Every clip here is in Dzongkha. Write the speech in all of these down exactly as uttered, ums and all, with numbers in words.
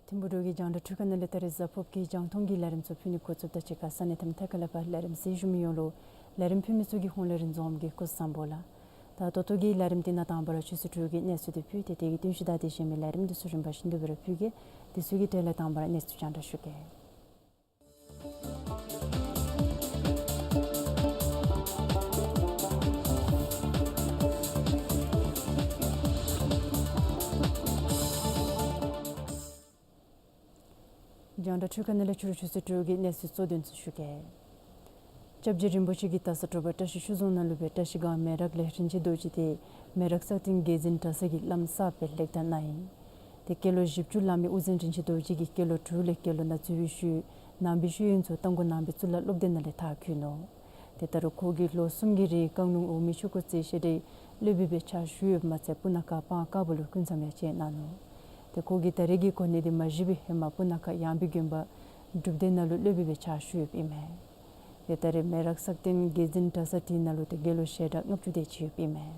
ཐིམ་ཕུག་འབྲུག་གི་རྒྱང་བསྒྲགས་འཕྲུལ་ཁང་ནང་ལས་ད་རིས་གཟའ་ཕུརཔ་གི་རྒྱང་མཐོང་གི་ལས་རིམ་ཚུ་ཕུལ་ནི་འགོ་བཙུགསཔ་ད་གཅིག་ཁར་ས་གནས་དང་ཐད་ཀར་ལས་ཕར་ལས་རིམ་གཟིགས་བཞུགས་མི་ཡོངས་ལུ་ལས་རིམ་ཕུལ་མི་ཚུ་གི་ཧོངས་ལས་རིན་འཛོམས་གིས་སྐུ་གཟུགས་བཟང་པོ་ལགས། ད་ད་ལྟོ་གི་ལས་རིམ་འདི་ནང་དང་པ་ར་ཆུ་ཚོད་དྲུག་གི་གནས་ཚུལ་འདི་ཕུལ་ཏེ་དེ་གི་བསྟུན་གཞི་དང་དེ་གཞན་མི་ལས་རིམ་འདི་ཚུ་རིམ་པ་བཞིན་དུ་སྦེ་ར་ཕུལ་གེ། དེ་ཚུ་གི་གྲས་ལས་དང་པ་ར་གནས་ཚུལ་རྒྱང་བསྒྲགས་ཞུ་གེ། རྒྱང་བསྒྲགས་འཕྲུལ་ཁང་ནང་ལས་ཕྱི་རུ་ཆུ་ཚོད་དྲུག་གི་གནས་ཚུལ་གཙོ་དོན་ཚུ་ཞུ་གེ། སྐྱབས་རྗེ་རིན་པོ་ཆེ་གིས་ད་ས་དྲོ་པ་བཀྲ་ཤིས་ཆོས་རྫོང་ནང་ལུ་སྦེ་བཀྲ་ཤིས་སྒང་མེ་རག་ལས་རིན་ཆེན་རྡོ་རྗེ་དེ་མེ་རག་སག་སྟེང་དགེ་འཛིན་གྲྭ་ཚང་གི་བླམ་གསརཔ་སྦེ་ལེགས་བསྐོ་གནང་ཡི། དེ་སྐྱེས་ལོ་བཞི་བཅུ་ལང་མི་དབུ་འཛིན་རིན་ཆེན་རྡོ་རྗེ་གིས་སྐྱེས་ལོ་དྲུག་ལས་སྐྱེས་ལོ་ནང་འཛུལ་བའི་ཤུལ་ནང་པའི་ཤེས་ཡོན་ཚུ་རྟ་མགོ་ནང་པའི་གཙུག་ལག་སློབ་སྡེ་ནང་ལས་མཐར་འཁྱོལ་ནུག། དེ་ལྟར་ཁོ་གིས་ལོ་གསུམ་གྱི་རིང་རྐང་ལུང་འོག་མིན་ཆོས་འཁོར་རྩེ་བཤད་གྲྭའི་སློབ་དཔོན་སྦེ་ཕྱག་ཞུ་ཡོདཔ་མ་ཚད་སྤུ་ན་ཁ་སྤང་དཀར་པོ་ལུ་སྐུ་མཚམས་ཡང་བཅད་གནང་ནུག། དེ་ཁོ་གི་ད་རེས་ཀྱི་གོ་གནས་འདི་མ་བཞེས་པའི་ཧེ་མ་སྤུ་ན་ཁ་ཡངས་པའི་དགོན་པ་སྒྲུབ་སྡེ་ནང་ལུ་སློབ་དཔོན་སྦེ་ཕྱག་ཞུ་ཡོདཔ་ཨིན་མས། དེ་ད་རེས་མེ་རག་སག་སྟེང་དགེ་འཛིན་གྲྭ་ཚང་དེ་ནང་ལུ་དེ་དགེ་སློང་ཞལ་གྲངས་ལྔ་བཅུ་དེ་ཅིག་ཡོདཔ་ཨིན་མས།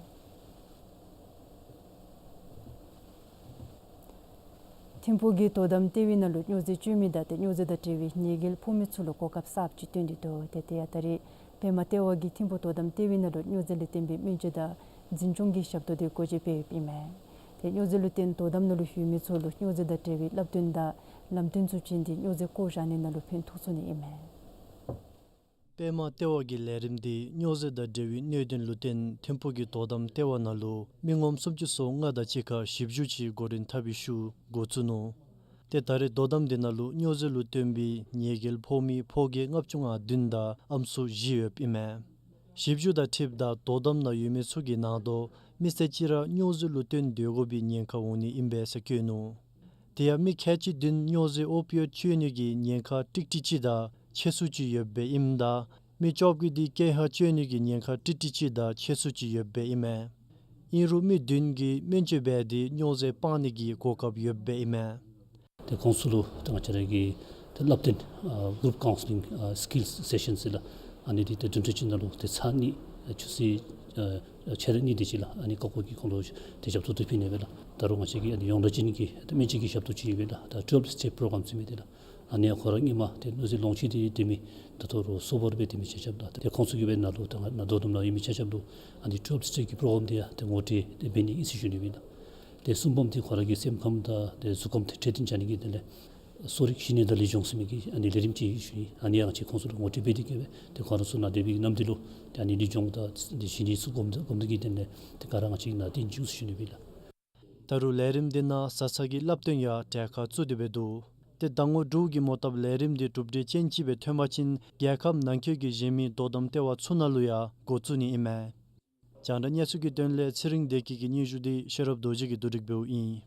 ཐིམ་ཕུག་གི་དོ་དམ་ལྟེ་བའི་ནང་ལུ་སྨྱོ་རྫས་སྤྱོད་མི་དང་དེ་སྨྱོ་རྫས་དང་འབྲེལ་བའི་ཉེས་འགེལ་ཕོག་མི་ཚུ་ལུ་གོ་སྐབས་གསརཔ་ཅིག་བཏོན་ཏེ་འདུག། དེ་དེ་ཡང་ད་རེས་པདྨ་ལྟེ་བ་གིས་ཐིམ་ཕུག་དོ་དམ་ལྟེ་བའི་ནང་ལུ་སྨྱོ་རྫས་ལུ་བརྟེན་པའི་སྨན་བཅོས་དང་འཛིན་སྐྱོང་གི་ཞབས་ཏོག་དེ་སྒོ་འབྱེད་འབད་ཡོདཔ་ཨིན་མས། དེ་སྨྱོ་རྫས་ལུ་བརྟེན་དོ་དམ་ནང་ལུ་ཡོད་མི་ཚུ་ལུ་སྨྱོ་རྫས་དང་འབྲེལ་བའི་བསླབ་སྟོན་དང་ལམ་སྟོན་ཚུ་བྱིན་ཏེ་སྨྱོ་རྫས་བཀོ་བཞག་ནི་ནང་ལུ་ཕན་ཐོགས་ཚུགས་ནི་ཨིན་མས། པདྨ་ལྟེ་བ་གི་ལས་རིམ་འདི་སྨྱོ་རྫས་དང་འབྲེལ་བའི་གནད་དོན་ལུ་བརྟེན་ཐིམ་ཕུག་གི་དོ་དམ་ལྟེ་བ་ནང་ལུ་མི་ངོམ་སུམ་ཅུ་སོ་ལྔ་དང་གཅིག་ཁར་ཞིབ་འཇུག་ཅིག་འགོ་འདྲེན་འཐབ་པའི་ཤུལ་འགོ་བཙུགས་ནུག། དེ་ད་རེས་དོ་དམ་འདི་ནང་ལུ་སྨྱོ་རྫས་ལུ་བརྟེན་པའི་ཉེས་འགེལ་ཕོག་མི་ཕོ་སྐྱེས་ལྔ་བཅུ་ང་བདུན་དང་ཨམ་སྲུ་བཞི་ཡོདཔ་ཨིན་མས། ཞིབ་འཇུག་དང་འཁྲིལཝ་ད་དོ་དམ་ནང་ཡོད་མི་ཚུ་གི་ནང་དོག་མི་སེར་གཅིག་ར་སྨྱོ་རྫས་ལུ་བརྟེན་སྡོད་དགོ་པའི་ཉེན་ཁ་འོང་ནི་ཨིན་པས་ཟེར་བཀོད་ནུག། དེ་ཡང་མི་ཁལ་གཅིག་བདུན་སྨྱོ་རྫས་ཨོ་པི་ཡོཌ་སྤྱོད་ནི་གི་ཉེན་ཁ་ཀྲིག་ཀྲི་གཅིག་དང་ཆེ་སུ་ཅིག་ཡོདཔ་ཨིནམ་ད་མི་བཅོ་བརྒྱད་འདི་ཀེ་ཧ་སྤྱོད་ནི་གི་ཉེན་ཁ་ཀྲིག་ཀྲི་གཅིག་དང་ཆེ་སུ་ཅིག་ཡོདཔ་ཨིན་མས། ཨིན་རུང་མི་བདུན་གྱིས་སྨན་བཅོས་འབད་དེ་སྨྱོ་རྫས་སྤང་ནི་གི་གོ་སྐབས་ཡོདཔ་ཨིན་མས། དེ་ཁོང་ཚུ་ལུ་ད་ང་བཅས་ར་གི་དེ་བསླབ་སྟོན་ཨ་གུ་རུབ་ཀའུན་སི་ལིང་ཨ་སི་ཀིལ་སེ་ཤཱན་ཟེར་ལགས། ཨ་ནི་འདི་དེ་བདུན་ཕྲག་གཅིག་ནང་ལུ་དེ་ཚར་གཉིས་ཨ་ཆུ་ཚོད་ཨ་ཨ་ཕྱེད་རེ་གཉིས་དེ་ཅིག་ལགས། ཨ་ནི་ཀ་ཀོ་གིས་ཁོང་ལུ་དེ་ཞབས་ཏོག་དེ་ཕུལ་ནི་ཨིན་པས་ལགས། ད་རུང་ང་བཅས་ཀྱི་ཨ་ནི་ཡོངས་གྲགས་ཅན་གྱི་དེ་སྨན་བཅོས་ཀྱི་ཞབས་ཏོག་ཅིག་ཨིན་པས་ལགས། ད་ཊུ་ཝེལབ་སི་ཊེབ་པོ་རོ་གྲམ་ཟེར་མི་དེ་ལགས། ཨ་ནི་ཡང་ཁོང་ར་སྔོན་མ་དེ་སྨྱོ་རྫས་ལོངས་སྤྱོད་དེ་སྡོད་མི་ད་ལྟོ་ར་སོ་བར་སྦེ་སྡོད་མི་ཆ་ཁྱབ་ལགས། དེ་ཁོང་ཚུ་གི་སྦེ་ནང་ལུ་ད་ང་ནཱ་དོ་དམ་ནང་ཡོད་མི་ཆ་ཁྱབ་ལུ་ཨ་ནི་ཊུ་ཝེལབ་སི་ཊེབ་ཀྱི་པོ་རོ་གྲམ་དེ་ཡང་དེ་ངོ་སྤྲོད་དེ་འབད་ནི་ཨིན་ཟེར་ཞུ་ནི་ཨིན་ལགས། དེ་གསུམ་པམ་དེ་ཁོང་ར་གི་སེམས་ཁམས་དང་དེ་གཟུགས་ཁམས་དེ་འཕྲོད་བསྟེན་བྱ་ནི་གི་དེ་ལས་གསོ་རིག་གཞི་གནས་དང་ལེགས་ཤོམ་ཟེར་མི་གི་ཨ་ནི་ལས་རིམ་ཅིག་ཞུ་ནི། ཨ་ནི་ཡང་ཅིག་ཁོང་ཚུ་ལུ་ངོ་སྤྲོད་འབད་དེ་གི་སྦེ་དེ་ཁོང་ར་ཚུ་ནཱ་སྡོད་པའི་གི་གནམ་དུས་ལུ་དེ་ཨ་ནི་ལེགས་ཤོམ་དང་དེ་གཞི་གནས་ཚུ་སྒོམ་སྒོམ་དེ་གི་དེ་ལས་དེ་ག་ར་ང་བཅས་ནཱ་སྟོན་བྱུང་ཟེར་ཞུ་ནི་ཨིན་ལགས། ད་རུང་ལས་རིམ་འདི་ནང་བཟའ་ཚང་གི་བསླབ་སྟོན་ཡང་གྲལ་ཁར་བཙུགས་ཏེ་སྦེ་འདུག། དེ་ཟླ་ངོ་དྲུག་གི་མོ་བཏབ་ལས་རིམ་འདི་གྲུབ་འབྲས་ཅན་ཅིག་སྦེ་ཐོན་པ་ཅིན་རྒྱལ་ཁབ་ནང་འཁོད་ཀྱི་གཞན་མི་དོ་དམ་ལྟེ་བ་ཚུ་ནང་ལུ་ཡང་འགོ་བཙུགས་ནི་ཨིན་མས། རྒྱང་བསྒྲགས་གནས་ཚུལ་གྱི་དོན་ལས་ཚེ་རིང་བདེ་སྐྱིད་ཀྱི་སྙན་ཞུ་འདི་ཤེས་རབ་རྡོ་རྗེ་གིས་བསྡུ་སྒྲིག་འབདཝ་ཨིན།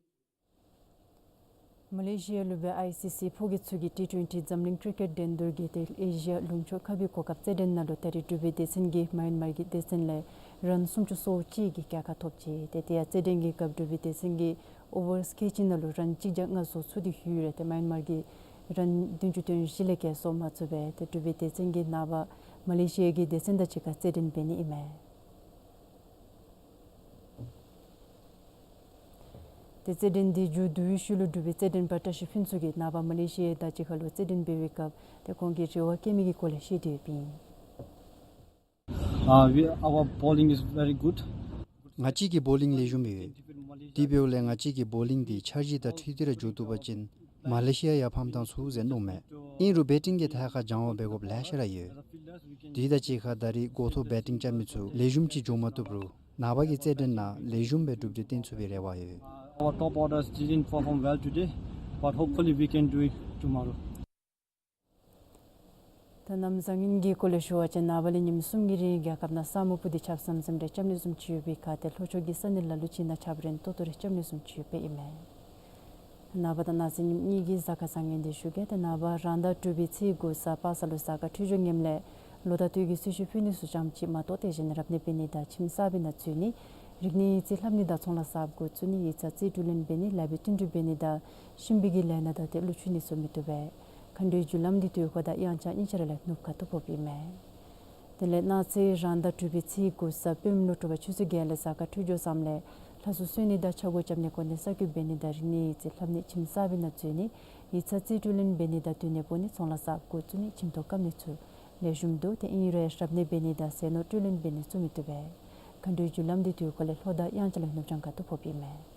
མ་ལེ་ཤི་ཡ་ལུ་སྦེ་ཨའི་སི་སི་ཕོ་སྐྱེས་ཚུ་གི་ཊི་ཊུ་ཝེན་ཊི་འཛམ་གླིང་ཀྲི་ཀེཊ་འགྲན་བསྡུར་གྱི་དེ་ཨེ་ཤི་ཡ་ལུང་ཕྱོགས་ཁ་བའི་གོ་སྐབས་རྩེད་འགྲན་ནང་ལུ་ད་རེས་འབྲུག་པའི་སྡེ་ཚན་གྱིས་མཱ་ཡན་མར་གྱི་སྡེ་ཚན་ལས་རན་སུམ་ཅུ་སོ་གཅིག་གི་རྒྱལ་ཁ་ཐོབ་ཅི། དེ་དེ་ཡང་རྩེད་འགྲན་གྱི་སྐབས་འབྲུག་པའི་སྡེ་ཚན་གྱིས་ཨོ་ཝར་ཁལ་གཅིག་ནང་ལུ་རན་གཅིག་བརྒྱ་ལྔ་བཟོ་ཚུགས་ཏེ་ཡོད་རུང་དེ་མཱ་ཡན་མར་གྱིས་རན་བདུན་ཅུ་དོན་བཞི་ལས་བརྒལ་བཟོ་མ་ཚུགས་པས། དེ་འབྲུག་པའི་སྡེ་ཚན་གྱིས་ནངས་པ་མ་ལེ་ཤི་ཡ་གི་སྡེ་ཚན་དང་གཅིག་ཁར་རྩེད་འགྲན་འབད་ནི་ཨིན་མས། དེ་རྩེད་འགྲན་འདི་མཇུག་བསྡུ་བའི་ཤུལ་ལུ་འབྲུག་པའི་རྩེད་འགྲན་པ་བཀྲ་ཤིས་ཕུན་ཚོགས་ཀྱིས་ནངས་པ་མ་ལེ་ཤི་ཡ་དང་གཅིག་ཁར་ལུ་རྩེད་འགྲན་འབད་བའི་སྐབས་དེ་ཁོང་གི་རེ་བ་བསྐྱེད་མི་གི་སྐོར་ལས་བཤད་དེ་ཡོདཔ་ཨིན། Uh, we, our bowling is very good. ང་བཅས་ཀྱི་བོ་ལིང་ལེགས་ཤོམ་ཡོད། དེ་འབདཝ་ལས་ང་བཅས་ཀྱི་བོ་ལིང་འདི་འཆར་གཞི་དང་འཁྲིལ་ཏེ་ར་འགྱོ་བཏུབ་པ་ཅིན་མ་ལེ་ཤི་ཡ་ཡང་ཕམ་བཏང་ཚུགས་ཟེར་མནོཝ་མས། ཨིན་རུང་བེ་ཊིང་གི་ཐད་ཁར་སྦྱང་བ་འབད་དགོཔ་ལེ་ཤ་ར་ཡོད། དེ་དང་གཅིག་ཁར་ད་རེས་འགོ་ཐོག་བེ་ཊིང་རྐྱབ་མི་ཚུ་ལེགས་ཤོམ་ཅིག་འགྱོ་མ་བཏུབ་རུང་ནངས་པ་གི་རྩེད་འགྲན་ནང་ལེགས་ཤོམ་སྦེ་གྲུབ་འབྲས་བསྟན་ཚུགས་པའི་རེ་བ་ཡོད། Our top orders didn't perform well today, but hopefully we can do it tomorrow. ད་གནམ་བཟང་ངན་གྱི་སྐོར་ལས་ཞུ་བ་ཅིན་ནངས་པ་ལས་ཉིནམ་གསུམ་གྱི་རིང་རྒྱལ་ཁབ་ནང་ས་སྨུག་སྤུབས་ཏེ་ཆརཔ་ཟམ་ཟིམ་རེ་རྐྱབ་ནི་བཟུམ་ཅིག་ཡོད་པའི་ཁར་དེ་ལྷོ་ཕྱོགས་ཀྱི་ས་གནས་ལ་ལུ་ཅིག་ནང་ཆརཔ་རན་ཏོག་ཏོ་རེ་རྐྱབ་ནི་བཟུམ་ཅིག་ཡོདཔ་ཨིན་མས། ནངས་པ་དང་གནངས་ཚེ་ཉིནམ་གཉིས་ཀྱི་གཟའ་སྐར་བཟང་ངན་འདི་ཞུ་གེ། དེ་ནངས་པ་རང་ཟླ་དྲུག་པའི་ཚེས་དགུ་གཟའ་པ་སངས་ལུ་གཟའ་སྐར་འཕྲོད་སྦྱོར་ངནམ་ལས་ལོ་ཟླ་སྟོད་ཀྱི་གསོལ་མཆོད་ཕུལ་ནི་ཚུ་ཙམ་ཅིག་མ་གཏོགས་དེ་གཞན་རབ་གནས་འབད་ནི་དང་ཁྱིམ་གསར་པའི་ནང་འཛུལ་ནི་རིག་གནས་ཡིག་རྩིས་ལྷབ་ནི་དང་ཚོང་ལཱ་གསརཔ་འགོ་བཙུགས་ནི་ཡིག་ཚང་རྩིས་སྤྲོད་ལེན་འབད་ནི་ལཱ་འབད་བསྟུན་གྲོས་འབད་ནི་དང་གཤིན་པོའི་གི་ལས་སྣ་དང་དེ་ཀླུ་ཆུ་ནི་ཚུ་མི་བཏུབ་པས། མཁའ་འགྲོའི་རྒྱུ་ལམ་འདི་དུས་འཁོར་དང་དབྱངས་འཆར་གཉིས་ཆ་ར་ལས་ནུབ་ཁ་ཐུག་ཕོགཔ་ཨིན་མས། དེ་ལས་གནངས་ཚེ་རང་ཟླ་དྲུག་པའི་ཚེས་དགུ་གཟའ་སྤེནམ་ལུ་དྲོ་པ་ཆུ་ཚོད་བརྒྱད་ལས་གཟའ་སྐར་འཕྲོད་སྦྱོར་བཟངམ་ལས་ ལྷ་གསོལ་གསོལ་ནི་དང་ཕྱག་སྒོ་རྐྱབ་ནི་གོ་གནས་གསར་བསྐོ་འབད་ནི་དང་རིག་གནས་ཡིག་རྩིས་ལྷབ་ནི་ཁྱིམ་གསརཔ་ནང་འཛུལ་ནི་ཡིག་ཚང་རྩིས་སྤྲོད་ལེན་འབད་ནི་དང་བསྟུན་ནི་འབད་ནི་ཚོང་ལཱ་གསརཔ་འགོ་བཙུགས་ནི་ཁྱིམ་ཐོག་བཀབ་ནི་ཚུ་ལེགས་ཤོམ་འདུག། ཏེ་ཨིན་རུང་ཡང་རབ་གནས་འབད་ནི་དང་ཟས་ནོར་སྤྲོད་ལེན་འབད་ནི་ཚུ་མི་བཏུབ་པས། མཁའ་འགྲོའི་རྒྱུ་ལམ་འདི་དུས་འཁོར་ལས་ལྷོ་དང་དབྱངས་འཆར་ལུ་ནུབ་བྱང་ཁ་ཐུག་ཕོགཔ་ཨིན་མས།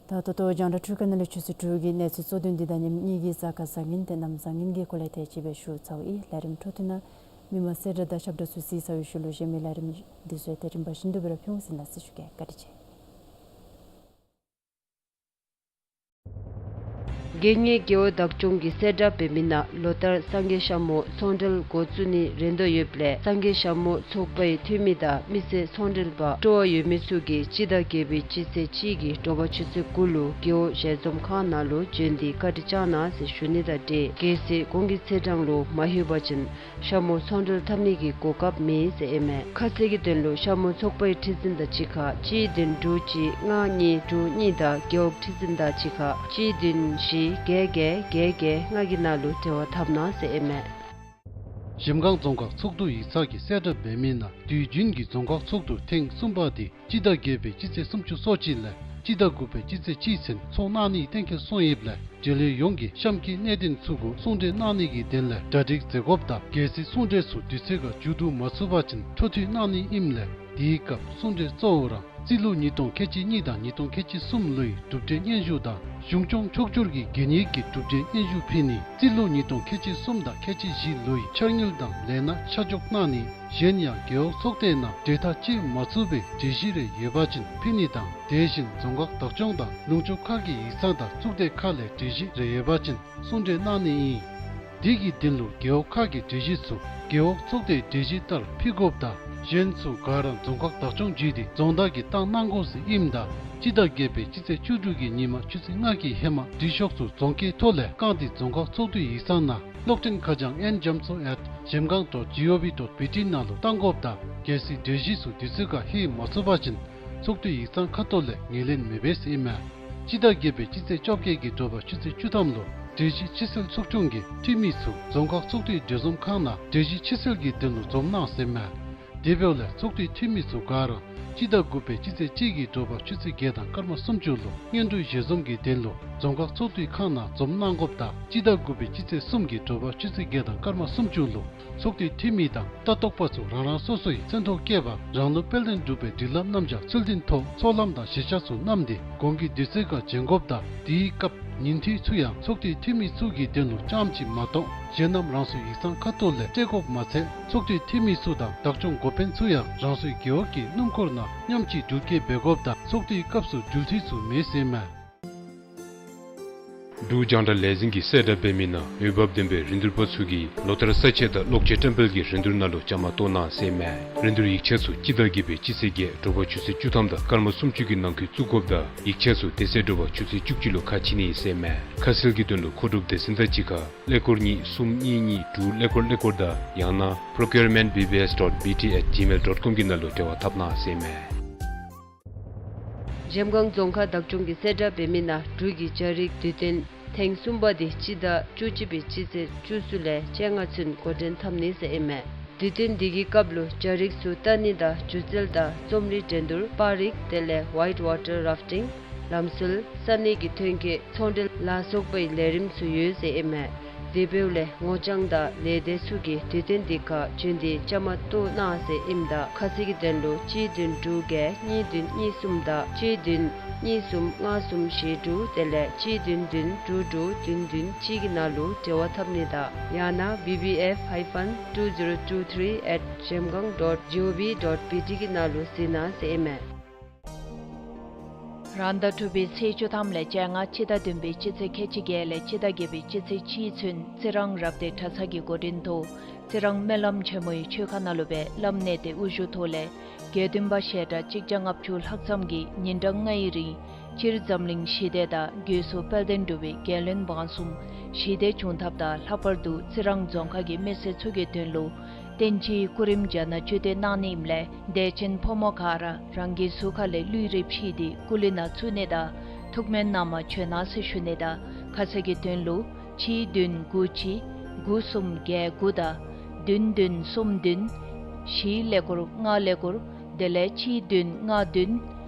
ད་ད་ལྟོ་རྒྱང་བསྒྲགས་འཕྲུལ་ཁང་ནང་ལས་ཆུ་ཚོད་དྲུག་གི་གནས་ཚུལ་གཙོ་དོན་འདི་དང་མཉམ་གཉིས་ཀྱི་གཟའ་སྐར་བཟང་ངན་ཏེ་གནམ་བཟང་ངན་གྱི་སྐོར་ལས་དེ་ཅིག་སྦེ་ཞུ་ཚརཝ་ཨིན། ལས་རིམ་འཕྲོ་མཐུད་ནང་མི་མང་གསལ་བསྒྲགས་དང་ཞབས་བྲོ་ཚུ་གཟིགས་ཚར་བའི་ཤུལ་ལུ་གཞན་མི་ལས་རིམ་འདི་ཚུ་ཡང་དེ་རིམ་པ་བཞིན་དུ་སྦེ་ར་ཕུལ་འོང་ཟེར་ནཱ་གསལ་ཞུ་གེ། བཀའ་དྲིན་ཆེ། དགེ་བསྙེན་རྒེད་འོག་བདག་སྐྱོང་གིས་གསལ་བསྒྲགས་འབད་མི་ནང་ལོ་ལྟར་སངས་རྒྱས་ཤ་མོ་ཚོང་འབྲེལ་འགོ་བཙུགས་ནིའི་རན་དོ་ཡོདཔ་ལས་སངས་རྒྱས་ཤ་མོ་ཚོགས་པའི་འཐུས་མི་དང་མི་སེར་ཚོང་འབྲེལ་པ་སྤྲོ་བ་ཡོད་མི་ཚུ་གིས་སྤྱི་ཟླ་བརྒྱད་པའི་སྤྱི་ཚེས་གཅིག་གི་དྲོ་པ་ཆུ་ཚོད་དགུ་ལུ་རྒེད་འོག་ཞལ་འཛོམས་ཁང་ནང་ལུ་བྱོན་ཏེ་བཀའ་དྲིན་བསྐྱང་གནང་ཟེར་ཞུ་ནི་དང་འབྲེལ་གལ་སྲིད་གོང་གི་ཚེས་གྲངས་ལུ་མ་ལྷོད་པ་ཅིན་ཤ་མོ་ཚོང་འབྲེལ་འཐབ་ནི་གི་གོ་སྐབས་མེད་ཟེར་ཨིན་མས། ཁ་གསལ་གྱི་དོན་ལུ་ཤ་མོ་ཚོགས་པའི་ཁྲི་འཛིན་དང་གཅིག་ཁར་གཅིག་བདུན་དྲུག་གཅིག་ལྔ་གཉིས་དྲུག་གཉིས་དང་རྒེད་འོག་ཁྲི་འཛིན་དང་གཅིག་ཁར་གཅིག་བདུན་བཞི་བརྒྱད་བརྒྱད་བརྒྱད་བརྒྱད་ལྔ་གི་ནང་ལུ་འབྲེལ་བ་འཐབ་གནང་ཟེར་ཨིན་མས། གཞལམ་སྒང་རྫོང་ཁག་ཚོགས་འདུ་ཡིག་ཚང་གིས་གསལ་བསྒྲགས་འབད་མི་ནང་དུས་རྒྱུན་གྱི་རྫོང་ཁག་ཚོགས་འདུ་ཐེངས་གསུམ་པ་འདི་སྤྱི་ཟླ་བརྒྱད་པའི་སྤྱི་ཚེས་སུམ་ཅུ་སོ་གཅིག་ལས་སྤྱི་ཟླ་དགུ་པའི་སྤྱི་ཚེས་གཅིག་ཚུན་ཚོགས་གནང་ནི་གཏན་འཁེལ་སོང་ཡོདཔ་ལས་འབྲེལ་ཡོད་ཡོངས་ཀྱིས་གཤམ་གྱི་གནད་དོན་ཚུ་གུ་གསུང་གྲོས་གནང་ནི་གི་དོན་ལས་གྲ་སྒྲིག་མཛད་དགོཔ་དང་གལ་སྲིད་གསུང་གྲོས་ཚུ་དུས་ཚོད་ཁར་མཇུག་བསྡུ་མ་ཚུགས་པ་ཅིན་འཕྲོ་མཐུད་གནང་ནི་ཨིནམ་ལས་དེའི་སྐབས་གསུང་གྲོས་གཙོ་བོ་ར་རྩིས་ལོ་ཉིས་སྟོང་ཁལ་གཅིག་གཉིས་དང་ཉིས་སྟོང་ཁལ་གཅིག་གསུམ་ལོའི་གྲུབ་འབྲས་སྙན་ཞུ་དང་གཞུང་སྐྱོང་ཕྱོགས་བསྒྱུར་གྱི་གད་སྙིགས་ཀྱི་གྲུབ་འབྲས་སྙན་ཞུ་ཕུལ་ནི་རྩིས་ལོ་ཉིས་སྟོང་ཁལ་གཅིག་གསུམ་དང་ཁལ་གཅིག་བཞི་ལོའི་འཆར་དངུལ་དང་ལས་སྣ་ཆ་འཇོག་གནང་ནི། གཞན་ཡང་རྒེད་འོག་ཚོགས་སྡེ་ནང་གྲོས་ཐག་བཅད་མ་ཚུགས་པའི་གྲོས་གཞི་རེ་ཡོད་པ་ཅིན་ཕུལ་ནི་དང་དེ་བཞིན་རྫོང་ཁག་བདག་སྐྱོང་དང་ལུང་ཕྱོགས་ཁག་གི་ཡིག་ཚང་དང་གཙུག་སྡེ་ཁག་ལས་གྲོས་གཞི་རེ་ཡོད་པ་ཅིན་གསུང་གྲོས་གནང་ནི་ཨིན། དེ་གི་དོན་ལུ་རྒེད་འོག་ཁག་གི་གྲོས་གཞི་ཚུ་རྒེད་འོག་ཚོགས་སྡེའི་གྲོས་གཞི་ལྟར་ཕུལ་དགོཔ་དང་གཞན་ཚུ་ག་ར་རྫོང་ཁག་བདག་སྐྱོང་བརྒྱུད་དེ་རྫོང་བདག་གིས་བཏང་གནང་དགོ་ཟེར་ཨིནམ་ད་སྤྱི་ཟླ་བརྒྱད་པའི་སྤྱི་ཚེས་བཅུ་དྲུག་གི་ཉིན་མ་ཆུ་ཚོད་ལྔ་གི་ཧེ་མ་འབྲི་ཤོག་ཚུ་རྫོང་ཁའི་ཐོག་ལས་བཀང་སྟེ་རྫོང་ཁག་ཚོགས་འདུའི་ཡིག་ཚང་ནང་གློག་འཕྲིན་ཁ་བྱང་ཨེན་རྒྱ་མཚོ་ཨེཊ་གཞལམ་སྒང་ཌོཊ་ཇི་ཨོ་ཝི་ཌོཊ་བི་ཊི་ནང་ལུ་བཏང་དགོཔ་དང་གལ་སྲིད་གྲོས་གཞི་ཚུ་དུས་ཚོད་ཁར་ལྷོད་མ་ཚུགས་པ་ཅིན་ཚོགས་འདུའི་ཡིག་ཚང་ཁ་ཐུག་ལས་ངོས་ལེན་མི་འབད་ཟེར་ཨིན་མས། སྤྱི་ཟླ་བརྒྱད་པའི་སྤྱི་ཚེས་བཅོ་བརྒྱད་ཀྱི་དྲོ་པ་ཆུ་ཚོད་བཅུ་ཐམ་ལུ་གྲོས་གཞི་ཕྱིར་སེལ་ཚོགས་ཆུང་གི་འཐུས་མི་ཚུ་རྫོང་ཁག་ཚོགས་འདུའི་གྲོས་འཛོམས་ཁང་ནང་གྲོས་གཞི་ཕྱིར་སེལ་གྱི་དོན་ལུ་འཛོམས་གནང་ཟེར་ཨིན་མས། དེ་འབདཝ་ལས་ཚོགས་འདུའི་འཐུས་མི་ཚུ་ག་ར་སྤྱི་ཟླ་དགུ་པའི་སྤྱི་ཚེས་གཅིག་གི་དྲོ་པ་ཆུ་ཚོད་བརྒྱད་དང་སྐར་མ་སུམ་ཅུ་ལུ་སྔོན་འགྲོའི་ཞལ་འཛོམས་ཀྱི་དོན་ལུ་རྫོང་ཁག་ཚོགས་འདུའི་ཁང་ནང་འཛོམས་གནང་དགོཔ་དང་སྤྱི་ཟླ་དགུ་པའི་སྤྱི་ཚེས་གསུམ་གྱི་དྲོ་པ་ཆུ་ཚོད་བརྒྱད་དང་སྐར་མ་སུམ་ཅུ་ལུ་ཚོགས་འདུའི་འཐུས་མི་དང་ལྟ་རྟོག་པ་ཚུ་རང་རང་སོ་སོའི་མཚན་ཐོ་བཀོད་པ་རང་ལུགས་དཔལ་ལྡན་འབྲུག་པའི་སྒྲིག་ལམ་རྣམ་གཞག་ཚུལ་ལྡན་ཐོག་ཚོགས་ལམ་དང་གཞིར་བཞག་ཚུ་བསྣམས་ཏེ་གོང་གི་དུས་ཚོད་ཁར་བྱོན་དགོཔ་དང་དེའི་སྐབས་ཉིན་འཐུས་ཚུ་ཡང་ཚོགས་འདུའི་འཐུས་མི་ཚུ་གི་དོན་ལུ་རྐྱངམ་གཅིག་མ་གཏོགས་གཞན་རྣམས་རང་སོའི་ཡིག་ཚང་ཁ་ཐུག་ལས་སྤྲོད་དགོཔ་མ་ཚད་ཚོགས་འདུའི་འཐུས་མི་ཚུ་དང་བདག་སྐྱོང་འགོ་དཔོན་ཚུ་ཡང་རང་སོའི་རྒེད་འོག་གི་སྣུམ་འཁོར་ནང་མཉམ་གཅིག་འགྲུལ་སྐྱེལ་འབད་དགོཔ་དང་ཚོགས་འདུའི་སྐབས་སུ་འགྲུལ་འཐུས་ཚུ་མེད་ཟེར་ཨིན་མས། འབྲུག་རྒྱང་བསྒྲགས་ལས་འཛིན་གྱིས་གསལ་བསྒྲགས་འབད་མི་ནང་འོས་འབབ་ལྡན་པའི་རིན་བསྡུར་པ་ཚུ་གིས་ལོ་ལྟར་ས་དཔྱད་དང་གློག་ཆས་བཀྲམ་སྤེལ་གྱི་རིན་བསྡུར་ནང་ལུ་བཅའ་མར་གཏོགས་གནང་ཟེར་ཨིན་མས། རིན་བསྡུར་ཡིག་ཆ་ཚུ་སྤྱི་ཟླ་བརྒྱད་པའི་སྤྱི་ཚེས་བརྒྱད་དྲོ་པ་ཆུ་ཚོད་བཅུ་ཐམ་དང་སྐར་མ་སུམ་ཅུ་གི་ནང་འཁོད་བཙུགས་དགོཔ་དང་ཡིག་ཆ་ཚུ་དེ་ཚེ་དྲོ་པ་ཆུ་ཚོད་བཅུ་གཅིག་ལུ་ཁ་ཕྱེ་ནི་ཨིན་ཟེར་ཨིན་མས། ཁ་གསལ་གྱི་དོན་ལུ་མཁོ་སྒྲུབ་སྡེ་ཚན་དང་གཅིག་ཁར་ཀླད་ཀོར་གཉིས་གསུམ་གཉིས་གཉིས་དྲུག་ཀླད་ཀོར་ཀླད་ཀོར་དང་ཡང་ན་procurement B B S dot B T at gmail dot com གི་ནང་ལུ་འབྲེལ་བ་འཐབ་གནང་ཟེར་ཨིན་མས། གཞལམ་སྒང་རྫོང་ཁག་བདག་སྐྱོང་གིས་གསལ་བསྒྲགས་འབད་མི་ནང་འབྲུག་གི་རྒྱ་རིགས་དུས་སྟོན་ཐེངས་གསུམ་པ་འདི་སྤྱི་ཟླ་བཅུ་གཅིག་པའི་སྤྱི་ཚེས་བཅུ་གསུམ་ལས་བཅོ་ལྔ་ཚུན་འགོ་འདྲེན་འཐབ་ནི་ཟེར་ཨིན་མས། དུས་སྟོན་འདི་གི་སྐབས་ལུ་རྒྱ་རིགས་ཚུ་ལྟ་ནི་དང་སྒྱུ་རྩལ་དང་རྩོམ་རིག་འགྲན་བསྡུར་པར་རིས་དེ་ལས་white water rafting ལམ་སྲོལ་ས་གནས་ཀྱི་ཐོན་སྐྱེད་ཚོང་འབྲེལ་ལ་སོགས་པའི་ལས་རིམ་ཚུ་ཡོད་ཟེར་ཨིན་མས། དེ་འབདཝ་ལས་ངོ་རྐྱང་དང་ལས་སྡེ་ཚུ་གིས་དུས་སྟོན་འདི་ཁར་བྱོན་ཏེ་བཅའ་མར་གཏོགས་གནང་ཟེར་ཨིནམ་ད་ཁ་གསལ་གྱི་དོན་ལུ་གཅིག་བདུན་དྲུག་བརྒྱད་གཉིས་བདུན་གཉིས་གསུམ་དང་གཅིག་བདུན་གཉིས་གསུམ་ལྔ་གསུམ་བཞི་དྲུག་དེ་ལས་གཅིག་བདུན་བདུན་དྲུག་དྲུག་བདུན་བདུན་གཅིག་གི་ནང་ལུ་འབྲེལ་བ་འཐབ་ནི་དང་ཡང་ན B B F hyphen two zero two three at zhemgang dot gov dot B T གི་ནང་ལུ་གཟིགས་གནང་ཟེར་ཨིན་མས། རང་ཟླ་དྲུག་པའི་ཚེས་བཅུ་ཐམ་ལས་བཅོ་ལྔ་སྤྱི་ཟླ་བདུན་པའི་སྤྱི་ཚེས་ཁལ་གཅིག་བརྒྱད་ལས་སྤྱི་ཟླ་བརྒྱད་པའི་སྤྱི་ཚེས་གཅིག་ཚུན་རྩི་རང་རབ་སྡེ་གྲྭ་ཚང་གི་འགོ་འདྲེན་ཐོག་རྩི་རང་སྨོན་ལམ་ཆེན་མོའི་ཆོས་ཁ་ནང་ལུ་སྦེ་བླམ་གནས་བརྟན་དབུ་བཞུགས་ཐོག་ལས་དགེ་འདུན་པ་བཤད་གྲྭ་གཅིག་བརྒྱ་ལྔ་བཅུ་ལྷག་ཙམ་གྱིས་ཉིན་གྲངས་ལྔའི་རིང་སྤྱིར་འཛམ་གླིང་ཞི་བདེ་དང་སྒོས་སུ་དཔལ་ལྡན་འབྲུག་པའི་རྒྱལ་བློན་འབངས་གསུམ་ཞི་བདེ་འབྱུང་ཐབས་དང་ལྷག་པར་དུ་རྩི་རང་རྫོང་ཁག་གི་མི་སེར་ཚུ་གི་དོན་ལུ་བསྟན་སྤྱིའི་སྐུ་རིམ་བརྒྱ་ནང་བཅུད་དེ་གནང་ནི་ཨིནམ་ལས་དད་ཅན་ཕོ་མོ་ག་ར་རང་གི་གཟུགས་ཁ་ལས་ལུས་རེ་ཕྱིས་ཏེ་སྐུ་ལུས་ནང་བཙུགས་ནི་དང་ཐུགས་སྨོན་གནང་མར་བྱོན་གནང་ཟེར་ཞུ་ནི་དང་ཁ་གསལ་གྱི་དོན་ལུ་གཅིག་བདུན་དགུ་གཅིག་དགུ་གསུམ་བརྒྱད་དགུ་དང་བདུན་བདུན་གསུམ་བདུན་བཞི་ཀླད་ཀོར་ལྔ་ཀླད་ཀོར་ དེ་ལས་གཅིག་བདུན་ལྔ་བདུན་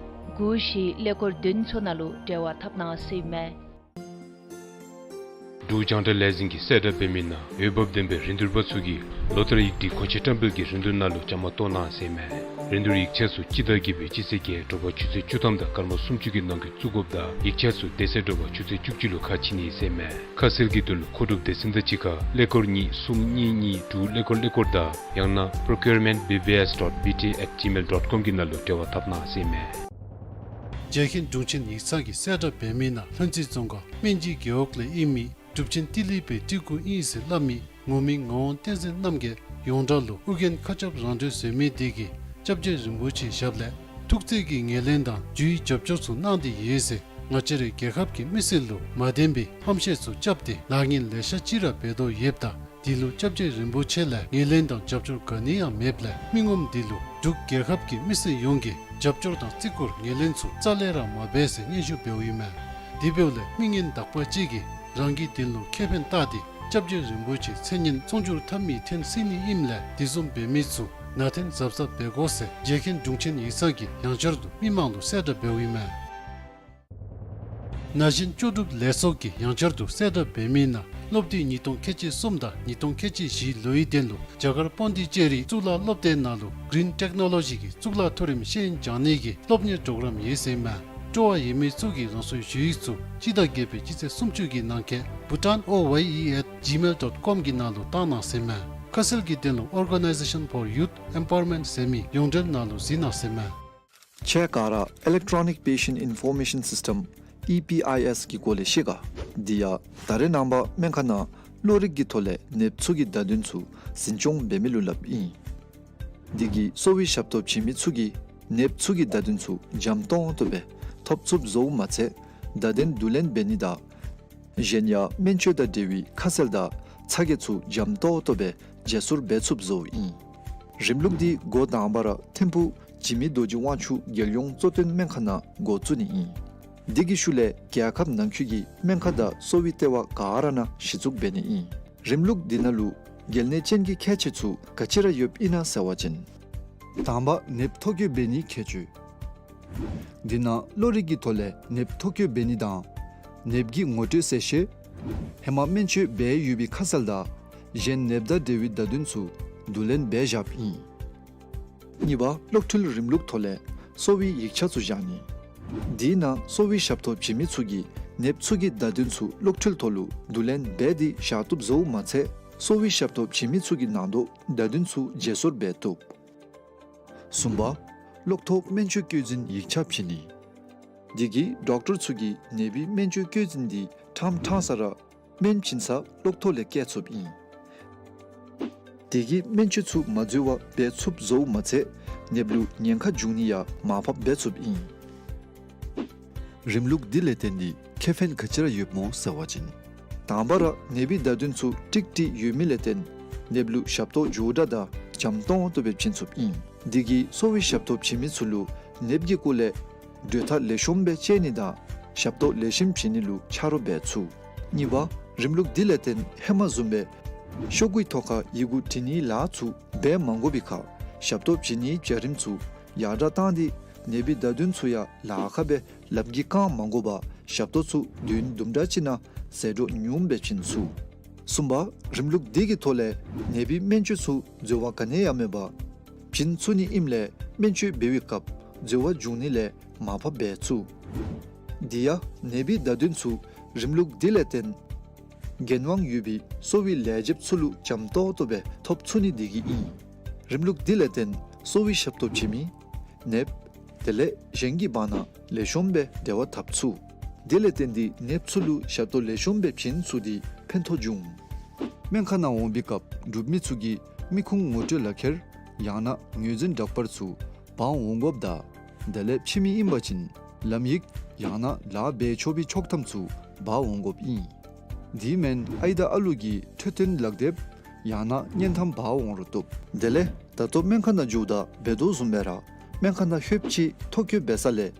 དགུ་བཞི་ཀླད་ཀོར་བདུན་ཚུ་ནང་ལུ་འབྲེལ་བ་འཐབ་གནང་ཟེར་མས། འབྲུག་རྒྱང་བསྒྲགས་ལས་འཛིན་གྱིས་གསལ་བསྒྲགས་འབད་མི་ནང་འོས་འབབ་ལྡན་པའི་རིན་བསྡུར་པ་ཚུ་གིས་ལོ་ལྟར་ཡིག་སྒྲིག་གོང་ཆེ་བཀྲམ་སྤེལ་གྱི་རིན་བསྡུར་ནང་ལུ་བཅའ་མར་གཏོགས་གནང་ཟེར་མས། རིན་བསྡུར་ཡིག་ཆ་ཚུ་སྤྱི་ཟླ་བརྒྱད་པའི་སྤྱི་ཚེས་བརྒྱད་དྲོ་པ་ཆུ་ཚོད་བཅུ་ཐམ་དང་སྐར་མ་སུམ་ཅུ་གི་ནང་འཁོད་བཙུགས་དགོཔ་དང་ཡིག་ཆ་ཚུ་དེ་ཚེ་དྲོ་པ་ཆུ་ཚོད་བཅུ་གཅིག་ལུ་ཁ་ཕྱེ་ནི་ཟེར་མས། ཁ་གསལ་གྱི་དོན་ལུ་མཁོ་སྒྲུབ་སྡེ་ཚན་དང་གཅིག་ཁར་ཀླད་ཀོར་གཉིས་གསུམ་གཉིས་གཉིས་དྲུག་ཀླད་ཀོར་ཀླད་ཀོར་དང་ཡང་ན་procurement B B S dot B T at gmail dot com གི་ནང་ལུ་འབྲེལ་བ་འཐབ་གནང་ཟེར་མས། རྒྱལ་མཁན་དྲུང་ཆེན་ཡིག་ཚང་གིས་གསལ་བསྒྲགས་འབད་མི་ནང་ལྷུན་རྩེ་རྫོང་ཁག་སྨན་སྦྱིས་རྒེད་འོག་ལས་ཨིན་མི་གྲུབ་ཆེན་ཏི་ལི་པའི་སྤྲུལ་སྐུ་ཨིན་ཟེར་སླབ་མི་ངོ་མིང་ངག་དབང་བསྟན་འཛིན་རྣམ་རྒྱལ་ཡོངས་གྲགས་ལུ་ཨོ་རྒྱན་མཁའ་ཁྱབ་རང་གྲོལ་ཟེར་མི་དེ་གིས་སྐྱབས་རྗེ་རིན་པོ་ཆེའི་ཞབས་ལས་ཐུགས་བརྩེ་གི་ངོས་ལེན་དང་རྒྱུའི་རྒྱབ་སྐྱོར་ཚུ་གནང་སྟེ་ཡོད་ཟེར་ང་བཅས་རའི་རྒྱལ་ཁབ་ཀྱི་མི་སེར་ལུ་མ་བདེན་པའི་ཧམ་བཤད་ཚུ་རྐྱབ་སྟེ་ལཱ་ངན་ལེ་ཤ་ཅིག་ར་འབད་དོ་ཡོདཔ་ད་དེ་ལུ་སྐྱབས་རྗེ་རིན་པོ་ཆེ་ལས་ངོས་ལེན་དང་རྒྱབ་སྐྱོར་ག་ནི་ཡང་མེདཔ་ལས་མི་ངོམ་དེ་ལུ་འབྲུག་རྒྱལ་ཁབ་ཀྱི་མི་སེར་ཡོངས་ཀྱིས་རྒྱབ་སྐྱོར་དང་བརྩི་བཀུར་ངོས་ལེན་ཚུ་རྩ་ལས་ར་མ་འབད་ཟེར་སྙན་ཞུ་འབདཝ་ཨིན་མས། དེ་འབདཝ་ལས་མི་ངན་དག་པ་ཅིག་གིས་རང་གི་དོན་ལུ་ཁེ་ཕན་བལྟ་སྟེ་སྐྱབས་རྗེ་རིན་པོ་ཆེའི་མཚན་སྙན་མཚུངས་འགྱུར་འཐབ་མི་འཐེན་སྲིད་ནི་ཨིནམ་ལས་དེ་བཟུམ་འབད་མི་ཚུ་ནང་འཐེན་གཟབ་གཟབ་འབད་དགོ་ཟེར་རྒྱལ་མཁན་དྲུང་ཆེན་ཡིག་ཚང་གིས་ཡང་བསྐྱར་དུ་མི་མང་ལུ་གསལ་བསྒྲགས་འབདཝ་ཨིན་མས། ན་གཞོན་ལྕོགས་གྲུབ་ལས་ཚོགས་ཀྱིས་ཡང་བསྐྱར་དུ་གསལ་བསྒྲགས་འབད་མི་ནང་སློབ་དུས་ཉིས་སྟོང་ཁལ་གཅིག་གསུམ་དང་ཉིས་སྟོང་ཁལ་གཅིག་བཞིའི་ལོའི་དོན་ལུ་རྒྱ་གར་པོན་དི་ཅེ་རི་གཙུག་ལག་སློབ་སྡེ་ནང་ལུ་Green Technology གི་གཙུག་ལག་མཐོ་རིམ་ཤེས་ཡོན་སྦྱང་ནི་གི་སློབ་གཉེར་གྲོགས་རམ་ཡོད་ཟེར་མས། སྤྲོ་བ་ཡོད་མི་ཚུ་གིས་རང་སོའི་ཞུ་ཡིག་ཚུ་སྤྱི་ཟླ་བརྒྱད་པའི་སྤྱི་ཚེས་སུམ་ཅུ་གི་ནང་འཁོད་bhutan O Y E at gmail dot com གི་ནང་ལུ་བཏང་གནང་ཟེར་མས། ཁ་གསལ་གྱི་དོན་ལུ་Organization for Youth Empowerment ཟེར་མི་ཡོངས་འབྲེལ་ནང་ལུ་གཟིགས་གནང་ཟེར་མས། ཁྱེད་ག་ར་Electronic Patient Information System E P I S གི་སྐོར་ལས་ཤེས་ག། དེ་ཡང་ད་རེས་ནངས་པ་སྨན་ཁང་ནང་གློ་རིག་གི་ཐོག་ལས་ནདཔ་ཚུ་གི་བརྡ་དོན་ཚུ་འཛིན་སྐྱོང་འབད་མི་ལུ་སླབ་ཨིན། དེ་གིས་གསོ་བའི་ཞབས་ཏོག་བྱིན་མི་ཚུ་གིས་ནདཔ་ཚུ་གི་བརྡ་དོན་ཚུ་འཇམ་ཏོང་ཏོ་སྦེ་ཐོབ་ཚུགསཔ་བཟོཝ་མ་ཚད་བརྡ་དོན་བསྡུ་ལེན་འབད་ནི་དང་གཞན་ཡང་སྨན་བཅོས་དང་འབྲེལ་བའི་ཁ་གསལ་དང་ཚ་གྱང་ཚུ་འཇམ་ཏོང་ཏོ་སྦེ་བརྗེ་སོར་འབད་ཚུགསཔ་བཟོཝ་ཨིན། རིམ་ལུགས་འདི་འགོ་དང་པ་ར་ཐིམ་ཕུག་འཇིགས་མེད་རྡོ་རྗེ་དབང་ཕྱུག་རྒྱལ་ཡོངས་གཙོ་བསྟེན་སྨན་ཁང་ནང་འགོ་བཙུགས་ནི་ཨིན། འདི་གི་ཤུལ་ལས་རྒྱལ་ཁབ་ནང་འཁོད་ཀྱི་སྨན་ཁང་དང་གསོ་བའི་ལྟེ་བ་ག་ར་ནང་གཞི་བཙུགས་འབད་ནི་ཨིན། རིམ་ལུགས་འདི་ནང་ལུ་གལ་གནད་ཅན་གྱི་ཁྱད་ཆོས་ཚུ་ག་ཅི་ར་ཡོདཔ་ཨིན་ན་ཟེར་བ་ཅིན། དང་པ་ནདཔ་ཐོ་བཀོད་འབད་ནིའི་ཁྱད་ཆོས། འདི་ནང་གློ་རིག་གི་ཐོག་ལས་ནདཔ་ཐོ་བཀོད་འབད་ནི་དང་ནདཔ་གི་ངོ་སྤྲོད་གསལ་བཤད། ཧེ་མ་སྨན་བཅོས་འབད་ཡོད་པའི་ཁ་གསལ་དང་གཞན་ནདཔ་དང་འབྲེལ་བའི་བརྡ་དོན་ཚུ་བསྡུ་ལེན་འབད་བཞགཔ་ཨིན། གཉིས་པ་གློག་འཕྲུལ་རིམ་ལུགས་ཐོག་ལས་གསོ་བའི་ཡིག་ཆ་ཚུ་བཞག་ནི། དེའི་ནང་གསོ་བའི་ཞབས་ཏོག་བྱིན་མི་ཚུ་གིས་ནདཔ་ཚུ་གི་བརྡ་དོན་ཚུ་གློག་འཕྲུལ་ཐོག་ལུ་བསྡུ་ལེན་འབད་དེ་བཞག་བཏུབ་བཟོཝ་མ་ཚད་གསོ་བའི་ཞབས་ཏོག་བྱིན་མི་ཚུ་གི་ནང་དོག་བརྡ་དོན་ཚུ་བརྗེ་སོར་འབད་བཏུབ། གསུམ་པ་གློག་ཐོག་སྨན་བཅོས་བཀོད་འཛིན་ཡིག་ཆ་བྱིན་ནི། དེ་གིས་ཌོག་ཊར་ཚུ་གིས་ནདཔའི་སྨན་བཅོས་བཀོད་འཛིན་འདི་ཁྲམ་ཁྲང་ས་ར་སྨན་བྱིན་ས་གློག་ཐོག་ལས་བཀལ་ཚུགསཔ་ཨིན། དེ་གིས་སྨན་བཅོས་ཚུ་མ་འཛོལ་བར་འབད་ཚུགསཔ་བཟོཝ་མ་ཚད་ནདཔ་ལུ་ཉེན་ཁ་འབྱུང་ནི་ཡང་མར་ཕབ་འབད་ཚུགསཔ་ཨིན། རིམ་ལུགས་འདི་ལས་བརྟེན་ཏེ་ཁེ་ཕན་ག་ཅི་ར་ཡོདཔ་སྨོ་ཟེར་བ་ཅིན། དང་པ་ར་ནདཔའི་བརྡ་དོན་ཚུ་ཀྲིག་ཀྲི་ཡོད་མི་ལས་བརྟེན་ནདཔ་ལུ་ཞབས་ཏོག་མགྱོགས་དྲགས་དང་འཇམ་ཏོང་ཏོ་སྦེ་བྱིན་ཚུགསཔ་ཨིན། དེ་གིས་གསོ་བའི་ཞབས་ཏོག་བྱིན་མི་ཚུ་ལུ་ནདཔ་གི་སྐོར་ལས་གྲོས་ཐག་ལེགས་ཤོམ་སྦེ་བཅད་ནི་དང་ཞབས་ཏོག་ལེགས་ཤོམ་བྱིན་ནི་ལུ་ཆ་རོགས་འབད་ཚུགས། གཉིས་པ་རིམ་ལུགས་འདི་ལས་བརྟེན་ཧེ་མ་བཟུམ་སྦེ་ཤོག་གུའི་ཐོག་ཁར་ཡི་གུ་བྲི་ནིའི་ལཱ་ཚུ་འབད་མ་དགོ་པའི་ཁར་ཞབས་ཏོག་བྱིན་ནིའི་བྱ་རིམ་ཚུ་ཡར་དྲག་བཏང་སྟེ་ནདཔའི་བརྡ་དོན་ཚུ་ཡང་ལཱ་ཁག་སྦེ་ལམ་གྱི་བཀག་མ་དགོ་པར་ཞབས་ཏོག་ཚུ་དུས་ཡུན་དུམ་གྲ་ཅིག་ནང་ཟད་འགྲོ་ཉུངམ་སྦེ་བྱིན་ཚུགས། གསུམ་པ་རིམ་ལུགས་འདི་གི་ཐོག་ལས་ནདཔའི་སྨན་བཅོས་ཚུ་འཛོལ་བ་ག་ནི་ཡང་མེད་པར་བྱིན་ཚུགས་ནི་ཨིནམ་ལས་སྨན་བཅོས་འབད་བའི་སྐབས་འཛོལ་བ་འབྱུང་ནི་ལས་མར་ཕབ་འབད་ཚུགས། དེ་ཡང་ནདཔའི་བརྡ་དོན་ཚུ་རིམ་ལུགས་འདི་ལས་བརྟེན་འགན་དབང་ཡོད་པའི་གསོ་བའི་ལས་བྱེདཔ་ཚུ་ལུ་འཇམ་ཏོང་ཏོ་སྦེ་ཐོབ་ཚུགས་ནི་དེ་གིས་ཨིན། རིམ་ལུགས་འདི་ལས་བརྟེན་གསོ་བའི་ཞབས་ཏོག་བྱིན་མི་ནདཔ་དེ་ལས་གཞན་གྱི་བར་ན་ལེགས་ཤོམ་སྦེ་འབྲེལ་བ་འཐབ་ཚུགས། དེ་ལས་བརྟེན་ཏེ་ནདཔ་ཚུ་ལུ་ཞབས་ཏོག་ལེགས་ཤོམ་སྦེ་བྱིན་ཚུགས་ཏེ་ཕན་ཐོགས་འབྱུང་། སྨན་ཁང་ནང་འོང་པའི་སྐབས་འབྲུག་མི་ཚུ་གིས་མི་ཁུངས་ངོ་སྤྲོད་ལག་ཁྱེར་ཡང་ན་ངོས་འཛིན་འདྲ་པར་ཚུ་འབག་འོང་དགོཔ་དང་དེ་ལས་ཕྱི་མི་ཨིན་པ་ཅིན་ལམ་ཡིག་ཡང་ན་ལཱ་འབད་ཆོག་པའི་ཆོག་ཐམ་ཚུ་འབག་འོང་དགོཔ་ཨིན། དེ་མེན་ཨའི་དང་ཨ་ལུ་གི་འཕྲོད་བསྟེན་ལག་དེབ་ཡང་ན་བརྙན་ཐམ་འབག་འོང་རུང་བཏུབ། དེ་ལས་ད་ལྟོ་སྨན་ཁང་ནང་འགྱོཝ་ད་འབད་དོ་བཟུམ་སྦེ་ར་སྨན་ཁང་ནང་ལྷོདཔ་ཅིག་ཐོ་བཀོད་འབད་ས་ལས་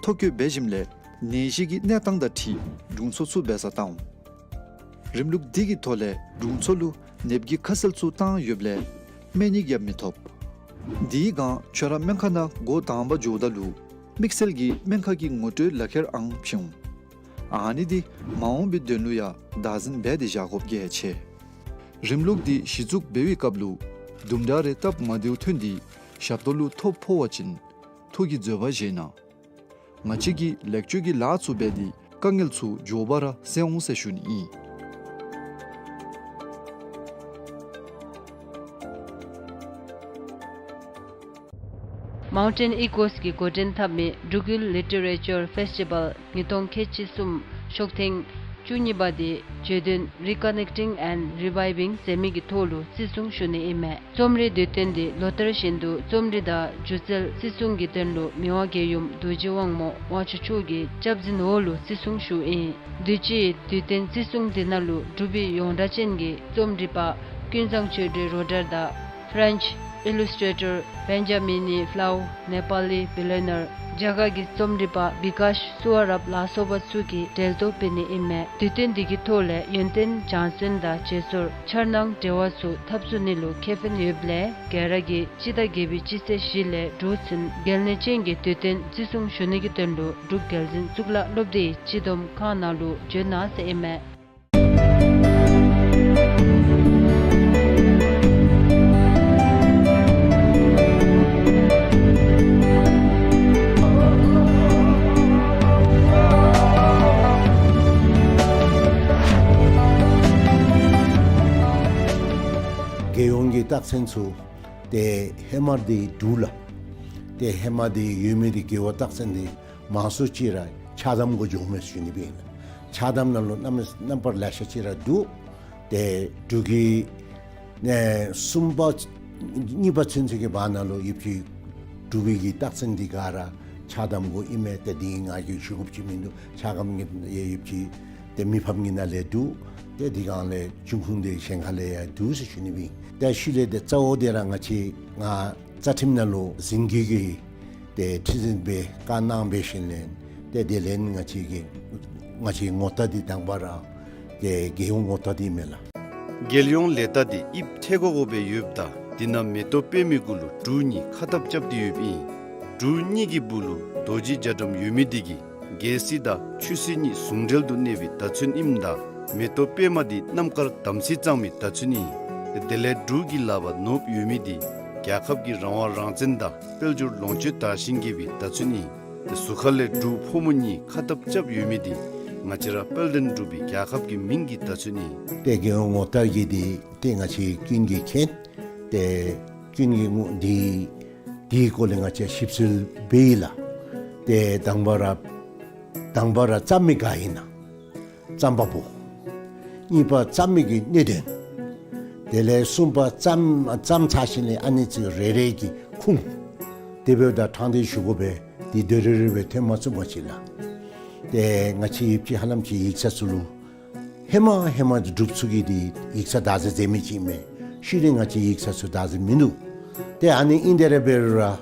ཐོ་བཀོད་འབད་ཞིནམ་ལས་ནད་གཞི་གི་གནས་སྟངས་དང་འཁྲིལ་དྲུང་འཚོ་ཚུ་འབད་སར་བཏང་འོང་། རིམ་ལུགས་འདི་གི་ཐོག་ལས་དྲུང་འཚོ་ལུ་ནདཔ་གི་ཁ་གསལ་ཚུ་བཏང་ཡོདཔ་ལས་སྨན་ཡིག་ཡང་མི་ཐོབ། དེའི་སྒང་ཁྱོད་ར་སྨན་ཁང་ནང་འགོ་དང་པ་འགྱོཝ་ད་ལུ་དམིགས་བསལ་གྱི་སྨན་ཁང་གི་ངོ་སྤྲོད་ལག་ཁྱེར་ཨང་བྱིན་འོང་། ཨ་ནི་འདི་མ་འོངས་པའི་དོན་ལུ་ཡང་བདག་འཛིན་འབད་དེ་བཞག་དགོཔ་གལ་ཆེ། རིམ་ལུགས་འདི་གཞི་བཙུགས་འབད་བའི་སྐབས་ལུ་དུམ་གྲ་རེ་སྟབས་མ་བདེཝ་ཐོན་ཏེ་ཞབས་ཏོག་ལུ་ཐོ་ཕོག་པ་ཅིན་ཐུགས་ཀྱི་བཟོད་པ་བཞེས་གནང་། ང་བཅས་ཀྱིས་ལེགས་བཅོས་ཀྱི་ལཱ་ཚུ་འབད་དེ་དཀའ་ངལ་ཚུ་མགྱོགས་པ་ར་སེལ་འོང་ཟེར་ཞུ་ནི་ཨིན། མའུན་ཊེན་ཨི་ཀོས་ཀྱིས་འགོ་འདྲེན་འཐབ་མི་འབྲུག་ཡུལ་ལི་ཊི་རེ་ཅར་ཕེསི་ཊི་བཱལ་ཉིས་སྟོང་ཁལ་གཅིག་གསུམ་ཤོག་ཐེངས་བཅུ་གཉིས་པ་འདི་བརྗོད་དོན་Reconnecting and Reviving ཟེར་མི་གི་ཐོག་ལུ་བརྩི་སྲུང་ཞུ་ནི་ཨིན་མས། རྩོམ་རིག་དུས་སྟོན་འདི་ལོ་ལྟར་བཞིན་དུ་རྩོམ་རིག་དང་སྒྱུ་རྩལ་བརྩི་སྲུང་གི་དོན་ལུ་མི་དབང་རྒྱལ་ཡུམ་རྡོ་རྗེ་དབང་མོ་དབང་ཕྱུག་མཆོག་གི་སྐྱབས་འཛིན་འོག་ལུ་བརྩི་སྲུང་ཞུཝ་ཨིན། དུས་ཅི་དུས་སྟོན་བརྩི་སྲུང་འདི་ནང་ལུ་འབྲུག་པའི་ཡོངས་གྲགས་ཅན་གྱི་རྩོམ་རིག་པ་ཀུན་བཟང་ཆོས་སྒྲོན་རོ་ཌར་དང་French illustrator Benjamin Flau, ནེ་པ་ལི་བི་ལི་ཡོ་ནར་རྒྱ་གར་གྱི་རྩོམ་རིག་པ་བི་ཀཱཤ་སུ་ཝ་རབ་ལ་སོགས་པ་ཚུ་གིས་འགྲེལ་བརྡ་སྤེལ་ནི་ཨིན་མས། དུས་སྟོན་འདི་གི་ཐོག་ལས་ཡོན་ཏན་སྦྱང་བརྩོན་དང་བརྗེ་སོར་འཆར་སྣང་འབྲེལ་བ་ཚུ་འཐབ་རྩོད་ནི་ལུ་ཁེ་ཕན་ཡོདཔ་ལས་ག་ར་གིས་སྤྱི་ཟླ་བརྒྱད་པའི་སྤྱི་ཚེས་བཞི་ལས་དྲུག་ཚུན་གལ་གནད་ཅན་གྱི་དུས་སྟོན་བརྩི་སྲུང་ཞུ་ནི་གི་དོན་ལུ་འབྲུག་རྒྱལ་འཛིན་གཙུག་ལག་སློབ་སྡེའི་སྤྱི་བསྡོམས་ཁང་ནང་ལུ་བྱོན་གནང་ཟེར་ཨིན་མས། རྒྱལ་ཡོངས་ཀྱི་རྟགས་མཚན་ཚུ་ཏེ་ཧེ་མ་འདི་འབྲུག་ལགས། ཏེ་ཧེ་མ་འདི་ཡོད་མི་འདི་རྒེད་འོག་རྟགས་མཚན་འདི་མང་སུ་ཅིག་ར་ཆགས་དམ་གུ་འགྱོཝ་མས་ཞུ་ནི་སྦེ་ཨིན་ལགས། ཆགས་དམ་ནང་ལུ་རྣམ་རྣམ་པར་ལེ་ཤ་ཅིག་ར་འདུག། ཏེ་འབྲུག་གི་ནེ་གསུམ་པ་གཉིས་པ་ཚུན་ཚོད་ཀྱི་བར་ན་ལུ་ཡོདཔ་ཅིག་འབྲུག་པའི་གི་རྟགས་མཚན་འདི་ག་ར་ཆགས་དམ་གུ་ཨིན་མས། ཏེ་འདི་ང་གིས་ཞུ་དགོཔ་ཅིག་མིན་འདུག། ཆགས་དམ་གྱི་ཡོདཔ་ཅིག་ཏེ་མི་ཕམ་གྱི་ནང་ལས་འདུག། ཏེ་འདི་སྒང་ལས་འབྱུང་ཁུངས་འདི་གཞན་ཁ་ལས་ཡང་འདུག་ཟེར་ཞུ་ནི་སྦེ་ཨིན། ཏེ་ཤུལ་ལས་ཏེ་གཙོ་བོ་འདི་ར་ང་བཅས་ང་རྩ་ཁྲིམས་ནང་ལུ་འཛིན་སྐྱོང་གི་ཏེ་ཁྲི་འཛིན་སྦེ་བཀའ་གནང་འབད་ཞིནམ་ལས་ཏེ་དེ་ལས་ང་བཅས་ཀྱི་ང་བཅས་ངོ་རྟགས་འདི་དང་པ་ར་ཏེ་རྒྱལ་ཡོངས་ངོ་རྟགས་འདི་མས་ལགས། རྒྱལ་ཡོངས་ལས་རྟགས་འདི་དབྱིབས་ཐལ་གོ་གོ་སྦེ་ཡོདཔ་ད་འདི་ནང་མེ་ཏོག་པདྨའི་གུ་ལུ་འབྲུ་གཉིས་ཁ་ཐབ་རྐྱབ་སྟེ་ཡོདཔ་ཨིན། འབྲུ་གཉིས་ཀྱི་སྦུག་ལུ་རྡོ་རྗེ་རྒྱ་གྲམ་ཡོད་མི་འདི་གིས་རྒྱལ་སྲིད་དང་ཆོས་སྲིད་གཉིས་ཟུང་འབྲེལ་དུ་གནས་པའི་བརྡ་མཚོན་ཨིནམ་ད་མེ་ཏོག་པདྨ་འདི་རྣམ་དཀར་དམ་ཚིག་གཙང་མའི་བརྡ་མཚོན་ཨིན། དེ་ལས་འབྲུ་གི་ལག་པར་ནོར་བུ་ཡོད་མི་འདི་རྒྱལ་ཁབ་ཀྱི་རང་དབང་རང་བཙན་དང་དཔལ་འབྱོར་ལོངས་སྤྱོད་དར་ཞིང་རྒྱས་པའི་བརྡ་མཚོན་ཨིན། གཟུགས་ཁ་ལས་འབྲུ་ཕོ་མོ་གཉིས་ཁ་ཐབ་རྐྱབ་ཡོད་མི་འདི་ང་བཅས་ར་དཔལ་ལྡན་འབྲུག་པའི་རྒྱལ་ཁབ་ཀྱི་མིང་གི་བརྡ་མཚོན་ཨིན། ཏེ་རྒྱལ་ཡོངས་ངོ་རྟགས་ཀྱི་འདི་ཏེ་ང་བཅས་ཀུན་གྱིས་མཁྱེན། ཏེ་ཀུན་གྱིས་ངོ་འདི་འདིའི་སྐོར་ལས་ང་བཅས་ཞིབ་འཚོལ་འབད་ཡི་ལགས། ཏེ་དང་པ་ར་དང་པ་ར་བརྩམ་མི་ག་ཨིན་ན་རྩམ་པ་པོ། གཉིས་པ་བརྩམ་མི་གི་གནད་དོན། དེ་ལས་གསུམ་པ་བརྩམ་བརྩམ་ཚར་ཞིནམ་ལས་ཨ་ནི་ཚུ་རེ་རེ་གི་ཁུངས་དེ་འབདཝ་ད་ཕྲང་སྟེ་ཞུ་དགོ་པས། འདི་དོན་རེ་རེ་སྦེ་ཐོན་མ་ཚུགས་པ་ཅིན་ལགས། ཏེ་ང་བཅས་ཡིག་ཆ་ཧ་ལམ་ཅིག་ཡིག་ཚང་ཚུ་ལུ་ཧེ་མ་ཧེ་མ་འབྲུགཔ་ཚུ་གིས་འདི་ཡིག་ཚང་བདག་འཛིན་མཛད་མི་ཅིག་མས། ཤུལ་ལས་ང་བཅས་ཡིག་ཚང་ཚུ་བདག་འཛིན་མིན་འདུག། ཏེ་ཨ་ནི་ཨིན་དེ་ར་འབད་རུང་ར་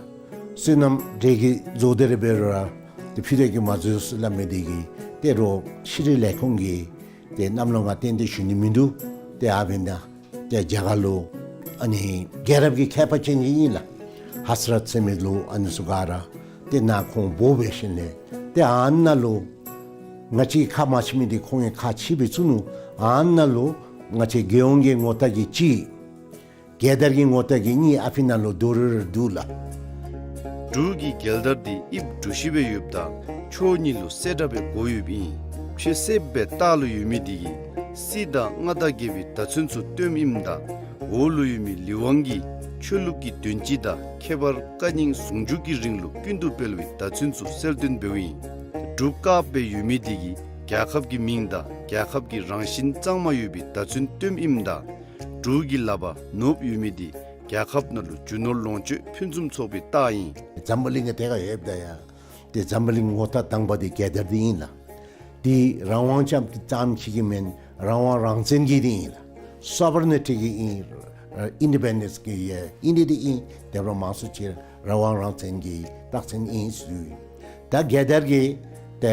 བསོད་ནམས་འདྲེ་གིས་རྫོགས་དེ་ར་འབད་རུང་ར་ཏེ་ཕུད་རྒྱས་ཀྱིས་མ་རྫོགས་ཟེར་སླབ་མི་འདི་གིས་ཏེ་རོགས་ཤེས་རིག་ལས་ཁུངས་ཀྱི་ཏེ་གནམ་ལོ་ང་གཏན་གཏན་ཞུ་ནི་མིན་འདུག། ཏེ་ཨ་འབདན་ད་ཏེ་རྒྱ་གར་ལུ་ཨ་ནི་རྒྱལ་རབས་ཀྱི་མཁས་པ་ཅན་ཅིག་ཨིན་ལགས། ཧ་ས་རཏ་ཟེར་མི་ལུ་ཨ་ནི་ཚུ་ག་ར་ཏེ་ནཱ་ཁོང་འབོ་འབད་ཞིནམ་ལས་ཏེ་ཨ་ནཱ་ལུ་ང་བཅས་ཁ་མ་ཕྱེ་མི་འདི་ཁོང་གིས་ཁ་ཕྱེ་སྦེ་བཙུགས་ནུག། ཨ་ནཱ་ལུ་ང་བཅས་རྒྱལ་ཡོངས་ཀྱི་ངོ་རྟགས་ཀྱི་གཅིག། རྒྱལ་དར་གྱི་ངོ་རྟགས་ཀྱི་གཉིས་ཨ་ཕི་ནང་ལུ་རྡོག་རོལ་རོལ་འདུག་ལགས། འབྲུག་གི་རྒྱལ་དར་འདི་དབྱིབས་འབྲུ་བཞི་སྦེ་ཡོདཔ་ད་ཕྱོགས་གཉིས་ལུ་གསལ་བཀྲ་སྦེ་བགོ་ཡོདཔ་ཨིན། ཕྱེད་གསེབ་སྦེ་ལྟག་ལུ་ཡོད་མི་འདི་གིས་སྲིད་དང་མངའ་བདག་རྒྱལ་པོའི་བརྡ་མཚོན་ཚུ་སྟོནམ་ཨིནམ་ད་འོག་ལུ་ཡོད་མི་ལི་ཝང་གིས་ཆོས་ལུགས་ཀྱི་དོན་སྤྱི་དང་ཁྱད་པར་བཀའ་རྙིང་ཟུང་འཇུག་གི་རིང་ལུགས་ཀུན་ཏུ་སྤེལ་བའི་བརྡ་མཚོན་ཚུ་གསལ་སྟོན་འབདཝ་ཨིན། འབྲུག་དཀརཔོ་སྦེ་ཡོད་མི་འདི་གིས་རྒྱལ་ཁབ་ཀྱི་མིང་དང་རྒྱལ་ཁབ་ཀྱི་རང་བཞིན་གཙང་མ་ཡོད་པའི་བརྡ་མཚོན་སྟོནམ་ཨིནམ་ད་འབྲུག་གི་ལག་པར་ནོར་བུ་ཡོད་མི་འདི་རྒྱལ་ཁབ་ནང་ལུ་རྒྱུ་ནོར་ལོངས་སྤྱོད་ཕུན་སུམ་ཚོགས་པའི་རྟགས་ཨིན། འཛམ་བུ་གླིང་གི་ཐད་ཁར་ཡོདཔ་ད་ཡང་ཏེ་འཛམ་བུ་གླིང་ངོ་རྟགས་དང་པ་འདི་རྒྱལ་དར་འདི་ཨིན་ལགས། འདི་རང་དབང་ཙམ་ཙམ་ཅིག་གི་མེན། རང་དབང་རང་བཙན་གྱི་འདི་ཨིན་ལགས། སོ་བར་ནི་ཊི་གི་ཨིན། ཨིན་ཌི་པེན་ཌེནསི་གི་ཨིན་ཌི་འདི་ཨིན། དེ་འབདཝ་ད་མང་སུ་ཅིག་རང་དབང་རང་བཙན་གྱི་རྟགས་མཚན་ཨིན་ཟེར། ད་རྒྱལ་དར་གྱི་ཏེ་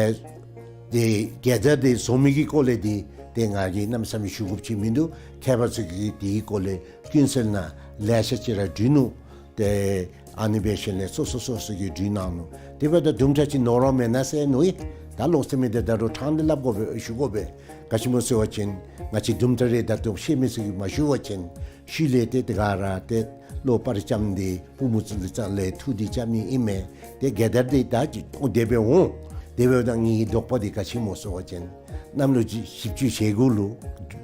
ཏེ་རྒྱལ་དར་འདི་བཟོ་མི་གི་སྐོར་ལས་འདི་ཏེ་ང་གིས་གནམ་མེད་ས་མེད་ཞུ་དགོཔ་ཅིག་མིན་འདུག། མཁས་པ་ཚུ་གིས་དེའི་སྐོར་ལས་ཀུན་གསལ་ནང་ལེ་ཤ་ཅིག་ར་བྲིས་ནུག། ཏེ་ཨ་ནི་འབད་ཞིནམ་ལས་སོ་སོ་སོ་སོ་གིས་གྲོས་གནང་ནུག། དེ་འབདཝ་ད་དུམ་གྲ་ཅིག་ནོར་བ་མེན་ན་ཟེར་མནོ་ཡི། ད་ལོག་སྟེ་མི་དེ་ད་རུང་ཕྲང་སྟེ་སླབ་དགོ་པས་ཞུ་དགོ་པས། ག་ཅི་སྨོ་ཟེར་བ་ཅིན་ང་བཅས་དུམ་གྲ་རེ་ད་ལྟོ་ཤེས་མི་ཚུ་གིས་མ་ཞུ་བ་ཅིན་ཤུལ་ལས་ཏེ་དེ་ག་ར་ཏེ་བློ་སྤར་རྐྱབ་སྟེ་པུས་མོ་ཚུ་ལུ་རྩ་ལས་འཐུ་སྟེ་རྐྱབ་ནི་ཨིན་མས། ཏེ་རྒྱལ་དར་འདི་ད་ཅི་ཏོང་དེ་སྦེ་འོང་། དེ་འབདཝ་ད་ངེའི་དོགས་པ་འདི་ག་ཅི་སྨོ་ཟེར་བ་ཅིན་གནམ་ལོ་བཞི་བཅུ་ཞེ་དགུ་ལུ་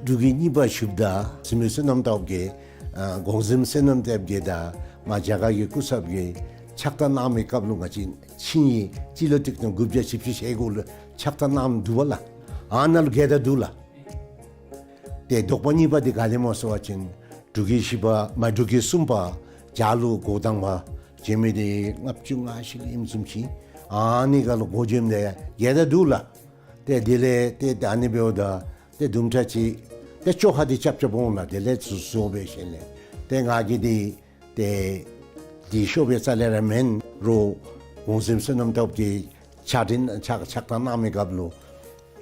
འབྲུག་རྒྱལ་གཉིས་པ་བཞུགསཔ་ད་འཛིན་མི་བསོད་ནམས་སྟོབས་རྒྱས་ཨ་གོང་འཛིན་བསོད་ནམས་སྟོབས་རྒྱས་དང་མར་རྒྱ་གར་གྱི་སྐུ་ཚབ་ཀྱིས་ཕྱག་རྟགས་གནང་མི་སྐབས་ལུ་ང་བཅས་ཆིངས་ཡིག་སྤྱི་ལོ་ཆིག་སྟོང་དགུ་བརྒྱ་བཞི་བཅུ་ཞེ་དགུ་ལུ་ཕྱག་རྟགས་གནངམ་འདུག་པ་ལགས། ཨ་ནཱ་ལུ་རྒྱལ་དར་འདུག་ལགས། ཏེ་དོགས་པ་གཉིས་པ་འདི་ག་དེ་སྨོ་ཟེར་བ་ཅིན་འབྲུག་རྒྱལ་བཞི་པ་མར་འབྲུག་རྒྱལ་གསུམ་པ་རྒྱ་ལུ་འགོ་དང་པ་བྱོན་མི་འདི་ལྔ་བཅུ་ང་བཞི་ལུ་ཨིནམ་བཟུམ་ཅིག། ཨ་ནི་ཁར་ལུ་འགོ་བྱོནམ་ད་ཡང་རྒྱལ་དར་འདུག་ལགས། ཏེ་དེ་ལས་ཏེ་ད་ཨ་ནི་འབདཝ་ད་ཏེ་དུམ་གྲ་ཅིག་ཏེ་བཅོ་ཁ་འདི་རྐྱབ་རྐྱབ་འོང་ལགས། དེ་ལས་ཚུར་བཟོ་འབད་ཞིནམ་ལས་ཏེ་ང་གིས་འདི་ཏེ་འདི་ཤོར་བའི་རྩ་ལས་ར་མེན་རུང་གོང་འཛིན་བསོད་ནམས་སྟོབས་རྒྱས་ཕྱག་དྲིན་ཕྱག་ཕྱག་རྟགས་གནང་མི་སྐབས་ལུ་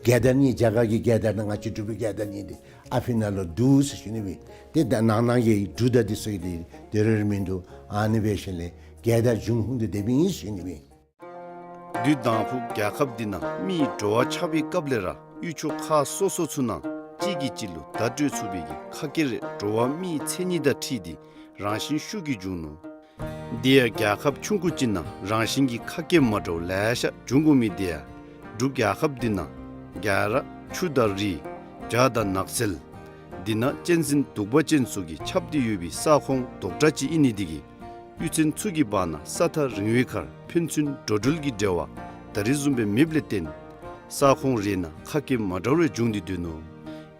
རྒྱལ་དར་གཉིས་རྒྱ་གར་གྱི་རྒྱལ་དར་དང་ང་བཅས་འབྲུག་པའི་རྒྱལ་དར་གཉིས་འདི་ཨ་ཕི་ནང་ལུ་འདུག་ཟེར་ཞུ་ནི་སྦེ། ཏེ་ད་ནང་ན་གི་འབྲུག་དང་འདི་ཚུ་གི་འདི་དེ་རེ་རེ་མིན་འདུག། ཨ་ནི་འབད་ཞིནམ་ལས་རྒྱལ་དར་འབྱུང་ཁུངས་འདི་དེ་སྦེ་ཨིན་ཟེར་ཞུ་ནི་སྦེ། དུས་དང་ཕུ་རྒྱལ་ཁབ་འདི་ནང་མིའི་འགྲོ་བ་ཆགས་པའི་སྐབས་ལས་ར་ཡུལ་ཕྱོགས་ཁག་སོ་སོ་ཚུ་ནང་གཅིག་གིས་གཅིག་ལུ་བརྡ་སྤྲོད་ཚུགས་པའི་གི་ཁ་སྐད་རེ་འགྲོ་བ་མིའི་མཚན་ཉིད་དང་འཁྲིལ་ཏེ་རང་བཞིན་ཤུགས་ཀྱིས་འབྱུང་ནུག། དེ་ཡང་རྒྱལ་ཁབ་ཆུང་ཀུ་ཅིག་ནང་རང་བཞིན་གྱིས་ཁ་སྐད་མ་འདྲཝ་ལེ་ཤ་འབྱུང་དགོ་མི་དེ་ཡང་འབྲུག་རྒྱལ་ཁབ་འདི་ནང་རྒྱ་ར་ཆུ་དང་རི་བྱག་དང་ནགས་ཚལ་འདི་ནང་གཅན་གཟན་གདུག་པ་ཅན་ཚུ་གིས་ཁྱབ་སྟེ་ཡོད་པའི་ས་ཁོངས་རྡོག་བྲག་ཅིག་ཨིན་ནི་དེ་གིས་གཡུས་ཚན་ཚུ་གི་བར་ན་ས་ཐག་རིང་བའི་ཁར་ཕན་ཚུན་འགྲོ་འགྲུལ་གྱི་འབྲེལ་བ་ད་རེས་བཟུམ་སྦེ་མེདཔ་ལས་བརྟེན་ས་ཁོངས་རེ་ནང་ཁ་སྐད་མ་འདྲཝ་རེ་འབྱུང་སྟེ་སྡོད་ནུག།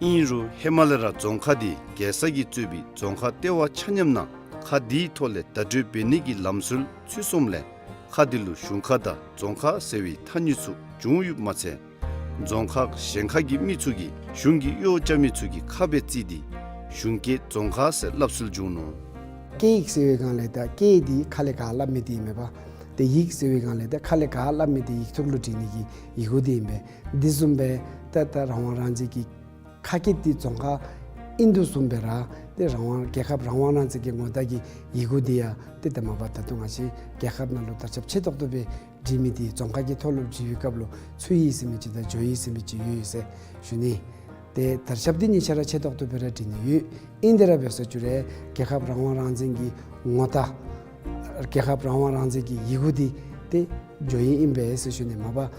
ཨིན་རུང་ཧེ་མ་ལས་ར་རྫོང་ཁག་འདི་རྒྱལ་ས་གིས་གཙོས་པའི་རྫོང་ཁག་ལྟེ་བ་ཆ་མཉམ་ནང་ཁག་འདིའི་ཐོག་ལས་བརྡ་སྤྲོད་འབད་ནི་གི་ལམ་སྲོལ་ཚུད་སོངམ་ལས་ཁག་འདི་ལུ་གཞུང་ཁག་དང་རྫོང་ཁག་ཟེར་བའི་ཐ་སྙད་ཚུ་བྱུང་ཡོདཔ་མ་ཚད་རྫོང་ཁག་གཞན་ཁག་གི་མི་ཚུ་གིས་གཞུང་གི་གཡོག་རྐྱབ་མི་ཚུ་གི་ཁ་སྦེ་བརྩིས་ཏེ་གཞུང་སྐད་རྫོང་ཁ་ཟེར་སླབ་སྲོལ་བྱུང་ནུག། སྐད་ཡིག་ཟེར་བའི་སྒང་ལས་ད་སྐད་འདི་ཁ་ལས་ག་སླབ་མི་འདི་ཨིན་མས་པ། ཏེ་ཡིག་ཟེར་བའི་སྒང་ལས་ད་ཁ་ལས་ག་སླབ་མི་འདི་ཡིག་ཐོག་ལུ་བྲིས་ནི་གི་ཡི་གུ་འདི་ཨིན་པས། འདི་བཟུམ་སྦེ་ད་ད་རང་དབང་རང་བཙན་གྱི་ཁ་སྐད་འདི་རྫོང་ཁ་ཨིན་དོ་བཟུམ་སྦེ་ར་ཏེ་རང་དབང་རྒྱལ་ཁབ་རང་དབང་རང་བཙན་གྱི་ངོ་རྟགས་ཀྱི་ཡི་གུ་འདི་ཡང་ཏེ་ད་མ་པ་ད་ལྟོ་ང་བཅས་རྒྱལ་ཁབ་ནང་ལུ་དར་ཁྱབ་ཆེ་ཏོག་ཏོ་སྦེ་བྲིས་མི་འདི་རྫོང་ཁ་གི་ཐོག་ལུ་བྲིས་པའི་སྐབས་ལུ་ཚུ་ཡིག་ཟེར་མི་ཅིག་དང་འཇོ་ཡིག་ཟེར་མི་ཅིག་ཡོད་ཡོད་ཟེར་ཞུ་ནི། ཏེ་དར་ཁྱབ་འདི་གཉིས་ཆ་ར་ཆེ་ཏོག་ཏོ་སྦེ་ར་བྲིས་ནི་ཡོད། ཨིན་ཏེ་ར་འབད་ས་ཅིག་རུང་རྒྱལ་ཁབ་རང་དབང་རང་བཙན་གྱི་ངོ་རྟགས་རྒྱལ་ཁབ་རང་དབང་རང་བཙན་གྱི་ཡི་གུ་འདི་ཏེ་འཇོ་ཡིག་ཨིན་པས་ཟེར་ཞུ་ནི། མ་པ་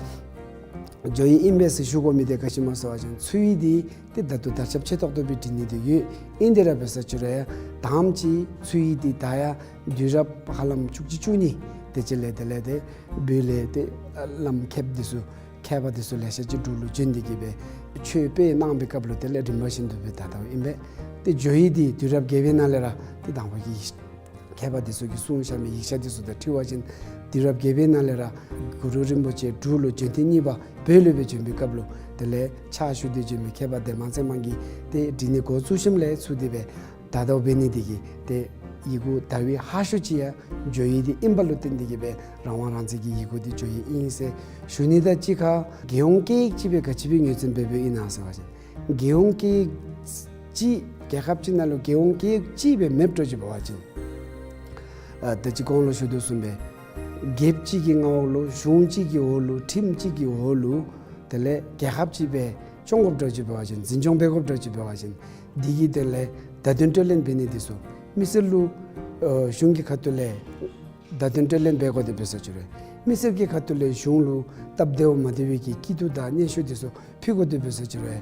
འཇོ་ཡིག་ཨིན་པས་ཟེར་ཞུ་དགོ་མི་འདི་ག་ཅི་སྨོ་ཟེར་བ་ཅིན་ཚུ་ཡིག་འདི་ཏེ་ད་ལྟོ་དར་ཁྱབ་ཆེ་ཏོག་ཏོ་སྦེ་བྲིས་ནི་འདི་ཡོད། ཨིན་ཏེ་ར་འབད་ས་ཅིག་རུང་ཡང་དང་པ་ཅིག་ཚུ་ཡིག་འདི་ད་ཡང་དུས་རབས་ཧ་ལམ་བཅུ་གཅིག་བཅུ་གཉིས་དེ་ཅིག་ལས་དེ་ལས་ཏེ་བོད་ལས་ཏེ་བླམ་མཁསཔ་འདི་ཚུ་མཁས་པ་འདི་ཚུ་ལེ་ཤ་ཅིག་འབྲུག་ལུ་བྱོན་ཏེ་གིས་སྦེ་ཆོས་སྤེལ་གནང་པའི་སྐབས་ལུ་དེ་ལས་རིམ་པ་བཞིན་དུ་སྦེ་དར་དརཝ་ཨིན་པས། ཏེ་འཇོ་ཡིག་འདི་དུས་རབས་བརྒྱད་པའི་ནང་ལས་ར་ཏེ་དང་པ་གི་མཁས་པ་འདི་ཚུ་གིས་གསུངས་བཞག་མི་ཡིག་ཆ་འདི་ཚུ་དང་འཁྲིལ་བ་ཅིན་དུས་རབས་བརྒྱད་པའི་ནང་ལས་ར་གུ་རུ་རིན་པོ་ཆེ་འབྲུག་ལུ་བྱོན་ཐེངས་གཉིས་པ་བོད་ལུ་སྦེ་བྱོན་པའི་སྐབས་ལུ་དེ་ལས་ཕྱག་ཞུ་སྟེ་བྱོན་མི་མཁས་པ་ལྡན་མ་ཚེ་མང་གིས་ཏེ་བྲིས་ནི་འགོ་བཙུགས་ཞིནམ་ལས་ཚུར་དེ་སྦེ་དར་དརཝ་འབད་ནི་འདི་གིས་ཏེ་ཡི་གུ་དར་བའི་ཧ་ཤོས་ཅིག་ཡང་འཇོ་ཡིག་འདི་ཨིནམ་ལུ་བརྟེན་ཏེ་གིས་སྦེ་རང་དབང་རང་བཙན་གྱི་ཡི་གུ་འདི་འཇོ་ཡིག་ཨིན་ཟེར་ཞུ་ནི། ད་གཅིག་ཁར་རྒྱལ་ཡོངས་སྐད་ཡིག་ཅིག་སྦེ་ག་ཅི་སྦེ་ངོས་འཛིན་འབད་འབདཝ་ཨིན་ན་ཟེར་བ་ཅིན་རྒྱལ་ཡོངས་སྐད་ཡིག་ཅིག་རྒྱལ་ཁབ་ཅིག་ནང་ལུ་རྒྱལ་ཡོངས་སྐད་ཡིག་ཅིག་སྦེ་མེདཔ་འདྲཝ་ཅིག་འབད་བ་ཅིན་ཨ་ད་ཅི་གོང་ལུ་ཞུ་དོ་བཟུམ་སྦེ་རྒྱལཔོ་གཅིག་གི་མངའ་འོག་ལུ་གཞུང་གཅིག་གི་འོག་ལུ་ཁྲིམས་གཅིག་གི་འོག་ལུ་དེ་ལས་རྒྱལ་ཁབ་ཅིག་སྦེ་སྐྱོང་དགོཔ་འདྲཝ་ཅིག་འབད་བ་ཅིན་འཛིན་སྐྱོང་འབད་དགོཔ་འདྲཝ་ཅིག་འབད་བ་ཅིན་འདི་གི་དོན་ལས་བརྡ་དོན་སྤྲོད་ལེན་འབད་ནི་འདི་ཚུ་མི་སེར་ལུ་ཨ་གཞུང་གི་ཁ་ཐུག་ལས་བརྡ་དོན་སྤྲོད་ལེན་འབད་དགོ་དེ་འབད་ས་ཅིག་རུང་མི་སེར་གྱི་ཁ་ཐུག་ལས་གཞུང་ལུ་སྟབས་བདེཝ་མ་བདེ་བའི་གི་སྐྱིད་སྡུག་དང་སྙན་ཞུ་འདི་ཚུ་ཕུལ་དགོ་དེ་འབད་ས་ཅིག་རུང་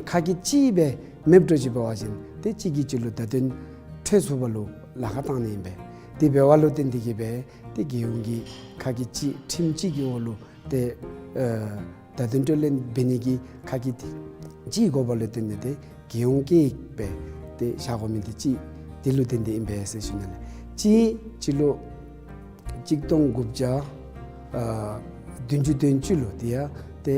ཁ་སྐད་གཅིག་སྦེ་མེདཔ་འདྲཝ་ཅིག་འབད་བ་ཅིན་ཏེ་གཅིག་གིས་གཅིག་ལུ་བརྡ་དོན་སྤྲོད་ཚུགསཔ་ལུ་ལཱ་ཁག་བཏང་ནི་ཨིན་པས། དེ་འབདཝ་ལུ་བརྟེན་ཏེ་གིས་སྦེ་ཏེ་རྒྱལ་ཡོངས་ཀྱི་ཁ་སྐད་གཅིག་ཁྲིམས་གཅིག་གི་འོག་ལུ་ཏེ་ཨ་བརྡ་དོན་སྤྲོད་ལེན་འབད་ནི་གི་ཁ་སྐད་གཅིག་དགོཔ་ལུ་བརྟེན་ཏེ་ཏེ་རྒྱལ་ཡོངས་སྐད་ཡིག་སྦེ་ཏེ་བཞག་དགོ་མི་འདི་གཅིག་འདི་ལུ་བརྟེན་ཏེ་ཨིན་པས་ཟེར་ཞུ་ནི་ལགས། གཅིག་སྤྱི་ལོ་གཅིག་སྟོང་དགུ་བརྒྱ་ཨ་བདུན་ཅུ་དོན་གཅིག་ལུ་དེ་ཡང་ཏེ་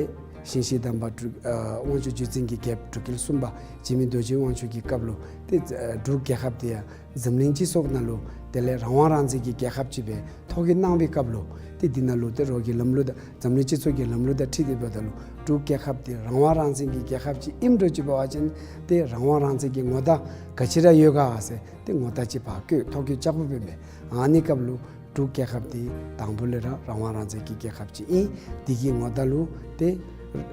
ཞིང་གཤེགས་དམ་པ་འབྲུག་ཨ་དབང་ཕྱུག་བརྒྱུད་འཛིན་གྱི་རྒྱལཔོ་འབྲུག་རྒྱལ་གསུམ་པ་འཇིགས་མེད་རྡོ་རྗེ་དབང་ཕྱུག་གི་སྐབས་ལུ་ཏེ་ཨ་འབྲུག་རྒྱལ་ཁབ་དེ་ཡང་འཛམ་གླིང་སྤྱི་ཚོགས་ནང་ལུ་དེ་ལས་རང་དབང་རང་བཙན་གྱི་རྒྱལ་ཁབ་ཅིག་སྦེ་ཐོ་བཀོད་གནང་བའི་སྐབས་ལུ་ ཏེ་འདི་ནང་ལུ་ཏེ་རོགས་ཀྱི་ལམ་ལུགས་དང་འཛམ་གླིང་སྤྱི་ཚོགས་ཀྱི་ལམ་ལུགས་དང་འཁྲིལ་ཏེ་འབདཝ་ད་ལུ་འབྲུག་རྒྱལ་ཁབ་འདི་རང་དབང་རང་བཙན་གྱི་རྒྱལ་ཁབ་ཅིག་ཨིནམ་འདྲཝ་ཅིག་འབད་བ་ཅིན་ཏེ་རང་དབང་རང་བཙན་གྱི་ངོ་རྟགས་ག་ཅི་ར་ཡོད་ག་ཟེར་ཏེ་ངོ་རྟགས་ཅིག་ཕར་བཀོད་ཐོ་བཀོད་རྐྱབ་དགོཔ་ཨིན་པས། ཨ་ནི་སྐབས་ལུ་འབྲུག་རྒྱལ་ཁབ་འདི་དང་པོ་ལས་ར་རང་དབང་རང་བཙན་གྱི་རྒྱལ་ཁབ་ཅིག་ཨིན། འདི་གི་ངོ་རྟགས་ལུ་ཏེ་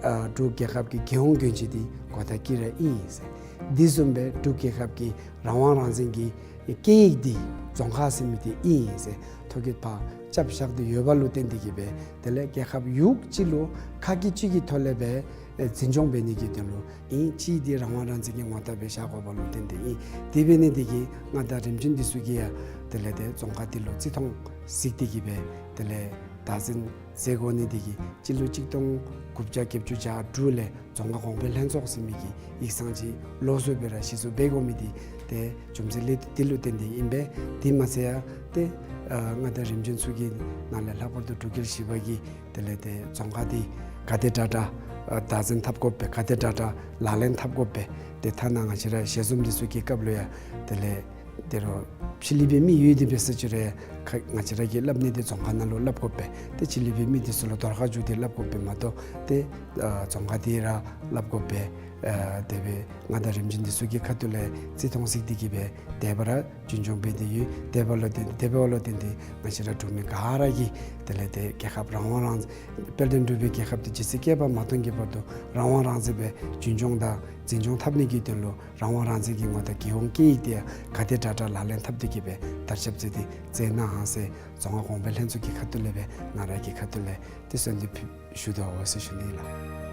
ཨ་འབྲུག་རྒྱལ་ཁབ་ཀྱི་རྒྱལ་ཡོངས་གྱོན་ཆས་འདི་གོ་ད་ཀི་ར་ཨིན་ཟེར། འདི་བཟུམ་སྦེ་འབྲུག་རྒྱལ་ཁབ་ཀྱི་རང་དབང་རང་བཙན་གྱི་སྐད་ཡིག་འདི་རྫོང་ཁ་ཟེར་མི་འདི་ཨིན་ཟེར་ཐོ་བཀོད་ཕར་རྐྱབ་བཞག་སྟེ་ཡོདཔ་ལུ་བརྟེན་ཏེ་གིས་སྦེ་དེ་ལས་རྒྱལ་ཁབ་ཡུལ་གཅིག་ལུ་ཁ་སྐད་གཅིག་གི་ཐོག་ལས་སྦེ་ཨེ་འཛིན་སྐྱོང་འབད་ནི་གི་དོན་ལུ་ཨིན། གཅིག་འདི་རང་དབང་རང་བཙན་གྱི་ངོ་རྟགས་སྦེ་བཞག་དགོཔ་ལུ་བརྟེན་ཏེ་ཨིན། དེ་འབད་ནི་འདི་གིས་མངའ་བདག་རིམ་བྱོན་འདི་ཚུ་གིས་ཡང་དེ་ལས་ཏེ་རྫོང་ཁ་འདི་ལུ་རྩི་མཐོང་གཟིགས་ཏེ་གིས་སྦེ་དེ་ལས་བདག་འཛིན་མཛད་དགོ་ནི་འདི་གིས་སྤྱི་ལོ་གཅིག་སྟོང་དགུ་བརྒྱ་བརྒྱད་ཅུ་གྱ་དྲུག་ལས་རྫོང་ཁ་གོང་འཕེལ་ལྷན་ཚོགས་ཟེར་མི་གི་ཡིག་ཚང་ཅིག་ལོགས་སུ་སྦེ་ར་གཞི་བཙུགས་འབད་དགོ་མི་འདི་ཏེ་རྒྱུ་མཚན་ལས་འདི་ལུ་བརྟེན་ཏེ་ཨིན་པས། དེ་མ་ཚད་ཡང་ཏེ་ཨ་མངའ་བདག་རིམ་བྱོན་ཚུ་གི་ནང་ལས་ལྷག་པར་དུ་འབྲུག་རྒྱལ་བཞི་པ་གིས་དེ་ལས་ཏེ་རྫོང་ཁ་འདི་ག་དེ་དྲག་དྲག་ཨ་བདག་འཛིན་འཐབ་དགོ་པས། ག་དེ་དྲག་དྲག་ལག་ལེན་འཐབ་དགོ་པས། ཏེ་ཐ་ན་ང་བཅས་ར་ཞལ་འཛོམས་འདི་ཚུ་གི་སྐབས་ལུ་ཡང་དེ་ལས་ཏེ་རོགས་ཕྱི་གླིང་པའི་མི་ཡོད་དེ་འབད་ས་ཅིག་རུང་ཁ་ང་བཅས་ར་གིས་སླབ་ནི་འདི་རྫོང་ཁ་ནང་ལུ་སླབ་དགོ་པས། ཏེ་ཕྱི་གླིང་པའི་མི་འདི་ཚུ་ལུ་དོར་ཁ་བཅུག་སྟེ་སླབ་དགོ་པས་མ་གཏོགས་ཏེ་ཨ་རྫོང་ཁ་འདི་ར་སླབ་དགོ་པས། ཨ་དེ་སྦེ་མངའ་བདག་རིམ་བྱོན་འདི་ཚུ་གི་ཁ་ཐུག་ལས་རྩི་མཐོང་གཟིགས་ཏེ་གིས་སྦེ་དེ་སྦེ་ར་རྒྱུན་སྐྱོང་འབད་དེ་ཡོད། དེ་འབདཝ་ལུ་བརྟེན་དེ་འབདཝ་ལུ་བརྟེན་ཏེ་ང་བཅས་ར་འབྲུག་མི་ག་ར་གིས་དེ་ལས་ཏེ་རྒྱལ་ཁབ་རང་དབང་རང་དཔལ་ལྡན་འབྲུག་པའི་རྒྱལ་ཁབ་འདི་ཇི་སྲིད་བསྐལ་པ་མ་སྟོངས་ཀྱི་བར་དུ་རང་དབང་རང་བཙན་སྦེ་རྒྱུན་སྐྱོང་དང་འཛིན་སྐྱོང་འཐབ་ནི་གི་དོན་ལུ་རང་དབང་རང་བཙན་གྱི་ངོ་རྟགས་རྒྱལ་ཡོངས་སྐད་ཡིག་འདི་ཡང་ག་དེ་དྲག་དྲག་ལག་ལེན་འཐབ་སྟེ་གིས་སྦེ་དར་ཁྱབ་མཛད་དེ་མཛད་གནང་ཟེར་རྫོང་ཁ་གོང་འཕེལ་ལྷན་ཚོགས་ཀྱི་ཁ་ཐུག་ལས་སྦེ་ང་ར་གི་ཁ་ཐུག་ལས་ཏེ་གསོལ་འདེབས་ཞུ་དོ་ཟེར་ཞུ་ནི་ལགས།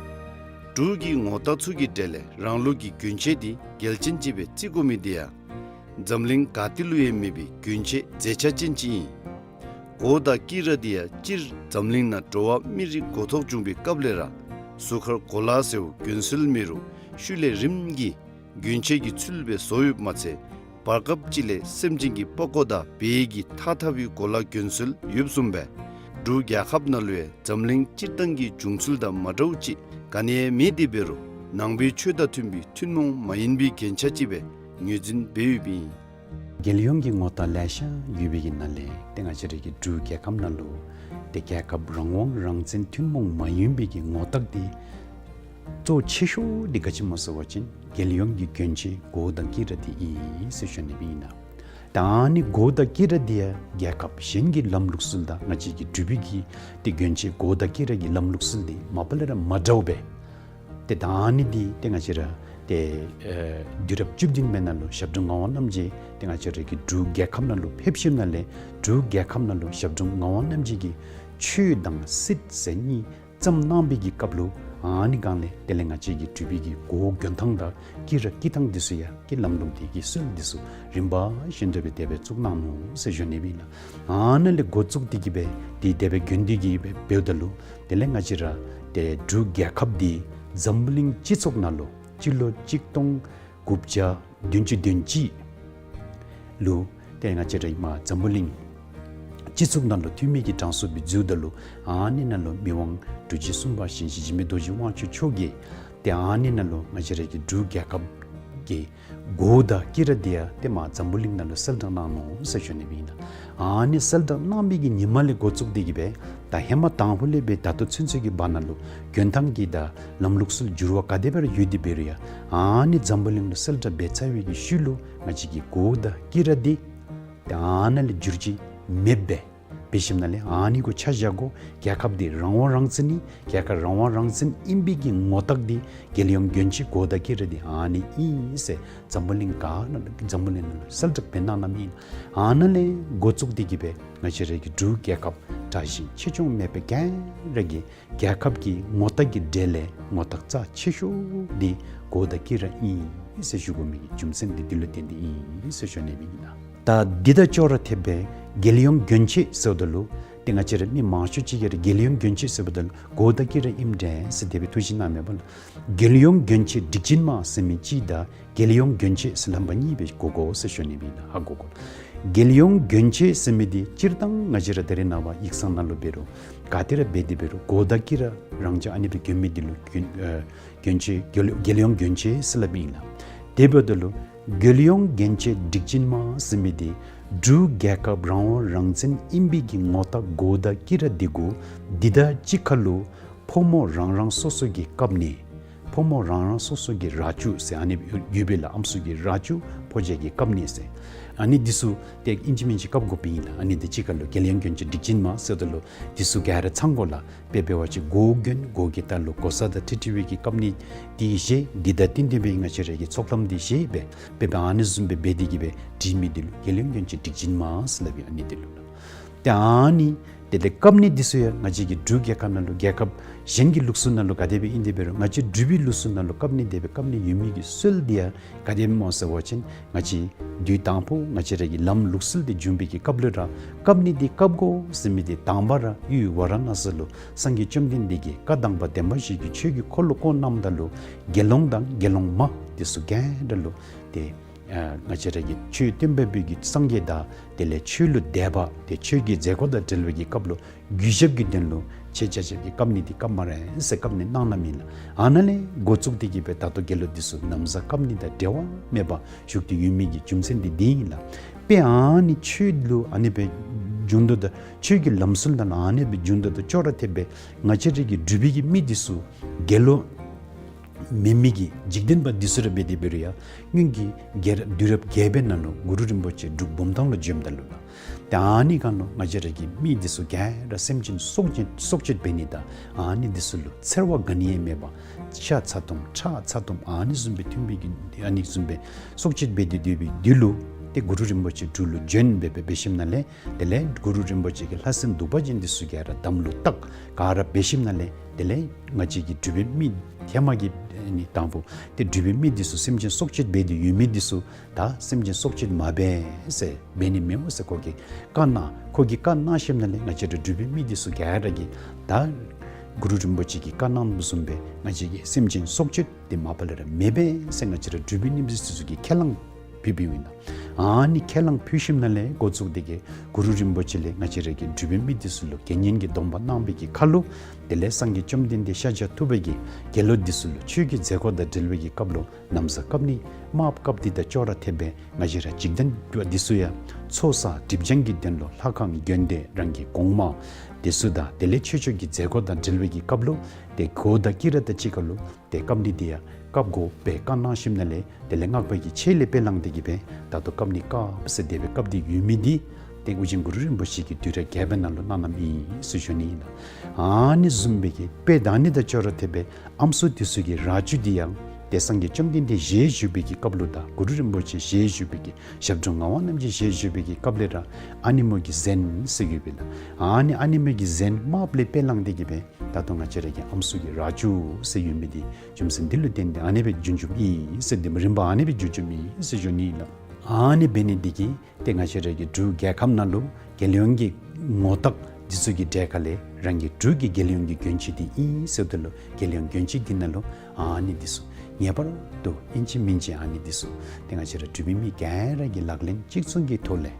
འབྲུག་གི་ངོ་རྟགས་ཚུ་གི་གྲས་ལས་རང་ལུགས་ཀྱི་གྱོན་ཆས་འདི་གལ་ཆེན་ཅིག་སྦེ་བརྩི་དགོ་མི་འདི་ཡང་འཛམ་གླིང་ག་ཏེ་ལུ་ཡང་མེད་པའི་གྱོན་ཆས་མཛེས་ཆ་ཅན་ཅིག་ཨིན། མགོ་དང་དཀྱི་ར་འདི་ཡང་སྤྱིར་འཛམ་གླིང་ནང་འགྲོ་བ་མི་རིགས་འགོ་ཐོག་བྱུང་པའི་སྐབས་ལས་ར་གཟུགས་ཁར་གོ་ལ་ཟེརཝ་གྱོན་སྲོལ་མེད་རུང་ཤུལ་ལས་རིམ་གྱིས་གྱོན་ཆས་ཀྱི་ཚུལ་སྦེ་བཟོ་ཡོདཔ་མ་ཚད་བར་སྐབས་ཅིག་ལས་སེམས་ཅན་གྱི་པགས་ཀོ་དང་བལ་གྱི་ཐགས་འཐག་པའི་གོ་ལ་གྱོན་སྲོལ་ཡོདཔ་བཟུམ་སྦེ་འབྲུག་རྒྱལ་ཁབ་ནང་ལུ་ཡང་འཛམ་གླིང་སྤྱིར་བཏང་གི་བྱུང་ཚུལ་དང་མ་འདྲཝ་ཅིག་ག་ནི་ཡང་མེད་དེ་འབད་རུང་ནང་པའི་ཆོས་དང་མཐུན་པའི་ཐུན་མོང་མ་ཡིན་པའི་རྒྱན་ཆ་ཅིག་སྦེ་ངོས་འཛིན་འབད་ཡོདཔ་ཨིན། རྒྱལ་ཡོངས་ཀྱི་ངོ་རྟགས་ལེ་ཤ་ཡོད་པའི་གི་ནང་ལས་ཏེ་ང་བཅས་ར་གི་འབྲུག་རྒྱལ་ཁབ་ནང་ལུ་ཏེ་རྒྱལ་ཁབ་རང་དབང་རང་བཙན་ཐུན་མོང་མ་ཡིན་པའི་གི་ངོ་རྟགས་འདི་གཙོ་ཆེ་ཤོས་འདི་ག་ཅི་སྨོ་ཟེར་བ་ཅིན་རྒྱལ་ཡོངས་ཀྱི་གྱོན་ཆས་མགོ་དང་དཀྱི་ར་འདི་ཨིན་ཟེར་ཞུ་ནི་སྦེ་ཨིན་ལགས། ད་ཨ་ནི་མགོ་དང་དཀྱི་ར་འདི་ཡང་རྒྱལ་ཁབ་གཞན་གྱི་ལམ་ལུགས་སྲོལ་དང་ང་བཅས་ཀྱི་འབྲུག་པའི་གི་ཏེ་གྱོན་ཆས་མགོ་དང་དཀྱི་ར་གི་ལམ་ལུགས་སྲོལ་འདི་མ་པ་ལས་ར་མ་འདྲཝ་སྦེ་ཏེ་ད་ཨ་ནི་འདི་ཏེ་ང་བཅས་ར་ཏེ་ཨེ་དུས་རབས་བཅུ་བདུན་པའི་ནང་ལུ་ཞབས་དྲུང་ངག་དབང་རྣམ་རྒྱལ་ཏེ་ང་བཅས་ར་གི་འབྲུག་རྒྱལ་ཁབ་ནང་ལུ་ཕེབས་ཞིནམ་ལས་འབྲུག་རྒྱལ་ཁབ་ནང་ལུ་ཞབས་དྲུང་ངག་དབང་རྣམ་རྒྱལ་གྱིས་ཆོས་དང་སྲིད་ཟེར་གཉིས་བརྩམས་གནང་པའི་གི་སྐབས་ལུ་ཨ་ནི་སྒང་ལས་དེ་ལས་ང་བཅས་ཀྱི་འབྲུག་པའི་གི་མགོ་གྱོན་ཐངས་དང་དཀྱི་ར་དཀྱི་ཐངས་འདི་ཚུ་ཡང་གི་ལམ་ལུགས་འདི་གི་སྲོལ་འདི་ཚུ་རིམ་པ་བཞིན་དུ་སྦེ་དེ་སྦེ་བཙུགས་གནང་ནུག་ཟེར་ཞུ་ནི་སྦེ་ཨིན་ལགས། ཨ་ནཱ་ལས་འགོ་བཙུགས་ཏེ་གིས་སྦེ་འདི་དེ་སྦེ་གྱོན་ཏེ་གིས་སྦེ་འབདཝ་ད་ལུ་དེ་ལས་ང་བཅས་ར་ཏེ་འབྲུག་རྒྱལ་ཁབ་འདི་འཛམ་བུ་གླིང་སྤྱི་ཚོགས་ནང་ལུ་སྤྱི་ལོ་གཅིག་སྟོང་དགུ་བརྒྱ་བདུན་ཅུ་དོན་གཅིག་ལུ་ཏེ་ང་བཅས་ར་ཨིན་མས་འཛམ་བུ་གླིང་སྤྱི་ཚོགས་ནང་ལུ་འཐུས་མི་གི་གྲངས་སུ་སྦེ་འཛུལཝ་ད་ལུ་ཨ་ནི་ནང་ལུ་མི་དབང་འབྲུག་རྒྱལ་གསུམ་པ་ཞིང་གཤེགས་འཇིགས་མེད་རྡོ་རྗེ་དབང་ཕྱུག་མཆོག་གིས་ཏེ་ཨ་ནི་ནང་ལུ་ང་བཅས་ར་གི་འབྲུག་རྒྱལ་ཁབ་ཀྱི་མགོ་དང་དཀྱི་ར་འདི་ཡང་ཏེ་མར་འཛམ་བུ་གླིང་ནང་ལུ་གསལ་བསྒྲགས་གནང་ནུག་ཟེར་ཞུ་ནི་སྦེ་ཨིན་ལགས། ཨ་ནི་གསལ་བསྒྲགས་གནང་མི་གི་ཉིནམ་ལས་འགོ་བཙུགས་ཏེ་གིས་སྦེ་ད་ཧེ་མ་དང་ཕུ་ལས་སྦེ་ད་ལྟོ་ཚུན་ཚོད་ཀྱི་བར་ན་ལུ་གྱོན་ཐངས་ཀྱི་དང་ལམ་ལུགས་སྲོལ་འགྱུར་བ་ག་དེ་སྦེ་ར་ཡོད་དེ་འབད་རུང་ཡང་ཨ་ནི་འཛམ་བུ་གླིང་ལུ་གསལ་བསྒྲགས་འབད་ཚར་བའི་གི་ཤུལ་ལུ་ང་བཅས་ཀྱི་མགོ་དང་དཀྱི་ར་འདི་ཏེ་ཨ་ནཱ་ལས་འགྱུར་བཅོས་མེདཔ་སྦེ་འབད་ཞིནམ་ལས་ཨ་ནི་གུ་ཆ་བཞག་དགོ། རྒྱལ་ཁབ་འདི་རང་དབང་རང་བཙན་ཨིན། རྒྱལ་ཁབ་རང་དབང་རང་བཙན་ཨིན་པའི་གི་ངོ་རྟགས་འདི་རྒྱལ་ཡོངས་གྱོན་ཆས་མགོ་དང་དཀྱི་ར་འདི་ཨ་ནི་ཨིན་ཟེར་འཛམ་བུ་གླིང་ག་ནང་ལུ་འཛམ་བུ་གླིང་ནང་ལུ་གསལ་བསྒྲགས་འབད་གནང་གནངམ་ཨིན། ཨ་ནཱ་ལས་འགོ་བཙུགས་ཏེ་གིས་སྦེ་ང་བཅས་ར་གི་འབྲུག་རྒྱལ་ཁབ་དྲག་ཞན་ཆེ་ཆུང་མེད་པར་ག་ར་གིས་རྒྱལ་ཁབ་ཀྱི་ངོ་རྟགས་ཀྱི་གྲས་ལས་ངོ་རྟགས་རྩ་ཆེ་ཤོས་འདི་མགོ་དང་དཀྱི་ར་ཨིན་ཟེར་ཞུ་དགོ་མི་གི་རྒྱུ་མཚན་འདི་འདི་ལུ་བརྟེན་ཏེ་ཨིན་ཟེར་ཞུ་ནི་སྦེ་ཨིན་ལགས། ད་འདི་དང་ཅོག་ར་འཐདཔ་སྦེ་རྒྱལ་ཡོངས་གྱོན་ཆས་ཟེརཝ་ད་ལུ་ཏེ་ང་བཅས་ར་མི་མང་ཤོས་ཅིག་གིས་ར་རྒྱལ་ཡོངས་གྱོན་ཆས་ཟེརཝ་ད་ལུ་མགོ་དང་དཀྱི་ར་ཨིནམ་འདྲས་ཟེར་དེ་སྦེ་ཐུགས་བཞེད་གནངམ་མས་པ་ལགས། རྒྱལ་ཡོངས་གྱོན་ཆས་སྒྲིག་ཅན་མ་ཟེར་མི་གཅིག་དང་རྒྱལ་ཡོངས་གྱོན་ཆས་ཟེར་ལྷམ་པ་གཉིས་སྦེ་གོ་དགོ་ཟེར་ཞུ་ནི་སྦེ་ཨིན་ལགས། ཧ་གོ་དགོ། རྒྱལ་ཡོངས་གྱོན་ཆས་ཟེར་མི་འདི་སྤྱིར་བཏང་ང་བཅས་ར་ད་རེས་ནངས་པ་ཡིག་ཚང་ནང་ལུ་འབད་རུང་ག་ཏེ་ར་འབད་དེ་འབད་རུང་མགོ་དང་དཀྱི་ར་རང་འཇགས་ཨ་ནི་སྦེ་གྱོན་མི་འདི་ལུ་གྱོན་ཨེ་གྱོན་ཆས་རྒྱལ་རྒྱལ་ཡོངས་གྱོན་ཆས་ཟེར་སླབ་ཨིན་ལགས། དེ་འབདཝ་ད་ལུ་རྒྱལ་ཡོངས་གྱོན་ཆས་སྒྲིག་ཅན་མ་ཟེར་མི་འདི་ འབྲུག་རྒྱལ་ཁབ་རང་དབང་རང་བཙན་ཨིན་པའི་གི་ངོ་རྟགས་གོ་དང་དཀྱི་ར་འདི་གུ་འདི་དང་གཅིག་ཁར་ལུ་ཕོ་མོ་རང་རང་སོ་སོ་གི་ཀབ་ནི། ཕོ་མོ་རང་རང་སོ་སོ་གི་ར་ཅུ་ཟེར་ཨ་ནི་ཡོད་པས་ལགས། ཨམ་སྲུ་གི་ར་ཅུ་ཕོ་རྒྱས་ཀྱི་ཀབ་ནི་ཟེར། ཨ་ནི་འདི་ཚུ་ཏེ་ཨིན་ཅི་མིན་ཅི་ཀབ་དགོཔ་ཨིན་ལགས། ཨ་ནི་དང་གཅིག་ཁར་ལུ་རྒྱལ་ཡོངས་གྱོན་ཆས་སྒྲིག་ཆེན་མ་ཟེརཝ་ད་ལུ་འདི་ཚུ་ག་ར་ཚང་དགོ་ལགས། དཔེ་འབད་བ་ཅིན་གོ་གྱོན་གོ་གི་ལྟག་ལུ་གོ་ས་དང་འཁྲིལ་འཁྲིལ་བའི་གི་ཀབ་ནི་འདི་བཞེས། འདི་དང་བསྟུན་བསྟུན་པའི་ང་བཅས་ར་གི་ཚོགས་ལམ་འདི་བཞེས་སྦེ་དཔེ་འབད་ཨ་ནི་བཟུམ་སྦེ་འབད་དེ་གིས་སྦེ་སྒྲིག་མི་འདི་ལུ་རྒྱལ་ཡོངས་གྱོན་ཆས་སྒྲིག་ཆེན་མ་ཟེར་སླབ་ཨིན། ཨ་ནི་འདི་ལུ་ལགས། ཏེ་ཨ་ནི་དེ་ལས་ཀབ་ནི་འདི་ཚུ་ཡང་ང་བཅས་ཀྱི་འབྲུག་རྒྱལ་ཁབ་ནང་ལུ་རྒྱལ་ཁབ་གཞན་གྱི་ལུགས་སྲོལ་ནང་ལུ་ག་དེ་སྦེ་ཨིན་དེ་འབད་རུང་ང་བཅས་འབྲུག་པའི་ལུགས་སྲོལ་ནང་ལུ་ཀབ་ནི་དེ་སྦེ་ཀབ་ནི་ཡོད་མི་གི་སྲོལ་འདི་ཡང་ག་དེ་སྦེ་སྨོ་ཟེར་བ་ཅིན་ང་བཅས་དུས་དང་པོ་ང་བཅས་ར་གི་ལམ་ལུགས་སྲོལ་འདི་བྱུང་བའི་གི་སྐབས་ལུ་ར་ཀབ་ནི་འདི་ཀབ་དགོ་ཟེར་མི་འདི་དང་པ་ར་ཡུལ་ཝ་ར་ཎ་སི་ལུ་སངས་རྒྱས་བཅོམ་ལྡན་འདས་ཀྱིས་བཀའ་དང་པ་བདེན་པ་བཞི་གི་ཆོས་ཀྱི་འཁོར་ལོ་བསྐོར་གནངམ་ད་ལུ་དགེ་སློང་དང་དགེ་སློང་མ་འདི་ཚུ་ག་ར་ལུ་ཏེ་ཨ་ང་བཅས་ར་གི་ཆོས་སྟོན་པ་པོ་གི་སངས་རྒྱས་དང་དེ་ལས་ཆོས་ལུ་དད་པ་ཏེ་ཆོས་ཀྱི་མཛད་སྒོ་དང་འབྲེལ་བའི་གི་སྐབས་ལུ་གུས་ཞབས་ཀྱི་དོན་ལུ་ཆེ་ཆ་ཆེ་གི་ཀབ་ནི་འདི་ཀབ་སྨ་རེ་ཟེར་ཀབ་ནི་གནང་གནངམ་ཨིན་ལགས། ཨ་ནཱ་ལས་འགོ་བཙུགས་ཏེ་གིས་སྦེ་ད་ལྟོ་དགེ་སློང་འདི་ཚུ་ན་བཟའ་ཀབ་ནི་དང་འབྲལ་བ་མེད་པར་བཞུགས་ཏེ་ཡོད་མི་གི་རྒྱུ་མཚན་འདི་འདི་ཨིན་ལགས། དཔེ་ཨ་ནི་ཆོས་ལུ་ཨ་ནི་སྦེ་འབྱུང་དོ་དང་ཆོས་ཀྱི་ལམ་སྲོལ་དང་ཨ་ནི་སྦེ་འབྱུང་དོ་དང་ཅོག་ར་འཐདཔ་སྦེ་ང་བཅས་ར་གི་འབྲུག་པའི་གི་མི་འདི་ཚུ་དགེ་སློང་མེན་མི་གི་འཇིག་རྟེན་པ་འདི་ཚུ་ར་འབད་དེ་འབད་རུང་ཡང་སྔོན་གྱི་རྒྱལ་རབས་དུས་རབས་བརྒྱད་པའི་ནང་ལུ་གུ་རུ་རིན་པོ་ཆེ་འབྲུག་འབུམ་ཐང་ལུ་བྱོནམ་ད་ལུ་ལགས། ཏེ་ཨ་ནི་སྒང་ལུ་ང་བཅས་ར་གི་མི་འདི་ཚུ་ག་ར་སེམས་ཅན་སྲོག་གཅོད་སྲོག་གཅོད་འབད་ནི་དང་ཨ་ནི་འདི་ཚུ་ལུ་འཚེར་བ་ག་ནི་ཡང་མེད་པར་ཤ་ཚ་ཏོམ་ཁྲག་ཚ་ཏོམ་ཨ་ནི་བཟུམ་སྦེ་ཐོན་པའི་གི་ཨ་ནི་བཟུམ་སྦེ་སྲོག་གཅོད་འབད་དེ་སྡོད་པའི་དུས་ལུ་ཏེ་གུ་རུ་རིན་པོ་ཆེ་འབྲུག་ལུ་བྱོན་སྦེ་སྦེ་འབད་ཞིནམ་ལས་དེ་ལས་གུ་རུ་རིན་པོ་ཆེ་གིས་ལྷ་སྲིན་གདུག་པ་ཅན་འདི་ཚུ་ག་ར་དམ་ལུ་བཏགས། ག་ར་འབད་ཞིནམ་ལས་དེ་ལས་ང་བཅས་ཀྱི་འབྲུག་པའི་མི་ཧེ་མ་གི་ཨ་ནི་དང་པོ་ཏེ་འབྲུག་པའི་མི་འདི་ཚུ་སེམས་ཅན་སྲོག་གཅོད་འབད་དེ་ཡོད་མི་འདི་ཚུ་ད་སེམས་ཅན་སྲོག་གཅོད་མ་འབད་ཟེར་འབད་ནི་མི་འོང་ཟེར་ཁོ་གིས་བཀའ་གནང་། ཁོ་གིས་བཀའ་གནང་ཞིནམ་ལས་ང་བཅས་ར་འབྲུག་པའི་མི་འདི་ཚུ་ག་ར་གིས་ད་གུ་རུ་རིན་པོ་ཆེ་གིས་བཀའ་གནངམ་བཟུམ་སྦེ་ང་བཅས་ཀྱིས་སེམས་ཅན་སྲོག་གཅོད་འདི་མ་པ་ལས་ར་མི་འབད་ཟེར་ང་བཅས་ར་འབྲུག་པའི་མི་འདི་ཚུ་གིས་ཁས་བླངས་ཕུལ་ཕུལཝ་ཨིན་ལགས། ཨ་ནི་ཁས་བླངས་ཕུལ་ཞིནམ་ལས་འགོ་བཙུགས་ཏེ་གིས་གུ་རུ་རིན་པོ་ཆེ་ལས་ང་བཅས་ར་གི་འབྲུག་པའི་མི་འདི་ཚུ་ལུ་དགེ་བསྙེན་གྱི་སྡོམ་པ་གནང་བའི་གི་ཁར་ལུ་དེ་ལས་སངས་རྒྱས་བཅོམ་ལྡན་འདས་ཤཱཀྱ་ཐུབ་པ་གིས་དགེ་སློང་འདི་ཚུ་ལུ་ཆོས་ཀྱི་མཛད་སྒོ་དང་འབྲེལ་བའི་གི་སྐབས་ལུ་ན་བཟའ་ཀབ་ནི་དམརཔོ་ཀབ་འདི་དང་ཅོག་ར་འཐདཔ་སྦེ་ང་བཅས་ར་འཇིག་རྟེན་པ་འདི་ཚུ་ཡང་ཚོགས་བསགས་སྒྲིབ་སྦྱང་གི་དོན་ལུ་ལྷ་ཁང་དགོན་སྡེ་རང་གི་གོང་མ་འདི་ཚུ་དང་དེ་ལས་ཆོས་ཕྱོགས་ཀྱི་མཛད་སྒོ་དང་འབྲེལ་བའི་གི་སྐབས་ལུ་ཏེ་གོ་དང་དཀྱི་ར་དང་གཅིག་ཁར་ལུ་ཏེ་ཀབ་ནི་འདི་ཡང་ཀབ་དགོ་པའི་བཀའ་གནང་ཞིནམ་ལས་དེ་ལས་སྔགས་པ་གི་ཆས་ལས་དཔེ་བླངས་ཏེ་གིས་སྦེ་ད་ལྟོ་ཀབ་ནི་ཀབ་ཟེར་དེ་སྦེ་ཀབ་སྟེ་ཡོད་མི་འདི་ཏེ་ཨོ་རྒྱན་གུ་རུ་རིན་པོ་ཆེ་གིས་དུས་རབས་བརྒྱད་པའི་ནང་ལུ་གནང་གནངམ་ཨིན་ཟེར་ཞུ་ནི་ཨིན་ལགས། ཨ་ནི་བཟུམ་སྦེ་གི་དཔེ་ད་ནི་དང་ཅོག་ར་འཐདཔ་སྦེ་ཨམ་སྲུ་འདི་ཚུ་གི་ར་ཅུ་འདི་ཡང་ཏེ་སངས་རྒྱས་བཅོམ་ལྡན་འདས་ཞལ་བཞུགས་པའི་གི་སྐབས་ལུ་དང་གུ་རུ་རིན་པོ་ཆེ་ཞལ་བཞུགས་པའི་གི་ཞབས་དྲུང་ངག་དབང་རྣམ་རྒྱལ་ཞལ་བཞུགས་པའི་གི་སྐབས་ལས་ར་ཨ་ནི་མོ་གི་གཟན་ཟེར་ཡོད་པས་ལགས། ཨ་ནི་ཨ་ནི་མོ་གི་གཟན་དམརཔོ་ལས་དཔེ་བླངས་ཏེ་གིས་སྦེ་ད་ལྟོ་ང་བཅས་ར་གི་ཨམ་སྲུ་གི་ར་ཅུ་ཟེར་ཡོད་མི་འདི་རྒྱུ་མཚན་འདི་ལུ་བརྟེན་ཏེ་ཨ་ནི་སྦེ་བྱུང་བྱུངམ་ཨིན་ཟེར་འདི་མོ་རིམ་པ་ཨ་ནི་སྦེ་བྱུང་བྱུངམ་ཨིན་ཟེར་ཞུ་ནི་ཨིན་ལགས། ཨ་ནི་འབད་ནི་འདི་གིས་ཏེ་ང་བཅས་ར་གི་འབྲུག་རྒྱལ་ཁབ་ནང་ལུ་རྒྱལ་ཡོངས་ཀྱི་ངོ་རྟགས་འདི་ཚུ་གི་གྲས་ཁ་ལས་རང་གི་འབྲུག་གི་རྒྱལ་ཡོངས་ཀྱི་གྱོན་ཆས་འདི་ཨིན་ཟེརཝ་ད་ལུ་རྒྱལ་ཡོངས་གྱོན་ཆས་འདི་ནང་ལུ་ཨ་ནི་འདི་ཚུ་ངེས་པར་དུ་ཨིན་ཅི་མིན་ཅི་ཨ་ནི་འདི་ཚུ་ཏེ་ང་བཅས་ར་འབྲུག་པའི་མི་ག་ར་གིས་ལག་ལེན་གཅིག་མཚུངས་ཀྱི་ཐོག་ལས་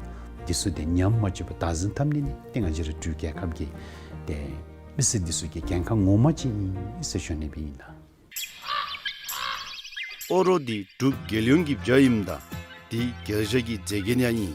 འདི་ཚུ་ཏེ་ཉམས་མ་བཅུག་པར་བདག་འཛིན་འཐབ་ནི་ནི་ཏེ་ང་བཅས་ར་འབྲུག་རྒྱལ་ཁབ་ཀྱི་ཏེ་མི་སེར་འདི་ཚུ་གི་འགན་ཁག་ངོ་མ་ཅིག་ཨིན་ཟེར་ཞུ་ནི་སྦེ་ཨིན་ལགས། ཨོ་རོག་འདི་འབྲུག་རྒྱལ་ཡོངས་ཀྱི་བྱ་ཨིནམ་ད་འདི་རྒྱལ་བྱ་གི་མཛེས་རྒྱན་ཡང་ཨིན།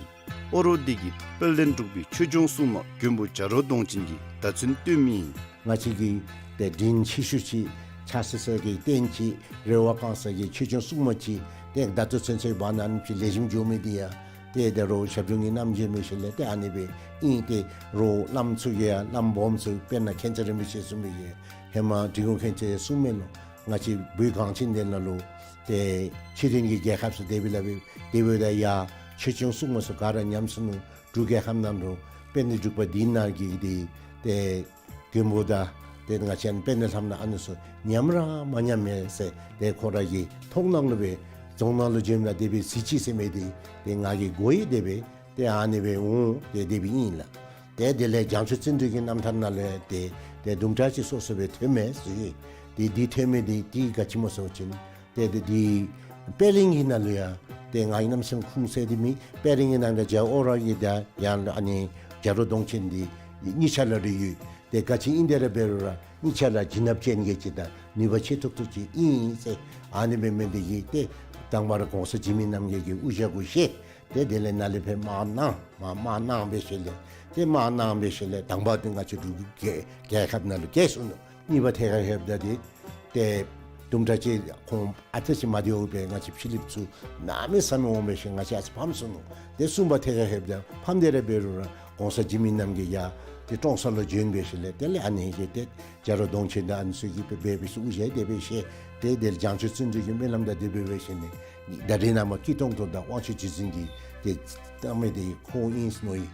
ཨོ་རོག་འདི་གི་དཔལ་ལྡན་འབྲུག་པའི་ཆོས་སྐྱོང་སྲུང་མ་མགོན་པོ་བྱ་རོག་གདོང་ཅན་གྱིས་བརྡ་མཚོན་སྟོན་མི་ཨིན། ང་བཅས་ཀྱི་ཏེ་དྲིན་ཆེ་ཤོས་ཅིག་ཕྱག་འཚལ་ས་གི་རྟེན་ཅིག་རེ་བ་བསྐང་ས་གི་ཆོས་སྐྱོང་སྲུང་མ་ཅིག་ཏེ་བརྡ་མཚོན་ཚོན་ཚོད་འབག་གནང་ནི་ཅིག་ལེགས་ཤོམ་འགྱོ་མི་འདི་ཡང་ཏེ་ད་རུང་ཞབས་དྲུང་གི་རྣམ་འབྱེད་མི་ཤེས་ལས་ཏེ་ཨ་ནི་སྦེ་ཨིན། ཏེ་རོགས་བླམ་ཚུ་གིས་ཡང་བླམ་སྦོམ་ཚུ་དཔེར་ན་མཁྱེན་བརྩེ་རིན་པོ་ཆེ་གསུངས་མི་གི་ཧེ་མ་འབྲི་གུང་མཁྱེན་བརྩེ་གསུངས་མི་ལུ་ང་བཅས་བོད་གངས་ཅན་འདི་ནང་ལུ་ཏེ་ཕྱི་རྒྱལ་གྱི་རྒྱལ་ཁབ་ཚུ་དེ་སྦེ་ལས་སྦེ་དེ་སྦེ་ད་ཡ་ཆོས་སྐྱོང་སྲུང་མ་ཚུ་ག་ར་ཉམས་སོ་ནུག། འབྲུག་རྒྱལ་ཁབ་ནང་ལུ་དཔལ་ལྡན་འབྲུག་པ་འདི་ནང་གི་འདི་ཏེ་མགོན་པོ་དང་ཏེ་ང་བཅས་དཔལ་ལྡན་ལྷ་མོ་ཨ་ནི་ཚུ་ཉམས་ར་མ་ཉམས་མས་ཟེར་ཏེ་ཁོ་ར་གི་ཐོག་ནང་ལུ་སྦེ་རྫོང་ནང་ལུ་བྱོནམ་ད་དེ་སྦེ་གཟིགས་ཅི་ཟེར་མི་འདི་ཏེ་ང་གིས་གོ་ཡི། དེ་སྦེ་ཏེ་ཨ་ནི་སྦེ་འོང་ཏེ་དེ་སྦེ་ཨིན་ལགས། ཏེ་དེ་ལས་བྱང་ཆུབ་བརྩོན་འགྲུས་ཀྱི་རྣམ་ཐར་ནང་ལས་ཏེ་ཏེ་དུམ་གྲ་ཅིག་སོ་སོ་སྦེ་ཐོན་མས་ཟེར། ཏེ་འདི་ཐོན་མི་འདི་ཏེ་ག་ཅི་སྨོ་ཟེར་བ་ཅིན་ཏེ་ཏེ་འདི་དཔལ་རིང་གི་ནང་ལུ་ཡང་ཏེ་ང་གི་རྣམ་སེམས་ཁུངས་གསལ་འདི་མེད། དཔལ་རིང་གི་ནང་ལུ་རྒྱལ་ཨོ་རོག་གི་ད་ཡང་ཨ་ནི་བྱ་རོག་གདོང་ཅན་འདི་གཉིས་ཆ་ར་རེ་ཡོད། ཏེ་ག་ཅི་ཨིན་དེ་ར་འབད་རུང་ར་གཉིས་ཆ་ར་བྱིན་རླབས་ཅན་གྱི་ཅིག་དང་ནུས་པ་ཆེ་ཏོག་ཏོ་ཅིག་ཨིན་ཟེར། ཨ་ནི་སྦེ་མི་འདི་གིས་ཏེ་དང་པ་ར་གོང་ས་འཇིགས་མེད་རྣམ་རྒྱལ་གྱི་དབུ་ཞྭ་གུ་བཞེས། ཏེ་དེ་ལས་ནཱ་ལས་ཕར་དམག་གནང་མར་དམག་གནང་འབད་ཞིནམ་ལས་ཏེ་དམག་གནང་འབད་ཞིནམ་ལས་དང་པ་འདི་ང་བཅས་འབྲུག་གི་རྒྱལ་རྒྱལ་ཁབ་ནང་ལུ་རྒྱལ་སོང་ནུག། གཉིས་པ་ཐད་ཁར་ལྷོདཔ་ད་འདི་ཏེ་དུམ་གྲ་ཅིག་ཁོང་ཨ་ཙི་ཅིག་མ་བདེཝ་འབད་ང་བཅས་ཕྱི་གླིངཔ་ཚུ་གནམ་མེད་ས་མེད་འོང་འབད་ཞིནམ་ང་བཅས་ཨ་ཙི་ཕམ་སོང་ནུག། ཏེ་གསུམ་པ་ཐད་ཁར་ལྷོདཔ་ད་ཕམ་སྟེ་ར་འབད་རུང་ར་གོང་ས་འཇིགས་མེད་རྣམ་རྒྱལ་ཡར་ཏེ་ཀྲོང་གསར་ལུ་བྱོན་འབད་ཞིནམ་ལས་དེ་ལས་ཨ་ནི་གི་ཏེ་རྒྱ་རོ་གདོང་ཅན་དང་ཨ་ནི་ཚུ་གིས་འབད་འབད་འབད་ཞིནམ་དབུ་བཞེས་ཏེ་འབད་ཞིནམ་ཏེ་དེ་ལས་བྱང་ཆུབ་བརྩོན་འགྲུས་ཀྱི་སྨོན་ལམ་དང་དེ་སྦེ་འབད་ཞིནམ་ལས་ད་རེས་ནངས་པ་སྐྱིད་ཏོང་ཏོ་དང་དབང་ཕྱུག་རྗེ་བཙུན་གྱི་ཏེ་བཏང་མི་འདི་ཁོང་ཨིན་ཟེར་མནོ་ཡི།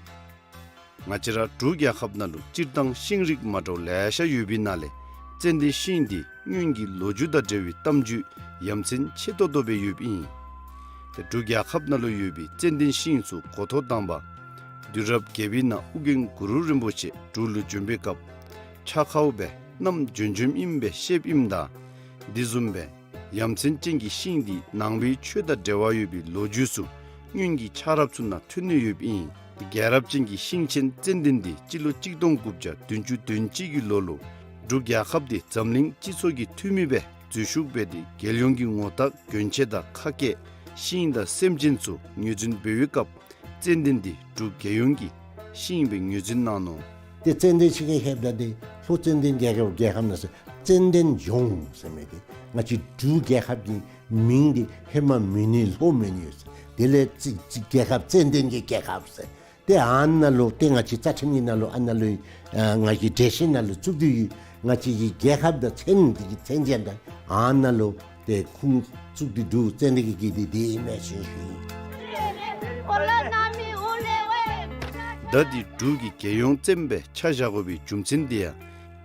ང་བཅས་ར་འབྲུག་རྒྱལ་ཁབ་ནང་ལུ་སྤྱིར་བཏང་ཤིང་རིགས་མ་འདྲཝ་ལེ་ཤ་ཡོད་པའི་ནང་ལས་ཙན་དན་ཤིང་འདི་སྔོན་གྱི་ལོ་རྒྱུས་དང་འབྲེལ་བའི་གཏམ་རྒྱུད་ཡ་མཚན་ཆེ་ཏོག་ཏོ་སྦེ་ཡོདཔ་ཨིན། ཏེ་འབྲུག་རྒྱལ་ཁབ་ནང་ལུ་ཡོད་པའི་ཙན་དན་ཤིང་ཚུ་འགོ་ཐོག་དང་པ་དུས་རབས་བརྒྱད་པའི་ནང་ཨོ་རྒྱན་གུ་རུ་རིན་པོ་ཆེ་འབྲུག་ལུ་བྱོན་པའི་སྐབས་ཆ་ཁཝ་སྦེ་བསྣམས་བྱོན་བྱོནམ་ཨིནམ་སྦེ་བཤདཔ་ཨིནམ་ད་དེ་བཟུམ་སྦེ་ཡ་མཚན་ཅན་གྱི་ཤིང་འདི་ནང་པའི་ཆོས་དང་འབྲེལ་བ་ཡོད་པའི་ལོ་རྒྱུས་ཚུ་སྔོན་གྱི་ཆགས་རབས་ཚུ་ནང་ཐོན་ནི་ཡོདཔ་ཨིན། རྒྱལ་རབས་ཅན་གྱི་ཤིང་ཆེན་ཙན་དན་འདི་སྤྱི་ལོ་གཅིག་སྟོང་དགུ་བརྒྱ་བདུན་ཅུ་དོན་གཅིག་གི་ལོ་ལུ་འབྲུག་རྒྱལ་ཁབ་འདི་འཛམ་གླིང་སྤྱི་ཚོགས་ཀྱི་འཐུས་མི་སྦེ་འཛུལ་ཞུགས་འབད་དེ་རྒྱལ་ཡོངས་ཀྱི་ངོ་རྟགས་གྱོན་ཆས་དང་ཁ་སྐད་ཤིང་དང་སེམས་ཅན་ཚུ་ངོས་འཛིན་འབད་བའི་སྐབས་ཙན་དན་འདི་འབྲུག་རྒྱལ་ཡོངས་ཀྱི་ཤིང་སྦེ་ངོས་འཛིན་གནང་ནུག། ཏེ་ཙན་དན་ཤིང་གི་ཧེབ་ད་འདི་ལྷོ་ཙན་དན་རྒྱལ་ཁབ་རྒྱལ་ཁབ་ནང་ཟེར་ཙན་དན་ལྗོངས་ཟེར་མི་འདི་ང་བཅས་འབྲུག་རྒྱལ་ཁབ་ཀྱི་མིང་འདི་ཧེ་མ་མོན་ནི་ལྷོ་མོན་ནི་ཡོད་ཟེར། དེ་ལས་ཙི་ཙི་རྒྱལ་ཁབ་ཙན་དན་གྱི་རྒྱལ་ཁབ་ཟེར། ཏེ་ཨ་ནཱ་ལུ་ཏེ་ང་བཅས་རྩ་ཁྲིམས་ཀྱི་ནང་ལུ་ཨ་ནཱ་ལུ་ཨ་ང་གི་འགྲེལ་བཤད་ནང་ལུ་བཙུགས་ཏེ་ཡོད། ང་བཅས་ཀྱི་རྒྱལ་ཁབ་དང་མཚན་འདི་གི་མཚན་ཅན་དང་ཨ་ནཱ་ལུ་ཏེ་ཁུངས་བཙུགས་ཏེ་འདུག། ཙན་དན་གྱི་གི་འདི་འདི་ཨིན་མས་ཟེར་ཞུ་ཡི། ད་འདི་འབྲུག་གི་རྒྱལ་ཡོངས་བཙན་སྦེ་ཆ་བཞག་དགོ་པའི་རྒྱུ་མཚན་འདི་ཡང་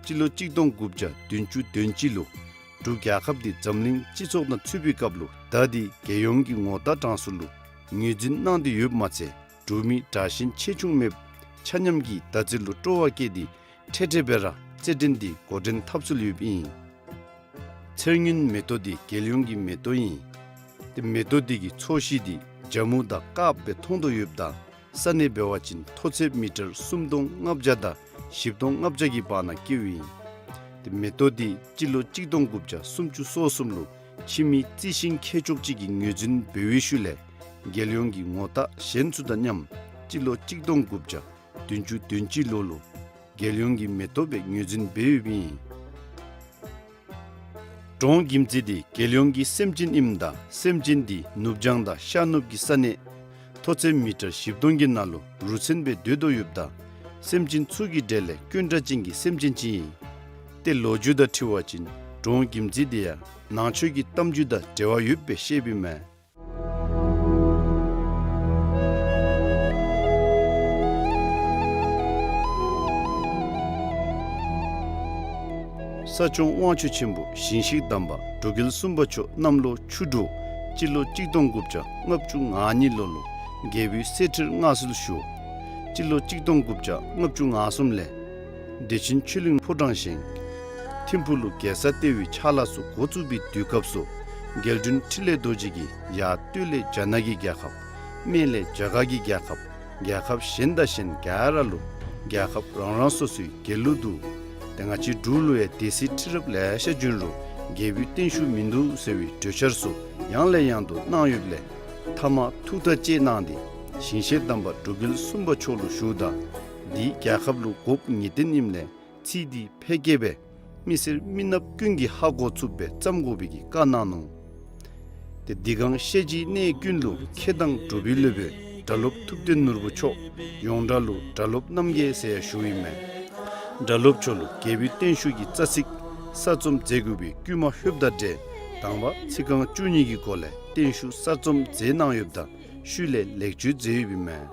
སྤྱི་ལོ་གཅིག་སྟོང་དགུ་བརྒྱ་བདུན་ཅུ་དོན་གཅིག་ལུ་འབྲུག་རྒྱལ་ཁབ་འདི་འཛམ་གླིང་སྤྱི་ཚོགས་ནང་ཚུད་པའི་སྐབས་ལུ་ད་འདི་རྒྱལ་ཡོངས་ཀྱི་ངོ་རྟགས་གྲངས་སུ་ལུ་ངོས་འཛིན་གནང་སྟེ་ཡོདཔ་མ་ཚད་འབྲུག་མི་དྲག་ཞན་ཆེ་ཆུང་མེདཔ་ཆ་མཉམ་གྱིས་ད་ཚེ་ལུ་སྤྲོ་བ་བསྐྱེད་དེ་འཕྲལ་འཕྲལ་སྦེ་ར་རྩེད་འགྲན་འདི་འགོ་འདྲེན་འཐབ་སྲོལ་ཡོདཔ་ཨིན། ཚེར་སྔོན་མེ་ཏོག་འདི་རྒྱལ་ཡོངས་ཀྱི་མེ་ཏོག་ཨིན། ཏེ་མེ་ཏོག་འདི་གི་ཚོས་གཞི་འདི་ཇ་མུ་དང་དཀརཔོ་སྦེ་མཐོང་དོ་ཡོདཔ་ད་ས་གནས་འབད་བ་ཅིན་མཐོ་ཚད་མི་ཊར་སུམ་སྟོང་ལྔ་བརྒྱ་དང་བཞི་སྟོང་ལྔ་བརྒྱ་གི་བར་ན་སྐྱེཝ་ཨིན། ཏེ་མེ་ཏོག་འདི་སྤྱི་ལོ་གཅིག་སྟོང་དགུ་བརྒྱ་སུམ་ཅུ་སོ་གསུམ་ལུ་ཕྱི་མི་རྩི་ཤིང་མཁས་མཆོག་ཅིག་གིས་ངོས་འཛིན་འབད་བའི་ཤུལ་ལས་རྒྱལ་ཡོངས་ཀྱི་ངོ་རྟགས་གཞན་ཚུ་དང་མཉམ་སྤྱི་ལོ་གཅིག་སྟོང་དགུ་བརྒྱ་བདུན་ཅུ་དོན་གཅིག་ལོ་ལུ་རྒྱལ་ཡོངས་ཀྱི་མེ་ཏོག་སྦེ་ངོས་འཛིན་འབད་ཡོདཔ་ཨིན། འབྲོང་གྱིམ་ཙི་འདི་རྒྱལ་ཡོངས་ཀྱི་སེམས་ཅན་ཨིནམ་ད་སེམས་ཅན་འདི་ནུབ་བྱང་དང་ཤར་ནུབ་ཀྱི་ས་གནས་མཐོ་ཚད་མི་ཊར་བཞི་སྟོང་གི་ནང་ལུ་རུ་མཚོན་སྦེ་སྡོད་དོ་ཡོདཔ་ད་སེམས་ཅན་ཚུ་གི་གྲས་ལས་དཀོན་དྲགས་ཅན་གྱི་སེམས་ཅན་ཅིག་ཨིན། ཏེ་ལོ་རྒྱུས་དང་འཁྲིལ་བ་ཅིན་འབྲོང་གྱིམ་ཙི་འདི་ཡང་ནང་ཆོས་ཀྱི་གཏམ་རྒྱུད་དང་འབྲེལ་བ་ཡོདཔ་སྦེ་བཤདཔ་ཨིན་མས། ས་སྐྱོང་དབང་ཕྱུག་ཆེན་པོ་ཞིང་གཤེགས་དམ་པ་འབྲུག་རྒྱལ་གསུམ་པ་མཆོག་གནམ་ལོ་ཆུ་འབྲུག་སྤྱི་ལོ་གཅིག་སྟོང་དགུ་བརྒྱ་ལྔ་བཅུ་ང་གཉིས་ལོ་ལུ་རྒྱལ་པོའི་གསེར་ཁྲིར་མངའ་གསོལ་ཞུ། སྤྱི་ལོ་གཅིག་སྟོང་དགུ་བརྒྱ་ལྔ་བཅུ་ང་གསུམ་ལས་བདེ་ཆེན་ཆོས་གླིང་ཕོ་བྲང་བཞེངས། ཐིམ་ཕུག་ལུ་རྒྱལ་ས་ལྟེ་བའི་ཕྱག་ལཱ་ཚུ་འགོ་བཙུགས་པའི་དུས་སྐབས་སུ་རྒྱལ་དྲུང་འཕྲིན་ལས་རྡོ་རྗེ་གིས་ཡར་སྟོད་ལས་རྒྱ་ནག་གི་རྒྱལ་ཁབ། སྨད་ལས་རྒྱ་གར་གྱི་རྒྱལ་ཁབ། རྒྱལ་ཁབ་གཞན་དང་གཞན་ག་ར་ལུ་རྒྱལ་ཁབ་རང་རང་སོ་སོའི་རྒྱལ་གླུ་འདུག། ཏེ་ང་བཅས་འབྲུག་ལུ་ཡང་སྡེ་སྲིད་ཁྲི་རབས་ལེ་ཤ་བྱོན་རུང་རྒྱལ་པོའི་བརྟན་བཞུགས་མིན་འདུག་ཟེར་བའི་གྲོས་འཆར་ཚུ་ཡང་ལས་ཡང་དུ་གནང་ཡོདཔ་ལས་མཐའ་མ་ཐུགས་ཐག་བཅད་གནང་སྟེ་ཞིང་གཤེགས་དམ་པ་འབྲུག་རྒྱལ་གསུམ་པ་མཆོག་ལུ་ཞུཝ་ད་འདི་རྒྱལ་ཁབ་ལུ་དགོཔ་ངེས་གཏན་ཨིནམ་ལས་ཚིག་འདི་ཕལ་སྐད་སྦེ་མི་སེར་མི་ནགཔ་ཀུན་གྱིས་ཧ་གོ་ཚུགསཔ་སྦེ་བརྩམ་དགོ་པའི་གི་བཀའ་གནང་ནུག། ཏེ་འདི་གང་ཤེས་བྱའི་གནས་ཀུན་ལུ་མཁས་དང་གྲུབ་པའི་སློབ་དཔོན་སྒྲ་སློབ་ཐུབ་བསྟན་ནོར་བུ་མཆོག་ཡོངས་གྲགས་ལུ་སྒྲ་སློབ་རྣམ་རྒྱལ་ཟེར་ཡང་ཞུཝ་ཨིན་མས། སྒྲ་སློབ་མཆོག་ལུ་རྒྱལ་པོའི་བརྟན་བཞུགས་ཀྱི་རྩ་ཚིག་གསར་རྩོམ་མཛད་དགོ་པའི་བསྐུལ་མ་ལྷོདཔ་དང་འབྲེལ་དང་པ་ཚིག་རྐང་བཅུ་གཉིས་ཀྱི་སྒོ་ལས་བརྟན་བཞུགས་གསར་རྩོམ་མཛད་གནང་ཡོདཔ་ད་ཤུལ་ལས་ལེགས་བཅོས་མཛད་ཡོདཔ་ཨིན་མས།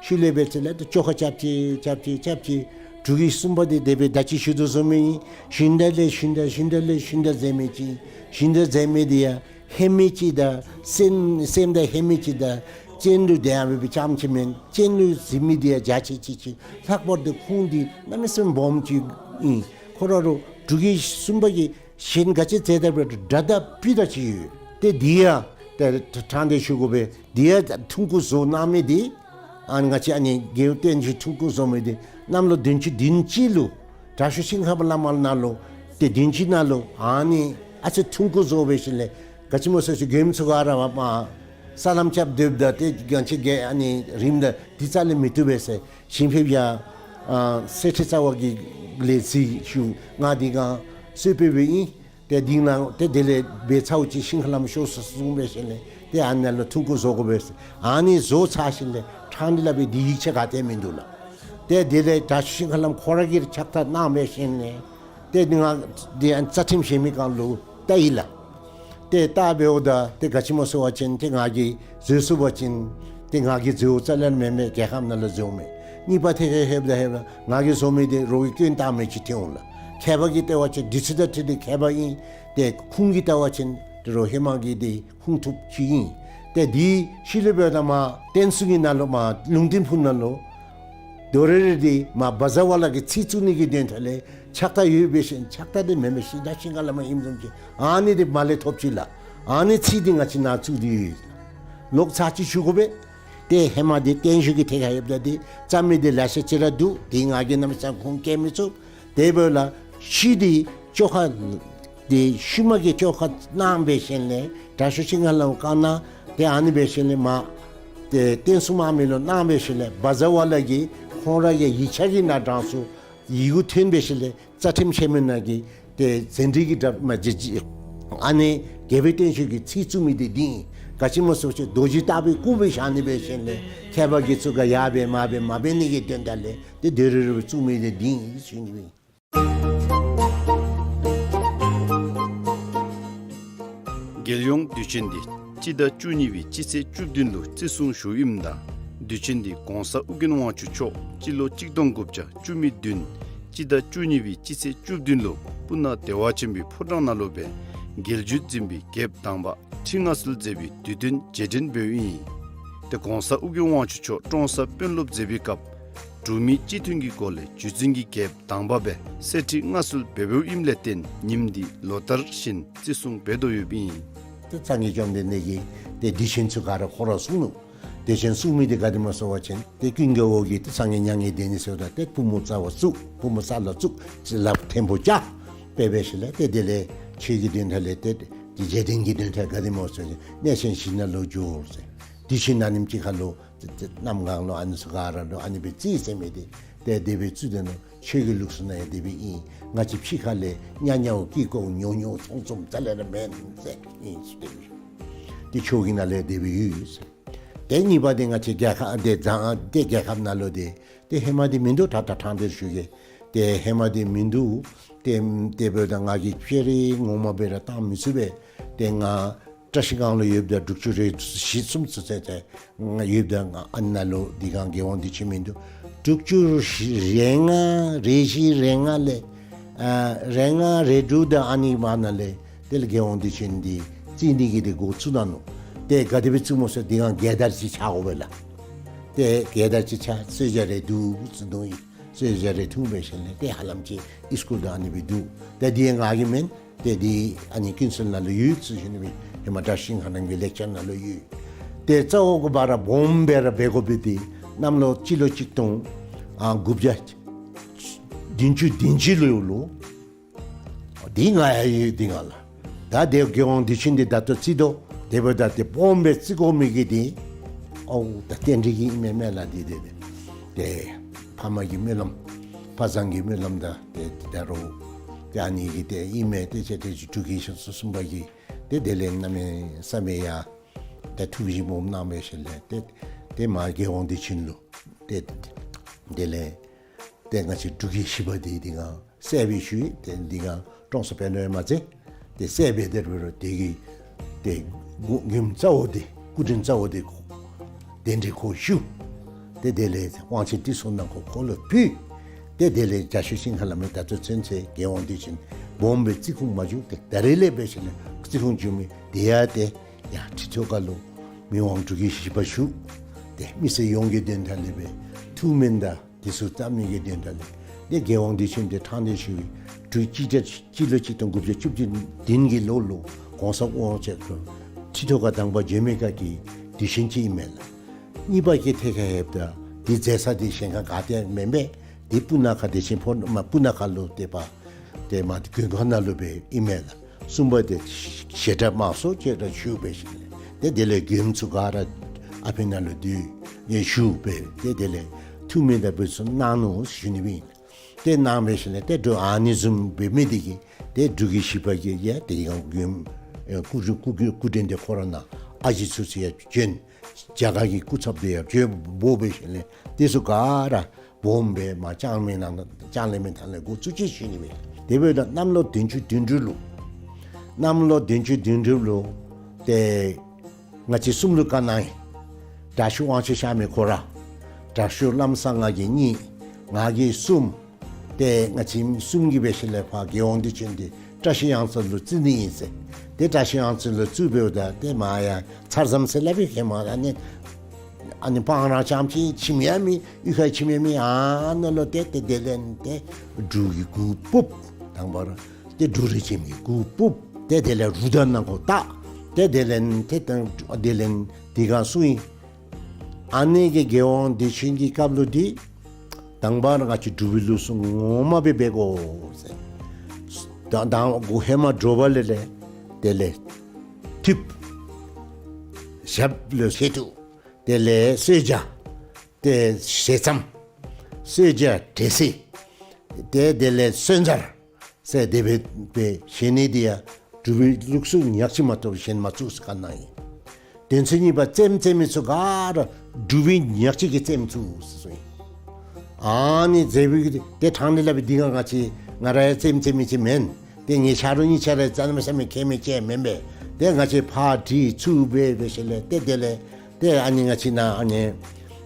ཤུལ་ལས་འབད་ཚེ་ལས་ད་བཅོ་ཁ་རྐྱབ་ཅི་རྐྱབ་ཅི་རྐྱབ་ཅི། འབྲུག་རྒྱལ་གསུམ་པ་འདི་དེ་སྦེ་ད་ཅི་ཞུ་དོ་བཟུམ་ཨིན། ཞུན་དག་ལས་ཞུན་དག་ཞུན་དག་ལས་ཞུན་དག་མཛད་མི་ཅིག། ཞུན་དག་མཛད་མི་འདི་ཡང་ཧེ་མི་ཅིག་དང་སེམས་སེམས་དང་ཧེ་མི་ཅིག་དང་སྤྱན་ལུ་དེ་ཡང་འབད་བའི་ཙམ་ཅིག་མེན། སྤྱན་ལུ་གཟིགས་མི་འདི་ཡང་འཇའ་ཆི་ཆི་ཅིག། ལྷག་པར་དུ་ཁོང་འདི་གནམ་མེད་ས་མེད་སྦོམ་ཅིག་ཨིན། ཁོ་ར་རུང་འབྲུག་རྒྱལ་གསུམ་པ་གིས་གཞན་ག་ཅི་མཛད་ད་འབད་རུང་འདྲ་དང་སྤུས་དག་ཅིག་ཡོད། ཏེ་འདི་ཡང་ཏེ་དྲང་སྟེ་ཞུ་དགོ་པས། འདི་ཡང་ཐུགས་ཁུར་བཟོ་གནང་མི་འདི་ཨ་ང་བཅས་ཨ་ནི་རྒྱལ་བའི་བརྟན་བཞུགས་ཐུགས་ཁུར་བཟོ་མི་འདི་གནམ་ལོ་བདུན་ཅུ་དོན་གཅིག་ལུ་དྲག་ཤོས་ཤིང་ཁ་པ་བླ་མ་ནང་ལུ་ཏེ་དོན་གཅིག་ནང་ལུ་ཨ་ནི་ཨ་ཙི་ཐུགས་ཁུར་བཟོ་འབད་ཞིནམ་ལས་ག་ཅི་སྨོ་ཟེར་ཞུ་མགྱོནམ་ཚུ་ག་ར་བ་མ་ ས་ལམ་རྐྱབ་སྡོདཔ་ད་ཏེ་གང་ཅི་གེ་ཨ་ནི་རིངམ་ད་དེ་རྩ་ལས་མི་བཏུབ་པས་ཟེར། ཞིང་ཕེབས་ཡ་ཨ་གསེར་ཁྲི་རྩ་བ་གི་ལས་རྩིས་ཞུ། ང་འདི་གང་གསོལ་ཕེབས་སྦེ་ཨིན། ཏེ་འདི་ནང་ཏེ་དེ་ལས་འབད་ཚརཝ་ཅིག་ཤིང་ཁ་ལམ་ཤོར་སོ་གསུངས་འབད་ཞིནམ་ལས་ཏེ་ཨ་ནཱ་ལུ་ཐུང་ཀུ་བཟོ་དགོ་པས་ཟེར། ཨ་ནི་བཟོ་ཚར་ཞིནམ་ལས་ཕྲང་སྟེ་སླབ་པའི་འདི་ཡིག་ཆ་ག་ཏེ་མིན་འདུག་ལགས། ཏེ་དེ་ལས་དྲག་ཤོས་ཤིང་ཁ་ལམ་ཁོ་ར་གིས་ཕྱག་རྟགས་གནང་འབད་ཞིནམ་ལས་ཏེ་ང་འདི་ཨ་རྩ་ཁྲིམས་ཞིབ་མི་ཁང་ལུ་བལྟ་ཡི་ལགས། ཏེ་བལྟ་འབདཝ་ད་ཏེ་ག་ཅི་སྨོ་ཟེར་བ་ཅིན་ཏེ་ང་གིས་བཟོ་ཚུགས་པ་ཅིན་ཏེ་ང་གིས་བཟོཝ་རྩ་ལས་མེན་མས། རྒྱལ་ཁབ་ནང་ལུ་བཟོཝ་མས། གཉིས་པ་ཐད་ཁར་ལྷོདཔ་ད་ལྷོདཔ་ད་ང་གིས་བཟོ་མི་འདི་རོགས་ཀྱིས་སྐྱོན་བཏགས་མི་ཅིག་ཐོན་འོང་ལགས། མཁས་པ་གིས་བལྟ་བ་ཅིན་དུས་ཚོད་དང་འཁྲིལ་ཏེ་མཁས་པ་ཨིན། ཏེ་ཁུངས་ཀྱིས་བལྟ་བ་ཅིན་ཏེ་རོགས་ཧེ་མ་གི་འདི་ཁུངས་ཐུབ་ཅིག་ཨིན། ཏེ་འདི་ཤུལ་ལས་འབདཝ་ད་མར་བསྟན་སྲུང་གི་ནང་ལུ་མར་ལུང་བསྟན་ཕུག་ནང་ལུ་དོ་རེ་རེ་འདི་མར་བཛྲ་ཝ་ལ་གི་ཚིག་བཙུགས་ནི་གི་དོན་དག་ལས་ཕྱག་རྟགས་ཡོད་པའི་ཤིང་ཕྱག་རྟགས་འདི་མེན་མས། ཤིང་རྟ་ཤིང་ཁ་ལམ་ཨིནམ་བཟུམ་ཅིག་ཨ་ནི་འདི་མར་ལས་ཐོབ་ཅི་ལགས། ཨ་ནི་ཚིག་འདི་ང་བཅས་ནཱ་བཙུགས་ཏེ་ཡོད། ལོག་ཚར་ཅིག་ཞུ་དགོ་པས། ཏེ་ཧེ་མ་འདི་བརྟན་བཞུགས་ཀྱི་ཐད་ཁར་ཡོདཔ་ད་འདི་རྩ་མི་འདི་ལེ་ཤ་ཅིག་ར་འདུག། འདི་ང་གིས་གནམ་མེད་ས་མེད་ཁུངས་བཀལ་མི་ཚུགས། དེ་འབདཝ་ལས་ཤུལ་འདི་བཅོ་ཁ་འདི་ཤུལ་མ་གི་བཅོ་ཁ་གནང་འབད་ཞིནམ་ལས་དྲག་ཤོས་ཤིང་ཁ་ལམ་བཀའ་གནང་། ཏེ་ཨ་ནི་འབད་ཞིནམ་ལས་མར་ཏེ་བསྟན་སྲུང་དམག་མི་ལུ་གནང་འབད་ཞིནམ་ལས་བཛྲ་ཝ་ལ་གིས་ཁོང་ར་གི་ཡིག་ཆ་གི་ནང་དྲངས་སོང་། ཡི་གུ་ཐོན་འབད་ཞིནམ་ལས་རྩ་ཁྲིམས་ཆེན་མོའི་ནང་གི་ཏེ་ཟན་འདྲི་གི་དྲ་མ་ཇི་ཇི་ཨ་ནི་རྒྱལ་པོའི་བརྟན་བཞུགས་ཀྱི་ཚིག་བཙུགས་མི་འདི་འདི་ཨིན། ག་ཅི་སྨོ་ཟེར་བ་ཅིན་རྡོ་རྗེ་ལྟ་བུའི་སྐུ་སྦེ་བཞག་ནི་འབད་ཞིནམ་ལས་མཁས་པ་གིས་ཚུ་ག་ཡར་སྦེ་མར་སྦེ་མ་འབད་ནི་གི་དོན་དག་ལས་ཏེ་དོ་རེ་རེ་སྦེ་བཙུགས་མི་འདི་འདི་ཨིན་ཞུ་ནི་ཨིན། རྒྱལ་ཡོངས་དུས་ཆེན་འདི་སྤྱི་ཟླ་བཅུ་གཉིས་པའི་སྤྱི་ཚེས་བཅུ་བདུན་ལུ་བརྩི་སྲུང་ཞུཝ་ཨིནམ་ད་དུས་ཆེན་འདི་གོང་ས་ཨོ་རྒྱན་དབང་ཕྱུག་མཆོག་སྤྱི་ལོ་གཅིག་སྟོང་དགུ་བརྒྱ་བཅུ་མེད་བདུན་སྤྱི་ཟླ་བཅུ་གཉིས་པའི་སྤྱི་ཚེས་བཅུ་བདུན་ལུ་སྤུ་ན་བདེ་བ་ཆེན་པོའི་ཕོ་བྲང་ནང་ལུ་སྦེ་རྒྱལ་བརྒྱུད་འཛིན་པའི་རྒྱལཔོ་དང་པ་ཁྲི་མངའ་གསོལ་མཛད་པའི་དུས་སྟོན་རྗེས་དྲན་འབདཝ་ཨིན། ཏེ་གོང་ས་ཨོ་རྒྱན་དབང་ཕྱུག་མཆོག་ཀྲོང་གསར་དཔོན་སློབ་མཛད་པའི་སྐབས་འབྲུག་མི་སྤྱི་མཐུན་གྱི་སྒོ་ལས་བརྒྱུད་འཛིན་གྱི་རྒྱལཔོ་དང་པ་སྦེ་གསེར་ཁྲི་མངའ་གསོལ་འབད་འབདཝ་ཨིནམ་ལས་བརྟེན་ཉིནམ་འདི་ལོ་ལྟར་བཞིན་བརྩི་སྲུང་འབད་དོ་ཡོདཔ་ཨིན། ཏེ་སངས་རྒྱས་བཅོམ་ལྡན་འདས་ཀྱིས་ཏེ་དུས་ཆེན་ཚུ་ག་ར་ཁོ་ར་གསུངས་ནུག། དུས་ཆེན་གསུངས་མི་འདི་ག་དེ་སྨོ་ཟེར་བ་ཅིན་ཏེ་ཀུན་དགའ་བོ་གིས་ཏེ་སངས་རྒྱས་མྱ་ངན་འདས་ནི་ཟེརཝ་ད་ཏེ་པུས་མོ་རྩ་བ་བཙུགས། པུས་མོ་ས་ལུ་བཙུགས། ཅིག་ལགཔ་མཐེ་བོ་བཅག། དཔེ་འབད་ཞིནམ་ལས་ཏེ་དེ་ལས་ཆོས་ཀྱི་དོན་དག་ལས་ཏེ་དེ་རྗེས་དྲན་གྱི་དོན་དག་ག་དེ་སྨོ་ཟེར་བ་ཅིན་གནས་ཆེན་བཞི་ནང་ལུ་འགྱོ་ཟེར། དུས་ཆེན་ཨ་ནེམ་ཅིག་ཁར་ལུ་ཏེ་ཏེ་གནམ་གང་ལུ་ཨ་ནི་ཚུ་ག་ར་ལུ་ཨ་ནི་སྦེ་རྩིས་ཟེར་མི་འདི་ཏེ་དེ་སྦེ་བརྩི་དོ་ནུག། ཆོས་ཀྱི་ལུགས་སྲོལ་ནང་ཡང་དེ་སྦེ་ཨིན། ང་བཅས་ཕྱི་ཁ་ལས་གཉའ་གཉའ་བོ་ཀི་ཀོ་ཉོ་ཉོ་ཚོང་ཚོང་རྩ་ལས་ར་མེན་ཟེར་ཨིན་ཟེར་དེ་སྦེ། ཏེ་ཆོས་ཀྱི་ནང་ལས་དེ་སྦེ་ཡོད་ཟེར། ཏེ་གཉིས་པ་འདི་ང་བཅས་རྒྱལ་ཁབ་འདི་བཟང་ཏེ་རྒྱལ་ཁབ་ནང་ལུ་འདི་ཏེ་ཧེ་མ་འདི་མིན་འདུག། ད་ད་ཕྲང་སྟེ་ཞུ་གེ། ཏེ་ཧེ་མ་འདི་མིན་འདུག། ཏེ་ཏེ་འབདཝ་ད་ང་གིས་ཕྱི་རོལ་ངོ་མ་སྦེ་ར་བཏང་མི་ཚུགས་པས། ཏེ་ང་བཀྲ་ཤིས་སྒང་ལུ་ཡོདཔ་ད་དྲུག་ཅུ་རེ་བཞི་གསུམ་ཚུན་ཚོད་ཏེ་ང་ཡོདཔ་ད་ང་ཨ་ནཱ་ལུ་འདི་གང་རྒྱལ་དབང་དུས་ཆེན་མིན་འདུག། དྲུག་ཅུ་རེ་ལྔ་རེ་བཞི་རེ་ལྔ་ལས་ཨ་རེ་ལྔ་རེ་དྲུག་དང་ཨ་ནི་བར་ན་ལས་དེ་ལས་རྒྱལ་དབང་དུས་ཆེན་འདི་བརྩི་ནི་གི་འདི་འགོ་བཙུགས་གནང་ནུག། ཏེ་ག་དེ་སྦེ་བཙུགས་སྨོ་ཟེར་འདི་གང་རྒྱལ་དར་ཅིག་འཕྱར་དགོ་པས་ལགས། ཏེ་རྒྱལ་དར་ཅིག་འཕྱར་གསོལ་ཇ་རེ་འཐུང་ཟེར་འདུག་ཨིན། གསོལ་ཇ་རེ་འཐུང་འབད་ཞིནམ་ལས་ཏེ་ཧ་ལམ་ཅིག་ཨིས་ཀུལ་དང་ཨ་ནི་སྦེ་འདུག། ཏེ་འདི་ང་གི་མེན། ཏེ་འདི་ཨ་ནི་ཀུན་གསལ་ནང་ལུ་ཡོད་ཟེར་ཞུ་ནི་སྦེ་ཧེ་མ་བཀྲ་ཤིས་ཤིང་ཁ་ལམ་གྱི་ལེགས་སྦྱར་ནང་ལུ་ཡོད། ཏེ་རྩ་བ་གི་བར་སྦོམ་སྦེ་ར་འབད་དགོ་པའི་འདི་གནམ་ལོ་སྤྱི་ལོ་གཅིག་སྟོང་ཨ་དགུ་བརྒྱ་བདུན་ཅུ་དོན་གཅིག་ལོ་ལུ་འདི་ང་ཡང་ཡོད་འདི་ང་ལགས། ད་འདི་རྒྱལ་དབང་དུས་ཆེན་འདི་ད་ལྟོ་བརྩི་དོ། དེ་འབདཝ་ད་ཏེ་སྦོམ་སྦེ་བརྩི་དགོ་མི་གི་འདི་ཨོ་ད་རྟེན་འབྲེལ་གྱི་ཨིན་མས་མེན་ལགས། འདི་འདི་འདི་ཏེ་ཕ་མ་གི་སྨོན་ལམ་ཕ་བཟང་གི་སྨོན་ལམ་དང་ཏེ་ཏེ་ད་རུང་ཏེ་ཨ་ནི་གི་ཏེ་ཨིན་མས། ཏེ་ཅིག་ཏེ་ཅིག་འབྲུག་རྒྱལ་ཤིང་སོ་གསུམ་པ་གིས་ཏེ་དེ་ལས་གནམ་མེད་ས་མེད་ཡ་ཏེ་ཐུགས་བཞེད་སྦོམ་གནང་འབད་ཞིནམ་ལས་ཏེ་ཏེ་མར་རྒྱལ་དབང་དུས་ཆེན་ལུ་ཏེ་དེ་ལས་ཏེ་ང་བཅས་འབྲུག་རྒྱལ་བཞི་པ་འདི་འདི་གང་གསལ་སྦེ་ཞུ་ཡི། ཏེ་འདི་གང་ཀྲོང་གསར་དཔོན་སློབ་མ་ཚེ་ཏེ་གསལ་སྦེ་དེ་སྦེ་རོ་དེ་གི་ཏེ་མགུ་མགུནམ་རྩ་བོ་འདི་སྐུ་དྲིན་རྩ་བོ་འདི་གདན་འདྲེན་ཁོ་ཞུ། ཏེ་དེ་ལས་དབང་ཆེན་ཏི་སོ་ནང་ཁོ་ཁོ་ལུ་ཕུལ། ཏེ་དེ་ལས་རྒྱ་ཤོད་ཤིང་ཁ་ལམ་མི་ད་ལྟོ་ཚུན་ཚོད་རྒྱལ་དབང་དུས་ཆེན་སྦོམ་སྦེ་བརྩི་ཁུངས་མ་བྱུང་། ཏེ་ད་རེས་ལས་འབད་ཞིནམ་ལས་བརྩི་ཁུངས་བྱུང་མི་དེ་ཡང་ཏེ་ཡར་ཁྲི་ཐོག་ཁ་ལུ་མི་དབང་འབྲུག་རྒྱལ་བཞི་པ་བཞུགས། ཏེ་མི་སེར་ཡོངས་ཀྱི་དོན་དག་ལས་སྦེ་ཐུགས་སྨོན་དང་དེ་ཚུ་བཏབ་ནི་གི་དོན་དག་ལས་ཏེ་རྒྱལ་དབང་དུས་ཆེན་འདི་ཕྲང་སྟེ་ཞུ་བའི་དྲུག་གཅིག་སྤྱི་ལོ་གཅིག་སྟོང་དགུ་བརྒྱ་བཅུ་བདུན་གྱི་ལོ་ལུ་གོང་ས་ཨོ་རྒྱན་ཁྲི་ཐོག་ཁར་དང་པ་བྱོན་མི་ཁ་གི་དུས་ཆེན་ཅིག་ཨིན་མས་ལགས། གཉིས་པ་གི་ཐད་ཁར་ལྷོདཔ་ད་འདི་མཛད་ས་འདི་གཞན་ཁར་ག་ཏེ་མེན་པས། འདི་སྤུ་ན་ཁ་བདེ་ཆེན་ཕོ་མ་སྤུ་ན་ཁ་ལུ་ཏེ་པ་ཏེ་མ་མགོན་ཁང་ནང་ལུ་སྦེ་ཨིན་མས་ལགས། གསུམ་པ་འདི་བྱེ་བྲག་དམངས་སྲོལ་ཅིག་ར་ཞུ་འབད་ཞིནམ་ལས་ ཏེ་དེ་ལས་མགྱོནམ་ཚུ་ག་ར་ཨ་ཕི་ནང་ལུ་སྡོད་ཡང་ཞུ་སྦེ་ཏེ་དེ་ལས་ཐུགས་མི་དང་འབད་ཚུ་གནང་ནུག་ཟེར་ཞུ་ནི་སྦེ་ཨིན། ཏེ་གནང་སྦེ་ཞིནམ་ལས་ཏེ་འགྱོ་ཨ་ནི་བཟུམ་འབད་མི་དེ་གིས་ཏེ་འབྲུག་གི་བཞི་པ་གིས་ཡང་དེ་ཡང་མགྱོནམ་ཨེ་སྐུ་སྐུ་སྐུ་སྐུ་མགྲོན་དེ་ཁོ་ར་ནང་ཨ་ཞེ་ཚུ་ཚུ་ཡང་བྱོན། རྒྱ་གར་གྱི་སྐུ་ཚབ་དེ་ཡང་བྱོན་འབོ་སྦེ་ཞིནམ་ལས་དེ་ཚུ་ག་ར་སྦོམ་སྦེ་མར་ལྕང་གླིང་མའི་ནང་ལྕང་གླིང་མའི་ཐང་ལས་འགོ་བཙུགས་ཅི་ཟེར་ཞུ་ནི་སྦེ། དེ་འབདཝ་ད་གནམ་ལོ་བདུན་ཅུ་དོན་དྲུག་ལུ་གནམ་ལོ་བདུན་ཅུ་དོན་དྲུག་ལུ་ཏེ་ང་བཅས་གསུམ་ལུ་བཀའ་གནང་ཡི། དྲག་ཤོས་དབང་ཕྱུག་གཤགས་མི་ཁོ་ར། དྲག་ཤོས་ལམ་བཟང་ང་གིས་གཉིས། ང་གིས་གསུམ། ཏེ་ང་བཅས་གསུམ་གྱིས་འབད་ཞིནམ་ལས་ཕར་རྒྱལ་དབང་བདེ་ཆེན་འདི་བཀྲ་ཤིས་གཡང་རྩེ་ལུ་བཙུགས་ནི་ཨིན་ཟེར། ཏེ་བཀྲ་ཤིས་གཡང་རྩེ་ལུ་བཙུགས་འབདཝ་ད་ཏེ་མར་ཡང་ཚར་ཙམ་ཟེར་སླབ་པའི་ཧེ་མ་ཨ་ནི་ཨ་ནི་སྤང་རང་རྐྱངམ་ཅིག་ཁྱིམ་ཡང་མེད། གཡུས་ཁར་ཁྱིམ་ཡང་མེད། ཨ་ནཱ་ལུ་ཏེ་ཏེ་དེ་ལས་ཏེ་འབྲུག་གི་གུར་ཕུབ། དང་པ་ར་ཏེ་འབྲུག་རིའི་ཁྱིམ་གྱི་གུར་ཕུབ། ཏེ་དེ་ལས་རུ་དར་ནང་ཁོ་བཏགས། ཏེ་དེ་ལས་ཏེ་དེ་ལས་དེ་སྒང་སོང་ཡི། ཨ་ནི་གི་རྒྱལ་དབང་བདེ་ཆེན་གྱི་སྐབས་ལུ་འདི་དང་པ་ར་ང་བཅས་འབྲུག་པའི་ལུགས་སྲོལ་ངོ་མ་སྦེ་འབད་དགོ་ཟེར། ད་ད་འགོ་ཧེ་མ་དྲོ་པ་ལས་ལས་དེ་ལས་ཐུགཔ། ཞབས་ལུ་བཞེས་ཐུག། དེ་ལས་གསོལ་ཇ། ཏེ་ཞལ་ཆམ། གསོལ་ཇ་འབྲས་སིལ། ཏེ་དེ་ལས་གསོལ་ཇ་ཟེར་དེ་སྦེ་སྦེ་བཞེས་ནི་འདི་ཡང་འབྲུག་པའི་ལུགས་སྲོལ་ཉག་གཅིག་མ་གཏོགས་གཞན་མ་བཙུགས་ཟེར་བཀའ་གནང་ཡི། དོན་ཚན་གཉིས་པ་རྩེདམོ་རྩེ་མི་ཚུ་ག་ར་འབྲུག་པའི་ཉག་གཅིག་གིས་རྩེདམོ་བཙུགས་ཟེར་གསུངས་ཡི། ཨ་ནི་རྩེདམོ་གི་ཏེ་ཐང་ནི་སླབ་པའི་འདི་ག་ང་བཅས་ང་ར་ཡང་རྩེདམོ་རྩེ་མི་ཅིག་མེན། ཏེ་ངེའི་ཆ་རོགས་གཉིས་ཆ་ར་གནམ་མེད་ས་མེད་མཁས་མི་ཅིག་མེན་པས། ཏེ་ང་བཅས་ཕར་དྲིས་ཚུར་འབད་འབད་ཞིནམ་ལས་ཏེ་དེ་ལས་ཏེ་ཨ་ནི་ང་བཅས་ནཱ་ཨ་ནི་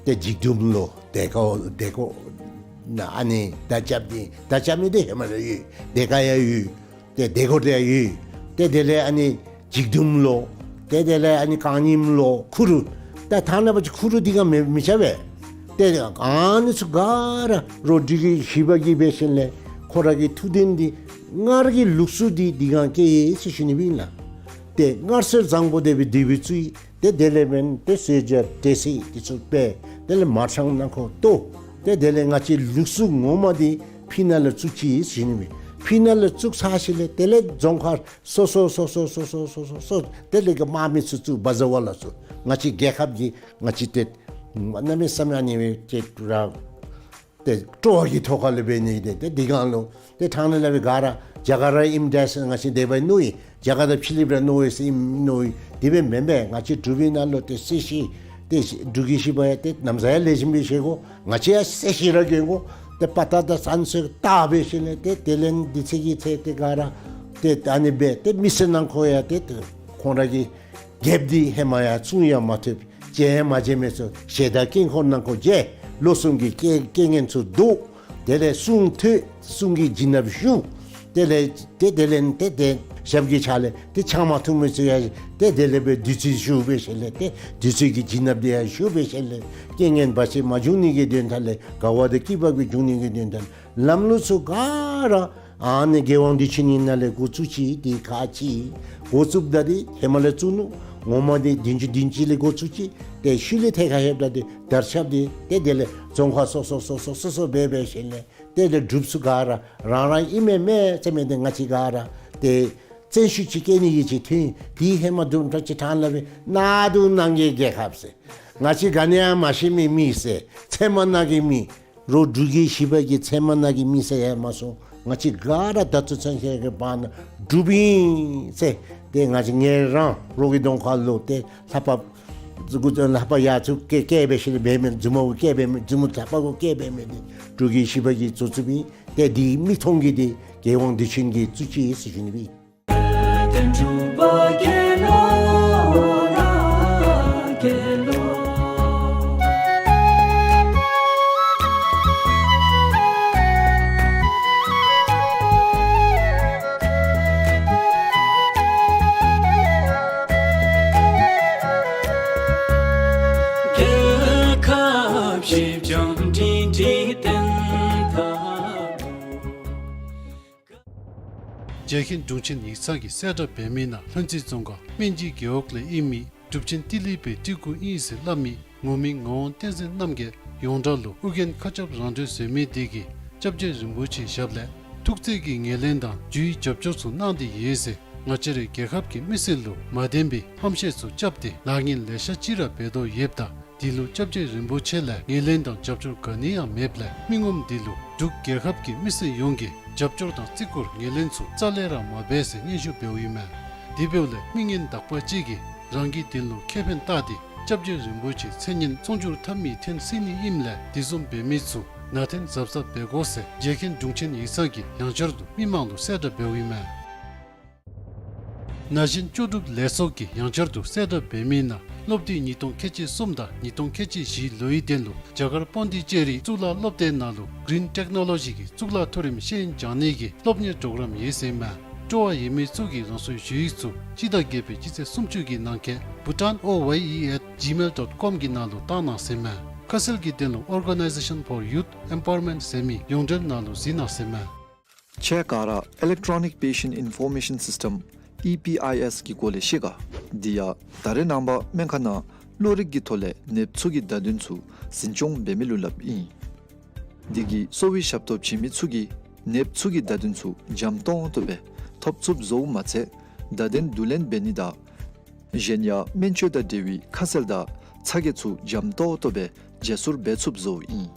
ཏེ་འཇིགས་མདུན་ལུ་སྡེ་ཁོག་སྡེ་ཁོག་ནཱ་ཨ་ནི་མདའ་རྐྱབ་ནི་མདའ་རྐྱབ་མི་འདི་ཧེ་མ་ལས་ཡོད། སྡེ་ཁག་ཡང་ཡོད། ཏེ་སྡེ་ཁོག་འདི་ཡང་ཡོད། ཏེ་དེ་ལས་ཨ་ནི་འཇིགས་མདུན་ལུ་ཏེ་དེ་ལས་ཨ་ནི་གང་ཉིམ་ལུ་ཁུ་རུ། ད་ཐང་ནང་པ་ཅིག་ཁུ་རུ་འདི་ག་མི་མི་ཆ་བས། ཏེ་ཨ་ནི་ཚུ་ག་ར་རོགས་འབྲུག་གི་བཞི་པ་གིས་འབད་ཞིནམ་ལས་ཁོ་ར་གི་ཐུགས་དོན་འདི་སྔར་གྱི་ལུགས་སྲོལ་འདི་འདི་ག་སྐྱེལ་ཡི་ཟེར་ཞུ་ནི་སྦེ་ཨིན་ལགས། ཏེ་སྔར་སྲོལ་བཟང་པོ་དེ་སྦེ་དེ་སྦེ་བཙུགས་ཡི། ཏེ་དེ་ལས་འབདན་ཏེ་གསོལ་ཇ་འབྲས་སིལ་འདི་ཚུ་སྦེ་དེ་ལས་མར་ཐང་ནང་ཁོ་གཏོར། ཏེ་དེ་ལས་ང་བཅས་ལུགས་སྲོལ་ངོ་མ་འདི་ཕི་ནང་ལུ་བཙུགས་ཅི་ཟེར་ཞུ་ནི་སྦེ། ཕི་ནང་ལུ་བཙུགས་ཚར་ཞིནམ་ལས་དེ་ལས་རྫོང་ཁག་སོ་སོ་སོ་སོ་དེ་ལས་གི་དམག་མི་ཚུ་བཙུགས། བ་ཛ་བ་ལ་བཙུགས། ང་བཅས་རྒྱལ་ཁབ་ཀྱི་ང་བཅས་ཏེ་གནམ་མེད་ས་མེད་ཨ་ནི་སྦེ་ཅིག་ར་ཏེ་སྤྲོ་བ་གི་ཐོག་ཁ་ལས་འབད་ནི་ཏེ་ཏེ་འདི་གང་ལུ་ཏེ་ཐང་ནང་ལས་འབད་ག་ར་རྒྱ་གར་ར་ཨིནམ་འདྲས་ཟེར་ང་བཅས་དེ་སྦེ་མནོ་ཡི། རྒྱ་གར་དང་ཕྱི་གླིངཔ་ར་མནོ་ཡི་ཟེར་ཨིནམ་མནོ་ཡི། དེ་སྦེ་མེན་པས། ང་བཅས་འབྲུག་པའི་ནང་ལུ་ཏེ་གསོལ་ཇ་ཏེ་འབྲུག་གི་བཞི་པ་ཡང་ཏེ་ན་བཟའ་ཡང་ལེགས་ཤོམ་སྦེ་བཞེས་དགོ། ང་བཅས་ཡང་གསོལ་ཇ་ར་གྱོན་དགོ། ཏེ་དཔའ་རྟགས་དང་བཙན་ཚུགས་བཏགས་འབད་ཞིནམ་ལས་ཏེ་དེ་ལས་འདི་ཚེ་གི་ཚེ་ཏེ་ག་ར་ཏེ་ཨ་ནི་སྦེ་ཏེ་མི་སེར་ནང་ཁོ་ཡང་ཏེ་ཏེ་ཁོང་ར་གི་རྒྱལཔོ་འདི་ཧེ་མ་ཡང་བཙུན་ཡང་མ་ཐུབ། མཇལ་ཡང་མ་མཇལ་མི་ཚུ་ཞལ་དང་དཀྱིལ་འཁོར་ནང་ཁོ་མཇལ། ལོ་གསུམ་གྱི་རྐྱེན་རྐྱེན་ངན་ཚུ་བཟློག། དེ་ལས་གསུང་ཐོས། གསུང་གི་བྱིན་རླབས་ཞུགས། དེ་ལས་ཏེ་དེ་ལས་ཏེ་ཏེ་ཞབས་ཀྱི་ཕྱག་ལས་ཏེ་ཆང་མ་འཐུང་མི་ཚུ་ཡང་ཏེ་དེ་ལས་སྦེ་བདུད་རྩི་ཞུགས་འབད་ཞིནམ་ལས་ཏེ་བདུད་རྩི་གི་བྱིན་རླབས་འདི་ཡང་ཞུགས་འབད་ཞིནམ་ལས་རྐྱེན་ངན་བར་ཆད་མ་འབྱུང་ནི་གི་དོན་དག་ལས་དགའ་བ་དང་སྐྱིད་པ་གི་འབྱུང་ནི་གི་དོན་དག་ལས་ལམ་ལུགས་ཚུ་ག་ར་ཨ་ནི་རྒྱལ་དབང་བདེ་ཆེན་གྱི་ནང་ལས་འགོ་བཙུགས་ཅི། ཏེ་ཁག་ཅིག་འགོ་བཙུགསཔ་ད་འདི་ཧེ་མ་ལས་བཙུགས་ནུག། ངོ་མ་འདི་བདུན་ཅུ་བདུན་ཅུ་ལས་འགོ་བཙུགས་ཅི། ཏེ་ཤུལ་ལས་ཐད་ཁར་ལྷོདཔ་ད་འདི་དར་ཁྱབ་འདི་ཏེ་དེ་ལས་རྫོང་ཁག་སོ་སོ་སོ་སོ་སོ་སོ་སྦེ་འབད་ཞིནམ་ལས་ཏེ་དེ་འབྲུགཔ་ཚུ་ག་ར་རང་རང་ཨིན་མས་མས་ཟེར་མི་འདི་ང་བཅས་ག་ར་ཏེ་བཙན་ཤུགས་ཅིག་སྐྱེད་ནི་གི་ཅིག་ཐོན་ཡི། དེ་ཧེ་མ་དུམ་གྲ་ཅིག་ཐང་ལས་སྦེ་གནག་དུང་ནང་གི་རྒྱལ་ཁབ་ཟེར། ང་བཅས་ག་ནི་ཡང་མ་ཤེས་མི་མི་ཟེར། ཚལ་མ་ནང་གི་མི། རོགས་འབྲུག་གི་བཞི་པ་གི་ཚལ་མ་ནང་གི་མི་ཟེར་ཡང་མ་སོང་། ང་བཅས་ག་ར་ད་ལྟོ་ཚུན་ཆད་ཀྱི་བར་ན་འབྲུགཔ་ཨིན་ཟེར། ཏེ་ང་བཅས་ངེ་རང་རོགས་ཀྱི་གདོང་ཁ་ལུ་ཏེ་ལྷ་པ་ལྷ་པ་ཡར་ཚུར་བཀལ་བཀལ་འབད་ཞིནམ་ལས་འབད་མི་མཛུབ་མོ་བཀལ་འབད་མི་མཛུབ་མོ་ལྷ་པ་གུ་བཀལ་འབད་མི་འདི་འབྲུག་གི་བཞི་པ་གིས་བཙུགས་བཙུགསཔ་ཨིན། ཏེ་འདི་མིག་མཐོང་གི་འདི་རྒྱལ་དབང་བདེ་ཆེན་གྱིས་བཙུགས་ཅི་ཟེར་ཞུ་ནི་སྦེ། རྒྱལ་ཁབ་བཞི་འབྱུང་འདྲེན་འདྲེན་ཐབས། རྒྱལ་མཁན་དྲུང་ཆེན་ཡིག་ཚང་གིས་གསལ་བསྒྲགས་འབད་མི་ནང་ལྷུན་རྩེ་རྫོང་ཁག་སྨན་སྦྱིས་རྒེད་འོག་ལས་ཨིན་མི་གྲུབ་ཆེན་ཏི་ལི་པའི་སྤྲུལ་སྐུ་ཨིན་ཟེར་སླབ་མི་ངོ་མི་ངག་དབང་བསྟན་འཛིན་རྣམ་རྒྱལ་ཡོངས་གྲགས་ལུ་ཨོ་རྒྱན་མཁའ་ཁྱབ་རང་གྲོལ་བཟོ་མི་དེ་གིས་སྐྱབས་རྗེ་རིན་པོ་ཆེའི་ཞབས་ལས་ཐུགས་བརྩེ་གི་ངོས་ལེན་དང་རྒྱུའི་རྒྱབ་སྐྱོར་ཚུ་གནང་སྟེ་ཡོད་ཟེར་ ང་བཅས་རའི་རྒྱལ་ཁབ་ཀྱི་མི་སེར་ལུ་མ་བདེན་པའི་ཧམ་བཤད་ཚུ་རྐྱབ་སྟེ་ལཱ་ངན་ལེ་ཤ་ཅིག་ར་འབད་དོ་ཡོདཔ་ད་འདི་ལུ་སྐྱབས་རྗེ་རིན་པོ་ཆེ་ལས་ངོས་ལེན་དང་རྒྱབ་སྐྱོར་ག་ནི་ཡང་མེདཔ་ལས་མི་ངོམ་འདི་ལུ་འབྲུག་རྒྱལ་ཁབ་ཀྱི་མི་སེར་ཡོངས་ཀྱིས་རྒྱབ་སྐྱོར་དང་བརྩི་བཀུར་ངོས་ལེན་ཚུ་རྩ་ལས་ར་མ་འབད་ཟེར་སྙན་ཞུ་འབདཝ་ཨིན་མས། དེ་འབདཝ་ལས་མི་ངན་དག་པ་ཅིག་གིས་རང་གི་དོན་ལུ་ཁེ་ཕན་བལྟ་སྟེ་སྐྱབས་རྗེ་རིན་པོ་ཆེའི་མཚན་སྙན་མཚུངས་འགྱུར་འཐབ་མི་འཐེན་སྲིད་ནི་ཨིནམ་ལས་དེ་བཟུམ་འབད་མི་ཚུ་ནང་འཐེན་གཟབ་གཟབ་འབད་དགོ་ཟེར་རྗེ་མཁན་དྲུང་ཆེན་ཡིག་ཚང་གིས་ཡང་བསྐྱར་དུ་མི་མང་ལུ་གསལ་བསྒྲགས་འབདཝ་ཨིན་མས། ན་གཞོན་ལྕོགས་གྲུབ་ལས་ཚོགས་ཀྱིས་ཡང་བསྐྱར་དུ་གསལ་བསྒྲགས་འབད་མི་ནང་སློབ་དུས་ཉིས་སྟོང་ཁལ་གཅིག་གསུམ་དང་ཉིས་སྟོང་ཁལ་གཅིག་བཞིའི་ལོའི་དོན་ལུ་རྒྱ་གར་པོན་དི་ཅེ་རི་གཙུག་ལག་སློབ་སྡེ་ནང་ལུ་གིརིན་ཊེཀ་ནོ་ལོ་ཇི་གི་གཙུག་ལག་མཐོ་རིམ་ཤེས་ཡོན་སྦྱང་ནི་གི་སློབ་གཉེར་གྲོགས་རམ་ཡོད་ཟེར་མས། སྤྲོ་བ་ཡོད་མི་ཚུ་གིས་རང་སོའི་ཞུ་ཡིག་ཚུ་སྤྱི་ཟླ་བརྒྱད་པའི་སྤྱི་ཚེས་སུམ་ཅུ་གི་ནང་འཁོད་bhutan O Y E at gmail dot com གི་ནང་ལུ་བཏང་གནང་ཟེར་མས། ཁ་གསལ་གྱི་དོན་ལུ་Organization for Youth Empowerment ཟེར་མི་ཡོངས་འབྲེལ་ནང་ལུ་གཟིགས་གནང་ཟེར་མས། ཁྱེད་ག་ར་Electronic Patient Information System E P I S གི་སྐོར་ལས་ཤེས་ག། འདི་ཡང་ད་རེས་ནངས་པ་སྨན་ཁང་ནང་གློ་རིགས་ཀྱི་ཐོག་ལས་ནདཔ་ཚུ་གི་བརྡ་དོན་ཚུ་འཛིན་སྐྱོང་འབད་མི་ལུ་སླབ་ཨིན། འདི་གིས་གསོ་བའི་ཞབས་ཏོག་བྱིན་མི་ཚུ་གིས་ནདཔ་ཚུ་གི་བརྡ་དོན་ཚུ་འཇམ་ཏོང་ཏོ་སྦེ་ཐོབ་ཚུགསཔ་བཟོཝ་མ་ཚད་བརྡ་དོན་བསྡུ་ལེན་འབད་ནི་དང་གཞན་ཡང་སྨན་བཅོས་དང་འབྲེལ་བའི་ཁ་གསལ་དང་ཚ་གྱང་ཚུ་འཇམ་ཏོང་ཏོ་སྦེ་བརྗེ་སོར་འབད་ཚུགསཔ་བཟོཝ་ཨིན།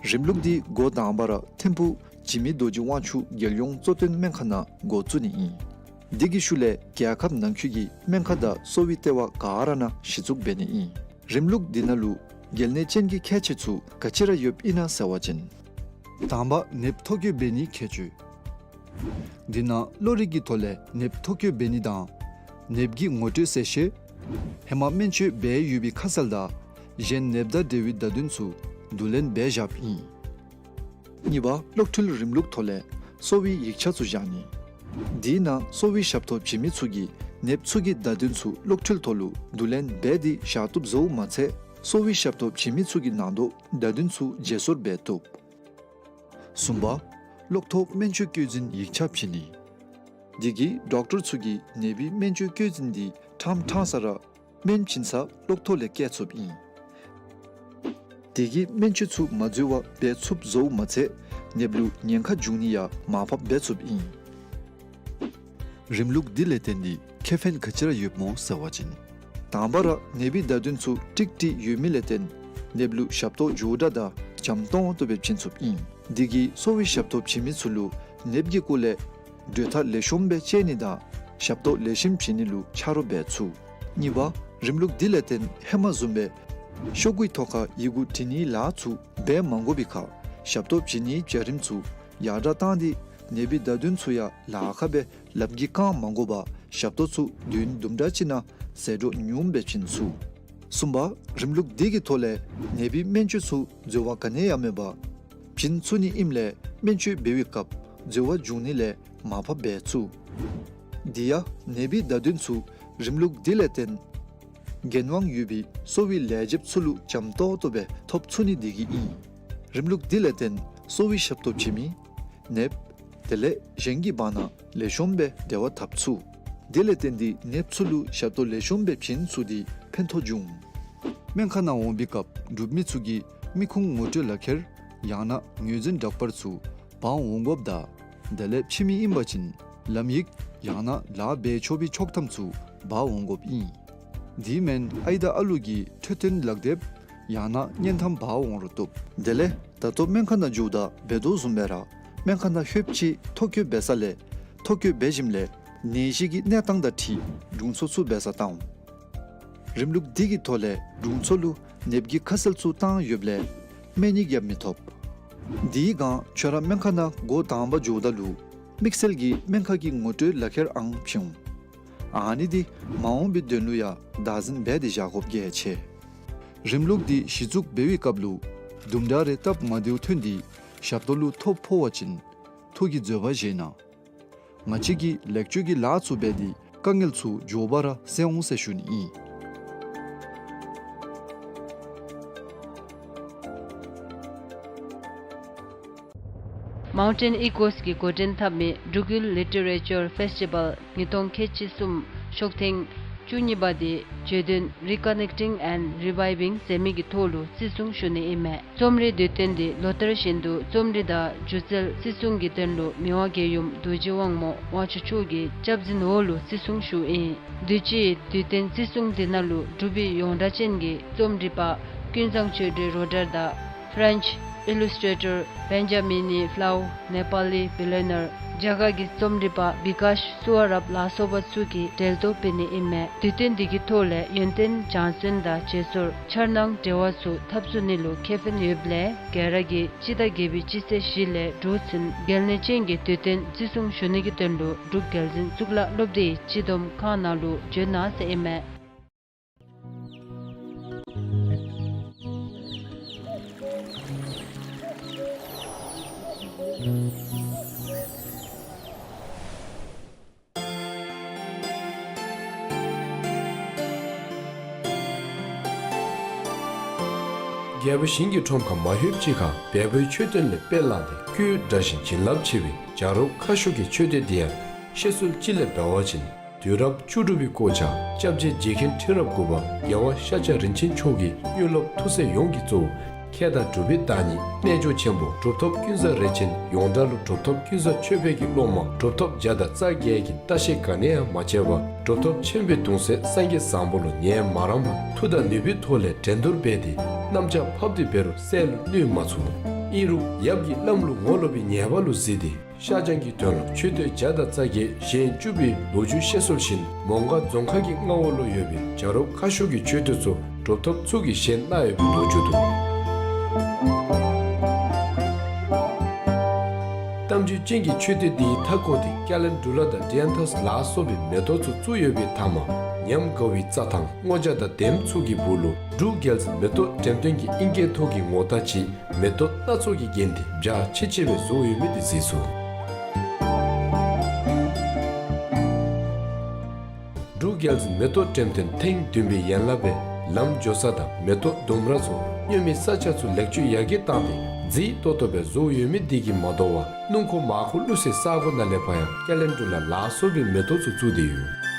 རིམ་ལུགས་འདི་འགོ་དང་པ་ར་ཐིམ་ཕུག་འཇིགས་མེད་རྡོ་རྗེ་དབང་ཕྱུག་རྒྱལ་ཡོངས་གཙོ་བསྟེན་སྨན་ཁང་ནང་འགོ་བཙུགས་ནི་ཨིན། འདི་གི་ཤུལ་ལས་རྒྱལ་ཁབ་ནང་འཁོད་ཀྱི་སྨན་ཁང་དང་གསོ་བའི་ལྟེ་བ་ག་ར་ནང་གཞི་བཙུགས་འབད་ནི་ཨིན། རིམ་ལུགས་འདི་ནང་ལུ་གལ་གནད་ཅན་གྱི་ཁྱད་ཆོས་ཚུ་ག་ཅི་ར་ཡོདཔ་ཨིན་ན་ཟེར་བ་ཅིན། དང་པ་ནདཔ་ཐོ་བཀོད་འབད་ནིའི་ཁྱད་ཆོས། འདི་ནང་གློ་རིགས་ཀྱི་ཐོག་ལས་ནདཔ་ཐོ་བཀོད་འབད་ནི་དང་ནདཔ་གི་ངོ་སྤྲོད་གསལ་བཤད། ཧེ་མ་སྨན་བཅོས་འབད་ཡོད་པའི་ཁ་གསལ་དང་གཞན་ནདཔ་དང་འབྲེལ་བའི་བརྡ་དོན་ཚུ་བསྡུ་ལེན་འབད་བཞགཔ་ཨིན། གཉིས་པ་གློག་འཕྲུལ་རིམ་ལུགས་ཐོག་ལས་གསོ་བའི་ཡིག་ཆ་ཚུ་བཞག་ནི། འདི་ནང་གསོ་བའི་ཞབས་ཏོག་བྱིན་མི་ཚུ་གིས་ནདཔ་ཚུ་གི་བརྡ་དོན་ཚུ་གློག་འཕྲུལ་ཐོག་ལུ་བསྡུ་ལེན་འབད་དེ་བཞག་བཏུབ་བཟོཝ་མ་ཚད་གསོ་བའི་ཞབས་ཏོག་བྱིན་མི་ཚུ་གི་ནང་དོག་བརྡ་དོན་ཚུ་བརྗེ་སོར་འབད་བཏུབ། གསུམ་པ་གློག་ཐོག་སྨན་བཅོས་བཀོད་འཛིན་ཡིག་ཆ་བྱིན་ནི། འདི་གིས་ཌོག་ཊར་ཚུ་གིས་ནདཔ་གི་སྨན་བཅོས་བཀོད་འཛིན་འདི་ཕྲང་ཕྲང་ས་ར་སྨན་བྱིན་ས་གློག་ཐོག་ལས་བཀལ་ཚུགསཔ་ཨིན། འདི་གིས་སྨན་བཅོས་ཚུ་མ་འཛོལ་བར་འབད་ཚུགསཔ་བཟོཝ་མ་ཚད་ནདཔ་ལུ་ཉེན་ཁ་འབྱུང་ནི་ཡང་མར་ཕབ་འབད་ཚུགསཔ་ཨིན། རིམ་ལུགས་འདི་ལས་བརྟེན་ཏེ་ཁེ་ཕན་ག་ཅི་ར་ཡོདཔ་སྨོ་ཟེར་བ་ཅིན། དང་པ་ར་ནདཔ་གི་བརྡ་དོན་ཚུ་ཀྲིག་ཀྲི་ཡོད་མི་ལས་བརྟེན་ནདཔ་ལུ་ཞབས་ཏོག་མགྱོགས་དྲགས་དང་འཇམ་ཏོང་ཏོ་སྦེ་བྱིན་ཚུགསཔ་ཨིན། འདི་གིས་གསོ་བའི་ཞབས་ཏོག་བྱིན་མི་ཚུ་ལུ་ནདཔ་གི་སྐོར་ལས་གྲོས་ཐག་ལེགས་ཤོམ་སྦེ་བཅད་ནི་དང་ཞབས་ཏོག་ལེགས་ཤོམ་བྱིན་ནི་ལུ་ཆ་རོགས་འབད་ཚུགས། གཉིས་པ་རིམ་ལུགས་འདི་ལས་བརྟེན་ཧེ་མ་བཟུམ་སྦེ་ཤོག་གུའི་ཐོག་ཁར་ཡི་གུ་བྲི་ནིའི་ལཱ་ཚུ་འབད་མ་དགོ་པའི་ཁར་ཞབས་ཏོག་བྱིན་ནིའི་བྱ་རིམ་ཚུ་ཡར་དྲགས་བཏང་སྟེ་ནདཔ་གི་བརྡ་དོན་ཚུ་ཡང་ལཱ་ཁག་སྦེ་ལམ་གྱི་བཀག་མ་དགོ་པར་ཞབས་ཏོག་ཚུ་དུས་ཡུན་དུམ་གྲ་ཅིག་ནང་ཟད་འགྲོ་ཉུངམ་སྦེ་བྱིན་ཚུགས། གསུམ་པ་རིམ་ལུགས་འདི་གི་ཐོག་ལས་ནདཔ་གི་སྨན་བཅོས་ཚུ་འཛོལ་བ་ག་ནི་ཡང་མེད་པར་བྱིན་ཚུགས་ནི་ཨིནམ་ལས་སྨན་བཅོས་འབད་བའི་སྐབས་འཛོལ་བ་འབྱུང་ནི་ལས་མར་ཕབ་འབད་ཚུགས། དེ་ཡང་ནདཔ་གི་བརྡ་དོན་ཚུ་རིམ་ལུགས་འདི་ལས་བརྟེན་འགན་དབང་ཡོད་པའི་གསོ་བའི་ལས་བྱེདཔ་ཚུ་ལུ་འཇམ་ཏོང་ཏོ་སྦེ་ཐོབ་ཚུགས་ནི་འདི་གིས་ཨིན། རིམ་ལུགས་འདི་ལས་བརྟེན་གསོ་བའི་ཞབས་ཏོག་བྱིན་མི་ནདཔ་དེ་ལས་གཞན་གྱི་བར་ན་ལེགས་ཤོམ་སྦེ་འབྲེལ་བ་འཐབ་ཚུགས། དེ་ལས་བརྟེན་ཏེ་ནདཔ་ཚུ་ལུ་ཞབས་ཏོག་ལེགས་ཤོམ་སྦེ་བྱིན་ཚུགས་ཏེ་ཕན་ཐོགས་འབྱུང་། སྨན་ཁང་ནང་འོང་པའི་སྐབས་འབྲུག་མི་ཚུ་གིས་མི་ཁུངས་ངོ་སྤྲོད་ལག་ཁྱེར་ཡང་ན་ངོས་འཛིན་འདྲ་པར་ཚུ་འབག་འོང་དགོཔ་དང་དེ་ལས་ཕྱི་མི་ཨིན་པ་ཅིན་ལམ་ཡིག་ཡང་ན་ལཱ་འབད་ཆོག་པའི་ཆོག་ཐམ་ཚུ་འབག་འོང་དགོཔ་ཨིན། དེ་མེན་ཨའི་དང་ཨ་ལུ་གི་འཕྲོད་བསྟེན་ལག་དེབ་ཡང་ན་བརྙན་ཐམ་འབག་འོང་རུང་བཏུབ། དེ་ལས་ད་ལྟོ་སྨན་ཁང་ནང་འགྱོཝ་ད་འབད་དོ་བཟུམ་སྦེ་ར་སྨན་ཁང་ནང་ལྷོདཔ་ཅིག་ཐོ་བཀོད་འབད་ས་ལས་ཐོ་བཀོད་འབད་ཞིནམ་ལས་ནད་གཞི་གི་གནས་སྟངས་དང་འཁྲིལ་དྲུང་འཚོ་ཚུ་འབད་སར་བཏང་འོང་། རིམ་ལུགས་འདི་གི་ཐོག་ལས་དྲུང་འཚོ་ལུ་ནདཔ་གི་ཁ་གསལ་ཚུ་བཏང་ཡོདཔ་ལས་སྨན་ཡིག་ཡང་མི་ཐོབ། དེའི་སྒང་ཁྱོད་ར་སྨན་ཁང་ནང་འགོ་དང་པ་འགྱོཝ་ད་ལུ་དམིགས་བསལ་གྱི་སྨན་ཁང་གི་ངོ་སྤྲོད་ལག་ཁྱེར་ཨང་བྱིན་འོང་། ཨ་ནི་འདི་མ་འོངས་པའི་དོན་ལུ་ཡང་བདག་འཛིན་འབད་དེ་བཞག་དགོཔ་གལ་ཆེ། རིམ་ལུགས་འདི་གཞི་བཙུགས་འབད་བའི་སྐབས་ལུ་དུམ་གྲ་རེ་སྟབས་མ་བདེཝ་ཐོན་ཏེ་ཞབས་ཏོག་ལུ་ཐོ་ཕོག་པ་ཅིན་ཐུགས་ཀྱི་འཛོལ་བ་བཞེས་གནང་། ང་བཅས་ཀྱིས་ལེགས་བཅོས་ཀྱི་ལཱ་ཚུ་འབད་དེ་དཀའ་ངལ་ཚུ་མགྱོགས་པ་ར་སེལ་འོང་ཟེར་ཞུ་ནི་ཨིན། མའུན་ཊེན་ཨི་ཀོས་ཀྱིས་འགོ་འདྲེན་འཐབ་མི་འབྲུག་ཡུལ་ལི་ཊི་རེ་ཅར་ཕེསི་ཊི་བཱལ་ཉིས་སྟོང་ཁལ་གཅིག་གསུམ་ཤོག་ཐེངས་ བཅུ་གཉིས་པ་དེ་བརྗོད་དོན་Reconnecting and Reviving ཟེར་མི་གི་ཐོག་ལུ་བརྩི་སྲུང་ཞུ་ནི་ཨིན་མས། རྩོམ་རིག་དུས་སྟོན་དེ་ལོ་ལྟར་བཞིན་དུ་རྩོམ་རིག་དང་སྒྱུ་རྩལ་བརྩི་སྲུང་གི་དོན་ལུ་མི་དབང་རྒྱལ་ཡུམ་རྡོ་རྗེ་དབང་མོ་དབང་ཕྱུག་མཆོག་གི་སྐྱབས་འཛིན་འོག་ལུ་བརྩི་སྲུང་ཞུཝ་ཨིན། དུས་ཅི་དུས་སྟོན་བརྩི་སྲུང་དེ་ནང་ལུ་འབྲུག་པའི་ཡོངས་གྲགས་ཅན་གྱི་རྩོམ་སྒྲིག་པ་ཀུན་བཟང་ཆོས་སྒྲོན་རོ་ཌར་དང་French illustrator Benjamin Flow, Nepali billionaire, རྒྱ་གར་གྱི་རྩོམ་སྒྲིག་པ་བི་ཀཱཤ་སུ་ཝ་རབ་ལ་སོགས་པ་ཚུ་གིས་འགྲེལ་བརྡ་ཕུལ་ནི་ཨིན་མས། དུས་སྟོན་འདི་གི་ཐོག་ལས་ཡོན་ཏན་སྦྱང་བརྩོན་དང་བརྗེ་སོར་འཆར་སྣང་འབྲེལ་བ་ཚུ་འཐབ་རྩོད་ནི་ལུ་ཁེ་ཕན་ཡོདཔ་ལས་རྒྱལ་རབས་ཀྱི་སྤྱི་ཟླ་བརྒྱད་པའི་སྤྱི་ཚེས་བཞི་ལས་དྲུག་ཚུན་གལ་གནད་ཅན་གྱི་དུས་སྟོན་བརྩི་སྲུང་ཞུ་ནི་གི་དོན་ལུ་འབྲུག་རྒྱལ་འཛིན་གཙུག་ལག་སློབ་སྡེའི་སྤྱི་བསྡོམས་ཁང་ནང་ལུ་འབྱོན་གནང་ཟེར་ཨིན་མས། རྒྱལ་པོ་ཞིང་གི་ཁྲོམ་ཁ་མ་ལྷོདཔ་ཅིག་ཁར་བལ་པོའི་མཆོད་རྟེན་ལས་དཔེ་བླངས་ཏེ་སྐུའི་འདྲ་བཞིན་བྱིན་རླབས་ཆེ་བའི་བྱ་རོག་ཁ་ཤོར་གྱི་མཆོད་རྟེན་འདི་ཡང་བཤད་སྲོལ་ཅིག་ལས་འབད་བ་ཅིན་དུས་རབས་བཅུ་དྲུག་པའི་སྐོར་ཆ་སྐྱབས་རྗེ་རྗེ་མཁན་ཁྲི་རབས་དགུ་པ་རྒྱལ་བ་ཤཱཀྱ་རིན་ཆེན་མཆོག་གིས་དངོས་སློབ་ཐུགས་སྲས་ཡོངས་ཀྱིས་གཙོ་བོ་མཁས་དང་གྲུབ་པའི་བདག་ཉིད་རྣལ་འབྱོར་ཆེན་པོ་གྲུབ་ཐོབ་ཀུན་བཟང་རས་ཆེན་ཡོངས་གྲགས་ལུ་གྲུབ་ཐོབ་ཀུན་བཟང་ཆོས་འཕེལ་གྱི་སློབ་མ་གྲུབ་ཐོབ་བརྒྱ་དང་རྩ་བརྒྱད་ཀྱིས་ལྟ་བཤལ་ག་ནི་ཡང་མ་བྱས་པར་གྲུབ་ཐོབ་ཆེན་པོའི་གདུང་སྲས་སངས་རྒྱས་བཟང་པོ་ལུ་ཉན་མ་རངས་པར་མཐུ་དང་ནུས་པའི་ཐོག་ལས་འགྲན་བསྡུར་འབད་དེ་གནམ་ལྕགས་ཕབ་སྟེ་འབད་རུང་བསལ་ལུ་གནོད་མ་ཚུགས། ཨིན་རུང་ཡབ་ཀྱིས་བླམ་ལུ་ངོ་ལོག་པའི་ཉེས་པ་ལུ་གཟིགས་ཏེ་ཤར་བྱང་གི་དོན་ལུ་མཆོད་རྟེན་བརྒྱ་དང་རྩ་བརྒྱད་བཞེངས་བཅུག་པའི་ལོ་རྒྱུས་བཤད་སྲོལ་བཞིན་མོང་སྒར་རྫོང་ཁག་གི་མངའ་འོག་ལུ་ཡོད་པའི་བྱ་རོག་ཁ་ཤོར་གྱི་མཆོད་རྟེན་ཚུ་གྲུབ་ཐོབ་ཚུ་གིས་བཞེངས་གནང་ཡོད་པའི་ལོ་རྒྱུས་འདུག། གཏམ་རྒྱུད་ཅན་གྱི་མཆོད་རྟེན་འདིའི་མཐའ་བསྐོར་ཏེ་ཀེ་ལན་ཌུ་ལ་དང་ཌི་ཡཱན་ཐཱས་ལ་སོགས་པའི་མེ་ཏོག་ཚུ་བཙུགས་ཡོད་པའི་མཐའ་མར་ཉམས་དགའ་བའི་རྩྭ་ཐང་སྔོ་ཇ་དང་ལྡེམ་ཚུ་གི་སྦུག་ལུ་འབྲུག་རྒྱལ་འཛིན་མེ་ཏོག་འགྲེམས་སྟོན་གྱི་ཨིང་སྐད་ཐོག་གི་ངོ་རྟགས་ཅིག་མེ་ཏོག་སྣ་ཚོགས་ཀྱིས་བརྒྱན་ཏེ་འཇའ་ཆི་ཆི་སྦེ་བཟོ་ཡོད་མི་དེ་གཟིགས་ཚུགས། འབྲུག་རྒྱལ་འཛིན་མེ་ཏོག་འགྲེམས་སྟོན་ཐེངས་བདུན་པའི་ཡན་ལག་སྦེ་ལམ་འགྱོ་ས་དང་མེ་ཏོག་ལྡུམ་ར་ཚུ་སྨྱོན་མི་ས་ཆ་ཚུ་ལེགས་བཅོས་ཡར་རྒྱས་བཏང་སྟེ་མཛེས་ཏོག་ཏོ་སྦེ་བཟོ་ཡོད་མི་དེ་གིས་མ་དོ་བར་སྣུམ་འཁོར་མར་འཁོར་བླུགས་སའི་ས་གོ་ནང་ལས་ཕར་ཡང་ཀེ་ལན་ཌུ་ལ་ལ་སོགས་པའི་མེ་ཏོག་ཚུ་བཙུགས་ཏེ་ཡོད།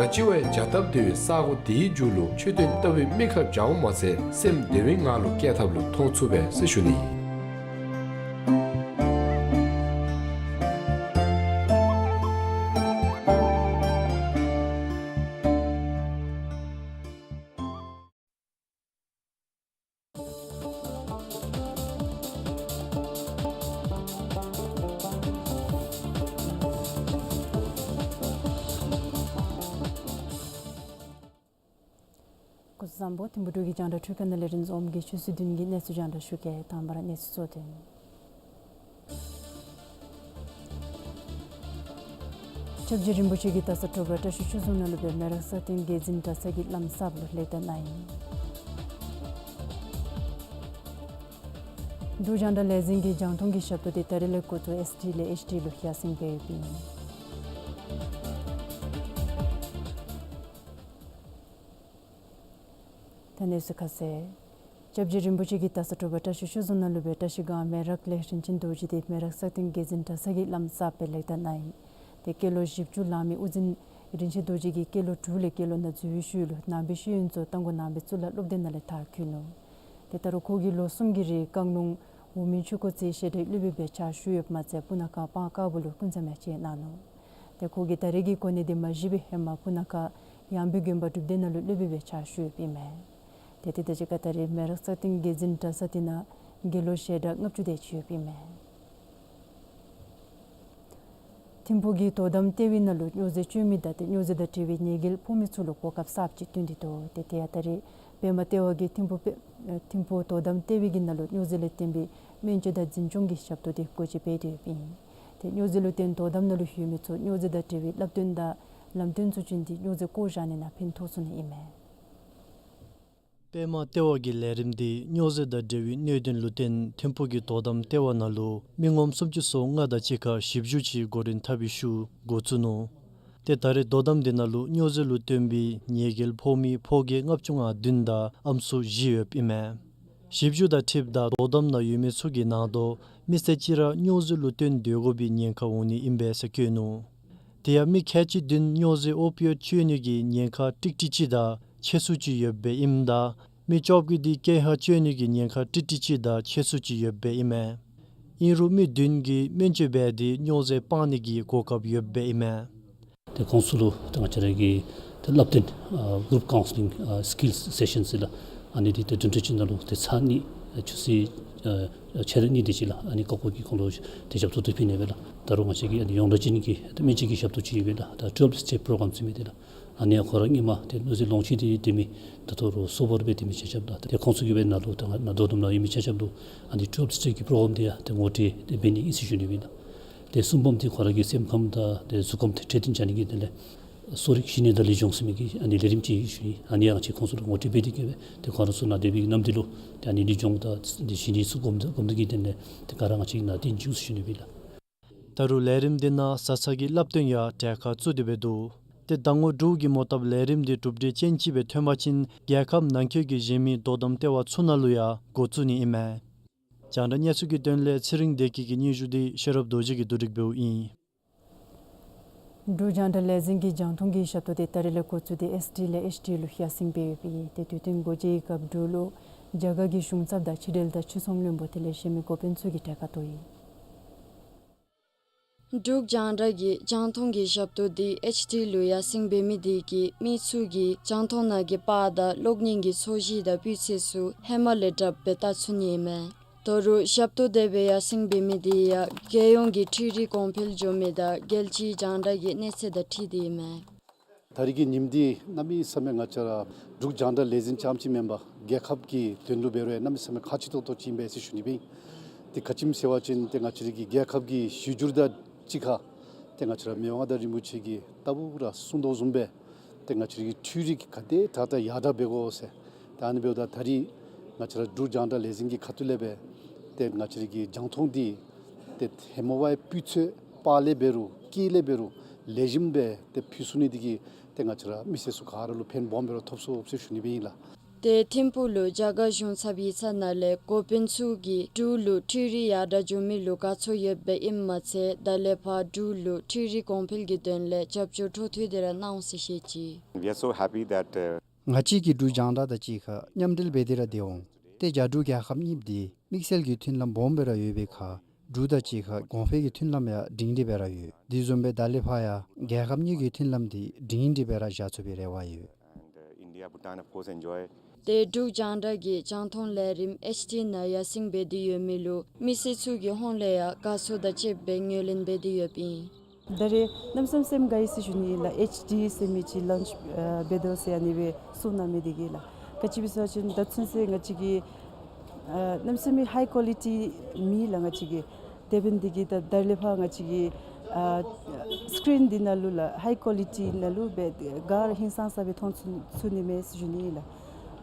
ག་ཅི་བ་ཡང་བྱ་སྟབས་བདེ་བའི་ས་གོ་དེའི་མཇུག་ལུ་མཆོད་རྟེན་ལྟ་བུའི་མིག་ཁར་འཇའ་འོང་མ་ཚད་སེམས་བདེ་བའི་ངང་ལུ་སྐྱེལ་ཐབས་ལུ་མཐོང་ཚུགས་པས་ཟེར་ཞུ་ནི་ཨིན། སྐུ་གཟུགས་བཟང་པོ། ཐིམ་ཕུག་འབྲུག་གི་རྒྱང་བསྒྲགས་འཕྲུལ་ཁང་ནང་ལས་རིན་འཛོམས་ཀྱིས་ཆུ་ཚོད་བདུན་གྱི་གནས་ཚུལ་རྒྱང་བསྒྲགས་ཞུ་གེ། དང་པ་ར་གནས་ཚུལ་གཙོ་དོན། སྐྱབས་རྗེ་རིན་པོ་ཆེ་གིས་རྡ་ས་དྲོ་པ་བཀྲ་ཤིས་ཆོས་རྫོང་ནང་ལུ་སྦེ་མེ་རག་སག་སྟེང་རྒྱལ་འཛིན་གྲྭ་ཚང་གི་བླམ་གསརཔ་ལུ་ལེགས་ཐོག་གནང་ཡི། འབྲུག་རྒྱང་བསྒྲགས་ལས་འཛིན་གྱི་རྒྱང་མཐོང་གི་ཞབས་ཏོག་དེ་ད་རིས་ལས་འགོ་བཙུགས་ཨེསི་ཌི་ལས་ཨེཆ་ཌི་ལུ་ཡར་སེང་འབད་ཡོདཔ་ཨིན། ད་གནས་ཚུལ་ཁ་གསལ། སྐྱབས་རྗེ་རིན་པོ་ཆེ་གིས་རྡ་ས་དྲོ་པ་བཀྲ་ཤིས་ཆོས་རྫོང་ནང་ལུ་སྦེ་བཀྲ་ཤིས་སྒང་མེ་རག་ལས་རིན་ཆེན་རྡོ་རྗེ་དེ་མེ་རག་སག་སྟེང་རྒྱལ་འཛིན་གྲྭ་ཚང་གི་བླམ་གསརཔ་སྦེ་ལེགས་ཐོག་གནང་ཡི། དེ་སྐྱེས་ལོ་བཞི་བཅུ་ལང་མི་དབུ་འཛིན་རིན་ཆེན་རྡོ་རྗེ་གིས་སྐྱེས་ལོ་དྲུག་ལས་སྐྱེས་ལོ་ནང་འཛུལ་བའི་ཤུལ་ལུ་ནང་པའི་ཤེས་ཡོན་ཚུ་རྟ་མགོ་ནང་པའི་གཙུག་ལག་སློབ་སྡེ་ནང་ལས་མཐར་འཁྱོལ་ནུག། དེ་ད་རུང་ཁོ་གིས་ལོ་གསུམ་གྱི་རིང་བཀང་ལུང་འོག་མིན་ཆོས་འཁོར་རྩེ་བཤད་གྲྭའི་སློབ་དཔོན་སྦེ་ཕྱག་ཞུ་ཡོདཔ་མ་ཚད་སྤུ་ན་ཁ་སྤང་དཀར་པོ་ལུ་སྐུ་མཚམས་ཡང་བཅད་གནང་ནུག། དེ་ཁོ་གིས་ད་རེས་ཀྱི་གོ་གནས་དེ་མ་བཞེས་པའི་ཧེ་མ་སྤུ་ན་ཁ་ཡངས་པའི་དགོན་པ་སྒྲུབ་སྡེ་ནང་ལུ་སློབ་དཔོན་སྦེ་ཕྱག་ཞུ་ཡོདཔ་ཨིན་མས། དེ་དེ་དང་གཅིག་ཁར་ད་རེས་མེ་རག་སག་སྟེང་རྒྱལ་འཛིན་གྲྭ་ཚང་དེ་ནང་དགེ་སློང་ཞལ་གྲངས་ལྔ་བཅུ་དེ་ཅིག་ཡོདཔ་ཨིན་མས། ཐིམ་ཕུག་གི་དོ་དམ་ལྟེ་བའི་ནང་ལུ་སྨྱོ་རྫས་སྤྱོད་མི་དང་དེ་སྨྱོ་རྫས་དང་འབྲེལ་བའི་ཉེས་འགེལ་ཕོག་མི་ཚུ་ལུ་གོ་སྐབས་གསརཔ་ཅིག་བསྟུན་ཏེ་འདུག། དེ་དེ་ཡང་ད་རེས་པདྨ་ལྟེ་བ་གིས་ཐིམ་ཕུག་པེ་ཨེ་ཐིམ་ཕུག་དོ་དམ་ལྟེ་བའི་གི་ནང་ལུ་སྨྱོ་རྫས་ལུ་བརྟེན་པའི་སྨན་བཅོས་དང་འཛིན་སྐྱོང་གི་ཞབས་ཏོག་དེ་སྒོ་འབྱེད་འབད་དེ་ཡོདཔ་ཨིན། དེ་སྨྱོ་རྫས་ལུ་བརྟེན་དོ་དམ་ནང་ལུ་ཡོད་མི་ཚུ་སྨྱོ་རྫས་དང་འབྲེལ་བའི་བསླབ་སྟོན་དང་ལམ་སྟོན་ཚུ་བྱིན་ཏེ་སྨྱོ་རྫས་བཀོ་བཞག་ནི་ནང་ཕན་ཐོགས་ཚུགས་ནི་ཨིན་མས། པདྨ་ལྟེ་བ་གི་ལས་རིམ་འདི་སྨྱོ་རྫས་དང་འབྲེལ་བའི་གནད་དོན་ལུ་བརྟེན་ཐིམ་ཕུག་གི་དོ་དམ་ལྟེ་བ་ནང་ལུ་མི་ངོམ་སུམ་ཅུ་སོ་ལྔ་དང་གཅིག་ཁར་ཞིབ་འཇུག་ཅིག་འགོ་འདྲེན་འཐབ་པའི་ཤུལ་འགོ་བཙུགས་ནུག། ཏེ་ད་རེས་དོ་དམ་འདི་ནང་ལུ་སྨྱོ་རྫས་ལུ་བརྟེན་པའི་ཉེས་འགེལ་ཕོག་མི་ཕོ་སྐྱེས་ལྔ་བཅུ་ང་བདུན་དང་ཨམ་སྲུ་བཞི་ཡོདཔ་ཨིན་མས། ཞིབ་འཇུག་དང་འཁྲིལཝ་ད་དོ་དམ་ནང་ཡོད་མི་ཚུ་གིས་ནང་དོག་མི་སེར་གཅིག་ར་སྨྱོ་རྫས་ལུ་བརྟེན་སྡོད་དགོ་པའི་ཉེན་ཁ་འོང་ནི་ཨིན་པས་ཟེར་བཀོད་ནུག། དེ་ཡང་མི་ཁལ་གཅིག་བདུན་སྨྱོ་རྫས་ཨོ་པི་ཡོཌ་སྤྱོད་ནི་གི་ཉེན་ཁ་ཀྲིག་ཀྲི་གཅིག་དང་ཕྱེད་སུ་ཅིག་ཡོདཔ་སྦེ་ཨིནམ་ད་མི་བཅོ་བརྒྱད་འདི་ཀེ་ཧ་སྤྱོད་ནི་གི་ཉེན་ཁ་ཀྲིག་ཀྲི་གཅིག་དང་ཕྱེད་སུ་ཅིག་ཡོདཔ་སྦེ་ཨིན་མས། ཨིན་རུང་མི་བདུན་གྱིས་སྨན་བཅོས་འབད་དེ་སྨྱོ་རྫས་སྤང་ནི་གི་གོ་སྐབས་ཡོདཔ་སྦེ་ཨིན་མས། ཏེ་ཁོང་ཚུ་ལུ་ཏེ་ང་བཅས་ར་གི་ཏེ་བསླབ་སྟོན་ཨ་གུ་རུབ་ཀའུན་སི་ལིང་ཨ་སི་ཀིལ་སི་སེ་ཤཱན་ཟེར་ལགས། ཨ་ནི་འདི་ཏེ་བདུན་ཕྲག་གཅིག་ནང་ལུ་ཏེ་ཚར་གཉིས་ཨ་ཆུ་ཚོད་ཨ་ཕྱེད་དང་གཉིས་དེ་ཅིག་ལགས། ཨ་ནི་བཀག་འགོག་གི་ཁོང་ལུ་ཏེ་ཞབས་ཏོག་འདི་ཕུལ་ནི་སྦེ་ལགས། ད་རུང་ང་བཅས་ཀྱི་ཨ་ནི་ཡོངས་གྲགས་ཅན་གྱི་ཏེ་སྨན་བཅོས་ཀྱི་ཞབས་ཏོག་ཅིག་ཡོད་པས་ལགས། ད་ཊུ་ཝེལབ་སི་ཊེབ་པྲོ་གརམ་ཟེར་མི་འདི་ལགས། ཨ་ནི་ཡང་ཁོ་ར་སྔོན་མ་ཏེ་སྨྱོ་རྫས་ལོངས་སྤྱོད་དེ་སྡོད་མི་ད་ལྟོ་རུང་གསོ་བར་འབད་སྡོད་མི་ཆ་ཁྱབ་དང་ཏེ་ཁོང་ཚུ་གིས་འབད་ནཱ་ལུ་ད་ང་ནཱ་དོ་དམ་ནང་ཡོད་མི་ཆ་ཁྱབ་ལུ་ཨ་ནི་ཊུ་ཝེལབ་སི་ཊེབ་ཀྱི་པྲོ་གརམ་འདི་ཡང་ཏེ་ངོ་སྤྲོད་འདི་འབད་ནི་ཨིན་ཟེར་ཞུ་ནི་ཨིན་ལགས། ཏེ་གསུམ་པམ་འདི་ཁོ་ར་གི་སེམས་ཁམས་དང་ཏེ་གཟུགས་ཁམས་ཏེ་འཕྲོད་བསྟེན་བྱ་ནི་གི་དོན་ལས་གསོ་རིག་གཞི་གནས་དང་ལུས་སྦྱོང་ཟེར་མི་གི་ཨ་ནི་ལས་རིམ་ཅིག་ཞུ་ནི། ཨ་ནི་ཡང་ང་བཅས་ཁོང་ཚུ་ལུ་ངོ་སྤྲོད་འབད་དེ་གི་སྦེ་ཏེ་ཁོང་ར་ཚུ་ནཱ་སྡོད་པའི་གནམ་དུས་ལུ་ཏེ་ཨ་ནི་ལུས་སྦྱོང་དང་ཏེ་གཞི་གནས་ཚུ་སྒོམ་སྒོམ་ནི་གི་དོན་ལས་ཏེ་ག་ར་ང་བཅས་ནཱ་སྟོན་བཅུག་ཟེར་ཞུ་ནི་ཨིན་ལགས། ད་རུང་ལས་རིམ་འདི་ནང་བཟའ་ཚང་གི་བསླབ་སྟོན་ཡང་གྲལ་ཁར་བཙུགས་ཏེ་འབད་དོ། ཏེ་ཟླ་ངོ་དྲུག་གི་མོ་བཏབ་ལས་རིམ་འདི་གྲུབ་འབྲས་ཅན་ཅིག་སྦེ་ཐོན་པ་ཅིན་རྒྱལ་ཁབ་ནང་འཁོད་ཀྱི་གཞན་མི་དོ་དམ་ལྟེ་བ་ཚུ་ནང་ལུ་ཡང་འགོ་བཙུགས་ནི་ཨིན་མས། རྒྱང་བསྒྲགས་གནས་ཚུལ་གྱི་དོན་ལས་ཚེ་རིང་བདེ་སྐྱིད་ཀྱི་སྙན་ཞུ་འདི་ཤེས་རབ་རྡོ་རྗེ་གིས་བསྡུ་སྒྲིག་འབདཝ་ཨིན། འབྲུག་རྒྱང་བསྒྲགས་ལས་འཛིན་གྱི་རྒྱང་མཐོང་གི་ཞབས་ཏོག་འདི་ད་རིས་ལས་འགོ་བཙུགས་ཏེ་ཨེསི་ཌི་ལས་ཨེཆ་ཌི་ལུ་ཡར་སེང་འབད་ཡོདཔ་ཨིན། ཏེ་དུས་སྟོན་སྒོ་འབྱེད་ཀྱི་སྐབས་འབྲུག་ལུ་རྒྱ་གར་གྱི་གཞུང་ཚབ་དང་ཕྱི་འབྲེལ་དང་ཕྱི་ཚོང་བློན་པོ་དེ་ལས་གཞན་མི་འགོ་དཔོན་ཚུ་གིས་གྲལ་ཁར་གཏོགས་ཡི། འབྲུག་རྒྱང་བསྒྲགས་ཀྱི་རྒྱང་མཐོང་གི་ཞབས་ཏོག་འདི་ཨེཆ་ཌི་ལུ་ཡར་སེང་འབད་མི་དེ་གིས་མི་ཚུ་གིས་རྒྱང་མཐོང་ནང་གི་པར་དང་གློག་བརྙན་གྱི་ཚོས་གཞི་དང་སྤུས་ཚད་ཚུ་ཧེ་མ་ལས་དྲགཔ་སྦེ་བལྟ་ཚུགས་ནི་ཨིན་མས། ད་རུང་ཞབས་ཏོག་དེ་སྦེ་ཡར་སེང་འབད་མི་དེ་ཡང་རྒྱལ་ཡོངས་ཀྱི་འཕྲུལ་རིག་གོང་འཕེལ་འགྱོ་མི་དང་རྒྱལ་སྤྱིའི་རྒྱང་བསྒྲགས་ཀྱི་གནས་ཚད་དང་འཁྲིལ་ཏེ་ཨིན་མས། ད་རིས་ཀྱི་ཉིནམ་འདི་གནམ་མེད་ས་མེད་ང་བཅས་ར་འབྲུག་རྒྱང་བསྒྲགས་ལས་འཛིན་རྐྱངམ་ཅིག་མེན་པར་རྒྱལ་ཁབ་ཀྱི་དོན་ལུ་འབད་རུང་གནམ་མེད་ས་མེད་ཁག་ཆེ་ཏོག་ཏོ་ཅིག་ཨིན་པས་ཟེར་ཞུ་ནི་སྦེ་ཨིན། ཏེ་ག་ཅི་སྨོ་ཟེར་བ་ཅིན་ཏེ་ང་བཅས་ར་གི་རྒྱལ་ཁབ་ཀྱི་གཞི་འགྱུར་དང་གཅིག་ཁར་ཏེ་ང་བཅས་ར་མི་དབང་མངའ་བདག་རིན་པོ་ཆེ་གིས་ལྟ་བུ་ར་གསུང་དོ་བཟུམ་སྦེ་ཏེ་ང་བཅས་ར་གི་འཕྲུལ་རིག་ག་དེ་དྲག་དྲག་ཡར་དྲག་འབད་དགོ་ཟེར། ཏེ་ཨ་ནི་འབདཝ་ད་ད་རིས་ང་བཅས་ར་འབྲུག་རྒྱང་བསྒྲགས་ལས་འཛིན་གྱི་ཁ་ཐུག་ལས་སྦེ་ཏེ་ང་བཅས་ར་གི་རྒྱང་མཐོང་འདི་ཏེ་ཧེ་མ་བའི་སྤུས་ཚད་པར་ལས་འབད་རུང་སྐད་ལས་འབད་རུང་ལེགས་ཤོམ་སྦེ་ཏེ་ཕུལ་ཚུགས་ནི་དེ་གིས་ཏེ་ང་བཅས་ར་མི་སེར་ཚུ་ག་ར་ལུ་ཕན་སྦོམ་སྦེ་ར་ཐོབ་ཚུགས་ཟེར་ཞུ་ནི་སྦེ་ཨིན་ལགས། ཏེ་ཐིམ་ཕུག་ལུ་རྒྱ་གར་གཞུང་ཚབ་ཡིག་ཚང་ནང་ལས་འགོ་དཔོན་ཚུ་གིས་འབྲུག་ལུ་འཕྲུལ་རིག་ཡར་དྲག་འགྱོ་མི་ལུ་དགའ་ཚོར་ཡོདཔ་ཨིནམ་མ་ཚད་ད་ལས་ཕར་འབྲུག་ལུ་འཕྲུལ་རིག་གོང་འཕེལ་གྱི་དོན་ལས་རྒྱབ་སྐྱོར་འཕྲོ་མཐུད་དེ་ར་གནང་ཟེར་བཤད་ཅི། We are so happy that, uh, ང་བཅས་ཀྱིས་འབྲུག་རྒྱང་བསྒྲགས་དང་གཅིག་ཁར་མཉམ་འབྲེལ་འབད་དེ་ར་སྡོད་འོང་། ཏེ་རྒྱ་འབྲུག་རྒྱལ་ཁབ་གཉིས་འདི་དམིགས་བསལ་གྱི་མཐུན་ལམ་སྦོམ་སྦེ་ར་ཡོད་པའི་ཁར་འབྲུག་དང་གཅིག་ཁར་གོང་འཕེལ་གྱི་མཐུན་ལམ་ཡང་སྒྲིང་སྒྲི་སྦེ་ར་ཡོད། དེ་བཟུམ་སྦེ་ད་ལས་ཕར་ཡང་རྒྱལ་ཁབ་གཉིས་ཀྱི་མཐུན་ལམ་འདི་སྒྲིང་སྒྲི་སྦེ་ར་བཞག་ཚུགས་པའི་རེ་བ་ཡོད། And, uh, India, Bhutan, of course, enjoy. ཏེ་འབྲུག་རྒྱང་བསྒྲགས་ཀྱི་རྒྱང་མཐོང་ལས་རིམ་ཨེཆ་ཌི་ནང་ཡར་སེང་འབད་དེ་ཡོད་མི་ལུ་མི་སེར་ཚུ་གི་ཧོངས་ལས་ཡང་དགའ་ཚོར་དང་བཅསཔ་སྦེ་ངོས་ལེན་འབད་དེ་ཡོདཔ་ཨིན། ད་རེས་གནམ་མེད་ས་མེད་དགའ་ཡི་ཟེར་ཞུ་ནི་ལགས། ཨེཆ་ཌི་ཟེར་མི་ཅིག་ལོན་ཆི་ཨ་འབད་དོ་ཟེར་ཨ་ནི་སྦེ་གསུངས་གནང་མི་དེ་གིས་ལགས། ག་ཅི་སྦེ་ཟེར་བ་ཅིན་ད་ཚུན་ཚོད་ང་བཅས་ཀྱིས་ཨ་གནམ་མེད་ས་མེད་ཧའི་ཀོ་ལི་ཊི་མེད་ལགས། ང་བཅས་ཀྱིས་དེ་འབདཝ་ད་གི་ད་ད་ལས་ཕར་ང་བཅས་ཀྱིས་ཨ་སི་ཀི་རིན་འདི་ནང་ལུ་ལགས་ཧའི་ཀོ་ལི་ཊི་ནང་ལུ་སྦེ་ག་ར་ཧིང་སངས་ས་སྦེ་མཐོང་ཚུགས་ཚུགས་ནི་མས་ཟེར་ཞུ་ནི་ལགས།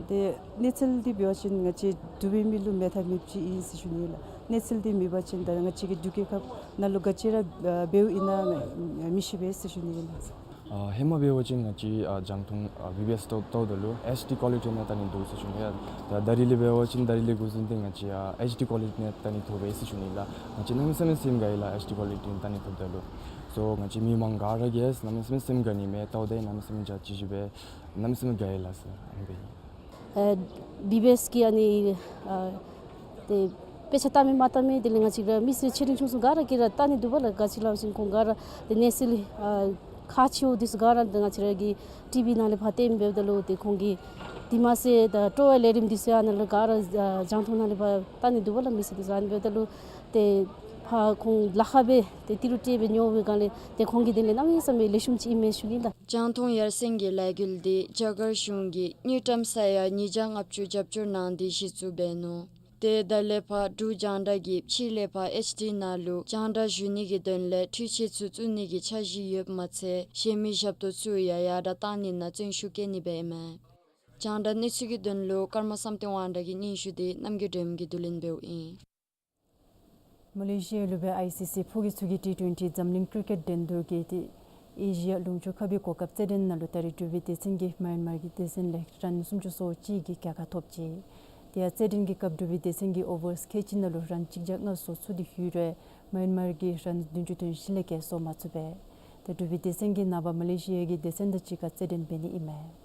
ཏེ་གནས་ཚུལ་འདི་འབད་བ་ཅིན་ང་བཅས་འབྲུག་པའི་མི་ལུ་མེད་ཐབས་མེདཔ་ཅིག་ཨིན་ཟེར་ཞུ་ནི་ལགས། གནས་ཚུལ་འདི་མེད་པ་ཅིན་ད་ང་བཅས་ཀྱི་འབྲུག་རྒྱལ་ཁབ་ནང་ལུ་ག་ཅི་ར་ཨ་འབདཝ་ཨིན་ན་མི་ཤེས་པས་ཟེར་ཞུ་ནི་ལགས། ཨ་ཧེ་མ་འབད་བ་ཅིན་ང་བཅས་ཨ་རྒྱང་མཐོང་ཨ་བི་བི་ཨེསི་ལྟཝ་ལྟཝ་ད་ལུ་ཨེཆ་ཌི་ཀོ་ལི་ཊི་ནང་བལྟ་ནི་འདུག་ཟེར་ཞུ་ནི་ལགས། ད་ད་རིས་ལས་འབད་བ་ཅིན་ད་རིས་ལས་འགོ་བཟུང་སྟེ་ང་བཅས་ཨ་ཨེཆ་ཌི་ཀོ་ལི་ཊི་ནང་བལྟ་ནི་ཐོབ་པས་ཟེར་ཞུ་ནི་ལགས། ང་བཅས་གནམ་མེད་ས་མེད་སེམས་དགའ་ཡི་ལགས། ཨེཆ་ཌི་ཀོ་ལི་ཊི་ནང་བལྟ་ནི་ཐོབ་ད་ལུ། སོ་ང་བཅས་མི་མང་ག་ར་གིས་གནམ་མེད་ས་མེད་སེམས་དགའ་ནི་མས། ལྟཝ་ད་གནམ་མེད་ས་མེད་འཇའ་ཆི་ཆི་སྦེ་གནམ་མེད་ས་མེད་དགའ་ཡི་ལགས་ཟེར་ཨ་ནི་སྦེ་ཨིན། ཨ་བི་བི་ཨེསི་གི་ཨ་ནི་ཨ་ཏེ་དཔེ་ཆ་བལྟ་མི་མ་བལྟ་མི་དེ་ལས་ང་བཅས་ར་མི་སེར་ཆེ་འབྲིང་ཆུང་གསུམ་ག་ར་གིས་ར་བལྟ་ནི་འདུག་པ་ལགས། ག་ཅི་སླབ་ཟེར་ཁོང་ག་ར་ཏེ་གནས་ཚུལ་ཨ་ཁག་ཆེཝ་འདི་ཚུ་ག་ར་ཏེ་ང་བཅས་ར་གི་ཊི་བི་ནང་ལས་ཕར་སྟོནམ་འབདཝ་ད་ལུ་ཏེ་ཁོང་གིས་དེ་མ་ཚད་ད་སྤྲོ་བའི་ལས་རིམ་འདི་ཚུ་ཡང་ནཱ་ལུ་ག་ར་ཨ་རྒྱང་མཐོང་ནང་ལས་ཕར་བལྟ་ནི་འདུག་པ་ལགས། མི་སེར་འདི་ཚུ་ཨ་ནི་འབདཝ་ད་ལུ་ཏེ་ཕར་ཁོང་ལཱ་ཁག་སྦེ་ཏེ་ཏི་རུ་སྤྲོད་སྦེ་ཉོ་བའི་སྒང་ལས་ཏེ་ཁོང་གི་དེ་ལས་གནམ་མེད་ས་མེད་ལེགས་ཤོམ་ཅིག་ཨིན་མས་ཞུ་ནི་ལགས། རྒྱང་མཐོང་ཡར་སེང་གི་ལས་འགུལ་འདི་རྒྱ་གར་གཞུང་གིས་དངུལ་ཀྲམ་ས་ཡ་ཉིས་བརྒྱ་ལྔ་བཅུ་རྒྱབ་སྐྱོར་གནང་སྟེ་གཞི་བཙུགས་འབད་ནུག། ཏེ་ད་ལས་ཕར་འབྲུག་རྒྱང་བསྒྲགས་ཀྱིས་ཕྱི་ལས་ཕར་ཨེཆ་ཌི་ནང་ལུ་རྒྱང་བསྒྲགས་ཞུ་ནི་གི་དོན་ལས་འཕྲུལ་ཆས་ཚུ་བཙུགས་ནི་གི་འཆར་གཞི་ཡོདཔ་མ་ཚད་གཞན་མི་ཞབས་ཏོག་ཚུ་ཡང་ཡར་དྲག་གཏང་ནི་ནང་བརྩོན་ཤུགས་བསྐྱེད་ནི་སྦེ་ཨིན་མས། རྒྱང་བསྒྲགས་གནས་ཚུལ་གྱི་དོན་ལུ་ཀརྨ་བསམ་གཏན་དབང་གྲགས་ཀྱི་སྙན་ཞུ་དེ་རྣམ་རྒྱལ་སྒྲོལམ་གྱིས་བསྡུ་ལེན་འབདཝ་ཨིན། མ་ལེ་ཤི་ཡ་ལུ་སྦེ་ཨའི་སི་སི་ཕོ་སྐྱེས་ཚུ་གི་ཊི་ཊུ་ཝེན་ཊི་འཛམ་གླིང་ཀྲི་ཀེཊ་འགྲན་བསྡུར་གྱི་ཏེ་ཨེ་ཤི་ཡ་ལུང་ཕྱོགས་ཁ་བའི་གོ་སྐབས་རྩེད་འགྲན་ནང་ལུ་ད་རིས་འབྲུག་པའི་སྡེ་ཚན་གྱིས་མཱ་ཡན་མར་གྱི་སྡེ་ཚན་ལས་རན་སུམ་ཅུ་སོ་གཅིག་གི་རྒྱལ་ཁ་ཐོབ་ཅི། དེ་ཡང་རྩེད་འགྲན་གྱི་སྐབས་འབྲུག་པའི་སྡེ་ཚན་གྱིས་ཨོ་ཝརསི་ཁལ་གཅིག་ནང་ལུ་རན་གཅིག་བརྒྱ་ལྔ་སོ་ཚུ་དེ་ལྷོད་རུང་མཱ་ཡན་མར་གྱིས་རན་བདུན་ཅུ་དོན་བཞི་ལས་བརྒལ་སོ་མ་ཚུགས་པས། ཏེ་འབྲུག་པའི་སྡེ་ཚན་གྱིས་ནངས་པ་མ་ལེ་ཤི་ཡ་གི་སྡེ་ཚན་དང་གཅིག་ཁར་རྩེད་འགྲན་འབད་ནི་ཨིན་མས།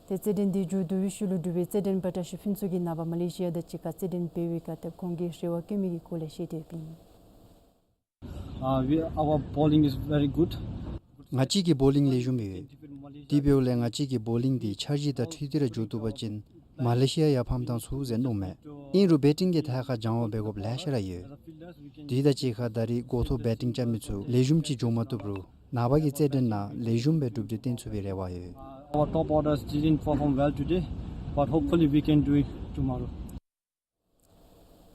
ཏེ་རྩེད་འགྲན་དེ་མཇུག་བསྡུ་བའི་ཤུལ་ལུ་འབྲུག་པའི་རྩེད་འགྲན་པ་བཀྲ་ཤིས་ཕུན་ཚོགས་ཀྱིས་ནངས་པ་མ་ལེ་ཤི་ཡ་དང་གཅིག་ཁར་རྩེད་འགྲན་འབད་བའི་སྐབས་ཏེ་ཁོང་གིས་རེ་བ་བསྐྱེད་མི་གི་སྐོར་ལས་བཤད་དེ་ཡོདཔ་ཨིན། Uh, we, our bowling is very good. ང་བཅས་ཀྱི་བོ་ལིང་ལེགས་ཤོམ་ཡོད། དེ་འབདཝ་ལས་ང་བཅས་ཀྱི་བོ་ལིང་འདི་འཆར་གཞི་དང་འཁྲིལ་ཏེ་ར་འགྱོ་བཏུབ་པ་ཅིན་མ་ལེ་ཤི་ཡ་ཡང་ཕམ་བཏང་ཚུགས་ཟེར་མནོཝ་མས། ཨིན་རུང་བེ་ཊིང་གི་ཐད་ཁར་སྦྱང་བ་འབད་དགོཔ་ལེ་ཤ་ར་ཡོད། དེ་དང་གཅིག་ཁར་ད་རིས་འགོ་ཐོག་བེ་ཊིང་རྐྱབ་མི་ཚུ་ལེགས་ཤོམ་ཅིག་འགྱོ་མ་བཏུབ་རུང་ནངས་པ་གི་རྩེད་འགྲན་ནང་ལེགས་ཤོམ་སྦེ་གྲུབ་འབྲས་བསྟན་ཚུགས་པའི་རེ་བ་ཡོད། Our top orders didn't perform well today, but hopefully we can do it tomorrow.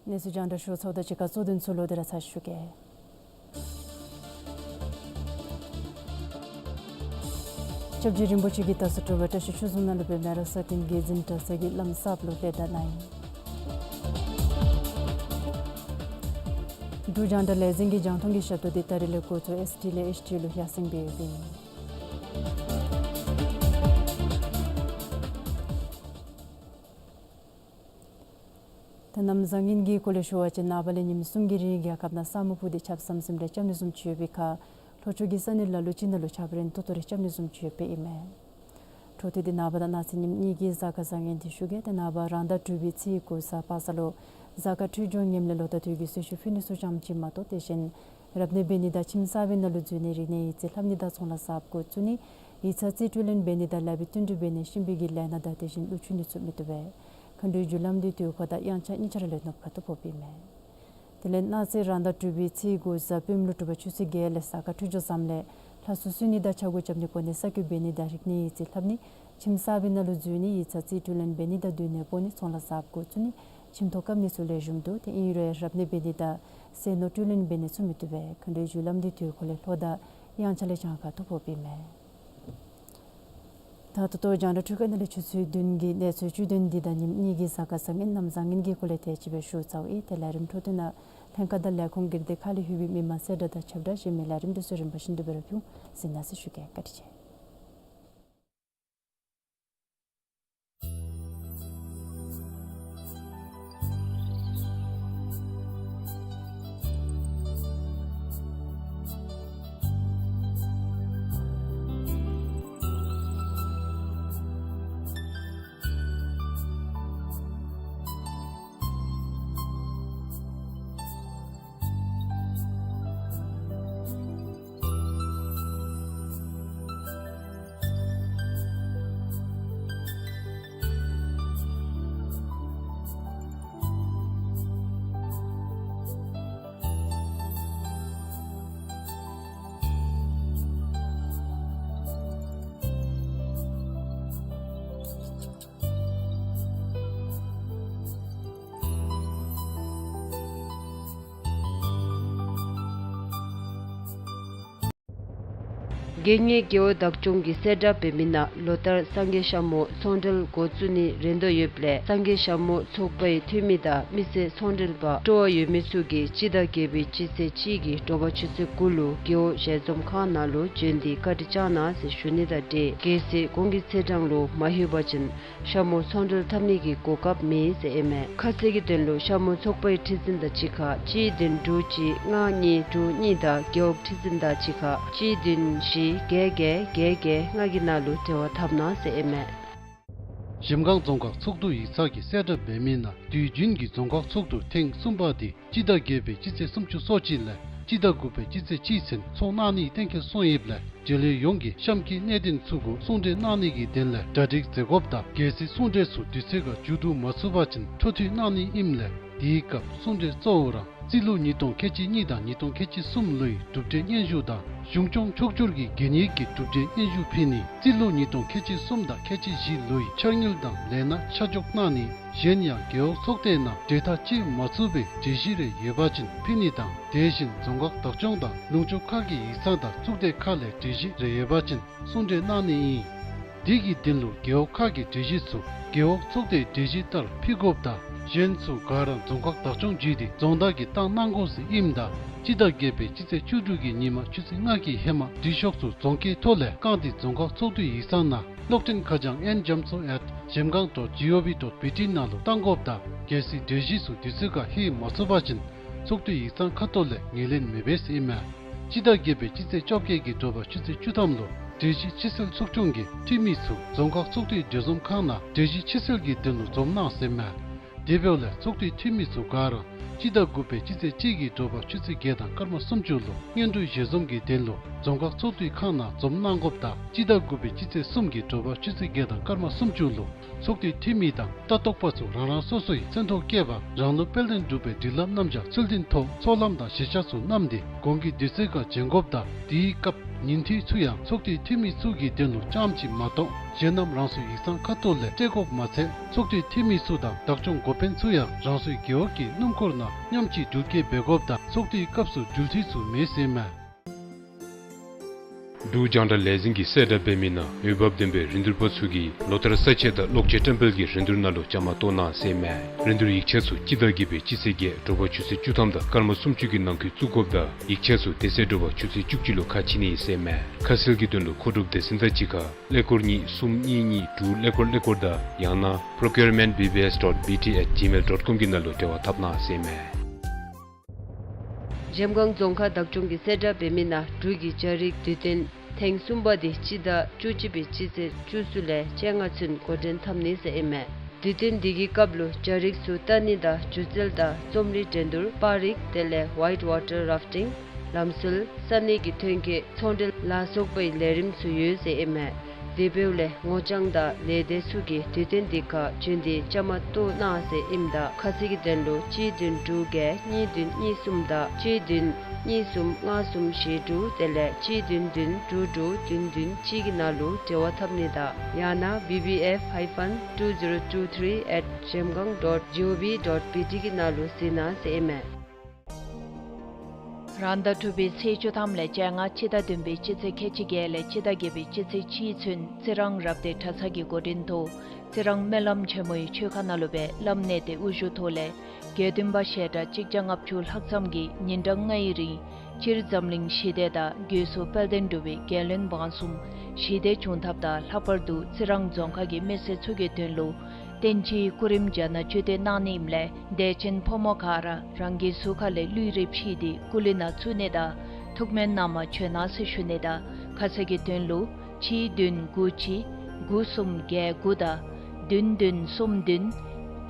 གནས་ཚུལ་རྒྱང་བསྒྲགས་ཞུ་ཚརཝ་དང་གཅིག་ཁར་གཙོ་དོན་ཚུ་ལོག་སྟེ་ར་ཚར་ཞུ་གེ། སྐྱབས་རྗེ་རིན་པོ་ཆེ་གིས་ད་སོ་དྲོ་པ་བཀྲ་ཤིས་ཆོས་རྫོང་ནང་ལུ་སྦེ་མེ་རག་ས་སྟེང་བརྒྱད་ཟིན་གྲྭ་ཚང་གི་བླམ་གསརཔ་ལུ་ལྷོད་ད་གནང་ཡི། འབྲུག་རྒྱང་བསྒྲགས་ལས་འཛིན་གྱི་རྒྱང་མཐོང་གི་ཞབས་ཏོག་དེ་ད་རིས་ལས་འགོ་བཙུགས་ཨེསི་ཌི་ལས་ཨེཆ་ཌི་ལུ་ཡར་སེང་འབད་ཡོདཔ་ཨིན། ད་གནམ་བཟང་ངན་གྱི་སྐོར་ལས་ཞུ་བ་ཅིན་ནངས་པ་ལས་ཉིནམ་གསུམ་གྱི་རིང་རྒྱལ་ཁབ་ནང་ས་སྨུག་སྤུབས་ཏེ་ཆརཔ་ཟམ་ཟིམ་རེ་རྐྱབ་ནི་བཟུམ་ཅིག་ཡོད་པའི་ཁར་ལྷོ་ཕྱོགས་ཀྱི་ས་གནས་ལ་ལུ་ཅིག་ནང་ལུ་ཆརཔ་རན་ཏོག་ཏོ་རེ་རྐྱབ་ནི་བཟུམ་ཅིག་ཡོདཔ་ཨིན་མས། འཕྲོ་མཐུད་དེ་ནངས་པ་དང་གནངས་ཚེ་ཉིནམ་གཉིས་ཀྱི་གཟའ་སྐར་བཟང་ངན་དེ་ཞུ་གེ། ཏེ་ནངས་པ་རང་ཟླ་དྲུག་པའི་ཚེས་དགུ་གཟའ་པ་སངས་ལུ་གཟའ་སྐར་འཕྲོད་སྦྱོར་ངནམ་ལས་ལོ་ཟླ་དུས་ཀྱི་གསོལ་མཆོད་ཕུལ་ནི་ཚུ་ཙམ་ཅིག་མ་གཏོགས་དེ་བཞིན་རབ་གནས་འབད་ནི་དང་ཁྱིམ་གསར་པའི་ནང་ལུ་འཛུལ་ནི་རིག་གནས་ཡིག་རྩིས་ལྷབ་ནི་དང་ཚོང་ལཱ་གསརཔ་འགོ་བཙུགས་ནི་ཡིག་ཚང་རྩིས་སྤྲོད་ལེན་འབད་ནི་དང་ལཱ་འབད་བསྟུན་གྲོས་འབད་ནི་གཤིན་པོའི་གི་ལས་སྣ་དང་དེ་བཞིན་ཀླུ་ཆུ་ནི་ཚུ་མི་བཏུབ་པས། མཁའ་འགྲོའི་རྒྱུ་ལམ་འདི་དུས་འཁོར་དང་དབྱངས་འཆར་གཉིས་ཆ་ར་ལས་ནུབ་ཁ་ཐུག་ཕོགཔ་ཨིན་མས། དེ་ལས་གནངས་ཚེ་རང་ཟླ་དྲུག་པའི་ཚེས་དགུ་གཟའ་སྤེནམ་ལུ་དྲོ་པ་ཆུ་ཚོད་བརྒྱད་ལས་གཟའ་སྐར་འཕྲོད་སྦྱོར་བཟངམ་ལས་ལྷ་གསོལ་གསོལ་ནི་དང་ཕྱག་སྐོར་རྐྱབ་ནི་གོ་གནས་གསར་བསྐོ་འབད་ནི་དང་རིག་གནས་ཡིག་རྩིས་ལྷབ་ནི་ཁྱིམ་གསར་པའི་ནང་ལུ་འཛུལ་ནི་ཡིག་ཚང་རྩིས་སྤྲོད་ལེན་འབད་ནི་དང་སྡོད་གནས་སྤོ་ནི་ཚོང་ལཱ་གསརཔ་འགོ་བཙུགས་ནི་ཁྱིམ་ཐོག་བཀབ་ནི་ཚུ་ལེགས་ཤོམ་འདུག། དེ་ཨིན་རུང་རབ་གནས་འབད་ནི་དང་ཟས་ནོར་སྤྲོད་ལེན་འབད་ནི་ཚུ་མི་བཏུབ་པས། མཁའ་འགྲོའི་རྒྱུ་ལམ་འདི་དུས་འཁོར་ལས་ལྷོ་དང་དབྱངས་འཆར་ལས་བྱང་ཁ་ཐུག་ཕོགཔ་ཨིན་མས། ད་ད་ལྟོ་རྒྱང་བསྒྲགས་འཕྲུལ་ཁང་ནང་ལས་ཆུ་ཚོད་བདུན་གྱི་གནས་ཚུལ་བཅུད་དོན་འདི་དང་ཉིནམ་གཉིས་ཀྱི་གཟའ་སྐར་བཟང་ངན་གནམ་བཟང་ངན་གྱི་སྐོར་ལས་དེ་ཅིག་སྦེ་ཞུ་ཚརཝ་ཨིན། ཏེ་ལས་རིམ་འཕྲོ་མཐུད་ནང་ལྷན་ཁག་དང་ལས་ཁུངས་སྒེར་སྡེ་ཁག་ལས་ལྷོད་པའི་མི་མང་གསལ་བསྒྲགས་དང་ཁྱབ་བསྒྲགས་གཞན་མི་ལས་རིམ་འདི་ཚུ་རིམ་པ་བཞིན་དུ་སྦེ་ར་ཕུལ་གཟིགས་གནང་ཟེར་ཞུ་གེ། བཀའ་དྲིན་ཆེ། རྒྱལ་གཉེར་རྒེད་འོག་བདག་སྐྱོང་གིས་གསལ་བསྒྲགས་འབད་མི་ནང་ལོ་ལྟར་སངས་རྒྱས་ཞྭ་མོ་ཚོང་འབྲེལ་འགོ་བཙུགས་ནི་རན་དོ་ཡོདཔ་ལས་སངས་རྒྱས་ཞྭ་མོ་ཚོགས་པའི་འཐུས་མི་དང་མི་སེར་ཚོང་འབྲེལ་པ་སྤྲོ་བ་ཡོད་མི་ཚུ་གིས་སྤྱི་ཟླ་བརྒྱད་པའི་སྤྱི་ཚེས་གཅིག་གི་དྲོ་པ་ཆུ་ཚོད་དགུ་ལུ་རྒེད་འོག་ཞལ་འཛོམས་ཁང་ནང་ལུ་བྱོན་ཏེ་བཀའ་དྲིན་བསྐྱང་གནང་ཟེར་ཞུ་ནི་དང་འབྲེལ་གལ་སྲིད་གོང་གི་ཚེས་གྲངས་ལུ་མ་ལྷོད་པ་ཅིན་ཞྭ་མོ་ཚོང་འབྲེལ་འཐབ་ནི་གི་གོ་སྐབས་མེད་ཟེར་ཨིན་མས། ཁ་གསལ་གྱི་དོན་ལུ་ཞྭ་མོ་ཚོགས་པའི་ཁྲི་འཛིན་དང་གཅིག་ཁར་གཅིག་བདུན་དྲུག་གཅིག་ལྔ་གཉིས་དྲུག་གཉིས་དང་རྒེད་འོག་ཁྲི་འཛིན་དང་གཅིག་ཁར་གཅིག་བདུན་བཞི་བརྒྱད་བརྒྱད་བརྒྱད་བརྒྱད་ལྔ་གི་ནང་ལུ་འབྲེལ་བ་འཐབ་གནང་ཟེར་ཨིན་མས། གཞལམ་སྒང་རྫོང་ཁག་ཚོགས་འདུ་ཡིག་ཚང་གིས་གསལ་བསྒྲགས་འབད་མི་ནང་དུས་རྒྱུན་གྱི་རྫོང་ཁག་ཚོགས་འདུ་ཐེངས་གསུམ་པ་དེ་སྤྱི་ཟླ་བརྒྱད་པའི་སྤྱི་ཚེས་སུམ་ཅུ་སོ་གཅིག་ལས་སྤྱི་ཟླ་དགུ་པའི་སྤྱི་ཚེས་གཅིག་ཚུན་ཚོགས་གནང་ནི་གཏན་འཁེལ་སོང་ཡོདཔ་ལས་འབྲེལ་ཡོད་ཡོངས་ཀྱིས་གཤམ་གྱི་གནད་དོན་ཚུ་གུ་གསུང་གྲོས་གནང་ནི་གི་དོན་ལས་གྲ་སྒྲིག་མཛད་དགོཔ་དང་གལ་སྲིད་གསུང་གྲོས་ཚུ་དུས་ཚོད་ཁར་མཇུག་བསྡུ་མ་ཚུགས་པ་ཅིན་འཕྲོ་མཐུད་གནང་ནི་ཨིནམ་ལས་དེའི་སྐབས་གསུང་གྲོས་གཙོ་བོ་ར་རྩིས་ལོ་ཉིས་སྟོང་ཁལ་གཅིག་གཉིས་དང་ཉིས་སྟོང་ཁལ་གཅིག་གསུམ་ལོའི་གྲུབ་འབྲས་སྙན་ཞུ་དང་གཞུང་སྐྱོང་ཕྱོགས་བསྒྱུར་གྱི་གན་ཡིག་གི་གྲུབ་འབྲས་སྙན་ཞུ་ཕུལ་ནི། རྩིས་ལོ་ཉིས་སྟོང་ཁལ་གཅིག་གསུམ་དང་ཁལ་གཅིག་བཞི་ལོའི་འཆར་དངུལ་དང་ལས་སྣ་ཆ་འཇོག་གནང་ནི། གཞན་ཡང་རྒེད་འོག་ཚོགས་སྡེ་ནང་གྲོས་ཐག་བཅད་མ་ཚུགས་པའི་གྲོས་གཞི་རེ་ཡོད་པ་ཅིན་ཕུལ་ནི་དང་དེ་བཞིན་རྫོང་ཁག་བདག་སྐྱོང་དང་ལུང་ཕྱོགས་ཁག་གི་ཡིག་ཚང་དང་གཙུག་སྡེ་ཁག་ལས་གྲོས་གཞི་རེ་ཡོད་པ་ཅིན་གསུང་གྲོས་གནང་ནི་ཨིན། དེ་གི་དོན་ལུ་རྒེད་འོག་ཁག་གི་གྲོས་གཞི་ཚུ་རྒེད་འོག་ཚོགས་སྡེའི་གྲོས་གཞི་ལྟར་ཕུལ་དགོཔ་དང་གཞན་ཚུ་ག་ར་རྫོང་ཁག་བདག་སྐྱོང་བརྒྱུད་དེ་རྫོང་བདག་གིས་བཏང་གནང་དགོ་ཟེར་ཨིནམ་ད་སྤྱི་ཟླ་བརྒྱད་པའི་སྤྱི་ཚེས་བཅུ་དྲུག་གི་ཉིན་མ་ཆུ་ཚོད་ལྔ་གི་ཧེ་མ་འབྲི་ཤོག་ཚུ་རྫོང་ཁའི་ཐོག་ལས་བཀང་སྟེ་རྫོང་ཁག་ཚོགས་འདུའི་ཡིག་ཚང་ནང་གློག་འཕྲིན་ཁ་བྱང་ཨེན་རྒྱ་མཚོ་ཨེཊ་ཇེམ་སྒང་ཌོཊ་ཇི་ཨོ་ཝི་ཌོཊ་བི་ཊི་ནང་ལུ་བཏང་དགོཔ་དང་གལ་སྲིད་གྲོས་གཞི་ཚུ་དུས་ཚོད་ཁར་ལྷོད་མ་ཚུགས་པ་ཅིན་ཚོགས་འདུའི་ཡིག་ཚང་ཁ་ཐུག་ལས་ངོས་ལེན་མི་འབད་ཟེར་ཨིན་མས། སྤྱི་ཟླ་བརྒྱད་པའི་སྤྱི་ཚེས་བཅོ་བརྒྱད་ཀྱི་དྲོ་པ་ཆུ་ཚོད་བཅུ་ཐམ་ལུ་གྲོས་གཞི་ཕྱིར་སེལ་ཚོགས་ཆུང་གི་འཐུས་མི་ཚུ་རྫོང་ཁག་ཚོགས་འདུའི་གྲོས་འཛོམས་ཁང་ནང་གྲོས་གཞི་ཕྱིར་སེལ་གྱི་དོན་ལུ་འཛོམས་གནང་ཟེར་ཨིན་མས། དེ་འབདཝ་ལས་ཚོགས་འདུའི་འཐུས་མི་ཚུ་ག་ར་སྤྱི་ཟླ་དགུ་པའི་སྤྱི་ཚེས་གཅིག་གི་དྲོ་པ་ཆུ་ཚོད་བརྒྱད་དང་སྐར་མ་སུམ་ཅུ་ལུ་སྔོན་འགྲོའི་ཞལ་འཛོམས་ཀྱི་དོན་ལུ་རྫོང་ཁག་ཚོགས་འདུའི་ཁང་ནང་འཛོམས་གནང་དགོཔ་དང་སྤྱི་ཟླ་དགུ་པའི་སྤྱི་ཚེས་གསུམ་གྱི་དྲོ་པ་ཆུ་ཚོད་བརྒྱད་དང་སྐར་མ་སུམ་ཅུ་ལུ་ཚོགས་འདུའི་འཐུས་མི་དང་ལྟ་རྟོག་པ་ཚུ་རང་རང་སོ་སོའི་མཚན་ཐོ་བཀོད་པ་རང་ལུགས་དཔལ་ལྡན་འབྲུག་པའི་སྒྲིག་ལམ་རྣམ་གཞག་ཚུལ་ལྡན་ཐོག་ཚོགས་ལམ་དང་གཞིས་ཆགས་ཚུ་བསྣམས་ཏེ་གོང་གི་དུས་ཚོད་ཁར་བྱོན་དགོཔ་དང་དེའི་སྐབས་ཉིན་འཐུས་ཚུ་ཡང་ཚོགས་འདུའི་འཐུས་མི་ཚུ་གི་དོན་ལུ་རྐྱངམ་གཅིག་མ་གཏོགས་གཞན་རྣམས་རང་སོའི་ཡིག་ཚང་ཁ་ཐུག་ལས་སྤྲོད་དགོཔ་མ་ཚད་ཚོགས་འདུའི་འཐུས་མི་ཚུ་དང་བདག་སྐྱོང་འགོ་དཔོན་ཚུ་ཡང་རང་སོའི་རྒེད་འོག་གི་སྣུམ་འཁོར་ནང་མཉམ་གཅིག་འགྲུལ་སྐྱེལ་འབད་དགོཔ་དང་ཚོགས་འདུའི་སྐབས་སུ་འགྲུལ་འཐུས་ཚུ་མེད་ཟེར་ཨིན་མས། འབྲུག་རྒྱང་བསྒྲགས་ལས་འཛིན་གྱིས་གསལ་བསྒྲགས་འབད་མི་ནང་འོས་འབབ་ལྡན་པའི་རིན་བསྡུར་པ་ཚུ་གིས་ལོ་ལྟར་ས་དཔྱད་དང་གློག་ཆས་བཀྲམ་སྤེལ་གྱི་རིན་བསྡུར་ནང་ལུ་བཅའ་མར་གཏོགས་གནང་ཟེར་ཨིན་མས། རིན་བསྡུར་ཡིག་ཆ་ཚུ་སྤྱི་ཟླ་བརྒྱད་པའི་སྤྱི་ཚེས་བརྒྱད་དྲོ་པ་ཆུ་ཚོད་བཅུ་ཐམ་དང་སྐར་མ་སུམ་ཅུ་གི་ནང་འཁོད་བཙུགས་དགོཔ་དང་ཡིག་ཆ་ཚུ་དེ་ཚེ་དྲོ་པ་ཆུ་ཚོད་བཅུ་གཅིག་ལུ་ཁ་ཕྱེ་ནི་ཨིན་ཟེར་ཨིན་མས། ཁ་གསལ་གྱི་དོན་ལུ་མཁོ་སྒྲུབ་སྡེ་ཚན་དང་གཅིག་ཁར་ཀླད་ཀོར་གཉིས་གསུམ་གཉིས་གཉིས་དྲུག་ཀླད་ཀོར་ཀླད་ཀོར་དང་ཡང་ན་procurement B B S dot B T at gmail dot com གི་ནང་ལུ་འབྲེལ་བ་འཐབ་གནང་ཟེར་ཨིན་མས། འཇམ་སྒང་རྫོང་ཁག་བདག་སྐྱོང་གིས་གསལ་བསྒྲགས་འབད་མི་ནང་འབྲུག་གི་རྒྱ་རིགས་དུས་སྟོན་ཐེངས་གསུམ་པ་དེ་སྤྱི་ཟླ་བཅུ་གཅིག་པའི་སྤྱི་ཚེས་བཅུ་གསུམ་ལས་བཅོ་ལྔ་ཚུན་འགོ་འདྲེན་འཐབ་ནི་ཟེར་ཨིན་མས། དུས་སྟོན་འདི་གི་སྐབས་ལུ་རྒྱ་རིགས་ཚུ་ལྟ་ནི་དང་སྒྱུ་རྩལ་དང་རྩོམ་རིག་འགྲན་བསྡུར་པར་རིས་དེ་ལས་white water rafting ལམ་སྲོལ་ས་གནས་ཀྱི་ཐོན་སྐྱེད་ཚོང་འབྲེལ་ལ་སོགས་པའི་ལས་རིམ་ཚུ་ཡོད་ཟེར་ཨིན་མས། དེ་འབདཝ་ལས་ངོ་རྐྱང་དང་ལས་སྡེ་ཚུ་གིས་དུས་སྟོན་འདི་ཁར་བྱོན་ཏེ་བཅའ་མར་གཏོགས་གནང་ཟེར་ཨིནམ་ད་ཁ་གསལ་གྱི་དོན་ལུ་གཅིག་བདུན་དྲུག་བརྒྱད་གཉིས་བདུན་གཉིས་གསུམ་དང་གཅིག་བདུན་གཉིས་གསུམ་ལྔ་གསུམ་བཞི་དྲུག་དེ་ལས་གཅིག་བདུན་བདུན་དྲུག་དྲུག་བདུན་བདུན་གཅིག་གི་ནང་ལུ་འབྲེལ་བ་འཐབ་ནི་དང་ཡང་ན་B B F hyphen two zero two three at jamgang dot G O V dot B T གི་ནང་ལུ་གཟིགས་གནང་ཟེར་ཨིན་མས། རང་ཟླ་དྲུག་པའི་ཚེས་བཅུ་ཐམ་ལས་བཅོ་ལྔ། སྤྱི་ཟླ་བདུན་པའི་སྤྱི་ཚེས་ཁལ་གཅིག་བརྒྱད་ལས་སྤྱི་ཟླ་བརྒྱད་པའི་སྤྱི་ཚེས་གཅིག་ཚུན་རྩི་རང་རབ་སྡེ་གྲྭ་ཚང་གི་འགོ་འདྲེན་ཐོག་རྩི་རང་སྨོན་ལམ་ཆེན་མོའི་ཆོས་ཁང་ནང་ལུ་སྦེ་བླམ་གནས་བརྟན་དབུ་བཞུགས་ཐོག་ལས་དགེ་འདུན་པ་ཞལ་གྲངས་གཅིག་བརྒྱ་ལྔ་བཅུ་ལྷག་ཙམ་གྱིས་ཉིན་གྲངས་ལྔའི་རིང་སྤྱིར་འཛམ་གླིང་ཞི་བདེ་དང་སྒོས་སུ་དཔལ་ལྡན་འབྲུག་པའི་རྒྱལ་བློན་འབངས་གསུམ་ཞི་བདེ་འབྱུང་ཐབས་དང་ལྷག་པར་དུ་རྩི་རང་རྫོང་ཁག་གི་མི་སེར་ཚུ་གི་དོན་ལུ་བསྟན་སྤྱིའི་སྐུ་རིམ་རྒྱ་ནག་བཅུད་དེ་གནང་ནི་ཨིནམ་ལས་དད་ཅན་ཕོ་མོ་ག་ར་རང་གི་གཟུགས་ཁ་ལས་ལུས་རེ་ཕྱིས་ཏེ་སྐུ་ལུས་ནང་བཙུགས་ནི་དང་ཐུགས་སྨོན་གནང་མ་བྱོན་གནང་ཟེར་ཞུ་ནི་དང་ཁ་གསལ་གྱི་དོན་ལུ་གཅིག་བདུན་དགུ་གཅིག་དགུ་གསུམ་བརྒྱད་དགུ་དང་བདུན་བདུན་གསུམ་བདུན་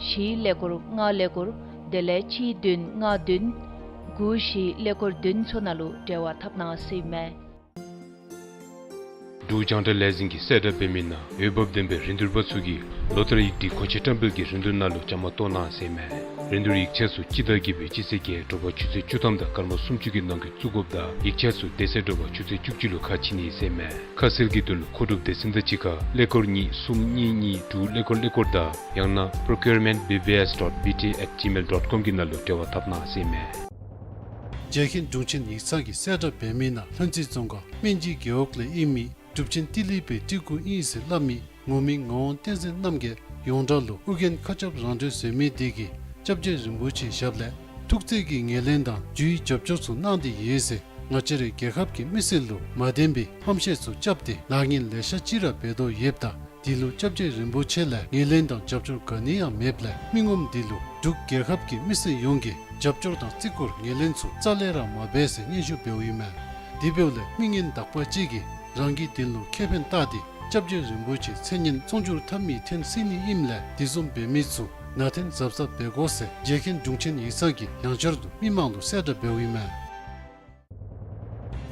བཞི་ཀླད་ཀོར་ལྔ་ཀླད་ཀོར་དེ་ལས་གཅིག་བདུན་ལྔ་བདུན་དགུ་བཞི་ཀླད་ཀོར་བདུན་ཚུ་ནང་ལུ་འབྲེལ་བ་འཐབ་གནང་ཟེར་ཨིན་མས། འབྲུག་རྒྱང་བསྒྲགས་ལས་འཛིན་གྱིས་གསལ་བསྒྲགས་འབད་མི་ནང་འོས་འབབ་ལྡན་པའི་རིན་བསྡུར་པ་ཚུ་གིས་ལོ་ལྟར་ཡིག་སྒྲིག་མཁོ་ཆས་བཀྲམ་སྤེལ་གྱི་རིན་བསྡུར་ནང་ལུ་བཅའ་མར་གཏོགས་གནང་ཟེར་ཨིན་མས། རིན་བསྡུར་ཡིག་ཆ་ཚུ་སྤྱི་ཟླ་བརྒྱད་པའི་སྤྱི་ཚེས་བརྒྱད་དྲོ་པ་ཆུ་ཚོད་བཅུ་ཐམ་དང་སྐར་མ་སུམ་ཅུ་གི་ནང་འཁོད་བཙུགས་དགོཔ་དང་ཡིག་ཆ་ཚུ་དེ་ཚེ་དྲོ་པ་ཆུ་ཚོད་བཅུ་གཅིག་ལུ་ཁ་ཕྱེ་ནི་ཨིན་ཟེར་ཨིན་མས། ཁ་གསལ་གྱི་དོན་ལུ་མཁོ་སྒྲུབ་སྡེ་ཚན་དང་གཅིག་ཁར་ཀླད་ཀོར་གཉིས་གསུམ་གཉིས་གཉིས་དྲུག་ཀླད་ཀོར་ཀླད་ཀོར་དང་ཡང་ན་procurement B B S dot B T at gmail dot com གི་ནང་ལུ་འབྲེལ་བ་འཐབ་གནང་ཟེར་ཨིན་མས། རྒྱལ་མཁྱེན་དྲུང་ཆེན་ཡིག་ཚང་གིས་གསལ་བསྒྲགས་འབད་མི་ནང་ལྷུན་རྩེ་རྫོང་ཁག་སྨན་སྦྱིས་རྒེད་འོག་ལས་ཨིན་མི་གྲུབ་ཆེན་ཏི་ལི་པའི་སྤྲུལ་སྐུ་ཨིན་ཟེར་སླབ་མི་ངོ་མི་ངག་དབང་བསྟན་འཛིན་རྣམ་རྒྱལ་ཡོངས་གྲགས་ལུ་ཨོ་རྒྱན་མཁའ་ཁྱབ་རང་གྲོལ་བཟོ་མི་དེ་གིས་སྐྱབས་རྗེ་རིན་པོ་ཆེའི་ཞབས་ལས་ཐུགས་བརྩེ་གི་ངོས་ལེན་དང་རྒྱུའི་རྒྱབ་སྐྱོར་ཚུ་གནང་སྟེ་ཡོད་ཟེར་ང་བཅས་རའི་རྒྱལ་ཁབ་ཀྱི་མི་སེར་ལུ་མ་བདེན་པའི་ཧམ་བཤད་ཚུ་རྐྱབ་སྟེ་ལཱ་ངན་ལེ་ཤ་ཅིག་ར་འབད་དོ་ཡོདཔ་ད་དེ་ལུ་སྐྱབས་རྗེ་རིན་པོ་ཆེ་ལས་ངོས་ལེན་དང་རྒྱབ་སྐྱོར་ག་ནི་ཡང་མེདཔ་ལས་མི་ངོམ་དེ་ལུ་འབྲུག་རྒྱལ་ཁབ་ཀྱི་མི་སེར་ཡོངས་ཀྱིས་རྒྱབ་སྐྱོར་དང་བརྩི་བཀུར་ངོས་ལེན་ཚུ་རྩ་ལས་ར་མ་འབད་ཟེར་སྙན་ཞུ་འབདཝ་ཨིན་མས། དེ་འབདཝ་ལས་མི་ངན་དག་པ་ཅིག་གིས་རང་གི་དོན་ལུ་ཁེ་ཕན་བལྟ་སྟེ་སྐྱབས་རྗེ་རིན་པོ་ཆེའི་མཚན་སྙན་ཚོང་བསྒྱུར་འཐབ་མི་འཐེན་སྲིད་ནི་ཨིནམ་ལས་དེ་བཟུམ་འབད་མི་ཚུ་ནང་འཐེན་གཟབ་གཟབ་འབད་དགོ་ཟེར་རྒྱལ་མཁྱེན་དྲུང་ཆེན་ཡིག་ཚང་གིས་ཡང་བསྐྱར་དུ་མི་མང་ལུ་གསལ་བསྒྲགས་འབདཝ་ཨིན་མས།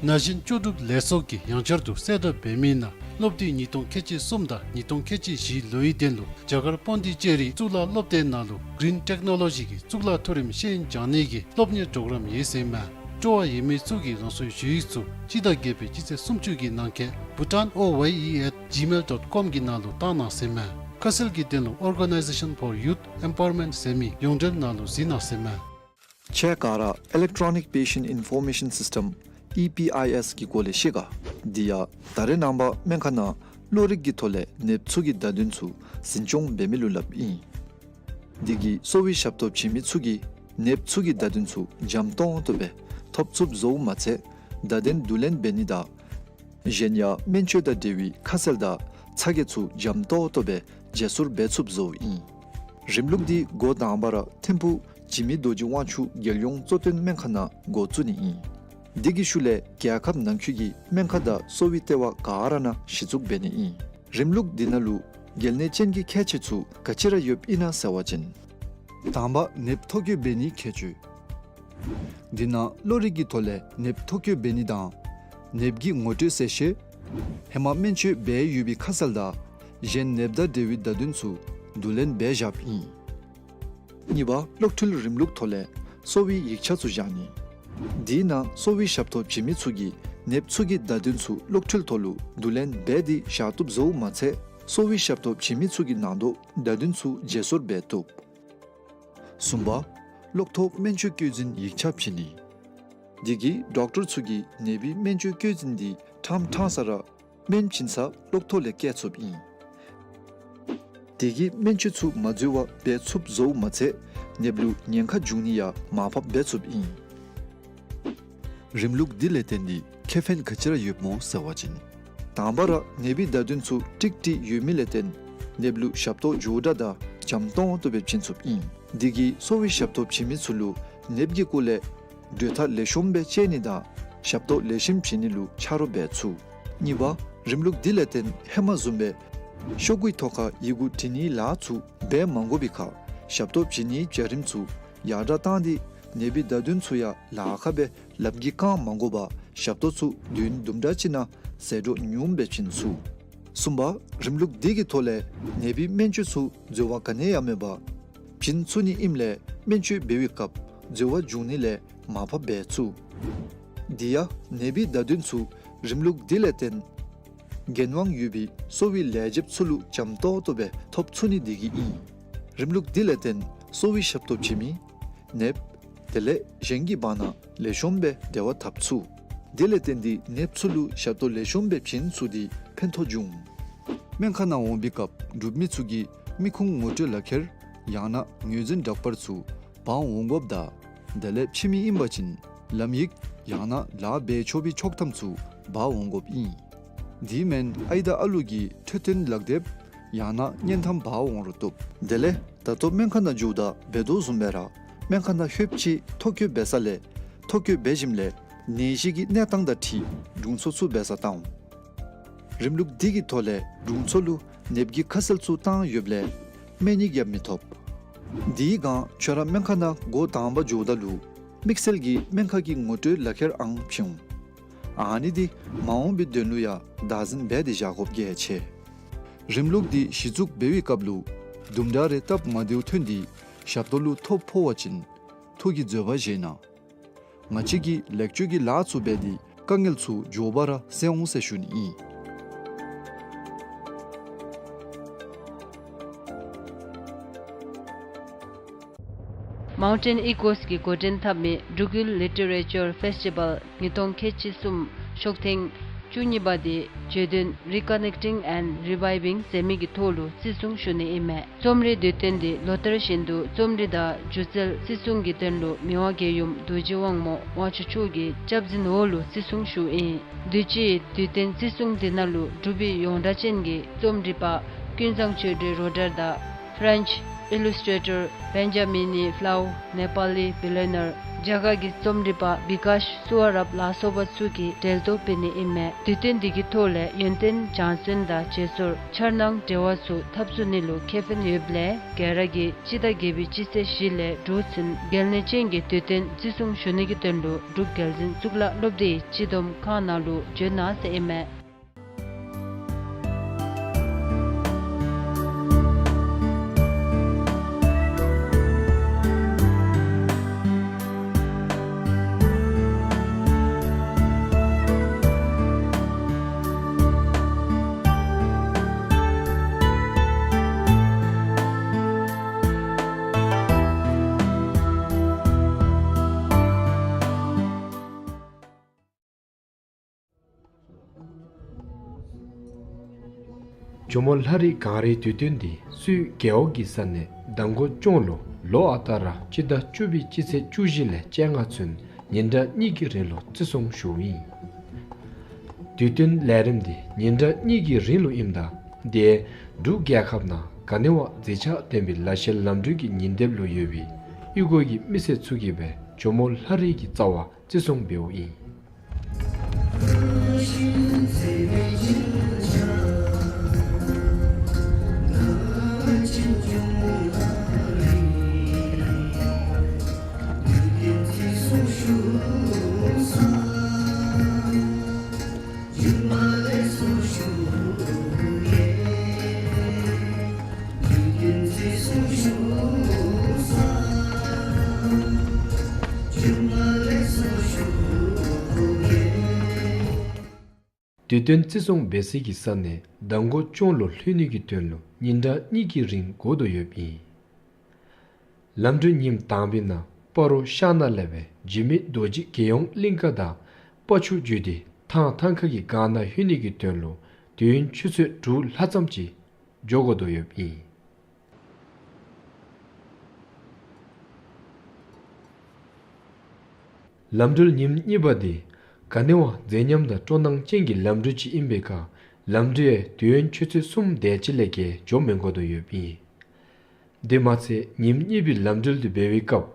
ན་གཞོན་ལྕོགས་གྲུབ་ལས་ཚོགས་ཀྱིས་ཡང་བསྐྱར་དུ་གསལ་བསྒྲགས་འབད་མི་ནང་སློབ་དུས་ཉིས་སྟོང་ཁལ་གཅིག་གསུམ་དང་ཉིས་སྟོང་ཁལ་གཅིག་བཞིའི་ལོའི་དོན་ལུ་རྒྱ་གར་པོན་དི་ཅེ་རི་གཙུག་ལག་སློབ་སྡེ་ནང་ལུ་Green Technology གི་གཙུག་ལག་མཐོ་རིམ་ཤེས་ཡོན་སྦྱང་ནི་གི་སློབ་གཉེར་གྲོགས་རམ་ཡོད་ཟེར་ཨིན་མས། སྤྲོ་བ་ཡོད་མི་ཚུ་གིས་རང་སོའི་ཞུ་ཡིག་ཚུ་སྤྱི་ཟླ་བརྒྱད་པའི་སྤྱི་ཚེས་སུམ་ཅུ་གི་ནང་འཁོད་bhutan O Y E at gmail dot com གི་ནང་ལུ་བཏང་གནང་ཟེར་ཨིན་མས། ཁ་གསལ་གྱི་དོན་ལུ་Organization for Youth Empowerment ཟེར་མི་ཡོངས་འབྲེལ་ནང་ལུ་གཟིགས་གནང་ཟེར་ཨིན་མས། ཁྱེད་ག་ར་Electronic Patient Information System E P I S གི་སྐོར་ལས་ཤེས་ག། དེ་ཡང་ད་རེས་ནངས་པ་སྨན་ཁང་ནང་ གློག་རིག་གི་ཐོག་ལས་ནདཔ་ཚུ་གི་བརྡ་དོན་ཚུ་འཛིན་སྐྱོང་འབད་མི་ལུ་སླབ་ཨིན། འདི་གིས་གསོ་བའི་ཞབས་ཏོག་བྱིན་མི་ཚུ་གིས་ནདཔ་ཚུ་གི་བརྡ་དོན་ཚུ་འཇམ་ཏོང་ཏོ་སྦེ་ཐོབ་ཚུགསཔ་བཟོཝ་མ་ཚད་བརྡ་དོན་བསྡུ་ལེན་འབད་ནི་དང་གཞན་ཡང་སྨན་བཅོས་དང་འབྲེལ་བའི་ཁ་གསལ་དང་ཚ་གྱང་ཚུ་འཇམ་ཏོང་ཏོ་སྦེ་བརྗེ་སོར་འབད་ཚུགསཔ་བཟོཝ་ཨིན། རིམ་ལུགས་འདི་འགོ་དང་པ་ར་ཐིམ་ཕུག་འཇིགས་མེད་རྡོ་རྗེ་དབང་ཕྱུག་རྒྱལ་ཡོངས་གཙོ་བསྟེན་སྨན་ཁང་ནང་འགོ་བཙུགས་ནི་ཨིན། འདི་གི་ཤུལ་ལས་རྒྱལ་ཁབ་ནང་འཁོད་ཀྱི་སྨན་ཁང་དང་གསོ་བའི་ལྟེ་བ་ག་ར་ནང་གཞི་བཙུགས་འབད་ནི་ཨིན། རིམ་ལུགས་འདི་ནང་ལུ་གལ་གནད་ཅན་གྱི་ཁྱད་ཆོས་ཚུ་ག་ཅི་ར་ཡོདཔ་ཨིན་ན་ཟེར་བ་ཅིན། དང་པ་ནདཔ་ཐོ་བཀོད་འབད་ནིའི་ཁྱད་ཆོས། འདི་ནང་གློག་རིག་གི་ཐོག་ལས་ནདཔ་ཐོ་བཀོད་འབད་ནི་དང་ནདཔ་གི་ངོ་སྤྲོད་གསལ་བཤད། ཧེ་མ་སྨན་བཅོས་འབད་ཡོད་པའི་ཁ་གསལ་དང་གཞན་ནདཔ་དང་འབྲེལ་བའི་བརྡ་དོན་ཚུ་བསྡུ་ལེན་འབད་བཞགཔ་ཨིན། གཉིས་པ་གློག་འཕྲུལ་རིམ་ལུགས་ཐོག་ལས་གསོ་བའི་ཡིག་ཆ་ཚུ་བཞག་ནི། འདི་ནང་གསོ་བའི་ཞབས་ཏོག་བྱིན་མི་ཚུ་གིས་ནདཔ་ཚུ་གི་བརྡ་དོན་ཚུ་གློག་འཕྲུལ་ཐོག་ལུ་བསྡུ་ལེན་འབད་དེ་བཞག་བཏུབ་བཟོཝ་མ་ཚད་གསོ་བའི་ཞབས་ཏོག་བྱིན་མི་ཚུ་གི་ནང་དོག་བརྡ་དོན་ཚུ་བརྗེ་སོར་འབད་བཏུབ། གསུམ་པ་གློག་ཐོག་སྨན་བཅོས་བཀོད་འཛིན་ཡིག་ཆ་བྱིན་ནི། འདི་གིས་ཌོག་ཊར་ཚུ་གིས་ནདཔ་གི་སྨན་བཅོས་བཀོད་འཛིན་འདི་ཕྲང་ཕྲང་ས་ར་སྨན་བྱིན་ས་གློག་ཐོག་ལས་བཀལ་ཚུགསཔ་ཨིན། འདི་གིས་སྨན་བཅོས་ཚུ་མ་འཛོལ་བར་འབད་ཚུགསཔ་བཟོཝ་མ་ཚད་ནདཔ་ལུ་ཉེན་ཁ་འབྱུང་ནི་ཡང་མར་ཕབ་འབད་ཚུགསཔ་ཨིན། རིམ་ལུགས་འདི་ལས་བརྟེན་ཏེ་ཁེ་ཕན་ག་ཅི་ར་ཡོདཔ་སྨོ་ཟེར་བ་ཅིན། དང་པ་ར་ནདཔ་གི་བརྡ་དོན་ཚུ་ཀྲིག་ཀྲི་ཡོད་མི་ལས་བརྟེན་ནདཔ་ལུ་ཞབས་ཏོག་མགྱོགས་དྲགས་དང་འཇམ་ཏོང་ཏོ་སྦེ་བྱིན་ཚུགསཔ་ཨིན། འདི་གིས་གསོ་བའི་ཞབས་ཏོག་བྱིན་མི་ཚུ་ལུ་ནདཔ་གི་སྐོར་ལས་གྲོས་ཐག་ལེགས་ཤོམ་སྦེ་བཅད་ནི་དང་ཞབས་ཏོག་ལེགས་ཤོམ་བྱིན་ནི་ལུ་ཆ་རོགས་འབད་ཚུགས། གཉིས་པ་རིམ་ལུགས་འདི་ལས་བརྟེན་ཧེ་མ་བཟུམ་སྦེ་ཤོག་གུའི་ཐོག་ཁར་ཡི་གུ་བྲི་ནིའི་ལཱ་ཚུ་འབད་མ་དགོ་པའི་ཁར་ཞབས་ཏོག་བྱིན་ནིའི་བྱ་རིམ་ཚུ་ཡར་དྲགས་བཏང་སྟེ་ནདཔ་གི་བརྡ་དོན་ཚུ་ཡང་ལཱ་ཁག་སྦེ་ལམ་གྱི་རྐང་མ་དགོ་པར་ཞབས་ཏོག་ཚུ་དུས་ཡུན་དུམ་གྲ་ཅིག་ནང་ཟད་འགྲོ་ཉུངམ་སྦེ་བྱིན་ཚུགས། གསུམ་པ་རིམ་ལུགས་འདི་གི་ཐོག་ལས་ནདཔ་གི་སྨན་བཅོས་ཚུ་འཛོལ་བ་ག་ནི་ཡང་མེད་པར་བྱིན་ཚུགས་ནི་ཨིནམ་ལས་སྨན་བཅོས་འབད་བའི་སྐབས་འཛོལ་བ་འབྱུང་ནི་ལས་མར་ཕབ་འབད་ཚུགས། འདི་ཡང་ནདཔ་གི་བརྡ་དོན་ཚུ་རིམ་ལུགས་འདི་ལས་བརྟེན་འགན་དབང་ཡོད་པའི་གསོ་བའི་ལས་བྱེདཔ་ཚུ་ལུ་འཇམ་ཏོང་ཏོ་སྦེ་ཐོབ་ཚུགས་ནི་འདི་གིས་ཨིན། རིམ་ལུགས་འདི་ལས་བརྟེན་གསོ་བའི་ཞབས་ཏོག་བྱིན་མི་ནདཔ་དེ་ལས་གཞན་གྱི་བར་ན་ལེགས་ཤོམ་སྦེ་འབྲེལ་བ་འཐབ་ཚུགས། དེ་ལས་བརྟེན་ཏེ་ནདཔ་ཚུ་ལུ་ཞབས་ཏོག་ལེགས་ཤོམ་སྦེ་བྱིན་ཚུགས་ཏེ་ཕན་ཐོགས་འབྱུང་། སྨན་ཁང་ནང་འོང་པའི་སྐབས་འབྲུག་མི་ཚུ་གིས་མི་ཁུངས་ངོ་སྤྲོད་ལག་ཁྱེར་ཡང་ན་ངོས་འཛིན་སྦྲག་པར་ཚུ་འབག་འོང་དགོཔ་དང་དེ་ལས་ཕྱི་མི་ཨིན་པ་ཅིན་ལམ་ཡིག་ཡང་ན་ལཱ་འབད་ཆོག་པའི་ཆོག་ཐམ་ཚུ་འབག་འོང་དགོཔ་ཨིན། དེ་མེན་ཨའི་དང་ཨ་ལུ་གི་འཕྲོད་བསྟེན་ལག་དེབ་ཡང་ན་གཉེན་ཐམ་འབག་འོང་རུང་བཏུབ། དེ་ལས་ད་ལྟོ་སྨན་ཁང་ནང་འགྱོཝ་ད་འབད་དོ་བཟུམ་སྦེ་ར་སྨན་ཁང་ནང་ལྷོདཔ་ཅིག་ཐོ་བཀོད་འབད་ས་ལས་ཐོ་བཀོད་འབད་ཞིནམ་ལས་ནད་གཞི་གི་གནས་སྟངས་དང་འཁྲིལ་དྲུང་འཚོ་ཚུ་འབད་སར་བཏང་འོང་། རིམ་ལུགས་འདི་གི་ཐོག་ལས་དྲུང་འཚོ་ལུ་ནདཔ་གི་ཁ་གསལ་ཚུ་བཏང་ཡོདཔ་ལས་སྨན་ཡིག་ཡང་མི་ཐོབ། དེའི་སྒང་ཁྱོད་ར་སྨན་ཁང་ནང་འགོ་དང་པ་འགྱོཝ་ད་ལུ་དམིགས་བསལ་གྱི་སྨན་ཁང་གི་ངོ་སྤྲོད་ལག་ཁྱེར་ཨང་བྱིན་འོང་། ཨ་ནི་འདི་མ་འོངས་པའི་དོན་ལུ་ཡང་བདག་འཛིན་འབད་དེ་བཞག་དགོཔ་གལ་ཆེ། རིམ་ལུགས་འདི་གཞི་བཙུགས་འབད་བའི་སྐབས་ལུ་དུམ་གྲ་རེ་སྟབས་མ་བདེཝ་ཐོན་ཏེ་ཞབས་ཏོག་ལུ་ཐོ་ཕོག་པ་ཅིན་ཐོ་གི་འཛོལ་བ་བཞེས་གནང་། ང་བཅས་ཀྱིས་ལེགས་བཅོས་ཀྱི་ལཱ་ཚུ་འབད་དེ་དཀའ་ངལ་ཚུ་མགྱོགས་པ་ར་སེལ་འོང་ཟེར་ཞུ་ནི་ཨིན། མའུན་ཊེན་ཨི་ཀོས་ཀྱིས་འགོ་འདྲེན་འཐབ་མི་འབྲུག་ཡུལ་ལི་ཊི་རེ་ཅར་ཕེས་ཊི་བཱལ་ཉིས་སྟོང་ཁལ་གཅིག་གསུམ་ཤོག་ཐེངས་བཅུ་གཉིས་པ་འདི་བརྗོད་དོན་Reconnecting and Reviving ཟེར་མི་གི་ཐོག་ལུ་བརྩི་སྲུང་ཞུ་ནི་ཨིན་མས། རྩོམ་རིག་དུས་སྟོན་འདི་ལོ་ལྟར་བཞིན་དུ་རྩོམ་རིག་དང་སྒྱུ་རྩལ་བརྩི་སྲུང་གི་དོན་ལུ་མི་དབང་རྒྱལ་ཡུམ་རྡོ་རྗེ་དབང་མོ་དབང་ཕྱུག་མཆོག་གི་སྐྱབས་འཛིན་འོག་ལུ་བརྩི་སྲུང་ཞུཝ་ཨིན། དུས་ཅི་དུས་སྟོན་བརྩི་སྲུང་འདི་ནང་ལུ་འབྲུག་པའི་ཡོངས་གྲགས་ཅན་གྱི་རྩོམ་སྒྲིག་པ་ཀུན་བཟང་ཆོས་སྒྲོན་རོ་ཌར་དང་French illustrator Benjamini Flau, Nepali billionaire རྒྱ་གར་གྱི་རྩོམ་སྒྲིག་པ་བི་ཀཱཤ་སུ་ཝ་རབ་ལ་སོགས་པ་ཚུ་གིས་འགྲེལ་བརྡ་སྤེལ་ནི་ཨིན་མས། དུས་སྟོན་འདི་གི་ཐོག་ལས་ཡོན་ཏན་སྦྱང་བརྩོན་དང་བརྗེ་སོར་འཆར་སྣང་འབྲེལ་བ་ཚུ་འཐབ་ཚུགས་ནི་ལུ་ཁེ་ཕན་ཡོདཔ་ལས་ག་ར་གིས་སྤྱི་ཟླ་བརྒྱད་པའི་སྤྱི་ཚེས་བཞི་ལས་དྲུག་ཚུན་གལ་གནད་ཅན་གྱི་དུས་སྟོན་བརྩི་སྲུང་ཞུ་ནི་གི་དོན་ལུ་འབྲུག་རྒྱལ་འཛིན་གཙུག་ལག་སློབ་སྡེའི་སྤྱི་བསྡོམས་ཁང་ནང་ལུ་འབྱོན་གནང་ཟེར་ཨིན་མས། ཇོ་མོ་ལྷ་རིས་གངས་རིའི་དུས་སྟོན་འདི་གསོས་རྒེད་འོག་གི་ས་གནས་མདང་དགོང་གཅོང་ལུ་ལོ་ཨ་རྟག་ར་སྤྱི་ཟླ་བཅུ་པའི་སྤྱི་ཚེས་བཅུ་བཞི་ལས་བཅོ་ལྔ་ཚུན་ཉིན་གྲངས་གཉིས་ཀྱི་རིང་ལུ་བརྩི་སྲུང་ཞུཝ་ཨིན། དུས་སྟོན་ལས་རིམ་འདི་ཉིན་གྲངས་གཉིས་ཀྱི་རིང་ལུ་ཨིནམ་ད་དེ་འབྲུག་རྒྱལ་ཁབ་ནང་ག་ནི་བ་མཛེས་ཆ་ལྡན་པའི་ལ་བཤལ་ལམ་འགྲུལ་གྱི་ཉིན་དེབ་ལུ་ཡོད་པའི་གཡུས་སྒོ་གི་མི་སེར་ཚུ་གིས་སྦེ་ཇོ་མོ་ལྷ་རིས་ཀྱི་རྩ་བ་བརྩི་སྲུང་འབདཝ་ཨིན། དུས་སྟོན་བརྩི་སྲུང་འབད་སའི་གི་ས་གནས་མདང་དགོང་གཅོང་ལུ་ལྷོད་ནི་གི་དོན་ལུ་ཉིན་གྲངས་གཉིས་ཀྱི་རིང་འགོར་དོ་ཡོདཔ་ཨིན། ལམ་འགྲུལ་ཉིནམ་དང་པའི་ནང་སྤ་རོ་ཤར་ནང་ལས་སྦེ་འཇིགས་མེད་རྡོ་རྗེ་རྒྱལ་ཡོངས་གླིང་ཀ་དང་སྤ་ཆུ་བརྒྱུད་དེ་ཐང་ཐང་ཁ་གི་སྒང་ནང་ལྷོད་ནི་གི་དོན་ལུ་དུས་ཡུན་ཆུ་ཚོད་དྲུག་ལྷག་ཙམ་ཅིག་འགྱོ་དགོ་དོ་ཡོདཔ་ཨིན། ལམ་འགྲུལ་ཉིནམ་གཉིས་པ་འདི་ག་ནི་བ་མཛེས་ཉམས་དང་སྤྲོ་སྣང་ཅན་གྱི་ལམ་འགྲུལ་ཅིག་ཨིན་པའི་ཁར་ལམ་འགྲུལ་ཡང་དུས་ཡུན་ཆུ་ཚོད་གསུམ་དེ་ཅིག་ལས་བརྒལ་འགྱོ་མི་དགོ་དོ་ཡོདཔ་ཨིན། དེ་མ་ཚད་ཉིནམ་གཉིས་པའི་ལམ་འགྲུལ་འདི་འབད་བའི་སྐབས་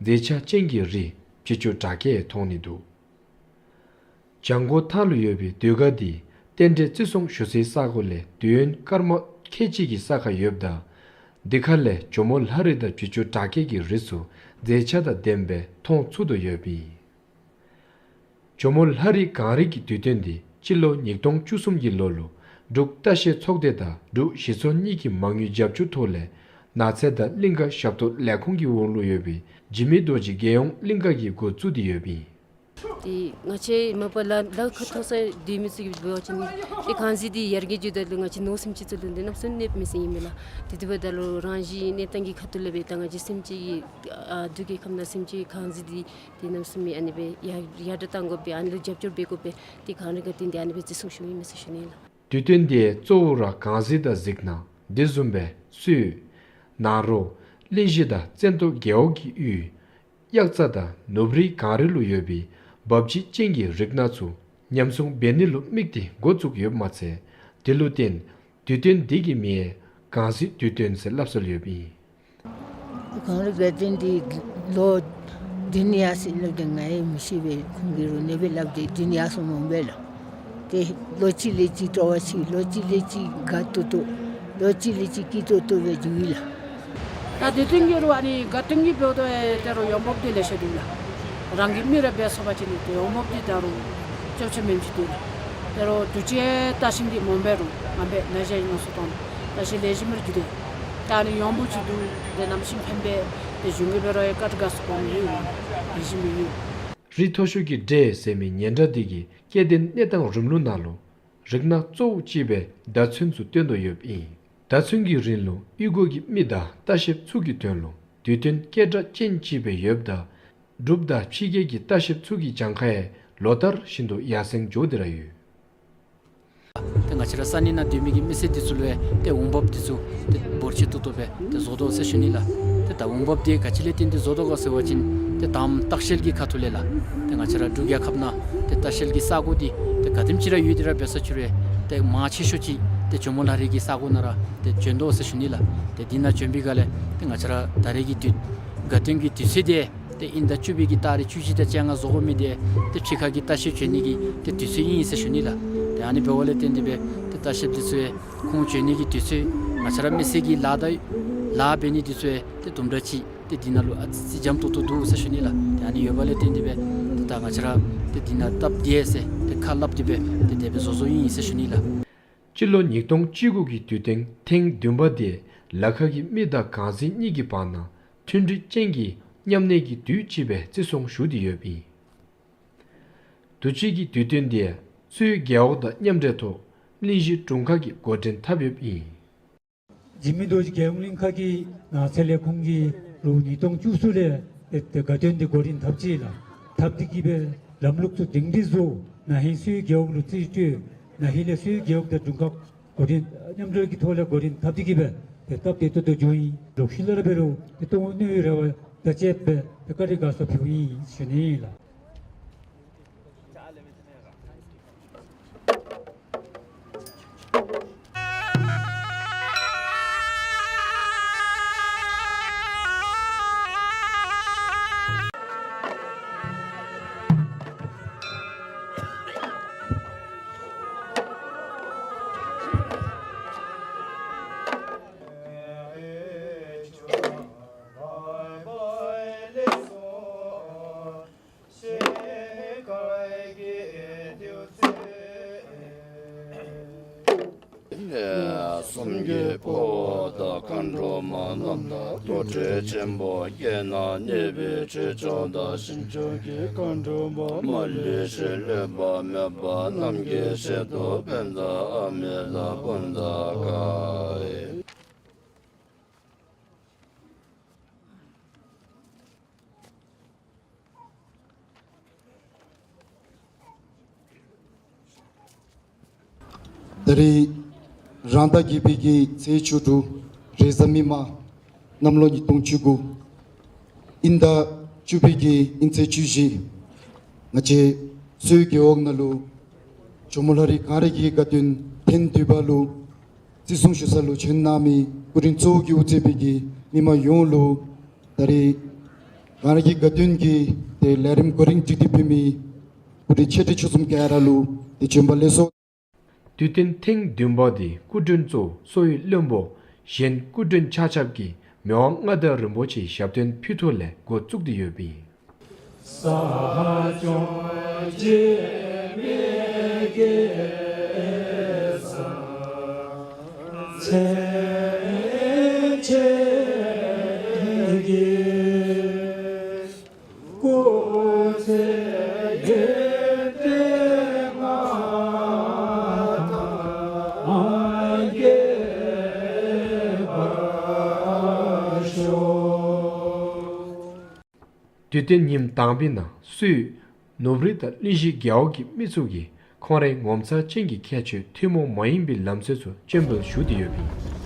མཛེས་ཆ་ཅན་གྱི་རི་བྱི་ཅུང་བྲག་སྐས་མཐོང་ནི་འདུག། བྱང་སྒོ་མཐའ་ལུ་ཡོད་པའི་ཟློས་གར་འདི་རྟེན་འབྲེལ་བརྩི་སྲུང་ཞུ་སའི་ས་གོ་ལས་དུས་ཡུན་སྐར་མ་ཁལ་གཅིག་གི་ས་ཁར་ཡོདཔ་ད་དེ་ཁ་ལས་ཇོ་མོ་ལྷ་རིས་དང་བྱི་ཅུང་བྲག་སྐས་ཀྱི་རི་ཚུ་མཛེས་ཆ་དང་ལྡནམ་སྦེ་མཐོང་ཚུགས་དོ་ཡོདཔ་ཨིན། ཇོ་མོ་ལྷ་རིས་གངས་རི་གི་དུས་སྟོན་འདི་སྤྱི་ལོ་ཉིས་སྟོང་བཅུ་གསུམ་གྱི་ལོ་ལུ་འབྲུག་ལྟ་བཤལ་ཚོགས་སྡེ་དང་འབྲུག་གཞི་ཚོགས་གཉིས་ཀྱི་མ་དངུལ་རྒྱབ་སྐྱོར་ཐོག་ལས་ནགས་ཚལ་དང་གླིང་ཀ་ཞབས་ཏོག་ལས་ཁུངས་ཀྱི་འོག་ལུ་ཡོད་པའི་འཇིགས་མེད་རྡོ་རྗེ་རྒྱལ་ཡོངས་གླིང་ཀ་གིས་འགོ་བཙུགས་ཏེ་ཡོདཔ་ཨིན། ཏེ་ང་བཅས་མ་པ་ལ་ལ་ཁ་ཐོག་ས་སྡོད་མི་ཚུ་གིས་འབད་བ་ཅིན་ཏེ་གངས་རི་འདི་ཡར་རྒྱས་འགྱོཝ་ད་ལུ་ང་བཅས་མནོ་བསམ་ཅིག་ཚུ་ལུ་འདི་གནམ་མེད་ས་མེད་ཨིན་མས་ལགས། ཏེ་དེ་འབདཝ་ད་ལུ་རང་བཞིན་གནས་སྟངས་ཀྱི་ཁ་ཐུག་ལས་སྦེ་ད་ང་བཅས་སེམས་ཅན་གྱི་ཨ་འབྲུག་རྒྱལ་ཁབ་ནང་སེམས་ཅན་གྱི་གངས་རི་འདི་ཏེ་གནམ་མེད་ས་མེད་ཨ་ནི་སྦེ་ཡར་ཡར་དྲག་གཏང་དགོ་པས། ཨ་ནི་ལུ་རྒྱབ་སྐྱོར་འབད་དགོ་པས། ཏེ་གངས་རི་ག་དེ་འདི་ཨ་ནི་སྦེ་བརྩི་སྲུང་ཞུ་ནི་ཨིན་མས་ཟེར་ཞུ་ནི་ལགས། དུས་སྟོན་འདི་གཙོ་བོ་ར་གངས་རི་དང་གཟིག་སྣང་དེ་བཟུམ་སྦེ་སོས་ནཱ་རོ་གླིང་བཞི་དང་བཙན་ཏོ་རྒེད་འོག་གི་ཡུལ་གཡག་རྩ་དང་ནུབ་རིའི་གངས་རི་ལུ་ཡོད་པའི་འབབ་ཆུ་ཅན་གྱི་རིག་སྣ་ཚུ་ཉམས་སྲུང་འབད་ནི་ལུ་དམིགས་ཏེ་འགོ་བཙུགས་ཡོདཔ་མ་ཚད་དེ་ལུ་བརྟེན་དུས་སྟོན་འདི་གི་མིང་ཡང་གངས་རི་དུས་སྟོན་ཟེར་སླབ་སྲོལ་ཡོདཔ་ཨིན། གངས་རི་ག་དེ་འདི་ལོ་བདུན་ཡར་སོ་ཡི་ལོ་དེ་ང་ཡང་མི་ཤེས་པས། ཁོང་གིས་རུང་ཨ་ནི་སྦེ་སླབ་སྟེ་བདུན་ཡར་སོ་མི་འོང་པས་ལགས། ཏེ་ལོ་གཅིག་ལས་གཅིག་སྤྲོ་བ་ཆེ། ལོ་གཅིག་ལས་གཅིག་དགའ་ཏོག་ཏོ་ལོ་གཅིག་ལས་གཅིག་སྐྱིད་ཏོག་ཏོ་སྦེ་འགྱོཝ་ཨིན་ལགས། ད་དུས་སྟོན་གྱི་རུང་ཨ་ནི་དགའ་སྟོན་གྱི་འབདཝ་ད་ཏེ་རུང་འོང་འབབ་འདི་ལེ་ཤ་འདུག་ལགས། རང་གི་མི་ར་འབད་ཚུགས་པ་ཅིན་ཏེ་འོང་འབབ་འདི་ད་རུང་ཅོག་ཆ་མེནམ་ཅིག་འདུག་ལགས། ཏེ་རུང་དུས་ཅི་ལྟ་བཤལ་འདི་མ་འོངམ་རུང་ང་འབད་ན་ཅིག་ཡང་ཡོངས་སུ་གཏང་ལྟ་བཤལ་ལེགས་ཤོམ་སྦེ་ར་འགྱོ་དེས། ད་ཨ་ནི་འོང་འབབ་ཅིག་འདུག། ཏེ་གནམ་གཤིས་ཕན་པས། ཏེ་གཞུང་གིས་འབད་རུང་ཡང་བཀའ་དྲིན་དགའ་ཚོར་གནང་ནི་ཡོད། ལེགས་ཤོམ་སྦེ་ཡོད། རི་མཐོ་ཤོས་ཀྱི་འདྲེ་ཟེར་མི་སྙན་གྲགས་འདི་གིས་སྐྱེ་ལྡན་གནས་སྟངས་རིམ་ལུགས་ནང་ལུ་རིག་སྣ་གཙོ་བོ་ཅིག་སྦེ་མདའ་ཚོན་ཚུ་སྟོན་དོ་ཡོདཔ་ཨིན། མདའ་ཚོན་གྱི་རིན་ལུ་གཡུས་སྒོ་གི་མི་དང་ལྟ་བཤལཔ་ཚུ་གི་དོན་ལུ་དུས་སྟོན་སྐད་གྲགས་ཅན་ཅིག་སྦེ་ཡོདཔ་ད་འབྲུགཔ་དང་ཕྱི་རྒྱལ་གྱི་ལྟ་བཤལཔ་ཚུ་གིས་གྱངས་ཁ་ཡང་ལོ་ལྟར་བཞིན་དུ་ཡར་སེང་འགྱོ་སྟེ་ར་ཡོད། ཏེ་ང་བཅས་ར་ས་གནས་ནང་སྡོད་མི་གི་མི་སེར་འདི་ཚུ་ལུ་ཡང་ཏེ་འོང་འབབ་འདི་ཚུ་ཏེ་འབོར་ཆེ་ཏོག་ཏོ་སྦེ་ཏེ་བཟོ་དོ་ཟེར་ཞུ་ནི་ལགས། ཏེ་ད་འོང་འབབ་འདི་ག་ཅི་ལས་བརྟེན་ཏེ་བཟོ་དོ་ག་ཟེར་བ་ཅིན་ཏེ་དང་པ་ལྟ་བཤལ་གྱི་ཁ་ཐུག་ལས་ལགས། ཏེ་ང་བཅས་ར་འབྲུག་རྒྱལ་ཁབ་ནང་ཏེ་ལྟ་བཤལ་གྱི་ས་གོ་འདི་ཏེ་ག་དེམ་ཅིག་ར་ཡོད་དེ་ར་འབད་ས་ཅིག་རུང་ཏེ་མང་ཆེ་ཤོས་ཅིག་ཏེ་ཇོ་མོ་ལྷ་རི་གི་ས་གོ་ནང་ར་ཏེ་བྱོན་དོ་ཟེར་ཞུ་ནི་ལགས། ཏེ་འདི་ནང་བྱོན་པའི་སྒང་ལས་ཏེ་ང་བཅས་ར་ད་རེས་ཀྱི་དུས་དགའ་སྟོན་གྱི་དུས་ཚོད་འདི་ཏེ་དབྱིན་ཟླ་བཅུ་པའི་གི་ཏ་རིག་བཅུ་གཅིག་དང་བཅོ་ལྔ་བཟོ་དགོ་མི་འདི་ཏེ་ཕྱི་ཁ་གི་ལྟ་བཤལ་བྱོན་ནི་གི་ཏེ་དུས་ཚོད་ཨིན་ཟེར་ཞུ་ནི་ལགས། ཏེ་ཨ་ནི་འབདཝ་ལས་བརྟེན་ཏེ་སྦེ་ཏེ་ལྟ་བཤལཔ་འདི་ཚུ་ཡང་ཁོང་བྱོན་ནི་གི་དུས་ཚོད་ང་བཅས་ར་མི་སེར་གྱི་ལཱ་དང་ལཱ་འབད་ནི་འདི་ཚུ་ཡང་ཏེ་དུམ་གྲ་ཅིག་ཏེ་འདི་ནང་ལུ་ཨ་ཙི་ཙི་འཇམ་ཏོག་ཏོ་འདུག་ཟེར་ཞུ་ནི་ལགས། ཏེ་ཨ་ནི་ཡོདཔ་ལས་བརྟེན་ཏེ་སྦེ་ཏེ་ད་ང་བཅས་ར་ཏེ་འདི་ནང་སྟབས་བདེ་ཟེར་ཏེ་ཁ་སླབ་སྟེ་སྦེ་ཏེ་དེ་སྦེ་བཟོ་བཟོཝ་ཨིན་ཟེར་ཞུ་ནི་ལགས། སྤྱི་ལོ་ཉིས་སྟོང་བཅུ་དགུ་གི་དུས་སྟོན་ཐེངས་བདུན་པ་འདི་ལ་ཁ་གི་མི་དང་གངས་རི་གཉིས་ཀྱི་བར་ན་མཐུན་སྒྲིལ་ཅན་གྱི་མཉམ་གནས་ཀྱི་དུས་ཅིག་སྦེ་བརྩི་སྲུང་ཞུ་སྟེ་ཡོདཔ་ཨིན། དུས་ཅི་གི་དུས་སྟོན་འདི་གསོས་རྒེད་འོག་དང་མཉམ་འབྲེལ་ཐོག་གླིང་བཞི་དྲུང་ཁག་གིས་འགོ་འདྲེན་འཐབ་ཡོདཔ་ཨིན། འཇིགས་མེད་རྡོ་རྗེ་རྒྱལ་ཡོངས་གླིང་ཁ་གི་ནགས་ཚལ་ལས་ཁུངས་ཀྱིས་ལོ་ཉིས་སྟོང་བཅུ་གསུམ་ལས་ཏེ་དགའ་སྟོན་འདི་འགོ་འདྲེན་འཐབ་ཅི་ལགས། འཐབ་སྟེ་གིས་སྦེ་ལམ་ལུགས་ཚུ་སྒྲིང་སྒྲི་བཟོ། ན་ཧིང་གསོས་རྒེད་འོག་ལུ་རྩིས་སྤྲོད། ན་ཧིང་ལས་གསོས་རྒེད་འོག་དང་དྲུང་ཁག་ འགོ་འདྲེན་མཉམ་འབྲེལ་གྱི་ཐོག་ལས་འགོ་འདྲེན་འཐབ་སྟེ་གི་སྦེ་ཏེ་སྟབས་བདེ་ཏོག་ཏོ་འགྱོཝ་ཨིན། ལོག་ཤུལ་ལས་ར་འབད་རུང་ཏེ་གཏོང་ནི་རེ་བ་དང་བཅས་པའི་ཏེ་བཀའ་དྲིན་དགའ་ཚོར་ཕུལཝ་ཨིན་ཟེར་ཞུ་ནི་ལགས། སངས་རྒྱས་པོ་དང་མཁའ་འགྲོ་མ་རྣམས་དང་། རྡོ་རྗེ་ཆེན་པོ་བརྒྱད་རྣམས་མཉེས་པའི་ཆོས་སྐྱོང་དང་། ཞིང་སྐྱོང་གི་མཁའ་འགྲོ་མ་མ་ལུས་ཤིང་། བསླུ་བ་མེད་པ་རྣམས་ཀྱི་ཞལ་དུ་ཕན་མཛད། ཨ་མི་ལ་ཕན་མཛད་ག་ཨེ། ད་རིས་རང་ཟླ་བརྒྱད་པའི་གི་ཚེས་བཅུ་དྲུག་རེས་གཟའ་མིག་དམར་གནམ་ལོ་ཉིས་སྟོང་བཅུ་དགུ་དབྱིན་ཟླ་བཅུ་པའི་གི་དབྱིན་ཚེས་བཅུ་བཞི། ང་བཅས་གསོ་བའི་རྒེད་འོག་ནང་ལུ་ཇོ་མོ་ལྷ་རི་གངས་རི་གི་དགའ་སྟོན་ཐེངས་བདུན་པ་ལུ་བརྩི་སྲུང་ཞུ་ས་ལུ་བྱོན་གནང་མི་སྐུ་མགྲོན་གཙོ་བོ་གིས་དབུ་གཙོས་པའི་གི་མི་མང་ཡོངས་ལུ་ད་རིས་གངས་རི་གི་དགའ་སྟོན་གྱི་ཏེ་ལས་རིམ་གོ་རིམ་སྒྲིག་སྟེ་ཕུལ་མི་སྐུ་མགྲོན་ཆེ་འབྲིང་ཆུང་གསུམ་ག་ར་ལུ་ཏེ་བྱོན་པ་ལེགས་སོ། དུས་སྟོན་ཐེངས་བདུན་པ་འདི་སྐུ་མགྲོན་གཙོ་བོ་གསོ་བའི་བློན་པོ་གཞན་སྐུ་མགྲོན་ཆ་ཁྱབ་ཀྱིས་མི་དབང་མངའ་བདག་རིན་པོ་ཆེའི་ཞབས་བརྟན་ཕུལ་ཐོག་ལས་འགོ་བཙུགས་ཏེ་ཡོདཔ་ཨིན། དུས་སྟོན་ཉིནམ་དང་པའི་ནང་སུད་ནུབ་རི་དང་གླིང་བཞི་རྒེད་འོག་གི་མི་ཚུ་གིས་ཁོང་རའི་ངོ་མཚར་ཅན་གྱི་ཁྱད་ཆོས་ཐུན་མོང་མ་ཡིན་པའི་ལམ་སྲོལ་ཚུ་སྤྱན་འབུལ་ཞུ་སྟེ་ཡོདཔ་ཨིན།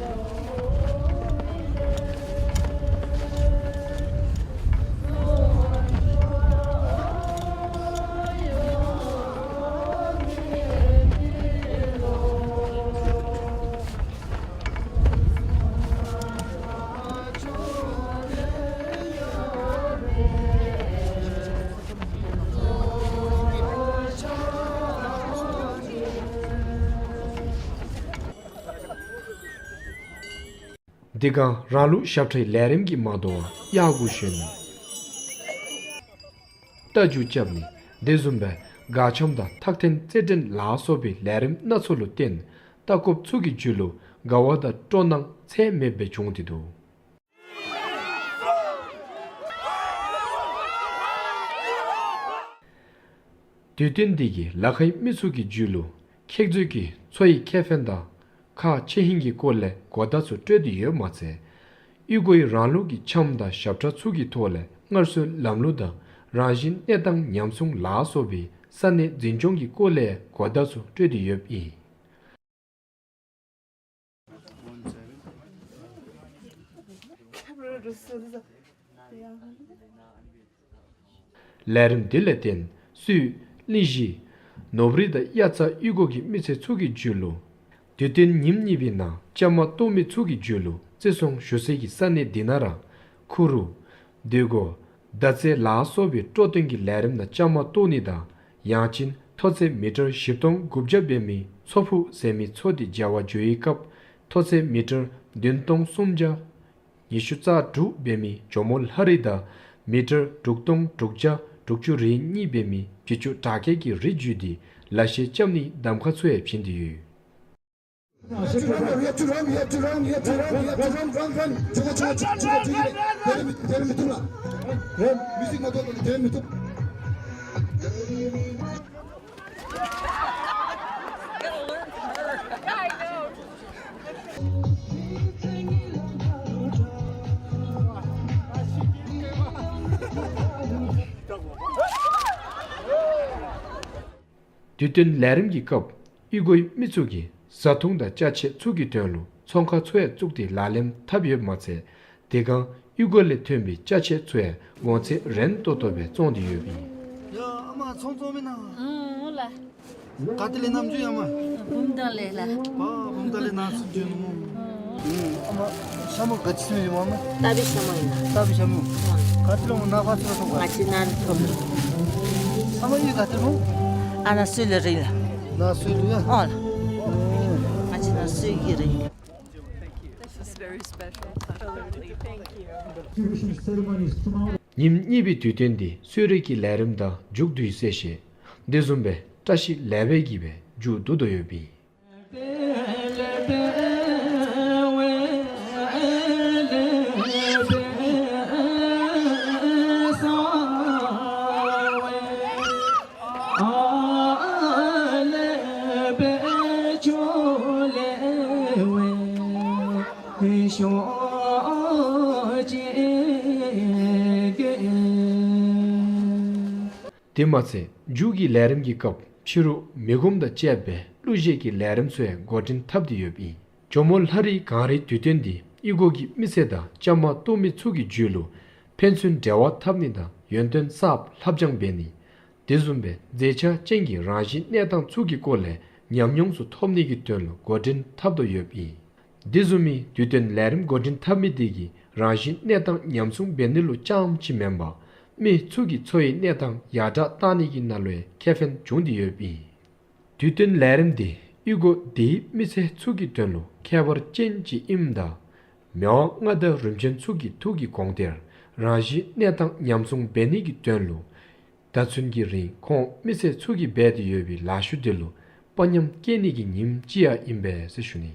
དེ་སྒང་རང་ལུགས་ཞབས་ཁྲའི་ལས་རིམ་གྱི་མ་དོ་བར་གཡག་གུ་ཞོན་ནི། རྟ་རྒྱུག་རྐྱབ་ནི། དེ་བཟུམ་སྦེ་དགའ་འཆམ་དང་ཐག་འཐེན་རྩེད་འགྲན་ལ་སོགས་པའི་ལས་རིམ་སྣ་ཚོགས་ལུ་བརྟེན་ལྟ་སྐོརཔ་ཚུ་གི་རྒྱུད་ལུ་དགའ་བ་དང་སྤྲོ་སྣང་ཚད་མེདཔ་སྦེ་བྱུང་སྟེ་འདུག། དུས་སྟོན་འདི་གིས་ལ་ཁའི་མི་ཚུ་གི་རྒྱུད་ལུ་ཁེག་མཛོད་ཀྱི་མཚོ་ཡི་ཁེ་ཕན་དང་ཁག་ཆེ་ཧིང་གི་སྐོར་ལས་གོ་བརྡ་ཚུ་སྤྲོད་དེ་ཡོདཔ་མ་ཚད་གཡུས་སྒོའི་རང་ལུགས་ཀྱི་འཆམ་དང་ཞབས་ཁྲ་ཚུ་གི་ཐོག་ལས་སྔར་སྲོལ་ལམ་ལུགས་དང་རང་བཞིན་གནས་སྟངས་ཉམས་སྲུང་ལ་སོགས་པའི་ས་གནས་འཛིན་སྐྱོང་གི་སྐོར་ལས་གོ་བརྡ་ཚུ་སྤྲོད་དེ་ཡོདཔ་ཨིན། ལས་རིམ་འདི་ལས་བརྟེན་སུད་གླིང་བཞི་ནུབ་རི་དང་དབྱར་རྩྭ་གཡུས་སྒོ་གི་མི་སེར་ཚུ་གི་རྒྱུད་ལུ་དུས་སྟོན་ཉིནམ་གཉིས་པའི་ནང་བཅའ་མར་གཏོགས་མི་ཚུ་གི་རྒྱུད་ལུ་བརྩི་སྲུང་ཞུ་སའི་གི་ས་གནས་འདི་ནང་ར་ཁུ་རུ་སྡོད་སྒོ་མདའ་རྩེད་ལ་སོགས་པའི་སྤྲོ་སྟོན་གྱི་ལས་རིམ་ནང་བཅའ་མར་གཏོགས་ནི་དང་ཡང་ཅིན་མཐོ་ཚད་མི་ཊར་བཞི་སྟོང་དགུ་བརྒྱ་འབད་མི་མཚོ་ཕུག་ཟེར་མི་མཚོ་འདི་བྱ་བར་འགྱོ་བའི་སྐབས་མཐོ་ཚད་མི་ཊར་བདུན་སྟོང་སུམ་བརྒྱ་ཉི་ཤུ་རྩ་དྲུག་འབད་མི་ཇོ་མོ་ལྷ་རི་དང་མི་ཊར་དྲུག་སྟོང་དྲུག་བརྒྱ་དྲུག་ཅུ་རེ་གཉིས་འབད་མི་བྱི་ཅུང་བྲག་སྐྱེས་ཀྱི་རི་རྒྱུད་འདི་ལ་ཤས་རྐྱབ་ནིའི་གདམ་ཁ་ཚུ་ཡང་བྱིན་ཏེ་ཡོད། དུས་སྟོན་ལས་རིམ་གྱི་སྐབས་གཡུས་སྒོའི་མི་ཚུ་གིས་ བཟའ་འཐུང་དང་ཅ་ཆས་ཚུ་གི་དོན་ལུ་ཚོང་ཁང་ཚུ་ཡང་བཙུགས་ཏེ་ལག་ལེན་འཐབ་ཡོདཔ་མ་ཚད་དེ་སྒང་གཡུས་སྒོ་ལས་ཐོན་པའི་ཅ་ཆས་ཚུ་ཡང་གོང་ཚད་རན་ཏོག་ཏོ་སྦེ་བཙོང་སྟེ་ཡོདཔ་ཨིན། ཡ་ཨ་མ་ཚོང་བཙོང་མི་ནང་། ཨང་ལགས། ག་ཏེ་ལས་ནམ་འགྱོ་ཡ་མ། བུམ་ཐང་ལས་ལགས། ཨ་བུམ་ཐང་ལས་ནང་སུ་འགྱོ་ནུག་མོ། ཨང་། ཨ་མ་ཤ་མོ་ག་ཅི་ཟེར་ཡོད་མ་མ། སྟག་པའི་ཤ་མོ་ཨིན་ལགས། སྟག་པའི་ཤ་མོ། ཨང་། ག་ཏེ་ལས་མོ་ནཱ་ཕར་ཚུར་ཐོབ་ག། ང་བཅས་ནཱ་ཐོབ་ལགས། ཨ་མ་གཡུས་ག་ཏེ་ལོ། ཨ་ནཱ་སོལ་ལེ་རི་ལགས། ནཱ་སོལ་ལེ་ཡ། ཨོ་ལགས། ང་བཅས་ནཱ་སོལ་གྱི་རི། This is very special. Absolutely. Thank you. ཉིནམ་གཉིས་པའི་དུས་སྟོན་འདི་གསོལ་རས་ཀྱི་ལས་རིམ་དང་མཇུག་བསྡུ་ཡི་ཟེར་ཞིནམ་དེ་བཟུམ་སྦེ་བཀྲ་ཤིས་ལེགས་པའི་གི་སྦེ་མཇུག་བསྡུ་དོ་ཡོདཔ་ཨིན། དེ་མ་ཚད་མཇུག་གི་ལས་རིམ་གྱི་སྐབས་ཕྱི་རུ་མེ་སྒོམ་དང་བཅས་པའི་གླུ་གཞས་ཀྱི་ལས་རིམ་ཚུ་ཡང་འགོ་འདྲེན་འཐབ་སྟེ་ཡོདཔ་ཨིན། ཇོ་མོ་ལྷ་རིའི་གངས་རིའི་དུས་སྟོན་འདི་གཡུས་སྒོ་གི་མི་སེར་དང་བཅའ་མར་གཏོགས་མི་ཚུ་གི་རྒྱུད་ལུ་ཕན་ཚུན་འབྲེལ་བ་འཐབ་ནི་དང་ཡོན་ཏན་གསརཔ་ལྷབ་སྦྱང་འབད་ནི། དེ་བཟུམ་སྦེ་མཛེས་ཆ་ཅན་གྱི་རང་བཞིན་གནས་སྟངས་ཚུ་གི་སྐོར་ལས་ཉམས་མྱོང་ཚུ་ཐོབ་ནི་གི་དོན་ལུ་འགོ་འདྲེན་འཐབ་དོ་ཡོདཔ་ཨིན། དེ་བཟུམ་མའི་དུས་སྟོན་ལས་རིམ་འགོ་འདྲེན་འཐབ་མི་དེ་གིས་རང་བཞིན་གནས་སྟངས་ཉམས་སྲུང་འབད་ནི་ལུ་རྐྱངམ་ཅིག་མེན་པར་མི་ཚུ་གི་འཚོ་བའི་གནས་སྟངས་ཡར་དྲག་བཏང་ནི་གི་ནང་ལུ་ཡང་ཁེ་ཕན་བྱུང་སྟེ་ཡོདཔ་ཨིན། དུས་སྟོན་ལས་རིམ་འདི་གཡུས་སྒོ་དེའི་མི་སེར་ཚུ་གི་དོན་ལུ་ཁྱད་པར་ཅན་ཅིག་ཨིནམ་ད་མི་དབང་མངའ་བདག་རིམ་བྱོན་ཚུ་གི་ཐུགས་ཀྱི་དགོངས་གཏེར་རང་བཞིན་གནས་སྟངས་ཉམས་སྲུང་འབད་ནི་གི་དོན་ལུ་ད་ཚུན་གྱི་རིང་ཁོང་མི་སེར་ཚུ་གིས་འབད་དེ་ཡོད་པའི་ལཱ་ཤུལ་དེ་ལུ་དཔའ་ཉམས་སྐྱེད་ནི་གི་ཉིནམ་ཅིག་ཡང་ཨིན་པས་ཟེར་ཞུ་ནི།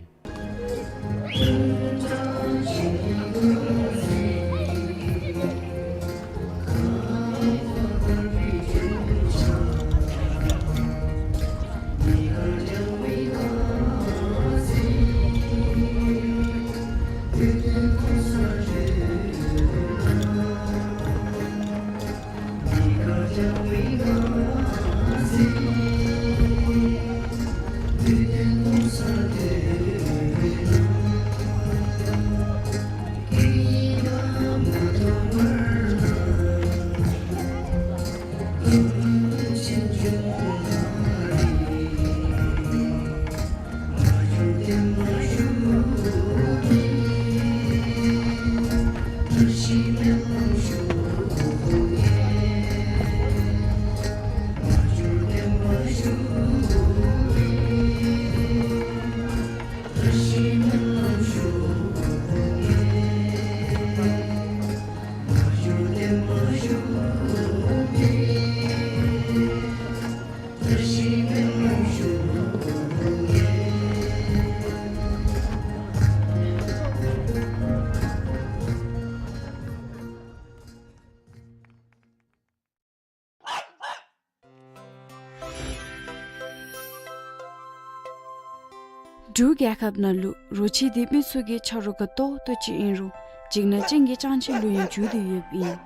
འབྲུག་རྒྱལ་ཁབ་ནང་ལུ་རོ་ཁྱི་འདི་མི་ཚུ་གི་ཆ་རོགས་ཁག་ཏོག་ཏོ་ཅིག་ཨིན་རུང་འཇིགས་སྣང་ཅན་གྱི་ཅང་ཆི་ལུ་ཡང་འགྱུར་ཏེ་ཡོདཔ་ཨིན།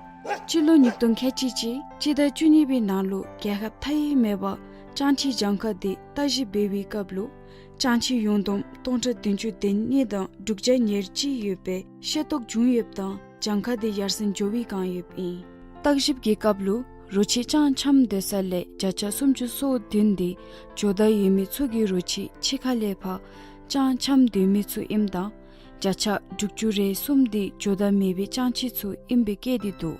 སྤྱི་ལོ་ཉིས་སྟོང་ཁལ་གཅིག་གཅིག་སྤྱི་ཟླ་བཅུ་གཉིས་པའི་ནང་ལུ་རྒྱལ་ཁབ་མཐའ་དབུས་མེད་པར་ཅང་ཆི་གྱངས་ཁ་འདི་བརྟག་ཞིབ་འབད་བའི་སྐབས་ལུ་ཅང་ཆི་ཡུང་སྡོམ་སྟོང་ཕྲག་བདུན་ཅུ་དོན་གཉིས་དང་དྲུག་བརྒྱ་ཉེར་གཅིག་ཡོད་པའི་ཤེས་རྟོགས་བྱུང་ཡོདཔ་ད་གྱངས་ཁ་འདི་ཡར་སེང་འགྱོ་བའི་བསྒང་ཡོདཔ་ཨིན། བརྟག་ཞིབ་ཀྱི་སྐབས་ལུ་རོ་ཁྱི་ཅང་འཁྱམས་སྡོད་ས་ལས་བརྒྱ་ཆ་སུམ་ཅུ་སོ་བདུན་འདི་ཇོ་བདག་ཡོད་མི་ཚུ་གིས་རོ་ཁྱི་ཕྱི་ཁ་ལས་ཕར་ཅང་འཁྱམས་སྡོད་མི་ཚུ་ཨིནམ་ད་བརྒྱ་ཆ་དྲུག་ཅུ་རེ་གསུམ་འདི་ཇོ་བདག་མེད་པའི་ཅང་ཆི་ཚུ་ཨིན་པའི་བཀོད་དེ་འདུག།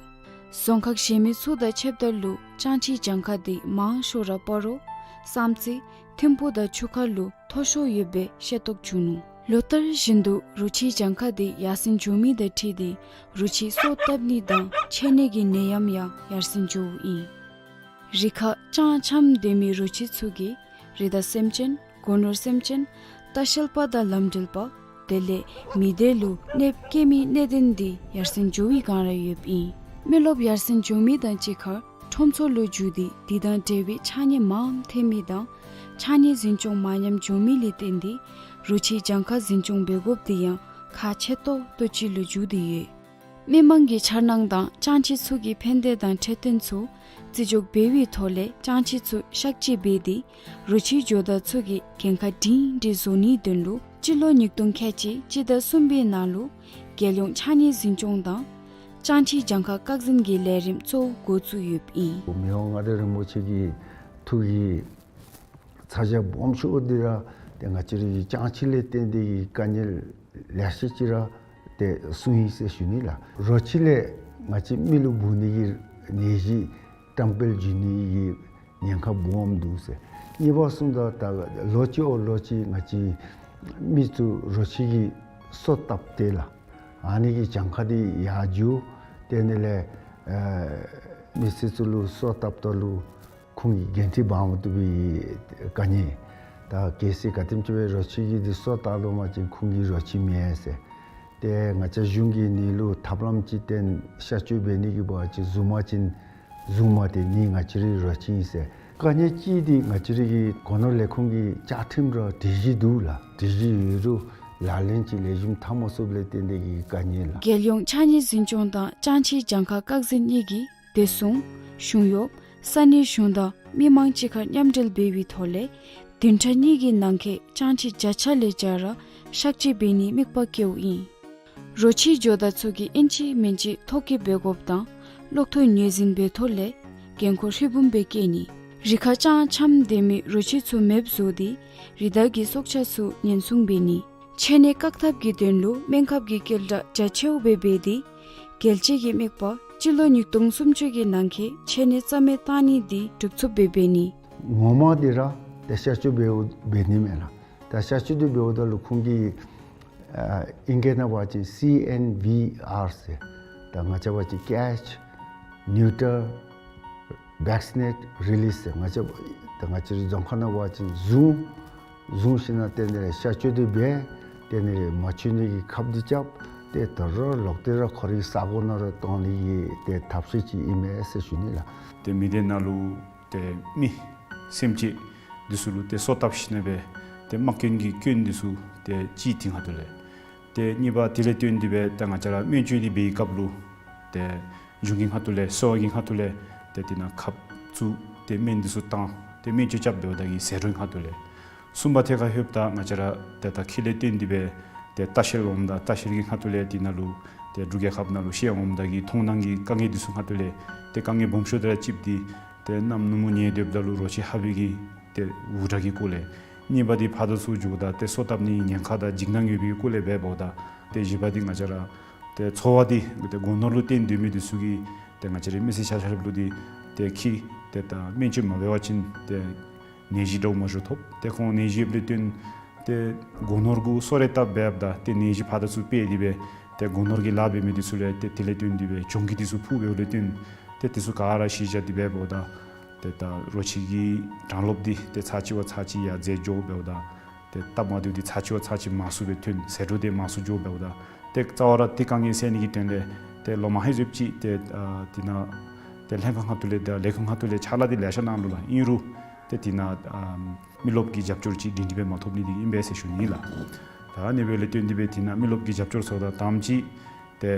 རྫོང་ཁག་གཞན་མི་ཚུ་དང་ཕྱདཔ་ད་ལུ་ཅང་ཆིའི་གྱངས་ཁ་འདི་མང་ཤོས་ར་སྤ་རོ་བསམ་རྩེ་ཐིམ་ཕུག་དང་ཆུ་ཁ་ལུ་མཐོ་ཤོས་ཡོད་པའི་ཤེས་རྟོགས་བྱུང་ནུག། ལོ་ལྟར་བཞིན་དུ་རོ་ཁྱིའི་གྱངས་ཁ་འདི་ཡར་སེང་འགྱོ་མི་དང་འཁྲིལ་ཏེ་རོ་ཁྱི་སོ་བཏབ་ནི་དང་མཆེད་ནད་ཀྱི་ནད་ཡམས་ཡང་ཡར་སེང་འགྱོཝ་ཨིན། རི་ཁར་ཅང་འཁྱམས་སྡོད་མི་རོ་ཁྱི་ཚུ་གིས་རི་དྭགས་སེམས་ཅན་སྒོ་ནོར་སེམས་ཅན་ལྟ་བཤལ་པ་དང་ལམ་འགྲུལ་པ་དེ་ལས་མི་སྡེ་ལུ་གནོདཔ་བཀལ་མི་གནད་དོན་འདི་ཡར་སེང་འགྱོ་བའི་བསྒང་ར་ཡོདཔ་ཨིན། མི་རློབས་ཡར་སེང་འགྱོ་མི་དང་གཅིག་ཁར་ཁྲོམ་ཚོགས་ལུ་འགྱུར་ཏེ་དེ་དང་འབྲེལ་བའི་ཆ་གཉིས་མངམ་ཐོན་མི་དང་ཆ་གཉིས་འཛིན་སྐྱོང་མ་ཉམས་འགྱོ་མི་ལས་བརྟེན་ཏེ་རོ་ཁྱིའི་གྱངས་ཁ་འཛིན་སྐྱོང་འབད་དགོཔ་འདི་ཡང་ཁག་ཆེ་ཏོག་ཏོ་ཅིག་ལུ་འགྱུར་ཏེ་ཡོད། མི་མང་གི་འཆར་སྣང་དང་ཅང་ཆི་ཚུ་གི་ཕན་བདེ་དང་འཕྲོད་བསྟེན་ཚུ་ བརྩི་འཇོག་འབད་བའི་ཐོག་ལས་ཅང་ཆི་ཚུ་གཤག་བཅོས་འབད་དེ་རོ་ཁྱི་ཇོ་བདག་ཚུ་གི་འགན་ཁག་སྒྲིང་སྒྲི་བཟོ་ནིའི་དོན་ལུ་སྤྱི་ལོ་ཉིས་སྟོང་ཁལ་གཅིག་སྤྱི་ཟླ་གསུམ་པའི་ནང་ལུ་རྒྱལ་ཡོངས་ཕྱགས་སྙིགས་འཛིན་སྐྱོང་དང་ཅང་ཆི་གྱངས་ཁ་བཀག་འཛིན་གྱི་ལས་རིམ་གཙོ་བོ་འགོ་བཙུགས་ཡོདཔ་ཨིན། མི་དབང་མངའ་བདག་རིན་པོ་ཆེ་གི་ཐུགས་ཀྱི་ཚ་གྱང་སྦོམ་ཤོས་འདི་ར་ཏེ་ང་བཅས་རའི་ཅང་ཆི་ལས་བརྟེན་ཏེ་གི་དཀའ་ངལ་ལེ་ཤ་ཅིག་ར་ཏེ་གསུངས་ཡི་ཟེར་ཞུ་ནི་ལགས། རོ་ཁྱི་ལས་ང་བཅས་མི་ལུ་འབུ་ནི་གི་ནད་གཞི་བཀྲམ་སྤེལ་འགྱོ་ནི་གི་ཉེན་ཁ་སྦོམ་འདུག་ཟེར། གཉིས་པ་གསུངམ་ད་ད་ལོ་གཅིག་འོག་ལོ་གཅིག་ང་བཅས་མི་ཚུ་རོ་ཁྱི་གི་སོ་བཏབ་སྟེ་ལགས། ཨ་ནི་གི་གྱངས་ཁ་འདི་ཡར་འགྱོ། དེ་ནི་ལས་ཨ་མི་སེར་ཚུ་ལུ་སོ་བཏབ་ད་ལུ་ཁོང་གིས་འགན་འཁྲི་འབག་མ་བཏུབ་པའི་དཀའ་ངལ། ད་གལ་སྲིད་ག་དེམ་ཅིག་སྦེ་རོ་ཁྱི་གི་འདི་སོ་བཏབ་ལོ་མ་ཅིན་ཁོང་གིས་རོ་ཁྱི་མེན་ཟེར། ཏེ་ང་བཅས་གཞུང་གིས་ཨ་ནི་ལུ་ཐབས་ལམ་ཅིག་བཏོན་གཤག་བཅོས་འབད་ནི་གི་འབད་བ་ཅིན་བཟུང་པ་ཅིན་བཟུང་མ་སྟེར་ནི་ང་བཅས་རའི་རོ་ཁྱི་ཨིན་ཟེར། དཀའ་ངལ་གཅིག་འདི་ང་བཅས་རའི་གི་སྒོ་ནོར་ལས་ཁུངས་ཀྱི་བཅའ་ཁྲིམས་ར་སྒྲིག་གཞི་འདུག་ལགས། སྒྲིག་གཞི་ཡོད་རུང་ལག་ལེན་ཅིག་ལེགས་ཤོམ་འཐབ་མ་ཚུགསཔ་ལས་བརྟེན་ཏེ་གི་དཀའ་ངལ་ལགས། རྒྱལ་ཡོངས་ཕྱགས་སྙིགས་འཛིན་སྐྱོང་དང་ཅང་ཆི་གྱངས་ཁ་བཀག་འཛིན་གཉིས་ཀྱིས་བདེ་སྲུང་གཞུང་གཡོག་ས་གནས་གཞུང་དང་མི་མང་གཅིག་ཁར་མཉམ་འབྲེལ་འབད་བའི་ཐོག་ལས་བདུན་ཕྲག་གཉིས་ཀྱི་ནང་འཁོད་ཅང་ཆི་བརྒྱ་ཆ་ལས་བརྒྱ་ར་གཤག་བཅོས་འབད་ནིའི་དམིགས་པ་བསྐྱེདཔ་ཨིན། རོ་ཁྱི་ཇོ་བདག་ཚུ་གིས་ཨིན་ཅི་མིན་ཅི་ཐོ་བཀོད་འབད་དགོཔ་དང་གློག་ཐོག་ངོས་འཛིན་འབད་ཐོག་ལས་འགན་ཁུར་ཧྲིལ་བུམ་སྦེ་བཀལ་ནི། རི་ཁར་ཅང་འཁྱམས་སྡོད་མི་རོ་ཁྱི་ཚུ་མེདཔ་བཟོ་སྟེ་རི་དྭགས་ཀྱི་སྲོག་ཆགས་ཚུ་ཉེན་སྲུང་འབད་ནི། འཆད་ཉན་བཀག་ཐབས་ཀྱི་དོན་ལུ་སྨན་ཁབ་ཀྱི་སྐྱེལ་གྲབས་རྒྱ་ཆེཝ་སྦེ་འབད་དེ་རྒྱལ་སྤྱི་གི་དམིགས་པ་སྤྱི་ལོ་ཉིས་སྟོང་སུམ་ཅུ་གི་ནང་འཁོད་འཆད་ཉན་རྩ་མེད་བཏང་ནི་འདི་འགྲུབ་ཚུགསཔ་སྦེ་འབད་ནི། ངོ་མ་འདི་ར་ཏེ་གཤག་བཅོས་འབད་འབད་ནི་མས་ལགས། ད་གཤག་བཅོས་འདི་འབདཝ་ད་ལུ་ཁོང་གིས་ཨ་ཨིང་སྐད་ནང་འབད་བ་ཅིན་སི་ཨེན་བི་ཨར་ཟེར། ད་ང་བཅས་འབད་བ་ཅིན་ཀེཆ་ནིའུ་ཊར་བེག་སི་ནེཊ་རི་ལིས་ཟེར། ང་བཅས་ད་ང་བཅས་རའི་རྫོང་ཁ་ནང་འབད་བ་ཅིན་བཟུང་བཟུང་ཞིནམ་ལས་དེ་ནི་གཤག་བཅོས་འདི་འབད། དེ་ནི་མ་འཆོལ་ནི་གི་ཁབ་འདི་རྐྱབ། ཏེ་ད་རུང་ལོག་སྟེ་ར་ཁོ་རའི་ས་གོ་ནང་ར་གཏང་ནི་གི་ཏེ་ཐབས་ཤེས་ཅིག་ཨིན་མས་ཟེར་ཞུ་ནི་ལགས། ཏེ་མི་སྡེ་ནང་ལུ་ཏེ་མི་སེམས་ཅན་འདི་ཚུ་ལུ་ཏེ་སོ་བཏབ་ཞིནམ་ལས་ཏེ་དམག་སྐྱོན་གྱི་སྐྱོན་འདི་ཚུ་ཏེ་གཅིག་དེ་ཁ་ཐུག་ལས། ཏེ་གཉིས་པ་དེ་ལས་བརྟེན་ཏེ་སྦེ་ཏེ་ང་བཅས་ར་སྨན་བཅོས་འདི་འབད་བའི་སྐབས་ལུ་ཏེ་གཞུང་གི་ཁ་ཐུག་ལས་གསོ་བ་གི་ཁ་ཐུག་ལས་ཏེ་དེ་ནང་ཁབ་བཙུགས་ཏེ་སྨན་འདི་ཚུ་བཏང་སྟེ་སྨན་བཅོས་རྐྱབ་འབདཝ་ད་གི་ཟད་འགྲོའི་ཁ་ཐུག་ལས། གསུམ་པ་ཐད་ཁར་ལྷོདཔ་ད་ང་བཅས་ར་ཏེ་ད་ཁྱི་ལས་བརྟེན་ཏེ་སྦེ་ཏེ་ལྟ་བཤལ་འོངམ་ད་ལྟ་བཤལ་གྱི་ཁ་ཐུག་ལས་དེ་ནང་ལུ་ཏེ་འབྲུག་རྒྱལ་ཁབ་ནང་ལུ་བཤལ་འོངམ་ད་གི་མཐོང་སྣང་གི་དཀའ་ངལ་འདི་ཚུ་ཁ་ཐུག་ལས་ཏེ་དཀའ་ངལ་སྦོམ་ཤོས་འདི་ར་གཅིག་འདི་ཏེ་གནམ་ནུབ་མོ་ཉལ་སྡོདཔ་ད་ལུ་རོ་ཁྱི་ཧ་བི་གི་ཏེ་འུར་སྒྲ་གི་སྐོར་ལས། གཉིས་པ་འདི་ཕར་དང་ཚུར་འགྱོཝ་ད་ཏེ་སོ་བཏབ་ནི་ཉེན་ཁ་དང་འཇིགས་སྣང་ཡོད་པའི་སྐོར་ལས་འབདཝ་ད། ཏེ་བཞི་པ་འདི་ང་བཅས་ར་ཏེ་འཚོ་བ་འདི་ཏེ་སྒོ་ནོར་ལུ་བརྟེན་སྡོད་མི་འདི་ཚུ་གིས་ཏེ་ང་བཅས་རའི་མི་སེར་ཆ་ཁྱབ་ལུ་འདི་ཏེ་ཁྱི་ཏེ་ད་སྨན་བཅོས་མ་འབད་བ་ཅིན་ཏེ་ནད་གཞི་འདྲཝ་མ་འགྱོ་ཐོབ། ཏེ་ཁོང་ནད་གཞི་ཡོདཔ་ལས་བརྟེན་ཏེ་སྒོ་ནོར་གུ་སོ་རེ་བཏབ་འབདཝ་ད་ཏེ་ནད་གཞི་ཕར་དང་ཚུར་སྤེལ་ཏེ་སྦེ་ཏེ་སྒོ་ནོར་གྱི་ལཱ་འབད་མི་འདི་ཚུ་ལས་ཏེ་དེ་ལས་བརྟེན་ཏེ་སྦེ་གྱོང་གུད་འདི་ཚུ་ཕོག་འབདཝ་ལས་བརྟེན་ཏེ་འདི་ཚུ་ག་ར་གཞི་བཞག་སྟེ་འབདཝ་ད་ཏེ་ད་རོ་ཁྱི་གི་གྲངས་ལོབ་འདི་ཏེ་ཚར་གཅིག་བ་ཚར་གཅིག་ཡར་འཛེགས་འགྱོ་འབདཝ་ད་ཏེ་སྟབས་མ་བདེཝ་འདི་ཚར་གཅིག་བ་ཚར་གཅིག་མང་སུ་སྦེ་ཐོན། ཟད་འགྲོ་འདི་མང་སུ་འགྱོ་འབདཝ་ད་ཏེ་རྩ་བ་ར་ཏེ་དཀའ་ངལ་སེལ་ནི་གི་དོན་ལས་ཏེ་ལོ་མ་ཧེ་ཟེབ་ཅིག་ཏེ་ཨ་དེ་ནང་ཏེ་ལྷན་ཁག་ཁ་ཐུག་ལས་ཏེ་ལས་ཁུངས་ཁ་ཐུག་ལས་ཕྱག་ལཱ་འདི་ལེ་ཤ་གནང་ནུག་ལགས། ཨིན་རུང་ཏེ་དེ་ནང་ཨ་མི་རློབས་ཀྱི་རྒྱབ་སྐྱོར་ཅིག་སྒྲིང་སྒྲི་སྦེ་མ་ཐོབ་ནི་འདི་ཨིན་པས་ཟེར་ཞུ་ནི་ལགས། ད་ཨ་ནི་འབདཝ་ལས་བརྟེན་ཏེ་སྦེ་དེ་ནང་མི་རློབས་ཀྱི་རྒྱབ་སྐྱོར་ཚུ་དང་དང་པ་ཅིག་ཏེ་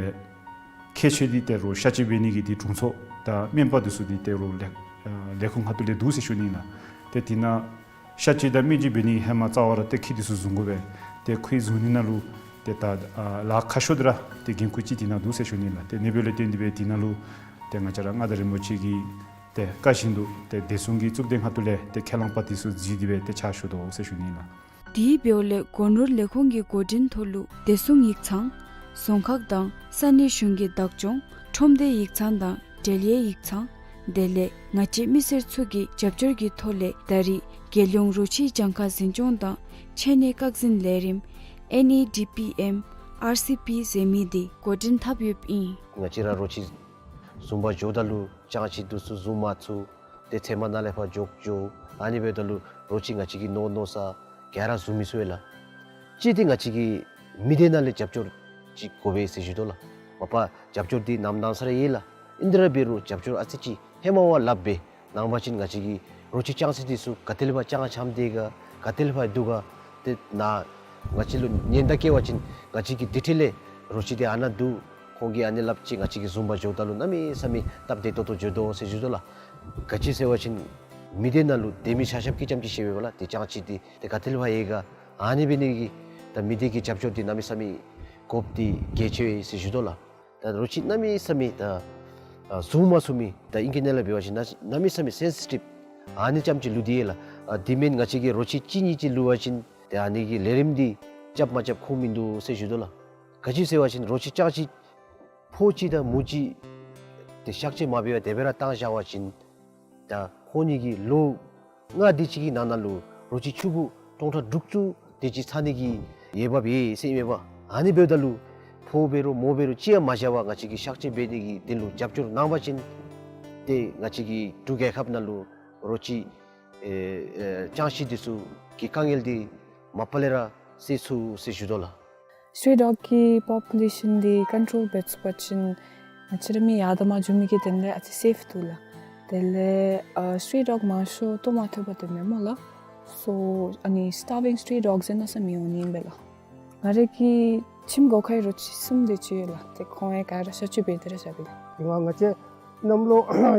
ཁྱད་ཆོས་འདི་ཏེ་རོ་གཤག་བཅོས་འབད་ནི་གི་འདི་དྲུང་འཚོ་དང་སྨན་པ་འདི་ཚུ་འདི་ཏེ་རོ་ལས་ཨ་ལས་ཁུངས་ཁ་ཐུག་ལས་འདུག་ཟེར་ཞུ་ནི་ལགས། ཏེ་དེ་ནང་གཤག་བཅོས་དང་སྨན་བཅོས་འབད་ནི་ཧེ་མ་རྩ་བ་ར་ཏེ་ཁྱི་འདི་ཚུ་བཟུང་དགོ་པས། ཏེ་ཁྱི་བཟུང་ནི་ནང་ལུ་ཏེ་ད་ཨ་ལཱ་ཁག་ཤོས་འདི་ར་ཏེ་འགན་ཁུར་ཅིག་དེ་ནང་འདུག་ཟེར་ཞུ་ནི་ལགས། ཏེ་ཨ་ནི་འབདཝ་ལས་བརྟེན་ཏེ་སྦེ་དེ་ནང་ལུ་ཏེ་ང་བཅས་ར་མངའ་བདག་རིན་པོ་ཆེ་གིས་ཏེ་བཀའ་བཞིན་དུ་ཏེ་བདེ་སྲུང་གི་གཙུག་སྡེ་ཁ་ཐུག་ལས་ཏེ་ཁས་བླངས་པ་འདི་ཚུ་གཟིགས་ཏེ་སྦེ་ཏེ་ཕྱག་ཞུ་དོ་ཟེར་ཞུ་ནི་ལགས། དེ་འབདཝ་ལས་སྒོ་ནོར་ལས་ཁུངས་ཀྱི་འགོ་འདྲེན་ཐོག་ལུ་བདེ་སྲུང་ཡིག་ཚང་། རྫོང་ཁག་དང་ས་གནས་གཞུང་གི་བདག་སྐྱོང་ཁྲོམ་སྡེ་ཡིག་ཚང་དང་འབྲེལ་ཡོད་ཡིག་ཚང་། དེ་ལས་ང་བཅས་མི་སེར་ཚུ་གི་རྒྱབ་སྐྱོར་གྱི་ཐོག་ལས་ད་རེས་རྒྱལ་ཡོངས་རོ་ཁྱི་གྱངས་ཁ་འཛིན་སྐྱོང་དང་འཆད་ཉན་བཀག་འཛིན་ལས་རིམ་ཨེན་ཨི་ཌི་པི་ཨེམ་ཨར་སི་པི་ཟེར་མི་འདི་འགོ་འདྲེན་འཐབ་ཡོདཔ་ཨིན། ང་བཅས་ར་རོ་ཁྱི་བཟུང་པར་འགྱོཝ་ད་ལུ་ཅང་ཆི་འདི་ཚུ་བཟུང་མ་ཚུགས། ཏེ་ཚལ་མ་ནང་ལས་ཕར་འགྱོ་འགྱོ། ཨ་ནི་འབདཝ་ད་ལུ་རོ་ཁྱི་ང་བཅས་ཀྱིས་མནོ་མནོ་ས་ག་ར་བཟུང་མི་ཚུགས་པས་ལགས། གཅིག་འདི་ང་བཅས་ཀྱིས་མི་སྡེ་ནང་ལས་རྒྱབ་སྐྱོར་ཅིག་དགོ་པས་ཟེར་ཞུ་དོ་ལགས། མ་པ་རྒྱབ་སྐྱོར་འདི་ནམ་གནང་ས་ར་ཡོད་ལགས། ཨིན་ཏེ་ར་འབད་རུང་རྒྱབ་སྐྱོར་ཨ་ཙི་ཅིག་ཧེ་མ་བ་ལྷགཔ་སྦེ་གནང་པ་ཅིན་ང་བཅས་ཀྱི་རོ་ཁྱི་ཅང་ཆི་འདི་ཚུ་ག་ཏེ་ལས་ཕར་ཅང་འཁྱམས་ཏེ་ག་ག་ཏེ་ལས་ཕར་འདུག་ག། ཏེ་ནཱ་ང་བཅས་ལུ་ཉེན་བརྡ་བཀལ་བ་ཅིན་ང་བཅས་ཀྱིས་དེ་འཕྲལ་ལས་རོ་ཁྱི་འདི་ཨ་ནཱ་འདུག་ཁོང་གིས་ཨ་ནི་སླབ་ཅི། ང་བཅས་ཀྱིས་བཟུང་པར་འགྱོཝ་ད་ལུ་གནམ་མེད་ས་མེད་སྟབས་བདེ་ཏོག་ཏོ་འགྱོ་དོ་ཟེར་ཞུ་དོ་ལགས། ག་ཅི་ཟེར་བ་ཅིན་མི་སྡེ་ནང་ལུ་སྡོད་མི་ཆ་ཁྱབ་ཀྱིས་རྐྱངམ་ཅིག་ཤེས་པས་ལགས། ཏེ་ཅང་ཅིག་འདི་ཏེ་ག་ཏེ་ལས་ཕར་ཡོད་ག། ཨ་ནི་འབད་ནི་གི་ད་མི་སྡེ་གི་རྒྱབ་སྐྱོར་འདི་གནམ་མེད་ས་མེད་དགོཔ་འདི་གལ་ཆེ་བས་ཟེར་ཞུ་དོ་ལགས། ད་རོ་ཁྱི་གནམ་མེད་ས་མེད་ད་ཨ་བཟུང་མ་ཚུགས་མི་ད་ཨིང་སྐད་ནང་ལས་འབད་བ་ཅིན་གནམ་མེད་ས་མེད་སེན་སི་ཊིབ་ཨ་ནི་རྐྱངམ་ཅིག་ལུས་ཏེ་ཡོད་ལགས། ཨ་འདི་མེན་ང་བཅས་ཀྱིས་རོ་ཁྱི་གཅིག་གཉིས་ཅིག་ལུས་པ་ཅིན་ཏེ་ཨ་ནི་གི་ལས་རིམ་འདི་རྐྱབ་མ་རྐྱབ་ཁུངས་མིན་འདུག་ཟེར་ཞུ་དོ་ལགས། ག་ཅི་ཟེར་བ་ཅིན་རོ་ཁྱི་ཅང་ཅིག་ཕོ་གཅིག་དང་མོ་གཅིག་ཏེ་གཤག་བཅོས་མ་འབད་བར་དེ་སྦེ་ར་བཏང་བཞག་པ་ཅིན་ད་ཁོང་གཉིས་ཀྱི་ལོ་ལྔ་དེ་ཅིག་གི་ནང་ན་ལུ་རོ་ཁྱི་ཕྱུག་པོ་སྟོང་ཕྲག་དྲུག་ཅུ་དེ་ཅིག་ཚང་ནི་གི་འོས་འབབ་ཡོད་ཟེར་ཨིན་མས་པ། ཨ་ནི་འབདཝ་ད་ལུ་ཕོ་འབད་རུང་མོ་འབད་རུང་ཅི་ཡང་མ་བཞག་པར་ང་བཅས་ཀྱིས་གཤག་བཅོས་འབད་ནི་གི་དོན་ལུ་རྒྱབ་སྐྱོར་གནང་བ་ཅིན་ཏེ་ང་བཅས་ཀྱི་འབྲུག་རྒྱལ་ཁབ་ནང་ལུ་རོ་ཁྱི་ཨེ་ཨེ་ཅང་ཅིག་འདི་ཚུ་གི་དཀའ་ངལ་འདི་མ་པ་ལས་ར་སེལ་ཚུགས་ཟེར་ཞུ་དོ་ལགས། སི་ཊི་རི་ཌོག་གི་པོ་པུ་ལེ་ཤཱན་འདི་ཀོན་ཊོལ་འབད་ཚུགས་པ་ཅིན་ང་བཅས་ར་མི་ཡར་དང་མར་འགྱོ་མི་གི་དོན་ལས་ཨ་ཙི་སེཕ་འདུག་ལགས། དེ་ལས་ཨ་སི་ཊི་རི་ཌོག་མང་ཤོས་ལྟོ་མ་ཐོབ་པར་སྡོད་མི་སྨོ་ལགས། སོ་ཨ་ནི་སི་ཊར་བིང་སི་ཊི་རི་ཌོག་ཟེར་གནམ་མེད་ས་མེད་འོང་ནི་ཨིན་པས་ལགས། ང་རའི་གི་ཁྱིམ་སྒོ་ཁའི་རོ་ཁྱི་གསུམ་དེ་ཅིག་ཡོད་ལགས། ཏེ་ཁོང་ཡང་ག་ར་གཤག་བཅོས་འབད་དེ་ར་བཞག་པས་ལགས། དེ་སྒང་ང་བཅས་གནམ་ལོ་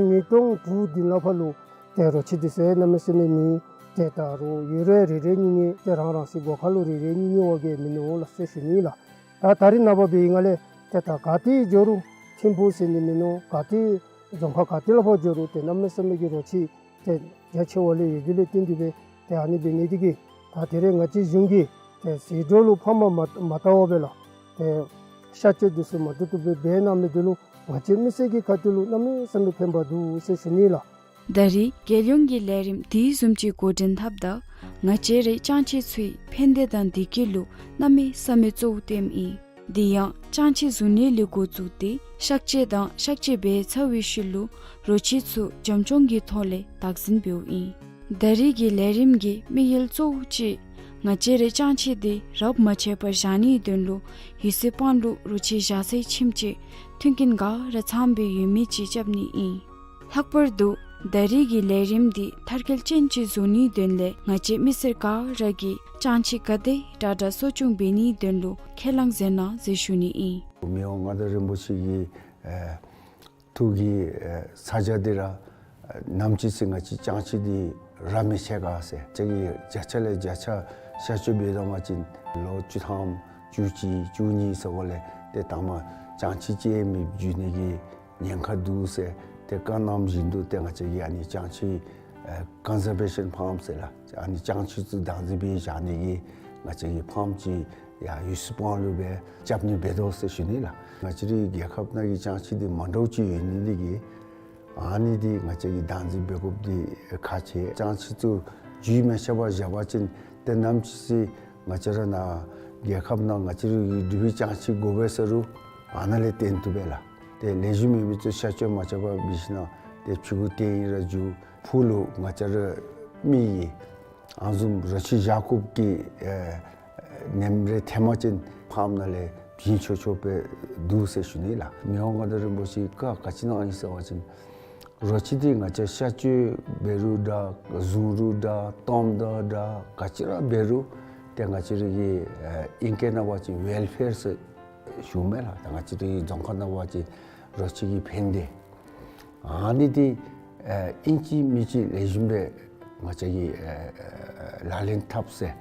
ཉིས་སྟོང་དྲུག་འདི་ནང་ཕར་ལུ་ཏེ་རོ་ཁྱི་འདི་ཚུ་གནམ་མེད་ས་མེད་མེད། ཏེ་ད་རུང་ཡོད་རུང་རེ་རེ་གཉིས་གཉིས་ཏེ་རང་རང་སོའི་སྒོ་ཁ་ལུ་རེ་རེ་གཉིས་གཉིས་འོང་གེ་མིན་ནུག་ལགས་ཟེར་ཞུ་ནི་ལགས། ད་ད་རིས་ནངས་པ་འབད་བའི་སྒང་ལས་ཏེ་ད་ག་ཏེ་འགྱོ་རུང་ཐིམ་ཕུག་ཟེར་ནི་མིན་ནུག། ག་ཏེ་རྫོང་ཁག་ག་ཏེ་ལུ་ཕར་འགྱོ་རུང་ཏེ་གནམ་མེད་ས་མེད་ཀྱི་རོ་ཁྱི་ཏེ་རྒྱ་ཆེ་བ་ལས་ཡོད་དེ་ལས་བརྟེན་ཏེ་སྦེ་ཏེ་ཨ་ནི་འབད་ནི་འདི་གིས་ད་དེ་རིང་ང་བཅས་གཞུང་གིས་ཏེ་ཟད་འགྲོ་ལུ་ཕངམ་མ་མ་བཏང་བར་སྦེ་ལགས། ཏེ་གཤག་བཅོས་འདི་ཚུ་མ་བཏུབ་བཏུབ་སྦེ་འབད་གནང་མི་འདི་ལུ་ང་བཅས་མི་སེར་གྱི་ཁ་ཐུག་ལུ་གནམ་མེད་ས་མེད་ཕན་པ་འདུག་ཟེར་ཞུ་ནི་ལགས། ད་རེས་རྒྱལ་ཡོངས་ཀྱི་ལས་རིམ་དེ་བཟུམ་ཅིག་འགོ་འདྲེན་འཐབ་ད་ང་བཅས་རའི་ཅང་ཅིག་ཚུའི་ཕན་བདེ་དང་བདེ་སྐྱིད་ལུ་གནམ་མེད་ས་མེད་གཙོ་བོ་བསྟནམ་ཨིན། དེ་ཡང་ཅང་ཅིག་བཟུང་ནི་ལས་འགོ་བཙུགས་ཏེ་གཤག་བཅོས་དང་གཤག་བཅོས་འབད་ཚར་བའི་ཤུལ་ལུ་རོ་ཁྱི་ཚུ་འཇམ་སྐྱོང་གི་ཐོག་ལས་བདག་འཛིན་འབདཝ་ཨིན། ད་རེས་ཀྱི་ལས་རིམ་གྱི་དམིགས་ཡུལ་གཙོ་བོ་ཅིག་ང་བཅས་རའི་ཅང་ཅིག་འདི་རབས་མ་ཆད་པར་བཞག་ནིའི་དོན་ལུ་ཡུལ་སྲོལ་སྤང་ལུ་རོ་ཁྱི་བཞག་སའི་ཁྱིམ་ཅིག་མཐུན་རྐྱེན་ག་ར་ཚངམ་སྦེ་ཡོད་མི་ཅིག་རྐྱབ་ནི་ཨིན། ལྷག་པར་དུ་ད་རེས་ཀྱི་ལས་རིམ་འདི་མཐར་འཁྱོལ་ཅན་ཅིག་བཟོ་ནིའི་དོན་ལས་ང་བཅས་མི་སེར་ག་ར་གིས་ཅང་ཅིག་ག་དེ་དྲག་དྲག་གསོ་སྐྱོང་འབད་ནིའི་དོན་ལུ་ཁས་བླངས་མཛད་གནང་ཟེར་ཞུ་ནི་ཨིན། མི་དབང་མངའ་བདག་རིན་པོ་ཆེ་གི་ཨེ་ཐུགས་ཀྱི་ཨེ་ཚ་གྱང་འདི་ར་ཨེ་ནམ་ཅིག་ཚེ་ང་བཅས་ཅང་ཅིག་འདི་རབས་མི་ཆད་ག་ཟེར་ཅིག་གིས་བརྒྱ་ཆ་ལས་བརྒྱ་ཆ་གཤག་བཅོས་འབད་དོ་བཟུམ་ཅིག་ལོ་བཅུ་ཐམ་བཅུ་གཅིག་བཅུ་གཉིས་ཟེར་བ་ལས་ཏེ་དང་པ་ཅང་ཅིག་ཅིག་མེདཔ་འགྱོ་ནི་གི་ཉེན་ཁ་འདུག་ཟེར་ཏེ་བཀའ་གནངམ་བཞིན་དུ་ཏེ་ང་བཅས་ཀྱིས་ཨ་ནི་ཅང་ཅིག་ཨེ་ཀོན་ཟར་བེ་ཤཱན་ཕཱརམ་ཟེར་ལགས། ཨ་ནི་ཅང་ཅིག་ཚུ་བདག་འཛིན་འབད་བཞག་ནི་གི་ང་བཅས་ཀྱིས་ཕཱརམ་ཅིག་ཡར་ཡུལ་སྲོལ་སྤང་ལུ་སྦེ་རྐྱབ་ནི་འབད་དོ་ཟེར་ཞུ་ནི་ལགས། ང་བཅས་རའི་རྒྱལ་ཁབ་ནང་གི་ཅང་ཅིག་འདི་མ་འདྲཝ་ཅིག་ཡོད་ནི་འདི་གིས་ཨ་ནི་འདི་ང་བཅས་ཀྱིས་བདག་འཛིན་འབད་དགོཔ་འདི་ཁག་ཆེ། ཅང་ཅིག་ཚུ་རྒྱུས་མ་ཆད་པར་བཞག་པ་ཅིན་ཏེ་ནམ་ཅིག་ཚེ་ང་བཅས་ར་ནཱ་རྒྱལ་ཁབ་ནང་ང་བཅས་རའི་འབྲུག་པའི་ཅང་ཅིག་དགོ་པས་ཟེར་རུང་ཨ་ནཱ་ལས་བཏོན་བཏུབ་པས་ལགས། ཏེ་ལེགས་ཤོམ་མེད་མི་ཚུ་གཤག་བཅོས་མ་རྐྱབ་པར་འབད་ཞིན་ན་ཏེ་ཕྱི་གུ་བཏོན་ཡི་ར་འགྱོ། ཕུགས་ལུ་ང་བཅས་ར་མི་གིས་ཨ་ནི་བཟུམ་རོ་ཁྱི་བཞག་དགོཔ་གི་ཨེ་ཉེན་རེ་ཐོན་པ་ཅིན་ཕཱརམ་ནང་ལས་བྱིན་ཆོག་ཆོག་སྦེ་འདུག་ཟེར་ཞུ་ནི་ལགས། མི་དབང་མངའ་བདག་རིན་པོ་ཆེ་གིས་བཀའ་ག་ཅི་གནང་ཡི་ཟེར་བ་ཅིན་རོ་ཁྱི་འདི་ང་བཅས་གཤག་བཅོས་འབད་རུང་འདྲ་བཟུང་རུང་འདྲ་བཏངམ་དང་འདྲ་ག་ཅི་ར་འབད་རུང་ཏེ་ང་བཅས་ར་གི་ཨེ་ཨིང་སྐད་ནང་འབད་བ་ཅིན་ཝེལ་ཕེར་ཟེར་ཞུཝ་མས་ལགས། ད་ང་བཅས་རའི་རྫོང་ཁག་ནང་འབད་བ་ཅིན་རོ་ཁྱི་གི་ཕན་བདེ་ཨ་ནི་འདི་ཨེ་ཨིན་ཅི་མིན་ཅི་ལེགས་ཤོམ་སྦེ་ང་བཅས་ཀྱིས་ཨེ་ལག་ལེན་འཐབ་ཟེར།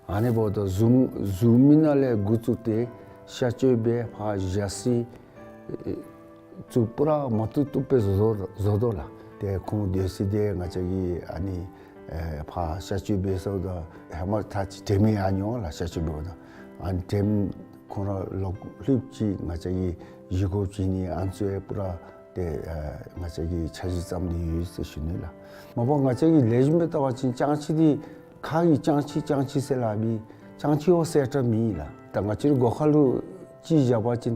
ཨ་ནི་འབདཝ་ད་བཟུང་བཟུང་མི་ནང་ལས་འགོ་བཙུགས་ཏེ་གཤག་བཅོས་འབད་ཕར་བཞག་ས་ཚུ་པུ་ར་མ་བཏུབ་བཏུབ་སྦེ་བཟོ་དོ་བཟོ་དོ་ལགས། ཏེ་ཁོང་སྡོད་ས་འདི་ང་བཅས་ཀྱིས་ཨ་ནི་ཨེ་ཕར་གཤག་བཅོས་འབད་སོངམ་ད་ཧེ་མ་ད་ཅི་དྲནམ་ཡང་མྱོང་ལགས། གཤག་བཅོས་འབདཝ་ད་ཨ་ནི་དྲན་ཁོང་ར་ལོག་ལྷོདཔ་ཅིག་ང་བཅས་ཀྱིས་བཞེས་སྒོ་བྱིན་ནི་ཨ་ནི་ཚུ་ཡང་པུ་ར་ཏེ་ཨེ་ང་བཅས་ཀྱིས་འཆར་གཞི་བརྩམས་ཏེ་ཡོད་ཟེར་ཞུ་ནི་ལགས། མ་པ་ང་བཅས་ཀྱིས་ལེགས་ཤོམ་སྦེ་བལྟ་བ་ཅིན་ཅང་ཅིག་འདི་ཁ་གིས་ཅང་ཅིག་ཅང་ཅིག་ཟེར་སླབ་མི་ཅང་ཅིག་འོང་ཟེར་བཏང་མི་ཨིན་ལགས། ད་ང་བཅས་རའི་སྒོ་ཁ་ལུ་ཅིག་བཞག་པ་ཅིན་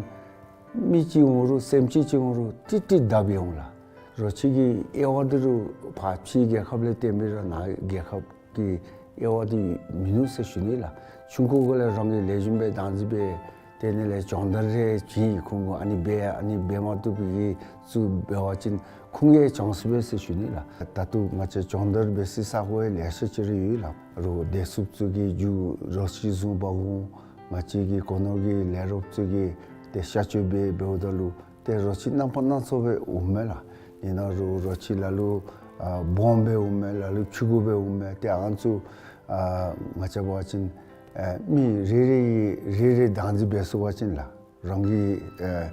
མི་ཅིག་འོང་རུང་སེམས་ཅན་ཅིག་འོང་རུང་ཏིག་ཏིག་བདའ་སྦེ་འོང་ལགས། རོ་ཁྱི་གི་དབྱེ་བ་འདི་རུང་ཕར་ཕྱི་རྒྱལ་ཁབ་ལས་བརྟེན་པའི་ར་ནཱ་རྒྱལ་ཁབ་ཀྱི་དབྱེ་བ་འདི་མིན་ནུག་ཟེར་ཞུ་ནི་ལགས། ཆུང་ཀུ་གུ་ལས་རང་གིས་ལེགས་ཤོམ་སྦེ་བདག་འཛིན་འབད་དེ་ནི་ལས་སྦྱོང་བརྡར་རེ་བྱིན་ཡི། ཁོང་གུ་ཨ་ནི་འབད་ཨ་ནི་འབད་མ་བཏུབ་པའི་གི་ཚུ་འབད་བ་ཅིན་ཁོང་གིས་སྦྱང་ཚུགས་པས་ཟེར་ཞུ་ནི་ལགས། ད་ལྟོ་ང་བཅས་སྦྱོང་བརྡར་འབད་སའི་ས་གོ་ཡང་ལེ་ཤ་ཅིག་ར་ཡོད་ལགས། རོགས་བདེ་སྲུངཔ་ཚུ་གིས་རྒྱུག་རོ་ཁྱི་བཟུང་འབག་འོང་། ང་བཅས་ཀྱི་སྒོ་ནོར་གྱི་ལས་རོགསཔ་ཚུ་གིས་ཏེ་གཤག་བཅོས་འབད་འབདཝ་ད་ལུ་ཏེ་རོ་ཁྱི་རྣམ་པ་སྣ་ཚོགས་སྦེ་འོངམ་མས་ལགས། ཨིན་ན་རུང་རོ་ཁྱི་ལ་ལུ་ཨ་སྦོམ་སྦེ་འོང་མས། ལ་ལུ་ཕྱུ་གུ་སྦེ་འོང་མས། ཏེ་ཨ་ནི་ཚུ་ཨ་ང་བཅས་འབད་བ་ཅིན་ཨ་མི་རེ་རེ་གིས་རེ་རེ་བདག་འཛིན་འབད་ཚུགས་པ་ཅིན་ལགས། རང་གི་ཨ་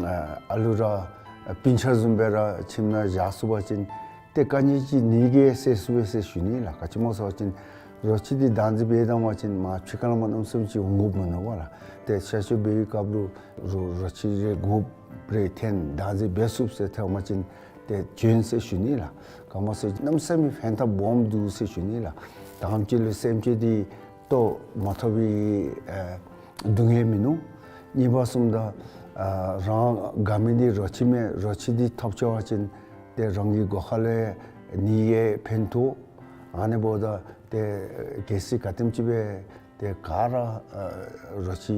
ཨ་ཨ་ལུ་ར་ཨ་སྤུན་ཆ་བཟུམ་སྦེ་ར་ཁྱིམ་ནང་བཞག་ཚུགས་པ་ཅིན་ཏེ་ག་ནི་ཅིག་ནད་ཀྱིས་བསད་ཚུགས་པས་ཟེར་ཞུ་ནི་ལགས། ག་ཅི་སྨོ་ཟེར་བ་ཅིན་རོ་ཁྱི་འདི་བདག་འཛིན་འབད་བཏང་པ་ཅིན་མར་ཕྱི་ཁ་ལས་མར་གནམ་མེད་ས་མེད་ཅིག་འོང་དགོཔ་མིན་ནུག་པ་ལགས། ཏེ་གཤག་བཅོས་འབད་བའི་སྐབས་ལུ་རོ་རོ་ཁྱི་རེ་དགུ་རེ་འཐེན་བདག་འཛིན་འབད་ཚུགས་ཟེར་ཐལ་བ་ཅིན་ཏེ་འཇོན་ཟེར་ཞུ་ནི་ལགས། ག་སྨོ་ཟེར་གནམ་མེད་ས་མེད་ཕན་ཐབས་སྦོམ་འདུག་ཟེར་ཞུ་ནི་ལགས། དང་པ་ཅིག་ལུ་སེམས་ཅན་འདི་ལྟོ་མ་ཐོབ་པའི་ཨ་སྡུག་བསྔལ་མིན་ནུག། གཉིས་པ་བཟུམ་ད་ཨ་རང་དགའ་མི་འདི་རོ་ཁྱི་མས། རོ་ཁྱི་འདི་ཐོབ་ཆི་བ་ཅིན་ཏེ་རང་གི་སྒོ་ཁ་ལས་ནད་ཡང་ཕན་ཐོགས། ཨ་ནི་འབདཝ་ད་ཏེ་གལ་སྲིད་ག་དེམ་ཅིག་སྦེ་ཏེ་ག་ར་ཨ་རོ་ཁྱི་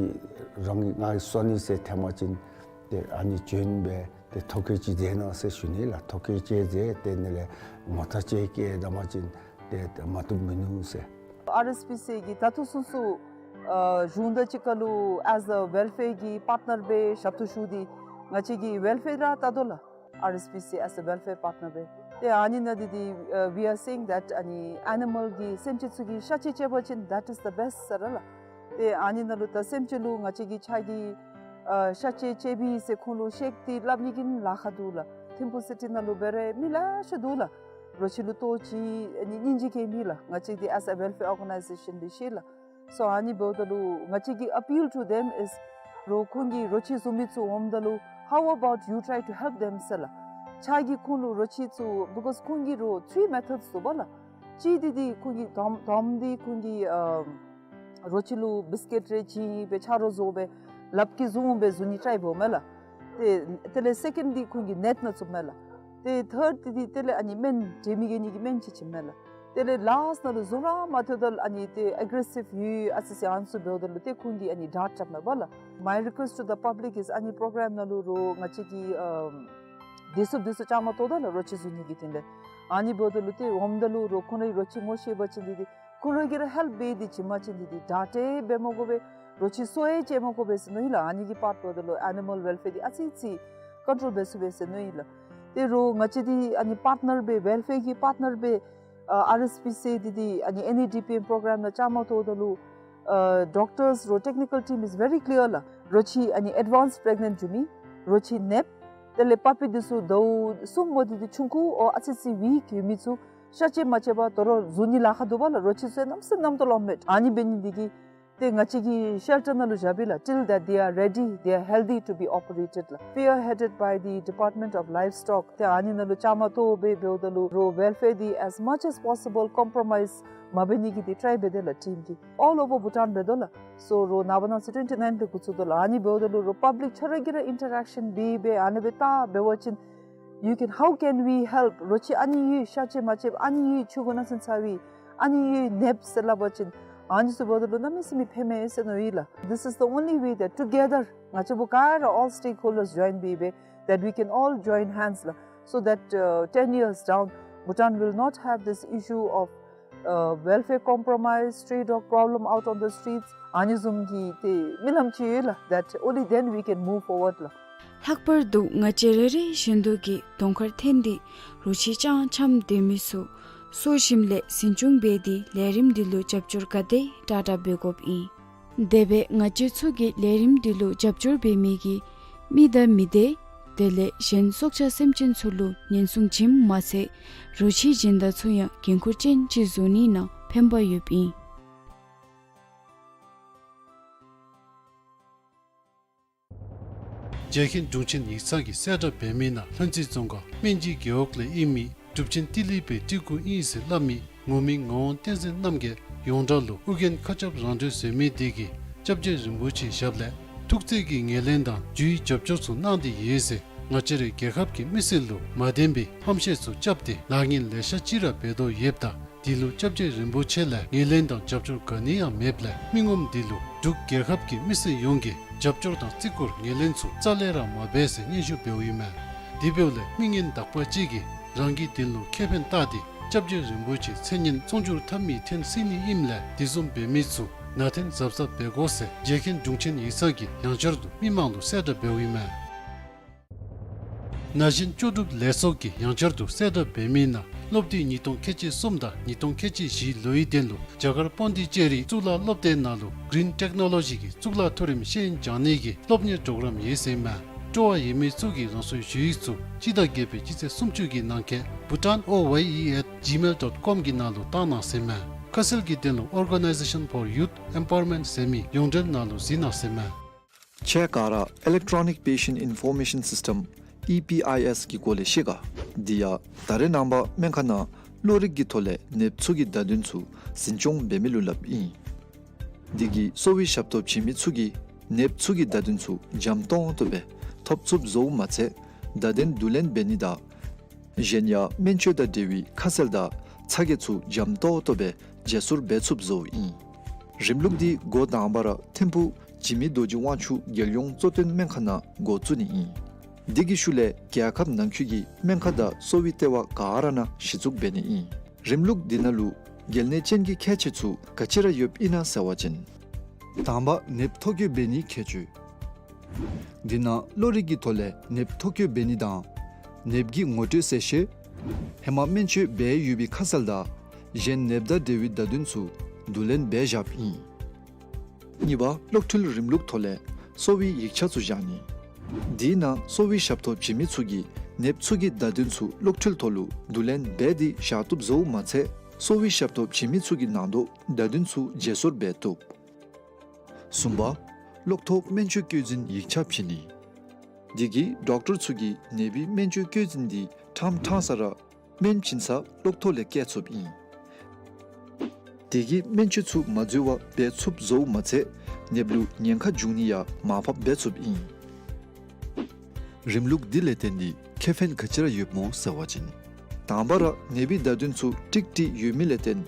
རང་གིས་ང་གིས་གསོ་ནི་ཟེར་འཐེན་པ་ཅིན་ཏེ་ཨ་ནི་འཇོན་སྦེ་ཏེ་ཐོ་བཀོད་ཅིག་མཛད་གནང་ཟེར་ཞུ་ནི་ལགས། ཐོ་བཀོད་ཅིག་མཛད། ཏེ་ཨ་ནི་ལས་ངོ་རྟགས་ཅིག་བསྐྱལ་བཏང་པ་ཅིན་ཏེ་མ་བཏུབ་མིན་ནུག་ཟེར། ཨར་ཨེསི་པི་སི་གིས་ད་ལྟོ་ཚུན་ཚོད་ཨ་གཞུང་དང་གཅིག་ཁར་ལུ་as a welfare གི་པཱརཊ་ནར་སྦེ་ཞབས་ཏོག་ཞུ་སྟེ་ང་བཅས་ཀྱི་ཝེལ་ཕེར་ར་བལྟ་དོ་ལགས། ཨར་ཨེསི་པི་སི་as a welfare partner སྦེ། ཏེ་ཨ་ནི་ནང་འདི་འདི་ཨ་we are saying that ཨ་ནི་ཨེ་ནི་མཱལ་གྱི་སེམས་ཅན་ཚུ་གི་གཤག་བཅོས་རྐྱབ་པ་ཅིན་that is the best ཟེར་ར་ལགས། ཏེ་ཨ་ནི་ནང་ལུ་ད་སེམས་ཅན་ལུ་ང་བཅས་ཀྱིས་ཕྱག་གི་ཨ་གཤག་བཅོས་རྐྱབ་པས་ཟེར་ཁོང་ལུ་བཤད་དེ་སླབ་ནི་གི་ལཱ་ཁག་འདུག་ལགས། ཐིམ་ཕུག་སི་ཊི་ནང་ལུ་འབད་རུང་མི་ལེ་ཤ་འདུག་ལགས། རོ་ཁྱི་ལུ་ལྟོ་ཅིག་ཨ་ནི་སྙིང་རྗེ་སྐྱེ་མི་ལགས། ང་བཅས་འདི་as a welfare organization འདི་ཤེས་ལགས། So ཨ་ནི་འབདཝ་ད་ལུ་ང་བཅས་ཀྱི་appeal to them is རོ་ཁོང་གིས་རོ་ཁྱི་བཟུང་མི་ཚུ་འོངམ་ད་ལུ་how about you try to help them ཟེར་ལགས། ཕྱག་གིས་ཁོང་ལུ་རོ་ཁྱི་ཚུ་because ཁོང་གིས་རོ་three methods འདུག་པ་ལགས། གཅིག་འདི་འདི་ཁོང་གིས་དང་དང་པ་འདི་ཁོང་གིས་ཨ་རོ་ཁྱི་ལུ་བིསི་ཀིཊ་རེ་བྱིན་སྦེ་ཆ་རོགས་བཟོ་སྦེ་ལགཔ་གིས་བཟུང་སྦེ་བཟུང་ནི་ཊའིཔ་འབདཝ་མས་ལགས། ཏེ་དེ་ལས་སེ་ཀེནཌ་འདི་ཁོང་གིས་ནེཊ་ནང་བཙུགསཔ་མས་ལགས། ཏེ་ཐཱརཌ་འདི་འདི་དེ་ལས་ཨ་ནི་སྨན་འདྲེ་མི་རྒྱལ་ནི་གི་སྨན་ཅིག་བྱིནམ་མས་ལགས། དེ་ལས་ལཱསཊ་ནང་ལུ་བཟུང་ར་མ་ཐོབ་ད་ལུ་ཨ་ནི་ཏེ་ཨེག་རེ་སིབ་ཡོད་ཨ་ཙི་ཅིག་ཨ་ནི་ཚུ་འབདཝ་ད་ལུ་ཏེ་ཁོང་གིས་ཨ་ནི་ཌཱརཊ་རྐྱབ་མས་པ་ལགས། My request to the public is ཨ་ནི་པོརོ་གརམ་ནང་ལུ་རོ་ང་བཅས་ཀྱིས་ཨམ་བདེ་སྲུངཔ་འདི་ཚུ་བཅའ་མར་གཏོགས་ད་ལགས། རོ་ཁྱི་བཟུང་ནི་གི་དོན་ལས། ཨ་ནི་འབདཝ་ད་ལུ་ཏེ་འོངམ་ད་ལུ་རོ་ཁོང་རའི་རོ་ཁྱི་ངོ་ཤེས་པ་ཅིན་འདི་འདི་ཁོང་ར་གིས་ར་ཧེལཔ་འབད་དེ་བྱིན་པ་ཅིན་འདི་འདི་ཌཱརཊ་འབད་མ་དགོ་པས། རོ་ཁྱི་གསོ་ཡང་བྱིན་མ་དགོ་པས་ཟེར་མནོ་ཡི་ལགས། ཨ་ནི་གི་པཱརཊ་འབདཝ་ད་ལུ་ཨེ་ནི་མཱལ་ཝེལ་ཕེར་འདི་ཨ་ཙི་ཅིག་ཀོན་ཊོལ་འབད་ཚུགས་པས་ཟེར་མནོ་ཡི་ལགས། ཏེ་རོ་ང་བཅས་འདི་ཨ་ནི་པཱརཊ་ནར་སྦེ་ཝེལ་ཕེར་གྱི་པཱརཊ་ནར་སྦེ་ཨ་ཨར་ཨེསི་པི་སི་འདི་འདི་ཨ་ནི་ཨེན་ཨེ་ཌི་པི་ཨེམ་པོརོ་གརམ་ནང་བཅའ་མར་གཏོགས་ད་ལུ་ཨ་ཌོག་ཊརསི་རོ་ཊེཀ་ནི་ཀལ་ཊིམ་is very clear ལགས། རོ་ཁྱི་ཨ་ནི་ཨེཌ་ཝཱནསི་པི་རེག་ནེནཊ་འགྱོ་མི་རོ་ཁྱི་ནདཔ་དེ་ལས་པ་པི་འདི་ཚུ་ཟླཝ་གསུམ་མོ་འདི་འདི་ཆུང་ཀུ་ཨོ་ཨ་ཙི་ཅིག་ཝིཀ་ཡོད་མི་ཚུ་གཤག་བཅོས་མ་རྐྱབ་པར་དོ་རུང་བཟུང་ནི་ལཱ་ཁག་འདུག་པ་ལགས། རོ་ཁྱི་ཚུ་ཡང་གནམ་མེད་ས་མེད་རྣམ་རྟོག་ལང་མས། ཨ་ནི་འབད་ནི་འདི་གིས་ཏེ་ང་བཅས་ཀྱིས་ཤེལ་ཊར་ནང་ལུ་བཞག་པས་ལགས། Till that they are ready, they are healthy to be operated ལགས། Spearheaded by the Department of Livestock ཏེ་ཨ་ནི་ནང་ལུ་བཅའ་མར་གཏོགས་སྦེ་འབདཝ་ད་ལུ་རོ་ཝེལ་ཕེར་འདི་as much as possible ཀོམ་པོརོ་མའིསི་མ་འབད་ནི་གི་འདི་ཊའི་འབད་དེ་ལགས་ཊིམ་གྱིས། All over Bhutan འབད་དོ་ལགས། སོ་རོ་ནངས་པ་གནངས་ཚེ་ཊུ་ཝེན་ཊི་ནའིན་ལས་འགོ་བཙུགས་དོ་ལགས། ཨ་ནི་འབདཝ་ད་ལུ་རོ་པབ་ལིཀ་ཁྱོད་ར་གིས་ར་ཨིན་ཊར་ཨེག་ཤཱན་འབད་སྦེ་ཨ་ནི་སྦེ་བལྟ་འབད་བ་ཅིན་you can, how can we help? རོ་ཁྱི་ཨ་ནི་ཡོད་གཤག་བཅོས་མ་རྐྱབ། ཨ་ནི་ཡོད་ཕྱུ་གུ་ནག་ཚན་ཚ་བའི། ཨ་ནི་ཡོད་ནདཔ་ཟེར་སླབ་པ་ཅིན་ཨ་ནི་ཚུ་འབདཝ་ད་ལུ་གནམ་མེད་ས་མེད་ཕན་མས་ཟེར་མནོ་ཡི་ལགས། This is the only way that together ང་བཅས་པོ་ག་ར་all stakeholders join སྦེ་སྦེ་that we can all join hands ལགས། So that uh, ten years down, Bhutan will not have this issue of uh, welfare compromise, stray dog problem out on the streets. ཨ་ནི་བཟུམ་གྱི་ཏེ་མི་ལམ་ཅིག་ཡོད་ལགས། That only then we can move forward ལགས། ལྷག་པར་དུ་ང་བཅས་རེ་རེ་བཞིན་དུ་གིས་གདོང་ཁར་འཐོན་ཏེ་རོ་ཁྱི་ཅང་འཁྱམས་སྡོད་མི་ཚུ་གསོ་ཞིནམ་ལས་འཛིན་སྐྱོང་འབད་དེ་ལས་རིམ་འདི་ལུ་རྒྱབ་སྐྱོར་ག་དེ་དྲག་དྲག་འབད་དགོཔ་ཨིན། དེ་སྦེ་ང་བཅས་ཚུ་གིས་ལས་རིམ་འདི་ལུ་རྒྱབ་སྐྱོར་འབད་མི་གི་མི་དང་མི་སྡེ་དེ་ལས་གཞན་སྲོག་ཆགས་སེམས་ཅན་ཚུ་ལུ་ཉེན་སྲུང་བྱིནམ་མ་ཚད་རོ་ཁྱི་སྦྱིན་བདག་ཚུ་ཡང་འགན་ཁུར་ཅན་ཅིག་བཟོ་ནི་ནང་ཕན་པ་ཡོདཔ་ཨིན། རྒྱལ་མཁན་དྲུང་ཆེན་ཡིག་ཚང་གིས་གསལ་བསྒྲགས་འབད་མི་ནང་ལྷུན་རྩེ་རྫོང་ཁག་སྨན་སྦྱིས་རྒེད་འོག་ལས་ཨིན་མི་གྲུབ་ཆེན་ཏི་ལི་པའི་སྤྲུལ་སྐུ་ཨིན་ཟེར་སླབ་མི་ངོ་མི་ངག་དབང་བསྟན་འཛིན་རྣམ་རྒྱལ་ཡོངས་གྲགས་ལུ་ཨོ་རྒྱན་མཁའ་ཁྱབ་རང་གྲོལ་ཟེར་མི་དེ་གིས་སྐྱབས་རྗེ་རིན་པོ་ཆེའི་ཞབས་ལས་ཐུགས་བརྩེ་གི་ངོས་ལེན་དང་རྒྱུའི་རྒྱབ་སྐྱོར་ཚུ་གནང་སྟེ་ཡོད་ཟེར་ང་བཅས་རའི་རྒྱལ་ཁབ་ཀྱི་མི་སེར་ལུ་མ་བདེན་པའི་ཧམ་བཤད་ཚུ་རྐྱབ་སྟེ་ལཱ་ངན་ལེ་ཤ་ཅིག་ར་འབད་དོ་ཡོདཔ་ད་དེ་ལུ་སྐྱབས་རྗེ་རིན་པོ་ཆེ་ལས་ངོས་ལེན་དང་རྒྱབ་སྐྱོར་ག་ནི་ཡང་མེདཔ་ལས་མི་ངོམ་དེ་ལུ་འབྲུག་རྒྱལ་ཁབ་ཀྱི་མི་སེར་ཡོངས་ཀྱིས་རྒྱབ་སྐྱོར་དང་བརྩི་བཀུར་ངོས་ལེན་ཚུ་རྩ་ལས་ར་མ་འབད་ཟེར་སྙན་ཞུ་འབདཝ་ཨིན་མས། དེ་འབདཝ་ལས་མི་ངན་དག་པ་ཅིག་གིས་རང་གི་དོན་ལུ་ཁེ་ཕན་བལྟ་སྟེ་སྐྱབས་རྗེ་རིན་པོ་ཆེའི་མཚན་སྙན་བཙོང་བསྒྱུར་འཐབ་མི་འཐོན་སྲིད་ནི་ཨིནམ་ལས་དེ་བཟུམ་འབད་མི་ཚུ་ནང་འཐོན་གཟབ་གཟབ་འབད་དགོ་ཟེར་རྒྱལ་མཁན་དྲུང་ཆེན་ཡིག་ཚང་གིས་ཡང་བསྐྱར་དུ་མི་མང་ལུ་གསལ་བསྒྲགས་འབདཝ་ཨིན་མས། ན་གཞོན་ལྕོགས་གྲུབ་ལས་ཚོགས་ཀྱིས་ཡང་བསྐྱར་དུ་གསལ་བསྒྲགས་འབད་མི་ནང་སློབ་དུས་ཉིས་སྟོང་ཁལ་གཅིག་གསུམ་དང་ཉིས་སྟོང་ཁལ་གཅིག་བཞི་ལོའི་དོན་ལུ་རྒྱ་གར་པོན་དི་ཅེ་རི་གཙུག་ལག་སློབ་སྡེ་ནང་ལུ་གིརིན་ཊེཀ་ནོ་ལོ་ཇི་གི་གཙུག་ལག་མཐོ་རིམ་ཤེས་ཡོན་སྦྱང་ནི་གི་སློབ་གཉེར་པྲོ་གརམ་ཡོད་ཟེར་མས། སྤྲོ་བ་ཡོད་མི་ཚུ་གིས་རང་སོའི་ཞུ་ཡིག་ཚུ་སྤྱི་ཟླ་བརྒྱད་པའི་སྤྱི་ཚེས་སུམ་ཅུ་གི་ནང་འཁོད་bhutan O Y E at gmail dot com གི་ནང་ལུ་བཏང་གནང་ཟེར་མས། ཁ་གསལ་གྱི་དོན་ལུ་Organization for Youth Empowerment ཟེར་མི་ཡོངས་འབྲེལ་ནང་ལུ་གཟིགས་གནང་ཟེར་མས། ཁྱེད་ག་ར་Electronic Patient Information System E P I S གི་སྐོར་ལས་ཤེས་ག། འདི་ཡང་ད་རེས་ནངས་པ་སྨན་ཁང་ནང་གློ་རིག་གི་ཐོག་ལས་ནདཔ་ཚུ་གི་བརྡ་དོན་ཚུ་འཛིན་སྐྱོང་འབད་མི་ལུ་སླབ་ཨིན། འདི་གིས་གསོ་བའི་ཞབས་ཏོག་བྱིན་མི་ཚུ་གིས་ནདཔ་ཚུ་གི་བརྡ་དོན་ཚུ་འཇམ་ཏོང་ཏོ་སྦེ་ཐོབ་ཚུགསཔ་བཟོཝ་མ་ཚད་བརྡ་དོན་བསྡུ་ལེན་འབད་ནི་དང་གཞན་ཡང་སྨན་བཅོས་དང་འབྲེལ་བའི་ཁ་གསལ་དང་ཚ་གྱང་ཚུ་འཇམ་ཏོང་ཏོ་སྦེ་བརྗེ་སོར་འབད་ཚུགསཔ་བཟོཝ་ཨིན། རིམ་ལུགས་འདི་འགོ་དང་པ་ར་ཐིམ་ཕུག་འཇིགས་མེད་རྡོ་རྗེ་དབང་ཕྱུག་རྒྱལ་ཡོངས་གཙོ་བསྟེན་སྨན་ཁང་ནང་འགོ་བཙུགས་ནི་ཨིན། འདི་གི་ཤུལ་ལས་རྒྱལ་ཁབ་ནང་འཁོད་ཀྱི་སྨན་ཁང་དང་གསོ་བའི་ལྟེ་བ་ག་ར་ནང་གཞི་བཙུགས་འབད་ནི་ཨིན། རིམ་ལུགས་འདི་ནང་ལུ་གལ་གནད་ཅན་གྱི་ཁྱད་ཆོས་ཚུ་ག་ཅི་ར་ཡོདཔ་ཨིན་ན་ཟེར་བ་ཅིན། དང་པ་ནདཔ་ཐོ་བཀོད་འབད་ནིའི་ཁྱད་ཆོས། འདི་ནང་གློ་རིག་གི་ཐོག་ལས་ནདཔ་ཐོ་བཀོད་འབད་ནི་དང་ནདཔ་གི་ངོ་སྤྲོད་གསལ་བཤད། ཧེ་མ་སྨན་བཅོས་འབད་ཡོད་པའི་ཁ་གསལ་དང་གཞན་ནདཔ་དང་འབྲེལ་བའི་བརྡ་དོན་ཚུ་བསྡུ་ལེན་འབད་བཞགཔ་ཨིན། གཉིས་པ་གློག་འཕྲུལ་རིམ་ལུགས་ཐོག་ལས་གསོ་བའི་ཡིག་ཆ་ཚུ་བཞག་ནི། འདི་ནང་གསོ་བའི་ཞབས་ཏོག་བྱིན་མི་ཚུ་གིས་ནདཔ་ཚུ་གི་བརྡ་དོན་ཚུ་གློག་འཕྲུལ་ཐོག་ལུ་བསྡུ་ལེན་འབད་དེ་བཞག་བཏུབ་བཟོཝ་མ་ཚད་གསོ་བའི་ཞབས་ཏོག་བྱིན་མི་ཚུ་གི་ནང་དོག་བརྡ་དོན་ཚུ་བརྗེ་སོར་འབད་བཏུབ། གསུམ་པ་གློག་ཐོག་སྨན་བཅོས་བཀོད་འཛིན་ཡིག་ཆ་བྱིན་ནི། འདི་གིས་ཌོག་ཊར་ཚུ་གིས་ནདཔའི་སྨན་བཅོས་བཀོད་འཛིན་འདི་ཕྲང་ཕྲང་ས་ར་སྨན་བྱིན་ས་གློག་ཐོག་ལས་བཀལ་ཚུགསཔ་ཨིན། དེ་གིས་སྨན་བཅོས་ཚུ་མ་འཛོལ་བར་འབད་ཚུགསཔ་བཟོཝ་མ་ཚད་ནདཔ་ལུ་ཉེན་ཁ་འབྱུང་ནི་ཡང་མར་ཕབ་འབད་ཚུགསཔ་ཨིན། རིམ་ལུགས་འདི་ལས་བརྟེན་ཏེ་ཁེ་ཕན་ག་ཅི་ར་ཡོདཔ་སྨོ་ཟེར་བ་ཅིན། དང་པ་ར་ནདཔའི་བརྡ་དོན་ཚུ་ཀྲིག་ཀྲི་ཡོད་མི་ལས་བརྟེན་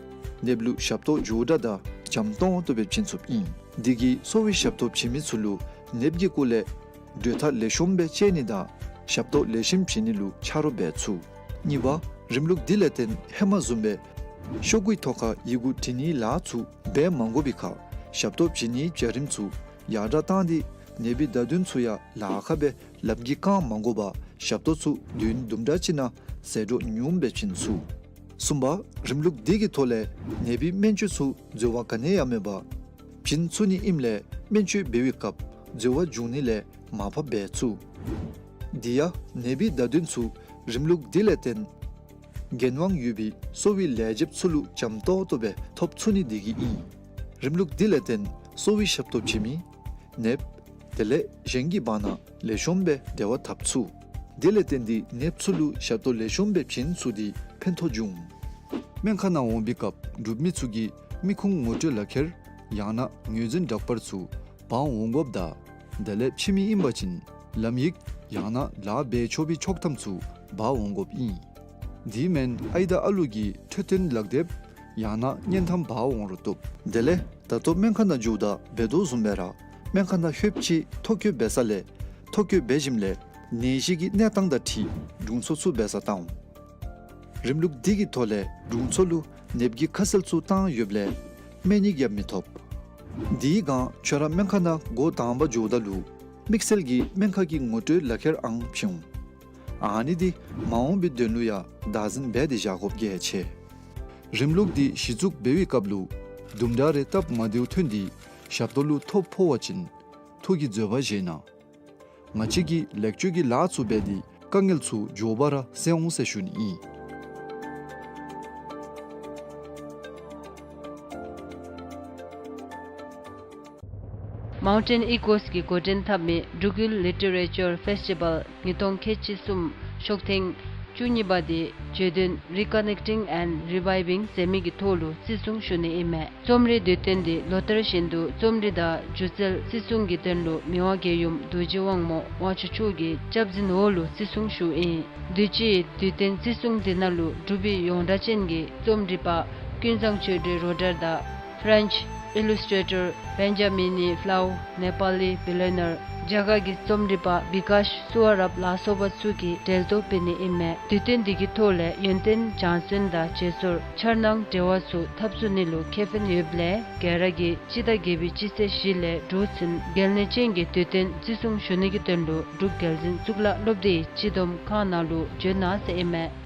ནདཔ་ལུ་ཞབས་ཏོག་མགྱོགས་དྲགས་དང་འཇམ་ཏོང་ཏོ་སྦེ་བྱིན་ཚུགསཔ་ཨིན། འདི་གིས་གསོ་བའི་ཞབས་ཏོག་བྱིན་མི་ཚུ་ལུ་ནདཔ་གི་སྐོར་ལས་གྲོས་ཐག་ལེགས་ཤོམ་སྦེ་བཅད་ནི་དང་ཞབས་ཏོག་ལེགས་ཤོམ་བྱིན་ནི་ལུ་ཆ་རོགས་འབད་ཚུགས། གཉིས་པ་རིམ་ལུགས་འདི་ལས་བརྟེན་ཧེ་མ་བཟུམ་སྦེ་ཤོག་གུའི་ཐོག་ཁར་ཡི་གུ་འབྲི་ནིའི་ལཱ་ཚུ་འབད་མ་དགོ་པའི་ཁར་ཞབས་ཏོག་བྱིན་ནིའི་བྱ་རིམ་ཚུ་ཡར་དྲགས་བཏང་སྟེ་ནདཔའི་བརྡ་དོན་ཚུ་ཡང་ལཱ་ཁག་སྦེ་ལམ་གྱི་རྐང་མ་དགོ་པར་ཞབས་ཏོག་ཚུ་བདུན་དུམ་གྲ་ཅིག་ནང་ཟད་འགྲོ་ཉུངམ་སྦེ་བྱིན་ཚུགས། གསུམ་པ་རིམ་ལུགས་འདི་གི་ཐོག་ལས་ནདཔའི་སྨན་བཅོས་ཚུ་འཛོལ་བ་ག་ནི་ཡང་མེད་པར་བྱིན་ཚུགས་ནི་ཨིནམ་ལས་སྨན་བཅོས་འབད་བའི་སྐབས་འཛོལ་བ་འབྱུང་ནི་ལས་མར་ཕབ་འབད་ཚུགས། དེ་ཡང་ནདཔའི་བརྡ་དོན་ཚུ་རིམ་ལུགས་འདི་ལས་བརྟེན་འགན་དབང་ཡོད་པའི་གསོ་བའི་ལས་བྱེདཔ་ཚུ་ལུ་འཇམ་ཏོང་ཏོ་སྦེ་ཐོབ་ཚུགས་ནི་འདི་གིས་ཨིན། རིམ་ལུགས་འདི་ལས་བརྟེན་གསོ་བའི་ཞབས་ཏོག་བྱིན་མི་ནདཔ་དེ་ལས་གཞན་གྱི་བར་ན་ལེགས་ཤོམ་སྦེ་འབྲེལ་བ་འཐབ་ཚུགས། དེ་ལས་བརྟེན་ཏེ་ནདཔ་ཚུ་ལུ་ཞབས་ཏོག་ལེགས་ཤོམ་སྦེ་བྱིན་ཚུགས་ཏེ་ཕན་ཐོགས་འབྱུང་། སྨན་ཁང་ནང་འོང་པའི་སྐབས་འབྲུག་མི་ཚུ་གིས་མི་ཁུངས་ངོ་སྤྲོད་ལག་ཁྱེར་ཡང་ན་ངོས་འཛིན་འདྲ་པར་ཚུ་འབག་འོང་དགོཔ་དང་དེ་ལས་ཕྱི་མི་ཨིན་པ་ཅིན་ལམ་ཡིག་ཡང་ན་ལཱ་འབད་ཆོག་པའི་ཆོག་ཐམ་ཚུ་འབག་འོང་དགོཔ་ཨིན། དེ་མེན་ཨའི་དང་ཨ་ལུ་གི་འཕྲོད་བསྟེན་ལག་དེབ་ཡང་ན་བརྙན་ཐམ་འབག་འོང་རུང་བཏུབ། དེ་ལས་ད་ལྟོ་སྨན་ཁང་ནང་འགྱོཝ་ད་འབད་དོ་བཟུམ་སྦེ་ར་སྨན་ཁང་ནང་ལྷོདཔ་ཅིག་ཐོ་བཀོད་འབད་ས་ལས་ཐོ་བཀོད་འབད་ཞིནམ་ལས་ནད་གཞི་གི་གནས་སྟངས་དང་འཁྲིལ་དྲུང་འཚོ་ཚུ་འབད་སར་བཏང་འོང་། རིམ་ལུགས་འདི་གི་ཐོག་ལས་དྲུང་འཚོ་ལུ་ནདཔ་གི་ཁ་གསལ་ཚུ་བཏང་ཡོདཔ་ལས་སྨན་ཡིག་ཡང་མི་ཐོབ། དེའི་སྒང་ཁྱོད་ར་སྨན་ཁང་ནང་འགོ་དང་པ་འགྱོཝ་ད་ལུ་དམིགས་བསལ་གྱི་སྨན་ཁང་གི་ངོ་སྤྲོད་ལག་ཁྱེར་ཨང་བྱིན་འོང་། ཨ་ནི་འདི་མ་འོངས་པའི་དོན་ལུ་ཡང་བདག་འཛིན་འབད་དེ་བཞག་དགོཔ་གལ་ཆེ། རིམ་ལུགས་འདི་གཞི་བཙུགས་འབད་བའི་སྐབས་ལུ་དུམ་གྲ་རེ་སྟབས་མ་བདེཝ་ཐོན་ཏེ་ཞབས་ཏོག་ལུ་ཐོ་ཕོག་པ་ཅིན་ཐུགས་ཀྱི་འཛོལ་བ་བཞེས་གནང་། ང་བཅས་ཀྱིས་ལེགས་བཅོས་ཀྱི་ལཱ་ཚུ་འབད་དེ་དཀའ་ངལ་ཚུ་མགྱོགས་པ་ར་སེལ་འོང་ཟེར་ཞུ་ནི་ཨིན། མའུན་ཊེན་ཨི་ཀོས་ཀྱིས་འགོ་འདྲེན་འཐབ་མི་འབྲུག་ཡུལ་ལི་ཊི་རེ་ཅར་ཕེསི་ཊི་བཱལ་ཉིས་སྟོང་ཁལ་གཅིག་གསུམ་ཤོག་ཐེངས་བཅུ་གཉིས་པ་འདི་བརྗོད་དོན་Reconnecting and Reviving ཟེར་མི་གི་ཐོག་ལུ་བརྩི་སྲུང་ཞུ་ནི་ཨིན་མས། རྩོམ་རིག་དུས་སྟོན་འདི་ལོ་ལྟར་བཞིན་དུ་རྩོམ་རིག་དང་སྒྱུ་རྩལ་བརྩི་སྲུང་གི་དོན་ལུ་མི་དབང་རྒྱལ་ཡུམ་རྡོ་རྗེ་དབང་མོ་དབང་ཕྱུག་མཆོག་གི་སྐྱབས་འཛིན་འོག་ལུ་བརྩི་སྲུང་ཞུཝ་ཨིན། དུས་ཅི་དུས་སྟོན་བརྩི་སྲུང་འདི་ནང་ལུ་འབྲུག་པའི་ཡོངས་གྲགས་ཅན་གྱི་རྩོམ་སྒྲིག་པ་ཀུན་བཟང་ཆོས་སྒྲོན་རོགས་གྲྭ་དང་ French illustrator Benjamin Flohr, ནེ་པ་ལི་བི་ལི་ཡོ་ནར་རྒྱ་གར་གྱི་རྩོམ་རིག་པ་བི་ཀཱཤ་སུ་བ་རབ་ལ་སོགས་པ་ཚུ་གིས་གྲལ་གཏོགས་འབད་ནི་ཨིན་མས། དུས་སྟོན་འདི་གི་ཐོག་ལས་ཡོན་ཏན་སྦྱང་བརྩོན་དང་བརྗེ་སོར་འཆར་སྣང་འབྲེལ་བ་ཚུ་འཐབ་ཚུགས་ནི་ལུ་ཁེ་ཕན་ཡོདཔ་ལས་ག་ར་གིས་སྤྱི་ཟླ་བརྒྱད་པའི་སྤྱི་ཚེས་བཞི་ལས་དྲུག་ཚུན་གལ་གནད་ཅན་གྱི་དུས་སྟོན་བརྩི་སྲུང་ཞུ་ནི་གི་དོན་ལུ་འབྲུག་རྒྱལ་འཛིན་གཙུག་ལག་སློབ་སྡེའི་སྤྱི་བསྡོམས་ཁང་ནང་ལུ་འབྱོན་གནང་ཟེར་ཨིན་མས།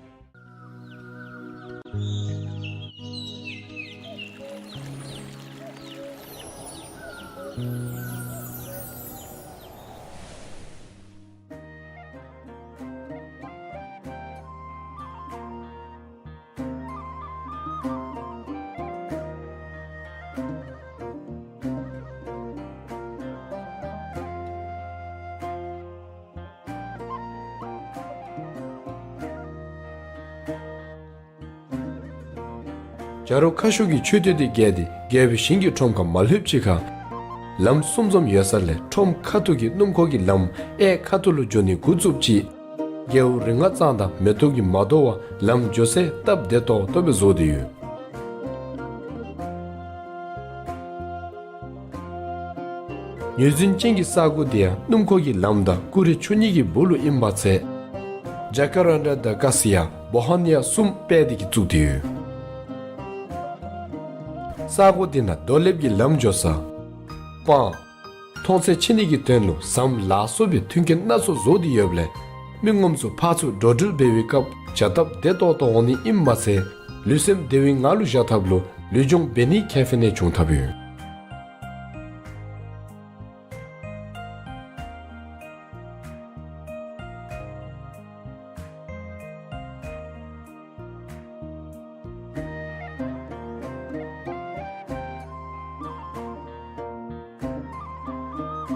བྱ་རོག་ཁ་ཤོར་གྱི་མཆོད་རྟེན་དེ་བརྒལ་ཏེ་རྒྱལ་པོའི་ཞིང་གི་ཁྲོམ་ཁར་མ་ལྷོདཔ་ཅིག་ཁར་ལམ་གསུམ་ཙམ་ཡོད་ས་ལས་ཁྲོམ་ཁ་ཐུག་གི་སྣུམ་འཁོར་གྱི་ལམ་གཡས་ཁ་ཐུག་ལུ་འགྱོ་ནི་འགོ་བཙུགསཔ་ཅིག་རྒྱལ་པོ་རིག་སྔགས་གཙང་དང་མེ་ཏོག་གི་མ་དོ་བར་ལམ་འགྱོ་སའི་སྟབས་བདེ་ཏོག་ཏོ་སྦེ་བཟོ་སྟེ་ཡོད། ངོས་འཛིན་ཅན་གྱི་ས་གོ་དེ་ཡང་སྣུམ་འཁོར་གྱི་ལམ་དང་ཀུ་རེ་ཆུ་གཉིས་ཀྱི་སྦུག་ལུ་ཨིན་པ་ཚེ། ཇ་ཀ་རན་ཌ་དང་ཀ་སི་ཡ་བོ་ཧ་ནི་ཡ་གསུམ་སྤེལ་ཏེ་གི་བཙུགས་ཏེ་ཡོད། ས་གོ་དེ་ནང་རྡོ་ལེབ་ཀྱི་ལམ་འགྱོ་ས། སྤང་། མཐོང་ཚད་ཕྱེ་ནི་གི་དོན་ལུ་ཟམ་ལ་སོགས་པའི་མཐུན་རྐྱེན་སྣ་ཚོགས་བཟོ་སྟེ་ཡོདཔ་ལས་མི་ངོམ་ཚུ་ཕར་ཚུར་འགྲོ་འགྲུལ་འབད་བའི་སྐབས་བྱ་སྟབས་བདེ་ཏོག་ཏོ་འོང་ནི་ཨིན་མ་ཚད་ལུས་སེམས་བདེ་བའི་ངང་ལུ་བཞག་ཐབས་ལུ་ལུས་སྦྱོང་འབད་ནི་ཁེ་ཕན་ནི་བྱུང་ཐབས་ཡོད།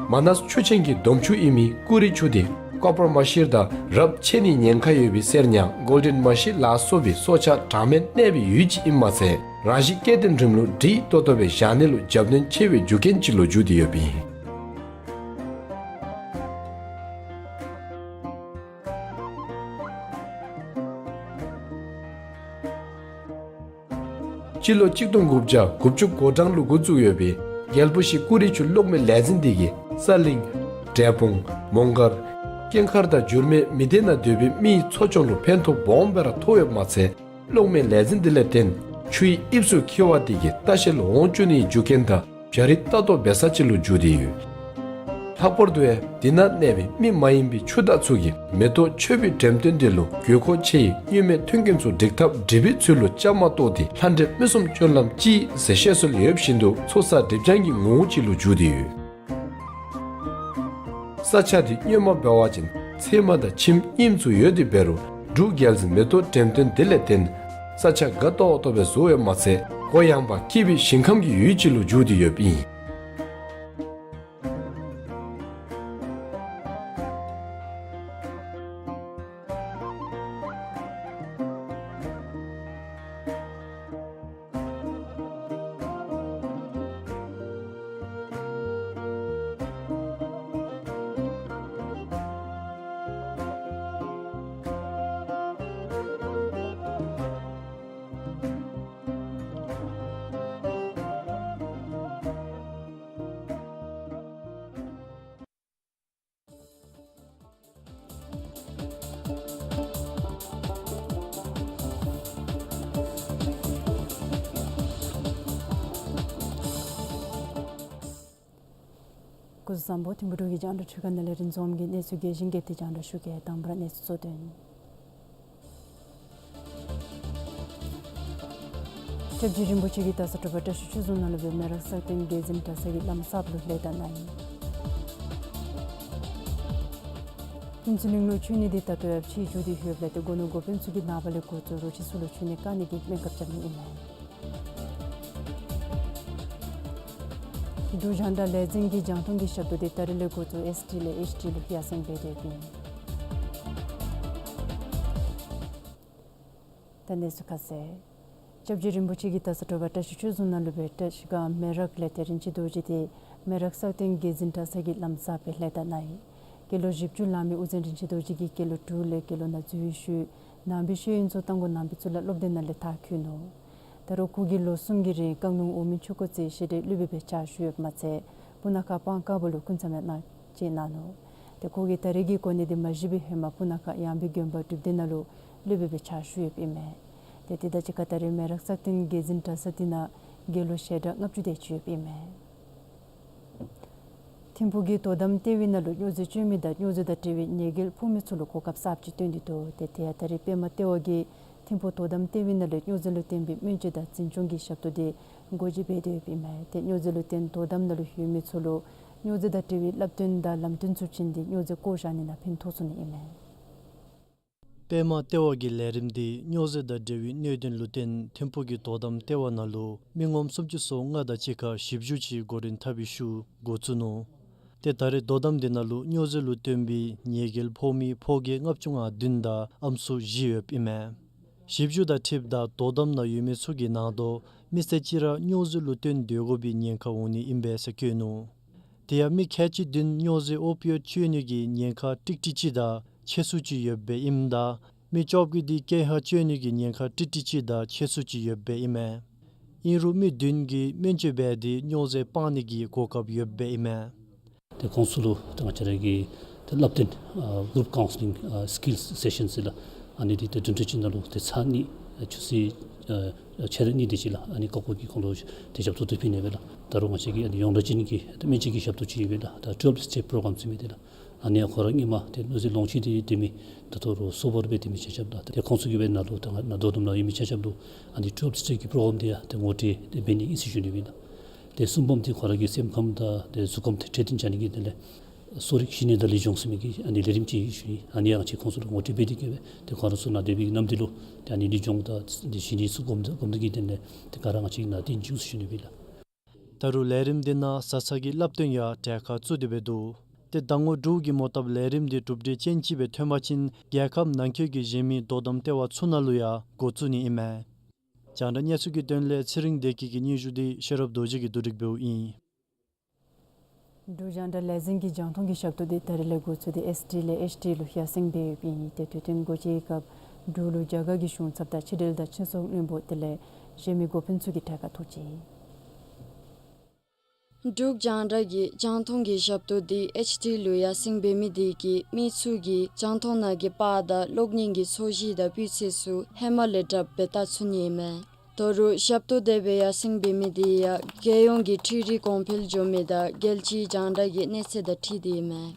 མ་ནས་ཆུ་ཆེན་གྱི་སྡོམ་ཆུ་ཨིན་མི་ཀུ་རེ་ཆུ་དེ་ཀོ་པར་མ་ཤིར་དང་རབ་ཆད་ནི་ཉེན་ཁ་ཡོད་པའི་གསེར་ཉ་གོལ་ཌེན་མ་ཤིར་ལ་སོགས་པའི་སྲོག་ཆགས་གྲངས་མེད་གནས་པའི་ཡུལ་ཅིག་ཨིན་མ་ཚད་རང་བཞིན་སྐྱེ་ལྡན་རིམ་ལུགས་སྒྲིག་ཏོག་ཏོ་སྦེ་བཞག་ནི་ལུ་རྒྱབ་སྣོན་ཆེ་བའི་རྒྱུ་རྐྱེན་ཅིག་ལུ་གྱུར་ཏེ་ཡོདཔ་ཨིན། སྤྱི་ལོ་གཅིག་སྟོང་དགུ་བརྒྱ་དགུ་བཅུ་གོ་གྲངས་ལུ་འགོ་བཙུགས་ཡོད་པའི་རྒྱལ་པོ་གཞི་ཀུ་རེ་ཆུ་གློག་མེ་ལས་འཛིན་དེ་གིས་ས་གླིང་། འབྲས་སྤུངས། མོང་སྒར། སྐྱེངས་མཁར་དང་འགྱུར་མེད་མི་སྡེ་ནང་སྡོད་པའི་མི་ཡི་འཚོ་སྐྱོང་ལུ་ཕན་ཐོགས་སྦོམ་སྦེ་ར་ཐོབ་ཡོདཔ་མ་ཚད་གློག་མེ་ལས་འཛིན་དེ་ལས་བརྟེན་ཆུའི་དབྱིབས་ཚུ་འཁྱིལ་བ་དེ་གིས་ལྟ་བཤལ་ལུ་འོང་བཅུག་ནིའི་རྒྱུ་རྐྱེན་དང་བྱ་རིགས་ལྟ་རྟོག་འབད་ས་ཅིག་ལུ་གྱུར་ཏེ་ཡོད། ལྷག་པར་དུ་ཡང་དེ་ནང་གནས་པའི་མི་མ་ཡིན་པའི་ཆུ་བདག་ཚུ་གིས་མེ་ཏོག་མཆོད་པའི་འགྲེམས་སྟོན་དེ་ལུ་དགོས་མཁོ་ཆེ་བའི་མྱུལ་མའི་མཐུན་རྐྱེན་ཚུ་སྒྲིག་ཐབས་སྒྲིག་པའི་ཚུལ་ལུ་བཅའ་མར་གཏོགས་ཏེ་ལྷ་འདྲེ་མི་གསུམ་སྤྱོད་ལམ་གཅིག་ཟེར་བཤད་སྲོལ་ཡོད་བཞིན་དུ་མཚོ་ས་སྒྲིབ་སྦྱང་གི་ངོ་བོ་ཅིག་ལུ་གྱུར་ཏེ་ཡོད། ས་ཆ་དེ་སྔོན་མ་འབད་བ་ཅིན་ཚལ་མ་དང་ཁྱིམ་རྙིངམ་ཚུ་ཡོད་དེ་འབད་རུང་འབྲུག་རྒྱལ་འཛིན་མེ་ཏོག་འགྲེམས་སྟོན་དེ་ལས་བརྟེན་ས་ཆ་དགའ་ཏོག་ཏོ་སྦེ་བཟོ་ཡོདཔ་མ་ཚད་གུ་ཡངས་པ་སྐྱིད་པའི་ཞིང་ཁམས་ཀྱི་ཡུལ་ཅིག་ལུ་གྱུར་ཏེ་ཡོདཔ་ཨིན། སྐུ་གཟུགས་བཟང་པོ། ཐིམ་ཕུ་འབྲུག་གི་རྒྱང་བསྒྲགས་འཕྲུལ་ཁང་ནང་ལས་རིན་འཛོམས་ཀྱིས་གནས་ཚུལ་རྒྱས་ཤིང་རྒྱས་བསྡུས་རྒྱང་བསྒྲགས་ཞུ་གེ། དང་པ་ར་གནས་ཚུལ་གཙོ་དོན། སྐྱབས་རྗེ་རིན་པོ་ཆེ་གིས་ད་ས་དྲོ་པ་བཀྲ་ཤིས་ཆོས་རྫོང་ནང་ལུ་སྦེ་མེ་རག་སག་སྟེང་རྒྱལ་འཛིན་གྲྭ་ཚང་གི་བླམ་གསརཔ་ལུ་ལེགས་བཏབ་གནང་ཡི། ཕུན་ཚོགས་གླིང་ལུ་མཆོད་གནས་འདི་ད་ལྟོ་ཡང་ཕྱེ་བཅུག་སྟེ་ཡོདཔ་ལས་ཏེ་སྒོ་ནོར་འགོ་དཔོན་ཚུ་གིས་ནངས་པ་ལས་འགོ་བཙུགས་རོ་ཁྱི་ཚུ་ལུ་མཆོད་གནས་བཀང་ནི་གི་སྨན་ཁབ་རྐྱབ་ནི་ཨིན་མས། འབྲུག་རྒྱང་བསྒྲགས་ལས་འཛིན་གྱི་རྒྱང་མཐོང་གི་ཞབས་ཏོག་འདི་ད་རིས་ལས་འགོ་བཙུགས་ཨེསི་ཌི་ལས་ཨེཆ་ཌི་ལུ་ཡར་སེང་འབད་དེ་ཡོདཔ་ཨིན། ད་གནས་ཚུལ་ཁ་གསལ། སྐྱབས་རྗེ་རིན་པོ་ཆེ་གིས་ད་ས་དྲོ་པ་བཀྲ་ཤིས་ཆོས་རྫོང་ནང་ལུ་སྦེ་བཀྲ་ཤིས་སྒང་མེ་རག་ལས་ཏེ་རིན་ཆེན་རྡོ་རྗེ་འདི་མེ་རག་སག་སྟེང་རྒྱལ་འཛིན་གྲྭ་ཚང་གི་བླམ་གསརཔ་སྦེ་ལེགས་བཏབ་གནང་ཡི། སྐྱེས་ལོ་བཞི་བཅུ་ལང་མི་དབུ་འཛིན་རིན་ཆེན་རྡོ་རྗེ་གིས་སྐྱེས་ལོ་དྲུག་ལས་སྐྱེས་ལོ་ནང་འཛུལ་ཞུ། ནང་པའི་ཤེས་ཡོན་ཚུ་རྟ་མགོ་ནང་པའི་གཙུག་ལག་སློབ་སྡེ་ནང་ལས་མཐར་འཁྱོལ་ནུག། ད་རུང་ཁོ་གིས་ལོ་གསུམ་གྱི་རིང་རྐང་ལུང་འོག་མིན་ཆུ་འགོ་རྩེ་བཞེས་སྒྲའི་སློབ་དཔོན་སྦེ་ཕྱག་ཞུ་ཡོདཔ་མ་ཚད་སྤུ་ན་ཁ་སྤང་དཀར་པོ་ལུ་སྐུ་མཚམས་ཡང་གནང་བཅད་གནང་ནུག། ཏེ་ཁོ་གིས་ད་རེས་ཀྱི་གོ་གནས་འདི་མ་བཞེས་པའི་ཧེ་མ་སྤུ་ན་ཁ་ཡངས་པའི་དགོན་པ་སྒྲུབ་སྡེ་ནང་ལུ་སློབ་དཔོན་སྦེ་ཕྱག་ཞུ་ཡོདཔ་ཨིན་མས། ཏེ་དེ་དང་གཅིག་ཁར་ད་རེས་མེ་རག་སག་སྟེང་རྒྱལ་འཛིན་གྲྭ་ཚང་འདི་ནང་དགེ་སློང་ཞལ་གྲངས་ལྔ་བཅུ་དེ་ཅིག་ཡོདཔ་ཨིན་མས། ཐིམ་ཕུག་གི་དོ་དམ་ལྟེ་བའི་ནང་ལུ་སྨྱོ་རྫས་སྤྱོད་མི་དང་སྨྱོ་རྫས་དང་འབྲེལ་བའི་ཉེས་འགེལ་ཕོག་མི་ཚུ་ལུ་གོ་སྐབས་གསརཔ་ཅིག་བཏོན་ཏེ་འདུག། ཏེ་དེ་ཡང་ད་རེས་པདྨ་ལྟེ་བ་གིས་ཐིམ་ཕུག་དོ་དམ་ལྟེ་བའི་ནང་ལུ་སྨྱོ་རྫས་ལུ་བརྟེན་པའི་སྨན་བཅོས་དང་འཛིན་སྐྱོང་གི་ཞབས་ཏོག་དེ་སྒོ་འབྱེད་འབད་དེ་ཡོདཔ་ཨིན་མས། ཏེ་སྨྱོ་རྫས་ལུ་བརྟེན་དོ་དམ་ནང་ལུ་ཡོད་མི་ཚུ་ལུ་སྨྱོ་རྫས་དང་འབྲེལ་བའི་བསླབ་སྟོན་དང་ལམ་སྟོན་ཚུ་བྱིན་ཏེ་སྨྱོ་རྫས་བཀོ་བཞག་ནི་ནང་ཕན་ཐོགས་ཚུགས་ནི་ཨིན་མས། པདྨ་ལྟེ་བ་གི་ལས་རིམ་འདི་སྨྱོ་རྫས་དང་འབྲེལ་བའི་གནད་དོན་ལུ་བརྟེན་ཐིམ་ཕུག་གི་དོ་དམ་ལྟེ་བ་ནང་ལུ་མི་ངོམ་སུམ་ཅུ་སོ་ལྔ་དང་གཅིག་ཁར་ཞིབ་འཇུག་ཅིག་འགོ་འདྲེན་འཐབ་པའི་ཤུལ་འགོ་བཙུགས་ནུག། ཏེ་ད་རེས་དོ་དམ་འདི་ནང་ལུ་སྨྱོ་རྫས་ལུ་བརྟེན་པའི་ཉེས་འགེལ་ཕོག་མི་ཕོ་སྐྱེས་ལྔ་བཅུ་ང་བདུན་དང་ཨམ་སྲུ་བཞི་ཡོདཔ་ཨིན་མས། ཞིབ་འཇུག་དང་འཁྲིལཝ་ད་དོ་དམ་ནང་ཡོད་མི་ཚུ་གི་ནང་དོ་མི་སེར་གཅིག་ར་སྨྱོ་རྫས་ལུ་བརྟེན་སྡོད་དགོ་པའི་ཉེན་ཁ་འོང་ནི་ཨིན་པས་ཟེར་བཀོད་ནུག། དེ་ཡང་མི་ཁལ་གཅིག་བདུན་སྨྱོ་རྫས་ཨོ་པི་ཡོཌ་སྤྱོད་ནི་གི་ཉེན་ཁ་ཀྲིག་ཀྲི་གཅིག་དང་ཕྱེད་སུ་ཅིག་ཡོདཔ་ཨིནམ་ད་མི་བཅོ་བརྒྱད་འདི་ཀེ་ཧ་སྤྱོད་ནི་གི་ཉེན་ཁ་ཀྲིག་ཀྲི་གཅིག་དང་ཕྱེད་སུ་ཅིག་ཡོདཔ་ཨིན་མས། ཨིན་རུང་མི་བདུན་གྱིས་སྨན་བཅོས་འབད་དེ་སྨྱོ་རྫས་སྤང་ནི་གི་གོ་སྐབས་ཡོདཔ་ཨིན་མས། ཏེ་ཁོང་ཚུ་ལུ་ཏེ་ང་བཅས་ར་གི་ཏེ་བསླབ་སྟོན་ཨ་གུ་རུབ་ཀའུན་སི་ལིང་ཨ་སི་ཀིལ་སེ་ཤཱན་ཟེར་ལགས། ཨ་ནི་འདི་ཏེ་བདུན་ཕྲག་གཅིག་ནང་ལུ་ཏེ་ཚར་གཉིས་ཨ་ཆུ་ཚོད་ཨ་ཆ་རེ་གཉིས་དེ་ཅིག་ལགས། ཨ་ནི་ཁག་ཁོང་གིས་ཁོང་ལུ་ཏེ་ཞབས་ཏོག་འདི་ཕུལ་ནི་ཨིན་པས་ལགས། ད་རུང་ང་བཅས་ཀྱི་ཨ་ནི་ཡོངས་གྲགས་ཅན་གྱི་ཏེ་སྨན་བཅོས་ཀྱི་ཞབས་ཏོག་ཅིག་ཡོད་པས་ལགས། ད་ཊུ་ཝེལབ་སི་ཊེབ་པྲོ་གྲམ་ཟེར་མི་འདི་ལགས། ཨ་ནི་ཡང་ཁོ་ར་སྔོན་མ་ཏེ་སྨྱོ་རྫས་ལོངས་སྤྱོད་དེ་སྡོད་མི་ད་ལྟོ་རུང་གསོ་བར་འབད་དེ་མི་ཆ་ཁྱབ་ལགས། ཏེ་ཁོང་ཚུ་གིས་འབད་ནཱ་ལུ་ད་ང་ནཱ་དོ་དམ་ནང་ཡོད་མི་ཆ་ཁྱབ་ལུ་ཨ་ནི་ཊུ་ཝེལབ་སི་ཊེབ་ཀྱི་པྲོ་གྲམ་འདི་ཡང་ཏེ་ངོ་སྤྲོད་འབད་ནི་ཨིན་ཟེར་ཞུ་ནི་ཨིན་ལགས། ཏེ་གསུམ་པམ་འདི་ཁོ་ར་གི་སེམས་ཁམས་དང་ཏེ་གཟུགས་ཁམས་འདི་འཕྲོད་བསྟེན་བྱ་ནི་གི་དོན་ལས་གསོ་རིག་གཞི་གནས་དང་ལུས་སྦྱོང་ཟེར་མི་གི་ཨ་ནི་ལས་རིམ་ཅིག་ཞུ་ནི། ཨ་ནི་ཡང་ཅིག་ཁོང་ཚུ་ལུ་ངོ་སྤྲོད་འབད་དེ་གི་སྦེ་ཏེ་ཁོང་ར་ཚུ་ནཱ་སྡོད་པའི་གནམ་དུས་ལུ་ཏེ་ཨ་ནི་ལུས་སྦྱོང་དང་ཏེ་གཞི་གནས་གཟུགས་ཁམས་དང་གོམས་འདྲིས་ཀྱི་དོན་ལས་ཏེ་ག་ར་ང་བཅས་ནཱ་སྟོན་བཅུག་ཟེར་ཞུ་ནི་ཨིན་ལགས། ད་རུང་ལས་རིམ་འདི་ནང་བཟའ་ཚང་གི་བསླབ་སྟོན་ཡང་གྲལ་ཁར་བཙུགས་ཏེ་འབད་འདུག། ཏེ་ཟླ་ངོ་དྲུག་གི་མོ་བཏབ་ལས་རིམ་འདི་གྲུབ་འབྲས་ཅན་ཅིག་སྦེ་ཐོན་པ་ཅིན་རྒྱལ་ཁབ་ནང་འཁོད་ཀྱི་གཞན་མི་དོ་དམ་ལྟེ་བ་ཚུ་ནང་ལུ་ཡང་འགོ་བཙུགས་ནི་ཨིན་མས། རྒྱང་བསྒྲགས་གནས་ཚུལ་གྱི་དོན་ལས་ཚེ་རིང་བདེ་སྐྱིད་ཀྱི་སྙན་ཞུ་འདི་ཤེས་རབ་རྡོ་རྗེ་གིས་བསྡུ་སྒྲིག་འབདཝ་ཨིན། འབྲུག་རྒྱང་བསྒྲགས་ལས་འཛིན་གྱི་རྒྱང་མཐོང་གི་ཞབས་ཏོག་འདི་ད་རེས་ལས་འགོ་བཙུགས་ཏེ་ཨེཆ་ཌི་ལས་ཨེཆ་ཌི་ལུ་ཡར་སེང་འབད་ཡོདཔ་ཨིན། ཏེ་དུས་སྟོན་འགོ་བཙུགས་སྐབས་འབྲུག་ལུ་རྒྱ་གར་གྱི་གཞུང་ཚབ་དང་ཕྱི་འབྲེལ་དང་སྤྱི་ཚོགས་བློན་པོ་དེ་ལས་གཞན་མི་འགོ་དཔོན་ཚུ་གིས་གྲལ་ཁར་ཐུགས་བསྐྱེད། འབྲུག་རྒྱང་བསྒྲགས་ཀྱི་རྒྱང་མཐོང་གི་ཞབས་ཏོག་འདི་ཨེཆ་ཌི་ལུ་ཡར་སེང་འབད་མི་དེ་གིས་མི་ཚུ་གིས་རྒྱང་མཐོང་ནང་གི་པར་དང་གློག་བརྙན་གྱི་ཚོས་གཞི་དང་སྤུས་ཚད་ཚུ་ཧེ་མ་ལས་དྲགཔ་སྦེ་བལྟ་ཚུགས་ནི་ཨིན་མས། ད་རུང་ཞབས་ཏོག་དེ་སྦེ་ཡར་སེང་འབད་མི་དེ་ཡང་རྒྱལ་ཡོངས་ཀྱི་འཕྲུལ་རིག་གོང་འཕེལ་འགྱོ་མི་དང་རྒྱལ་སྤྱིའི་རྒྱང་བསྒྲགས་ཀྱི་གནས་ཚད་དང་འཁྲིལ་ཏེ་ཨིན་མས།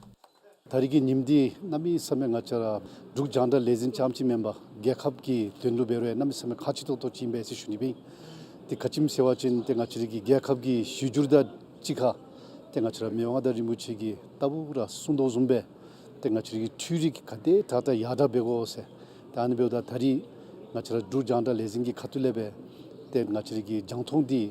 ད་རེས་ཀྱི་ཉིནམ་འདི་གནམ་མེད་ས་མེད་ང་བཅས་ར་འབྲུག་རྒྱང་བསྒྲགས་ལས་འཛིན་རྐྱངམ་ཅིག་མེན་པར་རྒྱལ་ཁབ་ཀྱི་དོན་ལུ་འབད་རུང་ཡང་གནམ་མེད་ས་མེད་ཁག་ཆེ་ཏོག་ཏོ་ཅིག་ཨིན་པས་ཟེར་ཞུ་ནི་ཨིན། ཏེ་ག་ཅི་སྨོ་ཟེར་བ་ཅིན་ཏེ་ང་བཅས་ར་གི་རྒྱལ་ཁབ་ཀྱི་གཞི་འགྱུར་དང་གཅིག་ཁར་ཏེ་ང་བཅས་ར་མི་དབང་མངའ་བདག་རིན་པོ་ཆེ་གིས་ལྟ་བུ་ར་གསུངས་དོ་བཟུམ་སྦེ་ཏེ་ང་བཅས་ར་གི་འཕྲུལ་རིག་ག་དེ་དྲག་དྲག་ཡར་དྲག་འབད་དགོ་ཟེར། ཏེ་ཨ་ནི་འབདཝ་ད་ད་རེས་ང་བཅས་ར་འབྲུག་རྒྱང་བསྒྲགས་ལས་འཛིན་གྱི་ཁ་ཐུག་ལས་སྦེ་ཏེ་ང་བཅས་ར་གི་རྒྱང་མཐོང་འདི་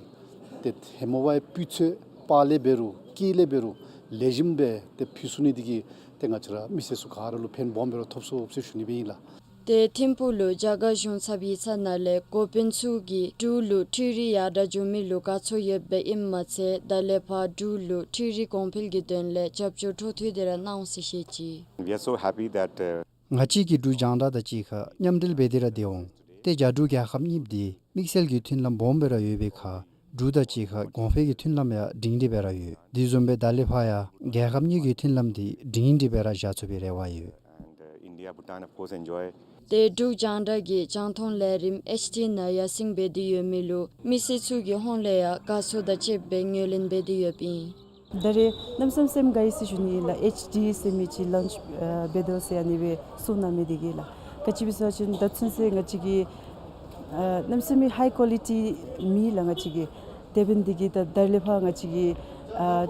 ཏེ་ཧེ་མ་བའི་སྤུས་ཚད་པར་ལས་འབད་རུང་སྐད་ལས་འབད་རུང་ལེགས་ཤོམ་སྦེ་ཏེ་ཕུལ་ཚུགས་ནི་དེ་གིས་ཏེ་ང་བཅས་ར་མི་སེར་ཚུ་ག་ར་ལུ་ཕན་སྦོམ་སྦེ་ར་ཐོབ་ཚུགས་ཟེར་ཞུ་ནི་སྦེ་ཨིན་ལགས། ཏེ་ཐིམ་ཕུག་ལུ་རྒྱ་གར་གཞུང་ཚབ་ཡིག་ཚང་ནང་ལས་འགོ་དཔོན་ཚུ་གིས་འབྲུག་ལུ་འཕྲུལ་རིག་ཡར་དྲག་འགྱོ་མི་ལུ་དགའ་ཚོར་ཡོདཔ་ཨིནམ་མ་ཚད་ད་ལས་ཕར་འབྲུག་ལུ་འཕྲུལ་རིག་གོང་འཕེལ་གྱི་དོན་ལས་རྒྱབ་སྐྱོར་འཕྲོ་མཐུད་དེ་ར་གནང་འོང་ཟེར་བཤད་ཅི། We are so happy that, uh, ང་བཅས་ཀྱིས་འབྲུག་རྒྱང་བསྒྲགས་དང་གཅིག་ཁར་མཉམ་འབྲེལ་འབད་དེ་ར་སྡོད་འོང་། ཏེ་རྒྱ་འབྲུག་རྒྱལ་ཁབ་གཉིས་འདི་དམིགས་བསལ་གྱི་མཐུན་ལམ་སྦོམ་སྦེ་ར་ཡོད་པའི་ཁར་འབྲུག་དང་གཅིག་ཁར་གོང་འཕེལ་གྱི་མཐུན་ལམ་ཡང་སྒྲིང་སྒྲི་སྦེ་ར་ཡོད། དེ་བཟུམ་སྦེ་ད་ལས་ཕར་ཡང་རྒྱལ་ཁབ་གཉིས་ཀྱི་མཐུན་ལམ་འདི་སྒྲིང་སྒྲི་སྦེ་ར་བཞག་ཚུགས་པའི་རེ་བ་ཡོད། And, uh, India, Bhutan, of course, enjoy. ཏེ་འབྲུག་རྒྱང་བསྒྲགས་ཀྱི་རྒྱང་མཐོང་ལས་རིམ་ཨེཆ་ཌི་ནང་ཡར་སེང་འབད་དེ་ཡོད་མི་ལུ་མི་སེར་ཚུ་གི་ཧོངས་ལས་ཡང་དགའ་ཚོར་དང་བཅསཔ་སྦེ་ངོས་ལེན་འབད་དེ་ཡོདཔ་ཨིན། ད་རེས་གནམ་མེད་ས་མེད་སེམས་དགའ་ཡི་ཟེར་ཞུ་ནི་ཨིན་ལགས། ཨེཆ་ཌི་ཟེར་མི་ཅིག་ལོན་ཆི་ཨ་འབད་དོ་ཟེར་ཨ་ནི་སྦེ་གསུངས་གནང་མི་དེ་གིས་ལགས། ག་ཅི་སྦེ་ཟེར་བ་ཅིན་ད་ཚུན་ཚོད་ང་བཅས་ཀྱིས་ཨ་གནམ་མེད་ས་མེད་ཧའི་ཀོ་ལི་ཊི་མེད་ལགས་ང་བཅས་ཀྱིས། དེ་འབདན་དེ་གིས་ད་ད་ལས་ཕར་ང་བཅས་ཀྱིས་ཨ་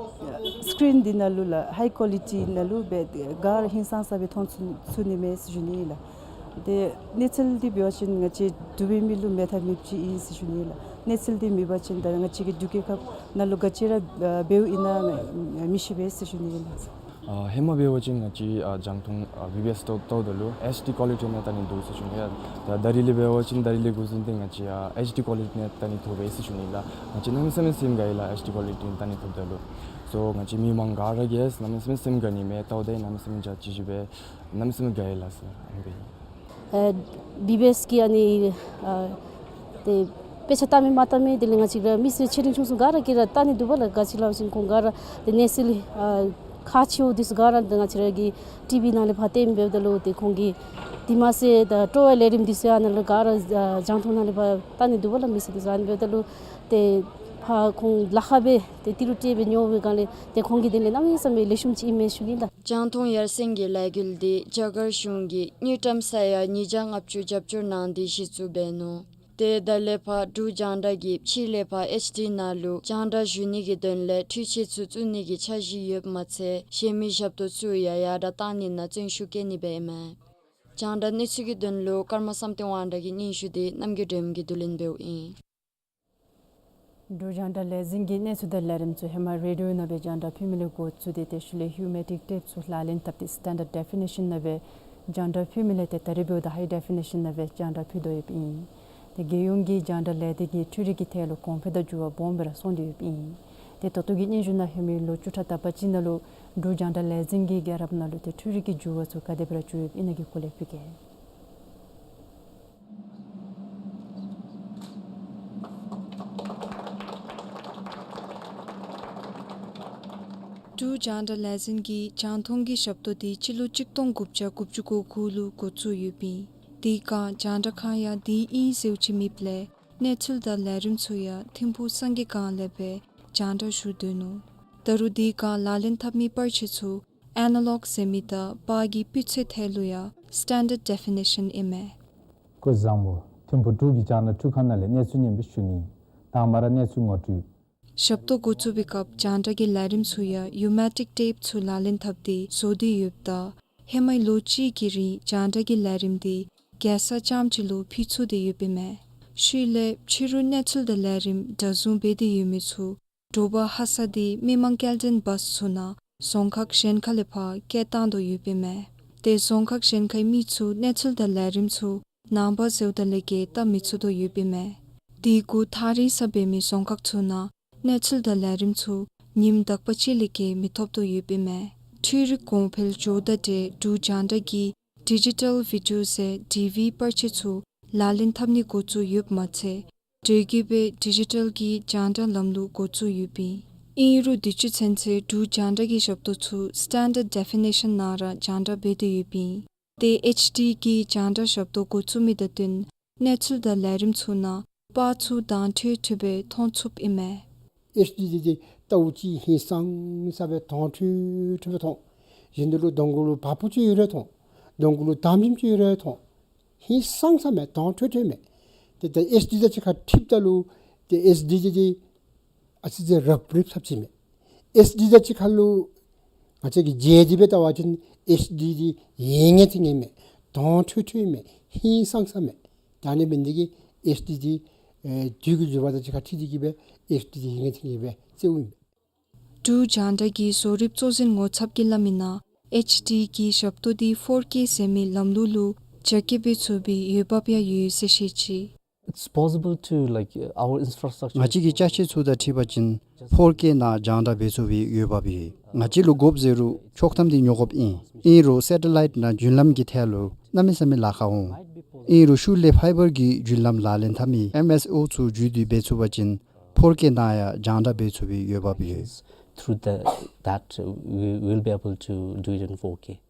སི་ཀི་རིན་འདི་ནང་ལུ་ལགས་ཧའི་ཀོ་ལི་ཊི་ནང་ལུ་སྦེ་ག་ར་ཧིང་སངས་ས་སྦེ་མཐོང་ཚུགས་ཚུགས་ནི་མས་ཟེར་ཞུ་ནི་ཨིན་ལགས། ཏེ་གནས་ཚུལ་འདི་འབད་བ་ཅིན་ང་བཅས་འབྲུག་པའི་མི་ལུ་མེད་ཐབས་མེདཔ་ཅིག་ཨིན་ཟེར་ཞུ་ནི་ཨིན་ལགས། གནས་ཚུལ་འདི་མེད་པ་ཅིན་ད་ང་བཅས་ཀྱི་འབྲུག་རྒྱལ་ཁབ་ནང་ལུ་ག་ཅི་ར་ཨ་འབདཝ་ཨིན་ན་མི་ཤེས་པས་ཟེར་ཞུ་ནི་ཨིན་ལགས། ཨ་ཧེ་མ་འབད་བ་ཅིན་ང་བཅས་ཨ་རྒྱང་མཐོང་ཨ་བི་བི་ཨེསི་ལྟཝ་ལྟཝ་ད་ལུ་ཨེཆ་ཌི་ཀོ་ལི་ཊི་ནང་བལྟ་ནི་འདུག་ཟེར་ཞུ་ནི་ཨིན་ལགས། ད་ད་རེས་ལས་འབད་བ་ཅིན་ད་རེས་ལས་འགོ་བཟུང་སྟེ་ང་བཅས་ཨ་ཨེཆ་ཌི་ཀོ་ལི་ཊི་ནང་བལྟ་ནི་ཐོབ་པས་ཟེར་ཞུ་ནི་ཨིན་ལགས། ང་བཅས་གནམ་མེད་ས་མེད་སེམས་དགའ་ཡི་ལགས་ཨེཆ་ཌི་ཀོ་ལི་ཊི་ནང་བལྟ་ནི་ཐོབ་ད་ལུ། སོ་ང་བཅས་མི་མང་ག་ར་གིས་གནམ་མེད་ས་མེད་སེམས་དགའ་ནི་མས། ལྟཝ་ད་གནམ་མེད་ས་མེད་འཇའ་ཆི་ཆི་སྦེ་གནམ་མེད་ས་མེད་དགའ་ཡི་ལགས་ཟེར་ཨ་ནི་སྦེ་ཨིན། ཨ་བི་བི་ཨེསི་གི་ཨ་ནི་ཨ་ཏེ་ དཔེ་ཆ་ལྟ་མི་མ་ལྟ་མི་དེ་ལས་ང་བཅས་ར་མི་སེར་ཆེ་འབྲིང་ཆུང་གསུམ་ག་ར་གིས་ར་ལྟ་ནི་འདུག་པ་ལགས། ག་ཅི་སླབ་ཅིན་ཁོང་ག་ར་དེ་གནས་ཚུལ་ཨ་ཁག་ཆེཝ་འདི་ཚུ་ག་ར་དེ་ང་བཅས་ར་གི་ཊི་ཝི་ནང་ལས་ཕར་སྟོནམ་འབདཝ་ད་ལུ་དེ་ཁོང་གིས་དེ་མ་ཚད་ད་སྤྲོ་བའི་ལས་རིམ་འདི་ཚུ་ཡང་ནཱ་ལུ་ག་ར་ཨ་རྒྱང་མཐོང་ནང་ལས་ཕར་ལྟ་ནི་འདུག་པ་ལགས། མི་སེར་འདི་ཚུ་ཨ་ནི་འབདཝ་ད་ལུ་དེ་ཕར་ཁོང་ལཱ་ཁག་སྦེ་དེ་ཏི་རུ་སྤྲོད་སྦེ་ཉོ་བའི་སྒང་ལས་དེ་ཁོང་གི་དེ་ལས་གནམ་མེད་ས་མེད་ལེགས་ཤོམ་ཅིག་ཨིན་མས་ཞུ་ནི་ལགས། རྒྱང་མཐོང་ཡར་སེང་གི་ལས་འགུལ་འདི་རྒྱ་གར་གཞུང་གིས་དངུལ་ཀྲམ་ས་ཡ་ཉིས་བརྒྱ་ལྔ་བཅུ་རྒྱབ་སྐྱོར་གནང་སྟེ་གཞི་བཙུགས་འབད་ནུག། དེ་ད་ལས་ཕར་འབྲུག་རྒྱང་བསྒྲགས་ཀྱིས་ཕྱི་ལས་ཕར་ཨེཆ་ཌི་ནང་ལུ་རྒྱང་བསྒྲགས་ཞུ་ནི་གི་དོན་ལས་འཕྲུལ་ཆས་ཚུ་བཙུགས་ནི་གི་འཆར་གཞི་ཡོདཔ་མ་ཚད་གཞན་མི་ཞབས་ཏོག་ཚུ་ཡང་ཡར་དྲག་གཏང་ནི་ནང་བརྩོན་ཤུགས་བསྐྱེད་ནི་སྦེ་ཨིན་མས། རྒྱང་བསྒྲགས་གནས་ཚུལ་གྱི་དོན་ལུ་ཀརྨ་བསམ་གཏན་དབང་གྲགས་ཀྱི་སྙན་ཞུ་འདི་རྣམ་རྒྱལ་སྒྲོལ་མ་གིས་བསྡུ་ལེན་འབདཝ་ཨིན། འབྲུག་རྒྱང་བསྒྲགས་ལས་འཛིན་གྱི་གནས་ཚུལ་དང་ལས་རིམ་ཚུ་ཧེ་མ་རེ་ཌི་ཡོ་ནང་སྦེ་རྒྱང་བསྒྲགས་ཕུལ་མི་ལས་འགོ་བཙུགས་ཏེ་དེ་ཤུལ་ལས་ཡུ་མེ་ཊིག་ཊེབ་ཚུ་ལག་ལེན་འཐབ་སྟེ་སི་ཊེན་ཌརཌ་ཌེ་ཕི་ནེ་ཤཱན་ནང་སྦེ་རྒྱང་བསྒྲགས་ཕུལ་མི་ལས་ཏེ་ད་རིས་འབདཝ་ད་ཧའི་ཌེ་ཕི་ནེ་ཤཱན་ནང་སྦེ་རྒྱང་བསྒྲགས་ཕུལ་དོ་ཡོདཔ་ཨིན། ཏེ་རྒྱལ་ཡོངས་ཀྱི་རྒྱང་བསྒྲགས་ལས་སྡེ་གིས་འཕྲུལ་རིག་གི་ཐད་ལུ་གོང་འཕེལ་དང་འགྱུར་བ་སྦོམ་སྦེ་ར་སོང་སྟེ་ཡོདཔ་ཨིན། ཏེ་ད་ལྟོ་གི་སྙན་ཞུ་ནང་ཧེ་མའི་ལོ་བཅུ་ཕྲག་དག་པ་ཅིག་ནང་ལུ་འབྲུག་རྒྱང་བསྒྲགས་ལས་འཛིན་གྱི་རྒྱལ་རབས་ནང་ལུ་ཏེ་འཕྲུལ་རིག་གི་འགྱུར་བ་ཚུ་ག་དེ་སྦེ་ར་བྱུང་ཡོདཔ་ཨིན་ན་གི་སྐོར་ལས་ཕུལ་གེ། འབྲུག་རྒྱང་བསྒྲགས་ལས་འཛིན་གྱི་རྒྱང་མཐོང་གི་ཞབས་ཏོག་འདི་སྤྱི་ལོ་གཅིག་སྟོང་དགུ་བརྒྱ་དགུ་བཅུ་གོ་དགུ་ལུ་འགོ་བཙུགས་ཡོདཔ་ཨིན། དེ་སྒང་རྒྱང་བསྒྲགས་ཁང་ཡང་འདི་ཨིན་ཟེརཝ་ཅིག་མེདཔ་ལས་གནས་ཚུལ་དང་ལས་རིམ་ཚུ་ཡང་ཐིམ་ཕུག་སངས་རྒྱས་སྒང་ལས་སྦེ་རྒྱང་བསྒྲགས་ཞུ་དོ་ནུག། ད་རུང་དེ་སྒང་ལག་ལེན་འཐབ་མི་པར་ཆས་ཚུ་ཨེ་ན་ལོག་ཟེར་མི་དང་པར་གྱི་སྤུས་ཚད་ཐད་ལུ་ཡང་སི་ཊེན་ཌརཌ་ཌེ་ཕི་ནེ་ཤཱན་ཨིན་མས། སྐུ་གཟུགས་བཟང་པོ། ཐིམ་ཕུག་འབྲུག་གི་རྒྱང་བསྒྲགས་འཕྲུལ་ཁང་ནང་ལས་གནས་ཚུལ་སྙན་པོ་ཞུ་ནི། དང་པ་ར་གནས་ཚུལ་ངོ་སྤྲོད། ཞབས་ཏོག་འགོ་བཙུགས་པའི་སྐབས་རྒྱང་བསྒྲགས་ཀྱི་ལས་རིམ་ཚུ་ཡང་ཡུ་མེ་ཊིག་ཊེབ་ཚུ་ལག་ལེན་འཐབ་སྟེ་བཟོ་སྟེ་ཡོདཔ་ད་ཧེ་མའི་ལོ་གཅིག་གི་རིང་རྒྱང་བསྒྲགས་ཀྱི་ལས་རིམ་འདི་རྒྱལ་ས་ལྕམ་སྤྱི་ལུ་ཕུལ་ཚུགས་ཏེ་ཡོདཔ་ཨིན་མས། ཤུལ་ལས་ཕྱི་རུ་གནས་ཚུལ་དང་ལས་རིམ་འདྲ་བཟུང་འབད་དེ་ཡོད་མི་ཚུ་དྲོ་པ་ཧ་སག་འདི་མི་མང་སྐྱེལ་འདྲེན་བཱསི་ཚུ་ནང་རྫོང་ཁག་གཞན་ཁ་ལས་ཕར་སྐྱེལ་བཏང་དོ་ཡོདཔ་ཨིན་མས། ཏེ་རྫོང་ཁག་གཞན་ཁའི་མི་ཚུ་གནས་ཚུལ་དང་ལས་རིམ་ཚུ་ནངས་པ་ཟེརཝ་ད་ལས་བརྒལ་བལྟ་མི་ཚུགས་དོ་ཡོདཔ་ཨིན་མས། དེ་གུ་ཐག་རིང་ས་འབད་མི་རྫོང་ཁག་ཚུ་ནང་གནས་ཚུལ་དང་ལས་རིམ་ཚུ་ཉིནམ་དག་པ་ཅིག་ལས་བརྒལ་མི་ཐོབ་དོ་ཡོདཔ་ཨིན་མས། འཕྲུལ་རིག་གོང་འཕེལ་འགྱོཝ་དང་འབྲེལ་འབྲུག་རྒྱང་བསྒྲགས་ཀྱིས་ཌི་ཇི་ཊལ་བི་ཌིའོ་ཟེར་ཌི་ཝི་པར་ཆས་ཚུ་ལག་ལེན་འཐབ་ནི་འགོ་བཙུགས་ཡོདཔ་མ་ཚད་འབྲེལ་བརྒྱུད་སྦེ་ཌི་ཇི་ཊལ་གྱི་རྒྱང་བསྒྲགས་ལམ་ལུགས་འགོ་བཙུགས་ཡོདཔ་ཨིན། ཨིན་རུང་དུས་ཅི་ཚུན་ཚོད་འབྲུག་རྒྱང་བསྒྲགས་ཀྱི་ཞབས་ཏོག་ཚུ་སི་ཊེན་ཌརཌ་ཌེ་ཕི་ནེ་ཤཱན་ནང་ར་རྒྱང་བསྒྲགས་འབད་དེ་ཡོདཔ་ཨིན། ཏེ་ཨེཆ་ཌི་གི་རྒྱང་བསྒྲགས་ཞབས་ཏོག་འགོ་བཙུགས་མི་དང་བསྟུན་གནས་ཚུལ་དང་ལས་རིམ་ཚུ་ནང་པར་ཚུ་དྭངས་འཕྲོས་འཕྲོས་སྦེ་མཐོང་ཚུགསཔ་ཨིན་མས། ཨེཆ་ཌི་འདི་ཏེ་ལྟཝ་ཅིག་ཧིང་སངས་ས་སྦེ་དྭངས་འཕྲོས་འཕྲོས་སྦེ་མཐོང་། གཞན་དེ་ལུ་གདོང་གུ་ལུ་བ་སྤུ་ཅིག་ཡོད་རུང་མཐོང་། གདོང་གུ་ལུ་དམ་ཞིམ་ཅིག་ཡོད་རུང་མཐོང་། ཧིང་སངས་ས་མས། དྭངས་འཕྲོས་འཕྲོས་མས། ཏེ་ད་ཨེཆ་ཌི་དང་གཅིག་ཁར་འཁྲིལཝ་ད་ལུ་ཏེ་ཨེཆ་ཌི་འདི་ཏེ་ཨ་ཙི་ཅིག་རབ་རིབ་ཚབས་ཅིག་མས། ཨེཆ་ཌི་དང་གཅིག་ཁར་ལུ་ང་བཅས་ཀྱིས་འཇལ་ཏེ་སྦེ་བལྟ་བ་ཅིན་ཨེཆ་ཌི་འདི་ཡལ་ངེས་ཐོན་ངེས་མས། དྭངས་འཕྲོས་འཕྲོས་མས། ཧིང་སངས་ས་མས། ད་ཨ་ནི་འབད་ནི་འདི་གིས་ཨེཆ་ཌི་འདི་ཨེ་དུས་ཀྱི་འགྱུར་བ་དང་གཅིག་ཁར་འཁྲིལ་ཏེ་གིས་སྦེ་ཨེཆ་ཌི་འདི་ཡལ་ངེས་ཐོན་ངེས་སྦེ་བརྩིཝ་ཨིན་མས། འབྲུག་རྒྱང་བསྒྲགས་ཀྱི་བཟོ་རིག་གཙོ་འཛིན་ངོ་ཚབ་ཀྱིས་སླབ་མི་ནང་ཨེཆ་ཌི་གི་ཞབས་ཏོག་འདི་ཕོར་ཀེ་ཟེར་མི་ལམ་ལུགས་ལུ་རྒྱ་སྐྱེད་འབད་ཚུགས་པའི་འོས་འབབ་ཡང་ཡོད་ཟེར་བཤད་ཅི། It's possible to, like, uh, our infrastructure. ང་བཅས་ཀྱི་ཅ་ཆས་ཚུ་དང་འཁྲིལ་བ་ཅིན་ཕོར་ཀེ་ནང་རྒྱང་བསྒྲགས་འབད་ཚུགས་པའི་འོས་འབབ་ཡོད། ང་བཅས་ལུ་དགོཔ་ཟེར་རུང་ཆོག་ཐམ་འདི་ཉོ་དགོཔ་ཨིན། ཨིན་རུང་སེ་ཊེ་ལའིཊ་ནང་རྒྱུན་ལམ་གྱི་ཐད་ལུ་གནམ་མེད་ས་མེད་ལཱ་ཁག་འོང་། ཨིན་རུང་ཤུལ་ལས་ཕའི་བར་གྱི་རྒྱུན་ལམ་ལག་ལེན་འཐབ་མི་ཨེམ་ཨེས་ཨོ་ཚུ་བརྒྱུད་དེ་འབད་ཚུགས་པ་ཅིན་ཕོར་ཀེ་ནང་ཡང་རྒྱང་བསྒྲགས་འབད་ཚུགས་པའི་འོས་འབབ་ཡོད། Through the, that, uh, we will be able to do it in four K.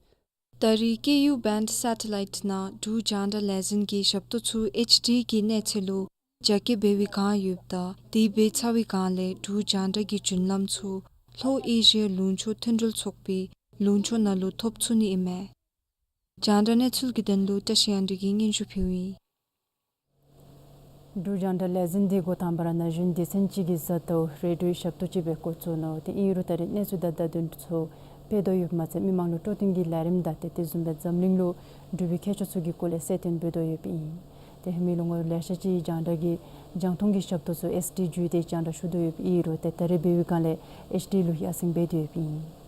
ད་རེས་ཀེ་ཡུ་བེནཌ་སེ་ཊེ་ལའིཊ་ནང་འབྲུག་རྒྱང་བསྒྲགས་ལས་འཛིན་གྱི་ཞབས་ཏོག་ཚུ་ཨེཆ་ཌི་གི་གནས་ཚད་ལུ་རྒྱ་སྐྱེད་འབད་བའི་བསྒང་ཡོདཔ་ད་དེ་འབད་ཚར་བའི་བསྒང་ལས་འབྲུག་རྒྱང་བསྒྲགས་ཀྱི་རྒྱུན་ལམ་ཚུ་ལྷོ་ཨེ་ཤི་ཡ་ལུང་ཕྱོགས་མཐུན་སྒྲིལ་ཚོགས་པའི་ལུང་ཕྱོགས་ནང་ལུ་ཐོབ་ཚུགས་ནི་ཨིན་མས། རྒྱང་བསྒྲགས་གནས་ཚུལ་གྱི་དོན་ལུ་བཀྲ་ཤིས་དབྱངས་སྒྲོན་གྱིས་སྙན་ཞུ་ཕུལཝ་ཨིན། འབྲུག་རྒྱང་བསྒྲགས་ལས་འཛིན་འདི་འགོ་དང་པ་ར་ན་གཞོན་སྡེ་ཚན་ཅིག་གིས་བཟའ་ཟླཝ་རེ་ཌིའོའི་ཞབས་ཏོག་ཅིག་སྦེ་འགོ་བཙུགས་ནུག། ཏེ་ཨིན་རུང་ད་རེས་གནས་ཚུལ་དང་བརྡ་དོན་ཚུ་སྤེལ་དོ་ཡོདཔ་མ་ཚད་མི་མང་ལུ་སྤྲོ་སྟོན་གྱི་ལས་རིམ་དང་ཏེ་དེ་བཟུམ་སྦེ་འཛམ་གླིང་ལུ་འབྲུག་པའི་ཁྱད་ཆོས་ཚུ་གི་སྐོར་ལས་གསལ་སྟོན་འབད་དོ་ཡོདཔ་ཨིན། ཏེ་ཧེ་མའི་ལོ་ངོ་ལེ་ཤ་ཅིག་རྒྱང་བསྒྲགས་ཀྱི་རྒྱང་མཐོང་གི་ཞབས་ཏོག་ཚུ་ཨེཆ་ཌི་བརྒྱུད་དེ་རྒྱང་བསྒྲགས་ཞུ་དོ་ཡོདཔ་ཨིན་རུང་ཏེ་ད་རེས་འབད་བའི་བསྒང་ལས་ཨེཆ་ཌི་ལུ་ཡར་སེང་འབད་དོ་ཡོདཔ་ཨིན།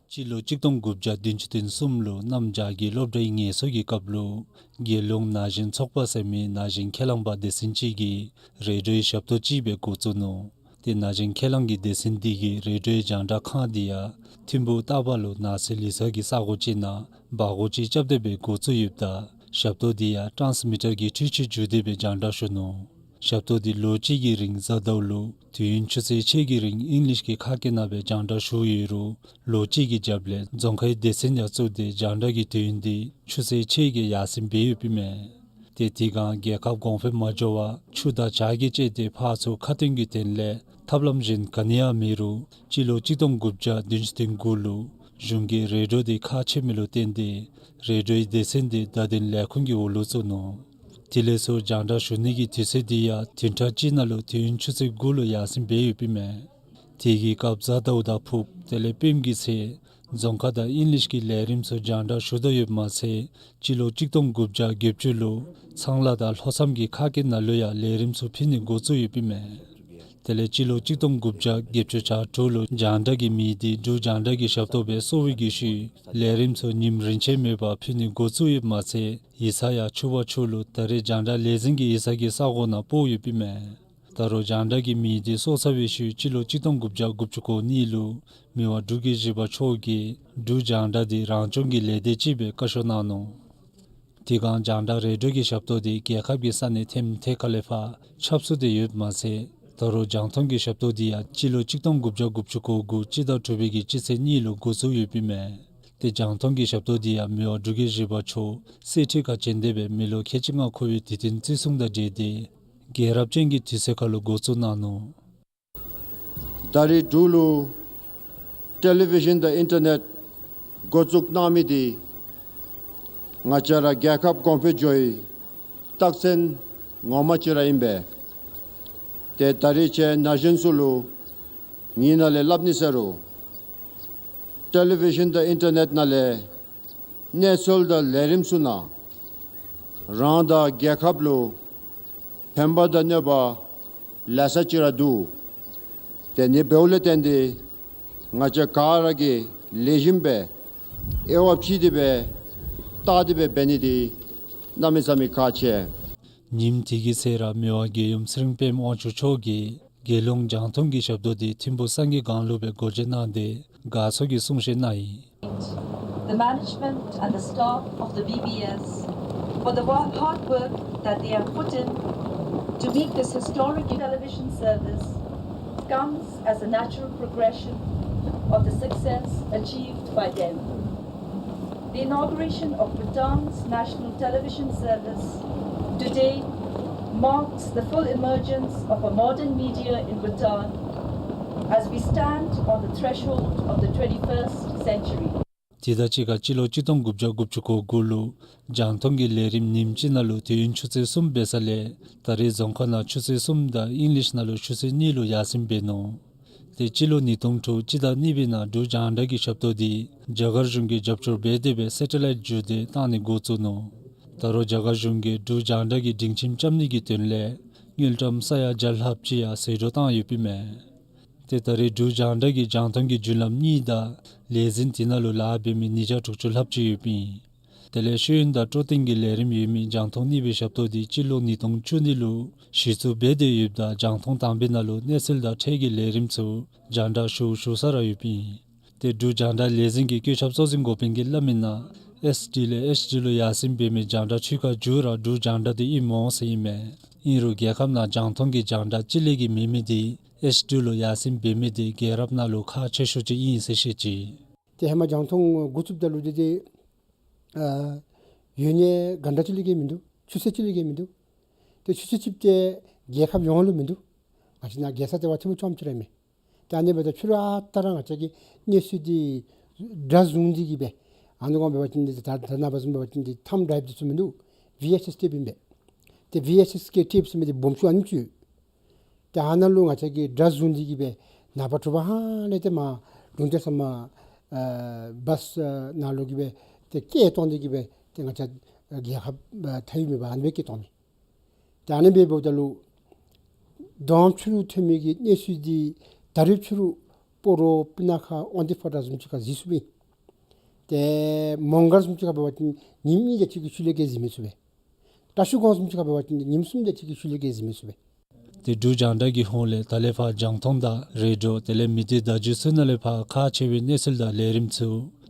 སྤྱི་ལོ་གཅིག་སྟོང་དགུ་བརྒྱ་བདུན་ཅུ་དོན་གསུམ་ལུ་གནམ་བྱཱར་གྱི་སློབ་གྲྭའི་ངལ་གསོ་གི་སྐབས་ལུ་དགེ་སློང་ན་གཞོན་ཚོགས་པ་ཟེར་མི་ན་གཞོན་ཁས་བླངས་པ་སྡེ་ཚན་ཅིག་གིས་རེ་ཌིའོའི་ཞབས་ཏོག་ཅིག་སྦེ་འགོ་བཙུགས་ནུག། ཏེ་ན་གཞོན་ཁས་བླངས་ཀྱི་སྡེ་ཚན་འདི་གིས་རེ་ཌིའོའི་རྒྱང་བསྒྲགས་ཁང་འདི་ཡང་ཐིམ་ཕུག་རྟ་པ་ལུ་ནགས་ཚལ་ལི་ཚ་གི་ས་གོ་ཅིག་ནང་སྦ་སྒོར་ཅིག་རྐྱབ་སྟེ་སྦེ་འགོ་བཙུགས་ཡོདཔ་ད་ཞབས་ཏོག་འདི་ཡང་ཊཱནསི་མི་ཊར་གྱི་འཕྲུལ་ཆས་བརྒྱུད་དེ་སྦེ་རྒྱང་བསྒྲགས་ཞུ་ནུག། ཞབས་ཏོག་འདི་ལོ་གཅིག་གི་རིང་བཟའ་ཟླཝ་ལུ་དུས་ཡུན་ཆུ་ཚོད་ཕྱེད་ཀྱི་རིང་ཨིང་ལིཤ་གི་ཁ་སྐད་ནང་སྦེ་རྒྱང་བསྒྲགས་ཞུཝ་ཡོད་རུང་ལོ་གཅིག་གི་རྒྱབ་ལས་རྫོང་ཁའི་སྡེ་ཚན་ཡང་བཙུགས་ཏེ་རྒྱང་བསྒྲགས་ཀྱི་དུས་ཡུན་འདི་ཆུ་ཚོད་ཕྱེད་ཀྱིས་ཡར་སེང་འབད་ཡོདཔ་ཨིན་མས། ཏེ་དེ་སྒང་རྒྱལ་ཁབ་གོང་འཕེལ་མ་འགྱོ་བར་ཆུ་དང་བྱག་གིས་བཅད་དེ་ཕར་ཚུར་ཁ་སྟོན་གྱི་དོན་ལས་ཐབས་ལམ་གཞན་ག་ནི་ཡང་མེད་རུང་སྤྱི་ལོ་གཅིག་སྟོང་དགུ་བརྒྱ་བདུན་ཅུ་དོན་དགུ་ལུ་གཞུང་གིས་རེ་ཌིའོ་འདི་ཁག་ཆེ་མི་ལུ་བརྟེན་ཏེ་རེ་ཌིའོའི་སྡེ་ཚན་འདི་བརྡ་དོན་ལས་ཁུངས་ཀྱི་འོག་ལུ་བཙུགས་ནུག། དེ་ལས་ཚུར་རྒྱང་བསྒྲགས་ཞུ་ནི་གི་དུས་ཚོད་འདི་ཡང་བདུན་ཕྲག་གཅིག་ནང་ལུ་དུས་ཡུན་ཆུ་ཚོད་དགུ་ལུ་ཡར་སེང་འབད་ཡོདཔ་ཨིན་མས། དེ་གི་སྐབས་བཟའ་ཟླཝ་དང་ཕུརཔ་དེ་ལས་ཕམ་གི་ཚེ་རྫོང་ཁ་དང་ཨིང་ལིཤ་གི་ལས་རིམ་ཚུ་རྒྱང་བསྒྲགས་ཞུ་དོ་ཡོདཔ་མ་ཚད་སྤྱི་ལོ་གཅིག་སྟོང་དགུ་བརྒྱ་བརྒྱད་ཅུ་ལུ་ཚང་ལ་དང་ལྷོ་མཚམས་ཀྱི་ཁ་སྐད་ནང་ལུ་ཡང་ལས་རིམ་ཚུ་ཕུལ་ནི་འགོ་བཙུགས་ཡོདཔ་ཨིན་མས། དེ་ལས་སྤྱི་ལོ་གཅིག་སྟོང་དགུ་བརྒྱ་བརྒྱད་ཅུ་གྱ་དྲུག་ལུ་རྒྱང་བསྒྲགས་ཀྱི་མི་སྡེ་འབྲུག་རྒྱང་བསྒྲགས་ཀྱི་ཞབས་ཏོག་སྦེ་གསོ་བའི་སྒུལ་ཤུགས་ལས་རིམ་ཚུ་ཉིནམ་རིན་ཆེན་མེད་པར་ཕུལ་ནི་འགོ་བཙུགས་ཡོདཔ་མ་ཚད་ཡིག་ཚང་ཡང་ཕྱུག་པ་ཕྱུག་ལུ་ད་རེས་རྒྱང་བསྒྲགས་ལས་འཛིན་གྱི་ཡིག་ཚང་གི་ས་སྒོ་ནང་སྤོ་ཡོདཔ་ཨིན་མས། ད་རུང་རྒྱང་བསྒྲགས་ཀྱི་མི་སྡེ་གསོ་ཚར་བའི་ཤུལ་སྤྱི་ལོ་གཅིག་སྟོང་དགུ་བརྒྱ་དགུ་བཅུ་གོ་གཉིས་ལུ་མི་དབང་འབྲུག་རྒྱལ་བཞི་པ་མཆོག་གིས་འབྲུག་རྒྱང་བསྒྲགས་འདི་རང་སྐྱོང་གི་ལས་སྡེ་ཅིག་སྦེ་བཀའ་ཤོག་གནང་ནུག། དེ་སྒང་རྒྱང་བསྒྲགས་རེ་ཌིའོ་གི་ཞབས་ཏོག་འདི་རྒྱལ་ཁབ་ཀྱི་ས་གནས་ཐེམ་ཐེ་ཁ་ལས་ཕར་ཁྱབ་ཚུགས་ཏེ་ཡོདཔ་མ་ཚད་ད་རུང་རྒྱང་མཐོང་གི་ཞབས་ཏོག་འདི་ཡང་སྤྱི་ལོ་གཅིག་སྟོང་དགུ་བརྒྱ་དགུ་བཅུ་གོ་དགུ་སྤྱི་ཟླ་དྲུག་པའི་གི་སྤྱི་ཚེས་གཉིས་ལུ་འགོ་བཙུགས་ཡོདཔ་ཨིན་མས། ཏེ་རྒྱང་མཐོང་གི་ཞབས་ཏོག་འདི་ཡང་མི་དབང་འབྲུག་རྒྱལ་བཞི་པ་མཆོག་གསེར་ཁྲི་ཁར་བྱོན་ཏེ་སྦེ་མི་ལོ་ཁལ་གཅིག་ལྔ་འཁོར་བའི་དུས་སྟོན་བརྩི་སྲུང་དང་འབྲེལ་ཏེ་རྒྱལ་རབས་ཅན་གྱི་དུས་ཚོད་ཁར་ལུ་འགོ་བཙུགས་གནང་ནུག། ད་རེས་འབྲུག་ལུ་ཊེ་ལི་བི་ཤཱན་དང་ཨིན་ཊར་ནེཊ་འགོ་བཙུགས་གནང་མི་འདི་ང་བཅས་ར་རྒྱལ་ཁབ་གོང་འཕེལ་འགྱོ་བའི་རྟགས་མཚན་ངོ་མ་ཅིག་ར་ཨིན་པས། ཏེ་ད་རེས་ཁྱེད་ན་གཞོན་ཚུ་ལུ་ངེའི་ནང་ལས་སླབ་ནི་ཟེར་རུང་ཊེ་ལི་བི་ཤཱན་དང་ཨིན་ཊར་ནེཊ་ནང་ལས་གནས་ཚུལ་དང་ལས་རིམ་ཚུ་ནང་རང་དང་རྒྱལ་ཁབ་ལུ་ཕན་པ་དང་གནོད་པ་ལེ་ཤ་ཅིག་ར་འདུག། དེ་ནི་འབདཝ་ལས་བརྟེན་ཏེ་ང་བཅས་ག་ར་གིས་ལེགས་ཤོམ་སྦེ་དབྱེ་བ་ཕྱེ་སྟེ་སྦེ་བལྟ་སྟེ་སྦེ་འབད་ནི་འདི་གནམ་མེད་ས་མེད་ཁག་ཆེ། ཉིནམ་དེ་གི་ཚེ་ར་མི་དབང་རྒྱལ་ཡུམ་ཚེ་རིང་དཔལམོ་དབང་ཕྱུག་མཆོག་གིས་རྒྱལ་ཡོངས་རྒྱང་མཐོང་གི་ཞབས་ཏོག་འདི་ཐིམ་ཕུག་སངས་རྒྱས་སྒང་ལུ་སྦེ་སྒོ་འབྱེད་གནང་སྟེ་དགའ་ཚོར་གྱི་གསུང་བཤད་གནང་ཡི། The management and the staff of the B B S for the wo- hard work that they have put in to make this historic television service comes as a natural progression of the success achieved by them. The inauguration of Bhutan's national television service today marks the full emergence of a modern media in Bhutan as we stand on the threshold of the twenty-first century. དེ་དང་གཅིག་ཁར་སྤྱི་ལོ་གཅིག་སྟོང་དགུ་བརྒྱ་དགུ་བཅུ་གོ་དགུ་ལུ་རྒྱང་མཐོང་གི་ལས་རིམ་ཉིནམ་གཅིག་ནང་ལུ་དུས་ཡུན་ཆུ་ཚོད་གསུམ་འབད་ས་ལས་ད་རེས་རྫོང་ཁ་ནང་ཆུ་ཚོད་གསུམ་དང་ཨིང་ལིཤ་ནང་ལུ་ཆུ་ཚོད་གཉིས་ལུ་ཡར་སེང་འབད་ནུག། ཏེ་སྤྱི་ལོ་ཉིས་སྟོང་དྲུག་སྤྱི་ཟླ་གཉིས་པའི་ནང་འབྲུག་རྒྱང་བསྒྲགས་ཀྱི་ཞབས་ཏོག་འདི་རྒྱ་གར་གཞུང་གིས་རྒྱབ་སྐྱོར་འབད་དེ་སྦེ་སེ་ཊ་ལའིཊ་བརྒྱུད་དེ་བཏང་ནི་འགོ་བཙུགས་ནུག། ད་རུང་རྒྱ་གར་གཞུང་གིས་འབྲུག་རྒྱང་བསྒྲགས་ཀྱི་སྒྲིང་ཁྱིམ་རྐྱབ་ནི་གི་དོན་ལས་དངུལ་ཀྲམ་ས་ཡ་བརྒྱ་ལྷགཔ་ཅིག་ཡང་ཟད་འགྲོ་བཏང་ཡོདཔ་ཨིན་མས། ཏེ་ད་རེས་འབྲུག་རྒྱང་བསྒྲགས་ཀྱི་རྒྱང་མཐོང་གི་བརྒྱུད་ལམ་གཉིས་དང་ལས་འཛིན་དེ་ནང་ལུ་ལཱ་འབད་མི་ཉིས་བརྒྱ་དྲུག་ཅུ་ལྷགཔ་ཅིག་ཡོདཔ་ཨིན། དེ་ལས་ཤེས་ཡོན་དང་སྤྲོ་སྟོན་གྱི་ལས་རིམ་ཡོད་མི་རྒྱང་མཐོང་གཉིས་པའི་ཞབས་ཏོག་འདི་སྤྱི་ལོ་ཉིས་སྟོང་བཅུ་གཉིས་ལུ་གཞི་བཙུགས་འབད་དེ་ཡོདཔ་ད་རྒྱང་མཐོང་དང་པའི་ནང་ལུ་གནས་ཚུལ་དང་འཕྲལ་གྱི་ལས་རིམ་ཚུ་རྒྱང་བསྒྲགས་ཞུ་ཞུ་ས་ར་ཡོདཔ་ཨིན། ཏེ་འབྲུག་རྒྱང་བསྒྲགས་ལས་འཛིན་གྱི་བཀོད་ཁྱབ་གཙོ་འཛིན་འགོ་དཔོན་གྱིས་སླབ་མི་ནང་ཨེཆ་ཌི་ལས་ཨེཆ་ཌི་ལུ་ཡར་སེང་འབད་མི་རྒྱང་བསྒྲགས་ཚུ་ག་མཇུག་ར་འབྲུག་རྒྱང་བསྒྲགས་འདི་ཨིན་མོ་ཟེར་ཨིན་མས། ཨིན་རུང་རྒྱལ་ཁབ་ནང་རྒྱང་མཐོང་གི་རྒྱང་བསྒྲགས་སྤྱི་ལེགས་ཀྱི་མེད་མི་འདི་ཨེཆ་ཌི་ལུ་ཡར་སེང་འབད་མི་འདི་རྒྱལ་རབས་ནང་ལུ་ཁག་ཆེ་ཤོས་ཅིག་ཨིན་ཟེར་བཤད་ཅི། ཏེ་ཧེ་མ་རྒྱང་མཐོང་འགོ་བཙུགསཔ་ད་ལུ་འདི་ཏེ་ཨ་ཡོད་ནི་གྷན་ཊ་གཅིག་ལས་བརྒལ་མིན་འདུག། ཆུ་ཚོད་གཅིག་ལས་བརྒལ་མིན་འདུག། ཏེ་ཆུ་ཚོད་གཅིག་འདི་རྒྱལ་ཁབ་ཡོངས་ལུ་མིན་འདུག། ང་བཅས་ནཱ་རྒྱལ་ས་ལྟེ་བ་ཐིམ་ཕུག་རྐྱངམ་ཅིག་ར་མས། ཏེ་ཨ་ནི་འབདཝ་ད་ཕྱི་རུ་ཨ་རྟག་ར་ང་བཅས་ཀྱིས་གནས་ཚུལ་འདི་སྒྲ་བཟུང་སྟེ་གི་སྦེ་ཨ་ནི་གུ་འབད་བ་ཅིན་ཏེ་ད་ད་ནངས་པ་བཟུམ་འབད་བ་ཅིན་ཏེ་ཐམ་ཌའིབ་འདི་ཚུ་མིན་འདུག། ཝི་ཨེཆ་ཨེསི་ཊེབ་ཨིན་པས། ཏེ་ཝི་ཨེཆ་ཨེསི་གི་ཊེབ་ཟེར་མི་འདི་སྦོམ་ཆུང་ཨ་ནེམ་ཅིག་ཡོད། ཏེ་ཨ་ནཱ་ལུ་ང་བཅས་ཀྱིས་སྒྲ་བཟུང་སྟེ་གི་སྦེ་ནངས་པ་དྲོ་པ་ཧ་ལས་ཏེ་མར་ལུང་བསྟན་ས་མར་ཨ་བཱསི་ཨ་ནང་ལུ་གི་སྦེ་ཏེ་སྐད་བཏང་སྟེ་གི་སྦེ་ཏེ་ང་བཅས་རྒྱལ་ཁབ་ཨ་མཐའ་དབུས་མེད་པར་ཨ་ནི་སྦེ་སྐད་བཏང་མི། ཏེ་ཨ་ནི་སྦེ་འབདཝ་ད་ལུ་དོ་རུང་ཕྱི་རུ་ཐོན་མི་གི་གནས་ཚུལ་འདི་ད་རེས་ཕྱི་རུ་སྤ་རོ་སྤུ་ན་ཁ་དབང་འདུས་ཕོ་བྲང་བཟུམ་ཅིག་ཁར་གཟིགས་ཚུགས་པས། ཏེ་མོང་སྒར་བཟུམ་ཅིག་ཁར་འབད་བ་ཅིན་ཉིནམ་གཉིས་དེ་ཅིག་གི་ཤུལ་ལས་བརྒལ་གཟིགས་མི་ཚུགས་པས། བཀྲ་ཤིས་སྒང་བཟུམ་ཅིག་ཁར་འབད་བ་ཅིན་ཉིནམ་གསུམ་དེ་ཅིག་གི་ཤུལ་ལས་བརྒལ་གཟིགས་མི་ཚུགས་པས། ཏེ་འབྲུག་རྒྱང་བསྒྲགས་ཀྱི་ཧོངས་ལས་ད་ལས་ཕར་རྒྱང་མཐོང་དང་རེ་ཌིའོ་དེ་ལས་མི་སྡེ་བརྡ་བརྒྱུད་ཚུ་ནང་ལས་ཕར་ཁག་ཆེ་བའི་གནས་ཚུལ་དང་ལས་རིམ་ཚུ་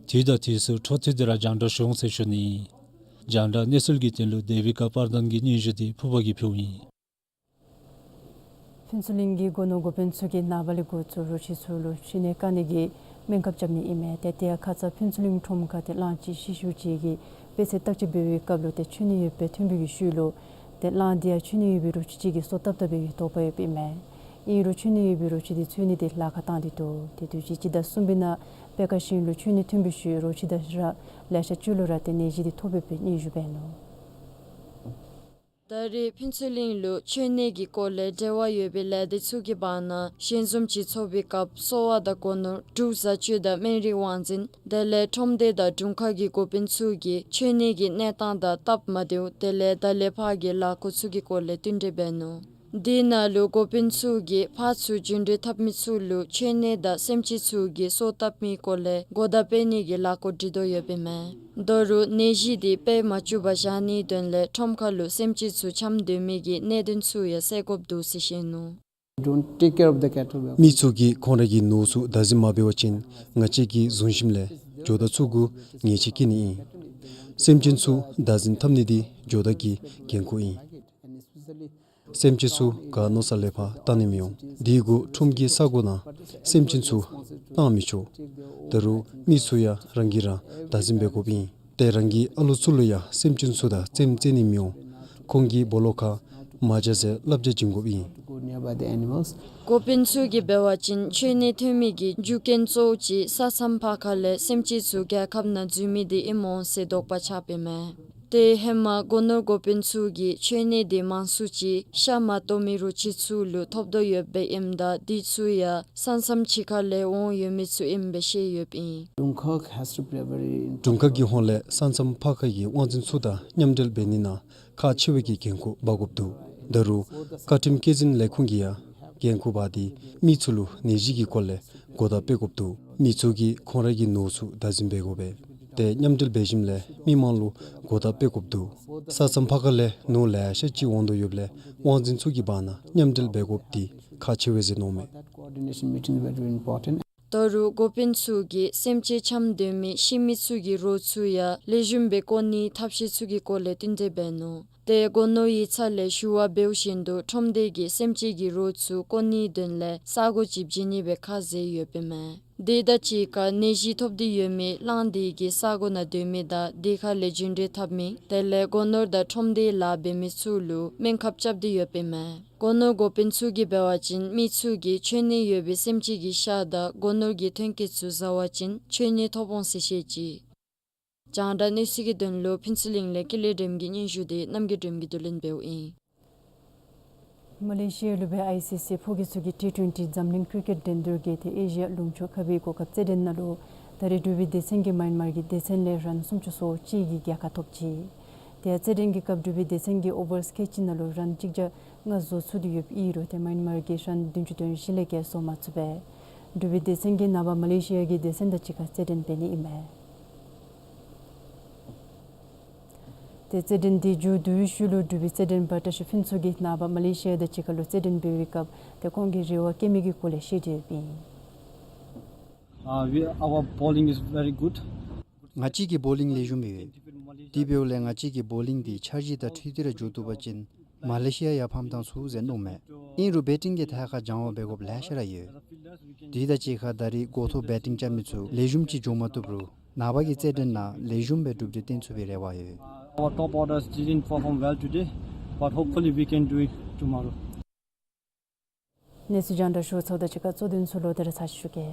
དུས་དང་དུས་སུ་འཕྲོ་མཐུད་དེ་ར་རྒྱང་བསྒྲགས་ཞུ་འོང་ཟེར་ཞུ་ནི། རྒྱང་བསྒྲགས་གནས་ཚུལ་གྱི་དོན་ལུ་དེ་བི་ཀ་པར་དཱན་གྱི་སྙན་ཞུ་འདི་ཕུར་པ་གིས་ཕུལཝ་ཨིན། ཕུན་ཚོགས་གླིང་གི་སྒོ་ནོར་འགོ་དཔོན་ཚུ་གིས་ནངས་པ་ལས་འགོ་བཙུགས་རོ་ཁྱི་ཚུ་ལུ་མཆོད་གནས་བཀང་ནི་གི་སྨན་ཁབ་རྐྱབ་ནི་ཨིན་མས། ཏེ་དེ་ཡང་ཁ་ཙ་ཕུན་ཚོགས་གླིང་ཁྲོམ་ཁ་ཏེ་གླང་ཅིག་ཤི་ཤུལ་ཅིག་གི་དཔེ་ཚད་བརྟག་དཔྱད་འབད་བའི་སྐབས་ལུ་ཏེ་མཆོད་གནས་ཡོདཔ་སྦེ་ཐོན་པའི་གི་ཤུལ་ལུ་ཏེ་གླང་དེ་ཡང་མཆོད་གནས་ཡོད་པའི་རོ་ཁྱི་ཅིག་གིས་སོ་བཏབ་བཏབ་པའི་གི་དོགས་པ་ཡོདཔ་ཨིན་མས། ཨིན་རུང་མཆོད་གནས་ཡོད་པའི་རོ་ཁྱི་དེ་འཚོལ་ནི་དེ་ལཱ་ཁག་བཏང་སྟེ་འདུག། ཏེ་དུས་ཅི་སྤྱི་ཟླ་གསུམ་པའི་ནང་སྤེལ་ཁ་ཤིང་ལུ་མཆོད་གནས་ཐོན་པའི་ཤུལ་རོ་ཁྱི་དང་ར་ལེ་ཤ་བཅོལ་ལོ་ར་ཏེ་ནད་གཞི་དེ་ཐོབ་ཡོདཔ་སྦེ་སྙན་ཞུ་འབད་ནུག། ད་རེས་ཕུན་ཚོགས་གླིང་ལུ་མཆོད་གནས་ཀྱི་སྐོར་ལས་འབྲེལ་བ་ཡོད་པའི་ལས་སྡེ་ཚུ་གི་བར་ན་ཞལ་འཛོམས་ཅིག་ཚོགས་པའི་སྐབས་གསོ་བ་དང་སྒོ་ནོར་འབྲུག་བཟའ་སྤྱོད་དང་སྨན་རིགས་དབང་འཛིན་དེ་ལས་ཁྲོམ་སྡེ་དང་དྲུང་ཁག་གི་འགོ་དཔོན་ཚུ་གིས་མཆོད་གནས་ཀྱི་གནས་སྟངས་དང་སྟབས་མ་བདེཝ་དེ་ལས་ད་ལས་ཕར་གྱི་ལཱ་འགོ་ཚུ་གི་སྐོར་ལས་བསྟུན་གྲོས་འབད་ནུག། དེ་ནང་ལུ་འགོ་དཔོན་ཚུ་གིས་ཕར་ཚུར་རྒྱུན་འགྲུལ་འཐབ་མི་ཚུ་ལུ་མཆོད་གནས་དང་སེམས་ཅན་ཚུ་གིས་སོ་བཏབ་མིའི་སྐོར་ལས་གོ་བརྡ་སྤེལ་ནི་གི་ལཱ་འགོ་སྒྲིག་དོ་ཡོདཔ་ཨིན་མས། ད་རུང་ནད་གཞི་དེ་སྤེལ་མ་བཅུག་པར་བཞག་ནིའི་དོན་ལས་ཁྲོམ་ཁ་ལུ་སེམས་ཅན་ཚུ་འཁྱམས་སྡོད་མི་གི་གནད་དོན་ཚུ་ཡང་སེལ་དགོཔ་འདུག་ཟེར་བཤད་ནུག། Don't take care of the cattle well. མི་ཚུ་གིས་ཁོང་རའི་གི་ནོར་ཚུ་བདག་འཛིན་མ་འབད་བ་ཅིན་ང་བཅས་ཀྱིས་བཟུང་ཞིནམ་ལས་ཇོ་བདག་ཚུ་གུ་ཉེས་ཆད་བཀལ་ནི་ཨིན། སེམས་ཅན་ཚུ་བདག་འཛིན་འཐབ་ནི་དེ་ཇོ་བདག་གི་འགན་ཁུར་ཨིན། སེམས་ཅན་ཚུ་ག་མནོ་ས་ལས་ཕར་བཏང་ནི་མི་འོང་། དེ་གུ་ཁྲོམ་གྱི་ས་གོ་ནང་སེམས་ཅན་ཚུ་བཏང་མི་ཆོག། ད་རུང་མི་ཚུ་ཡང་རང་གིས་རང་བདག་འཛིན་འབད་དགོཔ་ཨིན། ཏེ་རང་གི་ཨ་ལོ་ཚུ་ལུ་ཡང་སེམས་ཅན་ཚུ་དང་རྩེདམོ་རྩེ་ནི་མི་འོང་། ཁོང་གི་སྦོ་ལོགས་ཁར་མ་བྱ་ཟེར་བསླབ་བྱ་བྱིན་དགོཔ་ཨིན། Go nearby the animals. འགོ་དཔོན་ཚུ་གིས་འབད་བ་ཅིན་མཆོད་གནས་ཐོན་མི་གི་རྒྱུ་རྐྱེན་གཙོ་བོ་ཅིག་ས་མཚམས་ཕར་ཁ་ལས་སེམས་ཅན་ཚུ་རྒྱལ་ཁབ་ནང་འཛུལ་མི་དེ་ཨིནམ་འོང་ཟེར་དོགས་པ་ཆགསཔ་ཨིན་མས། ཏེ་ཧེ་མ་སྒོ་ནོར་འགོ་དཔོན་ཚུ་གིས་མཆོད་གནས་དེ་མང་སུ་ཅིག་ཤ་མ་བཏོག་མི་རོ་ཁྱི་ཚུ་ལུ་ཐོབ་དོ་ཡོདཔ་ཨིནམ་ད་དེ་ཚུ་ཡང་ས་མཚམས་ཕྱི་ཁ་ལས་འོང་ཡོད་མི་ཚུ་ཨིནམ་སྦེ་བཤད་ཡོདཔ་ཨིན། དྲུང་ཁག་has to play a very དྲུང་ཁག་གི་ཧོངས་ལས་ས་མཚམས་ཕར་ཁ་གི་དབང་འཛིན་ཚུ་དང་མཉམ་འབྲེལ་འབད་ནི་ནང་ཁག་ཆེ་བའི་གི་འགན་ཁུར་འབག་དགོཔ་འདུག། ད་རུང་བཀའ་ཁྲིམས་བཀོད་འཛིན་ལས་ཁུངས་ཀྱིས་ཡང་འགན་ཁུར་འབག་སྟེ་མི་ཚུ་ལུ་ནད་གཞི་གི་སྐོར་ལས་གོ་བརྡ་སྤེལ་དགོཔ་འདུག། མི་ཚུ་གིས་ཁོང་རའི་གི་ནོར་ཚུ་བདག་འཛིན་འབད་དགོ་པས། ཏེ་མཉམ་འབྲེལ་འབད་ཞིནམ་ལས་མི་མང་ལུ་གོ་བརྡ་སྤེལ་དགོཔ་འདུག། ས་མཚམས་ཕར་ཁ་ལས་ནོར་ལེ་ཤ་ཅིག་འོང་དོ་ཡོདཔ་ལས་དབང་འཛིན་ཚུ་གི་བར་ན་མཉམ་འབྲེལ་འབད་དགོཔ་དེ་ཁག་ཆེ་བས་ཟེར་མནོཝ་མས། That coordination meeting is very important. ད་རུང་འགོ་དཔོན་ཚུ་གིས་སེམས་ཅན་འཁྱམས་སྡོད་མི་ཤི་མི་ཚུ་གི་རོ་ཚུ་ཡང་ལེགས་ཤོམ་སྦེ་བཀོག་ནིའི་ཐབས་ཤེས་ཚུ་གི་སྐོར་ལས་བསྟུན་གྲོས་འབད་ནུག། ཏེ་སྒོ་ནོར་ཡིག་ཚང་ལས་ཞུ་བ་འབདཝ་བཞིན་དུ་ཁྲོམ་སྡེ་གིས་སེམས་ཅན་གྱི་རོ་ཚུ་བཀོག་ནིའི་དོན་ལས་ས་གོ་ཅིག་བྱིན་ནི་སྦེ་ཁས་བླངས་ཡོདཔ་ཨིན་མས། དེ་དང་གཅིག་ཁར་ནད་གཞི་ཐོབ་སྟེ་ཡོད་མི་གླང་དེ་གི་ས་གོ་ནང་སྡོད་མི་དང་དེ་ཁ་ལས་རྒྱུན་འགྲུལ་འཐབ་མི་དེ་ལས་སྒོ་ནོར་དང་ཁྲོམ་སྡེའི་ལཱ་འབད་མི་ཚུ་ལུ་སྨན་ཁབ་རྐྱབ་སྟེ་ཡོདཔ་ཨིན་མས། སྒོ་ནོར་འགོ་དཔོན་ཚུ་གིས་འབད་བ་ཅིན་མི་ཚུ་གིས་མཆོད་གནས་ཡོད་པའི་སེམས་ཅན་གྱི་ཤ་དང་སྒོ་ནོར་གྱི་ཐོན་སྐྱེད་ཚུ་བཟའ་བ་ཅིན་མཆོད་གནས་ཐོབ་འོང་ཟེར་བཤད་ཅི། རྒྱང་བསྒྲགས་གནས་ཚུལ་གྱི་དོན་ལུ་ཕུན་ཚོགས་གླིང་ལས་ཀུན་ལེགས་སྒྲོལམ་གྱི་སྙན་ཞུ་དེ་རྣམ་རྒྱལ་སྒྲོལམ་གྱིས་བསྡུ་ལེན་འབདཝ་ཨིན། མ་ལེ་ཤི་ཡ་ལུ་སྦེ་ཨའི་སི་སི་ཕོ་སྐྱེས་ཚུ་གི་ཊི་ཊུ་ཝེན་ཊི་འཛམ་གླིང་ཀྲི་ཀེཊ་འགྲན་བསྡུར་གྱི་ཏེ་ཨེ་ཤི་ཡ་ལུང་ཕྱོགས་ཁ་བའི་གོ་སྐབས་རྩེད་འགྲན་ནང་ལུ་ད་རེས་འབྲུག་པའི་སྡེ་ཚན་གྱིས་མཱ་ཡན་མར་གྱི་སྡེ་ཚན་ལས་རན་སུམ་ཅུ་སོ་གཅིག་གི་རྒྱལ་ཁ་ཐོབ་ཅི། དེ་ཡང་རྩེད་འགྲན་གྱི་སྐབས་འབྲུག་པའི་སྡེ་ཚན་གྱིས་ཨོ་བར་ཁལ་གཅིག་ནང་ལུ་རན་གཅིག་བརྒྱ་ལྔ་བཟོ་ཚུགས་ཏེ་ཡོདཔ་ཨིན་རུང་ཏེ་མཱ་ཡན་མར་གྱིས་རན་བདུན་ཅུ་དོན་བཞི་ལས་བརྒལ་བཟོ་མ་ཚུགས་པས། འབྲུག་པའི་སྡེ་ཚན་གྱིས་ནངས་པ་མ་ལེ་ཤི་ཡ་གི་སྡེ་ཚན་དང་གཅིག་ཁར་རྩེད་འགྲན་འབད་ནི་ཨིན་མས། ཏེ་རྩེད་འགྲན་དེ་མཇུག་བསྡུ་བའི་ཤུལ་ལུ་འབྲུག་པའི་རྩེད་འགྲན་པ་བཀྲ་ཤིས་ཕུན་ཚོགས་ཀྱིས་ནངས་པ་མ་ལེ་ཤི་ཡ་དང་གཅིག་ཁར་ལུ་རྩེད་འགྲན་འབད་བའི་སྐབས་ཏེ་ཁོང་གི་རེ་བ་བསྐྱེད་མི་གི་སྐོར་ལས་བཤད་དེ་ཡོདཔ་ཨིན། Uh, we, our bowling is very good. ང་བཅས་ཀྱི་བོ་ལིང་ལེགས་ཤོམ་ཡོད། དེ་འབདཝ་ལས་ང་བཅས་ཀྱི་བོ་ལིང་དེ་འཆར་གཞི་དང་འཁྲིལ་ཏེ་ར་འགྱོ་བཏུབ་པ་ཅིན་མ་ལེ་ཤི་ཡ་ཡང་ཕམ་བཏང་ཚུགས་ཟེར་མནོཝ་མས། ཨིན་རུང་བེ་ཊིང་གི་ཐད་ཁར་སྦྱང་བ་འབད་དགོཔ་ལེ་ཤ་ར་ཡོད། དེ་དང་གཅིག་ཁར་ད་རེས་འགོ་ཐོག་བེ་ཊིང་རྐྱབ་མི་ཚུ་ལེགས་ཤོམ་ཅིག་འགྱོ་མ་བཏུབ་རུང་ནངས་པ་གི་རྩེད་འགྲན་ནང་ལེགས་ཤོམ་སྦེ་གྲུབ་འབྲས་བསྟན་ཚུགས་པའི་རེ་བ་ཡོད། Our top orders didn't perform well today, but hopefully we can do it tomorrow. གནས་ཚུལ་རྒྱང་བསྒྲགས་ཞུ་ཚརཝ་དང་གཅིག་ཁར་གཙོ་དོན་ཚུ་ལོག་སྟེ་ར་ཚར་ཞུ་གེ།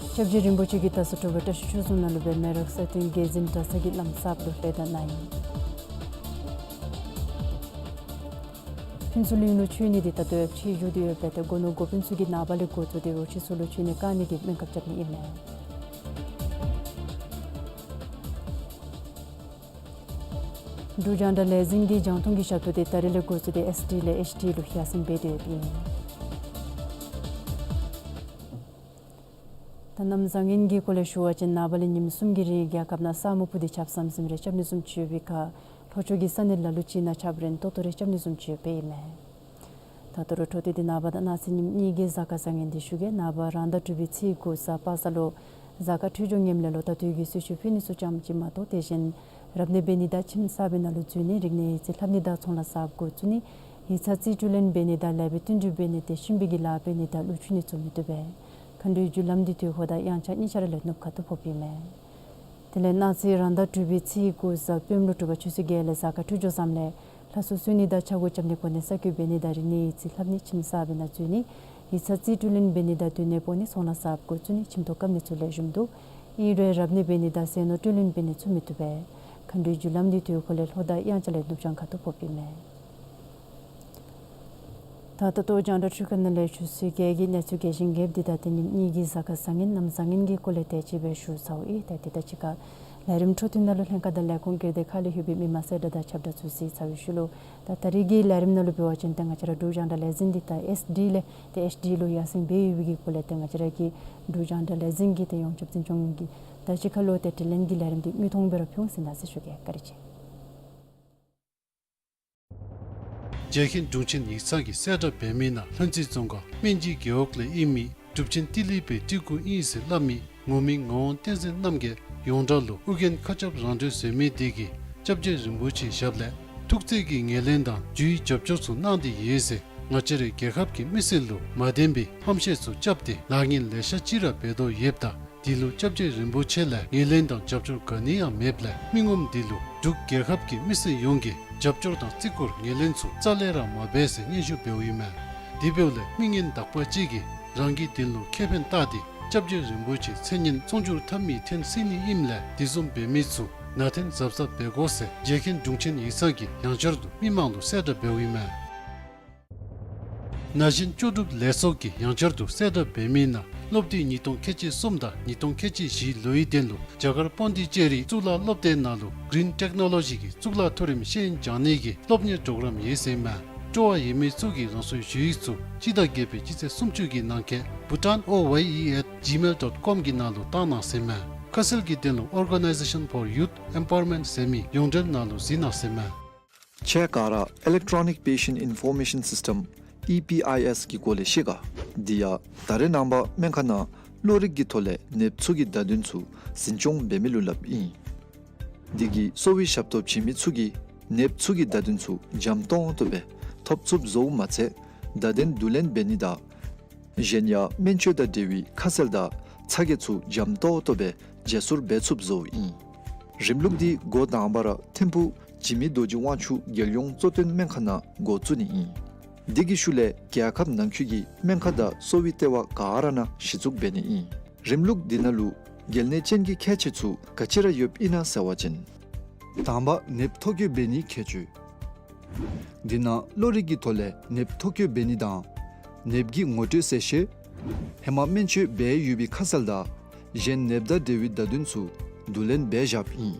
སྐྱབས་རྗེ་རིན་པོ་ཆེ་གི་དར་ས་གྲུབ་པ་བཀྲ་ཤིས་ཆོས་གསུམ་ལ་ལུ་སྦེ་མེ་རག་ས་སྟེང་རྒྱལ་འཛིན་གྲྭ་ཚང་གི་བླམ་གསརཔ་ལུ་ལྷོད་ད་གནང་ཡི། ཕུན་ཚོགས་གླིང་ལུ་མཆོད་གནས་དེ་ད་ལྟོ་ཡང་ཕྱེ་བཞུགས་ཏེ་ཡོདཔ་ལས་ཏེ་སྒོ་ནོར་འགོ་དཔོན་ཚུ་གིས་ནངས་པ་ལས་འགོ་བཙུགས་ཏེ་རོ་ཁྱི་ཚུ་ལུ་མཆོད་གནས་བཀང་ནི་གི་སྨན་ཁབ་རྐྱབ་ནི་ཨིན་མས། འབྲུག་རྒྱང་བསྒྲགས་ལས་འཛིན་གྱི་རྒྱང་མཐོང་གི་ཞབས་ཏོག་དེ་ད་རེས་ལས་འགོ་བཙུགས་ཏེ་ཨེསི་ཌི་ལས་ཨེཆ་ཌི་ལུ་ཡར་སེང་འབད་དེ་ཡོདཔ་ཨིན། ད་གནམ་བཟང་ངན་གྱི་སྐོར་ལས་ཞུ་བ་ཅིན་ནངས་པ་ལས་ཉིནམ་གསུམ་གྱི་རིང་རྒྱལ་ཁབ་ནང་ས་སྨུག་སྤུབས་ཏེ་ཆརཔ་ཟམ་ཟིམ་རེ་རྐྱབ་ནི་བཟུམ་ཅིག་ཡོད་པའི་ཁར་ལྷོ་ཕྱོགས་ཀྱི་ས་གནས་ལ་ལུ་ཅིག་ནང་ཆརཔ་རན་ཏོག་ཏོ་རེ་རྐྱབ་ནི་བཟུམ་ཅིག་ཡོདཔ་ཨིན་མས། ད་ལྟོ་ར་འཕྲོ་མཐུད་དེ་ནངས་པ་དང་གནངས་ཚེ་ཉིནམ་གཉིས་ཀྱི་གཟའ་སྐར་བཟང་ངན་དེ་ཞུ་གེ། ནངས་པ་རང་ཟླ་དྲུག་པའི་ཚེས་དགུ་གཟའ་པ་སངས་ལུ་གཟའ་སྐར་འཕྲོད་སྦྱོར་ངནམ་ལས་ལོག་ད་དུས་ཀྱི་གསོལ་མཆོད་ཕུལ་ནི་ཚུ་ཙམ་ཅིག་མ་གཏོགས་དེ་བཞིན་ རབ་གནས་འབད་ནི་དང་ཁྱིམ་གསར་པའི་ནང་ལུ་འཛུལ་ནི་རིག་གནས་ཡིག་རྩིས་ལྷབ་ནི་དང་ཚོང་ལཱ་གསརཔ་འགོ་བཙུགས་ནི་ཡིག་ཚང་རྩིས་སྤྲོད་ལེན་འབད་ནི་དང་ལེགས་པའི་བསྟུན་གྲོས་འབད་ནི་ཏེ་གཤིན་པོའི་གི་ལཱ་འབད་ནི་དང་ཀླུ་ཆུ་ནི་བཙུགས་མི་བཏུབ་པས། མཁའ་འགྲོའི་རྒྱུ་ལམ་འདི་དུས་འཁོར་དང་དབྱངས་འཆར་གཉིས་ཆ་ར་ལས་ནུབ་ཁ་ཐུག་ཕོགཔ་ཨིན་མས། དེ་ལས་གནངས་ཚེ་རང་ཟླ་དྲུག་པའི་ཚེས་དགུ་གཟའ་སྤེནམ་ལུ་དྲོ་པ་ཆུ་ཚོད་བརྒྱད་ལས་གཟའ་སྐར་འཕྲོད་སྦྱོར་བཟངམ་ལས་ལྷ་གསོལ་གསོལ་ནི་དང་ཕྱག་འགུགས་རྐྱབ་ནི་གོ་གནས་གསར་བསྐོ་འབད་ནི་དང་རིག་གནས་ཡིག་རྩིས་ལྷབ་ནི་ཁྱིམ་གསར་པའི་ནང་འཛུལ་ནི་ཡིག་ཚང་རྩིས་སྤྲོད་ལེན་འབད་ནི་དང་སྡོད་གནས་སྤོ་ནི་ཚོང་ལཱ་གསརཔ་འགོ་བཙུགས་ནི་ཁྱིམ་ཐོག་བཀབ་ནི་ཚུ་ལེགས་ཤོམ་འདུག། ཨིན་རུང་རབ་གནས་འབད་ནི་དང་ཟས་ནོར་སྤྲོད་ལེན་འབད་ནི་ཚུ་མི་བཏུབ་པས། མཁའ་འགྲོའི་རྒྱུ་ལམ་འདི་དུས་འཁོར་ལས་ལྷོ་དང་དབྱངས་འཆར་ལས་ནུབ་བྱང་ཁ་ཐུག་ཕོགཔ་ཨིན་མས། ད་ལྟོ་རྒྱང་བསྒྲགས་འཕྲུལ་ཁང་ནང་ལས་ཆུ་ཚོད་བརྒྱད་ཀྱི་གནས་ཚུལ་རྒྱས་ཤིང་རྒྱསཔ་འདི་དང་དེ་ཉིནམ་གཉིས་ཀྱི་གཟའ་སྐར་བཟང་ངན་གནམ་བཟང་ངན་གྱི་སྐོར་ལས་དེ་ཅིག་སྦེ་ཞུ་ཚརཝ་ཨིན། ད་དེ་དང་གཅིག་ཁར་ལས་རིམ་འཕྲོ་མཐུད་ནང་ལུ་ལྷན་ཁག་དང་ལས་ཁུངས་སྒེར་སྡེ་ཁག་ལས་ལྷོད་པའི་མི་མང་གསལ་བསྒྲགས་དང་ཁྱབ་བསྒྲགས་ཚུ་གཟིགས་ཚར་བའི་ཤུལ་ལུ་ད་ད་རིས་ཀྱི་ལས་རིམ་ནང་ལུ་འབད་བ་ཅིན་ཏེ་ང་བཅས་ར་འབྲུག་རྒྱང་བསྒྲགས་ལས་འཛིན་འདི་ད་ཨེསི་ཌི་ལས་ཏེ་ཨེཆ་ཌི་ལུ་ཡར་སེང་འབད་ཡོད་པའི་གི་སྐོར་ལས་ཏེ་ང་བཅས་ར་གི་འབྲུག་རྒྱང་བསྒྲགས་ལས་འཛིན་གྱིས་ཏེ་ཡོངས་ཁྱབ་འཛིན་སྐྱོང་གི་ད་གཅིག་ཁར་ལུ་ཏེ་དྲི་ལན་གྱི་ལས་རིམ་འདི་དངོས་མཐོང་སྦེ་ར་ཕུལ་འོང་ཟེར་གནང་ཟེར་ཞུ་གེ། བཀའ་དྲིན་ཆེ། རྒྱལ་མཁན་དྲུང་ཆེན་ཡིག་ཚང་གིས་གསལ་བསྒྲགས་འབད་མི་ནང་ལྷུན་རྩེ་རྫོང་ཁག་སྨན་སྦྱིས་རྒེད་འོག་ལས་ཨིན་མི་གྲུབ་ཆེན་ཏི་ལི་པའི་སྤྲུལ་སྐུ་ཨིན་ཟེར་སླབ་མི་ངོ་མི་ངག་དབང་བསྟན་འཛིན་རྣམ་རྒྱལ་ཡོངས་གྲགས་ལུ་ཨོ་རྒྱན་མཁའ་ཁྱབ་རང་གྲོལ་ཟེར་མི་དེ་གིས་སྐྱབས་རྗེ་རིན་པོ་ཆེའི་ཞབས་ལས་ཐུགས་བརྩེ་གི་ངོས་ལེན་དང་རྒྱུའི་རྒྱབ་སྐྱོར་ཚུ་གནང་སྟེ་ཡོད་ཟེར་ང་བཅས་རའི་རྒྱལ་ཁབ་ཀྱི་མི་སེར་ལུ་མ་བདེན་པའི་ཧམ་བཤད་ཚུ་རྐྱབ་སྟེ་ལཱ་ངན་ལེ་ཤ་ཅིག་ར་འབད་དོ་ཡོདཔ་ད་དེ་ལུ་སྐྱབས་རྗེ་རིན་པོ་ཆེ་ལས་ངོས་ལེན་དང་རྒྱབ་སྐྱོར་ག་ནི་ཡང་མེདཔ་ལས་མི་ངོམ་དེ་ལུ་འབྲུག་རྒྱལ་ཁབ་ཀྱི་མི་སེར་ཡོངས་ཀྱིས་རྒྱབ་སྐྱོར་དང་བརྩི་བཀུར་ངོས་ལེན་ཚུ་རྩ་ལས་ར་མ་འབད་ཟེར་སྙན་ཞུ་འབདཝ་ཨིན་མས། དེ་འབདཝ་ལས་མི་ངན་དག་པ་ཅིག་གིས་རང་གི་དོན་ལུ་ཁེ་ཕན་བལྟ་སྟེ་སྐྱབས་རྗེ་རིན་པོ་ཆེའི་མཚན་སྙན་ཚོང་བསྒྱུར་འཐབ་མི་འཐོན་སྲིད་ནི་ཨིནམ་ལས་དེ་བཟུམ་འབད་མི་ཚུ་ནང་འཐེན་གཟབ་གཟབ་འབད་དགོ་ཟེར་རྒྱལ་མཁན་དྲུང་ཆེན་ཡིག་ཚང་གིས་ཡང་བསྐྱར་དུ་མི་མང་ལུ་གསལ་བསྒྲགས་འབདཝ་ཨིན་མས། ན་གཞོན་ལྕོགས་གྲུབ་ལས་ཚོགས་ཀྱིས་ཡང་བསྐྱར་དུ་གསལ་བསྒྲགས་འབད་མི་ནང་སློབ་དུས་ཉིས་སྟོང་ཁལ་གཅིག་གསུམ་དང་ཉིས་སྟོང་ཁལ་གཅིག་བཞི་ལོའི་དོན་ལུ་རྒྱ་གར་པོན་དི་ཅེ་རི་གཙུག་ལག་སློབ་སྡེ་ནང་ལུ་གིརིན་ཊེཀ་ནོ་ལོ་ཇི་གི་གཙུག་ལག་མཐོ་རིམ་ཤེས་ཡོན་སྦྱང་ནི་གི་སློབ་གཉེར་པྲོ་གརམ་ཡོད་ཟེར་ཨིན་མས། སྤྲོ་བ་ཡོད་མི་ཚུ་གིས་རང་སོའི་ཞུ་ཡིག་ཚུ་སྤྱི་ཟླ་བརྒྱད་པའི་སྤྱི་ཚེས་སུམ་ཅུ་གི་ནང་འཁོད་bhutan O Y E at gmail dot com གི་ནང་ལུ་བཏང་གནང་ཟེར་ཨིན་མས། ཁ་གསལ་གྱི་དོན་ལུ་Organization for Youth Empowerment ཟེར་མི་ཡོངས་འབྲེལ་ནང་ལུ་གཟིགས་གནང་ཟེར་ཨིན་མས། ཁྱེད་ག་ར་Electronic Patient Information System E P I S གི་སྐོར་ལས་ཤེས་ག། འདི་ཡང་ད་རེས་ནངས་པ་སྨན་ཁང་ནང་གློ་རིག་གི་ཐོག་ལས་ནདཔ་ཚུ་གི་བརྡ་དོན་ཚུ་འཛིན་སྐྱོང་འབད་མི་ལུ་སླབ་ཨིན། འདི་གིས་གསོ་བའི་ཞབས་ཏོག་བྱིན་མི་ཚུ་གིས་ནདཔ་ཚུ་གི་བརྡ་དོན་ཚུ་འཇམ་ཏོང་ཏོ་སྦེ་ཐོབ་ཚུགསཔ་བཟོཝ་མ་ཚད་བརྡ་དོན་བསྡུ་ལེན་འབད་ནི་དང་གཞན་ཡང་སྨན་བཅོས་དང་འབྲེལ་བའི་ཁ་གསལ་དང་ཚ་གྱང་ཚུ་འཇམ་ཏོང་ཏོ་སྦེ་བརྗེ་སོར་འབད་ཚུགསཔ་བཟོཝ་ཨིན། རིམ་ལུགས་འདི་འགོ་དང་པ་ར་ཐིམ་ཕུག་འཇིགས་མེད་རྡོ་རྗེ་དབང་ཕྱུག་རྒྱལ་ཡོངས་གཙོ་བསྟེན་སྨན་ཁང་ནང་འགོ་བཙུགས་ནི་ཨིན། འདི་གི་ཤུལ་ལས་རྒྱལ་ཁབ་ནང་འཁོད་ཀྱི་སྨན་ཁང་དང་གསོ་བའི་ལྟེ་བ་ག་ར་ནང་གཞི་བཙུགས་འབད་ནི་ཨིན། རིམ་ལུགས་འདི་ནང་ལུ་གལ་གནད་ཅན་གྱི་ཁྱད་ཆོས་ཚུ་ག་ཅི་ར་ཡོདཔ་ཨིན་ན་ཟེར་བ་ཅིན། དང་པ་ནདཔ་ཐོ་བཀོད་འབད་ནིའི་ཁྱད་ཆོས། འདི་ནང་གློ་རིག་གི་ཐོག་ལས་ནདཔ་ཐོ་བཀོད་འབད་ནི་དང་ནདཔ་གི་ངོ་སྤྲོད་གསལ་བཤད། ཧེ་མ་སྨན་བཅོས་འབད་ཡོད་པའི་ཁ་གསལ་དང་གཞན་ནདཔ་དང་འབྲེལ་བའི་བརྡ་དོན་ཚུ་བསྡུ་ལེན་འབད་བཞགཔ་ཨིན།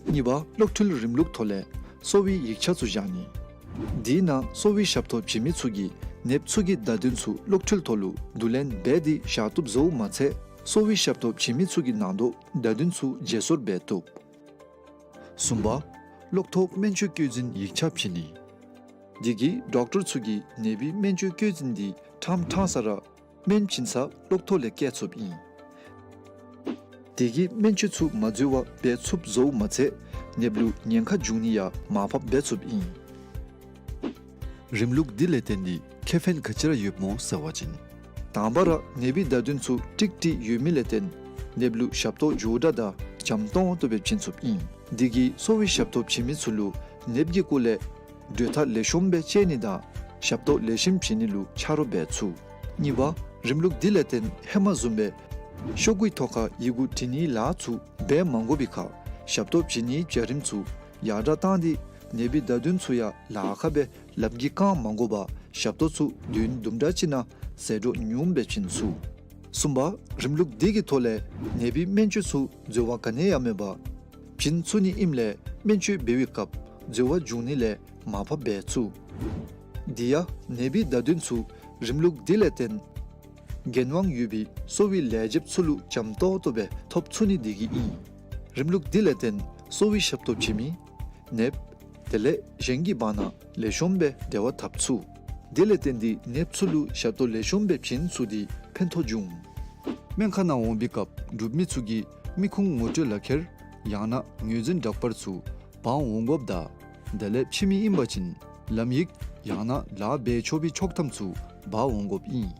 གཉིས་པ་གློག་འཕྲུལ་རིམ་ལུགས་ཐོག་ལས་གསོ་བའི་ཡིག་ཆ་ཚུ་བཞག་ནི། འདི་ནང་གསོ་བའི་ཞབས་ཏོག་བྱིན་མི་ཚུ་གིས་ནདཔ་ཚུ་གི་བརྡ་དོན་ཚུ་གློག་འཕྲུལ་ཐོག་ལུ་བསྡུ་ལེན་འབད་དེ་བཞག་བཏུབ་བཟོཝ་མ་ཚད་གསོ་བའི་ཞབས་ཏོག་བྱིན་མི་ཚུ་གི་ནང་དོག་བརྡ་དོན་ཚུ་བརྗེ་སོར་འབད་བཏུབ། གསུམ་པ་གློག་ཐོག་སྨན་བཅོས་བཀོད་འཛིན་ཡིག་ཆ་བྱིན་ནི། འདི་གིས་ཌོག་ཊར་ཚུ་གིས་ནད་པའི་སྨན་བཅོས་བཀོད་འཛིན་འདི་ཕྲང་ཕྲང་ས་ར་སྨན་བྱིན་ས་གློག་ཐོག་ལས་བཀལ་ཚུགསཔ་ཨིན། འདི་གིས་སྨན་བཅོས་ཚུ་མ་འཛོལ་བར་འབད་ཚུགསཔ་བཟོཝ་མ་ཚད་ནདཔ་ལུ་ཉེན་ཁ་འབྱུང་ནི་ཡང་མར་ཕབ་འབད་ཚུགསཔ་ཨིན། རིམ་ལུགས་འདི་ལས་བརྟེན་ཏེ་ཁེ་ཕན་ག་ཅི་ར་ཡོདཔ་སྨོ་ཟེར་བ་ཅིན། དང་པ་ར་ནད་པའི་བརྡ་དོན་ཚུ་ཀྲིག་ཀྲི་ཡོད་མི་ལས་བརྟེན་ནདཔ་ལུ་ཞབས་ཏོག་མགྱོགས་དྲགས་དང་འཇམ་ཏོང་ཏོ་སྦེ་བྱིན་ཚུགསཔ་ཨིན། འདི་གིས་གསོ་བའི་ཞབས་ཏོག་བྱིན་མི་ཚུ་ལུ་ནདཔ་གི་སྐོར་ལས་གྲོས་ཐག་ལེགས་ཤོམ་སྦེ་བཅད་ནི་དང་ཞབས་ཏོག་ལེགས་ཤོམ་བྱིན་ནི་ལུ་ཆ་རོགས་འབད་ཚུགས། གཉིས་པ་རིམ་ལུགས་འདི་ལས་བརྟེན་ཧེ་མ་བཟུམ་སྦེ་ཤོག་གུའི་ཐོག་ཁར་ཡི་གུ་བྲི་ནིའི་ལཱ་ཚུ་འབད་མ་དགོ་པའི་ཁར་ཞབས་ཏོག་བྱིན་ནིའི་བྱ་རིམ་ཚུ་ཡར་དྲགས་བཏང་སྟེ་ནད་པའི་བརྡ་དོན་ཚུ་ཡང་ལཱ་ཁག་སྦེ་ལགཔ་གིས་བཀང་མ་དགོ་པར་ཞབས་ཏོག་ཚུ་དུས་ཡུན་དུམ་གྲ་ཅིག་ནང་ཟད་འགྲོ་ཉུངམ་སྦེ་བྱིན་ཚུགས། གསུམ་པ་རིམ་ལུགས་འདི་གི་ཐོག་ལས་ནད་པའི་སྨན་བཅོས་ཚུ་འཛོལ་བ་ག་ནི་ཡང་མེད་པར་བྱིན་ཚུགས་ནི་ཨིནམ་ལས་སྨན་བཅོས་འབད་བའི་སྐབས་འཛོལ་བ་འབྱུང་ནི་ལས་མར་ཕབ་འབད་ཚུགས། དེ་ཡང་ནད་པའི་བརྡ་དོན་ཚུ་རིམ་ལུགས་འདི་ལས་བརྟེན་འགན་དབང་ཡོད་པའི་གསོ་བའི་ལས་བྱེདཔ་ཚུ་ལུ་འཇམ་ཏོང་ཏོ་སྦེ་ཐོབ་ཚུགས་ནི་འདི་གིས་ཨིན། རིམ་ལུགས་འདི་ལས་བརྟེན་གསོ་བའི་ཞབས་ཏོག་བྱིན་མི་ནདཔ་དེ་ལས་གཞན་གྱི་བར་ན་ལེགས་ཤོམ་སྦེ་འབྲེལ་བ་འཐབ་ཚུགས། དེ་ལས་བརྟེན་ཏེ་ནདཔ་ཚུ་ལུ་ཞབས་ཏོག་ལེགས་ཤོམ་སྦེ་བྱིན་ཚུགས་ཏེ་ཕན་ཐོགས་འབྱུང་། སྨན་ཁང་ནང་འོང་པའི་སྐབས་འབྲུབ་མི་ཚུ་གིས་མི་ཁུངས་ངོ་སྤྲོད་ལག་ཁྱེར་ ཡང་ན་ངོས་འཛིན་འདྲ་པར་ཚུ་འབག་འོང་དགོཔ་དང་དེ་ལས་ཕྱི་མི་ཨིན་པ་ཅིན་ལམ་ཡིག་ཡང་ན་ལཱ་འབད་ཆོག་པའི་ཆོག་ཐམ་ཚུ་འབག་འོང་དགོཔ་ཨིན།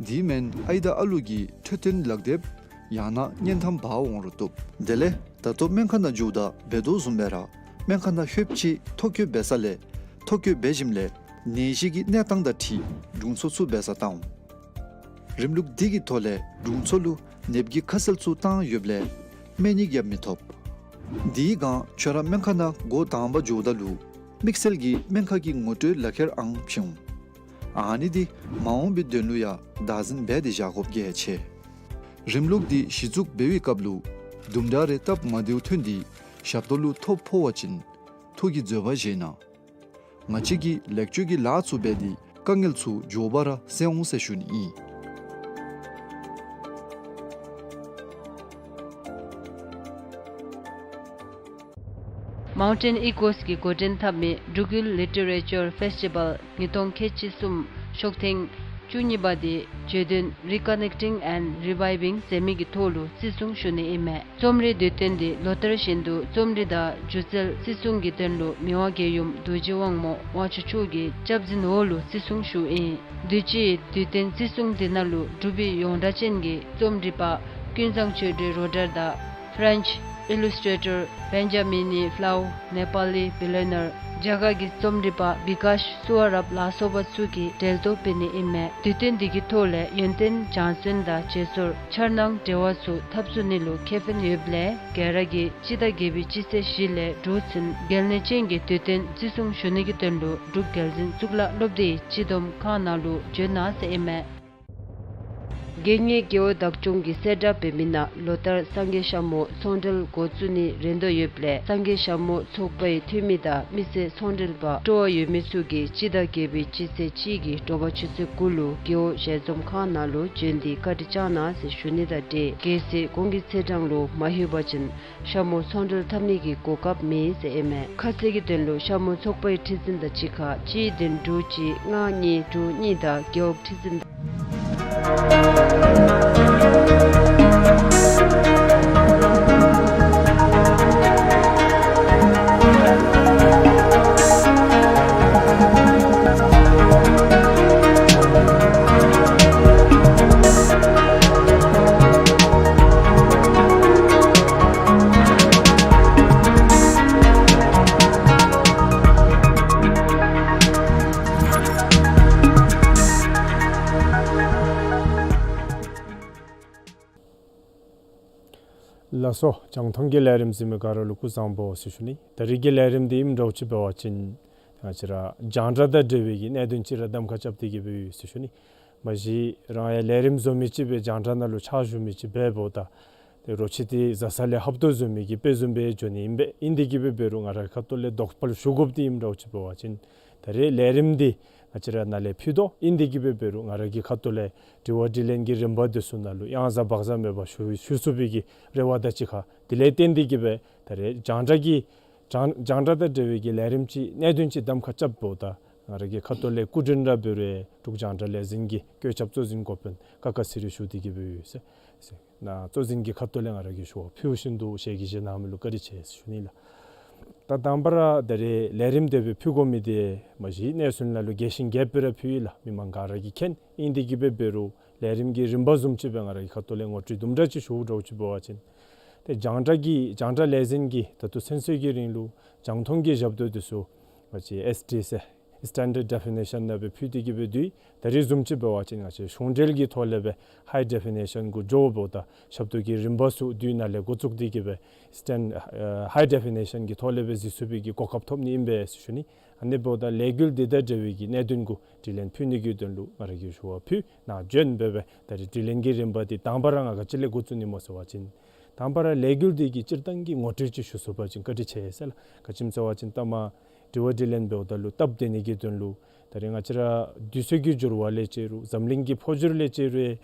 དེ་མེན་ཨའི་དང་ཨ་ལུ་གི་འཕྲོད་བསྟེན་ལག་དེབ་ཡང་ན་བརྙན་ཐམ་འབག་འོང་རུང་བཏུབ། དེ་ལས་ད་ལྟོ་སྨན་ཁང་ནང་འགྱོཝ་ད་འབད་དོ་བཟུམ་སྦེ་ར་སྨན་ཁང་ནང་ལྷོདཔ་ཅིག་ཐོ་བཀོད་འབད་ས་ལས་ཐོ་བཀོད་འབད་ཞིནམ་ལས་ནད་གཞི་གི་གནས་སྟངས་དང་འཁྲིལ་དྲུང་འཚོ་ཚུ་འབད་སར་བཏང་འོང་། རིམ་ལུགས་འདི་གི་ཐོག་ལས་དྲུང་འཚོ་ལུ་ནདཔ་གི་ཁ་གསལ་ཚུ་བཏང་ཡོདཔ་ལས་སྨན་ཡིག་ཡང་མི་ཐོབ། དེའི་སྒང་ཁྱོད་ར་སྨན་ཁང་ནང་འགོ་དང་པ་འགྱོཝ་ད་ལུ་དམིགས་བསལ་གྱི་སྨན་ཁང་གི་ངོ་སྤྲོད་ལག་ཁྱེར་ཨང་བྱིན་འོང་། ཨ་ནི་འདི་མ་འོངས་པའི་དོན་ལུ་ཡང་བདག་འཛིན་འབད་དེ་བཞག་དགོཔ་གལ་ཆེ། རིམ་ལུགས་འདི་གཞི་བཙུགས་འབད་བའི་སྐབས་ལུ་དུམ་གྲ་རེ་སྟབས་མ་བདེཝ་ཐོན་ཏེ་ཞབས་ཏོག་ལུ་ཐོ་ཕོག་པ་ཅིན་ཐུགས་ཀྱི་བཟོད་པ་བཞེས་གནང་། ང་བཅས་ཀྱིས་ལེགས་བཅོས་ཀྱི་ལཱ་ཚུ་འབད་དེ་དཀའ་ངལ་ཚུ་མགྱོགས་པ་ར་སེལ་འོང་ཟེར་ཞུ་ནི་ཨིན། མའུན་ཊེན་ཨི་ཀོས་ཀྱིས་འགོ་འདྲེན་འཐབ་མི་འབྲུག་ཡུལ་ལི་ཊི་རེ་ཅར་ཕེསི་ཊི་བཱལ་ཉིས་སྟོང་ཁལ་གཅིག་གསུམ་ཤོག་ཐེངས་བཅུ་གཉིས་པ་འདི་བརྗོད་དོན་Reconnecting and Reviving ཟེར་མི་གི་ཐོག་ལུ་བརྩི་སྲུང་ཞུ་ནི་ཨིན་མས། རྩོམ་རིག་དུས་སྟོན་འདི་ལོ་ལྟར་བཞིན་དུ་རྩོམ་རིག་དང་སྒྱུ་རྩལ་བརྩི་སྲུང་གི་དོན་ལུ་མི་དབང་རྒྱལ་ཡུམ་རྡོ་རྗེ་དབང་མོ་དབང་ཕྱུག་མཆོག་གི་སྐྱབས་འཛིན་འོག་ལུ་བརྩི་སྲུང་ཞུཝ་ཨིན། དུས་ཅི་དུས་སྟོན་བརྩི་སྲུང་འདི་ནང་ལུ་འབྲུག་པའི་ཡོངས་གྲགས་ཅན་གྱི་རྩོམ་སྒྲིག་པ་ཀུན་བཟང་ཆོས་སྒྲོན་རོ་ཌར་དང་French illustrator Benjamin Flau, Nepali billionaire, རྒྱ་གར་གྱི་རྩོམ་སྒྲིག་པ་བི་ཀཱཤ་སུ་ཝ་རབ་ལ་སོགས་པ་ཚུ་གིས་འགྲེལ་བརྡ་འབད་ནི་ཨིན་མས། དུས་སྟོན་འདི་གི་ཐོག་ལས་ཡོན་ཏན་སྦྱང་བརྩོན་དང་བརྗེ་སོར་འཆར་སྣང་འབྲེལ་བ་ཚུ་འཐབ་རྩོད་ནི་ལུ་ཁེ་ཕན་ཡོདཔ་ལས་ག་ར་གིས་སྤྱི་ཟླ་བརྒྱད་པའི་སྤྱི་ཚེས་བཞི་ལས་དྲུག་ཚུན་གལ་གནད་ཅན་གྱི་དུས་སྟོན་བརྩི་སྲུང་ཞུ་ནི་གི་དོན་ལུ་འབྲུག་རྒྱལ་འཛིན་གཙུག་ལག་སློབ་སྡེའི་སྤྱི་བསྡོམས་ཁང་ནང་ལུ་བྱོན་གནང་ཟེར་ཨིན་མས། དགེ་བསྙེན་རྒེད་འོག་བདག་སྐྱོང་གིས་གསལ་བསྒྲགས་འབད་མི་ནང་ལོ་ལྟར་སངས་རྒྱས་ཞྭ་མོ་ཚོང་འབྲེལ་འགོ་བཙུགས་ནིའི་རན་དོ་ཡོདཔ་ལས་སངས་རྒྱས་ཞྭ་མོ་ཚོགས་པའི་འཐུས་མི་དང་མི་སེར་ཚོང་འབྲེལ་པ་སྤྲོ་བ་ཡོད་མི་ཚུ་གིས་སྤྱི་ཟླ་བརྒྱད་པའི་སྤྱི་ཚེས་གཅིག་གི་དྲོ་པ་ཆུ་ཚོད་དགུ་ལུ་རྒེད་འོག་ཞལ་འཛོམས་ཁང་ནང་ལུ་བྱོན་ཏེ་བཀའ་དྲིན་བསྐྱང་གནང་ཟེར་ཞུ་ནི་དང་འབྲེལ་གལ་སྲིད་གོང་གི་ཚེས་གྲངས་ལུ་མ་ལྷོད་པ་ཅིན་ཞྭ་མོ་ཚོང་འབྲེལ་འཐབ་ནི་གི་གོ་སྐབས་མེད་ཟེར་ཨིན་མས། ཁ་གསལ་གྱི་དོན་ལུ་ཞྭ་མོ་ཚོགས་པའི་ཁྲི་འཛིན་དང་གཅིག་ཁར་གཅིག་བདུན་དྲུག་གཅིག་ལྔ་གཉིས་དྲུག་གཉིས་དང་རྒེད་འོག་ཁྲི་འཛིན་དང་ལགས་སོ། རྒྱང་མཐོང་གི་ལས་རིམ་གཟིགས་མི་ག་ར་ལུ་སྐུ་གཟུགས་བཟང་པོ་ཟེར་ཞུ་ནི། ད་རིས་ཀྱི་ལས་རིམ་འདི་ཨིནམ་འདྲཝ་ཅིག་འབད་བ་ཅིན་ང་བཅས་ར་རྒྱང་བསྒྲགས་དང་འབྲེལ་བའི་གི་གནད་དོན་ཅིག་ར་གདམ་ཁ་རྐྱབ་སྟེ་གི་འབད་ཡོད་ཟེར་ཞུ་ནི། མ་གཞི་རང་ཡང་ལས་རིམ་བཟོ་མི་ཅིག་སྦེ་རྒྱང་བསྒྲགས་ནང་ལུ་ཕྱག་ཞུ་མི་ཅིག་འབདཝ་ད་ཏེ་རོ་ཁྱི་འདི་བཟའ་ས་ལས་ཧབ་ཏོ་བཟོ་མི་གི་དཔེ་བཟུམ་སྦེ་འགྱོ་ནི་ཨིན་པས། ཨིན་དེ་གིས་འབད་འབད་རུང་ང་ར་ཁ་ཐུག་ལས་དོགས་པ་ཞུ་དགོཔ་འདི་ཨིནམ་འདྲཝ་ཅིག་འབད་བ་ཅིན་ད་རེས་ལས་རིམ་འདི་ང་བཅས་ར་ནཱ་ལས་ཕུལ་དོ། ཨིན་དེ་གིས་འབད་འབད་རུང་ང་ར་གི་ཁ་ཐུག་ལས་དྲི་བ་དྲིས་ལན་གྱི་རིམ་པ་འདི་ཚུ་ནང་ལུ་ཡང་བཟའ་བག་ཟ་མེད་པར་ཞུ་ཞུ་ཚུགས་པའི་གི་རེ་བ་དང་གཅིག་ཁར་དེ་ལས་བརྟེན་ཏེ་གིས་འབད་ད་རེས་རྒྱང་བསྒྲགས་ཀྱི་རྒྱང་རྒྱང་བསྒྲགས་དང་འབྲེལ་བའི་གི་ལས་རིམ་ཅིག་གནད་དོན་ཅིག་གདམ་ཁ་རྐྱབ་འབདཝ་ད་ང་ར་གི་ཁ་ཐུག་ལས་སྐུ་མགྲོན་ར་འབད་རུང་འབྲུག་རྒྱང་བསྒྲགས་ལས་འཛིན་གྱི་བཀོད་ཁྱབ་གཙོ་འཛིན་འགོ་དཔོན་ཀ་ཀ་ཚེ་རིང་ཞུ་སྟེ་གིས་འབད་ཡོད་ཟེར། ཟེར་ན་གཙོ་འཛིན་གྱི་ཁ་ཐུག་ལས་ང་ར་གིས་ཞུ་བ་ཕུལ་བཞིན་དུ་ཞལ་གྱིས་བཞེས་གནང་མི་ལུ་བཀའ་དྲིན་ཆེ་ཟེར་ཞུ་ནི་ལགས། ད་དང་པ་ར་ད་རེས་ལས་རིམ་དེ་སྦེ་ཕུལ་དགོ་མི་འདི་མ་གཞི་གནས་ཚུལ་ནང་ལུ་རྒྱས་ཤིང་རྒྱསཔ་སྦེ་ར་ཕུལ་ཡི་ལགས། མི་མང་ག་ར་གིས་མཁྱེན། ཨིན་དེ་གིས་འབད་འབད་རུང་ལས་རིམ་གྱི་རིམ་པ་བཟུམ་ཅིག་སྦེ་ང་ར་གི་ཁ་ཐུག་ལས་ངོ་སྤྲོད་དུམ་གྲ་ཅིག་ཞུཝ་འདྲཝ་ཅིག་འབད་བ་ཅིན་ཏེ་རྒྱང་བསྒྲགས་ཀྱི་རྒྱང་བསྒྲགས་ལས་འཛིན་གྱིས་ད་ལྟོ་ཚུན་ཚོད་ཀྱི་རིང་ལུ་རྒྱང་མཐོང་གི་ཞབས་ཏོག་འདི་ཚུ་ང་བཅས་ཨེསི་ཌི་ཟེར་སི་ཊེན་ཌརཌ་ཌེ་ཕི་ནེ་ཤཱན་ནང་སྦེ་ཕུལ་ཏེ་གིས་འབད་སྡོད། ད་རེས་བཟུམ་ཅིག་འབད་བ་ཅིན་ང་བཅས་གཞུང་འབྲེལ་གྱི་ཐོག་ལས་སྦེ་ཧའི་ཌེ་ཕི་ནེ་ཤཱན་གུ་འགྱོཝ་ད་ཞབས་ཏོག་གི་རིམ་པ་ཚུ་དུས་ནཱ་ལས་འགོ་བཙུགས་ཏེ་གིས་སྦེ་སི་ཊེན་ཌརཌ་ཨ་ཧའི་ཌེ་ཕི་ནེ་ཤཱན་གྱི་ཐོག་ལས་སྦེ་གཟིགས་ཚུགས་པའི་གི་གོ་སྐབས་ཐོབ་ནི་ཨིན་པས་ཟེར་ཞུ་ནི། ཨ་ནི་འབདཝ་ད་ལས་འགུལ་འདི་དང་འབྲེལ་བའི་གི་གནད་དོན་གུ་དྲིས་ལན་ཕུལ་ནི་གི་དོན་ལུ་ང་ར་གིས་ཞུ་བ་ཕུལ། ནཱ་བྱོན་སྦེ་སྦེ་ད་རེས་དྲིས་ལན་གྱི་རིམ་པ་འདི་དང་པ་ར་ང་ག་ཅི་ལས་འགོ་བཙུགས་ནི་སྨོ་ཟེར་བ་ཅིན་དང་པ་ར་ལས་འགུལ་འདི་གི་སྤྱིར་བཏང་གི་ངོ་སྤྲོད་ཅིག་ཞུ་ཚུགས་པ་ཅིན་བཀའ་དྲིན་ཆེ་ཟེར་ལགས། ག་ཅི་སྨོ་ཟེར་བ་ཅིན་ད་མ་དྲི་བ་དྲིས་ལན་འབདཝ་ད་ལུ་སྟབས་བདེ་ནི་གི་དོན་ལུ་ད་རེས་ང་བཅས་ར་དུས་ཚོད་ཀྱི་འགྱུར་བ་ལས་བཅས་རུང་འཛམ་གླིང་གི་འཕོ་འགྱུར་ལས་བཅས་རུང་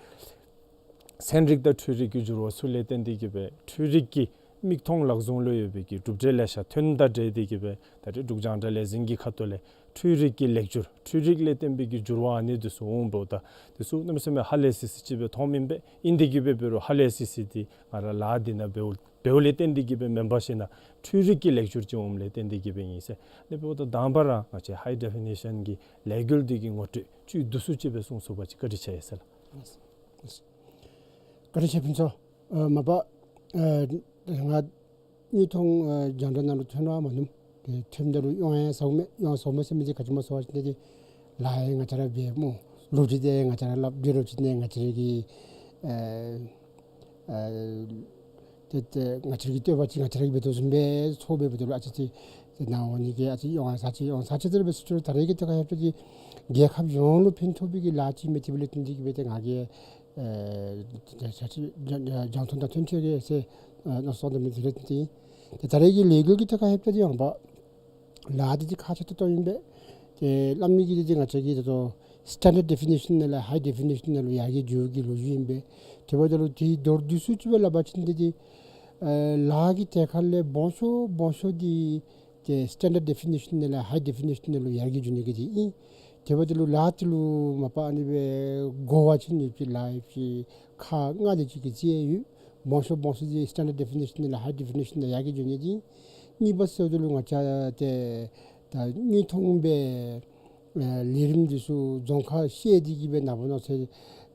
ཚན་རིག་དང་འཕྲུལ་རིག་གི་འགྱུར་བ་ཚུ་ལས་བརྟེན་ཏེ་གིས་སྦེ་འཕྲུལ་རིག་གི་མིག་མཐོང་ལག་བཟུང་ལུ་ཡོད་པའི་གི་གྲུབ་འབྲས་ལེ་ཤ་ཐོན་དང་འབྲེལ་ཏེ་གིས་སྦེ་ད་རེས་འབྲུག་རྒྱང་བསྒྲགས་ལས་འཛིན་གྱི་ཁ་ཐུག་ལས་འཕྲུལ་རིག་གི་ལེགས་བསྒྱུར་འཕྲུལ་རིག་ལས་བརྟེན་པའི་གི་འགྱུར་བ་ཨ་ནི་འདི་ཚུ་འོངམ་ད་འདི་ཚུ་གནམ་མེད་ས་མེད་ཧ་ལས་སི་སི་ཅིག་སྦེ་མཐོངམ་ཨིན་པས། ཨིན་དེ་གིས་འབད་འབད་རུང་ཧ་ལས་སི་སི་འདི་ང་ར་ལཱ་འདི་ནང་འབདཝ་ འབདཝ་ལས་བརྟེན་ཏེ་གི་སྦེ་མེན་པར་ཞིན་ན་འཕྲུལ་རིག་གི་ལེགས་བསྒྱུར་ཅིག་འོངམ་ལས་བརྟེན་ཏེ་གི་སྦེ་ཨིན་ཟེར། ཨ་ནི་འབདཝ་ད་དང་པ་ར་ང་བཅས་ཧའི་ཌེ་ཕི་ནི་ཤཱན་གྱི་ལས་འགུལ་འདི་གི་ངོ་སྤྲོད་བཅུད་བསྡུ་སུ་ཅིག་སྦེ་གསུང་ཚུགས་པ་ཅིན་བཀའ་དྲིན་ཆེ་ཟེར་ལགས། བཀའ་དྲིན་ཆེ་ཕུན་ཚོགས། ཨ་མ་པ་ཨ་ང་དངོས་མཐོང་ཨ་རྒྱང་བསྒྲགས་ནང་ལུ་ཐོན་ར་མ་ནུམ། ཏེ་ཐོནམ་ད་ལུ་ཡོང་ཡང་ཟཝ་མས། ཡོང་ཟཝ་མས་ཟེར་མི་འདི་ག་ཅི་སྨོ་ཟེར་བ་ཅིན་ཏེ་ལཱ་ཡང་ང་བཅས་ར་འབད་སྨོ། ལོ་རྒྱུས་འདི་ང་བཅས་ར་སླབ། དེ་ལོ་རྒྱུས་འདི་ང་བཅས་ར་གི་ཨ་ཨ་ཏེ་ཏེ་ང་བཅས་ར་གིས་བཏོན་པ་ཅིན་ང་བཅས་ར་གིས་འབད་དོ་བཟུམ་སྦེ་ཚོར་བའི་འབདཝ་ད་ལུ་ཨ་ཙི་ཅིག་ཏེ་ནང་འོང་ནི་གི་ཨ་ཙི་ཡོང་ཡང་ཟ་ཅི་ཡོང་ཡང་ཟ་ཅི། དེ་སྦེ་ཟེར་ཅི་རུང་ད་རེས་ཀྱི་ཐད་ཁར་ལྷོདཔ་ད་རྒྱལ་ཁབ་ཡོངས་ལུ་ཕན་ཐོགས་པའི་གི་ལཱ་ཅིག་མས། དེ་འབདཝ་ལས་བརྟེན་ཏེ་གི་སྦེ་ཏེ་ང་གིས་ཨེ་ཏེ་ཏེ་ཏེ་རྒྱང་མཐོང་དང་ཐོན་ཏེ་གི་ཟེར་ཨེ་མནོ་བསམ་བཏང་མི་འདི་རེ་ཏེ་ཏེ་ད་རེས་ཀྱི་ལས་འགུལ་གྱི་ཐད་ཁར་ལྷོདཔ་ད་ཡང་པ་ལཱ་འདི་ཏེ་ཁག་ཆེ་ཏོག་ཏོ་ཨིན་པས། ཏེ་སླབ་ནི་གི་འདི་ཏེ་ང་བཅས་ཀྱིས་ད་ལྟོ་སི་ཊེན་ཌརཌ་ཌེ་ཕི་ནི་ཤཱན་ནང་ལས་ཧའི་ཌེ་ཕི་ནི་ཤཱན་ནང་ལུ་ཡར་རྒྱས་འགྱོ་བའི་གི་ལོ་རྒྱུས་ཨིན་པས། དེ་འབདཝ་ད་ལུ་ཏེ་མདོར་བསྡུས་སུ་ཅིག་སྦེ་སླབ་པ་ཅིན་འདི་ཏེ་ཨེ་ལཱ་གི་ཐད་ཁར་ལས་སྦོམ་ཤོས་སྦོམ་ཤོས་འདི་ཏེ་སི་ཊེན་ཌརཌ་ཌེ་ཕི་ནི་ཤཱན་ནང་ལས་ཧའི་ཌེ་ཕི་ནི་ཤཱན་ནང་ལུ་ཡར་རྒྱས་འགྱོ་ནི་གི་འདི་ཨིན། དེ་འབདཝ་ད་ལུ་ལཱ་འདི་ལུ་མ་པ་ཨ་ནི་སྦེ་གོ་བ་ཅིན་ཡོད་པའི་ལཱ་ཡོད་པའི་ཁག་ལྔ་དེ་ཅིག་གི་རྩིས་ཡོད། སྦོམ་ཤོས་སྦོམ་ཤོས་འདི་སི་ཊེན་ཌརཌ་ཌེ་ཕི་ནི་ཤཱན་ནང་ལས་ཧའི་ཌེ་ཕི་ནི་ཤཱན་ནང་ཡར་རྒྱས་འགྱོ་ནི་འདི་ཨིན། གཉིས་པ་ཟེརཝ་ད་ལུ་ང་བཅས་ཏེ་ད་དངོས་མཐོང་སྦེ་ཨེ་ལས་རིམ་འདི་ཚུ་རྫོང་ཁག་བཤལ་ཏེ་གི་སྦེ་ནངས་པ་གནངས་ཚེ་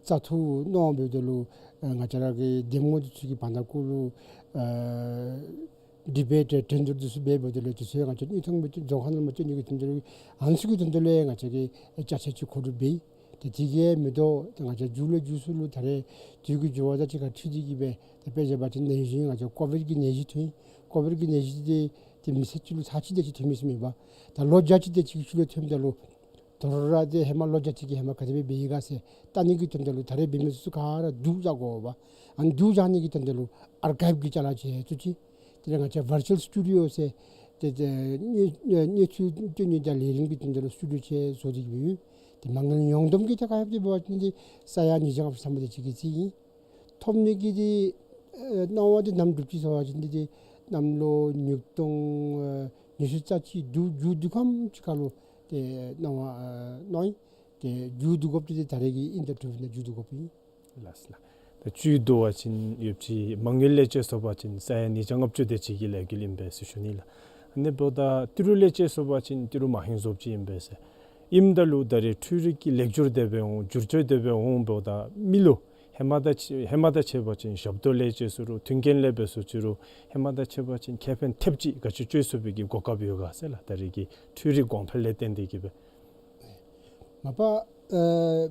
བཙག་འཐུ་གནང་འབདཝ་ད་ལུ་ཨེ་ང་བཅས་ར་གི་འདེམས་ངོ་འདི་ཚུ་གི་བར་ན་གུ་ལུ་ཨེ་ཌི་བེཊ་འགྲན་བསྡུར་འདི་ཚུ་འབད་འབདཝ་ད་ལུ་དེ་ཚུ་ཡང་ང་བཅས་དངོས་མཐོང་སྦེ་རྫོང་ཁག་ནང་མ་བྱོན་ནི་གི་དོན་དག་ལུ་ཨ་ནི་ཚུ་གི་དོན་དག་ལུ་ཡང་ང་བཅས་ཀྱིས་ཨེ་ཅ་ཆས་ཅིག་མཁོ་སྒྲུབ་འབད། ཏེ་དེ་གིས་མི་དོ་ཏེ་ང་བཅས་མཇུག་ལས་མཇུག་སུ་ལུ་ད་རེས་དུས་ཀྱི་འགྱུར་བ་དང་གཅིག་ཁར་འཁྲིལ་ཏེ་གི་སྦེ་ཏེ་དཔེ་བཞག་པ་ཅིན་ནད་གཞི་ང་བཅས་ཀོ་བིཌ་ཀྱི་ནད་གཞི་ཐོན། ཀོ་བིཌ་ཀྱི་ནད་གཞི་འདི་ཏེ་མི་ཚེ་གཅིག་ལུ་ཚར་གཅིག་དེ་ཅིག་ཐོན་མི་ཚུགས་མེན་པ། ད་ལོ་བརྒྱ་གཅིག་དེ་ཅིག་གི་ཤུལ་ལས་ཐོནམ་ད་ལུ་དོ་རུང་ར་ཏེ་ཧེ་མ་ལོ་བརྒྱ་གཅིག་གི་ཧེ་མ་ག་དེ་སྦེ་འབད་ཡི་ག་ཟེར་བལྟ་ནི་གི་དོན་དག་ལུ་ད་རེས་འབད་མི་ཚུ་ག་ར་བསྡུ་བཞག་དགོ་པ། ཨ་ནི་བསྡུ་བཞག་ནི་གི་དོན་དག་ལུ་ཨར་ཀའིབ་ཀྱི་ཅ་ལ་ཅིག་བཙུགས་ཅི། དེ་ལས་ང་བཅས་ཝར་ཅུ་ཨལ་སི་ཊུ་ཌི་ཡོ་ཟེར་ཏེ་ཏེ་གནས་གནས་ཚུལ་སྟོན་ནི་དང་ལས་རིམ་གྱི་དོན་དག་ལུ་སི་ཊུ་ཌི་ཡོ་ཅིག་བཟོ་སྟེ་གི་སྦེ་ཡོད། ཏེ་མ་དངུལ་ཉུང་དུམ་གྱི་ཐད་ཁར་ལྷོདཔ་ད་འབད་བ་ཅིན་ཏེ་ས་ཡ་ཉིས་བརྒྱ་ལྔ་བཅུ་ཐམ་པ་དེ་ཅིག་གི་རྩིས་ཨིན། ཐོབ་ནི་གི་འདི་ཨེ་གནང་བ་འདི་ནམ་འགྲུབ་ཅི་ཟེར་བ་ཅིན་འདི་ཏེ་གནམ་ལོ་ཉིས་སྟོང་ཨེ་ཉི་ཤུ་རྩ་གཅིག་བསྡུ་མཇུག་བསྡུ་ཁམས་ཅིག་ཁར་ལུ་ཏེ་གནང་བ་ཨེ་གནང་ཡི། ཏེ་མཇུག་བསྡུ་དགོཔ་འདི་ཏེ་ད་རེས་ཀྱི་ཨིན་ད་ཕུལ་ནང་མཇུག་བསྡུ་དགོཔ་ཨིན། ལགས་སོ་ལགས། ད་བཅུད་བསྡུ་བ་ཅིན་ཡོད་ཅི། མ་དངུལ་ལས་བཅད་སོང་པ་ཅིན་ས་ཡ་ཉིས་བརྒྱ་ལྔ་བཅུ་དེ་ཅིག་གི་ལས་འགུལ་ཨིན་པས་ཟེར་ཞུ་ནི་ལགས། ཨ་ནི་འབདཝ་ད་ཏི་རུ་ལས་བཅད་སོང་པ་ཅིན་ཏི་རུ་མ་ཧིང་རྫོགསཔ་ཅིག་ཨིན་པས་ཟེར། ཨིནམ་ད་ལུ་ད་རེས་འཕྲུལ་རིག་གི་ལེགས་བསྒྱུར་དེ་སྦེ་འོང་བསྒྱུར་བཅོས་དེ་སྦེ་འོང་འབདཝ་ད་མི་ལུ་ཧེ་མ་དང་ཕྱད་ཧེ་མ་དང་ཕྱད་པ་ཅིན་ཞབས་ཏོག་ལས་བཅད་སོང་རུང་མཐུན་རྐྱེན་ལས་འབད་སོང་ཅི་རུང་ཧེ་མ་དང་ཕྱད་པ་ཅིན་ཁེ་ཕན་ཐེབས་ཅིག་ག་ཅི་བཅོལ་ཚུགས་པའི་གི་གོ་སྐབས་ཡོད་ག་ཟེར་ལགས། ད་རེས་ཀྱི་འཕྲུལ་རིག་གོང་འཕེལ་ལས་བརྟེན་ཏེ་གི་སྦེ། མ་པ་ཨེ་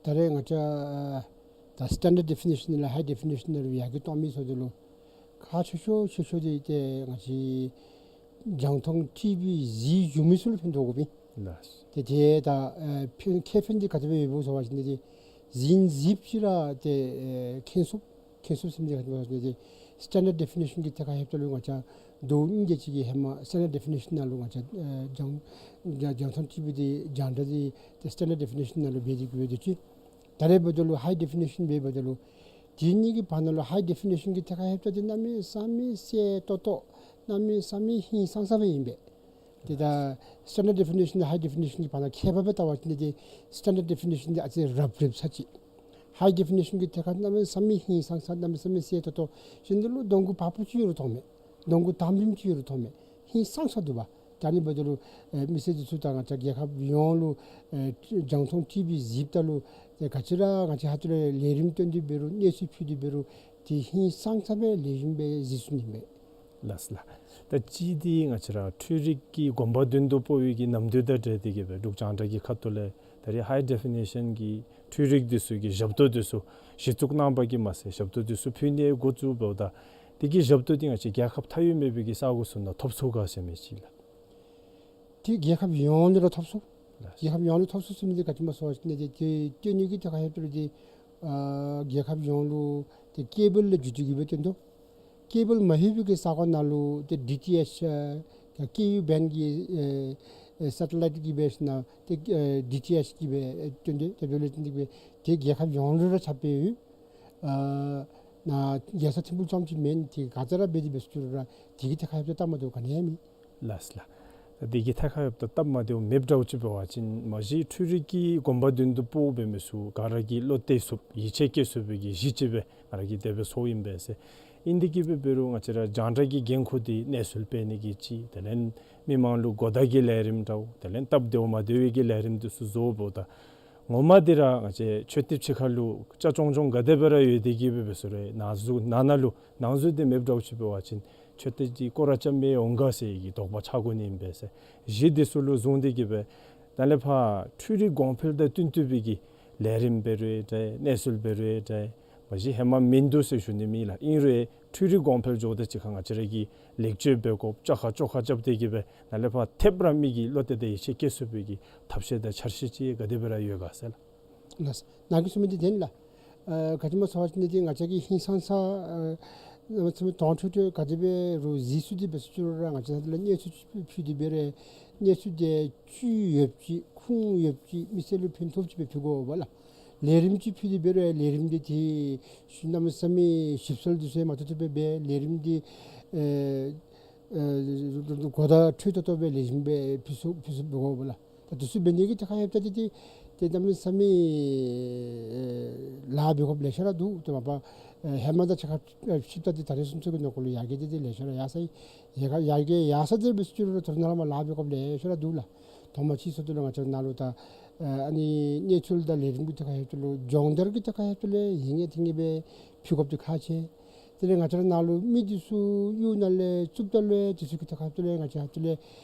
ད་རེས་ང་བཅས་ཨེ་ད་སི་ཊེན་ཌརཌ་ཌེ་ཕི་ནི་ཤཱན་ལས་ཧའི་ཌེ་ཕི་ནི་ཤཱན་ལུ་ཡར་རྒྱས་གཏང་མི་ཚུ་འདི་ལུ་ཁག་ཆེ་ཤོས་ཆེ་ཤོས་འདི་ཏེ་ང་བཅས་རྒྱང་མཐོང་ཊི་བི་གཟིགས་བཞུགས་མི་ཚུ་ལུ་ཕན་ཐོགས་དགོཔ་ཨིན། ལགས། ཏེ་དེ་ད་ཨེ་ཕན་ཁེ་ཕན་འདི་ག་དེ་སྦེ་ཡོདཔ་སྨོ་ཟེར་བ་ཅིན་ཏེ་གཟིགས་གཟིགསཔ་ཅིག་ར་ཏེ་ཨེ་མཁྱེན་ཚུགས། མཁྱེན་ཚུགས་ཟེར་མི་འདི་ག་ཅི་སྨོ་ཟེར་བ་ཅིན་ཏེ་སི་ཊེན་ཌརཌ་ཌེ་ཕི་ནི་ཤཱན་གྱི་ཐད་ཁར་ལྷོདཔ་ད་ལུ་ང་བཅས་ཟླཝ་གཉིས་དེ་ཅིག་གི་ཧེ་མ་སི་ཊེན་ཌརཌ་ཌེ་ཕི་ནི་ཤཱན་ནང་ལུ་ང་བཅས་ཨེ་རྒྱང་རྒྱང་རྒྱང་མཐོང་ཊི་བི་འདི་རྒྱང་བསྒྲགས་འདི་ཏེ་སི་ཊེན་ཌརཌ་ཌེ་ཕི་ནི་ཤཱན་ནང་ལུ་འབད་དེ་གི་སྦེ་སྡོད་ཅི། ད་རེས་འབདཝ་ད་ལུ་ཧའི་ཌེ་ཕི་ནི་ཤཱན་འབདཝ་ད་ལུ་དེ་གཉིས་ཀྱི་བར་ན་ལུ་ཧའི་ཌེ་ཕི་ནི་ཤཱན་གྱི་ཐད་ཁར་ལྷོདཔ་ད་འདི་གནམ་མེད་ས་མེད་གསལ་ཏོག་ཏོ་གནམ་མེད་ས་མེད་ཧིང་སངས་ས་སྦེ་ཨིན་པས། ཏེ་ད་སི་ཊེན་ཌརཌ་ཌེ་ཕི་ནི་ཤཱན་དང་ཧའི་ཌེ་ཕི་ནི་ཤཱན་གྱི་བར་ན་ཁྱད་པར་སྦེ་བལྟ་བ་ཅིན་ཏེ་སི་ཊེན་ཌརཌ་ཌེ་ཕི་ནི་ཤཱན་འདི་ཨ་ཙི་རབ་རིབ་ས་ཅིག། ཧའི་ཌེ་ཕི་ནི་ཤཱན་གྱི་ཐད་ཁར་གནམ་མེད་ས་མེད་ཧིང་སངས་ས་གནམ་མེད་ས་མེད་གསལ་ཏོག་ཏོ་ཤིན་ཏུ་ལུ་གདོང་གུ་བ་སྤུ་ཅིག་ཡོད་རུང་མཐོང་མས། གདོང་གུ་དམ་རིམ་ཅིག་ཡོད་རུང་མཐོང་མས། ཧིང་སངས་ས་འདུག་པ། ད་ཨ་ནི་འབདཝ་ད་ལུ་ཨེ་མི་སེར་འདི་ཚུ་དང་ང་བཅས་རྒྱལ་ཁབ་ཡོངས་ལུ་ཨེ་རྒྱང་མཐོང་ཊི་བི་གཟིགསཔ་ད་ལུ་ཨེ་ག་ཅི་ར་ང་བཅས་ཧ་ཏུ་ལས་ལས་རིམ་སྟོན་ཏེ་འབད་རུང་གནས་ཚུལ་ཕུལ་ཏེ་འབད་རུང་ཏེ་ཧིང་སངས་ས་སྦེ་ལེགས་ཤོམ་སྦེ་གཟིགས་ཚུགས་ནི་མས། ལགས་སོ་ལགས། ད་ཅི་འདི་ང་བཅས་ར་འཕྲུལ་རིག་གིས་གོམ་པ་མདུན་དུ་སྤོ་བའི་གི་ནམ་དུས་དང་འབྲེལ་ཏེ་གི་སྦེ་འབྲུག་རྒྱང་བསྒྲགས་ཀྱི་ཁ་ཐུག་ལས་ད་རེས་ཧའི་ཌེ་ཕི་ནི་ཤཱན་གྱི་འཕྲུལ་རིག་འདི་ཚུ་གི་ཞབས་ཏོག་འདི་ཚུ་གཞི་བཙུགས་གནང་བ་གིས་མ་ཚད་ཞབས་ཏོག་འདི་ཚུ་ཕུལ་ནི་འགོ་བཙུགས་འབདཝ་ད་དེ་གི་ཞབས་ཏོག་འདི་ང་བཅས་རྒྱལ་ཁབ་མཐའ་དབུས་མེད་པའི་གི་ས་གོ་ཚུ་ནང་ཐོབ་ཚུགས་ག་ཟེར་མི་ཅིག་ལགས། ཏེ་རྒྱལ་ཁབ་ཡོངས་ལུ་ར་ཐོབ་ཚུགས། རྒྱལ་ཁབ་ཡོངས་ལུ་ཐོབ་ཚུགས་ཟེར་མི་འདི་ག་ཅི་སྨོ་ཟེར་བ་ཅིན་ཏེ་ཏེ་སྟོན་ནི་གི་ཐད་ཁར་ལྷོདཔ་ད་ལུ་ཏེ་ཨ་རྒྱལ་ཁབ་ཡོངས་ལུ་ཏེ་ཀེ་བཱལ་ལས་བརྒྱུད་དེ་གི་སྦེ་སྟོན་དོ། ཀེ་བཱལ་མ་ལྷོད་པའི་གི་ས་གོ་ནང་ལུ་ཏེ་ཌི་ཊི་ཨེཆ་ཨེ་ཀེ་ཡུ་བེནཌ་གི་ཨེ་ཨེ་སེ་ཊི་ལའིཊ་གི་སྦེ་ཞིན་ན་ཏེ་ཨེ་ཌི་ཊི་ཨེཆ་གི་སྦེ་ཨེ་སྟོན་ཏེ་ཏེ་འབདཝ་ལས་བརྟེན་ཏེ་གི་སྦེ་ཏེ་རྒྱལ་ཁབ་ཡོངས་ལུ་ར་ཁྱབ་སྦེ་ཡོད། ཨ་ནཱ་རྒྱལ་ས་ཐིམ་ཕུག་རྐྱངམ་ཅིག་མེན། ཏེ་ག་ཏེ་ར་འབད་དེ་འབད་སོང་རུང་ར་དེ་གི་ཐད་ཁར་ལྷོདཔ་ད་སྟབས་མ་བདེཝ་ག་ནི་ཡང་མེད། ལགས་སོ་ལགས། ད་དེ་གི་ཐད་ཁར་ལྷོདཔ་ད་སྟབས་མ་བདེཝ་མེདཔ་འདྲཝ་ཅིག་འབད་བ་ཅིན་མ་གཞི་འཕྲུལ་རིག་གིས་གོམ་པ་མདུན་དུ་སྤོ་འབད་མི་ཚུ་ག་ར་གིས་བློ་གཏད་ཚུགསཔ་ཡིད་ཆེས་བསྐྱེད་ཚུགས་པའི་གི་གཞི་ཅིག་སྦེ་ང་ར་གིས་དེ་སྦེ་ཚོརཝ་ཨིན་པས་ཟེར། ཨིན་དེ་གིས་འབད་རུང་ང་བཅས་ར་རྒྱང་བསྒྲགས་ཀྱི་འགན་ཁུར་འདི་གནས་ཚུལ་སྤེལ་ནི་གི་ཅིག་དེ་ལས་མི་མང་ལུ་གོ་བརྡ་གི་ལས་རིམ་འདྲཝ་དེ་ལས་སྟབས་བདེཝ་མ་བདེ་བའི་གི་ལས་རིམ་འདི་ཚུ་བཟོཝ་ད་ངོ་མ་འདི་ར་ང་བཅས་མཆོད་རྟེན་ཕྱི་ཁ་ལུ་རྐྱབ་ཆོག་ཆོག་ག་དེ་སྦེ་ར་ཡོད་དེ་གིས་འབད་རུང་ནང་གཟུགས་ནང་ན་ལུ་ནང་གཟུགས་འདི་མེདཔ་འདྲཝ་ཅིག་འབད་བ་ཅིན་མཆོད་རྟེན་འདི་སྐོར་ར་རྐྱབ་མི་འོང་ག་ཟེར་གྱི་དོགས་པ་ཆགས་དགོ་ནི་ཨིན་པས་ཟེར། གཞི་འདི་ཚུ་ལུ་བཟུང་སྟེ་གིས་འབད་ད་ལས་ཕར་འཕྲུལ་རིག་གོང་འཕེལ་དང་བསྟུན་ཏེ་སྦེ་གི་ལས་རིམ་འབད་རུང་འདྲ་གནས་ཚུལ་འབད་རུང་འདྲ་མ་གཞི་ཧེ་མ་མིན་འདུག་ཟེར་ཞུ་ནི་མེད་ལགས། ཨིན་རུང་འཕྲུལ་རིག་གོང་འཕེལ་འགྱོཝ་ད་གཅིག་ཁར་ང་བཅས་ར་གིས་ལེགས་བཅོས་འབད་དགོཔ་བཅོ་ཁ་བཅོ་ཁ་རྐྱབ་སྟེ་གིས་འབད་ད་ལས་ཕར་ཐེབས་ར་མི་གི་བློ་གཏད་དེ་ཡིད་ཆེས་བསྐྱེད་ཚུགས་པའི་གི་ཐབས་ཤེས་དང་འཆར་གཞི་ཅིག་ག་དེ་སྦེ་ར་ཡོད་ག་ཟེར་ལགས། ལགས། ནཱ་གིས་གསུངས་མི་འདི་བདེན་ལགས། ཨ་ག་ཅི་སྨོ་ཟེར་བ་ཅིན་འདི་ང་བཅས་ཀྱི་ཧིང་སངས་ས་ཨ་ནམ་ཟེར་མི་དྭངས་འཕྲོས་འཕྲོས་ག་དེ་སྦེ་རུང་གཟིགས་ཚུགས་ཏེ་འབད་ཚུགས་ཅི་རུང་ར་ང་བཅས་ལུ་གནས་ཚུལ་ཕུལ་ཏེ་འབད་རུང་གནས་ཚུལ་འདི་བཅུད་ཡོདཔ་ཅིག་ཁུངས་ཡོདཔ་ཅིག་མི་སེར་ལུ་ཕན་ཐོགས་ཅིག་སྦེ་ཕུལ་དགོ་པས་ལགས། ལས་རིམ་ཅིག་ཕུལ་ཏེ་འབད་རུང་ལས་རིམ་འདི་ཏེ་ཞུ་གནམ་མེད་ས་མེད་ཞིབ་འཚོལ་འདི་ཚུ་ཡང་མ་ཐུབ་ཐུབ་སྦེ་འབད་ལས་རིམ་འདི་ཨེ་ཨེ་གོ་བརྡ་འཕྲོད་ཏོག་ཏོ་སྦེ་ལེགས་ཤོམ་སྦེ་ཕུལ་ཚུགས་ཕུལ་ཚུགསཔ་འབད་དགོ་པས་ལགས། ད་འདི་ཚུ་འབད་ནི་གི་ཐད་ཁར་ལྷོདཔ་ད་ཏེ་ཏེ་གནམ་མེད་ས་མེད་ལཱ་འབད་དགོཔ་ལེ་ཤ་ར་འདུག། ཏེ་མ་པ་ཧེ་མ་དང་གཅིག་ཁར་ཕྱདཔ་ད་ཏེ་ད་རེས་ཚུན་ཚོད་ཀྱི་ནང་འཁོད་ལུ་ཡར་རྒྱས་འདི་ཏེ་ལེ་ཤ་ར་ཡར་སོང་ཡི། ཡར་རྒྱས་ཡར་སོང་སྟེ་འབད་ཚུགས་ཅི་རུང་ད་རུང་ནཱ་ལས་མར་ལཱ་འབད་དགོཔ་ལེ་ཤ་ར་འདུག་ལགས། ཐོག་མ་ཅིག་ཟེརཝ་ད་ལུ་ང་བཅས་ནཱ་ལུ་ད་ཨ་ནི་གནས་ཚུལ་དང་ལས་རིམ་གྱི་ཐད་ཁར་ལྷོདཔ་ད་ལུ་སྦྱོང་བརྡར་གྱི་ཐད་ཁར་ལྷོདཔ་ད་ལུ་ཡིན་ངེས་ཐིང་ངེས་སྦེ་ཕུལ་དགོཔ་འདི་ཁག་ཆེ། དེ་ལས་ང་བཅས་ར་ནཱ་ལུ་མི་འདི་ཚུ་གཡུས་ནང་ལས་བཙུགསཔ་ད་ལུ་འདི་ཚུ་གི་ཐད་ཁར་ལྷོདཔ་ད་ལུ་ང་བཅས་ལྷོདཔ་ད་ལུ་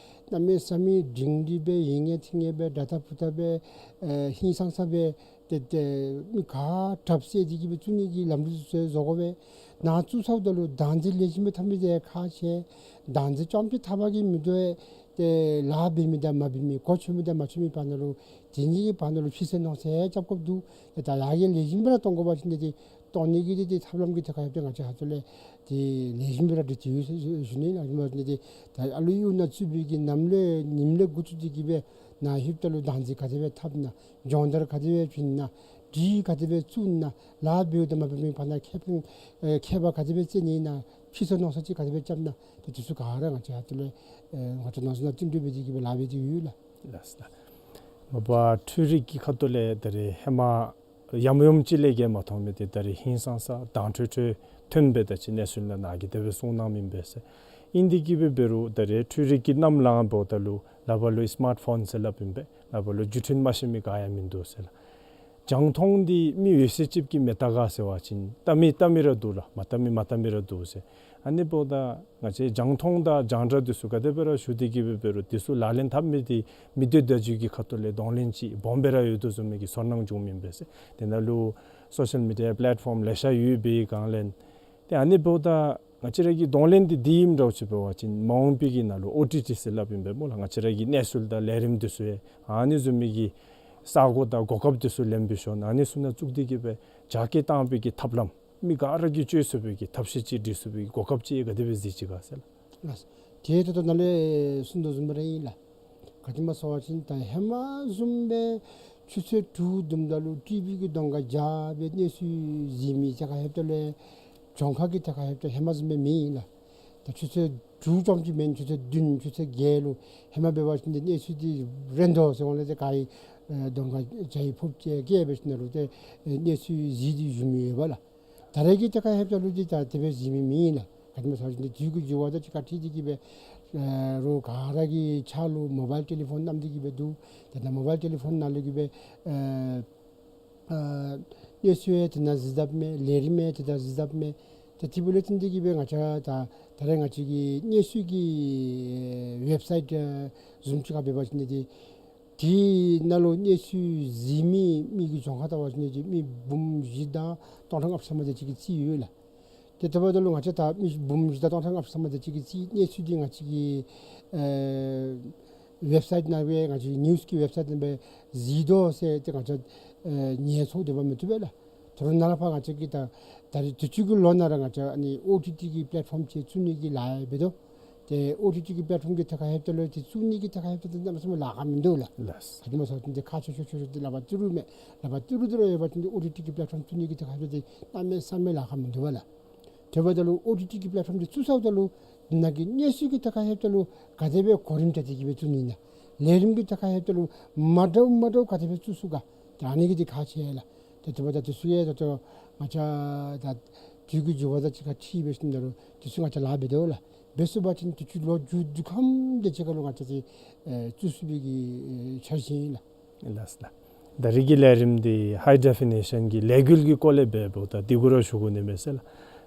གནམ་མེད་ས་མེད་སྒྲིང་སྒྲི་སྦེ་ཡིན་ངེས་ཐིང་ངེས་སྦེ་དྲག་ཐག་ཕུ་ཐག་སྦེ་ཨེ་ཧིང་སངས་ས་སྦེ་ཏེ་ཏེ་མི་ག་དྲགཔ་བསད་དེ་གིས་སྦེ་བཙུགས་ནི་གི་ལམ་ལུགས་ཚུ་བཟོ་དགོ་པས། ནཱ་བཙུགས་ཚརཝ་ད་ལུ་བདག་འཛིན་ལེགས་ཤོམ་སྦེ་འཐབ་མི་འདི་ཁག་ཆེ། བདག་འཛིན་རྐྱངམ་ཅིག་འཐབ་པ་གིས་མི་དོ་བས། ཏེ་ལཱ་འབད་མི་དང་མ་འབད་མི་གོ་ཆོད་མི་དང་མ་ཆོད་མི་བར་ན་ལུ་དེ་གཉིས་ཀྱི་བར་ན་ལུ་ཕྱི་གསལ་ནང་གསལ་རྐྱབ་དགོཔ་འདུག། ཏེ་ད་ཡར་རྒྱས་ལེགས་ཤོམ་སྦེ་ར་གཏང་དགོ་པ་ཅིན་འདི་ཏེ་གཏང་ནི་གི་འདི་ཏེ་ཐབས་ལམ་གྱི་ཐད་ཁར་ལྷོདཔ་ད་ང་བཅས་ལྷོདཔ་ད་ལུ་ཏེ་ལེགས་ཤོམ་སྦེ་ར་འདི་ཏེ་ཡོད་ཟེར་ཞུ་ནི་ལགས། ཏེ་ད་ཨ་ལུ་གཡུས་ནང་བཙུགས་པའི་གི་ནམ་ལས་ཉིནམ་ལས་འགོ་བཙུགས་ཏེ་གིས་སྦེ་ནཱ་ལྷོདཔ་ད་ལུ་བདག་འཛིན་ག་དེ་སྦེ་འཐབ་ན་སྦྱོང་བརྡར་ག་དེ་སྦེ་བྱིན་ན་གྲི་ག་དེ་སྦེ་བཙུགས་ན་ལཱ་འབདཝ་དང་མ་འབད་མི་བར་ན་ཁེ་ཕན་ཨེ་ཁྱད་པར་ག་དེ་སྦེ་བཙལ་ནི་ན་ཕྱི་གསལ་ནང་གསལ་ཅིག་ག་དེ་སྦེ་རྐྱབ་ན་ཏེ་འདི་ཚུ་ག་ར་ང་བཅས་ལྷོདཔ་ད་ལུ་ཨེ་ང་བཅས་ནང་གསལ་ནང་བསྟུན་གྲོས་འབད་དེ་གིས་སྦེ་ལཱ་འབད་དེ་ཡོད་ལགས། ལགས་སོ། མ་པ་འཕྲུལ་རིག་གི་ཁ་ཐུག་ལས་ད་རེས་ཧེ་མ་ཡམ་ཡོམ་ཅིག་ལས་བརྒལ་མ་མཐོང་མི་འདི་ད་རེས་ཧིང་སངས་ས་དྭངས་འཕྲོས་འཕྲོས་ཐོན་སྦེ་ད་ཅི་གནས་ཚུལ་ནང་ནཱ་གིས་དེ་སྦེ་གསུངས་གནངམ་ཨིན་པས་ཟེར། ཨིན་དེ་གིས་འབད་རུང་ད་རེས་འཕྲུལ་རིག་གི་གནམ་ལངམ་འབདཝ་ད་ལུ་ལག་པ་ལུ་སི་མཱརཊ་ཕོན་ཟེར་སླབ་ཨིན་པས། ལག་པ་ལུ་བརྒྱུད་འཕྲིན་མ་ཤེས་མི་ག་ཡང་མིན་འདུག་ཟེར་ལགས། རྒྱང་མཐོང་འདི་མི་འོད་གསལ་ཅིག་གིས་མི་བལྟ་ག་ཟེར་བ་ཅིན་བལྟ་མི་བལྟ་མི་ར་འདུག་ལགས། མ་བལྟ་མི་མ་བལྟ་མི་ར་འདུག་ཟེར། ཨ་ནི་འབདཝ་ད་ང་བཅས་རྒྱང་མཐོང་དང་རྒྱང་བསྒྲགས་འདི་ཚུ་ག་དེ་སྦེ་ར་ཞུ་སྟེ་གིས་འབད་རུང་འདི་ཚུ་ལག་ལེན་འཐབ་མི་འདི་མི་སྡེ་བརྡ་བརྒྱུད་ཀྱི་ཁ་ཐུག་ལས་གདོང་ལེན་ཅིག་སྦོམ་སྦེ་ར་ཡོད་དོ་བཟུམ་མའི་གི་ཚོར་སྣང་བྱུངམ་ཨིན་པས་ཟེར། དེ་ནང་ལུ་སོ་ཤལ་མི་ཌི་ཡ་པེ་ལེཊ་ཕོམ་ལེ་ཤ་ཡོད་པའི་སྒང་ལས་ཏེ་ཨ་ནི་འབདཝ་ད་ང་བཅས་ར་གི་གདོང་ལེན་འདི་འདི་ཨིནམ་འདྲཝ་ཅིག་འབད་བ་ཅིན་མ་འོངས་པའི་གི་ནང་ལུ་ཨོ་ཊི་ཊི་ཟེར་སླབ་ཨིན་པས་སྨོ་ལགས། ང་བཅས་ར་གི་གནས་ཚུལ་དང་ལས་རིམ་འདི་ཚུ་ཡང་ཨ་ནི་བཟུམ་མའི་གི་ས་གོ་དང་གོ་སྐབས་འདི་ཚུ་ལེན་པའི་ཤུལ་ཨ་ནི་ཚུ་ནང་བཙུགས་ཏེ་གིས་སྦེ་རྒྱ་སྐྱེད་བཏང་བའི་གི་ཐབས་ལམ་མི་ག་ར་གིས་སྤྱོད་ཚུགས་པའི་གི་ཐབས་ཤེས་ཅིག་སྒྲིག་ཚུགས་པའི་གི་གོ་སྐབས་ཅིག་ག་དེ་སྦེ་གཟིགས་ཅི་ག་ཟེར་ལགས། ལགས། ཏེ་ད་ལྟོ་ནཱ་ལས་གསུངས་དོ་བཟུམ་སྦེ་ར་ཨིན་ལགས། ག་ཅི་སྨོ་ཟེར་བ་ཅིན་ད་ཧེ་མ་བཟུམ་སྦེ་ཆུ་ཚོད་དྲུག་བརྡུངམ་ད་ལུ་ཊི་བི་གི་གདོང་ཁར་བཞག་སྦེ་གནས་ཚུལ་གཟིགས་མི་ཐད་ཁར་ལྷོདཔ་ད་ལུ་གྱངས་ཁ་གི་ཐད་ཁར་ལྷོདཔ་ད་ཧེ་མ་བཟུམ་སྦེ་མེན་ལགས། ད་ཆུ་ཚོད་དྲུག་ཙམ་ཅིག་མེན་ཆུ་ཚོད་བདུན་ཆུ་ཚོད་བརྒྱད་ལུ་ཧེ་མ་འབད་བ་ཅིན་འདི་གནས་ཚུལ་འདི་རན་དོ་ཟེར་འོང་ལས་ཏེ་ག་ཡི་ཨེ་གདོང་ཁར་བྱ་ཡི་ཕུརཔ་ཅིག་བཀལ་སྦེ་ཞིནམ་ལས་ཏེ་ཨེ་གནས་ཚུལ་གཟིགས་ཏེ་བཞུགས་མི་ཡོདཔ་ལགས། ད་རེས་ཀྱི་ཐད་ཁར་ལྷོདཔ་ད་ལུ་འདི་ད་དེ་སྦེ་གཟིགས་མི་མེད་ལགས། ག་ཅི་སྨོ་ཟེར་བ་ཅིན་འདི་དུས་ཀྱི་འགྱུར་བ་དང་གཅིག་ཁར་འཁྲིལ་ཏེ་གིས་སྦེ་ཨེ་རོགས་ག་ར་གི་ཕྱག་ལུ་མོ་བཱའིལ་ཊེ་ལི་ཕོན་བསྣམས་ཏེ་གིས་སྦེ་འདུག། ཏེ་ད་མོ་བཱའིལ་ཊེ་ལི་ཕོན་ནང་ལུ་གིས་སྦེ་ཨེ་ཨ་གནས་ཚུལ་ཡང་དེ་ནང་གཟིགས་དཔ་མས། ལས་རིམ་ཡང་དེ་ནང་གཟིགས་དཔ་མས། ཏེ་དེ་འབདཝ་ལས་བརྟེན་ཏེ་གིས་སྦེ་ང་བཅས་ད་ད་རེས་ང་བཅས་ཀྱི་གནས་ཚུལ་གྱི་ཝེབ་སའིཊ་བཟུམ་ཅིག་ཁར་འབད་བ་ཅིན་འདི་དེ་ནང་ལུ་གནས་ཚུལ་གཟིགས་མི་མི་གི་གྱངས་ཁ་བལྟ་བ་ཅིན་འདི་མི་འབུམ་བཞི་དང་སྟོང་ཕྲག་ལྔ་བཅུ་ཙམ་དེ་ཅིག་གི་རྩིས་ཡོད་ལགས། ཏེ་དེ་འབདཝ་ད་ལུ་ང་བཅས་ད་མི་འབུམ་བཞི་དང་སྟོང་ཕྲག་ལྔ་བཅུ་ཙམ་དེ་ཅིག་གི་རྩིས་གནས་ཚུལ་འདི་ང་བཅས་ཀྱི་ཨེ་ཝེབ་སའིཊ་ནང་སྦེ་ང་བཅས་ཀྱི་ནིའུསི་གི་ཝེབ་སའིཊ་ནང་སྦེ་གཟིགས་དོ་ཟེར་ཏེ་ང་བཅས་ཨེ་ཉན་ཚོར་དེ་སྦེ་མི་བཏུབ་པས་ལགས། ད་རུང་ནཱ་ལས་ཕར་ང་བཅས་ཀྱིས་ད་ད་རེས་དུས་ཅི་གི་ལོ་ནང་ར་ང་བཅས་ཨ་ནི་ཨོ་ཊི་ཊི་གི་པེ་ལེཊ་ཕོམ་ཅིག་བཙུགས་ནི་གི་ལཱ་ཡང་འབད་དོ། ཏེ་ཨོ་ཊི་ཊི་གི་པེ་ལེཊ་ཕོམ་གྱི་ཐད་ཁར་ལྷོདཔ་ད་ལུ་ཏེ་བཙུགས་ནི་གི་ཐད་ཁར་ལྷོདཔ་ད་ཏེ་གནམ་མེད་ས་མེད་ལཱ་ཁག་མིན་འདུག་ལགས། ལགས། ག་ཅི་སྨོ་ཟེར་བ་ཅིན་ཏེ་ཁག་ཆེ་ཤོས་ཆེ་ཤོས་འདི་ལག་པ་ཏི་རུ་མས། ལག་པ་ཏི་རུ་འདི་ར་ཡོད་པ་ཅིན་ཏེ་ཨོ་ཊི་ཊི་གི་པེ་ལེཊ་ཕོམ་བཙུགས་ནི་གི་ཐད་ཁར་ལྷོདཔ་ད་ཏེ་གནམ་མེད་ས་མེད་ལཱ་ཁག་མིན་འདུག་པ་ལགས། དེ་འབདཝ་ད་ལུ་ཨོ་ཊི་ཊི་གི་པེ་ལེཊ་ཕོམ་འདི་བཙུགས་ཚརཝ་ད་ལུ་ནཱ་གི་གནས་ཚུལ་གྱི་ཐད་ཁར་ལྷོདཔ་ད་ལུ་ག་དེ་སྦེ་གོ་རིམ་བརྟག་སྟེ་གིས་སྦེ་བཙུགས་ནི་ཨིན་ན། ལས་རིམ་གྱི་ཐད་ཁར་ལྷོདཔ་ད་ལུ་མ་འདྲཝ་མ་འདྲཝ་ག་དེ་སྦེ་བཙུགས་ཚུགས་ག། ད་ཨ་ནི་གི་འདི་ཁག་ཆེ་ལགས། ཏེ་དེ་འབདཝ་ད་འདི་ཚུ་ཡང་ད་ལྟོ་ང་བཅས་ད་ དུས་ཀྱི་འགྱུར་བ་དང་གཅིག་ཁར་འཁྲིལ་འབད་ཞིནམ་ད་ལུ་དུས་ཚོད་ང་བཅས་ལཱ་འབད་དོ་ལགས། འབད་ཚུགས་པ་ཅིན་དུས་ཚོད་ལོ་མཇུག་བསྡུ་ཁམས་དེ་ཅིག་ཁར་ལུ་ང་བཅས་ཀྱིས་ཨེ་བཙུགས་ཚུགས་པའི་གི་ཨེ་འཆར་གཞི་ཨིན་ལགས། ལགས་ལགས། ད་རིས་ཀྱི་ལས་རིམ་འདི་ཧའི་ཌེ་ཕི་ནེ་ཤཱན་གྱི་ལས་འགུལ་གྱི་སྐོར་ལས་འབདཝ་ད་འདི་གུ་ར་ཞུ་དགོ་ནི་མས་ཟེར་ལགས།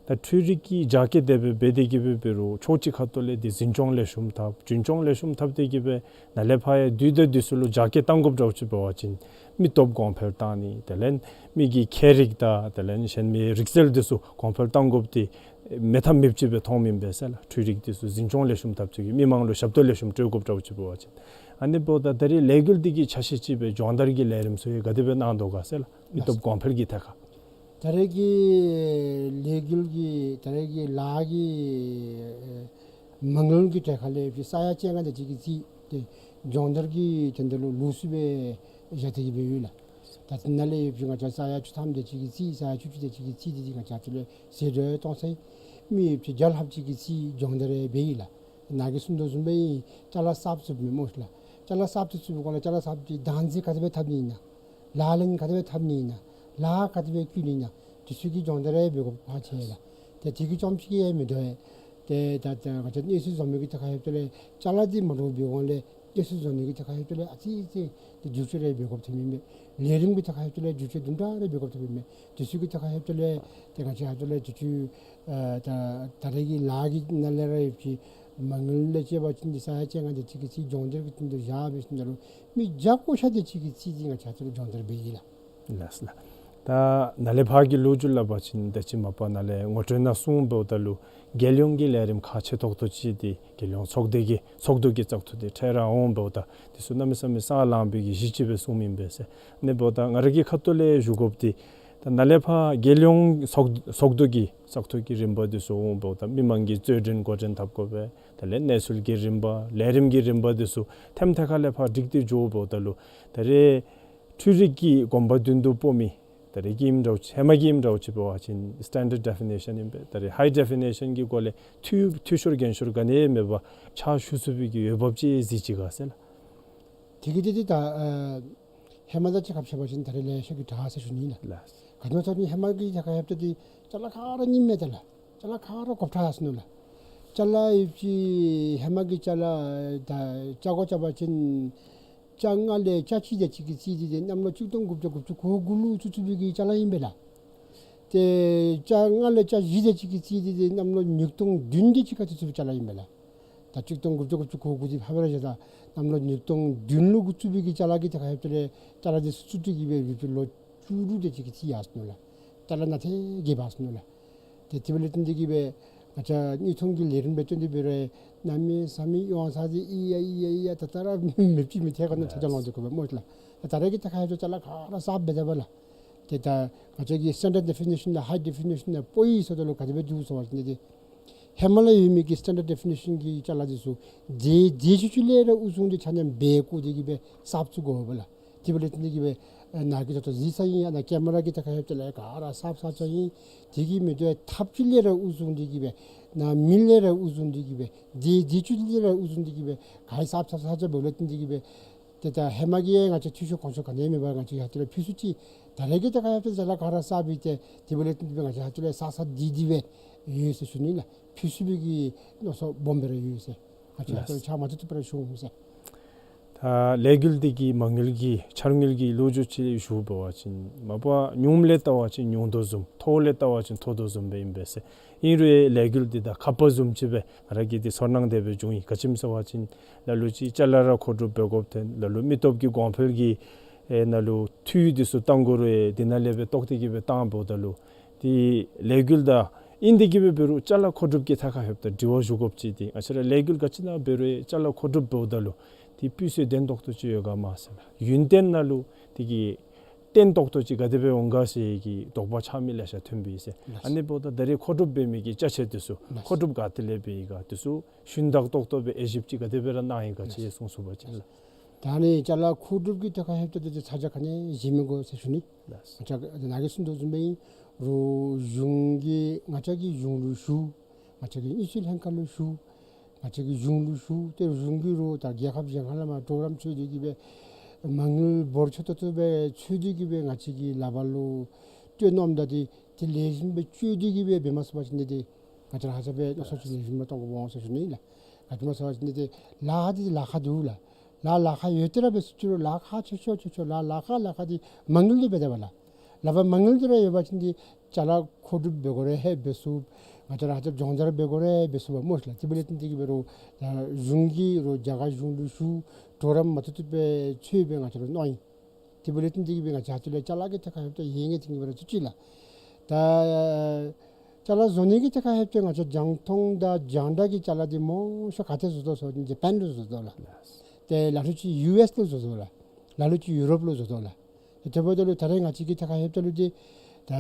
ད་འཕྲུལ་རིག་གི་རྒྱ་སྐྱེད་དེ་སྦེ་འབད་དེ་གི་སྦེ་འབད་རུང་ཕྱོགས་གཅིག་ཁ་ཐུག་ལས་འདི་འཛིན་སྐྱོང་ལེགས་ཤོམ་འཐབ་འཛིན་སྐྱོང་ལེགས་ཤོམ་འཐབ་སྟེ་གི་སྦེ་ནཱ་ལས་ཕར་ཡང་དུས་དང་དུས་སུ་ལུ་རྒྱ་སྐྱེད་གཏང་དགོཔ་འདྲཝ་ཅིག་འབད་བ་ཅིན་མི་སྟོབས་གོང་འཕེལ་བཏང་ནི་དེ་ལས་མི་གི་ཁྱད་རིག་དང་དེ་ལས་གཞན་མི་རིག་རྩལ་འདི་ཚུ་གོང་འཕེལ་གཏང་དགོཔ་འདི་མེད་ཐབས་མེདཔ་ཅིག་སྦེ་མཐོངམ་ཨིན་པས་ཟེར་ལགས། འཕྲུལ་རིག་འདི་ཚུ་འཛིན་སྐྱོང་ལེགས་ཤོམ་འཐབ་ཅིག་གིས་མི་མང་ལུ་ཞབས་ཏོག་ལེགས་ཤོམ་སྤྲོད་དགོཔ་འདྲཝ་ཅིག་འབད་བ་ཅིན། ཨ་ནི་འབདཝ་ད་ད་རིས་ལས་འགུལ་འདི་གི་ཆ་ཤས་ཅིག་སྦེ་སྦྱོང་བརྡར་གྱི་ལས་རིམ་ཚུ་ཡང་ག་དེ་སྦེ་གནང་དོ་ག་ཟེར་ལགས། མི་སྟོབས་གོང་འཕེལ་གྱི་ཐད་ཁར། ད་རེས་ཀྱི་ལས་འགུལ་གྱི་ད་རེས་ཀྱི་ལཱ་གི་ཨེ་མ་དངུལ་གྱི་ཐད་ཁར་ལས་ཡོད་པའི་ས་ཡ་བཅོ་ལྔ་དེ་ཅིག་གི་རྩིས་ཏེ་སྦྱོང་བརྡར་གྱི་དོན་དག་ལུ་ལུགས་སྲོལ་སྦེ་བཞག་སྟེ་གི་སྦེ་ཡོད་ལགས། ད་དེ་ནང་ལས་ཡོད་པའི་ང་བཅས་ས་ཡ་བཅུ་ཐམ་དེ་ཅིག་གི་རྩིས་ས་ཡ་བཅུ་གཅིག་དེ་ཅིག་གི་རྩིས་འདི་ང་བཅས་ཚུ་ལས་ཟད་འགྲོ་གཏང་ཚར་ཡི། མི་ཡོད་པའི་བརྒྱ་ལྷགཔ་ཅིག་གི་རྩིས་སྦྱོང་བརྡར་ཡང་འབད་ཡི་ལགས། ནཱ་གིས་གསུང་དོ་བཟུམ་སྦེ་ཅ་ལ་གསརཔ་བཙུགསཔ་མས་སྨོ་ལགས། ཅ་ལ་གསརཔ་ཅིག་བཙུགས་པའི་སྒང་ལས་ཅ་ལ་གསརཔ་ཅིག་བདག་འཛིན་ག་དེ་སྦེ་འཐབ་ནི་ཨིན་ན། ལག་ལེན་ག་དེ་སྦེ་འཐབ་ནི་ཨིན་ན། ལཱ་ག་དེ་སྦེ་བཀོལ་ནི་ཨིན་ན། དེ་ཚུ་གི་སྦྱོང་བརྡར་ཡང་འབད་དགོཔ་ཁག་ཆེ་ལགས། ཏེ་དེ་གིས་རྐྱངམ་ཅིག་གིས་ཡང་མི་དོ་བས། ཏེ་ད་ད་ང་བཅས་གནས་ཚུལ་བཟོ་མི་གི་ཐད་ཁར་ཡོདཔ་ད་ལས་ཅ་ལ་འདི་མ་འདྲཝ་འབད་འོང་ལས་གནས་ཚུལ་བཟོ་ནི་གི་ཐད་ཁར་ཡོདཔ་ད་ལས་ཨ་ཙི་ཙི་ཏེ་བསྒྱུར་བཅོས་རེ་འབད་དགོཔ་ཐོནམ་ཨིན་པས། ལས་རིམ་གྱི་ཐད་ཁར་ཡོདཔ་ད་ལས་བསྒྱུར་བཅོས་དུམ་གྲ་རེ་འབད་དགོཔ་ཐོནམ་ཨིན་པས། དེ་ཚུ་གི་ཐད་ཁར་ཡོདཔ་ད་ལས་ཏེ་ང་བཅས་ཧ་ཏོ་ལས་དུས་ཚོད་ཨ་ད་ད་རེས་ཀྱི་ལཱ་གི་ནང་ལས་ར་ཡོད་པའི་མ་དངུལ་ལས་བཅད་པ་ཅིན་འདི་ས་ཡ་བཅོ་ལྔ་དེ་ཅིག་གི་རྩིས་སྦྱོང་བརྡར་གྱི་དོན་དུ་བཞག་འབད་ཞིནམ་ད་ལུ་མི་བརྒྱ་ཀོ་ཤ་དེ་ཅིག་གི་རྩིས་འདི་ང་བཅས་ཧ་ཏོ་ལས་སྦྱོང་བརྡར་འབད་ཡི་ལགས། ལགས་ལགས། ད་ནཱ་ལས་ཕར་གྱི་ལོ་རྒྱུས་སླབ་པ་ཅིན་ད་ཅི་མ་པ་ནཱ་ལས་ངོ་སྤྲོད་ནང་གསུངམ་འབདཝ་ད་ལུ་རྒྱལ་ཡོངས་ཀྱི་ལས་རིམ་ཁག་ཆེ་ཏོག་ཏོ་ཅིག་འདི་རྒྱལ་ཡོངས་ཚོགས་སྡེ་གི་ཚོགས་འདུ་གི་བཙག་འཐུ་འདི་འཕྲལ་ར་འོངམ་འབདཝ་ད་འདི་ཚུ་གནམ་མེད་ས་མེད་སང་ལངས་པའི་གི་གཞི་ཅིག་སྦེ་གསུངམ་ཨིན་པས་ཟེར། ཨ་ནི་འབདཝ་ད་ང་ར་གི་ཁ་ཐུག་ལས་ཞུ་དགོཔ་འདི་ད་ནཱ་ལས་ཕར་རྒྱལ་ཡོངས་ཚོགས་ཚོགས་འདུ་གི་བཙག་འཐུ་གི་རིམ་པ་འདི་ཚུ་འོངམ་འབདཝ་ད་མི་མང་གིས་རྩོད་འགྲན་འགོ་འདྲེན་འཐབ་དགོ་པས། དེ་ལས་གནས་ཚུལ་གྱི་རིམ་པ་ལས་རིམ་གྱི་རིམ་པ་འདི་ཚུ་ཐེམ་ཐེ་ཁ་ལས་ཕར་སྒྲིག་སྟེ་འགྱོཝ་འབདཝ་ད་ལུ་ད་རེས་འཕྲུལ་རིག་གི་གོམ་པ་མདུན་དུ་སྤོ་མི་ད་རེས་ཀྱི་ཨིནམ་འདྲཝ་ཅིག་ཧེ་མ་གི་ཨིནམ་འདྲཝ་ཅིག་འབད་བ་ཅིན་སི་ཊེན་ཌརཌ་ཌེ་ཕི་ནེ་ཤཱན་ཨིན་པས། ད་རེས་ཧའི་ཌེ་ཕི་ནེ་ཤཱན་གྱི་སྒོ་ལས་འཐུས་འཐུས་ཤོར་འགན་ཤོར་ག་ནི་ཡང་མེད་པར་ཕྱག་ཞུ་ཚུགས་པའི་གི་འོས་འབབ་ཅིག་གཟིགས་ཅི་ག་ཟེར་ལགས། དེ་གི་དེ་དེ་ད་ཨ་ཧེ་མ་དང་གཅིག་ཁར་ཕྱད་པ་ཅིན་ད་རེས་ལེ་ཤ་གིས་དྲག་ཟེར་ཞུ་ནི་ལགས། ལགས། ག་ནི་ཟེར་བ་ཅིན་ཧེ་མ་གི་ཐད་ཁར་ལྷོདཔ་ད་དེ་ཅ་ལ་ག་ར་རྙིངམ་མས་ད་ལགས། ཅ་ལ་ག་ར་གོབ་ཁྲ་ཡར་སོ་ནུག་ལགས། ཅ་ལ་ཡོད་པའི་ཧེ་མ་གི་ཅ་ལ་ད་ཅ་གོ་རྐྱབ་པ་ཅིན་ཅ་ལྔ་ལས་ཅ་གཅིག་དེ་ཅིག་གི་རྩིས་འདི་དེ་གནམ་ལོ་གཅིག་སྟོང་དགུ་བརྒྱ་དགུ་བཅུ་གོ་དགུ་ལུ་བཙུགས་བཙུགས་པའི་གི་ཅ་ལ་ཨིན་པས་ལགས། ཏེ་ཅ་ལྔ་ལས་ཅ་བཞི་དེ་ཅིག་གི་རྩིས་འདི་དེ་གནམ་ལོ་ཉིས་སྟོང་བདུན་དེ་ཅིག་ཁར་བཙུགས་བཙུགས་པའི་ཅ་ལ་ཨིན་པས་ལགས། ད་གཅིག་སྟོང་དགུ་བརྒྱ་དགུ་བཅུ་གོ་དགུ་འདི་ཕར་སྦེ་ར་བཞག་ད་གནམ་ལོ་ཉིས་སྟོང་བདུན་ལུ་འགོ་བཙུགས་པའི་གི་ཅ་ལ་གི་ཐད་ཁར་ལྷོདཔ་ད་ལས་ཅ་ལ་འདི་ཚུ་བཙུགས་ཏེ་གི་སྦེ་ཡོད་པའི་ལོ་བཅུ་དྲུག་དེ་ཅིག་གི་རྩིས་ཡར་སོ་ནུག་ལགས། ཅ་ལ་ནང་ཐེ་གི་འབག་སོ་ནུག་ལགས། ཏེ་དེ་འབདཝ་ལས་བརྟེན་ཏེ་གི་སྦེ་ང་བཅས་དངོས་མཐོང་གི་ལས་རིམ་ལས་བརྟེན་ཏེ་འབད་རུང་གནམ་མེད་ས་མེད་ཡོང་ས་འདི་ཨི་ཡ་ཨི་ཡ་ཨི་ཡ་ད་ད་ར་མེདཔ་ཅིག་མི་ཐལ་ག་ནི་ཐལ་ཏེ་ལོང་སྟེ་གོ་སྦེ་སྨོ་ལགས། ད་ད་རེས་ཀྱི་ཐད་ཁར་ལྷོདཔ་ད་ཅ་ལ་ག་ར་གསརཔ་འབད་དེ་འབདཝ་ལགས། ཏེ་ད་ང་བཅས་ཀྱི་སི་ཊེན་ཌརཌ་ཌེ་ཕི་ནེ་ཤཱན་དང་ཧའི་ཌེ་ཕི་ནེ་ཤཱན་ནང་སྤོ་ཡི་ཟེརཝ་ད་ལུ་ག་དེ་སྦེ་འདུག་ཟེར་བ་ཅིན་ཏེ་ཧེ་མ་ལས་ཡོད་མི་གི་སི་ཊེན་ཌརཌ་ཌེ་ཕི་ནེ་ཤཱན་གྱི་ཅ་ལ་འདི་ཚུ་རྫས་རྫས་ཆུ་ཆུ་ལས་ར་ཨུ་ཚུགས་འདི་ཆ་མཉམ་སྦེ་བརྐོ་སྟེ་གི་སྦེ་གསརཔ་བཙུགས་དགོ་པས་ལགས། དེ་འབདཝ་ལས་བརྟེན་ཏེ་གི་སྦེ་ཨ་ནཱ་གིས་ད་ལྟོ་གཟིགས་ས་ཨིན། ཨ་ནཱ་ཀེ་མ་ར་གི་ཐད་ཁར་ལྷོདཔ་ད་ལས་ག་ར་གསརཔ་གསརཔ་ཅིག་ཨིན། དེ་གིས་མི་དོ་ཐགཔ་ཆུ་ལས་ར་ཨུ་ཚུགས་འདི་གི་སྦེ་ནཱ་མེ་ལས་ར་ཨུ་ཚུགས་འདི་གི་སྦེ་རྫས་རྫས་ཆུ་ལས་ར་ཨུ་ཚུགས་འདི་གི་སྦེ་ག་ར་གསརཔ་གསརཔ་གསརཔ་ཅིག་འབདཝ་ལས་བརྟེན་ཏེ་གི་སྦེ་ཏེ་ད་ཧེ་མ་གི་ང་བཅས་འཐུས་ཤོར་གོང་ཤོར་ག་ནི་ཡང་མེད་པར་ང་བཅས་ཧ་ཏོ་ལས་ཕུལ་ཚུགས་ཅི། ད་རེས་ཀྱི་ཐད་ཁར་ལྷོདཔ་ད་ཅ་ལ་ག་ར་གསརཔ་ཨིན། ཏེ་དེ་འབདཝ་ལས་བརྟེན་ཏེ་སྦེ་ང་བཅས་ཧ་ཏོ་ལས་གསར་གསར་བདེ་བདེ་སྦེ་ཡོད་ཟེར་ཞུ་ནི་ལགས། ཕུལ་ཚུགས་པའི་གི་མནོ་བསམ་སྦོམ་སྦེ་ར་ཡོད་ཟེར། ང་བཅས་ཧ་ཏོ་ལས་ཕྱག་མ་བཏུབ་བཏུབ་སྦེ་ར་ཞུ་འོང་ཟེར། ད་ལས་འགུལ་འདི་གི་མ་དངུལ་གྱི་འཆར་དངུལ་གྱི་ལོ་རྒྱུས་ཅིག་ཞུ་འབད་བ་ཅིན་མ་པ་ཉུངམ་ལས་བལྟ་བ་ཅིན་ཉུང་དོ་བཟུམ་མཐོཝ་ལས་བལྟ་བ་ཅིན་མཐོ་དོ་བཟུམ་སྦེ་ཨིན་པས་ཟེར། ཨིན་རུང་ཡང་ལས་འགུལ་འདི་ད་ཁ་པར་བཟུམ་ཅིག་སྦེ་ང་ར་གིས་འདི་ཚོར་སྣང་དེ་སྦེ་བྱུང་ཡི། ག་ཅི་སྨོ་ཟེར་བ་ཅིན་ལ་ལུ་ཅིག་ཅ་ལ་ར་མཁོ་སྒྲུབ་འབད་དགོཔ་ཐོན། ལ་ལུ་མི་སྟོབས་ཀྱི་གོང་འཕེལ་གྱི་ཨེ་ནང་ལུ་འཐུས་འདི་ཚུ་གཏང་དགོ་རུང་ཡང་འདི་ནང་ལས་སྦེ་བཏོག་སྟེ་གི་སྦེ་བཏངམ་འབདཝ་ད་ལུ་འདི་ལས་འགུལ་ད་ཨིན་ཏེ་གི་སྦེ་འབད་རུང་ཅ་ལ་མཁོ་སྒྲུབ་ཀྱི་ཐད་ཁར་ལྷོདཔ་ད་དྲི་བ་ཞུ་དགོཔ་ཅིག་འདི་ང་བཅས་ར་ལས་འགུལ་ག་ཅི་ནང་འབད་རུང་ཡང་ཅ་ལ་མཁོ་སྒྲུབ་འབདཝ་ད་ལུ་འདི་སྤུས་ཚད་ལྡན་ཏོག་ཏོ་ཅིག་ཡོད་ག་མེན་ན་ཟེར་ལགས། ཡུན་བརྟན་ནང་ལུ་འདི་གི་བརྟན་ཏོག་ཏོ་ཅིག་ག་དེ་སྦེ་འོང་ག་ཟེར་གྱི་དོགས་པ་ཆགས་མི་ལེ་ཤ་ཐོན་པས་ཟེར། ལགས། ཨ་ནི་འབདཝ་ད་ད་རེས་མཁོ་སྒྲུབ་འབད་མི་གི་ཅ་ཆས་འདི་ཚུ་ལགས། མཁོ་སྒྲུབ་ག་ཏེ་ལས་འབད་ཡི་ག་འདི་ཚུ་ཞུན་དག་ཏོག་ཏོ་སྦེ་ཨེ་ཞིབ་ཅིག་ག་དེ་སྦེ་ར་གནང་ཡི་ག་ཅིག་ལགས། གསུང་ཚུགས་པ་ཅིན་ལགས། ད་ཨ་ནི་ཅ་ལ་མཁོ་སྒྲུབ་ཀྱི་ཐད་ཁར་ལྷོདཔ་ད་འདི་ཚ་གྱང་ག་ནི་བཞེས་མི་དགོ་ཟེར་ཞུ་ནི། ལགས། ང་བཅས་ནཱ་གིས་གསུང་དོ་བཟུམ་སྦེ་ཨིན་རུང་གཞུང་གི་ང་བཅས་ཀྱི་གཞུང་ལུ་ཞུ། ང་བཅས་ཀྱི་དངུལ་རྩིས་ལྷན་ཁག་ལུ་ཞུ། ང་བཅས་ཀྱི་གཞུང་ལུ་ཞུ། ཏེ་གཞུང་གིས་ར་ད་རྒྱལ་ཁབ་གཞན་ཁ་ལས་མར་གྲོགས་རམ་འཚོལ་ཏེ་གི་སྦེ་མ་དངུལ་འབོར་ཆེ་ཏོག་ཏོ་སྦེ་འཚོལ་ཏེ་གི་སྦེ་ང་བཅས་ཀྱི་ལག་པར་ལུ་སྤྲོད་གནངམ་ད་འདི་ ཏེ་ལེགས་ཤོམ་སྦེ་སྤྱོད་དེ་གི་སྦེ་འབད་མ་ཚུགས་པ་ཅིན་འདི་ཏེ་ང་བཅས་ར་ཧ་ཅང་སྦེ་མནོ་བསམ་ཅིག་ལེགས་ཤོམ་སྦེ་གཏང་དགོཔ་འོང་ཟེར་ཞུ་ནི་ལགས། ག་ཅི་སྨོ་ཟེར་བ་ཅིན་འདི་ཏེ་ལཱ་འདི་ལཱ་ཁག་འདུག་ལགས། ལཱ་ལཱ་ཁག་ཡོད་དེ་ར་འབད་ཟེར་ཅི་རུང་ལཱ་ཁག་ཆེ་ཤོས་ཆེ་ཤོས་ལཱ་ལཱ་ཁག་ལཱ་ཁག་འདི་མ་དངུལ་འདི་འབད་དེ་བ་ལགས། ལཱ་འབད་མ་དངུལ་འདི་ར་ཡོད་པ་ཅིན་འདི་ཅ་ལ་མཁོ་སྒྲུབ་འབད་དགོ་རུང་ཧེ་འབད་ཚུགས། ང་བཅས་ར་ཧ་ཅང་སྦྱོང་བརྡར་འབད་དགོ་རུང་ཧེ་འབད་ཚུགས་པ་སྨོ་ཤི་ལགས། དེ་འབདཝ་ལས་བརྟེན་ཏེ་གི་སྦེ་རོགས་གཞུང་གི་རོགས་རྒྱ་གར་གཞུང་ལུ་ཞུ་གྲོགས་རམ་མ་ཐུབ་ཐུབ་སྦེ་འཚོལ་སྦེ་ང་བཅས་ལུ་གནང་ཡི། དེ་འབདཝ་ལས་བརྟེན་ཏེ་གི་སྦེ་ང་བཅས་ཧ་ཅང་ལས་ཅ་ལ་གི་ཐད་ཁར་ཧེ་བཏང་ཡོད་ངེས་ཐིང་གི་སྦེ་ར་ཚུ་ཅིག་ལགས། ད་ཅ་ལ་བཟོ་ནི་གི་ཐད་ཁར་ཧེ་བཏང་ང་བཅས་རྒྱང་མཐོང་དང་རྒྱང་བསྒྲགས་ཀྱི་ཅ་ལ་འདི་མང་ཤོས་ག་ཏེ་བཟོ་དོ་ཟེར་བ་ཅིན་ཇ་པཱན་ལུ་བཟོ་དོ་ལགས། ཏེ་ལ་ལུ་ཅིག་ཡུ་ཨེསི་ལུ་བཟོ་དོ་ལགས། ལ་ལུ་ཅིག་ཡུ་རོབ་ལུ་བཟོ་དོ་ལགས། དེ་འབདཝ་ད་ལུ་ད་རེས་ང་བཅས་ཀྱི་ཐད་ཁར་ཧེ་བཏང་ལུ་འདི་ད་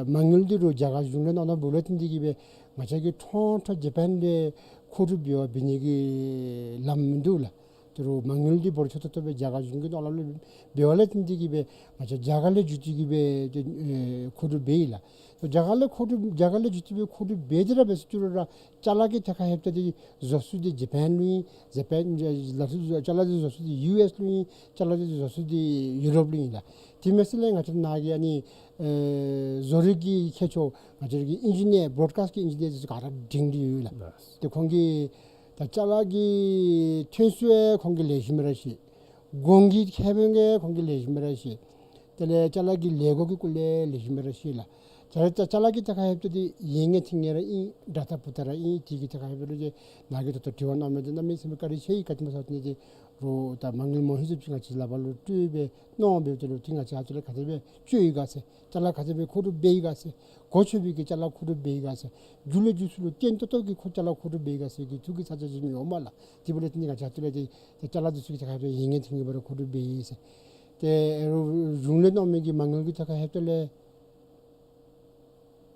མ་དངུལ་འདི་རོགས་རྒྱ་གར་གཞུང་ལས་གནང་གནངམ་ལས་བརྟེན་ཏེ་གི་སྦེ་ང་བཅས་ཀྱིས་ཁྲོམ་ཁྲོམ་ཇ་པཱན་ལས་མཁོ་སྒྲུབ་འབད་བར་འབད་ནི་གི་ལམ་མིན་འདུག་ལགས། དེ་རུང་མ་དངུལ་འདི་འབོར་ཆེ་ཏོག་ཏོ་སྦེ་རྒྱ་གར་གཞུང་གི་ནང་ལུ་འབད་བ་ལས་བརྟེན་ཏེ་གི་སྦེ་ང་བཅས་རྒྱ་གར་ལས་བརྒྱུད་དེ་གི་སྦེ་ཏེ་ཨེ་མཁོ་སྒྲུབ་འབད་ཡི་ལགས། རྒྱ་གར་ལས་མཁོ་སྒྲུབ་རྒྱ་གར་ལས་བརྒྱུད་དེ་སྦེ་མཁོ་སྒྲུབ་འབད་དེ་ར་འབད་ཟེར་ཅི་རུང་ར་ཅ་ལ་གི་ཐད་ཁར་ཧེ་བཏང་འདི་བཟོ་ས་འདི་ཇ་པཱན་ལུ་ཨིན། ཇ་པཱན་ལ་ལུ་ཅ་ལ་འདི་བཟོ་ས་འདི་ཡུ་ཨེསི་ལུ་ཨིན། ཅ་ལ་འདི་བཟོ་ས་འདི་ཡུ་རོབ་ལུ་ཨིན་ལགས། དེ་མེན་ཟེར་ལས་ང་བཅས་ནཱ་གི་ཨ་ནི་ཨེ་བཟོ་རིག་གི་མཁས་མཆོག་ང་བཅས་ཀྱི་ཨིན་ཇི་ནི་ཡར་བོརོཌ་ཀཱསཊ་གི་ཨིན་ཇི་ནི་ཡར་འདི་ཚུ་ག་ར་འགྲིམ་སྟེ་ཡོད་ལགས། ལགས། ཏེ་ཁོང་གིས་ད་ཅ་ལ་གི་ཐོན་ཚུལ་ཡང་ཁོང་གིས་ལེགས་ཤོམ་ར་ཤེས། གོང་གི་ཁེ་ཕན་ཡང་ཁོང་གིས་ལེགས་ཤོམ་ར་ཤེས། དེ་ལས་ཅ་ལ་གི་ལས་སྒོ་གི་སྐོར་ལས་ལེགས་ཤོམ་ར་ཤེས་ལགས། ད་རེས་ད་ཅ་ལ་གི་ཐད་ཁར་ཧེ་བཏང་འདི་ཡོད་ངེས་ཐིང་ངེས་ར་ཨིན། དྲག་ཐག་བུ་ཐག་ར་ཨིན། དེ་གི་ཐད་ཁར་ཧེ་བཏང་ལུ་ཏེ་ནཱ་གིས་ད་ལྟོ་དྲི་བ་གནང་མི་འདི་གནམ་མེད་ས་མེད་བཀའ་དྲིན་ཆེ་ཡི། ག་ཅི་སྨོ་ཟེར་བ་ཅིན་འདི་རོགས་ད་མ་དངུལ་མང་ཤོས་ཅིག་ང་བཅས་ལག་པར་ལུ་སྤྲོད་སྦེ་གནང་འབདཝ་ད་ལུ་ཏེ་ང་བཅས་ཧ་ཅང་ལས་ག་དེ་སྦེ་སྤྱོད་ཡི་ག་ཟེར། ཅ་ལ་ག་དེ་སྦེ་མཁོ་སྒྲུབ་འབད་ཡི་ག་ཟེར། གོ་ཆོད་པའི་གི་ཅ་ལ་མཁོ་སྒྲུབ་འབད་ཡི་ག་ཟེར། མཇུག་ལས་མཇུག་ཚུ་ལུ་བརྟན་ཏོག་ཏོ་གི་ཁོ་ཅ་ལ་མཁོ་སྒྲུབ་འབད་ཡི་ག་ཟེར་གྱི་ཐུགས་ཀྱི་ཚ་གྱང་ཅིག་ཡོད་མས་ལགས། དེ་འབདཝ་ལས་བརྟེན་ཏེ་ང་བཅས་ཧ་ཅང་ལས་ཏེ་ཅ་ལ་འདི་ཚུ་གི་ཐད་ཁར་ཧེ་བཏང་ཡོད་ངེས་ཐིང་ངེས་སྦེ་ར་མཁོ་སྒྲུབ་འབད་ཡི་ཟེར། ཏེ་རོགས་གཞུང་ལས་གནང་མི་གི་མ་དངུལ་གྱི་ཐད་ཁར་ཧེ་བཏང་ལས་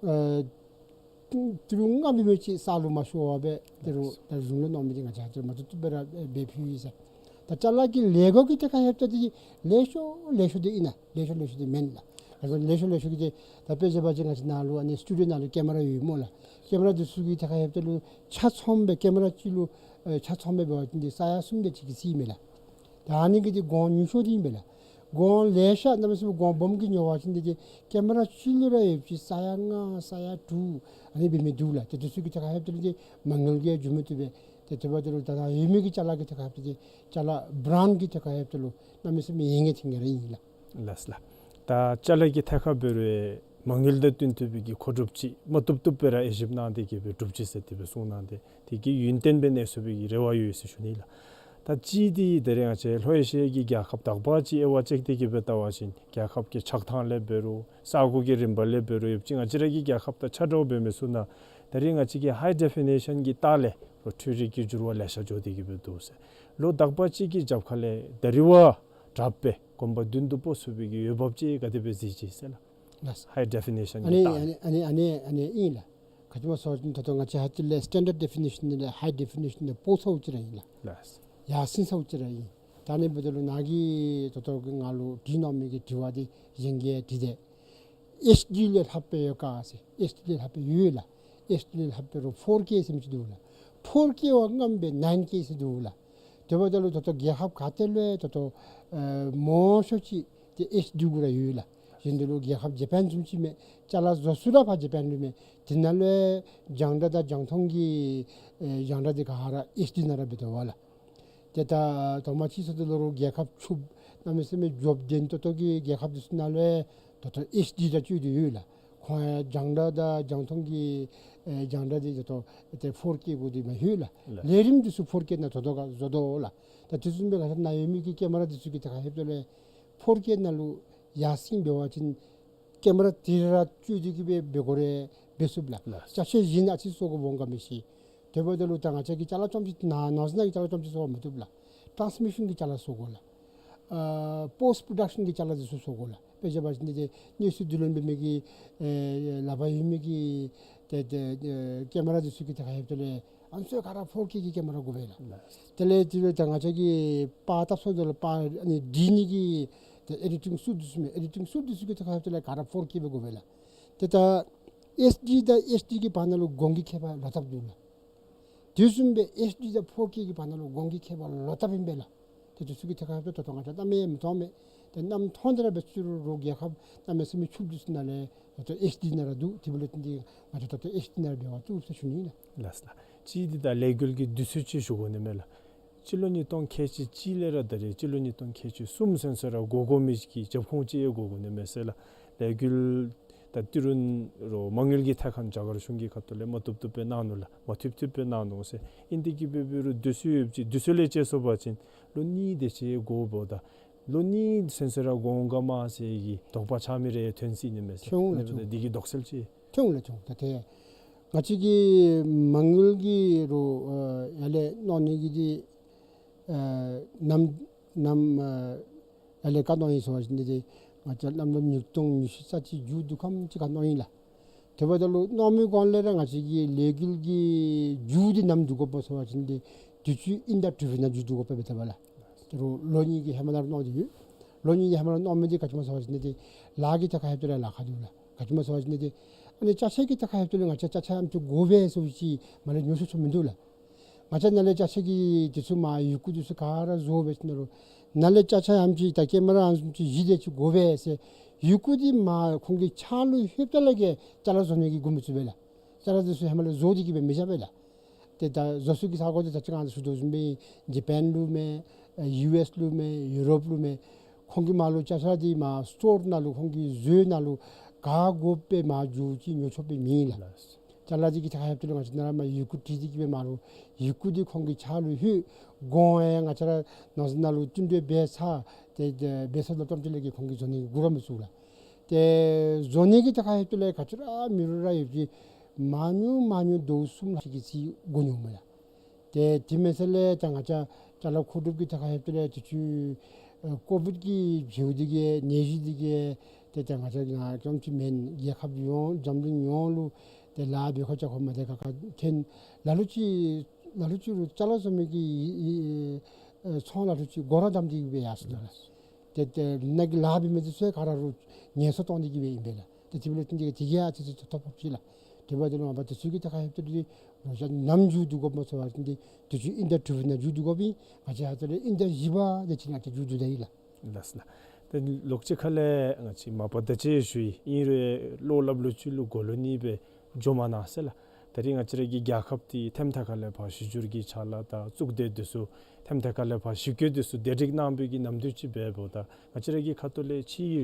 ཨེ་ཏི་རུ་ལྔ་འབད་མི་ཅིག་ས་ལུ་མ་ཤོར་བར་སྦེ་ཏི་རུ་ད་གཞུང་ལས་གནང་མི་འདི་ང་བཅས་ཧ་ཅང་མ་བཏུབ་བཏུབ་སྦེ་ར་འབད་ཕུལ་ཡི་ཟེར། ད་ཅ་ལ་གི་ལས་སྒོ་གི་ཐད་ཁར་ཧེ་བཏང་འདི་ལེགས་ཤོམ་ལེགས་ཤོམ་འདི་ཨིན་ན། ལེགས་ཤོམ་ལེགས་ཤོམ་འདི་མེན་ལགས། ཨ་ལེགས་ཤོམ་ལེགས་ཤོམ་འདི་ད་དཔེ་བཞག་པ་ཅིན་ང་བཅས་ནཱ་ལུ་ཨ་ནི་སི་ཊུ་ཌིའོ་ནང་ལུ་ཀེ་མ་ར་ཡོད་སྨོ་ལགས། ཀེ་མ་ར་འདི་ཚུ་གི་ཐད་ཁར་ཧེ་བཏང་ལུ་ཆ་ཚང་སྦེ་ཀེ་མ་ར་གཅིག་ལུ་ཨེ་ཆ་ཚང་སྦེ་འབད་བ་ཅིན་འདི་ས་ཡ་གསུམ་དེ་ཅིག་གི་རྩིས་མས་ལགས། ད་ཨ་ནི་གི་འདི་གོང་ཉུང་ཤོས་འདི་ཨིན་པས་ལགས། གོང་ལེ་ཤ་གནམ་མེད་ས་མེད་གོང་སྦོམ་གྱི་ཉོ་བ་ཅིན་འདི་ཏེ་ཀེ་མ་ར་གཅིག་ལུ་ར་ཡོད་པ་ཅིན་ས་ཡ་ལྔ་ས་ཡ་དྲུག་ཨ་ནི་འབད་མི་འདུག་ལགས། ཏེ་འདི་ཚུ་གི་ཐད་ཁར་ཧེ་བཏང་ལུ་ཏེ་མ་དངུལ་གྱིས་འགྱོ་མི་བཏུབ་པས། ཏེ་དེ་འབདཝ་ད་ལུ་ད་ནཱ་ཡོད་མི་གི་ཅ་ལ་གི་ཐད་ཁར་ཧེ་བཏང་ཏེ་ཅ་ལ་བྲཱནཌ་གི་ཐད་ཁར་ཧེ་བཏང་ལུ་གནམ་མེད་ས་མེད་ཡོད་ངེས་ཐིང་ངེས་ར་ཨིན་ལགས། ལགས་ལགས། ད་ཅ་ལ་གི་ཐད་ཁར་འབད་རུང་མ་དངུལ་དང་བསྟུན་ཐུབ་པའི་གི་མཁོ་སྒྲུབ་ཅིག་མ་བཏུབ་བཏུབ་སྦེ་ར་དབྱེ་ཞིབ་གནང་སྟེ་གི་སྦེ་གྲུབ་ཅི་ཟེར་དེ་སྦེ་གསུངས་གནང་སྟེ་དེ་གི་ཡུན་བརྟན་སྦེ་གནས་ཚུགས་པའི་གི་རེ་བ་ཡོད་ཟེར་ཞུ་ནི་ལགས། ད་ཅི་འདི་ད་རེས་ང་བཅས་ལྷོ་ཨེ་ཤི་ཡ་གི་རྒྱལ་ཁབ་དག་པ་ཅིག་དབྱེ་བ་དཔྱད་དེ་གི་སྦེ་བལྟ་བ་ཅིན་རྒྱལ་ཁབ་ཀྱི་ཆགས་ཐངས་ལས་འབད་རུང་ས་གོ་གི་རིམ་པ་ལས་འབད་རུང་ཡོད་ཅི་ང་བཅས་ར་གི་རྒྱལ་ཁབ་དང་ཆ་འདྲཝ་འབད་མི་ཚུགས་ན་ད་རེས་ང་བཅས་ཀྱི་ཧའི་ཌེ་ཕི་ནེ་ཤཱན་གྱི་ལྟག་ལས་འཕྲུལ་རིག་གི་འགྱུར་བ་ལེ་ཤ་འགྱོ་སྟེ་གི་སྦེ་འདུག་ཟེར། ལོ་དག་པ་ཅིག་གི་རྒྱབ་ཁ་ལས་ད་རེས་བ་དྲགཔ་སྦེ་གོམ་པ་མདུན་དུ་སྤོ་ཚུགས་པའི་གི་འོས་འབབ་ཅིག་ག་དེ་སྦེ་གཟིགས་ཅི་ཟེར་ལགས། ལགས། ཧའི་ཌེ་ཕི་ནེ་ཤཱན་གྱི་ལྟག་ལས། ཨ་ནི་ཨ་ནི་ཨ་ནི་ཨ་ནི་ཨིན་ལགས། ག་ཅི་སྨོ་ཟེར་བ་ཅིན་ད་ལྟོ་ང་བཅས་ཧ་ཅང་ལས་སི་ཊེན་ཌརཌ་ཌེ་ཕི་ནེ་ཤཱན་ལས་ཧའི་ཌེ་ཕི་ནེ་ཤཱན་ལས་སྤོ་ཚརཝ་ཅིག་ར་ཨིན་ལགས། ལགས། ཡར་སེང་ཚརཝ་ཅིག་ར་ཨིན། ད་ཨ་ནི་འབདཝ་ད་ལུ་ནཱ་གིས་ད་ལྟོ་གི་ང་ལུ་དྲི་གནང་མི་གི་དྲི་བ་འདི་གཞན་གྱིས་དྲི་སྟེ་ཨེཆ་ཌི་ལས་ལྷག་པའི་ཡོད་ག་ཟེར། ཨེཆ་ཌི་ལས་ལྷག་པའི་ཡོད་ལགས། ཨེཆ་ཌི་ལས་ལྷག་པའི་རོགས་ཕོར་ཀེ་ཟེར་མི་ཅིག་འདུག་ལགས། ཕོར་ཀེ་བ་ངམ་སྦེ་ནའིན་ཀེ་ཟེར་འདུག་ལགས། དེ་འབདཝ་ད་ལུ་ད་ལྟོ་རྒྱལ་ཁབ་ག་ཏེ་ལུ་ཡང་ད་ལྟོ་ཨེ་མང་ཤོས་ཅིག་ཏེ་ཨེཆ་ཌི་གུ་ར་ཡོད་ལགས། གཞན་དེ་ལུ་རྒྱལ་ཁབ་ཇ་པཱན་བཟུམ་ཅིག་མས། ཅ་ལ་བཟོ་ས་ར་ཕར་ཇ་པཱན་ལུ་མས། དེ་ནང་ལུ་ཡང་རྒྱང་བསྒྲགས་དང་རྒྱང་མཐོང་གི་ཨེ་རྒྱང་བསྒྲགས་འདི་ག་ར་ཨེཆ་ཌི་ནང་ར་འབད་དོ་བ་ལགས། ཏེ་ད་དོ་མ་ཅིག་ཟེརཝ་ད་ལུ་རྒྱལ་ཁབ་ཕྱུགཔོ་གནམ་མེད་ས་མེད་འབྱོརཔ་ལྡན་ཏོག་ཏོ་གི་རྒྱལ་ཁབ་འདི་ཚུ་ནང་ལུ་ཡང་ད་ལྟོ་ཨེཆ་ཌི་ར་སྤྱོད་དེ་ཡོད་ལགས། ཁོང་ཡང་རྒྱང་བསྒྲགས་དང་རྒྱང་མཐོང་གི་ཨེ་རྒྱང་བསྒྲགས་འདི་ད་ལྟོ་ཏེ་ཕོར་ཀེ་གུ་འདི་མ་ལྷོད་ལགས། ལགས། ལས་རིམ་འདི་ཚུ་ཕོར་ཀེ་ནང་ད་ལྟོ་ག་བཟོ་དོ་ལགས། ད་དེ་བཟུམ་སྦེ་ང་བཅས་ནཱ་ཡོད་མི་གི་ཀེ་མ་ར་འདི་ཚུ་གི་ཐད་ཁར་ལྷོདཔ་ད་ལུ་ཕོར་ཀེ་ནང་ལུ་ཡར་སེང་འབད་བ་ཅིན་ཀེ་མ་ར་དེ་ར་བཅུག་སྟེ་གི་སྦེ་འབད་དགོ་རུང་འབད་ཚུགས་ལགས། ལགས། ཅ་ཆས་གཞན་ཨ་ཙི་བཟོ་དགོཔ་འོང་ག་མི་ཤེས། དེ་འབདཝ་ད་ལུ་ད་ང་བཅས་ཀྱིས་ཅ་ལ་རྐྱངམ་ཅིག་ནཱ་ནང་ས་ནང་གི་ཅ་ལ་རྐྱངམ་ཅིག་བཟོ་བར་མ་བཏུབ་ལགས། ཊཱནསི་མི་ཤཱན་གྱི་ཅ་ལ་བཟོ་དགོ་ལགས། ཨ་པོསཊ་པྲོ་ཌག་ཤཱན་གྱི་ཅ་ལ་འདི་ཚུ་བཟོ་དགོ་ལགས། དཔེ་བཞག་པ་ཅིན་འདི་གནས་ཚུལ་བསྡུ་ལེན་འབད་མི་གི་ཨེ་ལག་པར་ཡོད་མི་གི་ཏེ་ཏེ་ཨེ་ཀེ་མ་ར་འདི་ཚུ་གི་ཐད་ཁར་ལྷོདཔ་ད་ལུ་ཨ་ནི་ཚུ་ག་ར་ཕོར་ཀེ་གི་ཀེ་མ་ར་དགོ་པས་ལགས། དེ་ལས་དེ་ལས་ད་ང་བཅས་ཀྱིས་པར་བཏབ་སོངམ་ད་ལུ་པར་ཨ་ནི་འབྲི་ནི་གི་ཏེ་ཨེ་ཌི་ཊིང་སུཊ་འདི་ཚུ་མས། ཨེ་ཌི་ཊིང་སུཊ་འདི་ཚུ་གི་ཐད་ཁར་ལྷོདཔ་ད་ལུ་ག་ར་ཕོར་ཀེ་སྦེ་དགོ་པས་ལགས། ཏེ་ད་ཨེཆ་ཌི་དང་ཨེཆ་ཌི་གི་བར་ན་ལུ་གོང་གི་ཁྱད་པར་ལོག་ལྟབ་འདུག་ལགས། དེ་བཟུམ་སྦེ་ཨེཆ་ཌི་དང་ཕོར་ཀེ་གི་བར་ན་ལུ་གོང་གི་ཁྱད་པར་ལོག་ལྟབ་ཨིན་པས་ལགས། ཏེ་དེ་ཚུ་གི་ཐད་ཁར་ལྷོདཔ་ད་ད་ལྟོ་ང་བཅས་གནམ་མེད་མི་མཐོང་མས། ཏེ་གནམ་མཐོང་སྟེ་ར་འབད་ཚུ་རུང་རྒྱལ་ཁབ་གནམ་མེད་ས་མེད་ཕྱུགཔོ་འདི་ཚུ་ནང་ལས་ད་ལྟོ་ཨེཆ་ཌི་ནང་ར་འདུག། དེ་འབདཝ་ལས་བརྟེན་ཏེ་ང་བཅས་ད་ལྟོ་ཨེཆ་ཌི་ནང་ར་འབད་བ་བཏུབ་ཟེར་ཞུ་ནི་ཨིན་ལགས། ལགས་ལགས། གཅིག་འདི་ད་ལས་འགུལ་གྱི་དུས་ཚོད་ཅིག་ཞུ་དགོ་ནི་མས་ལགས། སྤྱི་ལོ་ཉིས་སྟོང་ཁལ་གཅིག་གཅིག་ལས་ར་ད་རེས་སྤྱི་ལོ་ཉིས་སྟོང་ཁལ་གཅིག་གསུམ་ཚུན་ཚོད་ར་འགོར་དགོ་མི་གི་རྒྱབ་ཁུངས་ཅིག་ཡང་འགོར་དགོ་ནི་མས་ཟེར་ལགས། ལས་འགུལ་ད་ཏི་རུ་རོགས་མ་དངུལ་གྱི་ཐད་ཁར་རྒྱ་གར་གཞུང་གི་ཁ་ཐུག་ལས་མ་བཏུབ་བཏུབ་སྦེ་གནང་ནུག་ལགས། མ་འཐུས་འཐུས་སྦེ་གནང་ནུག་ཟེར། ཨིན་ཏེ་གི་འབད་འབད་རུང་དུས་ཚོད་ཡོདཔ་ཅིག་དུས་ཚོད་ལས་བཅད་སོང་པ་ཅིན་ལོ་གཉིས་དེ་ཅིག་འགོརཝ་ད་ལོ་གཉིས་ཚུན་ཚོད་ར་འགོར་འོང་ག་མས་ཟེར་གྱི་དོགས་པ་ཆགས་མི་རེ་ཐོན་སྲིད་ནི་མས་ཟེར། ཐོན་འོང་ལགས། ཨ་ནི་འབདཝ་ད་འདི་གི་དོགས་སེལ་ཅིག། ཐོན་འོང་ལགས། ཐོན་འོང་། ད་ཏེ་ང་བཅས་ཀྱིས་མ་དངུལ་གྱི་རོགས་ཨ་ཡར་ལས་གནང་ནི་གི་འདི་ཨ་ནམ་ནམ་ཨ་ཡར་ལས་བཀའ་གནང་ཡི་ཟེར་བ་ཅིན་འདི་ཏེ་ང་བཅས་གནམ་ལོ་ཉིས་སྟོང་ཉི་ཤུ་རྩ་གཅིག་མཇུག་བསྡུ་ཁམས་ཅིག་ཁར་གནང་ཡི་ལགས། དེ་འབདཝ་ད་ལུ་གནང་མི་སྒང་ལས་ར་ང་བཅས་ཀྱི་ལས་འགུལ་གྱི་མཇུག་འདི་ནམ་བསྡུ་དགོཔ་སྨོ་ཟེར་བ་ཅིན་འདི་དུས་ཅི་ཨིན་ད་དྲུག་པའི་ནང་མཇུག་བསྡུ་དགོཔ་སྦེ་འབད་དེ་འབད་ལགས། ཏེ་རོགས་ལོ་གཉིས་ཀྱི་ཧེ་མ་ནང་ལུ་གནང་སྟེ་ཡོད། ལོ་གཉིས་ཀྱི་ཧེ་མ་ནང་ལུ་གནང་མི་འདི་ག་ཅི་སྨོ་ཟེར་བ་ཅིན་འདི་ལཱ་གི་ཐད་ཁར་ལྷོདཔ་ད་ལཱ་ཁག་འདུག་ལགས། ག་ཅི་སྨོ་ཟེར་བ་ཅིན་འདི་ཨ་ནི་ཅ་ཆས་ཀྱི་ཐད་ཁར་ལྷོདཔ་ད་ང་བཅས་ཅ་ཆས་ཨམ་ཅིག་དགོ་པས་ཟེར་ཅིག་མ་ལས་ཉོ་ཚུགས་ཚུགསཔ་མིན་འདུག་ལགས། ང་བཅས་ནཱ་ལས་ཅ་ཆས་ཀྱི་དེ་ཚུ་མར་ཡི་གུ་དེ་ཚུ་ག་ར་བཟོ་སྦེ་ཅིག་ནང་ལུ་ནཱ་ལས་ཅ་ཆས་ཨམ་ཅིག་ད་ཀེ་མ་ར་ཨམ་ཅིག་བཞི་དེ་ཅིག་དགོ་པས་ཟེར་ཡི་གུ་འདི་མར་ཁོང་གི་ཕྱག་ལུ་ལྷོདཔ་ད་ལས་ཀྱི་ཅ་ལ་བཟོ་ནི་གི་འགོ་མི་བཙུགས་པས་ལགས། ཅ་ལ་དེ་ཚུ་ཧེ་མ་ལས་བཟོ་སྟེ་གི་སྦེ་མི་བཞག་པས་ལགས། ཏེ་ད་བཟོ་ས་གི་ས་གོ་འདི་ད་ཅི་ང་ཞུ་དོ་བཟུམ་སྦེ་ཇ་པཱན་ལུ་མས། ཨ་ཡུ་ཨེསི་ལུ་མས། ཡུ་རོབ་ལུ་མས། ཁོང་གིས་མར་ལུ་ཅ་ཆས་འདི་མར་སི་ཊོར་ནང་ལུ་ཁོང་གིས་བཟོ་ནང་ལུ་ག་དགོ་པའི་མར་འགྱོ་ཅིག་ཉོ་ཆོག་པའི་མེད་ལགས། ལགས། ཅ་ལ་འདི་གི་ཐད་ཁར་ལྷོདཔ་ད་ལུ་ང་བཅས་ནཱ་ར་མར་ཡི་གུ་བྲིས་ཏེ་གི་སྦེ་མར་ལུ་ཡི་གུ་འདི་ཁོང་གི་ཕྱག་ལུ་ལྷོད། གོང་ཡང་ང་བཅས་ར་ནང་ས་ནང་ལུ་བསྟུན་གྲོས་འབད་ཚར། ཏེ་ཏེ་འབད་ཚརཝ་ད་ལྟོ་ཅིག་ལས་ཀྱི་ཁོང་གིས་བཟོ་ནི་གི་འགོ་ར་མི་བཙུགས་ལགས། ཏེ་བཟོ་ནི་གི་ཐད་ཁར་ལྷོདཔ་ད་ལས་ག་ཅི་ར་མེད་རུང་ར་ཡོད་པའི་མང་ཉུང་མང་ཉུང་ཟླཝ་གསུམ་ལྷག་ཅིག་གི་རྩིས་འགོར་ནི་འོང་མས་ལགས། ཏེ་དེ་མེན་ཟེར་ལས་ད་ང་བཅས་ཅ་ལ་མཁོ་སྒྲུབ་ཀྱི་ཐད་ཁར་ལྷོདཔ་ད་ལས་དུས་ཅི་ཨ་ཀོ་བིཌ་ཀྱི་བྱུང་འདི་གིས་ནད་གཞི་འདི་གིས་ཏེ་ད་ང་བཅས་ནཱ་རྐྱངམ་ཅིག་མེན་རྒྱལ་ཁབ་ཡོངས་འཛམ་གླིང་ཡོངས་ལུ་ཏེ་ལཱ་འབད་ཁ་རྐྱབ་ཁ་མ་ཐོབ་ཁ་ཁ་ཐོན། ལ་ལུ་ཅིག་ལ་ལུ་ཅིག་རུང་ཅ་ལ་བཟོ་མི་གི་ཨེ་ཨེ་ཚོང་ལ་ལུ་ཅིག་སྒོ་ར་བསྡམས་ཏེ་གི་སྦེ་ཡར་སོ་ནུག་ལགས། ཏེ་ཏེ་ནཱ་གི་ལཱ་འབད་མི་འདི་ཚུ་ག་ར་རུང་ངལ་གསོ་གཏང་སྟེ་གི་སྦེ་ཨིན་པས་ལགས། ཏེ་དེ་འབདཝ་ལས་བརྟེན་ཏེ་དེ་གིས་ཨ་ཙི་ཙི་ཐོབ་ཐོབ་ཅི་ལགས། དེ་འབདཝ་ད་ལུ་ང་བཅས་དུས་ཚོད་ཀྱི་ཐད་ཁར་ལྷོདཔ་ད་ལུ་རོགས་ཅ་ནམ་མཇུག་བསྡུ་དགོཔ་སྨོ་ཟེར་བ་ཅིན་འདི་དུས་ཅི་ཨིན་ཟླ་དྲུག་པའི་ནང་མཇུག་བསྡུ་དགོ་པས། ང་བཅས་ཧ་ཏེ་ལས་ཨིན་ཟླ་བཞི་པ་དེ་ཅིག་ནང་ཏེ་མཇུག་བསྡུ་ད་ཡི་ལགས། ལགས་ལགས། ཏེ་ལོགས་ཅིག་ཁ་ལས་ང་བཅས་མ་པ་ད་ཅི་ཞུ་ཡི། ཨིན་རུང་བློ་སླབ་ལུགས་ཅིག་ལུ་གོ་ལོག་ནི་སྦེ་འགྱོ་མ་གནང་ཟེར་ལགས། ད་རིས་ང་བཅས་ར་གི་རྒྱལ་ཁབ་འདི་ཐེམ་ཐད་ཁ་ལས་ཕར་གཞི་བསྒྱུར་གྱི་ཕྱག་ལཱ་དང་གཙུག་སྡེ་འདི་ཚུ་ཐེམ་ཐད་ཁ་ལས་ཕར་ཞི་རྒོལ་འདི་ཚུ་སྡེ་སྒྲིག་གནང་བའི་གི་ནམ་དུས་ཅིག་འབདཝ་ད་ང་བཅས་ར་གི་ཁ་ཐུག་ལས་ཕྱིའི་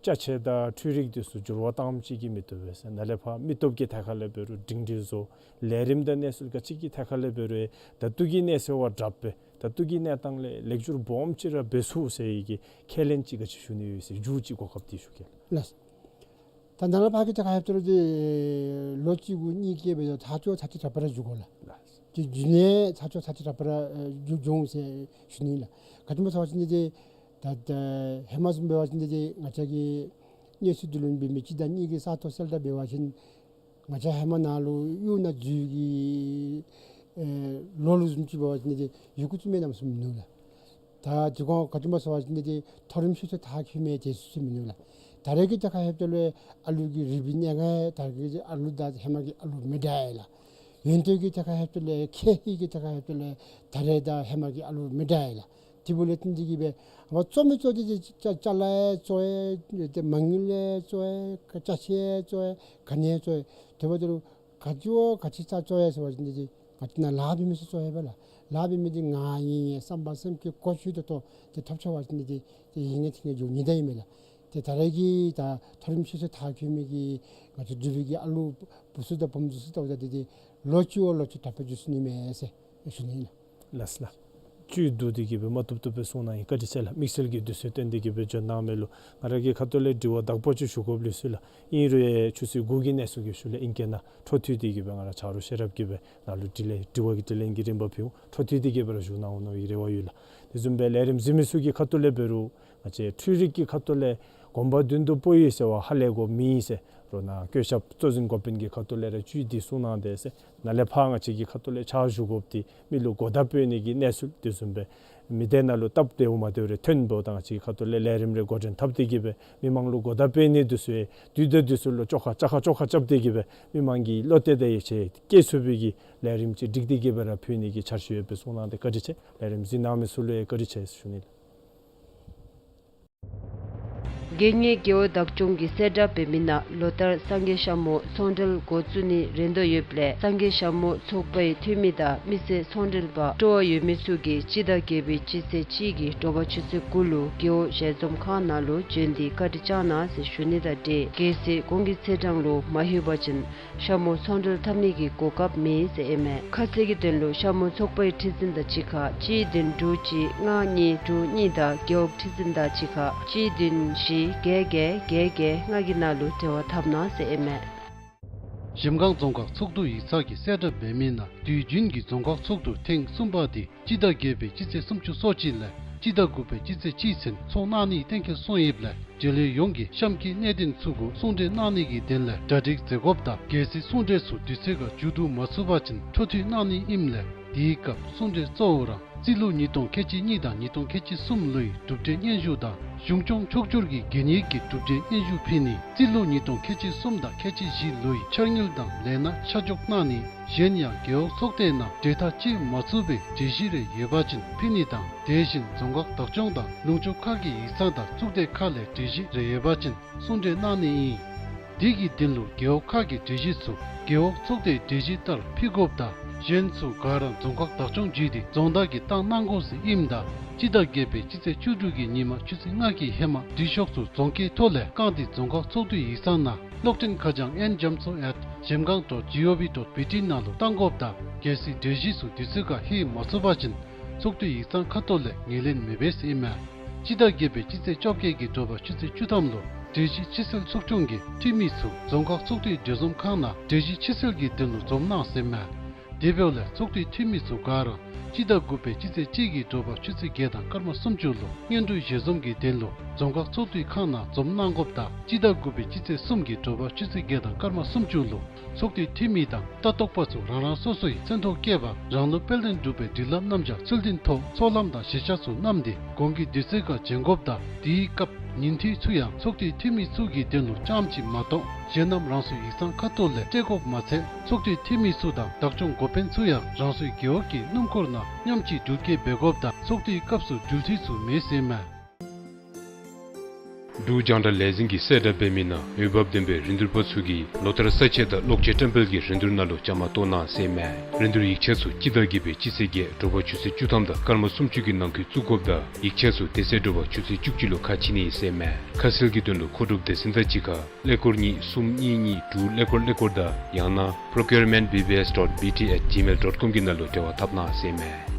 ཅ་ཆས་དང་འཕྲུལ་རིག་འདི་ཚུ་འགྱུར་བ་བཏངམ་ཅིག་གིས་མི་བཏུབ་པས་ཟེར། ནཱ་ལས་ཕར་མི་སྟོབས་ཀྱི་ཐད་ཁ་ལས་འབད་རུང་སྒྲིང་སྒྲི་བཟོ། ལས་རིམ་དང་གནས་ཚུལ་ག་ཅི་གི་ཐད་ཁ་ལས་འབད་རུང་ད་ལྟོ་གི་གནས་ཚུལ་བ་དྲགཔ་སྦེ་ད་ལྟོ་གི་གནས་སྟངས་ལས་ལེགས་བསྒྱུར་སྦོམ་ཅིག་ར་འབད་ཚུགས་ཟེར་བའི་གི་ཁས་ལེན་ཅིག་ག་ཅི་ཞུ་ནི་ཡོད་ཟེར་མཇུག་ཅིག་གོ་སྐབས་འདི་ཞུ་གེ་ལགས། ལགས། ད་ནཱ་ལས་ཕར་གྱི་ཐད་ཁར་ལྷོདཔ་ད་ལུ་ཏེ་ལོ་གཅིག་དགུ་གཉིས་ཀྱི་འབད་ད་ཚར་གཅིག་ཚར་གཅིག་དྲག་པ་ར་འགྱོ་དགོ་ལགས། ལགས། ཏེ་རྒྱུན་ལས་ཚར་གཅིག་ཚར་གཅིག་དྲག་པ་ར་ཨེ་འགྱོ་འགྱོ་འོང་ཟེར་ཞུ་ནི་ལགས། ག་ཅི་སྨོ་ཟེར་བ་ཅིན་འདི་ཏེ་ད་ད་ཧེ་མ་བཟུམ་འབད་བ་ཅིན་འདི་ཏེ་ང་བཅས་ཀྱི་གནས་ཚུལ་འདི་ལུ་འབད་མི་སྤྱི་ཟླ་གཉིས་ཀྱི་ས་སྟོང་གསལ་བསྒྲགས་འབད་བ་ཅིན་ང་བཅས་ཧེ་མ་ནཱ་ལུ་གཡུས་ནང་འཛུལ་གྱི་ཨེ་ལོ་ལུ་བཟུམ་ཅིག་འབད་བ་ཅིན་འདི་ཏེ་ཡི་གུ་བཙུགས་མི་གནམ་མེད་ས་མེད་མིན་ནུག་ལགས། ད་དེ་གོང་ག་ཅི་སྨོ་ཟེར་བ་ཅིན་འདི་ཏེ་མཐོ་རིམ་ཤེས་ཚད་མཐར་འཁྱོལ་མི་དེ་ཚུ་མིན་ནུག་ལགས། ད་རེས་ཀྱི་ཐད་ཁར་ལྷོདཔ་ད་ལུ་ཨ་ལུ་གི་རིག་པའི་གནས་ཁ་ད་རེས་ཀྱི་ཨ་ལུ་དང་ཧེ་མ་གི་ཨ་ལུ་མི་འདྲ་ཡི་ལགས། ཡོན་ཏན་གྱི་ཐད་ཁར་ལྷོདཔ་ད་ལུ་ཁེ་ཧི་གི་ཐད་ཁར་ལྷོདཔ་ད་ལུ་ད་རེས་དང་ཧེ་མ་གི་ཨ་ལུ་མི་འདྲ་ཡི་ལགས། དེ་འབདཝ་ལས་བརྟེན་ཏེ་གི་སྦེ་ཨ་གཙོ་མི་གཙོ་འདི་ཏེ་ཅ་ཅ་ལ་ཡང་གཙོ་ཡི། ཏེ་མ་དངུལ་ཡང་གཙོ་ཡི། ཅ་ཆས་ཡང་གཙོ་ཡི། ག་ནི་ཡང་གཙོ་ཡི། དེ་འབདཝ་ད་ལུ་ག་ཅི་བ་ག་ཅི་རྩ་གཙོ་ཡོད་ཟེར་བ་ཅིན་འདི་ཏེ་ང་བཅས་ནཱ་ལཱ་འབད་མི་ཚུ་གཙོ་ཡོད་པས་ལགས། ལཱ་འབད་མི་འདི་ང་ངེ་ངེ་བསམ་པ་སེམས་བསྐྱེད་གོ་ཆོད་ཏོག་ཏོ་ཏེ་ཐོབ་ཆོག་པ་ཅིན་འདི་ཏེ་ཏེ་ཡིད་ངེས་ཐིག་ངེས་འགྱོ་ནི་ད་ཨིན་མས་ལགས། ཏེ་ད་རེས་ཀྱི་ད་མཐོ་རིམ་ཤེས་ཚད་མཐར་འཁྱོལ་མི་གི་ང་བཅས་འབྲུག་པའི་གི་ཨ་ལུ་བུ་ཚུ་དང་བུམོ་ཚུ་ཚུ་ལྟཝ་ད་འདི་ཏེ་ལོ་གཅིག་བ་ལོ་གཅིག་དྲག་པོ་འགྱོ་ཚུགས་ནི་མས་ཟེར་ཞུ་ནི་ཨིན་ལགས། ལགས་ལགས། བཅུད་བསྡུ་སྟེ་གི་སྦེ་མ་བཏུབ་བཏུབ་སྦེ་གསུངས་གནང་ཡི། བཀའ་དྲིན་ཆེ་ལགས། དམིགས་བསལ་གྱི་དུས་ཚོད་བཏོན་ཏེ་གི་སྦེ་བྱོན་གནང་མི་ལུ། ང་ར་གི་ཁ་ཐུག་ལས་དྲི་བ་དག་པ་ཅིག་ཞུ་དགོཔ་ལུས་སོ་ལགས། ཨིན་རུང་ཡང་ཆུ་ཚོད་དགུ་གི་གནས་ཚུལ་གྱི་ཤུལ་ལས་ཨིང་སྐད་ནང་འཕྲོ་མཐུད་དེ་གི་སྦེ་ང་ར་ཆ་རོགས་ཤེས་རབ་ཀྱིས་སྦེ་ནཱ་ལུ་དྲི་ལན་དྲི་བ་གི་དྲི་ལན་གྱི་རིམ་པ་ཕུལ་འོང་། འཕྲོ་མཐུད་དེ་གི་སྦེ་ར་ཞུ་གནང་འོང་མནོ་བའི་རེ་བ་ཡོད་ལགས། དེ་བཟུམ་སྦེ་ལས་རིམ་གཟིགས་མི་ཚུ་གི་ཁ་ཐུག་ལས་འབད་རུང་ང་བཅས་འཕྲུལ་རིག་གི་ཁ་ཐུག་ལས་གོམ་པ་མདུན་དུ་སྤོ་ཡི་ཟེར་བ་ཧ་ལས་དགོཔ་མེད་ཟེར་རོགས་ནཱ་བཀོད་ཁྱབ་གཙོ་འཛིན་འགོ་དཔོན་གྱི་ཁ་ཐུག་ལས་ར་བཅུད་འདི་གསུངས་གནང་དེས་ཟེར། ནཱ་ལས་ཕར་ང་བཅས་ཀྱི་ཁ་ཐུག་ལས་ཕྱག་ཞུ་དགོཔ་འདི་མི་ལུ་གོ་བརྡ་སྤྲོད་ནི་གི་གནས་ཚུལ། དེ་བཟུམ་སྦེ་ མི་སྡེ་ནང་ལུ་སྟབས་བདེཝ་མ་བདེཝ་རེ་ཐོན་འབདཝ་ད་ང་བཅས་ཁ་ཐུག་ལས་ལས་རིམ་རེ་འགོ་འདྲེན་འཐབ་སྟེ་གི་སྦེ་མི་མང་ལུ་གོ་བརྡ་སྤེལ་ནི་འདི་ཚུ་ཡང་དུས་དང་དུས་སུ་ལུ་བཅོ་ཁ་བཅོ་ཁ་བཅོ་ཁ་རྐྱབ་སྟེ་གི་སྦེ་མི་མང་གི་བློ་གཏད་དང་ཡིད་ཆེས་བསྐྱེད་ཚུགས་པའི་གི་ལས་རིམ་ཅིག་སྒྲིག་སྟེ་གི་སྦེ་ར་ཕུལ་ནི་གི་འཆར་གཞི་ཡོད་པའི་གསུངས་གནང་སྟེ་བཀའ་དྲིན་ཆེ། ལས་རིམ་གཟིགས་གནང་མི་ཚུ་ལུ་ཡང་བཀའ་དྲིན་ཆེ་ཞུ་ནི་ལགས། དགེ་བསྙེན་རྒེད་འོག་བདག་སྐྱོང་གིས་གསལ་བསྒྲགས་འབད་མི་ནང་ལོ་ལྟར་སངས་རྒྱས་ཞྭ་མོ་ཚོང་འབྲེལ་འགོ་བཙུགས་ནི་རན་དོ་ཡོདཔ་ལས་སངས་རྒྱས་ཞྭ་མོ་ཚོགས་པའི་འཐུས་མི་དང་མི་སེར་ཚོང་འབྲེལ་པ་སྤྲོ་བ་ཡོད་མི་ཚུ་གིས་སྤྱི་ཟླ་བརྒྱད་པའི་སྤྱི་ཚེས་གཅིག་གི་དྲོ་པ་ཆུ་ཚོད་དགུ་ལུ་རྒེད་འོག་ཞལ་འཛོམས་ཁང་ནང་ལུ་བྱོན་ཏེ་བཀའ་དྲིན་བསྐྱང་གནང་ཟེར་ཞུ་ནི་དང་འབྲེལ་གལ་སྲིད་གོང་གི་ཚེས་གྲངས་ལུ་མ་ལྷོད་པ་ཅིན་ཞྭ་མོ་ཚོང་འབྲེལ་འཐབ་ནི་གི་གོ་སྐབས་མེད་ཟེར་ཨིན་མས། ཁ་གསལ་གྱི་དོན་ལུ་ཞྭ་མོ་ཚོགས་པའི་ཁྲི་འཛིན་དང་གཅིག་ཁར་གཅིག་བདུན་དྲུག་གཅིག་ལྔ་གཉིས་དྲུག་གཉིས་དང་རྒེད་འོག་ཁྲི་འཛིན་དང་གཅིག་ཁར་གཅིག་བདུན་བཞི་བརྒྱད་བརྒྱད་བརྒྱད་བརྒྱད་ལྔ་གི་ནང་ལུ་འབྲེལ་བ་འཐབ་གནང་ཟེར་ཨིན་མས། གཞལམ་སྒང་རྫོང་ཁག་ཚོགས་འདུ་ཡིག་ཚང་གིས་གསལ་བསྒྲགས་འབད་མི་ནང་དུས་རྒྱུན་གྱི་རྫོང་ཁག་ཚོགས་འདུ་ཐེངས་གསུམ་པ་དེ་སྤྱི་ཟླ་བརྒྱད་པའི་སྤྱི་ཚེས་སུམ་ཅུ་སོ་གཅིག་ལས་སྤྱི་ཟླ་དགུ་པའི་སྤྱི་ཚེས་གཅིག་ཚུན་འཚོགས་གནང་ནི་གཏན་འཁེལ་སོང་ཡོདཔ་ལས་འབྲེལ་ཡོད་ཡོངས་ཀྱིས་གཤམ་གྱི་གནད་དོན་ཚུ་གུ་གསུང་གྲོས་གནང་ནི་གི་དོན་ལས་གྲ་སྒྲིག་མཛད་དགོཔ་དང་གལ་སྲིད་གསུང་གྲོས་ཚུ་དུས་ཚོད་ཁར་མཇུག་བསྡུ་མ་ཚུགས་པ་ཅིན་འཕྲོ་མཐུད་གནང་ནི་ཨིནམ་ལས་དེའི་སྐབས་གསུང་གྲོས་གཙོ་བོ་ར་རྩིས་ལོ་ཉིས་སྟོང་ཁལ་གཅིག་གཉིས་དང་ཉིས་སྟོང་ཁལ་གཅིག་གསུམ་ལོའི་གྲུབ་འབྲས་སྙན་ཞུ་དང་གཞུང་སྐྱོང་ཕྱོགས་བསྒྱུར་གྱི་གན་ཡིག་གི་གྲུབ་འབྲས་སྙན་ཞུ་ཕུལ་ནི། རྩིས་ལོ་ཉིས་སྟོང་ཁལ་གཅིག་གསུམ་དང་ཁལ་གཅིག་བཞི་ལོའི་འཆར་དངུལ་དང་ལས་སྣ་ཆ་འཇོག་གནང་ནི། གཞན་ཡང་རྒེད་འོག་ཚོགས་སྡེ་ནང་གྲོས་ཐག་བཅད་མ་ཚུགས་པའི་གྲོས་གཞི་རེ་ཡོད་པ་ཅིན་ཕུལ་ནི་དང་དེ་བཞིན་རྫོང་ཁག་བདག་སྐྱོང་དང་ལུང་ཕྱོགས་ཁག་གི་ཡིག་ཚང་དང་གཙུག་སྡེ་ཁག་ལས་གྲོས་གཞི་རེ་ཡོད་པ་ཅིན་གསུང་གྲོས་གནང་ནི་ཨིན། དེ་གི་དོན་ལུ་རྒེད་འོག་ཁག་གི་གྲོས་གཞི་ཚུ་རྒེད་འོག་ཚོགས་སྡེའི་གྲོས་གཞི་ལྟར་ཕུལ་དགོཔ་དང་གཞན་ཚུ་ག་ར་རྫོང་ཁག་བདག་སྐྱོང་བརྒྱུད་དེ་རྫོང་བདག་གིས་བཏང་གནང་དགོ་ཟེར་ཨིནམ་ད་སྤྱི་ཟླ་བརྒྱད་པའི་སྤྱི་ཚེས་བཅུ་དྲུག་གི་ཉིན་མ་ཆུ་ཚོད་ལྔ་གི་ཧེ་མ་འབྲི་ཤོག་ཚུ་རྫོང་ཁའི་ཐོག་ལས་བཀང་སྟེ་རྫོང་ཁག་ཚོགས་འདུའི་ཡིག་ཚང་ནང་གློག་འཕྲིན་ཁ་བྱང་ཨེན་ཇམ་སོ་ཨེཊ་ཇེམ་སྒང་ཌོཊ་ཇི་ཨོ་ཝི་ཌོཊ་བི་ཊི་ནང་ལུ་བཏང་དགོཔ་དང་གལ་སྲིད་གྲོས་གཞི་ཚུ་དུས་ཚོད་ཁར་ལྷོད་མ་ཚུགས་པ་ཅིན་ཚོགས་འདུའི་ཡིག་ཚང་ཁ་ཐུག་ལས་ངོས་ལེན་མི་འབད་ཟེར་ཨིན་མས། སྤྱི་ཟླ་བརྒྱད་པའི་སྤྱི་ཚེས་བཅོ་བརྒྱད་ཀྱི་དྲོ་པ་ཆུ་ཚོད་བཅུ་ཐམ་ལུ་གྲོས་གཞི་ཕྱིར་སེལ་ཚོགས་ཆུང་གི་འཐུས་མི་ཚུ་རྫོང་ཁག་ཚོགས་འདུའི་གྲོས་འཛོམས་ཁང་ནང་གྲོས་གཞི་ཕྱིར་སེལ་གྱི་དོན་ལུ་འཛོམས་གནང་ཟེར་མས། དེ་འབདཝ་ལས་ཚོགས་འདུའི་འཐུས་མི་ཚུ་ག་ར་སྤྱི་ཟླ་དགུ་པའི་སྤྱི་ཚེས་གཅིག་གི་དྲོ་པ་ཆུ་ཚོད་བརྒྱད་དང་སྐར་མ་སུམ་ཅུ་ལུ་སྔོན་འགྲོའི་ཞལ་འཛོམས་ཀྱི་དོན་ལུ་རྫོང་ཁག་ཚོགས་འདུའི་ཁང་ནང་འཛོམས་གནང་དགོཔ་དང་སྤྱི་ཟླ་དགུ་པའི་སྤྱི་ཚེས་གསུམ་གྱི་དྲོ་པ་ཆུ་ཚོད་བརྒྱད་དང་སྐར་མ་སུམ་ཅུ་ལུ་ཚོགས་འདུའི་འཐུས་མི་དང་ལྟ་རྟོག་པ་ཚུ་རང་རང་སོ་སོའི་མཚན་ཐོ་བཀོད་པ་རང་ལུ་དཔལ་ལྡན་འབྲུག་པའི་སྒྲིག་ལམ་རྣམ་གཞག་ཚུལ་ལྡན་ཐོག་ཚོགས་ལམ་དང་གཞིར་བཞག་ཚུ་བསྣམས་ཏེ་གོང་གི་དུས་ཚོད་ཁར་བྱོན་དགོཔ་དང་དེའི་སྐབས་ཉིན་ཐོའི་ཚུ་ཡང་ཚོགས་འདུའི་འཐུས་མི་ཚུ་གི་དོན་ལུ་རྐྱངམ་ཅིག་མ་གཏོགས་གཞན་རྣམས་རང་སོའི་ཡིག་ཚང་ཁ་ཐུག་ལས་སྤྲོད་དགོཔ་མ་ཚད་ཚོགས་འདུའི་འཐུས་མི་ཚུ་དང་བདག་སྐྱོང་འགོ་དཔོན་ཚུ་ཡང་རང་སོའི་རྒེད་འོག་གི་སྣུམ་འཁོར་ནང་མཉམ་གཅིག་འགྲུལ་སྐྱེལ་འབད་དགོཔ་དང་ཚོགས་འདུའི་སྐབས་སུ་འགྲུལ་འཐུས་ཚུ་མེད་ཟེར་མས། འབྲུག་རྒྱང་བསྒྲགས་ལས་འཛིན་གྱིས་གསལ་བསྒྲགས་འབད་མི་ནང་འོས་འབབ་ལྡན་པའི་རིན་བསྡུར་པ་ཚུ་གིས་ལོ་ལྟར་ས་དཔྱད་དང་གློག་ཆས་བཀྲམ་སྤེལ་གྱི་རིན་བསྡུར་ནང་ལུ་བཅའ་མར་གཏོགས་གནང་ཟེར་མས། རིན་བསྡུར་ཡིག་ཆ་ཚུ་སྤྱི་ཟླ་བརྒྱད་པའི་སྤྱི་ཚེས་བརྒྱད་དྲོ་པ་ཆུ་ཚོད་བཅུ་ཐམ་དང་སྐར་མ་སུམ་ཅུ་གི་ནང་འཁོད་བཙུགས་དགོཔ་དང་ཡིག་ཆ་ཚུ་དེ་ཚེ་དྲོ་པ་ཆུ་ཚོད་བཅུ་གཅིག་ལུ་ཁ་ཕྱེ་ནི་ཨིན་ཟེར་མས། ཁ་གསལ་གྱི་དོན་ལུ་མཁོ་སྒྲུབ་སྡེ་ཚན་དང་གཅིག་ཁར་ཀླད་ཀོར་གཉིས་གསུམ་གཉིས་གཉིས་དྲུག་ཀླད་ཀོར་ཀླད་ཀོར་དང་ཡང་ན་procurement B B S dot B T at gmail dot com གི་ནང་ལུ་འབྲེལ་བ་འཐབ་གནང་ཟེར་མས།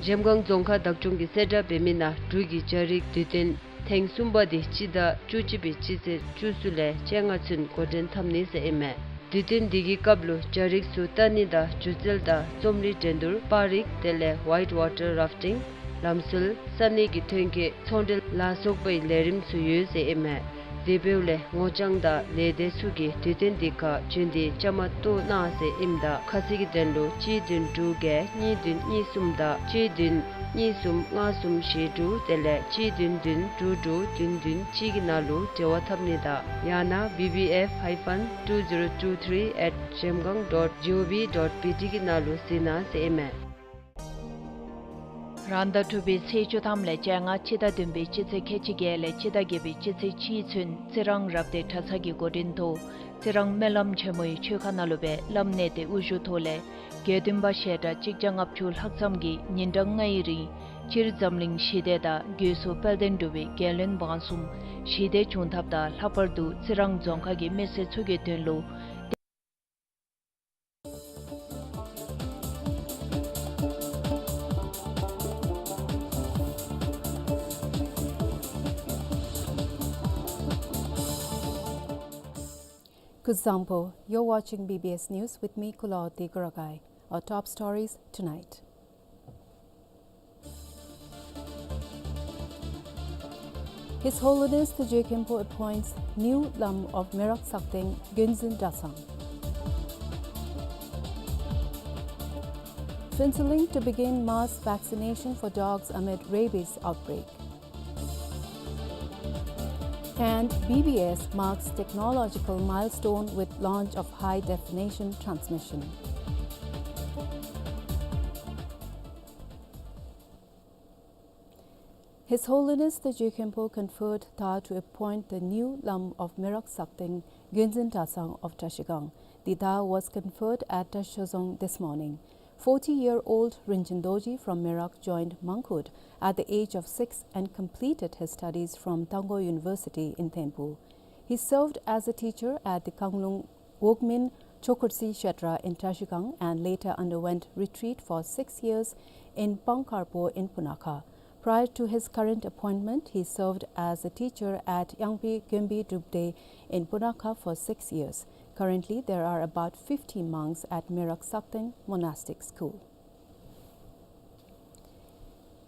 གཞལམ་སྒང་རྫོང་ཁག་བདག་སྐྱོང་གིས་གསལ་བསྒྲགས་འབད་མི་ནང་འབྲུག་གི་རྒྱ་རིགས་དུས་སྟོན་ཐེངས་གསུམ་པ་དེ་སྤྱི་ཟླ་བཅུ་གཅིག་པའི་སྤྱི་ཚེས་བཅུ་གསུམ་ལས་བཅོ་ལྔ་ཚུན་འགོ་འདྲེན་འཐབ་ནི་ཟེར་ཨིན་མས། དུས་སྟོན་འདི་གི་སྐབས་ལུ་རྒྱ་རིགས་ཚུ་ལྟ་ནི་དང་སྒྱུ་རྩལ་དང་རྩོམ་རིག་འགྲན་བསྡུར་པར་རིས་དེ་ལས་white water rafting ལམ་སྲོལ་ས་གནས་ཀྱི་ཐོན་སྐྱེད་ཚོང་འབྲེལ་ལ་སོགས་པའི་ལས་རིམ་ཚུ་ཡོད་ཟེར་ཨིན་མས། དེ་འབདཝ་ལས་སྔོ་ལྗང་དང་ལས་སྡེ་ཚུ་གིས་དུས་སྟོན་འདི་ཁར་བྱོན་ཏེ་བཅའ་མར་གཏོགས་གནང་ཟེར་ཨིནམ་ད་ཁ་གསལ་གྱི་དོན་ལུ་གཅིག་བདུན་དྲུག་བརྒྱད་གཉིས་བདུན་གཉིས་གསུམ་དང་གཅིག་བདུན་གཉིས་གསུམ་ལྔ་གསུམ་བཞི་དྲུག་དེ་ལས་གཅིག་བདུན་བདུན་དྲུག་དྲུག་བདུན་བདུན་གཅིག་གི་ནང་ལུ་འབྲེལ་བ་འཐབ་ནི་དང་ཡང་ན་B B F hyphen two zero two three at zhemgang dot gov dot B T གི་ནང་ལུ་གཟིགས་གནང་ཟེར་ཨིན་མས། རང་ཟླ་དྲུག་པའི་ཚེས་བཅུ་ཐམ་ལས་བཅོ་ལྔ་སྤྱི་ཟླ་བདུན་པའི་སྤྱི་ཚེས་ཁལ་གཅིག་བརྒྱད་ལས་སྤྱི་ཟླ་བརྒྱད་པའི་སྤྱི་ཚེས་གཅིག་ཚུན་རྩི་རང་རབ་སྡེ་གྲྭ་ཚང་གི་འགོ་འདྲེན་ཐོག་རྩི་རང་སྨོན་ལམ་ཆེན་མོའི་ཆོས་ཁང་ནང་ལུ་སྦེ་བླམ་གནས་བརྟན་དབུ་བཞུགས་ཐོག་ལས་དགེ་འདུན་པ་ཞལ་གྲངས་གཅིག་བརྒྱ་ལྔ་བཅུ་ལྷག་ཙམ་གྱིས་ཉིན་གྲངས་ལྔའི་རིང་སྤྱིར་འཛམ་གླིང་ཞི་བདེ་དང་སྒོས་སུ་དཔལ་ལྡན་འབྲུག་པའི་རྒྱལ་བློན་འབངས་གསུམ་ཞི་བདེ་འབྱུང་ཐབས་དང་ལྷག་པར་དུ་རྩི་རང་རྫོང་ཁག་གི་མི་སེར་ཚུ་གི་དོན་ལུ། Kuzuzangpo, you're watching B B S News with me, Kulaoti Kurakai. Our top stories tonight. His Holiness the Je Khenpo appoints new Lam of Merak Sakteng, Gyonzin Dratshang. Phuentsholing to begin mass vaccination for dogs amid rabies outbreak. And B B S marks technological milestone with launch of high-definition transmission. His Holiness the Je Khenpo conferred Tha to appoint the new Lam of Merak Sakteng, Gyunzin Tasang of Trashigang. The Tha was conferred at Trashozong this morning. Forty-year-old Rinchen Dorji from Merak joined Mangkhut at the age of six and completed his studies from Tangkhul University in Thimphu. He served as a teacher at the Kanglung Wokmin Chokhursi Kshetra in Trashigang and later underwent retreat for six years in Pangkarpo in Punakha. Prior to his current appointment, he served as a teacher at Yangpi Gyumbi Drupdey in Punakha for six years. Currently, there are about fifty monks at Merak Sakteng Monastic School.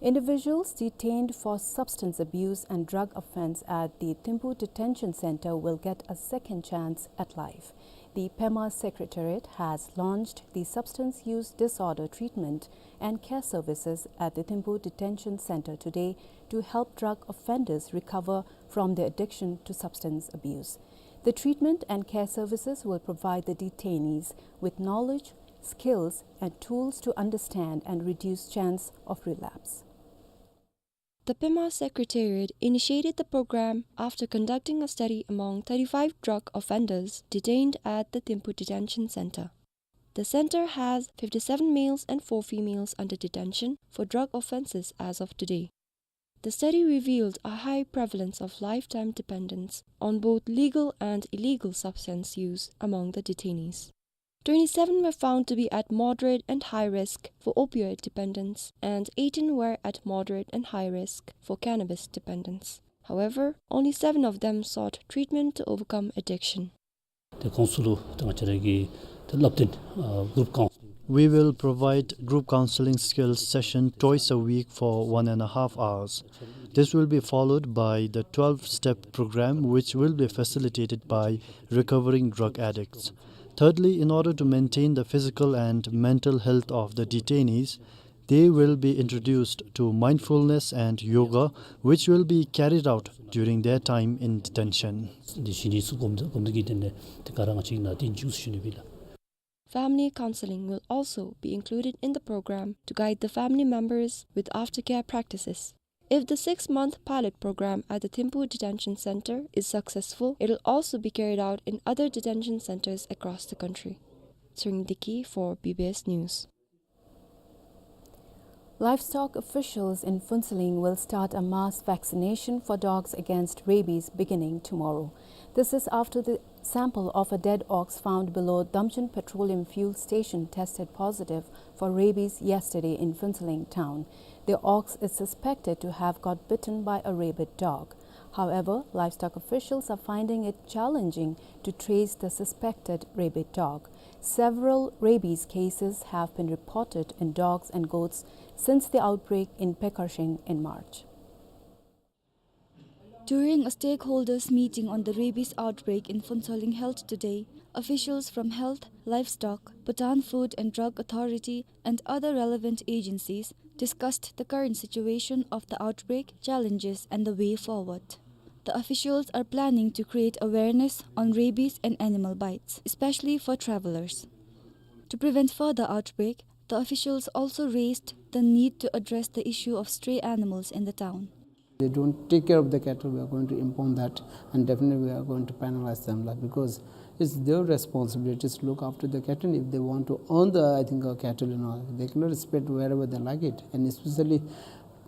Individuals detained for substance abuse and drug offense at the Thimphu Detention Center will get a second chance at life. The PEMA Secretariat has launched the Substance Use Disorder Treatment and Care Services at the Thimphu Detention Center today to help drug offenders recover from their addiction to substance abuse. The treatment and care services will provide the detainees with knowledge, skills, and tools to understand and reduce chance of relapse. The PEMA Secretariat initiated the program after conducting a study among thirty-five drug offenders detained at the Thimphu Detention Center. The center has fifty-seven males and four females under detention for drug offenses as of today. The study revealed a high prevalence of lifetime dependence on both legal and illegal substance use among the detainees. Twenty-seven were found to be at moderate and high risk for opioid dependence, and eighteen were at moderate and high risk for cannabis dependence. However, only seven of them sought treatment to overcome addiction. ཏེ་ཁོང་ཚུ་ལུ་ཏེ་ང་བཅས་ར་གིས་ཏེ་བསླབ་སྟོན་ཨ་group counselling. We will provide group counselling skills session twice a week for one and a half hours. This will be followed by the twelve-step program, which will be facilitated by recovering drug addicts. Thirdly, in order to maintain the physical and mental health of the detainees, they will be introduced to mindfulness and yoga, which will be carried out during their time in detention. འདི་བཞིན་ནི་ཚུ་སྒོམ་སྒོམ་སྟེ་གིས་དེ་ནས་ཏེ་ག་ར་ང་བཅས་ནང་ཏེ་འཇུག་ཟེར་ཞུ་ནི་ཨིན་ལགས། Family counseling will also be included in the program to guide the family members with aftercare practices. If the six-month pilot program at the Thimphu Detention Center is successful, it will also be carried out in other detention centers across the country. Tshering Deki for B B S News. Livestock officials in Phuentsholing will start a mass vaccination for dogs against rabies beginning tomorrow. This is after the sample of a dead ox found below Damchun Petroleum Fuel Station tested positive for rabies yesterday in Phuentsholing town. The ox is suspected to have got bitten by a rabid dog. However, livestock officials are finding it challenging to trace the suspected rabid dog. Several rabies cases have been reported in dogs and goats since the outbreak in Pekharsheng in March. During a stakeholders meeting on the rabies outbreak in Phuentsholing held today, officials from Health, Livestock, Bhutan Food and Drug Authority and other relevant agencies discussed the current situation of the outbreak, challenges and the way forward. The officials are planning to create awareness on rabies and animal bites, especially for travelers. To prevent further outbreak, the officials also raised the need to address the issue of stray animals in the town. They don't take care of the cattle, we are going to impound that, and definitely we are going to penalize them, like, because it's their responsibility to look after the cattle. If they want to own the, I think, uh, cattle and all, they cannot spread wherever they like it, and especially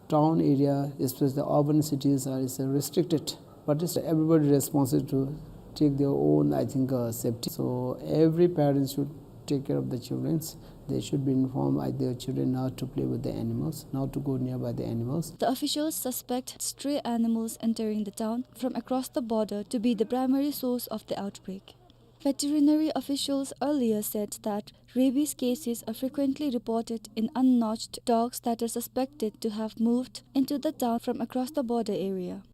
town area, especially the urban cities are, is restricted. But it's everybody responsible to take their own, I think, uh, safety. So every parent should take care of the children. They should be informed, uh, their children not to play with the animals, not to go nearby the animals. The officials suspect stray animals entering the town from across the border to be the primary source of the outbreak. Veterinary officials earlier said that rabies cases are frequently reported in unnotched dogs that are suspected to have moved into the town from across the border area.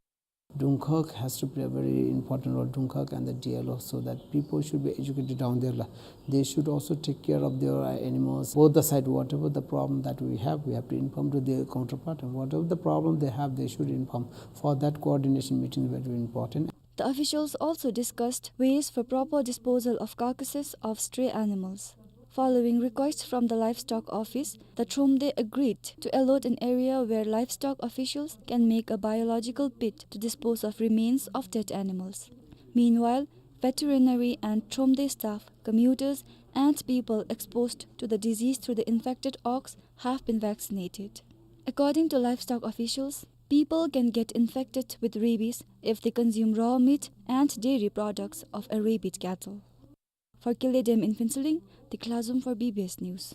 Dungkhag has to play a very important role, Dungkhag and the D L O, so that people should be educated down there la. They should also take care of their, uh, animals. Both the side, whatever the problem that we have, we have to inform to their counterpart, and whatever the problem they have, they should inform. For that, coordination meetings were very important. The officials also discussed ways for proper disposal of carcasses of stray animals. Following requests from the livestock office, the Thromde agreed to allot an area where livestock officials can make a biological pit to dispose of remains of dead animals. Meanwhile, veterinary and Thromde staff, commuters, and people exposed to the disease through the infected ox have been vaccinated. According to livestock officials, people can get infected with rabies if they consume raw meat and dairy products of a rabid cattle. For Kiledem in Phuentsholing, Dikla Zum for B B S News.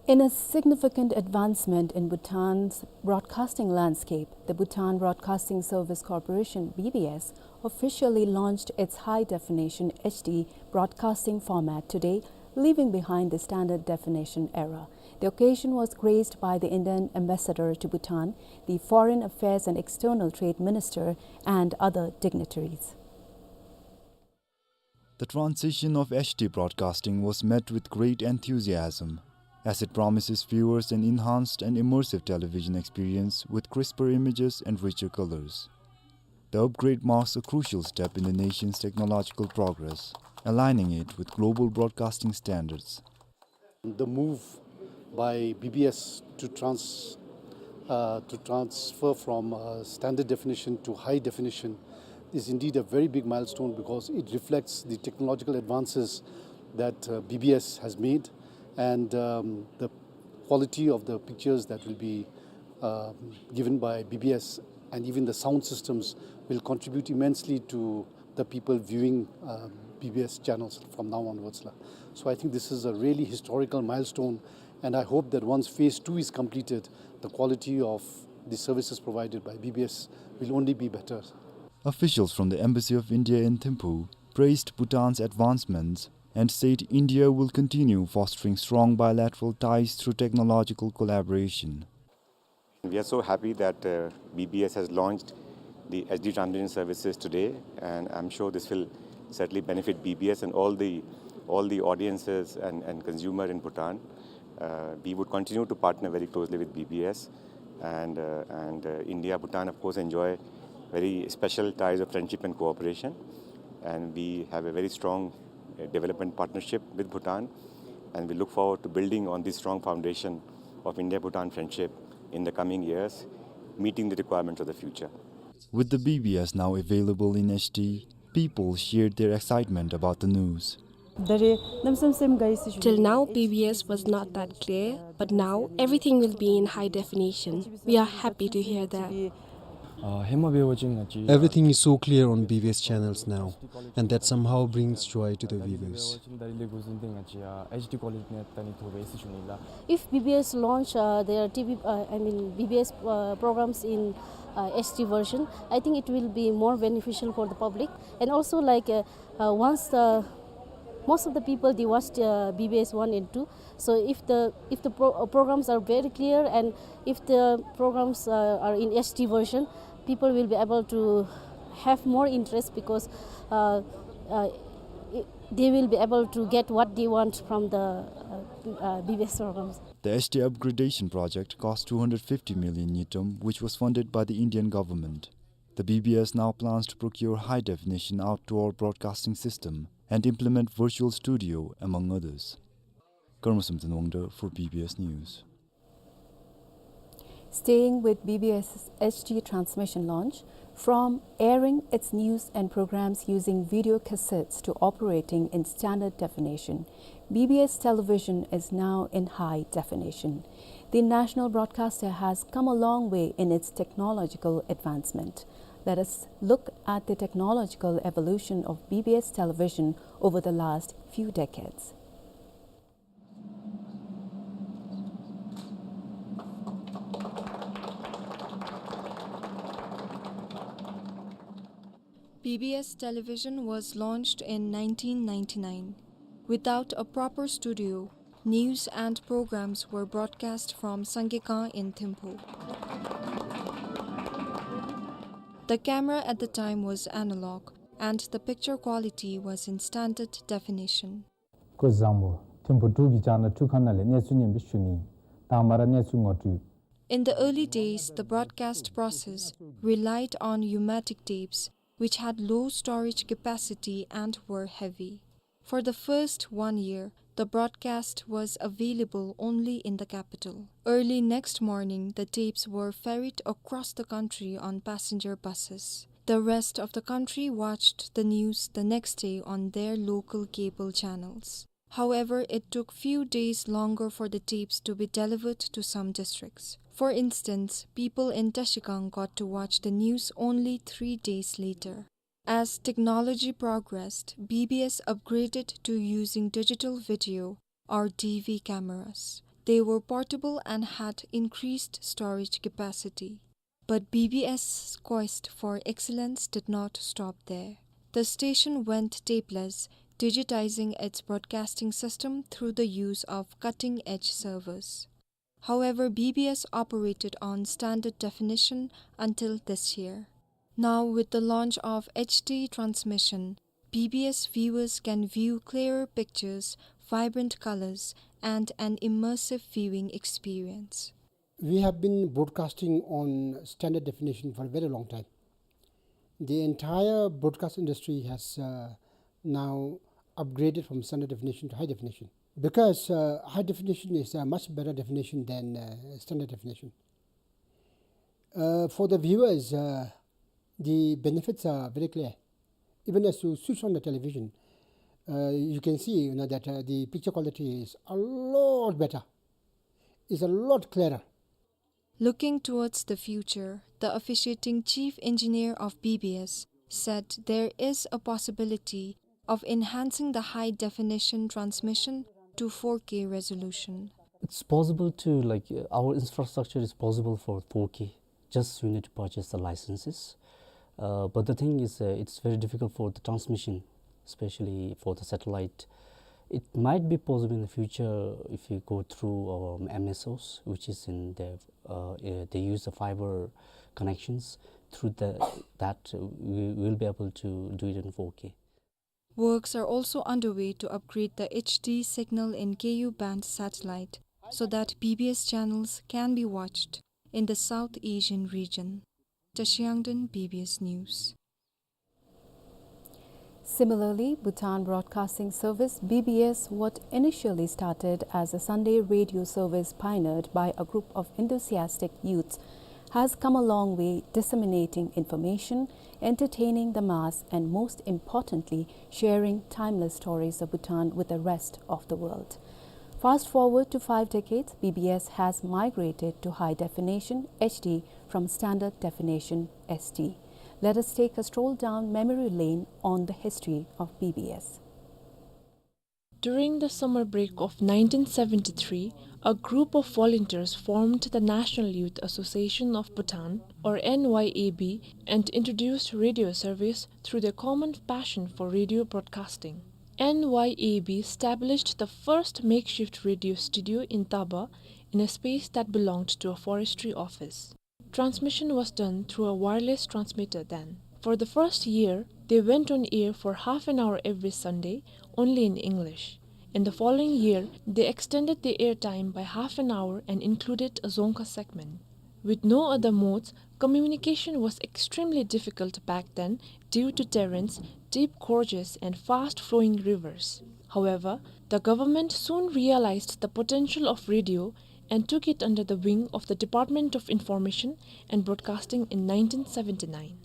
In a significant advancement in Bhutan's broadcasting landscape, the Bhutan Broadcasting Service Corporation, B B S, officially launched its high-definition H D broadcasting format today, leaving behind the standard definition era. The occasion was graced by the Indian ambassador to Bhutan, the Foreign Affairs and External Trade Minister, and other dignitaries. The transition of H D broadcasting was met with great enthusiasm, as it promises viewers an enhanced and immersive television experience with crisper images and richer colors. The upgrade marks a crucial step in the nation's technological progress, aligning it with global broadcasting standards. The move by B B S to trans-, uh, to transfer from, uh, standard definition to high definition is indeed a very big milestone because it reflects the technological advances that, uh, B B S has made, and, um, the quality of the pictures that will be, um, given by B B S, and even the sound systems will contribute immensely to the people viewing, uh, B B S channels from now onwards la. So I think this is a really historical milestone, and I hope that once phase two is completed, the quality of the services provided by B B S will only be better. Officials from the Embassy of India in Thimphu praised Bhutan's advancements and said India will continue fostering strong bilateral ties through technological collaboration. We are so happy that, uh, B B S has launched the H D transmission services today, and I'm sure this will certainly benefit B B S and all the, all the audiences and, and consumer in Bhutan. Uh, we would continue to partner very closely with B B S, and, uh, and, uh, India, Bhutan, of course, enjoy very special ties of friendship and cooperation, and we have a very strong, uh, development partnership with Bhutan, and we look forward to building on this strong foundation of India-Bhutan friendship in the coming years, meeting the requirements of the future. With the B B S now available in H D, people shared their excitement about the news. Till now, B B S was not that clear, but now everything will be in high definition. We are happy to hear that. Everything is so clear on B B S channels now, and that somehow brings joy to the viewers. If B B S launch, uh, their T V, uh, I mean, B B S, uh, programs in, uh, H D version, I think it will be more beneficial for the public. And also, like, uh, uh, once the, most of the people, they watched, uh, B B S one and two. So if the, if the pro-, uh, programs are very clear, and if the programs, uh, are in H D version, people will be able to have more interest because, uh, uh, i-, they will be able to get what they want from the, uh, uh, B B S programs. The H D upgradation project cost two hundred fifty million ngultrum, which was funded by the Indian government. The B B S now plans to procure high-definition outdoor broadcasting system and implement virtual studio, among others. Karmasam Tanwangda for B B S News. Staying with B B S's H D transmission launch, from airing its news and programs using video cassettes to operating in standard definition, B B S television is now in high definition. The national broadcaster has come a long way in its technological advancement. Let us look at the technological evolution of B B S television over the last few decades. B B S television was launched in nineteen ninety-nine. Without a proper studio, news and programs were broadcast from Sangekang in Thimphu. The camera at the time was analog, and the picture quality was in standard definition. སྐུ་གཟུགས་བཟང་པོ། ཐིམ་ཕུག་འབྲུག་གི་ལྗང་ནག་འཕྲུལ་ཁང་ནང་ལས་གནས་ཚུལ་སྙན་པོ་ཞུ་ནི། དང་པ་ར་གནས་ཚུལ་ངོ་སྤྲོད། In the early days, the broadcast process relied on pneumatic tapes, which had low storage capacity and were heavy. For the first one year, the broadcast was available only in the capital. Early next morning, the tapes were ferried across the country on passenger buses. The rest of the country watched the news the next day on their local cable channels. However, it took few days longer for the tapes to be delivered to some districts. For instance, people in Trashigang got to watch the news only three days later. As technology progressed, B B S upgraded to using digital video, or D V cameras. They were portable and had increased storage capacity. But B B S's quest for excellence did not stop there. The station went tapeless, digitizing its broadcasting system through the use of cutting-edge servers. However, B B S operated on standard definition until this year. Now, with the launch of H D transmission, B B S viewers can view clearer pictures, vibrant colors, and an immersive viewing experience. We have been broadcasting on standard definition for a very long time. The entire broadcast industry has, uh, now upgraded from standard definition to high definition, because, uh, high definition is a much better definition than, uh, standard definition. Uh, for the viewers, uh, the benefits are very clear. Even as you switch on the television, uh, you can see, you know, that, uh, the picture quality is a lot better, is a lot clearer. Looking towards the future, the officiating chief engineer of B B S said there is a possibility of enhancing the high-definition transmission to four K resolution. It's possible to, like, uh, our infrastructure is possible for four K. Just we need to purchase the licenses. Uh, but the thing is, uh, it's very difficult for the transmission, especially for the satellite. It might be possible in the future if you go through, um, M S Os, which is in the, uh, uh, they use the fiber connections. Through the, that, uh, we will be able to do it in four K. Works are also underway to upgrade the H D signal in Ku band satellite so that B B S channels can be watched in the South Asian region. Trashiang Than, B B S News. Similarly, Bhutan Broadcasting Service, B B S, what initially started as a Sunday radio service pioneered by a group of enthusiastic youths, has come a long way disseminating information, entertaining the mass, and most importantly, sharing timeless stories of Bhutan with the rest of the world. Fast forward to five decades, B B S has migrated to high definition H D from standard definition S D. Let us take a stroll down memory lane on the history of B B S. During the summer break of nineteen seventy-three, a group of volunteers formed the National Youth Association of Bhutan, or N Y A B, and introduced radio service through their common passion for radio broadcasting. N Y A B established the first makeshift radio studio in Taba, in a space that belonged to a forestry office. Transmission was done through a wireless transmitter then. For the first year, they went on air for half an hour every Sunday, only in English. In the following year, they extended the airtime by half an hour and included a Dzongkha segment. With no other modes, communication was extremely difficult back then due to terrains, deep gorges, and fast-flowing rivers. However, the government soon realized the potential of radio and took it under the wing of the Department of Information and Broadcasting in nineteen seventy-nine.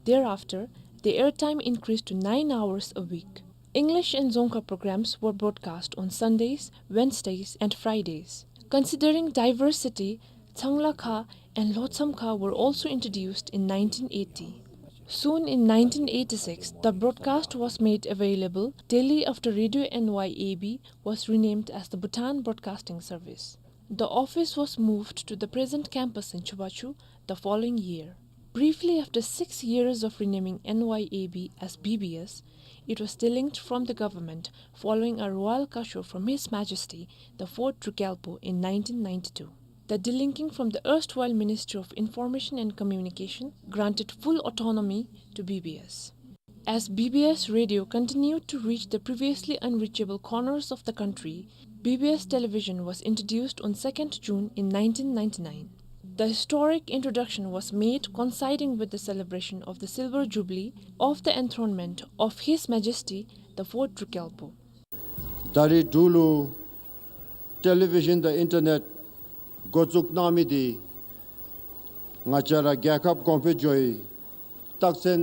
Thereafter, the airtime increased to nine hours a week. English and Dzongkha programs were broadcast on Sundays, Wednesdays, and Fridays. Considering diversity, Changla Kha and Lhotsam Kha were also introduced in nineteen eighty. Soon in nineteen eighty-six, the broadcast was made available daily after Radio N Y A B was renamed as the Bhutan Broadcasting Service. The office was moved to the present campus in Chubachu the following year. Briefly after six years of renaming N Y A B as B B S, it was delinked from the government following a royal caution from His Majesty the Fourth Druk Gyalpo in nineteen ninety-two. The delinking from the erstwhile Ministry of Information and Communication granted full autonomy to B B S. As B B S Radio continued to reach the previously unreachable corners of the country, B B S Television was introduced on second June in nineteen ninety-nine. The historic introduction was made coinciding with the celebration of the Silver Jubilee of the enthronement of His Majesty the Fourth Druk Gyalpo. ད་རེས་འབྲུག་ལུ་ཊེ་ལི་བི་ཤཱན་དང་ཨིན་ཊར་ནེཊ་འགོ་བཙུགས་གནང་མི་འདི་ང་བཅས་ར་རྒྱལ་ཁབ་གོང་འཕེལ་འགྱོ་བའི་རྟགས་མཚན་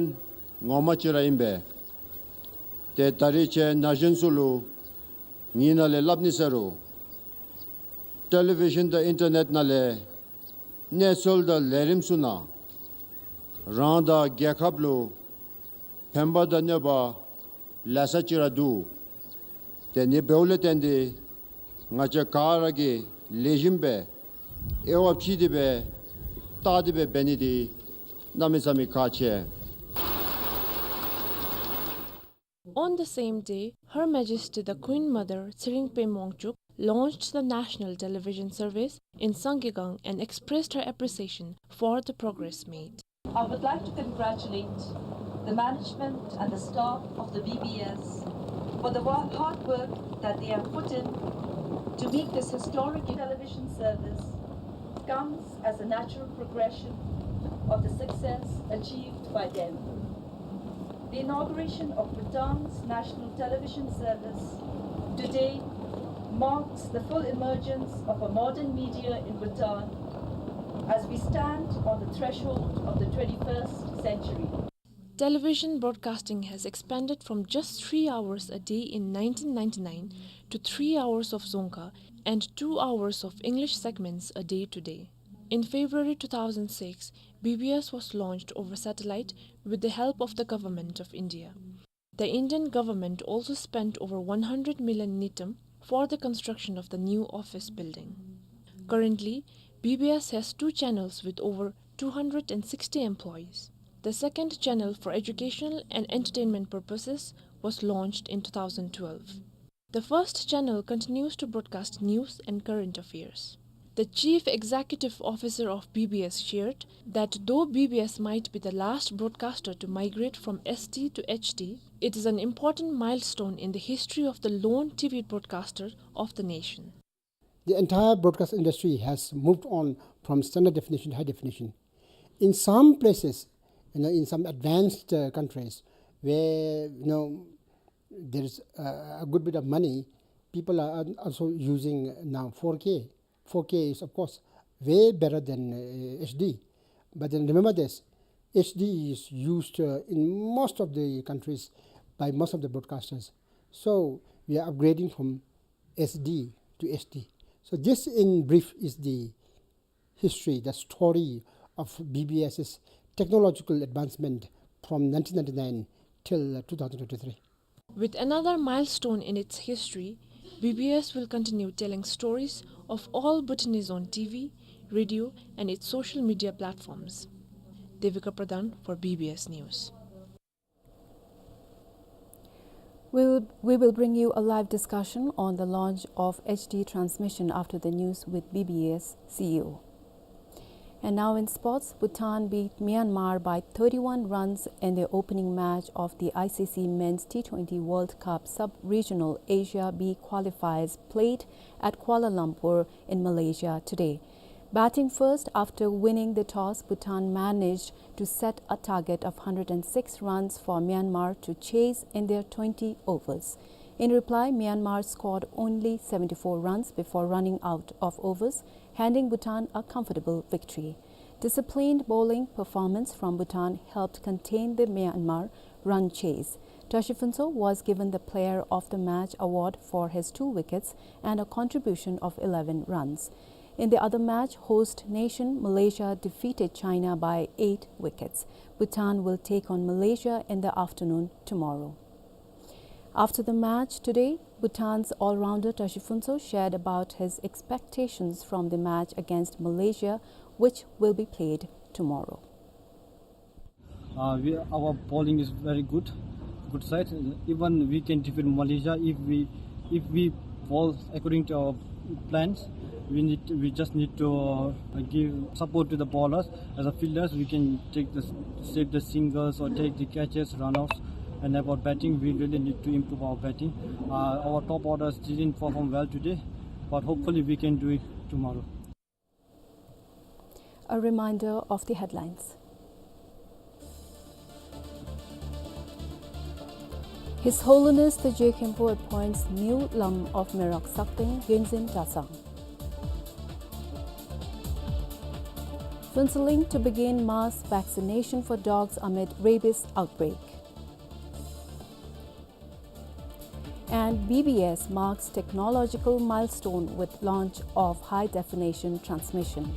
ངོ་མ་ཅིག་ར་ཨིན་པས། ཏེ་ད་རེས་ཁྱེད་ན་གཞོན་ཚུ་ལུ་ངེའི་ནང་ལས་སླབ་ནི་ཟེར་རུང་ཊེ་ལི་བི་ཤཱན་དང་ཨིན་ཊར་ནེཊ་ནང་ལས་གནས་ཚུལ་དང་ལས་རིམ་ཚུ་ནང་རང་དང་རྒྱལ་ཁབ་ལུ་ཕན་པ་དང་གནོད་པ་ལེ་ཤ་ཅིག་ར་འདུག། ཏེ་ཨ་ནི་འབདཝ་ལས་བརྟེན་ཏེ་ང་བཅས་ག་ར་གིས་ལེགས་ཤོམ་སྦེ་དབྱེ་བ་ཕྱེ་སྟེ་སྦེ་བལྟ་སྟེ་སྦེ་འབད་ནི་འདི་གནམ་མེད་ས་མེད་ཁག་ཆེ། On the same day, Her Majesty the Queen Mother Tshering Pema Wangchuck launched the national television service in Sangay-gang and expressed her appreciation for the progress made. I would like to congratulate the management and the staff of the B B S for the wo-, hard work that they have put in to make this historic television service comes as a natural progression of the success achieved by them. The inauguration of Bhutan's national television service today marks the full emergence of a modern media in Bhutan as we stand on the threshold of the twenty-first century. Television broadcasting has expanded from just three hours a day in nineteen ninety-nine to three hours of Dzongkha and two hours of English segments a day today. In February two thousand six, B B S was launched over satellite with the help of the Government of India. The Indian government also spent over one hundred million ngultrum for the construction of the new office building. Currently, B B S has two channels with over two hundred and sixty employees. The second channel for educational and entertainment purposes was launched in two thousand twelve. The first channel continues to broadcast news and current affairs. The chief executive officer of B B S shared that though B B S might be the last broadcaster to migrate from S D to H D, it is an important milestone in the history of the lone T V broadcaster of the nation. The entire broadcast industry has moved on from standard definition to high definition. In some places, you know, in some advanced, uh, countries where, you know, there is, uh, a good bit of money, people are al-, also using now four K. Four K is, of course, way better than, uh, H D. But then remember this, H D is used, uh, in most of the countries by most of the broadcasters. So we are upgrading from S D to H D. So this, in brief, is the history, the story of B B S's technological advancement from nineteen ninety-nine till, uh, two thousand twenty-three. With another milestone in its history, B B S will continue telling stories of all Bhutanese on T V, radio, and its social media platforms. Devika Pradhan for B B S News. We will, we will bring you a live discussion on the launch of H D transmission after the news with B B S C E O. And now in sports, Bhutan beat Myanmar by thirty-one runs in the opening match of the I C C Men's T twenty World Cup Sub-Regional Asia B qualifiers played at Kuala Lumpur in Malaysia today. Batting first after winning the toss, Bhutan managed to set a target of hundred and six runs for Myanmar to chase in their twenty overs. In reply, Myanmar scored only seventy-four runs before running out of overs, handing Bhutan a comfortable victory. Disciplined bowling performance from Bhutan helped contain the Myanmar run chase. Tashi Phuntsho was given the Player of the Match award for his two wickets and a contribution of eleven runs. In the other match, host nation Malaysia defeated China by eight wickets. Bhutan will take on Malaysia in the afternoon tomorrow. After the match today, Bhutan's all-rounder Tashi Phuntsho shared about his expectations from the match against Malaysia, which will be played tomorrow. Uh, we, our bowling is very good, good side. Even we can defeat Malaysia if we, if we bowl according to our plans. We need, we just need to, uh, give support to the bowlers. As a fielders, we can take the, save the singles or take the catches, run-outs. And about batting, we really need to improve our batting. Uh, our top orders didn't perform well today, but hopefully we can do it tomorrow. A reminder of the headlines. His Holiness the Je Khenpo appoints new Lam of Merak Sakteng, Genzin Tasang. Phuentsholing to begin mass vaccination for dogs amid rabies outbreak. And B B S marks technological milestone with launch of high definition transmission.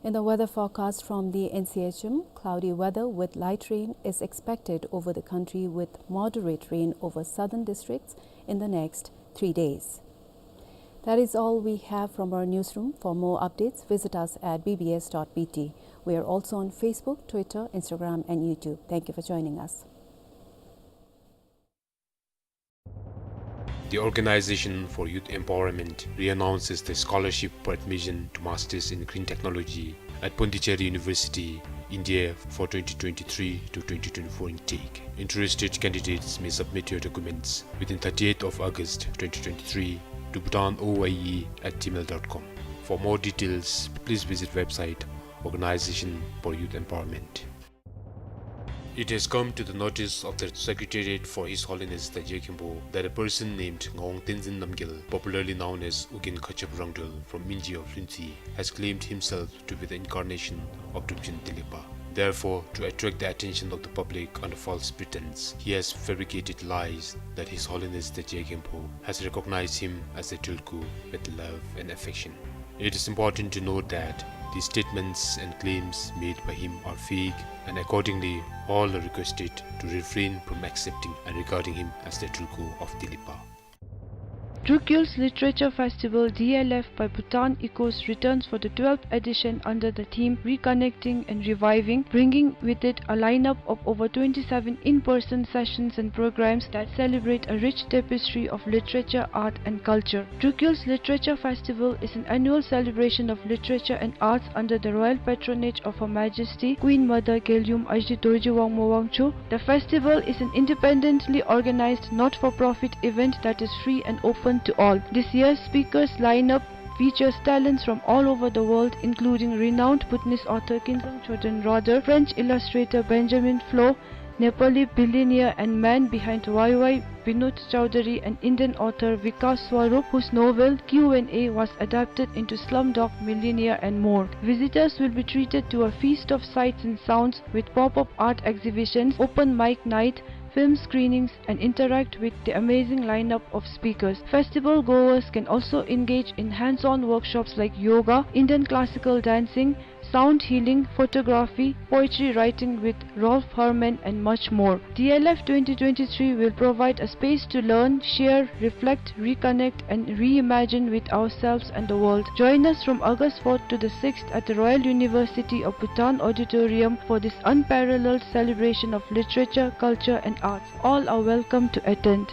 In the weather forecast from the N C H M, cloudy weather with light rain is expected over the country, with moderate rain over southern districts in the next three days. That is all we have from our newsroom. For more updates, visit us at B B S dot B T. We are also on Facebook, Twitter, Instagram, and YouTube. Thank you for joining us. The Organization for Youth Empowerment reannounces the scholarship for admission to Masters in Green Technology at Pondicherry University, India, for twenty twenty-three to twenty twenty-four intake. Interested candidates may submit your documents within thirtieth of August twenty twenty-three to bhutan O Y E at gmail dot com. For more details, please visit website Organization for Youth Empowerment. It has come to the notice of the Secretariat for His Holiness the Je Khenpo that a person named Ngawang Tenzin Namgyal, popularly known as Ugyen Khatchep Rangdrol from Minji of Lhuentse, has claimed himself to be the incarnation of Drukjyun Tilepa. Therefore, to attract the attention of the public under false pretense, he has fabricated lies that His Holiness the Je Khenpo has recognized him as the Tulku with love and affection. It is important to note that these statements and claims made by him are fake, and accordingly, all are requested to refrain from accepting and regarding him as the Tulku of Tilepa. Drukyul's Literature Festival, D L F, by Bhutan Echoes returns for the twelfth edition under the theme Reconnecting and Reviving, bringing with it a lineup of over twenty-seven in-person sessions and programs that celebrate a rich tapestry of literature, art, and culture. Drukyul's Literature Festival is an annual celebration of literature and arts under the royal patronage of Her Majesty Queen Mother Gelgyum Ajih Dorji Wangmo Wangchuck. The festival is an independently organized, not-for-profit event that is free and open to all. This year's speakers lineup features talents from all over the world, including renowned Bhutanese author Kinzang Choden Rodar, French illustrator Benjamin Flohr, Nepali billionaire and man behind Wai Wai, Binod Chaudhary, and Indian author Vikas Swarup, whose novel Q and A was adapted into Slumdog Millionaire, and more. Visitors will be treated to a feast of sights and sounds with pop-up art exhibitions, open mic night, film screenings, and interact with the amazing lineup of speakers. Festival goers can also engage in hands-on workshops like yoga, Indian classical dancing, sound healing, photography, poetry writing with Rolf Herrmann, and much more. D L F twenty twenty-three will provide a space to learn, share, reflect, reconnect, and reimagine with ourselves and the world. Join us from August fourth to the sixth at the Royal University of Bhutan Auditorium for this unparalleled celebration of literature, culture, and arts. All are welcome to attend.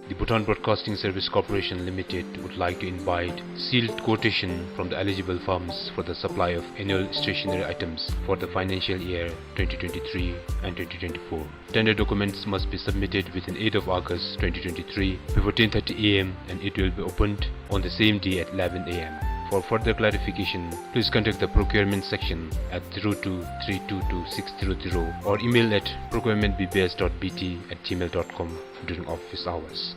The Bhutan Broadcasting Service Corporation Limited would like to invite sealed quotation from the eligible firms for the supply of annual stationery items for the financial year twenty twenty-three and twenty twenty-four. Tender documents must be submitted within eighth of August twenty twenty-three before ten thirty A M, and it will be opened on the same day at eleven A M. For further clarification, please contact the procurement section at zero two three two two six zero zero or email at procurement B B S dot B T at gmail dot com during office hours.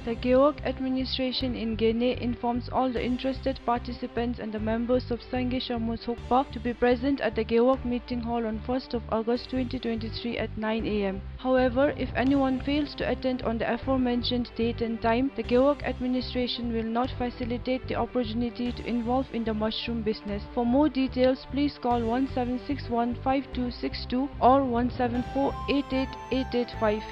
The Gewog administration in Gene informs all the interested participants and the members of Sangye Sharmo Tsokpa to be present at the Gewog Meeting Hall on first of August twenty twenty-three at nine A M. However, if anyone fails to attend on the aforementioned date and time, the Gewog administration will not facilitate the opportunity to involve in the mushroom business. For more details, please call one seven six one five two six two or one seven four eight eight eight eight five.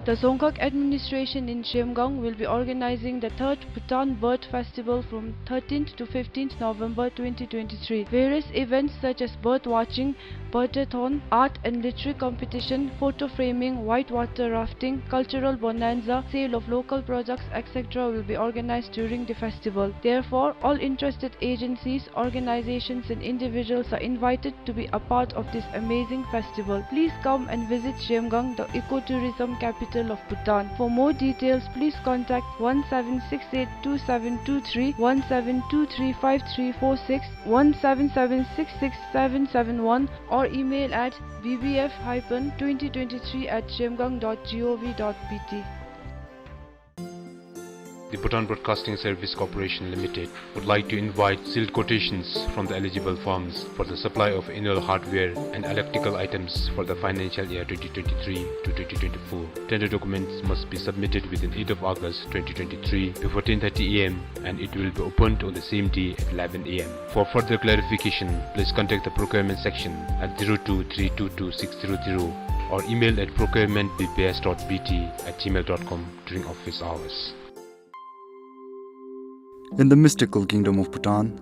The Dzongkhag administration in Zhemgang will be organizing the third Bhutan Bird Festival from thirteenth to fifteenth November twenty twenty-three. Various events such as bird watching, birdathon, art and literary competition, photo framing, whitewater rafting, cultural bonanza, sale of local products, et cetera will be organized during the festival. Therefore, all interested agencies, organizations and individuals are invited to be a part of this amazing festival. Please come and visit Zhemgang, the ecotourism capital of Bhutan. For more details, please contact one seven six eight two seven two three, one seven two three five three four six, one seven seven six six seven seven one, or email at B B F hyphen twenty twenty-three at zhemgang dot gov dot B T. The Bhutan Broadcasting Service Corporation Limited would like to invite sealed quotations from the eligible firms for the supply of annual hardware and electrical items for the financial year twenty twenty-three to twenty twenty-four. Tender documents must be submitted within eighth of August twenty twenty-three before ten thirty A M, and it will be opened on the same day at eleven A M. For further clarification, please contact the procurement section at zero two three two two six zero zero or email at procurement B B S dot B T at gmail dot com during office hours. In the mystical kingdom of Bhutan,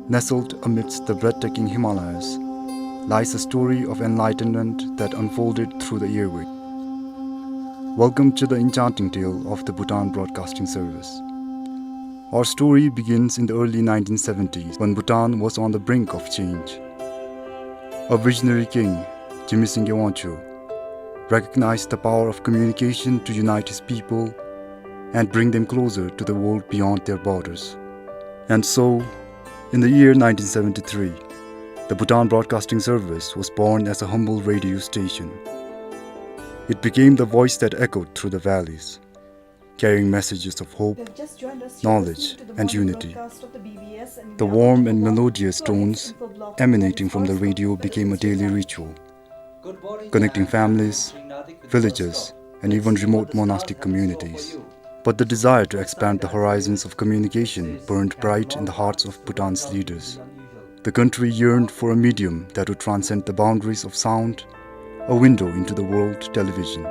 nestled amidst the breathtaking Himalayas, lies a story of enlightenment that unfolded through the airway. Welcome to the enchanting tale of the Bhutan Broadcasting Service. Our story begins in the early nineteen seventies, when Bhutan was on the brink of change. A visionary king, Jigme Singye Wangchuck, recognized the power of communication to unite his people and bring them closer to the world beyond their borders. And so, in the year nineteen seventy-three, the Bhutan Broadcasting Service was born as a humble radio station. It became the voice that echoed through the valleys, carrying messages of hope, knowledge, and unity. The warm and melodious tones emanating from the radio became a daily ritual, connecting families, villages, and even remote monastic communities. But the desire to expand the horizons of communication burned bright in the hearts of Bhutan's leaders. The country yearned for a medium that would transcend the boundaries of sound, a window into the world: television.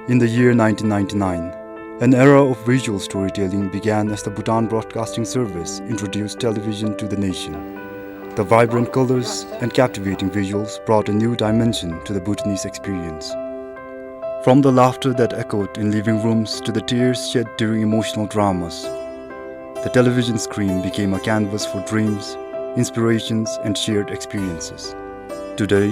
In the year nineteen ninety-nine, an era of visual storytelling began as the Bhutan Broadcasting Service introduced television to the nation. The vibrant colors and captivating visuals brought a new dimension to the Bhutanese experience. From the laughter that echoed in living rooms to the tears shed during emotional dramas, the television screen became a canvas for dreams, inspirations, and shared experiences. Today,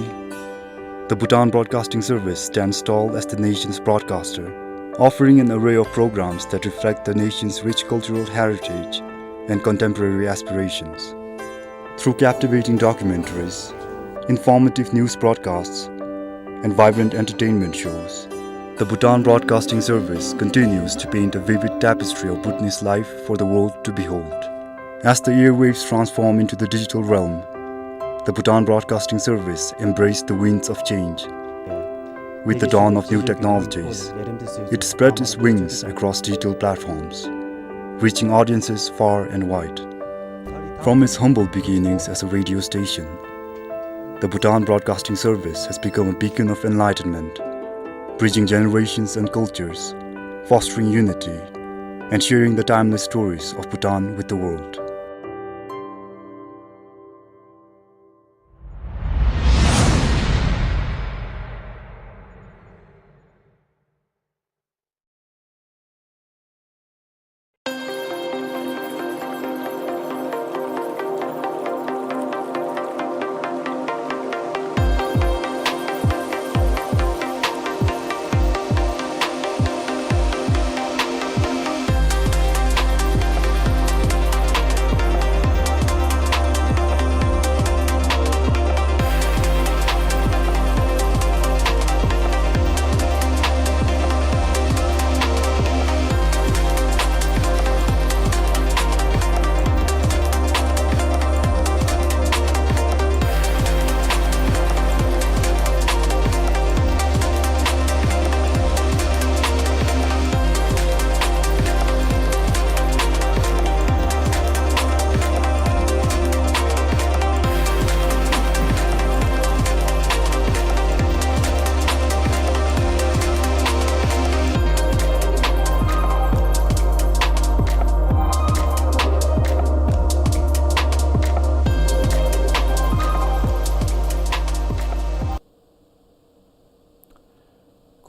the Bhutan Broadcasting Service stands tall as the nation's broadcaster, offering an array of programs that reflect the nation's rich cultural heritage and contemporary aspirations. Through captivating documentaries, informative news broadcasts, and vibrant entertainment shows, the Bhutan Broadcasting Service continues to paint a vivid tapestry of Bhutanese life for the world to behold. As the airwaves transform into the digital realm, the Bhutan Broadcasting Service embraced the winds of change. With the dawn of new technologies, it spread its wings across digital platforms, reaching audiences far and wide. From its humble beginnings as a radio station, the Bhutan Broadcasting Service has become a beacon of enlightenment, bridging generations and cultures, fostering unity, and sharing the timeless stories of Bhutan with the world.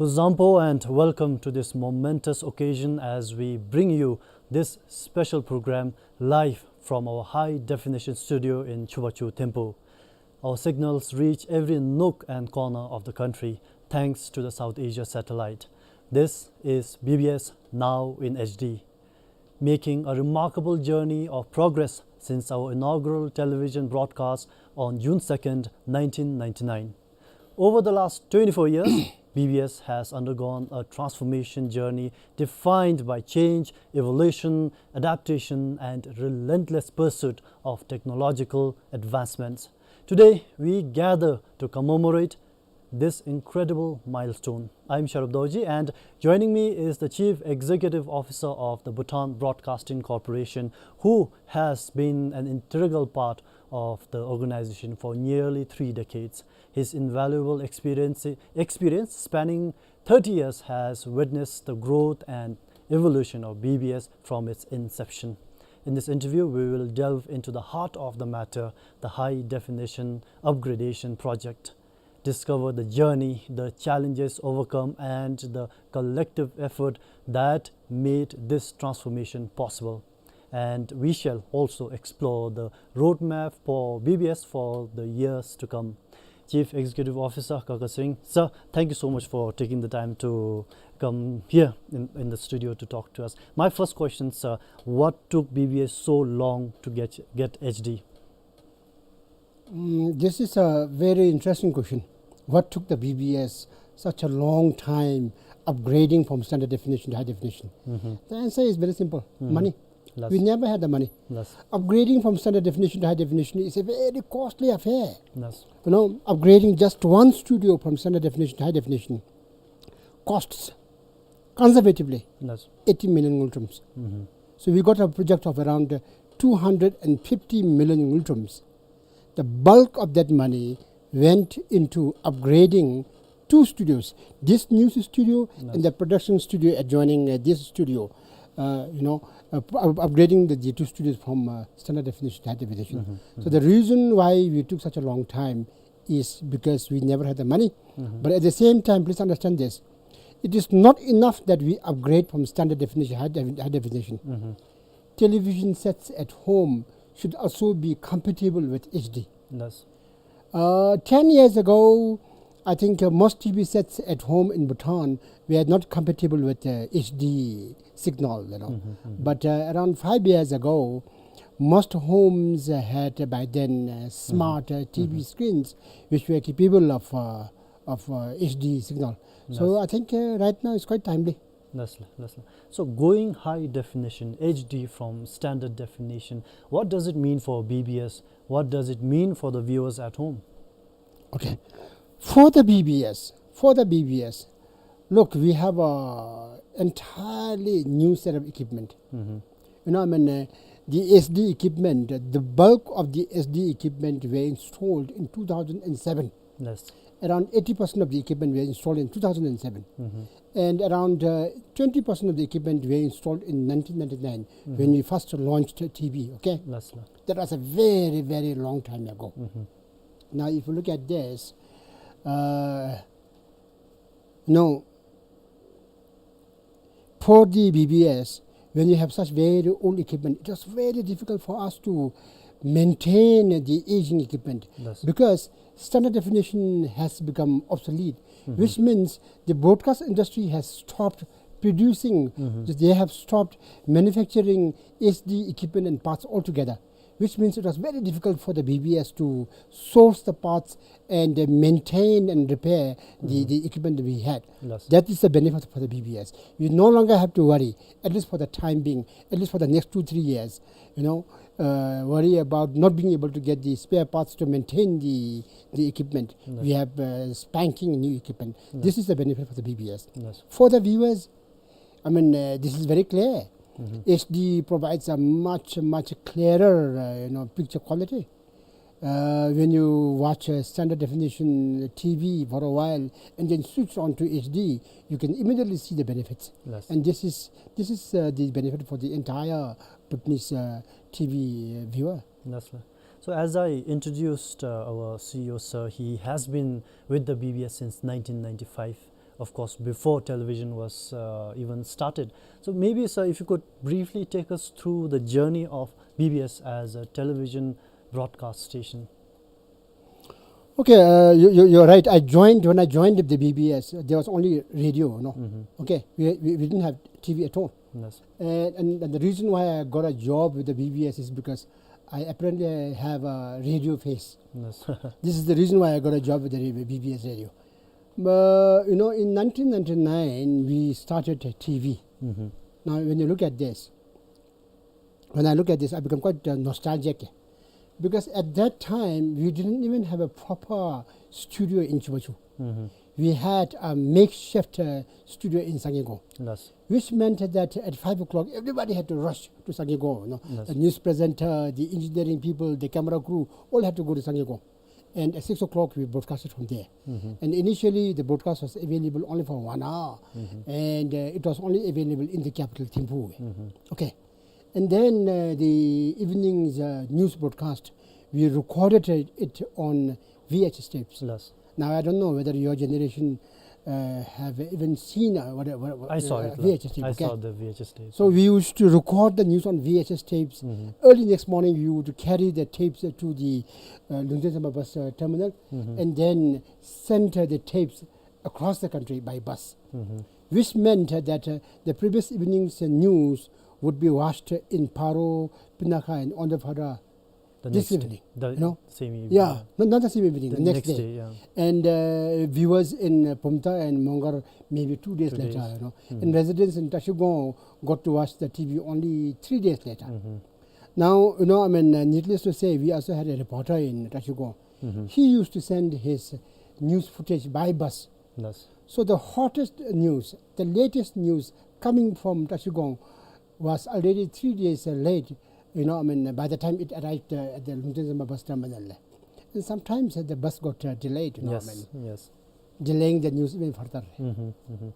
Kuzuzangpo and welcome to this momentous occasion as we bring you this special program live from our high definition studio in Chubachu Thimphu. Our signals reach every nook and corner of the country thanks to the South Asia satellite. This is B B S Now in H D, making a remarkable journey of progress since our inaugural television broadcast on June second, nineteen ninety-nine. Over the last twenty-four years, B B S has undergone a transformation journey defined by change, evolution, adaptation, and relentless pursuit of technological advancements. Today, we gather to commemorate this incredible milestone. I'm Sharab Dorji, and joining me is the Chief Executive Officer of the Bhutan Broadcasting Corporation, who has been an integral part of the organization for nearly three decades. His invaluable experience, experience spanning thirty years has witnessed the growth and evolution of B B S from its inception. In this interview, we will delve into the heart of the matter, the high definition upgradation project. Discover the journey, the challenges overcome, and the collective effort that made this transformation possible. And we shall also explore the roadmap for B B S for the years to come. Chief Executive Officer Kaka Tshering, sir, thank you so much for taking the time to come here in, in the studio to talk to us. My first question, sir, what took B B S so long to get, get H D? Mm, this is a very interesting question. What took the B B S such a long time upgrading from standard definition to high definition? Mm-hmm. The answer is very simple. Mm-hmm. Money. Yes. We never had the money. Yes. Upgrading from standard definition to high definition is a very costly affair. Yes. You know, upgrading just one studio from standard definition to high definition costs, conservatively, yes, eighty million ngultrums. Mm-hmm. So we got a project of around, uh, two hundred and fifty million ngultrums. The bulk of that money went into upgrading two studios, this news studio, yes, and the production studio adjoining, uh, this studio, uh, you know, uh, up-, upgrading the, the two studios from, uh, standard definition to high definition. Mm-hmm. So, mm-hmm, the reason why we took such a long time is because we never had the money. Mm-hmm. But at the same time, please understand this. It is not enough that we upgrade from standard definition, high defi-, high definition. Mm-hmm. Television sets at home should also be compatible with H D. Yes. Uh, ten years ago, I think, uh, most T V sets at home in Bhutan were not compatible with, uh, H D signal, you know. Mm-hmm, mm-hmm. But, uh, around five years ago, most homes, uh, had, uh, by then, uh, smart, mm-hmm, uh, T V, mm-hmm, screens which were capable of, uh, of, uh, H D signal. So, yes, I think, uh, right now it's quite timely. Yes, sir. Yes, sir. So going high definition, H D from standard definition, what does it mean for B B S? What does it mean for the viewers at home? Okay. For the B B S, for the B B S, look, we have a entirely new set of equipment. Mm-hmm. You know, I mean, uh, the H D equipment, the bulk of the H D equipment were installed in two thousand and seven. Yes. Around eighty percent of the equipment were installed in two thousand and seven. Mm-hmm. And around, uh, twenty percent of the equipment were installed in nineteen ninety-nine, mm-hmm, when we first launched T V, okay? Yes, sir. That was a very, very long time ago. Mm-hmm. Now, if you look at this, uh, now, for the B B S, when you have such very old equipment, it was very difficult for us to maintain the aging equipment. Yes. Because standard definition has become obsolete, mm-hmm, which means the broadcast industry has stopped producing, mm-hmm, they have stopped manufacturing H D equipment and parts altogether, which means it was very difficult for the B B S to source the parts and, uh, maintain and repair the, mm-hmm, the equipment that we had. Yes. That is the benefit for the B B S. You no longer have to worry, at least for the time being, at least for the next two, three years, you know, uh, worry about not being able to get the spare parts to maintain the, the equipment. Yes. We have, uh, spanking new equipment. Yes. This is the benefit for the B B S. Yes. For the viewers, I mean, uh, this is very clear. Mm-hmm. H D provides a much, much clearer, uh, you know, picture quality. Uh, when you watch a standard definition T V for a while and then switch on to H D, you can immediately see the benefits. Yes. And this is, this is, uh, the benefit for the entire Bhutanese, uh, T V viewer. Yes, sir. So as I introduced, uh, our C E O, sir, he has been with the B B S since nineteen ninety-five. of course, before television was, uh, even started. So maybe, sir, if you could briefly take us through the journey of B B S as a television broadcast station. Okay, uh, you, you, you're right. I joined, when I joined the B B S, there was only radio, no? Mm-hmm. Okay, we, we, we didn't have T V at all. Yes. And, and, and the reason why I got a job with the B B S is because I apparently have a radio face. Yes. This is the reason why I got a job with the radio, B B S radio. But, you know, in nineteen ninety-nine, we started a T V. Mm-hmm. Now, when you look at this, when I look at this, I become quite, uh, nostalgic. Because at that time, we didn't even have a proper studio in Chubachu. Mm-hmm. We had a makeshift, uh, studio in Sangegong, yes, which meant that at five o'clock, everybody had to rush to Sangegong, you know. Yes. The news presenter, the engineering people, the camera crew, all had to go to Sangegong. And at six o'clock, we broadcasted from there. Mm-hmm. And initially, the broadcast was available only for one hour. Mm-hmm. And, uh, it was only available in the capital, Thimphu. Mm-hmm. Okay. And then, uh, the evening's, uh, news broadcast, we recorded it, it on V H S tapes. Yes. Now, I don't know whether your generation, uh, have even seen, uh, what, what, what, I saw uh, it, V H S tape, I okay? saw the V H S tape. So we used to record the news on V H S tapes. Mm-hmm. Early next morning, we would carry the tapes, uh, to the, uh, Lungten Zemba bus, uh, terminal, mm-hmm, and then send, uh, the tapes across the country by bus, mm-hmm, which meant, uh, that, uh, the previous evening's, uh, news would be watched in Paro, Pinakha, and Ondophara the this next evening, the you know? Same evening. Yeah, no, not the same evening, the the next next day. Day, yeah. And, uh, viewers in, uh, Pumta and Mongar maybe two days two later, days, you know. Mm-hmm. And residents in Tashigong got to watch the T V only three days later. Mm-hmm. Now, you know, I mean, uh, needless to say, we also had a reporter in Tashigong. Mm-hmm. He used to send his news footage by bus. Yes. So the hottest news, the latest news coming from Tashigong was already three days, uh, late, you know, I mean, by the time it arrived, uh, at the Lungten Zemba bus terminal. And sometimes, uh, the bus got, uh, delayed, you know, I mean, yes, delaying the news even further. Mm-hmm, mm-hmm.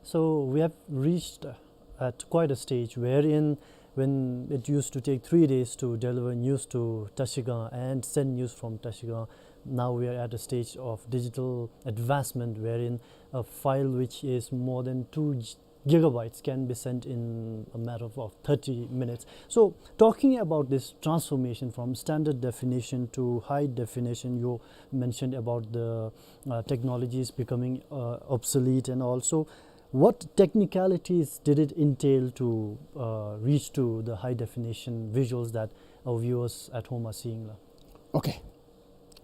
So we have reached, uh, at quite a stage wherein when it used to take three days to deliver news to Tashigong and send news from Tashigong, now we are at a stage of digital advancement wherein a file which is more than two gi-, gigabytes can be sent in a matter of, of thirty minutes. So, talking about this transformation from standard definition to high definition, you mentioned about the, uh, technologies becoming, uh, obsolete, and also what technicalities did it entail to, uh, reach to the high definition visuals that our viewers at home are seeing, la? Okay.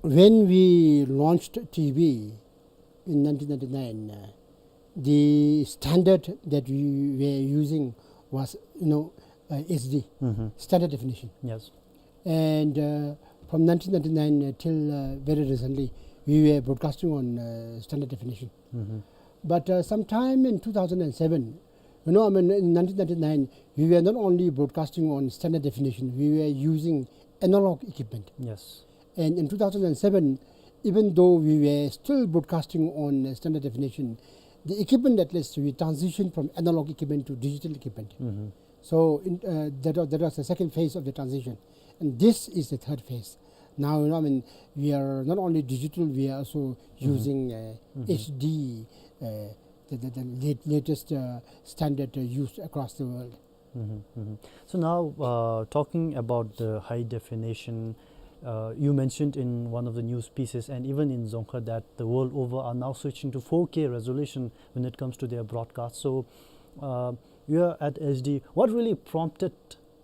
When we launched T V in nineteen ninety-nine, uh, the standard that we were using was, you know, uh, H D, mm-hmm, standard definition. Yes. And, uh, from nineteen ninety-nine, uh, till, uh, very recently, we were broadcasting on, uh, standard definition. Mm-hmm. But, uh, sometime in two thousand seven, you know, I mean, in nineteen ninety-nine, we were not only broadcasting on standard definition, we were using analog equipment. Yes. And in two thousand seven, even though we were still broadcasting on, uh, standard definition, the equipment, at least, we transitioned from analog equipment to digital equipment. Mm-hmm. So in, uh, that was, that was the second phase of the transition. And this is the third phase. Now, you know, I mean, we are not only digital, we are also, mm-hmm, using, uh, mm-hmm, H D, uh, the, the, the late-, latest, uh, standard, uh, used across the world. Mm-hmm, mm-hmm. So now, uh, talking about the high definition, uh, you mentioned in one of the news pieces and even in Dzongkha that the world over are now switching to four K resolution when it comes to their broadcast. So, uh, you are at H D. What really prompted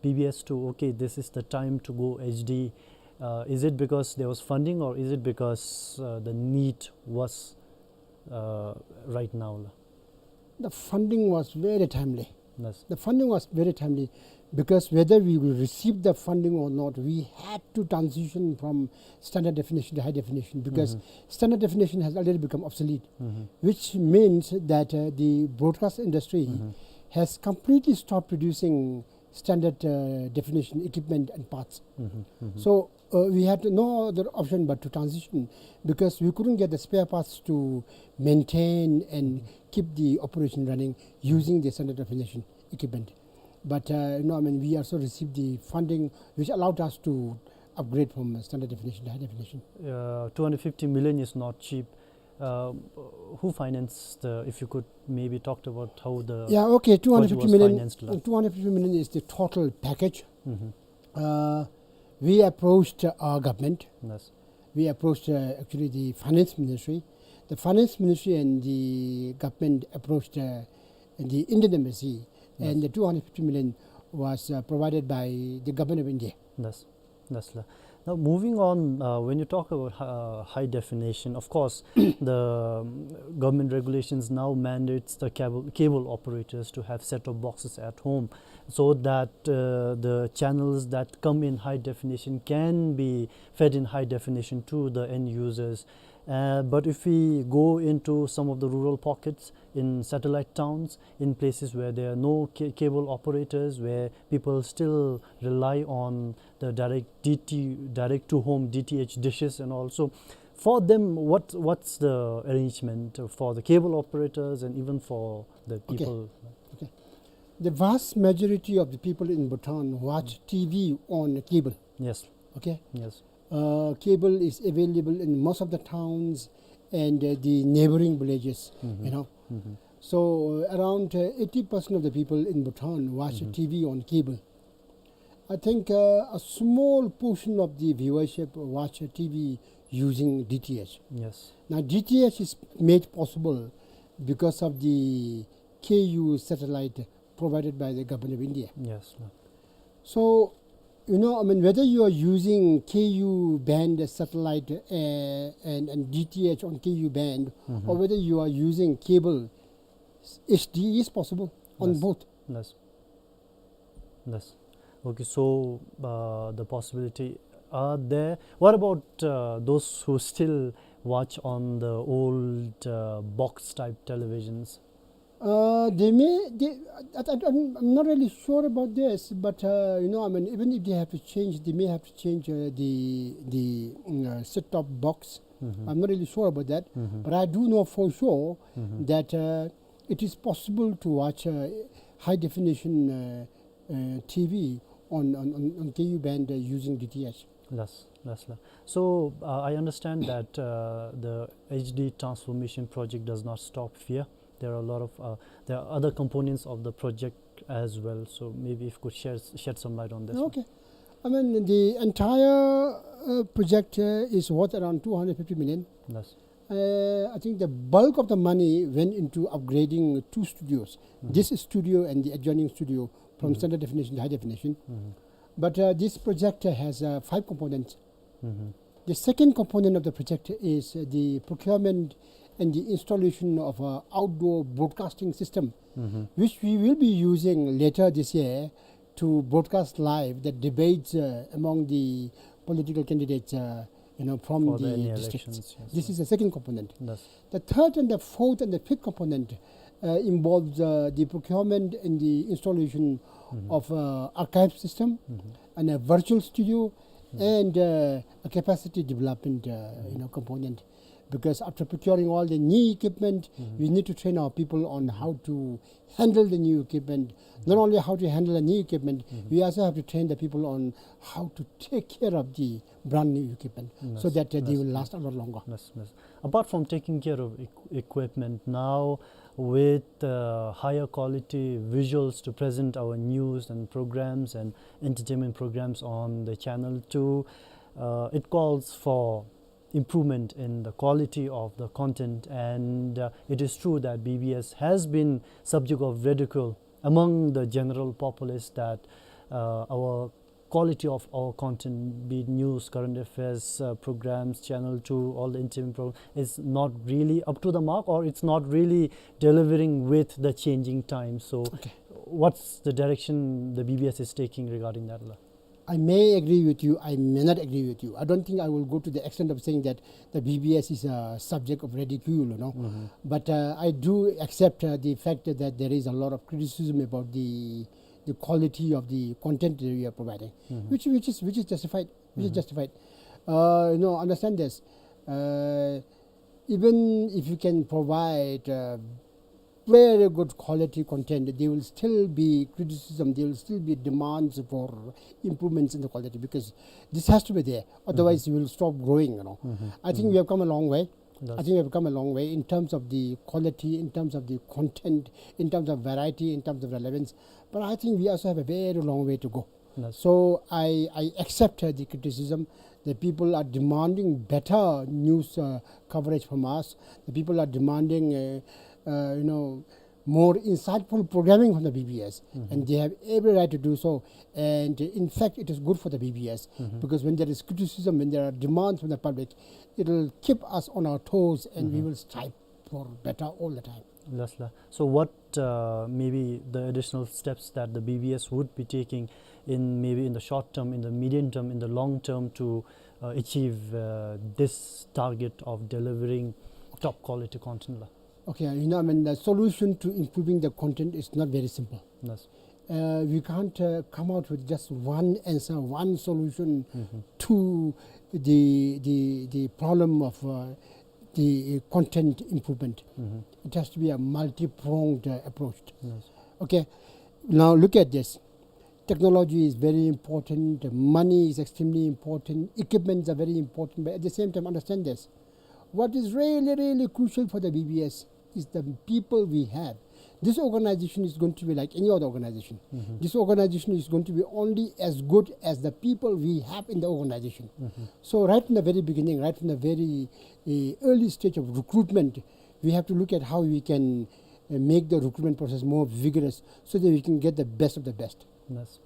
B B S to, "Okay, this is the time to go H D"? Uh, is it because there was funding, or is it because, uh, the need was, uh, right now, la? The funding was very timely. Yes. The funding was very timely because whether we will receive the funding or not, we had to transition from standard definition to high definition because, mm-hmm, standard definition has already become obsolete, mm-hmm, which means that, uh, the broadcast industry, mm-hmm, has completely stopped producing standard, uh, definition equipment and parts. Mm-hmm, mm-hmm. So, uh, we had no other option but to transition because we couldn't get the spare parts to maintain and, mm-hmm, keep the operation running using the standard definition equipment. But, uh, you know, I mean, we also received the funding which allowed us to upgrade from standard definition to high definition. Uh, two hundred fifty million is not cheap. Uh, who financed the, if you could maybe talk about how the Yeah, okay, project was two hundred fifty million, financed, la. Two hundred fifty million is the total package. Mm-hmm. Uh, we approached our government. Yes. We approached, uh, actually the finance ministry. The finance ministry and the government approached, uh, the Indian embassy, and Yes. the two hundred fifty million was, uh, provided by the government of India. Yes. Yes, la. Now, moving on, uh, when you talk about hi-, uh, high definition, of course, the, um, government regulations now mandates the cable, cable operators to have set-top boxes at home so that, uh, the channels that come in high definition can be fed in high definition to the end users. Uh, but if we go into some of the rural pockets, in satellite towns, in places where there are no ca-, cable operators, where people still rely on the direct D T, direct to home D T H dishes and all. So for them, what, what's the arrangement for the cable operators and even for the Okay. people? Okay. The vast majority of the people in Bhutan watch Mm. T V on cable. Yes. Okay? Yes. Uh, cable is available in most of the towns and, uh, the neighboring villages, Mm-hmm. you know. Mm-hmm. So, uh, around, uh, eighty percent of the people in Bhutan watch Mm-hmm. T V on cable. I think, uh, a small portion of the viewership watch T V using D T H. Yes. Now, D T H is made possible because of the K U satellite provided by the Government of India. Yes, la. So, you know, I mean, whether you are using K U band satellite, uh, and, and D T H on K U band, Mm-hmm. or whether you are using cable, H D is possible on Yes. both. Yes. Yes. Okay, so, uh, the possibility are there. What about, uh, those who still watch on the old, uh, box type televisions? Uh, they may, they, I, I, I'm, I'm not really sure about this, but, uh, you know, I mean, even if they have to change, they may have to change, uh, the, the, mm, uh, set-top box. Mm-hmm. I'm not really sure about that, Mm-hmm. but I do know for sure Mm-hmm. that, uh, it is possible to watch, uh, high definition, uh, uh, T V on, on, on, on K U band, uh, using D T H. Yes, yes, la. So, uh, I understand that, uh, the H D transformation project does not stop here. There are a lot of, uh, there are other components of the project as well. So maybe if you could share, shed some light on this one. Okay. I mean, the entire, uh, project, uh, is worth around two hundred fifty million. Yes. Uh, I think the bulk of the money went into upgrading two studios, Mm-hmm. this studio and the adjoining studio, from Mm-hmm. standard definition to high definition. Mm-hmm. But, uh, this project has, uh, five components. Mm-hmm. The second component of the project is, uh, the procurement and the installation of a outdoor broadcasting system, Mm-hmm. which we will be using later this year to broadcast live the debates, uh, among the political candidates, uh, you know, from For the the N E districts. elections, yes, This sir. is the second component. Yes. The third and the fourth and the fifth component, uh, involves, uh, the procurement and the installation Mm-hmm. of, uh, archive system Mm-hmm. and a virtual studio Mm-hmm. and, uh, a capacity development, uh, Mm-hmm. you know, component. Because after procuring all the new equipment, Mm-hmm. we need to train our people on how to handle the new equipment. Not Mm-hmm. only how to handle the new equipment, Mm-hmm. we also have to train the people on how to take care of the brand new equipment so Yes, that, uh, they yes, will yes. last a lot longer. Yes, yes. Apart from taking care of equ-, equipment, now with, uh, higher quality visuals to present our news and programs and entertainment programs on the channel too, uh, it calls for improvement in the quality of the content. And, uh, it is true that B B S has been subject of ridicule among the general populace, that, uh, our quality of our content, be it news, current affairs, uh, programs, Channel two, all the entertainment programs, is not really up to the mark, or it's not really delivering with the changing times. So Okay. what's the direction the B B S is taking regarding that, la? I may agree with you, I may not agree with you. I don't think I will go to the extent of saying that the B B S is a subject of ridicule, you know. Mm-hmm. But, uh, I do accept, uh, the fact that there is a lot of criticism about the, the quality of the content that we are providing, Mm-hmm. which, which is, which is justified, which is Mm-hmm. justified. Uh, you know, understand this. Uh, even if you can provide, uh, very good quality content, there will still be criticism, there will still be demands for improvements in the quality, because this has to be there. Otherwise, Mm-hmm. we will stop growing, you know. Mm-hmm. I think Mm-hmm. we have come a long way. I think we have come a long way in terms of the quality, in terms of the content, in terms of variety, in terms of relevance. But I think we also have a very long way to go. So I, I accept, uh, the criticism. The people are demanding better news, uh, coverage from us. The people are demanding, uh, uh, you know, more insightful programming from the B B S, and they have every right to do so. And in fact, it is good for the B B S, because when there is criticism, when there are demands from the public, it will keep us on our toes, and we will strive for better all the time. Yes, sir. So what, uh, maybe the additional steps that the B B S would be taking in, maybe in the short term, in the medium term, in the long term to, uh, achieve, uh, this target of delivering top quality content, la? Okay, you know, I mean, the solution to improving the content is not very simple. Yes. Uh, we can't, uh, come out with just one answer, one solution to the, the, the problem of, uh, the content improvement. It has to be a multi-pronged, uh, approach. Yes. Okay, now look at this. Technology is very important, money is extremely important, equipments are very important, but at the same time, understand this. What is really, really crucial for the B B S is the people we have. This organization is going to be like any other organization. This organization is going to be only as good as the people we have in the organization. So right from the very beginning, right from the very, uh, early stage of recruitment, we have to look at how we can, uh, make the recruitment process more vigorous so that we can get the best of the best. Yes.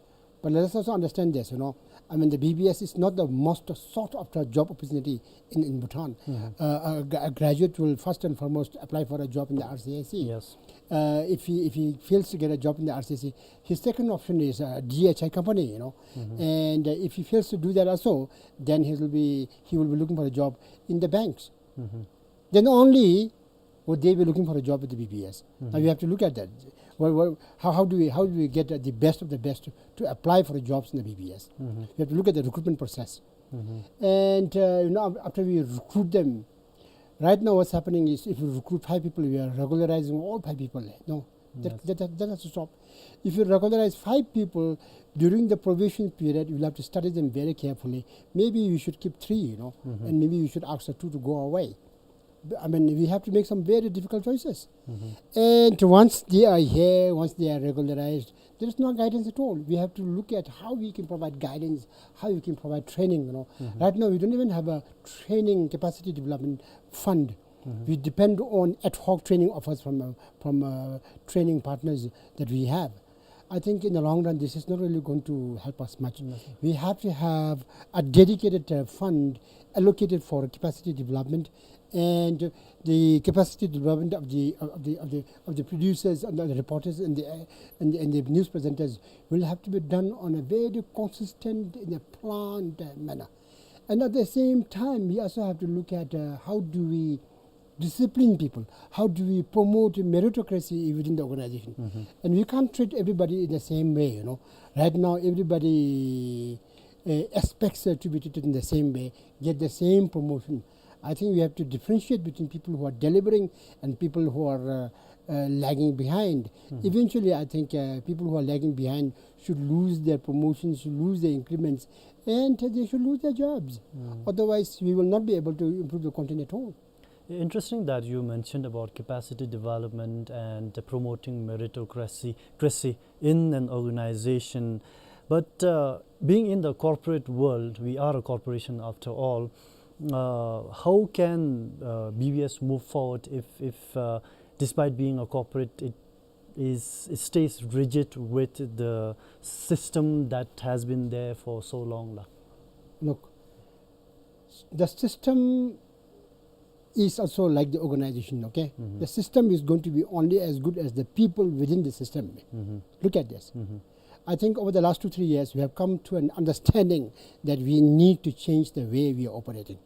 But let us also understand this, you know. I mean, the B B S is not the most sought after job opportunity in, in Bhutan. Uh, a, gra- a graduate will first and foremost apply for a job in the R C I C. Yes. Uh, if he, if he fails to get a job in the R C I C, his second option is a D H I company, you know. And, uh, if he fails to do that also, then he will be, he will be looking for a job in the banks. Then only would they be looking for a job with the B B S. Now we have to look at that. What, what, how, how do we, how do we get, uh, the best of the best to, to apply for the jobs in the B B S? We have to look at the recruitment process. And, uh, you know, af- after we recruit them, right now what's happening is if we recruit five people, we are regularizing all five people. No, that, that, that, that has to stop. If you regularize five people during the probation period, you'll have to study them very carefully. Maybe you should keep three, you know, and maybe you should ask the two to go away. I mean, we have to make some very difficult choices. And once they are here, once they are regularized, there is no guidance at all. We have to look at how we can provide guidance, how we can provide training, you know. Right now, we don't even have a training capacity development fund. We depend on ad hoc training offers from, uh, from, uh, training partners that we have. I think in the long run, this is not really going to help us much. We have to have a dedicated, uh, fund allocated for capacity development, and the capacity development of the, of the, of the, of the producers and the reporters and the, uh, and the, and the news presenters will have to be done on a very consistent, in a planned, uh, manner. And at the same time, we also have to look at, uh, how do we discipline people? How do we promote meritocracy within the organization? And we can't treat everybody in the same way, you know. Right now, everybody, uh, expects, uh, to be treated in the same way, get the same promotion. I think we have to differentiate between people who are delivering and people who are, uh, uh, lagging behind. Eventually, I think, uh, people who are lagging behind should lose their promotions, should lose their increments, and they should lose their jobs. Otherwise, we will not be able to improve the content at all. Interesting that you mentioned about capacity development and promoting meritocracy, cracy in an organization. But, uh, being in the corporate world, we are a corporation after all. Uh, how can, uh, B B S move forward if, if, uh, despite being a corporate, it is, it stays rigid with the system that has been there for so long, la? Look, the system is also like the organization, okay? The system is going to be only as good as the people within the system. Look at this. I think over the last two, three years, we have come to an understanding that we need to change the way we are operating.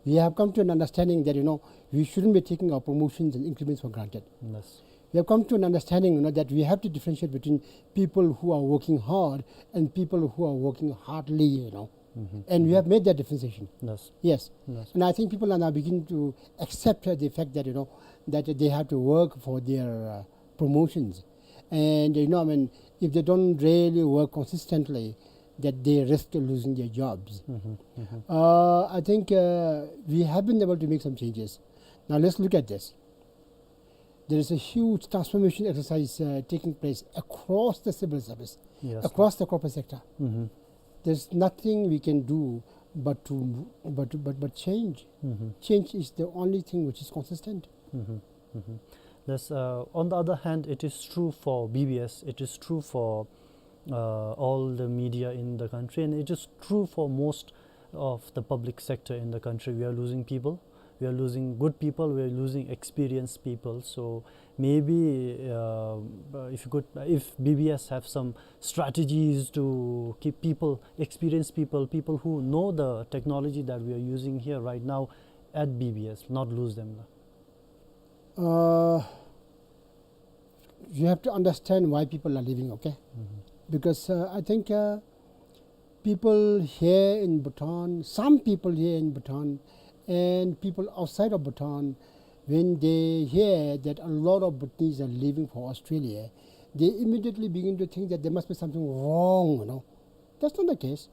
We have come to an understanding that, you know, we shouldn't be taking our promotions and increments for granted. Yes. We have come to an understanding, you know, that we have to differentiate between people who are working hard and people who are working hardly, you know. And we have made that differentiation. Yes. Yes. Yes. And I think people are now beginning to accept, uh, the fact that, you know, that they have to work for their, uh, promotions. And, you know, I mean, if they don't really work consistently, that they risk losing their jobs. Uh, I think, uh, we have been able to make some changes. Now let's look at this. There is a huge transformation exercise, uh, taking place across the civil service, yes, across the corporate sector. Mm-hmm. There's nothing we can do but to, but, but, but change. Mm-hmm. Change is the only thing which is consistent. Mm-hmm. Mm-hmm. Thus, uh, on the other hand, it is true for B B S, it is true for, uh, all the media in the country, and it is true for most of the public sector in the country. We are losing people. We are losing good people. We are losing experienced people. So maybe, uh, if you could, if B B S have some strategies to keep people, experienced people, people who know the technology that we are using here right now at B B S, not lose them. Uh, you have to understand why people are leaving, okay? Mm-hmm. Because, uh, I think, uh, people here in Bhutan, some people here in Bhutan, and people outside of Bhutan, when they hear that a lot of Bhutanese are leaving for Australia, they immediately begin to think that there must be something wrong, you know. That's not the case.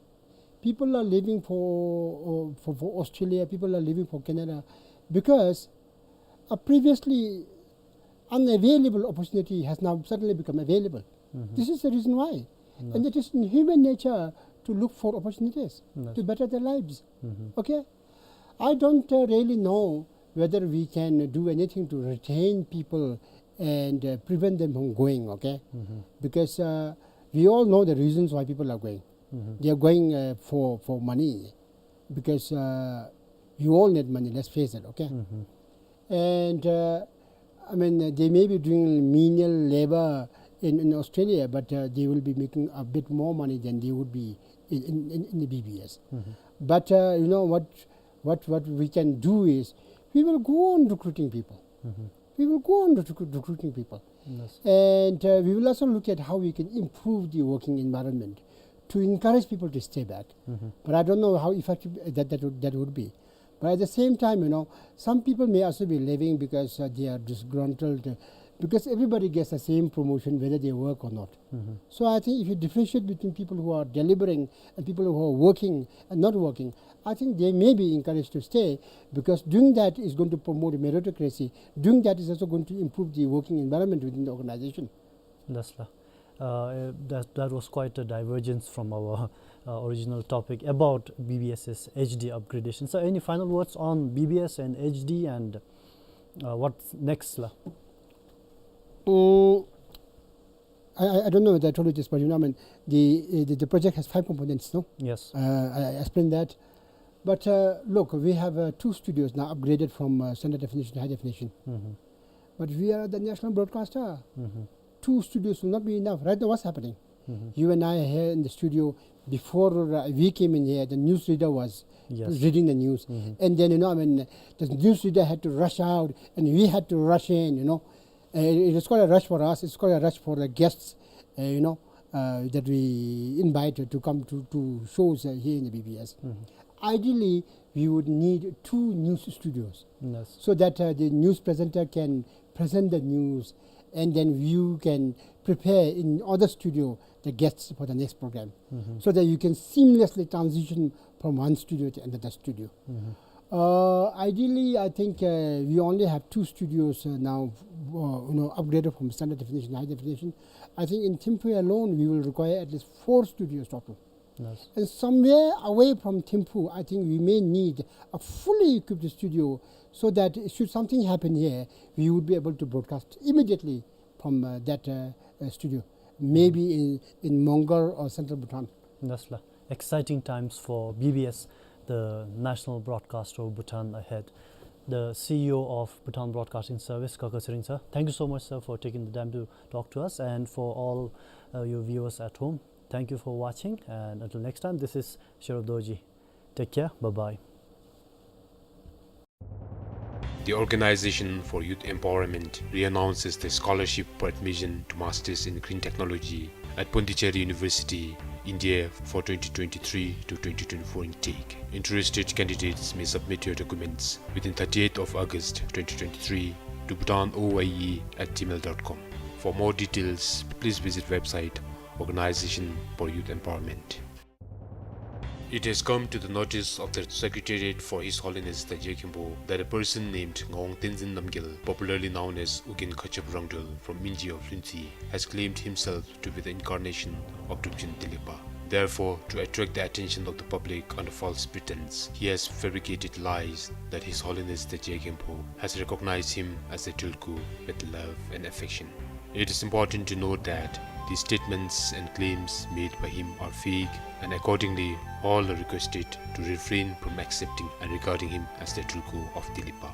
People are leaving for, uh, for, for Australia, people are leaving for Canada, because a previously unavailable opportunity has now suddenly become available. Mm-hmm. This is the reason why. Yes. And it is in human nature to look for opportunities, yes, to better their lives. Mm-hmm. Okay? I don't, uh, really know whether we can do anything to retain people and, uh, prevent them from going, okay? Mm-hmm. Because, uh, we all know the reasons why people are going. Mm-hmm. They are going, uh, for, for money, because, uh, we all need money, let's face it, okay? Mm-hmm. And, uh, I mean, uh, they may be doing menial labor in, in Australia, but, uh, they will be making a bit more money than they would be in, in, in, in the B B S. Mm-hmm. But, uh, you know, what, what, what we can do is, we will go on recruiting people. Mm-hmm. We will go on recruit-, recruiting people. Yes. And, uh, we will also look at how we can improve the working environment to encourage people to stay back. Mm-hmm. But I don't know how effective that, that would, that would be. But at the same time, you know, some people may also be leaving because, uh, they are disgruntled, uh, because everybody gets the same promotion whether they work or not. Mm-hmm. So I think if you differentiate between people who are delivering and people who are working and not working, I think they may be encouraged to stay, because doing that is going to promote meritocracy. Doing that is also going to improve the working environment within the organization. Thus, uh, uh, that, that was quite a divergence from our, uh, original topic about B B S's H D upgradation. So, any final words on B B S and H D and, uh, what's next, la? Mm, I, I, I don't know whether I told you this, but, you know, I mean, the, uh, the, the project has five components, no? Yes. Uh, I, I explained that. But, uh, look, we have, uh, two studios now upgraded from, uh, standard definition to high definition. Mm-hmm. But we are the national broadcaster. Mm-hmm. Two studios will not be enough. Right now, what's happening? Mm-hmm. You and I are here in the studio. Before, uh, we came in here, the news reader was, yes, reading the news. Mm-hmm. And then, you know, I mean, the news reader had to rush out, and we had to rush in, you know. Uh, it is quite a rush for us. It's quite a rush for the guests, uh, you know, uh, that we invite to come to, to shows, uh, here in the B B S. Mm-hmm. Ideally, we would need two news studios, yes, so that, uh, the news presenter can present the news, and then you can prepare in other studio the guests for the next program, mm-hmm, so that you can seamlessly transition from one studio to another studio. Mm-hmm. Uh, ideally, I think, uh, we only have two studios, uh, now, uh, you know, upgraded from standard definition to high definition. I think in Thimphu alone, we will require at least four studios total. Yes. And somewhere away from Thimphu, I think we may need a fully equipped studio, so that should something happen here, we would be able to broadcast immediately from, uh, that, uh, uh, studio, maybe in, in Mongar or Central Bhutan. Thus, la, exciting times for B B S, the national broadcaster of Bhutan, ahead. The C E O of Bhutan Broadcasting Service, Kaka Tshering sir, thank you so much, sir, for taking the time to talk to us, and for all, uh, your viewers at home. Thank you for watching, and until next time, this is Sherub Dorji. Take care. Bye-bye. The Organization for Youth Empowerment reannounces the scholarship for admission to Masters in Green Technology at Pondicherry University, India, for twenty twenty-three to twenty twenty-four intake. Interested candidates may submit your documents within thirtieth of August twenty twenty-three to bhutan O Y E at gmail dot com. For more details, please visit website Organization for Youth Empowerment. It has come to the notice of the Secretariat for His Holiness the Je Khenpo that a person named Ngawang Tenzin Namgyal, popularly known as Ugyen Kachab Rangdrol from Minji of Lhuentse, has claimed himself to be the incarnation of Drukjyun Tilikpa. Therefore, to attract the attention of the public under false pretense, he has fabricated lies that His Holiness the Je Khenpo has recognized him as a Tulku with love and affection. It is important to note that these statements and claims made by him are fake, and accordingly, all are requested to refrain from accepting and regarding him as the Tulku of Tilikpa.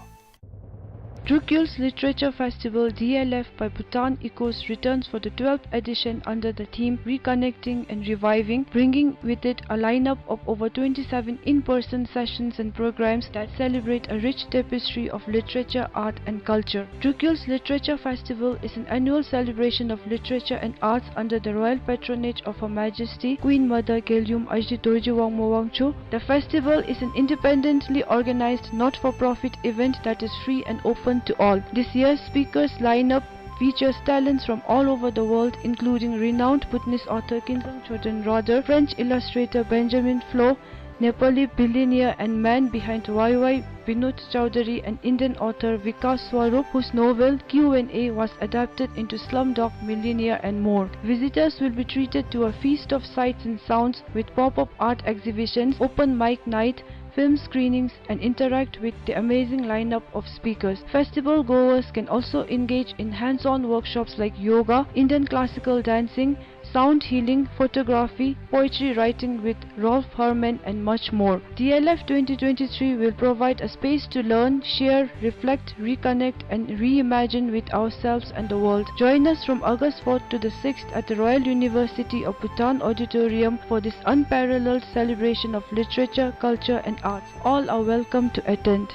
Drukyul's Literature Festival, D L F, by Bhutan Echoes returns for the twelfth edition under the theme Reconnecting and Reviving, bringing with it a lineup of over twenty-seven in-person sessions and programs that celebrate a rich tapestry of literature, art, and culture. Drukyul's Literature Festival is an annual celebration of literature and arts under the royal patronage of Her Majesty Queen Mother Gelgyum Ajih Dorji Wangmo Wangchuck. The festival is an independently organized, not-for-profit event that is free and open to all. This year's speakers lineup features talents from all over the world, including renowned Bhutanese author Kinzang Choden Rodar, French illustrator Benjamin Floh, Nepali billionaire and man behind Wai Wai, Binod Chaudhary, and Indian author Vikas Swarup, whose novel Q and A was adapted into Slumdog Millionaire, and more. Visitors will be treated to a feast of sights and sounds with pop-up art exhibitions, open mic night, film screenings, and interact with the amazing lineup of speakers. Festival goers can also engage in hands-on workshops like yoga, Indian classical dancing, sound healing, photography, poetry writing with Rolf Herrmann, and much more. D L F twenty twenty-three will provide a space to learn, share, reflect, reconnect, and reimagine with ourselves and the world. Join us from August fourth to the sixth at the Royal University of Bhutan Auditorium for this unparalleled celebration of literature, culture, and arts. All are welcome to attend.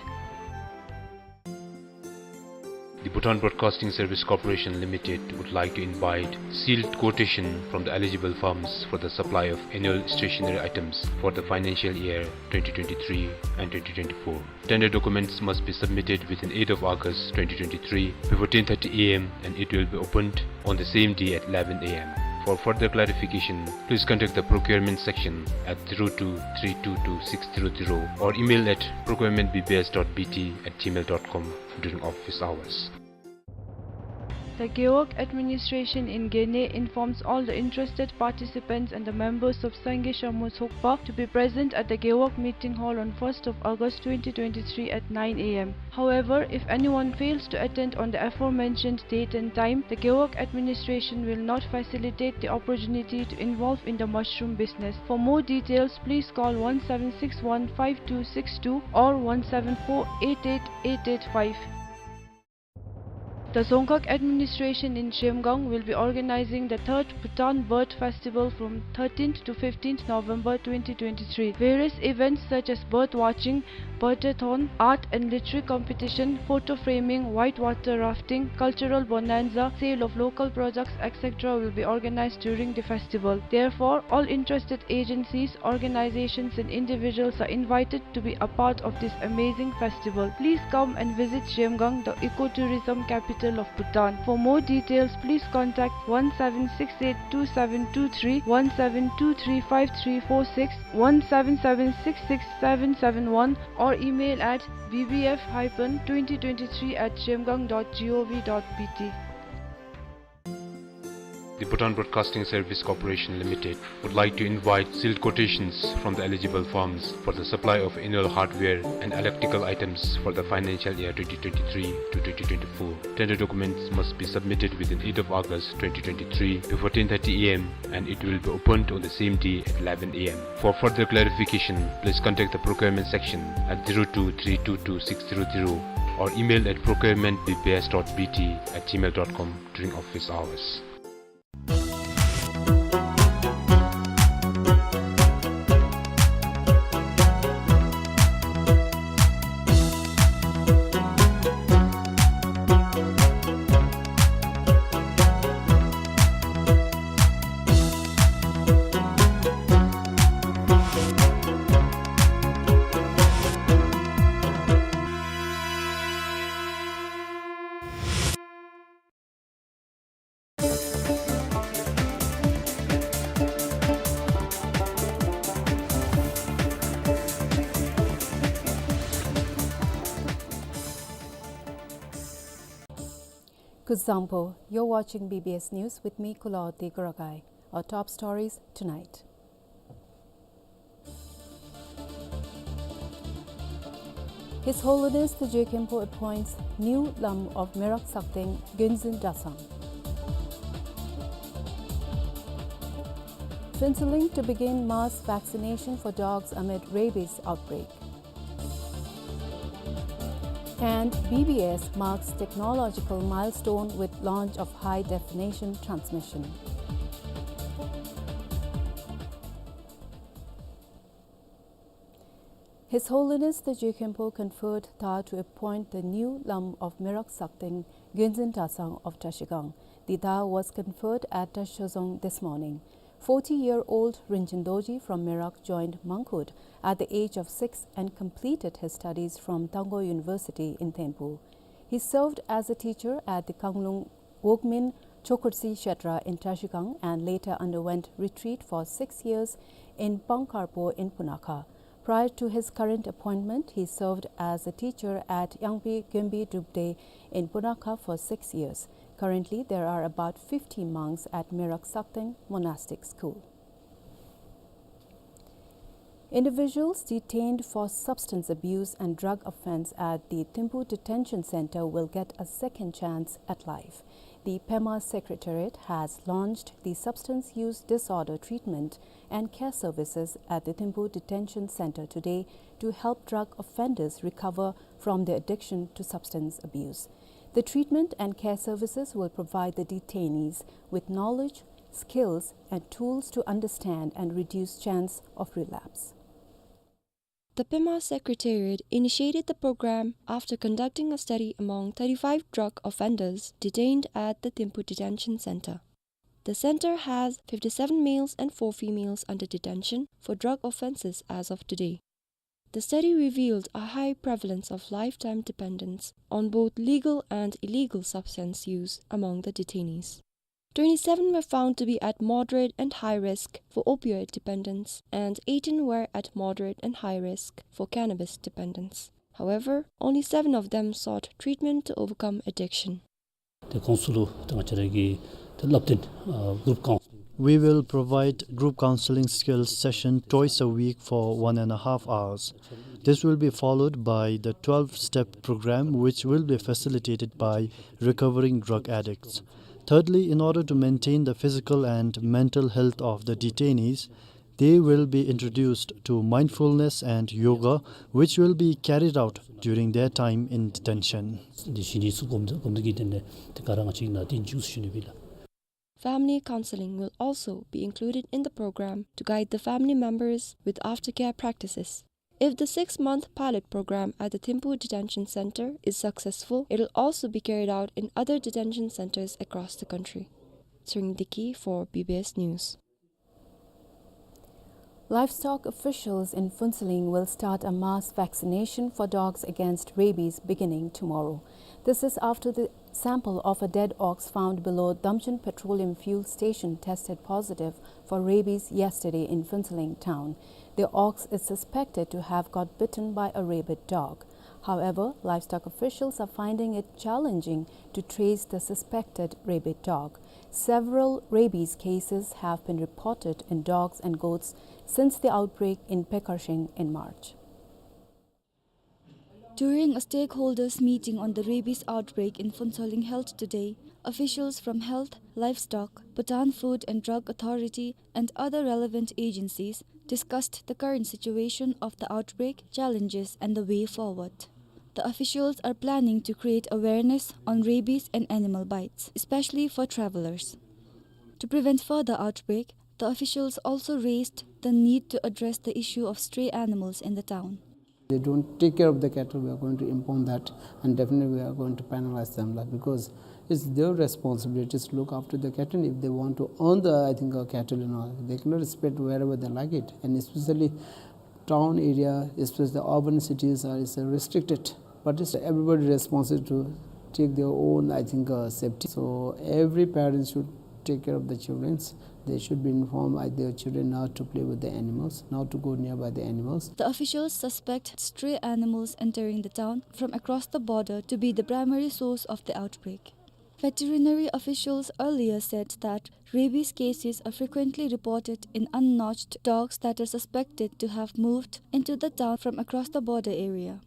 The Bhutan Broadcasting Service Corporation Limited would like to invite sealed quotation from the eligible firms for the supply of annual stationery items for the financial year twenty twenty-three and twenty twenty-four. Tender documents must be submitted within eighth of August twenty twenty-three before ten thirty A M and it will be opened on the same day at eleven A M. For further clarification, please contact the procurement section at zero two three two two six zero zero or email at procurement B B S dot B T at gmail dot com during office hours. The Gewog administration in Gene informs all the interested participants and the members of Sangye Sharmo Tsokpa to be present at the Gewog Meeting Hall on first of August twenty twenty-three at nine A M. However, if anyone fails to attend on the aforementioned date and time, the Gewog administration will not facilitate the opportunity to involve in the mushroom business. For more details, please call one seven six one five two six two or one seven four eight eight eight eight five. The Dzongkhag administration in Zhemgang will be organizing the third Bhutan Bird Festival from thirteenth to fifteenth November twenty twenty-three. Various events such as bird watching, birdathon, art and literary competition, photo framing, whitewater rafting, cultural bonanza, sale of local products, et cetera will be organized during the festival. Therefore, all interested agencies, organizations and individuals are invited to be a part of this amazing festival. Please come and visit Zhemgang, the ecotourism capital of Bhutan. For more details, please contact one seven six eight two seven two three, one seven two three five three four six, one seven seven six six seven seven one, or email at B B F hyphen twenty twenty-three at zhemgang dot gov dot B T. The Bhutan Broadcasting Service Corporation Limited would like to invite sealed quotations from the eligible firms for the supply of annual hardware and electrical items for the financial year twenty twenty-three to twenty twenty-four. Tender documents must be submitted within eighth of August twenty twenty-three before ten thirty A M and it will be opened on the same day at eleven A M. For further clarification, please contact the procurement section at zero two three two two six zero zero or email at procurement B B S dot B T at gmail dot com during office hours. Kuzuzangpo, you're watching B B S News with me, Kulaoti Kuragai. Our top stories tonight. His Holiness the Jigkhenpo appoints new Lam of Merak Sakteng, Gyunzin Dasang. Phuentsholing to begin mass vaccination for dogs amid rabies outbreak. And B B S marks technological milestone with launch of high definition transmission. His Holiness the Jigkhenpo conferred Tha to appoint the new Lam of Merak Sakteng, Gyunzin Dasang of Trashigang. The Tha was conferred at Trashozong this morning. Forty-year-old Rinchen Dorji from Merak joined Mangkhut at the age of six and completed his studies from Tangkhul University in Thimphu. He served as a teacher at the Kanglung Wokmin Chokhurtsi Kshetra in Trashigang and later underwent retreat for six years in Pangkarpo in Punakha. Prior to his current appointment, he served as a teacher at Yangpi Gyumpi Drupte in Punakha for six years. Currently, there are about fifty monks at Merak Sakteng Monastic School. Individuals detained for substance abuse and drug offense at the Thimphu Detention Center will get a second chance at life. The PEMA Secretariat has launched the Substance Use Disorder Treatment and Care Services at the Thimphu Detention Center today to help drug offenders recover from their addiction to substance abuse. The treatment and care services will provide the detainees with knowledge, skills, and tools to understand and reduce chance of relapse. The PEMA Secretariat initiated the program after conducting a study among thirty-five drug offenders detained at the Thimphu Detention Center. The center has fifty-seven males and four females under detention for drug offenses as of today. The study revealed a high prevalence of lifetime dependence on both legal and illegal substance use among the detainees. Twenty-seven were found to be at moderate and high risk for opioid dependence, and eighteen were at moderate and high risk for cannabis dependence. However, only seven of them sought treatment to overcome addiction. ཏེ་ཁོང་ཚུ་ལུ་ཏེ་ང་བཅས་ར་གིས་ཏེ་བསླབ་སྟོན་ཨ་group counselling. We will provide group counseling skills session twice a week for one and a half hours. This will be followed by the twelve-step program, which will be facilitated by recovering drug addicts. Thirdly, in order to maintain the physical and mental health of the detainees, they will be introduced to mindfulness and yoga, which will be carried out during their time in detention. འདི་བཞིན་ནི་ཚུ་སྒོམ་སྒོམ་སྟེ་གི་དེ་ནས་ཏེ་ག་ར་ང་བཅས་ནང་དེ་འཇུག་ཟེར་ཞུ་ནི་ཨིན་ལགས། Family counseling will also be included in the program to guide the family members with aftercare practices. If the six-month pilot program at the Thimphu Detention Center is successful, it will also be carried out in other detention centers across the country. Tshering Deki for B B S News. Livestock officials in Phuentsholing will start a mass vaccination for dogs against rabies beginning tomorrow. This is after the sample of a dead ox found below Damchun Petroleum Fuel Station tested positive for rabies yesterday in Phuentsholing town. The ox is suspected to have got bitten by a rabid dog. However, livestock officials are finding it challenging to trace the suspected rabid dog. Several rabies cases have been reported in dogs and goats since the outbreak in Pekharshing in March. During a stakeholders meeting on the rabies outbreak in Phuentsholing held today, officials from Health, Livestock, Bhutan Food and Drug Authority and other relevant agencies discussed the current situation of the outbreak, challenges and the way forward. The officials are planning to create awareness on rabies and animal bites, especially for travelers. To prevent further outbreak, the officials also raised the need to address the issue of stray animals in the town. They don't take care of the cattle, we are going to impound that, and definitely we are going to penalize them, like, because it's their responsibility to look after the cattle. If they want to own the, I think, uh, cattle and all, they cannot spread wherever they like it, and especially town area, especially the urban cities, are, is restricted. But it's everybody responsible to take their own, I think, uh, safety. So every parent should take care of the children. They should be informed by their children not to play with the animals, not to go nearby the animals. The officials suspect stray animals entering the town from across the border to be the primary source of the outbreak. Veterinary officials earlier said that rabies cases are frequently reported in unnotched dogs that are suspected to have moved into the town from across the border area.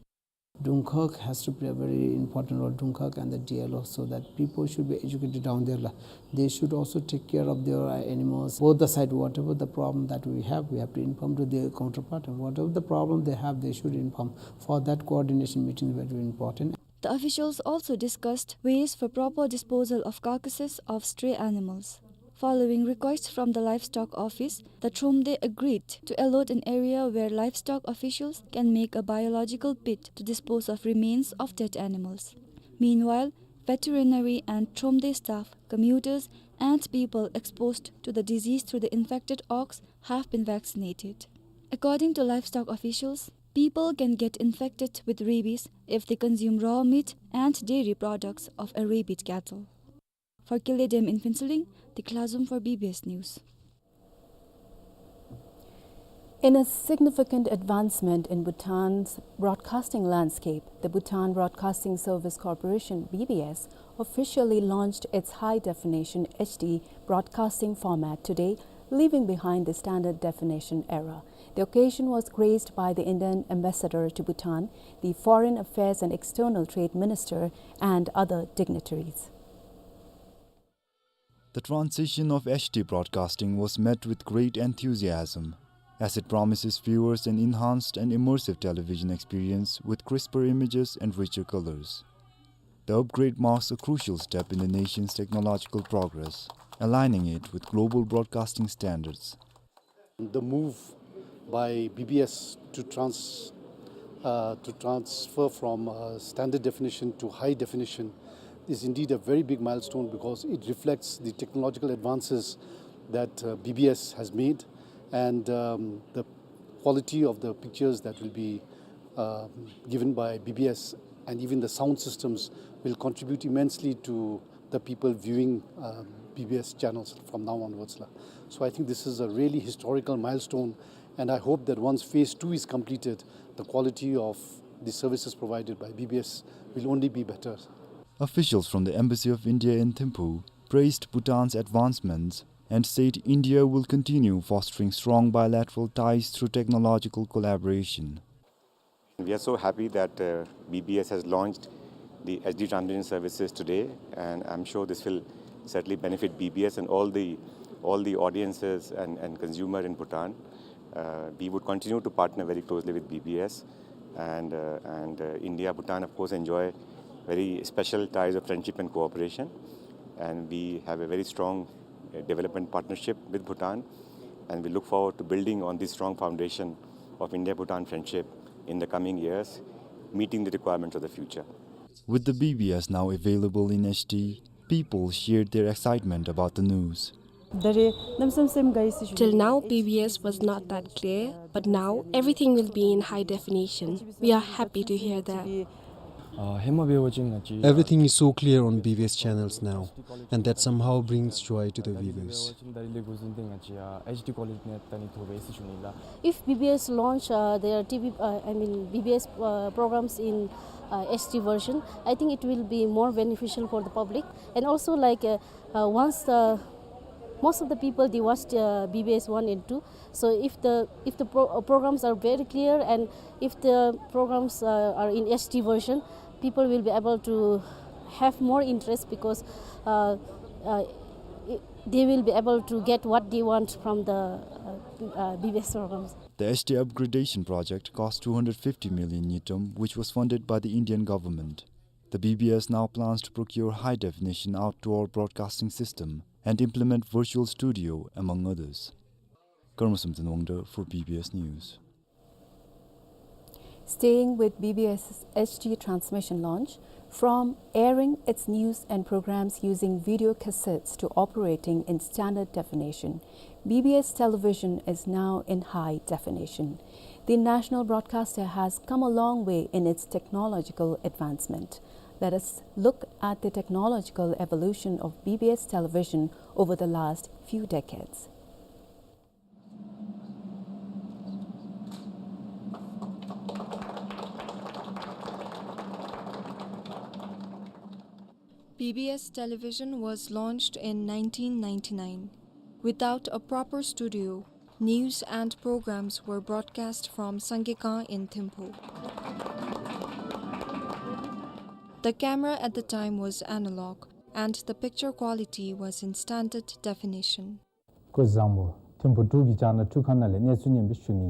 Dungkhag has to play a very important role, Dungkhag and the D L O, so that people should be educated down there la. They should also take care of their, uh, animals, both the side, whatever the problem that we have, we have to inform to their counterpart, and whatever the problem they have, they should inform. For that, coordination meeting is very important. The officials also discussed ways for proper disposal of carcasses of stray animals. Following requests from the livestock office, the Thromde agreed to allot an area where livestock officials can make a biological pit to dispose of remains of dead animals. Meanwhile, veterinary and Thromde staff, commuters, and people exposed to the disease through the infected ox have been vaccinated. According to livestock officials, people can get infected with rabies if they consume raw meat and dairy products of a rabid cattle. For Kile Dem in Phuentsholing, Dikla Zum for B B S News. In a significant advancement in Bhutan's broadcasting landscape, the Bhutan Broadcasting Service Corporation, B B S, officially launched its high-definition H D broadcasting format today, leaving behind the standard definition era. The occasion was graced by the Indian ambassador to Bhutan, the Foreign Affairs and External Trade Minister, and other dignitaries. The transition of H D broadcasting was met with great enthusiasm, as it promises viewers an enhanced and immersive television experience with crisper images and richer colors. The upgrade marks a crucial step in the nation's technological progress, aligning it with global broadcasting standards. The move by B B S to trans-, uh, to transfer from, uh, standard definition to high definition is indeed a very big milestone because it reflects the technological advances that, uh, B B S has made, and, um, the quality of the pictures that will be, um, given by B B S and even the sound systems will contribute immensely to the people viewing, um, B B S channels from now onwards la. So I think this is a really historical milestone, and I hope that once phase two is completed, the quality of the services provided by B B S will only be better. Officials from the Embassy of India in Thimphu praised Bhutan's advancements and said India will continue fostering strong bilateral ties through technological collaboration. We are so happy that, uh, B B S has launched the H D transmission services today, and I'm sure this will certainly benefit B B S and all the, all the audiences and, and consumer in Bhutan. Uh, we would continue to partner very closely with B B S, and, uh, and, uh, India, Bhutan, of course, enjoy very special ties of friendship and cooperation, and we have a very strong, uh, development partnership with Bhutan, and we look forward to building on this strong foundation of India-Bhutan friendship in the coming years, meeting the requirements of the future. With the B B S now available in H D, people shared their excitement about the news. Till now, B B S was not that clear, but now everything will be in high definition. We are happy to hear that. Everything is so clear on B B S channels now, and that somehow brings joy to the viewers. If B B S launch, uh, their T V, uh, I mean, B B S, uh, programs in, uh, H D version, I think it will be more beneficial for the public. And also, like, uh, uh, once the, most of the people, they watched, uh, B B S one and two. So if the, if the pro-, uh, programs are very clear, and if the programs, uh, are in H D version, people will be able to have more interest because, uh, uh, i-, they will be able to get what they want from the, uh, uh, B B S programs. The H D upgradation project cost two hundred fifty million ngultrum, which was funded by the Indian government. The B B S now plans to procure high-definition outdoor broadcasting system and implement virtual studio, among others. Karma Samten Wangda for B B S News. Staying with B B S's H D transmission launch, from airing its news and programs using video cassettes to operating in standard definition, B B S television is now in high definition. The national broadcaster has come a long way in its technological advancement. Let us look at the technological evolution of B B S television over the last few decades. B B S Television was launched in nineteen ninety-nine. Without a proper studio, news and programs were broadcast from Sangekang in Thimphu. The camera at the time was analog, and the picture quality was in standard definition. སྐུ་གཟུགས་བཟང་པོ། ཐིམ་ཕུ་འབྲུག་གི་ལྕགས་ནག་འཕྲུལ་ཁང་ནང་ལས་གནས་ཚུལ་སྙན་པོ་ཞུ་ནི།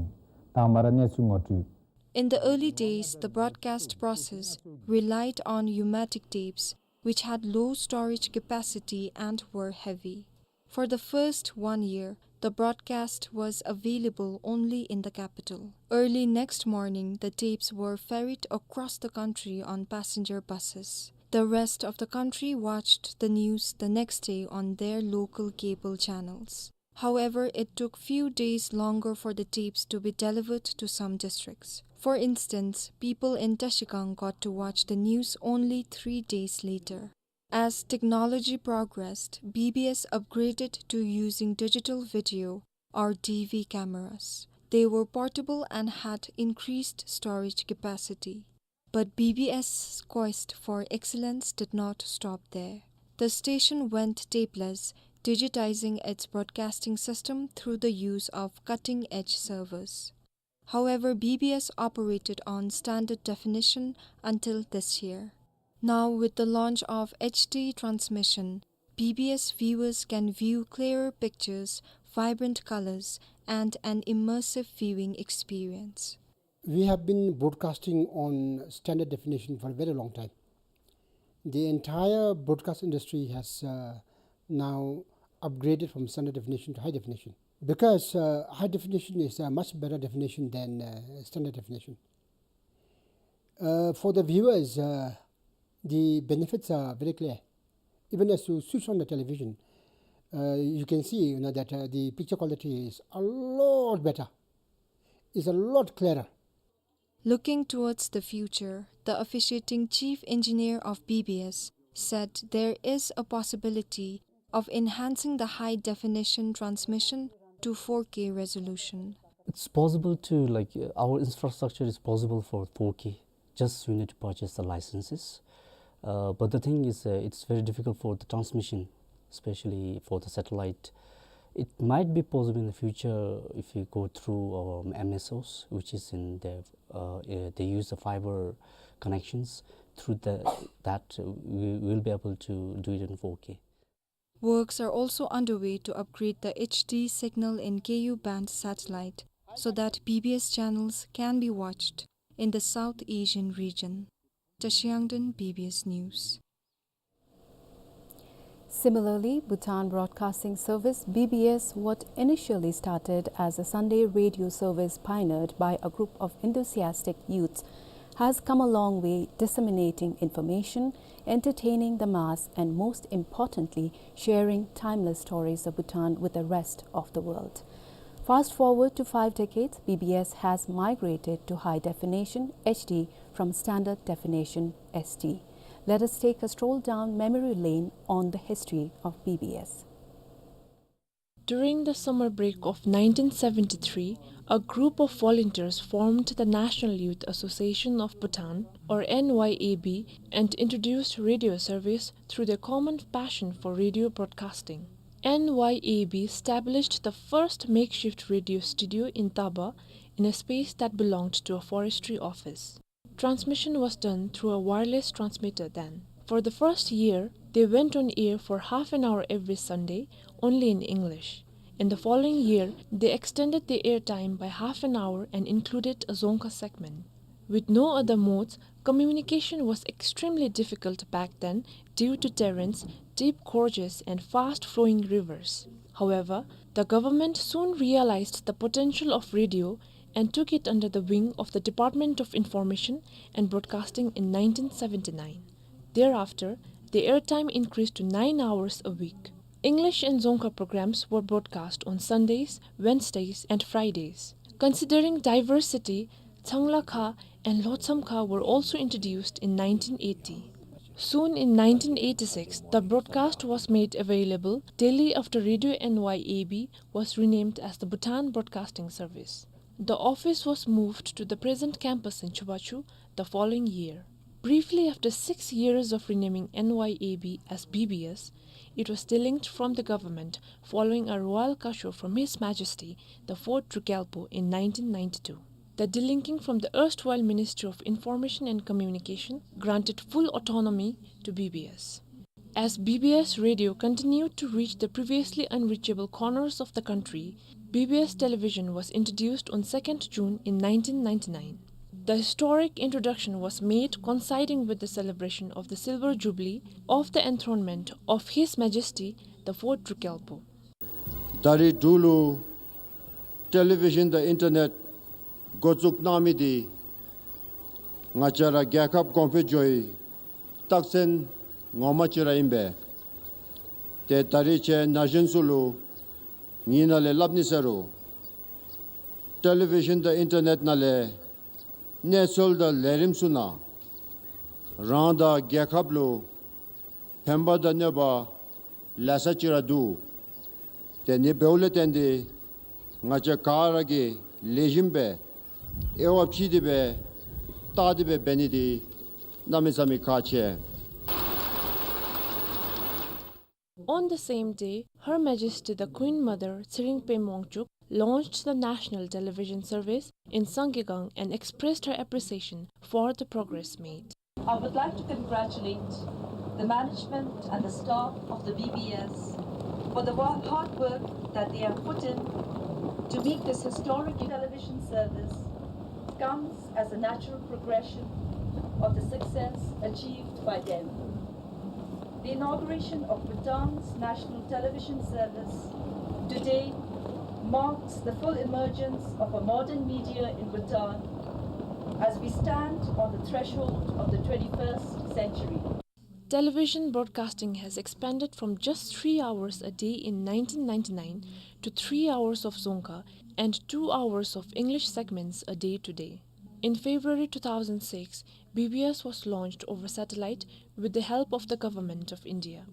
དང་པ་ར་གནས་ཚུལ་ངོ་སྤྲོད། In the early days, the broadcast process relied on pneumatic tapes, which had low storage capacity and were heavy. For the first one year, the broadcast was available only in the capital. Early next morning, the tapes were ferried across the country on passenger buses. The rest of the country watched the news the next day on their local cable channels. However, it took few days longer for the tapes to be delivered to some districts. For instance, people in Trashigang got to watch the news only three days later. As technology progressed, B B S upgraded to using digital video, or D V cameras. They were portable and had increased storage capacity. But B B S's quest for excellence did not stop there. The station went tapeless, digitizing its broadcasting system through the use of cutting-edge servers. However, B B S operated on standard definition until this year. Now, with the launch of H D transmission, B B S viewers can view clearer pictures, vibrant colors, and an immersive viewing experience. We have been broadcasting on standard definition for a very long time. The entire broadcast industry has, uh, now upgraded from standard definition to high definition. Because, uh, high definition is a much better definition than, uh, standard definition. Uh, for the viewers, uh, the benefits are very clear. Even as you switch on the television, uh, you can see, you know, that, uh, the picture quality is a lot better, is a lot clearer. Looking towards the future, the officiating chief engineer of B B S said there is a possibility of enhancing the high-definition transmission to four K resolution. It's possible to, like, uh, our infrastructure is possible for four K. Just we need to purchase the licenses. Uh, but the thing is, uh, it's very difficult for the transmission, especially for the satellite. It might be possible in the future if we go through our M S Os, which is in the, uh, uh, they use the fiber connections. Through the, that, uh, we will be able to do it in four K. Works are also underway to upgrade the H D signal in Ku band satellite so that B B S channels can be watched in the South Asian region. Trashigang than B B S News. Similarly, Bhutan Broadcasting Service, B B S, what initially started as a Sunday radio service pioneered by a group of enthusiastic youths, has come a long way disseminating information, entertaining the mass, and most importantly, sharing timeless stories of Bhutan with the rest of the world. Fast forward to five decades, B B S has migrated to high definition H D from standard definition S D. Let us take a stroll down memory lane on the history of B B S. During the summer break of nineteen seventy-three, a group of volunteers formed the National Youth Association of Bhutan, or N Y A B, and introduced radio service through their common passion for radio broadcasting. N Y A B established the first makeshift radio studio in Taba, in a space that belonged to a forestry office. Transmission was done through a wireless transmitter then. For the first year, they went on air for half an hour every Sunday, only in English. In the following year, they extended the airtime by half an hour and included a Dzongkha segment. With no other modes, communication was extremely difficult back then due to terrains, deep gorges, and fast-flowing rivers. However, the government soon realized the potential of radio and took it under the wing of the Department of Information and Broadcasting in nineteen seventy-nine. Thereafter, the airtime increased to nine hours a week. English and Dzongkha programs were broadcast on Sundays, Wednesdays, and Fridays. Considering diversity, Changla Kha and Lhotsam Kha were also introduced in nineteen eighty. Soon in nineteen eighty-six, the broadcast was made available daily after Radio N Y A B was renamed as the Bhutan Broadcasting Service. The office was moved to the present campus in Chubachu the following year. Briefly, after six years of renaming N Y A B as B B S, it was delinked from the government following a royal caution from His Majesty the Fourth Drukgyalpo in nineteen ninety-two. The delinking from the erstwhile Ministry of Information and Communication granted full autonomy to B B S. As B B S Radio continued to reach the previously unreachable corners of the country, B B S Television was introduced on second June in nineteen ninety-nine. The historic introduction was made coinciding with the celebration of the Silver Jubilee of the enthronement of His Majesty the Fourth Drukgyalpo. ད་རེས་འབྲུག་ལུ་ཊེ་ལི་བི་ཤཱན་དང་ཨིན་ཊར་ནེཊ་འགོ་བཙུགས་གནང་མི་འདི་ང་བཅས་ར་རྒྱལ་ཁབ་གོང་འཕེལ་འགྱོ་བའི་རྟགས་མཚན་ངོ་མ་ཅིག་ར་ཨིན་པས། ཏེ་ད་རེས་ཁྱེད་ན་གཞོན་ཚུ་ལུ་ངེའི་ནང་ལས་སླབ་ནི་ཟེར་རུང་ཊེ་ལི་བི་ཤཱན་དང་ཨིན་ཊར་ནེཊ་ནང་ལས་གནས་ཚུལ་དང་ལས་རིམ་ཚུ་ནང་རང་དང་རྒྱལ་ཁབ་ལུ་ཕན་པ་དང་གནོད་པ་ལེ་ཤ་ཅིག་ར་འདུག། དེ་ནི་འབདཝ་ལས་བརྟེན་ཏེ་ང་བཅས་ག་ར་གིས་ལེགས་ཤོམ་སྦེ་དབྱེ་བ་ཕྱེ་སྟེ་སྦེ་བལྟ་སྟེ་སྦེ་འབད་ནི་འདི་གནམ་མེད་ས་མེད་ཁག་ཆེ། On the same day, Her Majesty the Queen Mother Tshering Phem Wangchuck launched the national television service in Sangay Gang and expressed her appreciation for the progress made. I would like to congratulate the management and the staff of the B B S for the wo-, hard work that they have put in to make this historic television service comes as a natural progression of the success achieved by them. The inauguration of Bhutan's national television service today marks the full emergence of a modern media in Bhutan as we stand on the threshold of the twenty-first century. Television broadcasting has expanded from just three hours a day in nineteen ninety-nine to three hours of Dzongkha and two hours of English segments a day today. In February two thousand six, B B S was launched over satellite with the help of the Government of India.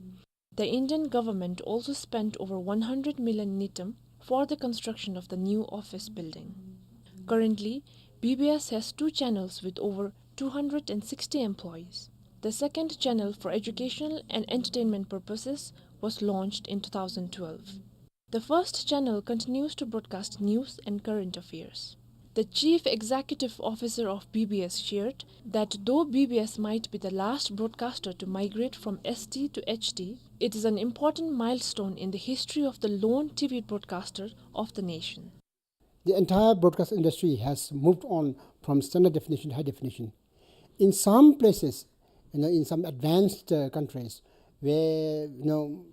The Indian government also spent over one hundred million ngultrum for the construction of the new office building. Currently, B B S has two channels with over two hundred and sixty employees. The second channel, for educational and entertainment purposes, was launched in two thousand twelve. The first channel continues to broadcast news and current affairs. The Chief Executive Officer of B B S shared that though B B S might be the last broadcaster to migrate from S D to H D, it is an important milestone in the history of the lone T V broadcaster of the nation. The entire broadcast industry has moved on from standard definition to high definition. In some places, you know, in some advanced, uh, countries where, you know,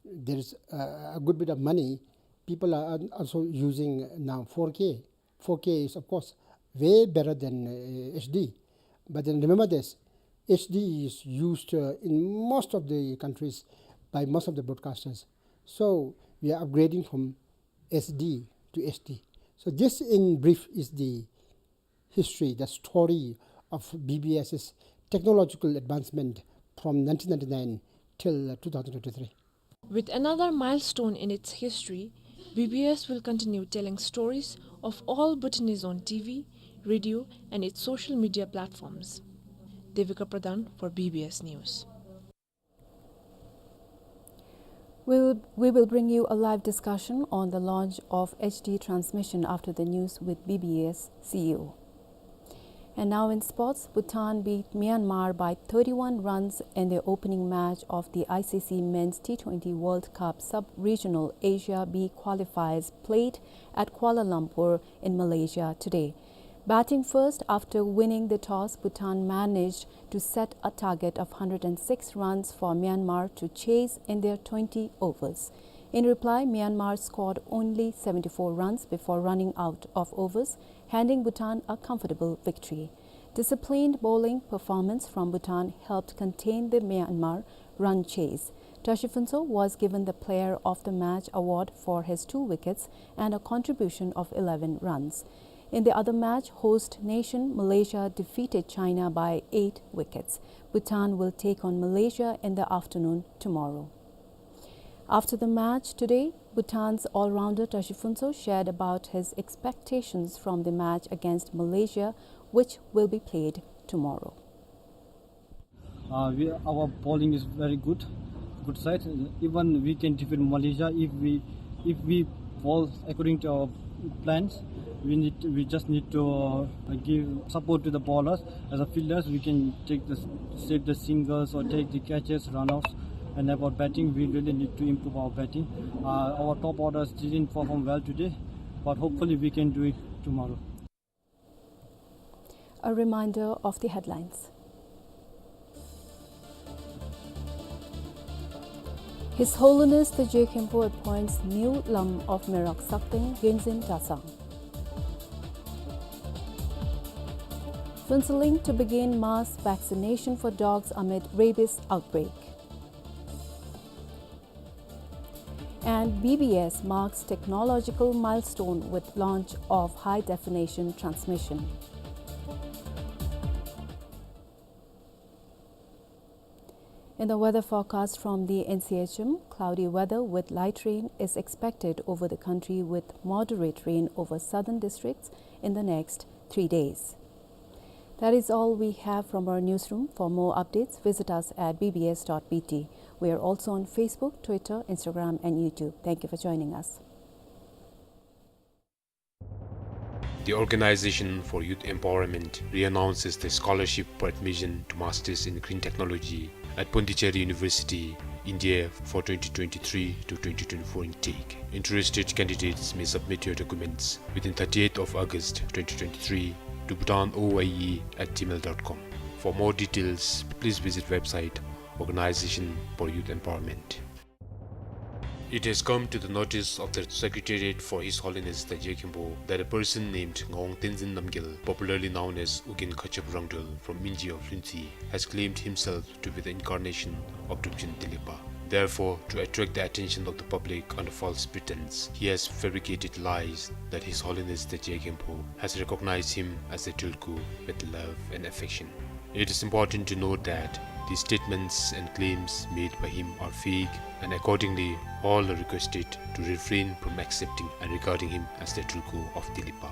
there is, uh, a good bit of money, people are also using now four K. Four K is, of course, way better than, uh, H D. But then remember this, H D is used, uh, in most of the countries by most of the broadcasters. So we are upgrading from S D to H D. So this, in brief, is the history, the story of B B S's technological advancement from nineteen ninety-nine till, uh, two thousand twenty-three. With another milestone in its history, B B S will continue telling stories of all Bhutanese on T V, radio, and its social media platforms. Devika Pradhan for B B S News. We will, we will bring you a live discussion on the launch of H D transmission after the news with B B S C E O. And now in sports, Bhutan beat Myanmar by thirty-one runs in their opening match of the I C C Men's T twenty World Cup Sub-Regional Asia B qualifiers played at Kuala Lumpur in Malaysia today. Batting first after winning the toss, Bhutan managed to set a target of hundred and six runs for Myanmar to chase in their twenty overs. In reply, Myanmar scored only seventy-four runs before running out of overs, handing Bhutan a comfortable victory. Disciplined bowling performance from Bhutan helped contain the Myanmar run chase. Tashi Phuntsho was given the Player of the Match award for his two wickets and a contribution of eleven runs. In the other match, host nation Malaysia defeated China by eight wickets. Bhutan will take on Malaysia in the afternoon tomorrow. After the match today, Bhutan's all-rounder Tashi Phuntsho shared about his expectations from the match against Malaysia, which will be played tomorrow. Uh, we, our bowling is very good, good side. Even we can defeat Malaysia if we, if we bowl according to our plans. We need, we just need to, uh, give support to the bowlers. As a fielders, we can take the, save the singles or take the catches, run-outs. And about batting, we really need to improve our batting. Uh, our top orders didn't perform well today, but hopefully we can do it tomorrow. A reminder of the headlines. His Holiness the Je Khenpo appoints new Lam of Merak Sakteng, Genzin Tasang. Phuentsholing to begin mass vaccination for dogs amid rabies outbreak. And B B S marks technological milestone with launch of high definition transmission. In the weather forecast from the N C H M, cloudy weather with light rain is expected over the country, with moderate rain over southern districts in the next three days. That is all we have from our newsroom. For more updates, visit us at B B S dot B T. We are also on Facebook, Twitter, Instagram, and YouTube. Thank you for joining us. The Organization for Youth Empowerment re-announces the scholarship for admission to Masters in Green Technology at Pondicherry University, India, for twenty twenty-three to twenty twenty-four intake. Interested candidates may submit your documents within thirtieth of August twenty twenty-three to bhutan O Y E at gmail dot com. For more details, please visit website Organization for Youth Empowerment. It has come to the notice of the Secretariat for His Holiness the Je Khenpo that a person named Ngawang Tenzin Namgyal, popularly known as Ugyen Khatshop Rangdrol from Minji of Lhuentse, has claimed himself to be the incarnation of Drukjyun Tienlekpa. Therefore, to attract the attention of the public under false pretense, he has fabricated lies that His Holiness the Je Khenpo has recognized him as the tulku with love and affection. It is important to note that these statements and claims made by him are fake, and accordingly, all are requested to refrain from accepting and regarding him as the tulku of Tienlekpa.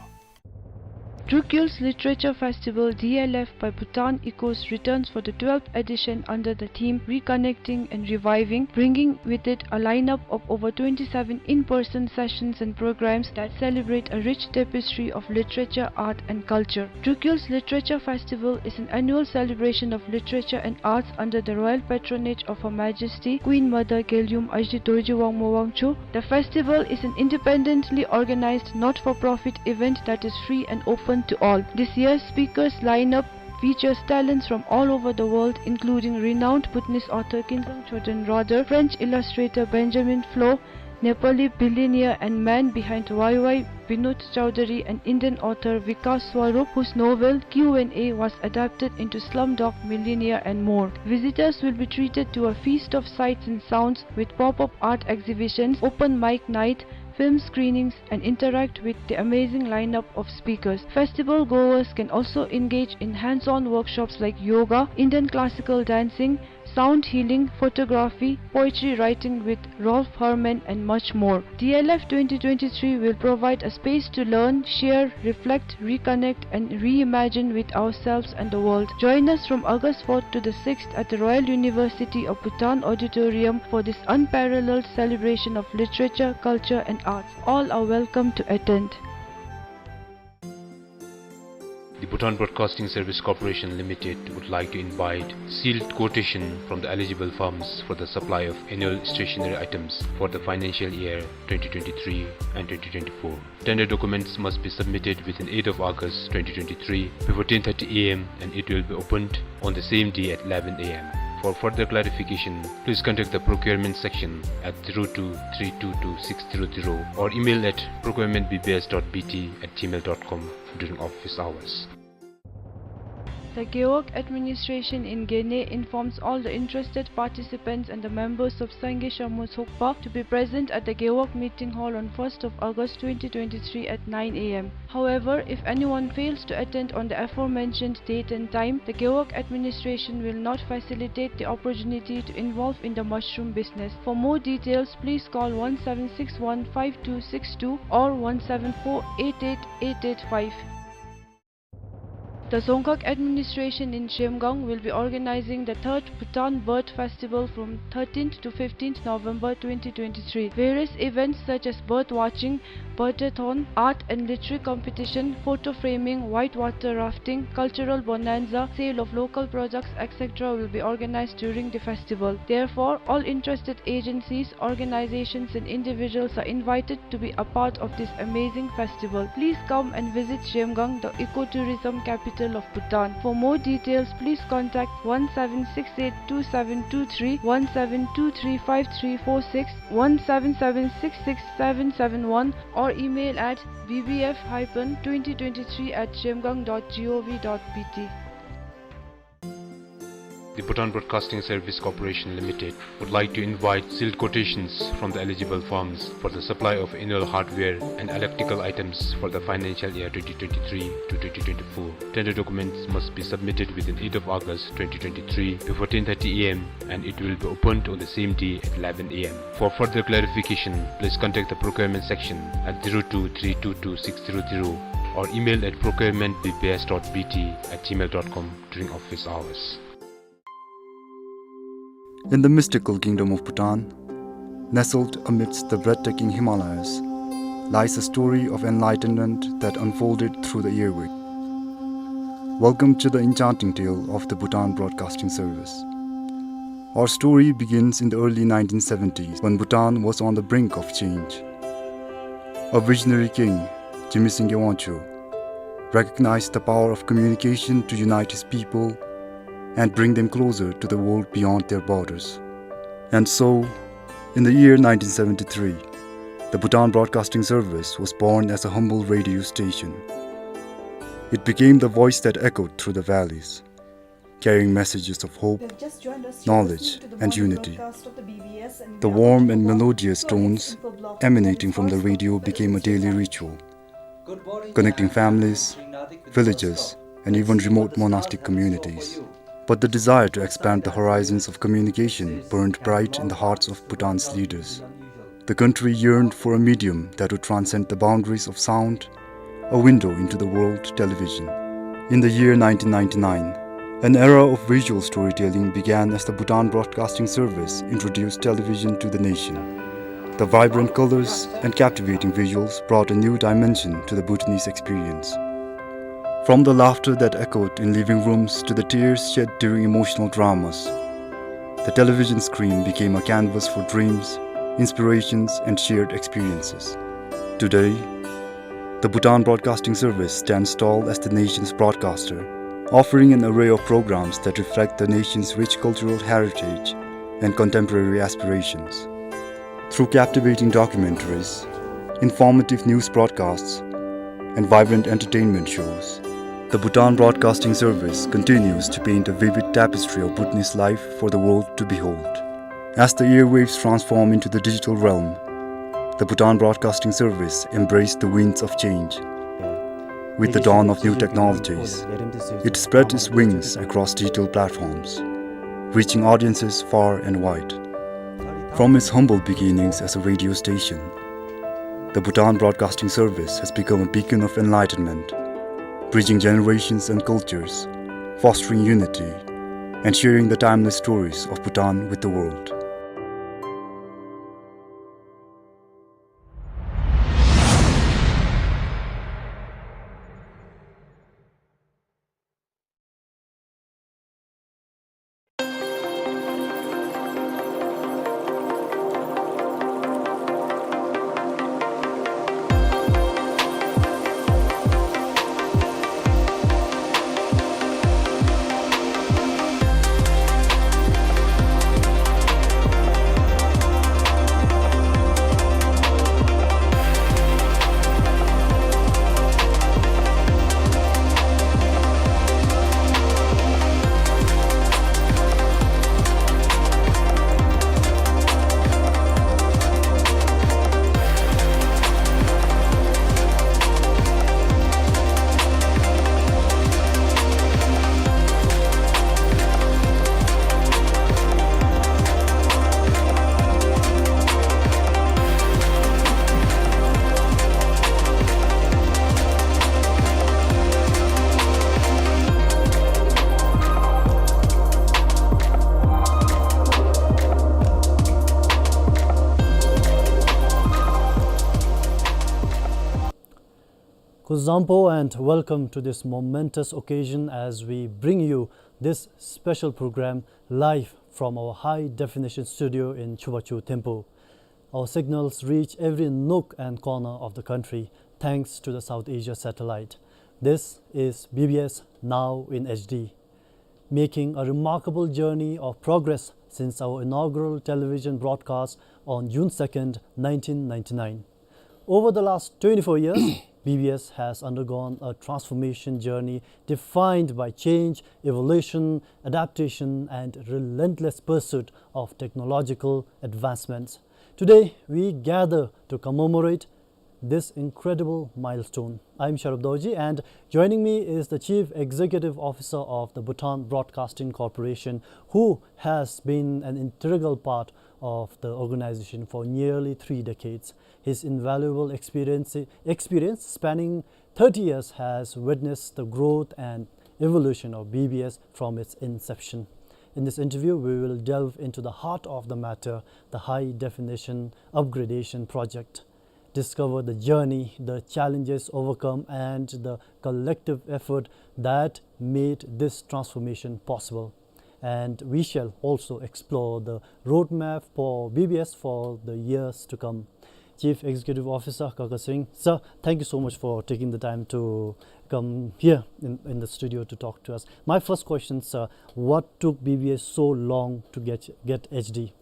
Drukyul's Literature Festival, D L F, by Bhutan Echoes returns for the twelfth edition under the theme Reconnecting and Reviving, bringing with it a lineup of over twenty-seven in-person sessions and programs that celebrate a rich tapestry of literature, art, and culture. Drukyul's Literature Festival is an annual celebration of literature and arts under the royal patronage of Her Majesty Queen Mother Gelgyum Ajit Dorji Wangmo Wangchuck. The festival is an independently organized, not-for-profit event that is free and open to all. This year's speakers lineup features talents from all over the world, including renowned Bhutanese author Kinzang Choden Rother, French illustrator Benjamin Flohr, Nepali billionaire and man behind Wai Wai Binod Chaudhary, and Indian author Vikas Swarup, whose novel Q and A was adapted into Slumdog Millionaire, and more. Visitors will be treated to a feast of sights and sounds with pop-up art exhibitions, open mic night, film screenings, and interact with the amazing lineup of speakers. Festival goers can also engage in hands-on workshops like yoga, Indian classical dancing, sound healing, photography, poetry writing with Rolf Herrmann, and much more. D L F twenty twenty-three will provide a space to learn, share, reflect, reconnect, and reimagine with ourselves and the world. Join us from August fourth to the sixth at the Royal University of Bhutan Auditorium for this unparalleled celebration of literature, culture, and arts. All are welcome to attend. The Bhutan Broadcasting Service Corporation Limited would like to invite sealed quotation from the eligible firms for the supply of annual stationery items for the financial year twenty twenty-three and twenty twenty-four. Tender documents must be submitted within eighth of August twenty twenty-three before ten thirty A M, and it will be opened on the same day at eleven A M. For further clarification, please contact the procurement section at zero two three two two six zero zero or email at procurement B B S dot B T at gmail dot com during office hours. The Gewog administration in Gene informs all the interested participants and the members of Sangye Sharmo Tsokpa to be present at the Gewog Meeting Hall on first of August twenty twenty-three at nine A M. However, if anyone fails to attend on the aforementioned date and time, the Gewog administration will not facilitate the opportunity to involve in the mushroom business. For more details, please call one seven six one five two six two or one seven four eight eight eight eight five. The Dzongkhag administration in Zhemgang will be organizing the third Bhutan Bird Festival from thirteenth to fifteenth November twenty twenty-three. Various events such as bird watching, birdathon, art and literary competition, photo framing, whitewater rafting, cultural bonanza, sale of local products, et cetera will be organized during the festival. Therefore, all interested agencies, organizations and individuals are invited to be a part of this amazing festival. Please come and visit Zhemgang, the ecotourism capital of Bhutan. For more details, please contact one seven six eight two seven two three, one seven two three five three four six, one seven seven six six seven seven one, or email at B B F hyphen twenty twenty-three at zhemgang dot gov dot B T. The Bhutan Broadcasting Service Corporation Limited would like to invite sealed quotations from the eligible firms for the supply of annual hardware and electrical items for the financial year twenty twenty-three to twenty twenty-four. Tender documents must be submitted within eighth of August twenty twenty-three before ten thirty A M, and it will be opened on the same day at eleven A M. For further clarification, please contact the procurement section at zero two three two two six zero zero or email at procurement B B S dot B T at gmail dot com during office hours. In the mystical kingdom of Bhutan, nestled amidst the breathtaking Himalayas, lies a story of enlightenment that unfolded through the airwave. Welcome to the enchanting tale of the Bhutan Broadcasting Service. Our story begins in the early nineteen seventies, when Bhutan was on the brink of change. A visionary king, Jigme Singye Wangchuck, recognized the power of communication to unite his people and bring them closer to the world beyond their borders. And so, in the year nineteen seventy-three, the Bhutan Broadcasting Service was born as a humble radio station. It became the voice that echoed through the valleys, carrying messages of hope, knowledge, and unity. The warm and melodious tones emanating from the radio became a daily ritual, connecting families, villages, and even remote monastic communities. But the desire to expand the horizons of communication burned bright in the hearts of Bhutan's leaders. The country yearned for a medium that would transcend the boundaries of sound, a window into the world: television. In the year nineteen ninety-nine, an era of visual storytelling began as the Bhutan Broadcasting Service introduced television to the nation. The vibrant colors and captivating visuals brought a new dimension to the Bhutanese experience. From the laughter that echoed in living rooms to the tears shed during emotional dramas, the television screen became a canvas for dreams, inspirations, and shared experiences. Today, the Bhutan Broadcasting Service stands tall as the nation's broadcaster, offering an array of programs that reflect the nation's rich cultural heritage and contemporary aspirations. Through captivating documentaries, informative news broadcasts, and vibrant entertainment shows, the Bhutan Broadcasting Service continues to paint a vivid tapestry of Bhutanese life for the world to behold. As the airwaves transform into the digital realm, the Bhutan Broadcasting Service embraced the winds of change. With the dawn of new technologies, it spread its wings across digital platforms, reaching audiences far and wide. From its humble beginnings as a radio station, the Bhutan Broadcasting Service has become a beacon of enlightenment, bridging generations and cultures, fostering unity, and sharing the timeless stories of Bhutan with the world. Kuzuzangpo and welcome to this momentous occasion as we bring you this special program live from our high definition studio in Chubachu Thimphu. Our signals reach every nook and corner of the country thanks to the South Asia satellite. This is B B S Now in H D, making a remarkable journey of progress since our inaugural television broadcast on June second, nineteen ninety-nine. Over the last twenty-four years, B B S has undergone a transformation journey defined by change, evolution, adaptation, and relentless pursuit of technological advancements. Today, we gather to commemorate this incredible milestone. I'm Sharab Dorji, and joining me is the Chief Executive Officer of the Bhutan Broadcasting Corporation, who has been an integral part of the organization for nearly three decades. His invaluable experience, experience spanning thirty years has witnessed the growth and evolution of B B S from its inception. In this interview, we will delve into the heart of the matter, the high definition upgradation project, discover the journey, the challenges overcome, and the collective effort that made this transformation possible. And we shall also explore the roadmap for B B S for the years to come. Chief Executive Officer Kaka Singh, sir, thank you so much for taking the time to come here in, in the studio to talk to us. My first question, sir, what took B B S so long to get, get H D?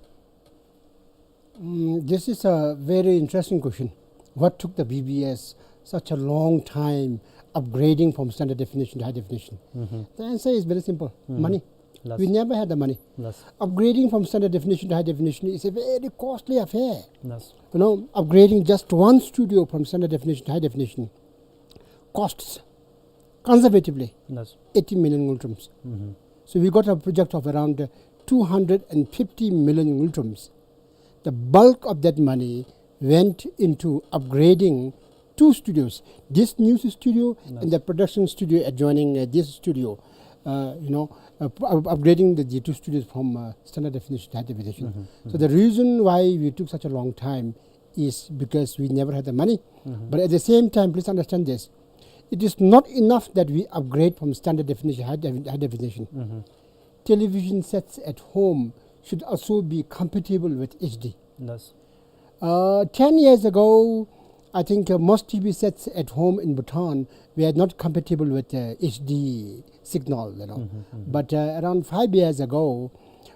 Mm, this is a very interesting question. What took the B B S such a long time upgrading from standard definition to high definition? Mm-hmm. The answer is very simple. Mm-hmm. Money. Yes. We never had the money. Yes. Upgrading from standard definition to high definition is a very costly affair. Yes. You know, upgrading just one studio from standard definition to high definition costs conservatively, yes, eighty million ngultrums. Mm-hmm. So we got a project of around, uh, two hundred and fifty million ngultrums. The bulk of that money went into upgrading two studios, this news studio, yes, and the production studio adjoining, uh, this studio. Uh, you know, uh, up-, upgrading the, the two studios from, uh, standard definition to high definition. Mm-hmm. So, mm-hmm, the reason why we took such a long time is because we never had the money. Mm-hmm. But at the same time, please understand this. It is not enough that we upgrade from standard definition, high defi-, high definition. Mm-hmm. Television sets at home should also be compatible with H D. Yes. Uh, ten years ago, I think, uh, most T V sets at home in Bhutan were not compatible with, uh, H D signal, you know. Mm-hmm, mm-hmm. But, uh, around five years ago,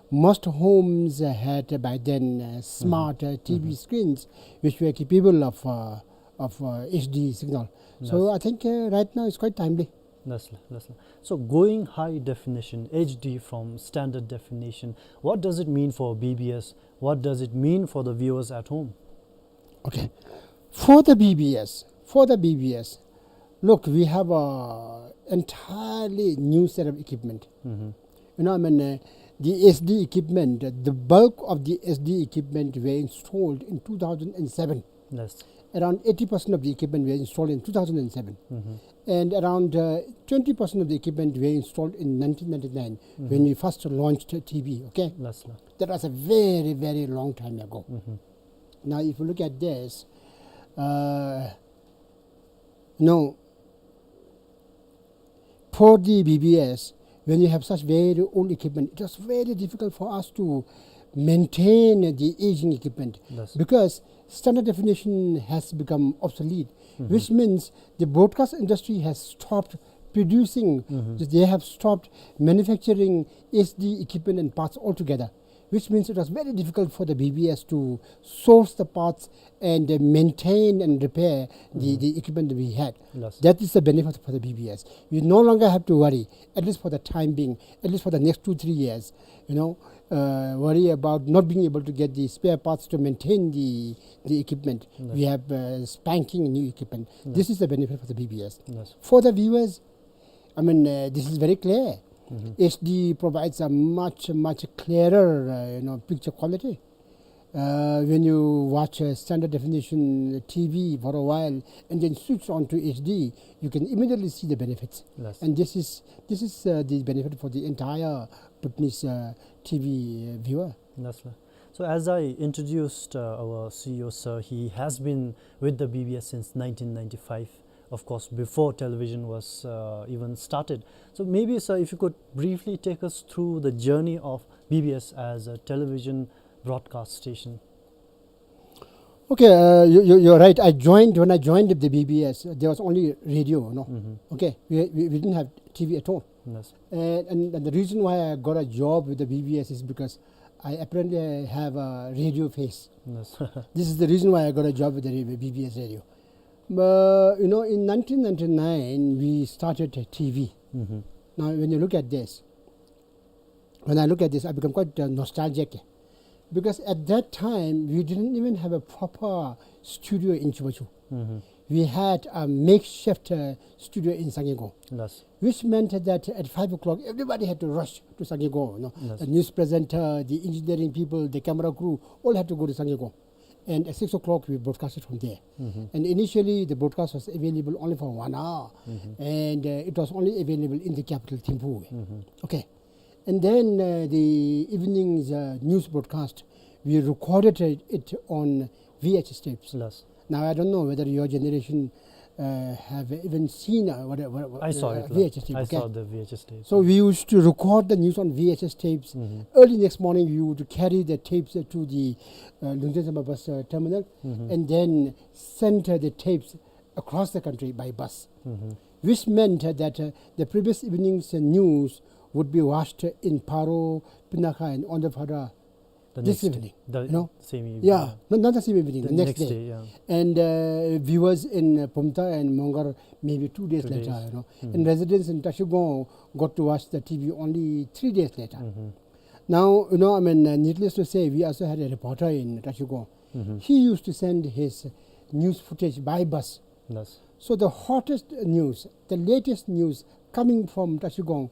most homes, uh, had, uh, by then, uh, smart, mm-hmm, uh, T V, mm-hmm, screens which were capable of, uh, of, uh, H D signal. So, yes, I think, uh, right now it's quite timely. Yes, sir. Yes, sir. So going high definition, H D from standard definition, what does it mean for B B S? What does it mean for the viewers at home? Okay. For the B B S, for the B B S, look, we have a entirely new set of equipment. Mm-hmm. You know, I mean, uh, the H D equipment, uh, the bulk of the H D equipment were installed in two thousand and seven. Yes. Around eighty percent of the equipment were installed in two thousand and seven. Mm-hmm. And around, uh, twenty percent of the equipment were installed in nineteen ninety-nine, mm-hmm, when we first launched T V, okay? Yes, sir. That was a very, very long time ago. Mm-hmm. Now, if you look at this, uh, now, for the B B S, when you have such very old equipment, it was very difficult for us to maintain the aging equipment. Yes. Because standard definition has become obsolete, mm-hmm, which means the broadcast industry has stopped producing, mm-hmm, they have stopped manufacturing H D equipment and parts altogether, which means it was very difficult for the B B S to source the parts and, uh, maintain and repair the, mm-hmm, the equipment that we had. Yes. That is the benefit for the B B S. We no longer have to worry, at least for the time being, at least for the next two, three years, you know, uh, worry about not being able to get the spare parts to maintain the, the equipment. Yes. We have, uh, spanking new equipment. Yes. This is the benefit for the B B S. Yes. For the viewers, I mean, uh, this is very clear. Mm-hmm. H D provides a much, much clearer, uh, you know, picture quality. Uh, when you watch a standard definition T V for a while and then switch on to H D, you can immediately see the benefits. Yes. And this is, this is, uh, the benefit for the entire Bhutanese, uh, T V viewer. Yes, sir. So as I introduced, uh, our C E O, sir, he has been with the B B S since nineteen ninety-five. of course, before television was, uh, even started. So maybe, sir, if you could briefly take us through the journey of B B S as a television broadcast station. Okay, uh, you, you, you're right. I joined, when I joined the B B S, there was only radio, no? Mm-hmm. Okay, we, we, we didn't have T V at all. Yes. And, and, and the reason why I got a job with the B B S is because I apparently have a radio face. Yes. This is the reason why I got a job with the radio, B B S radio. But, you know, in nineteen ninety-nine, we started a T V. Mm-hmm. Now, when you look at this, when I look at this, I become quite, uh, nostalgic. Because at that time, we didn't even have a proper studio in Chubachu. Mm-hmm. We had a makeshift, uh, studio in Sangegong, yes, which meant that at five o'clock, everybody had to rush to Sangegong, you know. Yes. The news presenter, the engineering people, the camera crew, all had to go to Sangegong. And at six o'clock, we broadcasted from there. Mm-hmm. And initially, the broadcast was available only for one hour. Mm-hmm. And, uh, it was only available in the capital, Thimphu. Mm-hmm. Okay. And then, uh, the evening's, uh, news broadcast, we recorded it, it on V H S tapes. Yes. Now, I don't know whether your generation, uh, have even seen, uh, what, what, what, I saw uh, it, V H S tape, I okay? Saw the V H S tape. So we used to record the news on V H S tapes. Mm-hmm. Early next morning, we would carry the tapes, uh, to the, uh, Lungten Zemba bus, uh, terminal, mm-hmm, and then send, uh, the tapes across the country by bus, mm-hmm, which meant that, uh, the previous evening's, uh, news would be watched in Paro, Pinakha, and Ondaphada the this next evening, the, you know? Same evening. Yeah, no, not the same evening, the, the next, next day, day, yeah. And, uh, viewers in, uh, Pumta and Mongar maybe two days later, you know. Two days. Mm-hmm. And residents in Tashigong got to watch the T V only three days later. Mm-hmm. Now, you know, I mean, uh, needless to say, we also had a reporter in Tashigong. Mm-hmm. He used to send his news footage by bus. Yes. So the hottest news, the latest news coming from Tashigong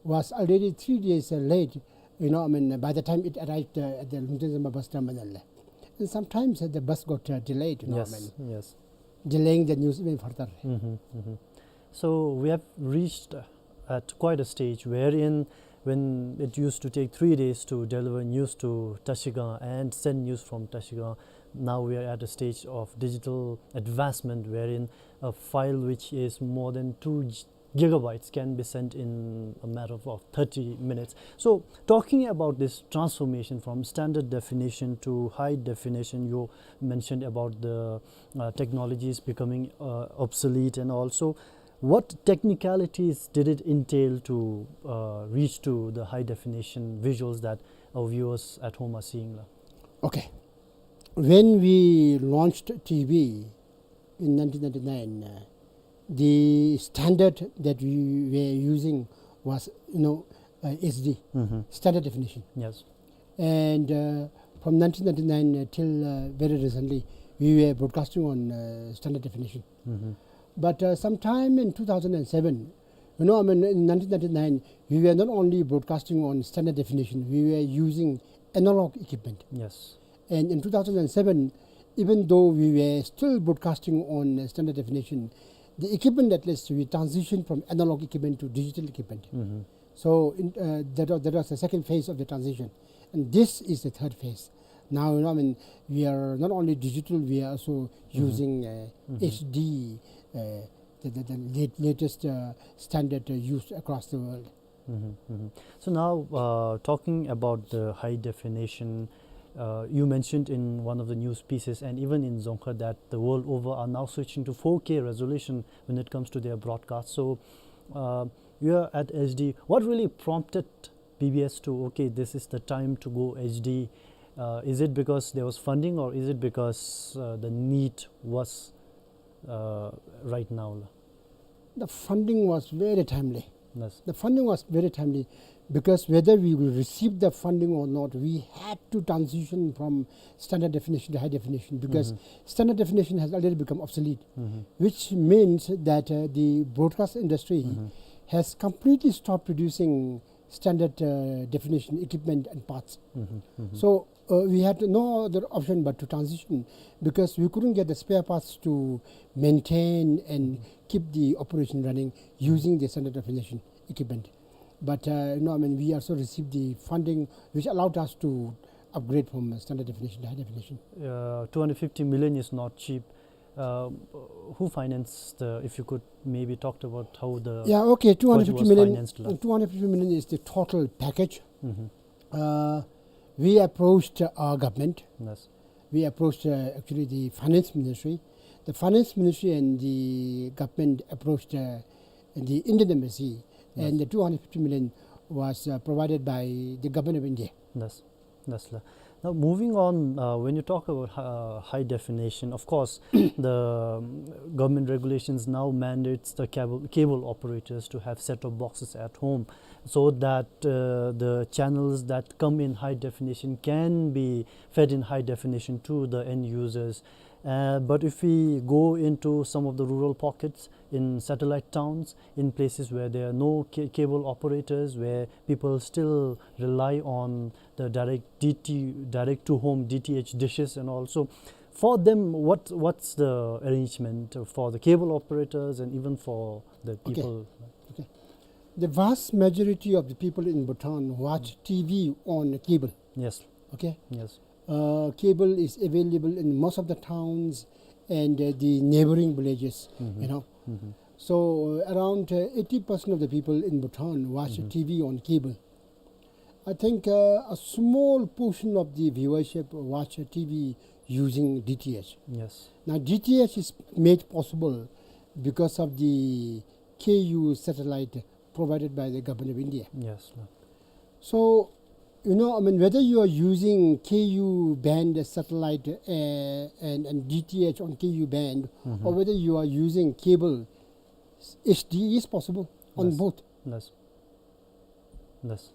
was already three days, uh, late, you know, I mean, by the time it arrived, uh, at the Lungten Zemba bus terminal. And sometimes, uh, the bus got, uh, delayed, you know, I mean, yes, delaying the news even further. Mm-hmm, mm-hmm. So we have reached, uh, at quite a stage wherein when it used to take three days to deliver news to Tashigong and send news from Tashigong, now we are at a stage of digital advancement wherein a file which is more than two gi-, gigabytes can be sent in a matter of, of thirty minutes. So, talking about this transformation from standard definition to high definition, you mentioned about the, uh, technologies becoming, uh, obsolete, and also what technicalities did it entail to, uh, reach to the high definition visuals that our viewers at home are seeing, la? Okay. When we launched T V in nineteen ninety-nine, uh, the standard that we were using was, you know, uh, H D, mm-hmm, standard definition. Yes. And, uh, from nineteen ninety-nine, uh, till, uh, very recently, we were broadcasting on, uh, standard definition. Mm-hmm. But, uh, sometime in two thousand seven, you know, I mean, in nineteen ninety-nine, we were not only broadcasting on standard definition, we were using analog equipment. Yes. And in two thousand seven, even though we were still broadcasting on, uh, standard definition, the equipment, at least, we transitioned from analog equipment to digital equipment. Mm-hmm. So, in, uh, that wa-, that was the second phase of the transition. And this is the third phase. Now, you know, I mean, we are not only digital, we are also, mm-hmm, using, uh, mm-hmm, H D, uh, the, the, the late-, latest, uh, standard, uh, used across the world. Mm-hmm, mm-hmm. So now, uh, talking about the high definition, uh, you mentioned in one of the news pieces and even in Dzongkhar that the world over are now switching to four K resolution when it comes to their broadcast. So, uh, you are at H D. What really prompted B B S to, "Okay, this is the time to go H D"? Uh, is it because there was funding, or is it because, uh, the need was, uh, right now, la? The funding was very timely. Yes. The funding was very timely because whether we will receive the funding or not, we had to transition from standard definition to high definition because, mm-hmm, standard definition has already become obsolete, mm-hmm, which means that, uh, the broadcast industry, mm-hmm, has completely stopped producing standard, uh, definition equipment and parts. Mm-hmm, mm-hmm. So, uh, we had no other option but to transition because we couldn't get the spare parts to maintain and, mm-hmm, keep the operation running using the standard definition equipment. But, uh, you know, I mean, we also received the funding which allowed us to upgrade from standard definition to high definition. Uh, two hundred fifty million is not cheap. Uh, who financed the, if you could maybe talk about how the Yeah, okay, budget was two hundred fifty million, financed, la. Two hundred fifty million is the total package. Mm-hmm. Uh, we approached our government. Yes. We approached, uh, actually the finance ministry. The finance ministry and the government approached, uh, the Indian embassy, and Yes. the two hundred fifty million was, uh, provided by the government of India. Yes. Yes, la. Now, moving on, uh, when you talk about, uh, high definition, of course, the, um, government regulations now mandates the cable, cable operators to have set-top boxes at home so that, uh, the channels that come in high definition can be fed in high definition to the end users. Uh, but if we go into some of the rural pockets, in satellite towns, in places where there are no ca-, cable operators, where people still rely on the direct D T, direct to home D T H dishes and all. So for them, what, what's the arrangement for the cable operators and even for the Okay. people? Okay. The vast majority of the people in Bhutan watch T V on cable. Yes. Okay? Yes. Uh, cable is available in most of the towns and, uh, the neighboring villages, Mm-hmm. you know. Mm-hmm. So, uh, around, uh, eighty percent of the people in Bhutan watch Mm-hmm. T V on cable. I think, uh, a small portion of the viewership watch T V using D T H. Yes. Now, D T H is made possible because of the K U satellite provided by the Government of India. Yes, la. So, you know, I mean, whether you are using K U band satellite, uh, and, and D T H on K U band, Mm-hmm. or whether you are using cable, H D is possible on Yes. both. Yes. Yes.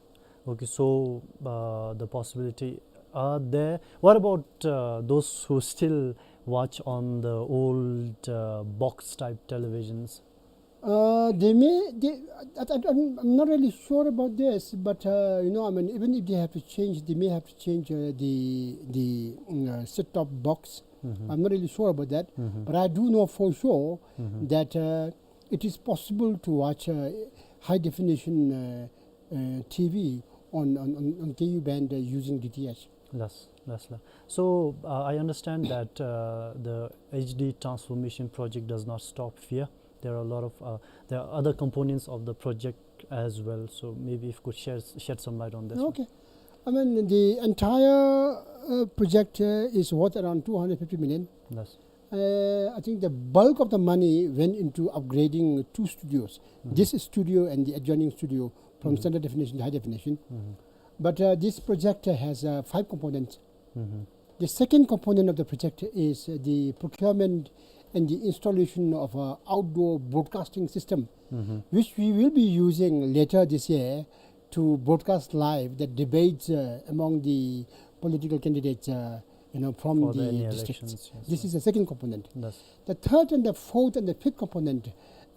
Okay, so, uh, the possibility are there. What about, uh, those who still watch on the old, uh, box type televisions? Uh, they may, they, I, I, I'm, I'm not really sure about this, but, uh, you know, I mean, even if they have to change, they may have to change, uh, the, the, mm, uh, set-top box. Mm-hmm. I'm not really sure about that, Mm-hmm. but I do know for sure Mm-hmm. that, uh, it is possible to watch, uh, high definition, uh, uh, T V on, on, on, on K U band, uh, using D T H. Yes, yes, la. So, uh, I understand that, uh, the H D transformation project does not stop here. There are a lot of, uh, there are other components of the project as well. So maybe if you could share, shed some light on this one. Okay. I mean, the entire, uh, project, uh, is worth around two hundred fifty million. Yes. Uh, I think the bulk of the money went into upgrading two studios, Mm-hmm. this studio and the adjoining studio, from Mm-hmm. standard definition to high definition. Mm-hmm. But, uh, this project, uh, has, uh, five components. Mm-hmm. The second component of the project is, uh, the procurement and the installation of a outdoor broadcasting system, Mm-hmm. which we will be using later this year to broadcast live the debates, uh, among the political candidates, uh, you know, from For the the N E districts. elections, yes, This sir. is the second component. Yes. The third and the fourth and the fifth component,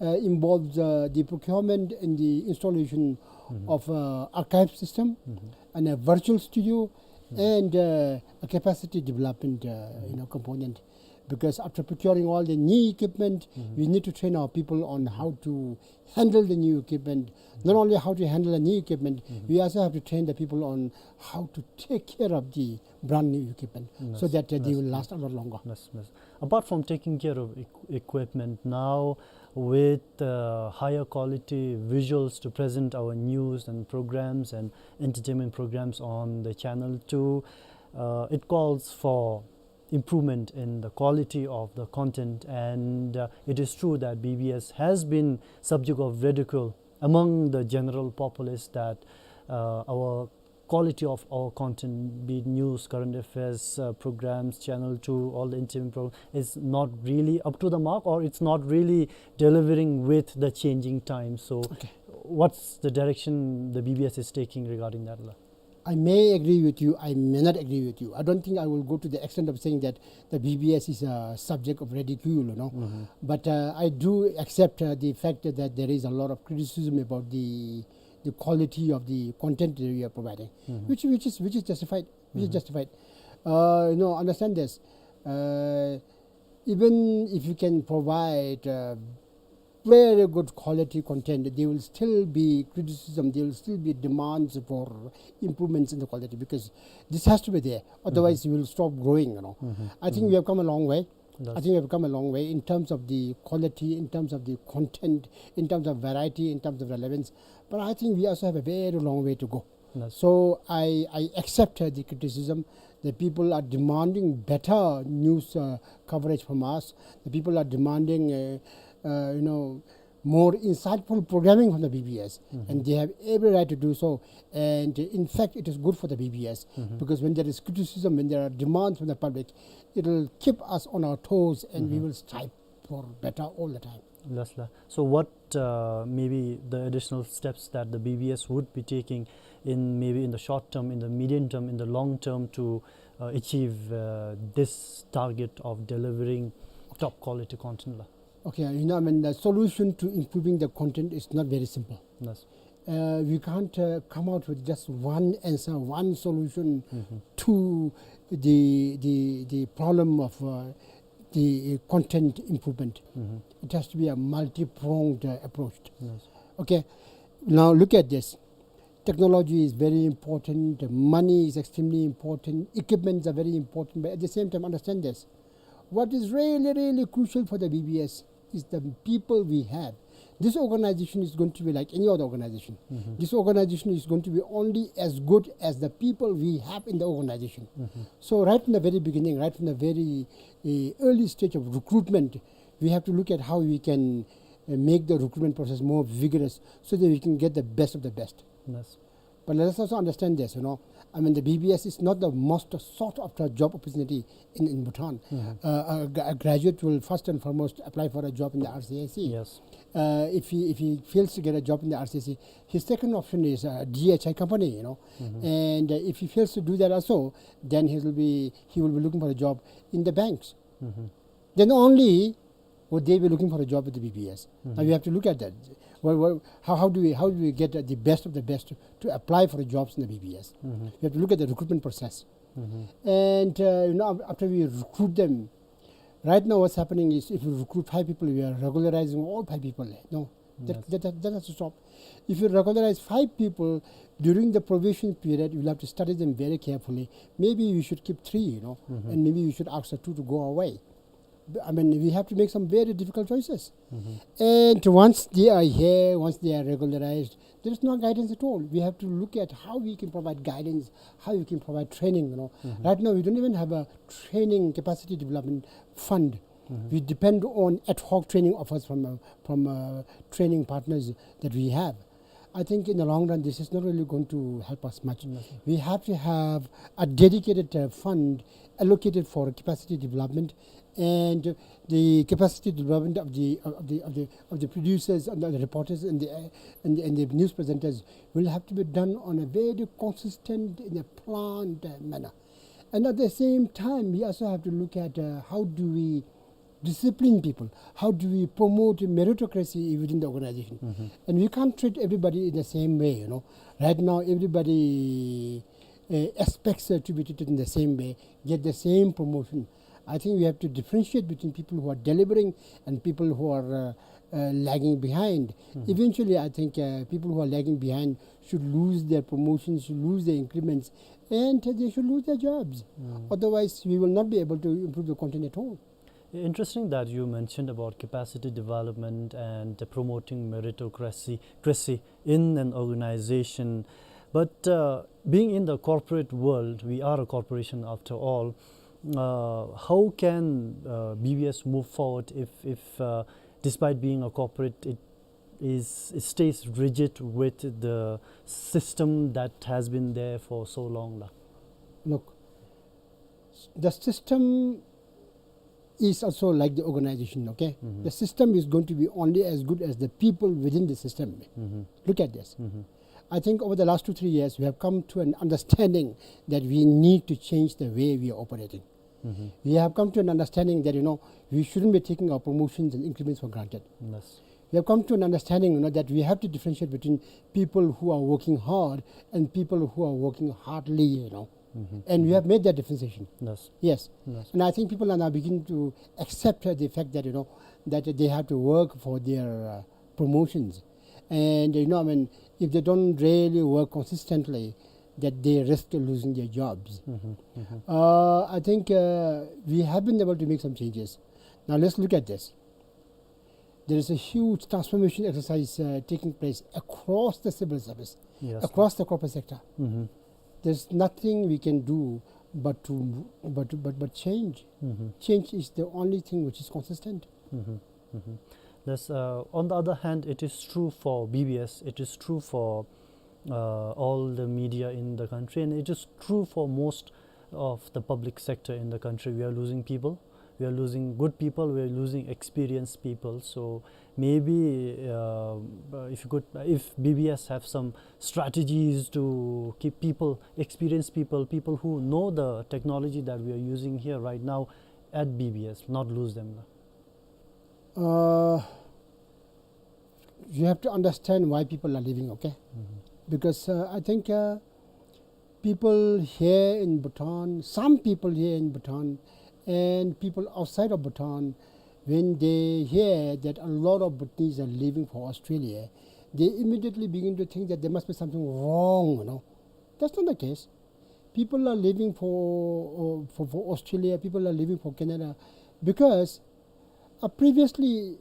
uh, involves, uh, the procurement and the installation Mm-hmm. of, uh, archive system Mm-hmm. and a virtual studio Mm-hmm. and, uh, a capacity development, uh, Mm-hmm. you know, component. Because after procuring all the new equipment, Mm-hmm. we need to train our people on how to handle the new equipment. Not Mm-hmm. only how to handle the new equipment, Mm-hmm. we also have to train the people on how to take care of the brand new equipment so Yes, that, uh, they yes, will yes. last a lot longer. Yes, yes. Apart from taking care of equ-, equipment, now with, uh, higher quality visuals to present our news and programs and entertainment programs on the channel two, uh, it calls for improvement in the quality of the content. And, uh, it is true that B B S has been subject of ridicule among the general populace, that, uh, our quality of our content, be it news, current affairs, uh, programs, channel two, all the entertainment programs, is not really up to the mark, or it's not really delivering with the changing times. So Okay. what's the direction the B B S is taking regarding that, la? I may agree with you, I may not agree with you. I don't think I will go to the extent of saying that the B B S is a subject of ridicule, you know. Mm-hmm. But, uh, I do accept, uh, the fact that there is a lot of criticism about the, the quality of the content that we are providing, Mm-hmm. which, which is, which is justified, which is Mm-hmm. justified. Uh, you know, understand this. Uh, even if you can provide, uh, very good quality content, there will still be criticism, there will still be demands for improvements in the quality, because this has to be there. Otherwise, Mm-hmm. we will stop growing, you know. Mm-hmm. I think Mm-hmm. we have come a long way. I think we have come a long way in terms of the quality, in terms of the content, in terms of variety, in terms of relevance. But I think we also have a very long way to go. Yes. So I, I accept, uh, the criticism. The people are demanding better news, uh, coverage from us. The people are demanding, uh, uh, you know, more insightful programming from the B B S, and they have every right to do so. And in fact, it is good for the B B S, because when there is criticism, when there are demands from the public, it will keep us on our toes, and we will strive for better all the time. Yes, sir. So what, uh, maybe the additional steps that the B B S would be taking in, maybe in the short term, in the medium term, in the long term to, uh, achieve, uh, this target of delivering top quality content, la? Okay, you know, I mean, the solution to improving the content is not very simple. Yes. Uh, we can't, uh, come out with just one answer, one solution to the, the, the problem of, uh, the content improvement. It has to be a multi-pronged, uh, approach. Yes. Okay, now look at this. Technology is very important, money is extremely important, equipments are very important, but at the same time, understand this. What is really, really crucial for the B B S is the people we have. This organization is going to be like any other organization. This organization is going to be only as good as the people we have in the organization. So right from the very beginning, right from the very, uh, early stage of recruitment, we have to look at how we can, uh, make the recruitment process more vigorous so that we can get the best of the best. Yes. But let us also understand this, you know. I mean, the B B S is not the most sought after job opportunity in, in Bhutan. Uh, a, gra- a graduate will first and foremost apply for a job in the R C I C. Yes. Uh, if he, if he fails to get a job in the R C I C, his second option is a D H I company, you know. And, uh, if he fails to do that also, then he will be, he will be looking for a job in the banks. Then only would they be looking for a job with the B B S. Now we have to look at that. Well, well, how, how do we, how do we get, uh, the best of the best to, to apply for the jobs in the B B S? We have to look at the recruitment process. And, uh, you know, af- after we recruit them, right now what's happening is if we recruit five people, we are regularizing all five people. No, that, Yes. that, that, that has to stop. If you regularize five people during the probation period, you'll have to study them very carefully. Maybe we should keep three, you know, and maybe we should ask the two to go away. I mean, we have to make some very difficult choices. And once they are here, once they are regularized, there is no guidance at all. We have to look at how we can provide guidance, how we can provide training, you know. Right now, we don't even have a training capacity development fund. We depend on ad hoc training offers from, uh, from, uh, training partners that we have. I think in the long run, this is not really going to help us much. We have to have a dedicated, uh, fund allocated for capacity development, and the capacity development of the, of the, of the, of the producers and the reporters and the, uh, and the, and the news presenters will have to be done on a very consistent, in a planned, uh, manner. And at the same time, we also have to look at, uh, how do we discipline people? How do we promote meritocracy within the organization? And we can't treat everybody in the same way, you know. Right now, everybody, uh, expects, uh, to be treated in the same way, get the same promotion. I think we have to differentiate between people who are delivering and people who are, uh, uh, lagging behind. Eventually, I think, uh, people who are lagging behind should lose their promotions, should lose their increments, and they should lose their jobs. Otherwise, we will not be able to improve the content at all. Interesting that you mentioned about capacity development and promoting meritocracy cracy in an organization. But, uh, being in the corporate world, we are a corporation after all. Uh, how can, uh, B B S move forward if, if, uh, despite being a corporate, it is, it stays rigid with the system that has been there for so long, la? Look, the system is also like the organization, okay? The system is going to be only as good as the people within the system. Look at this. I think over the last two, three years, we have come to an understanding that we need to change the way we are operating. We have come to an understanding that, you know, we shouldn't be taking our promotions and increments for granted. Yes. We have come to an understanding, you know, that we have to differentiate between people who are working hard and people who are working hardly, you know. And we have made that differentiation. Yes. Yes. Yes. And I think people are now beginning to accept, uh, the fact that, you know, that they have to work for their, uh, promotions. And, you know, I mean, if they don't really work consistently, that they risk losing their jobs. Mm-hmm. Mm-hmm. Uh, I think, uh, we have been able to make some changes. Now let's look at this. There is a huge transformation exercise, uh, taking place across the civil service, yes, across the corporate sector. Mm-hmm. There's nothing we can do but to, but to, but, but change. Mm-hmm. Change is the only thing which is consistent. Mm-hmm. Mm-hmm. That's, uh, on the other hand, it is true for B B S, it is true for, uh, all the media in the country, and it is true for most of the public sector in the country. We are losing people, we are losing good people, we are losing experienced people. So maybe, uh, if you could, if B B S have some strategies to keep people, experienced people, people who know the technology that we are using here right now at B B S, not lose them. Uh, you have to understand why people are leaving, okay? Mm-hmm. Because, uh, I think, uh, people here in Bhutan, some people here in Bhutan, and people outside of Bhutan, when they hear that a lot of Bhutanese are leaving for Australia, they immediately begin to think that there must be something wrong, you know. That's not the case. People are leaving for, uh, for, for Australia, people are leaving for Canada, because a previously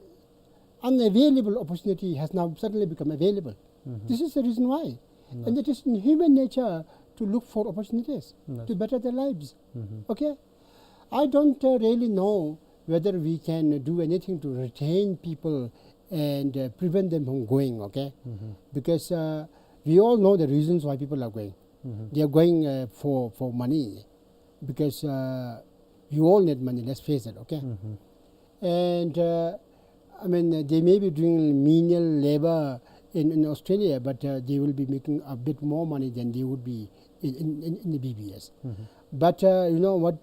unavailable opportunity has now suddenly become available. Mm-hmm. This is the reason why. Mm. And it is in human nature to look for opportunities, yes, to better their lives. Mm-hmm. Okay? I don't, uh, really know whether we can do anything to retain people and, uh, prevent them from going, okay? Mm-hmm. Because, uh, we all know the reasons why people are going. Mm-hmm. They are going, uh, for, for money, because, uh, we all need money, let's face it, okay? Mm-hmm. And, uh, I mean, uh, they may be doing menial labor in, in Australia, but, uh, they will be making a bit more money than they would be in, in, in, in the B B S. Mm-hmm. But, uh, you know, what,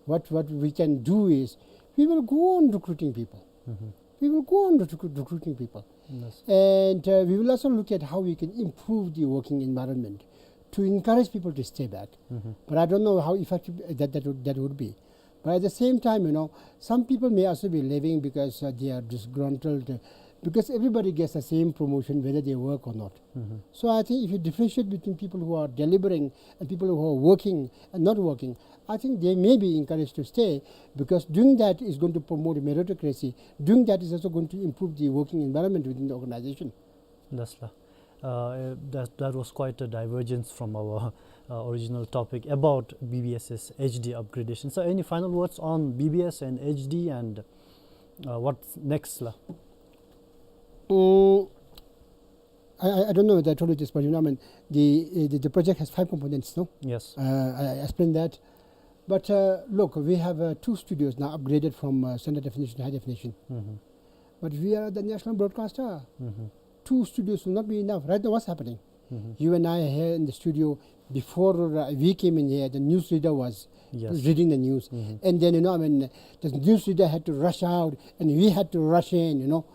what, what we can do is, we will go on recruiting people. Mm-hmm. We will go on recruit-, recruiting people. Yes. And, uh, we will also look at how we can improve the working environment to encourage people to stay back. Mm-hmm. But I don't know how effective that, that would, that would be. But at the same time, you know, some people may also be leaving because, uh, they are disgruntled, uh, because everybody gets the same promotion whether they work or not. Mm-hmm. So I think if you differentiate between people who are delivering and people who are working and not working, I think they may be encouraged to stay, because doing that is going to promote meritocracy. Doing that is also going to improve the working environment within the organization. That's la-, uh, that, that was quite a divergence from our, uh, original topic about B B S's H D upgradation. So any final words on B B S and H D and, uh, what's next la? Mm, I, I, I don't know whether I told you this, but, you know, I mean, the, uh, the, the project has five components, no? Yes. Uh, I, I explained that. But, uh, look, we have, uh, two studios now upgraded from, uh, standard definition to high definition. Mm-hmm. But we are the national broadcaster. Mm-hmm. Two studios will not be enough. Right now, what's happening? Mm-hmm. You and I are here in the studio. Before, uh, we came in here, the news reader was, yes, reading the news. Mm-hmm. And then, you know, I mean, the news reader had to rush out, and we had to rush in, you know.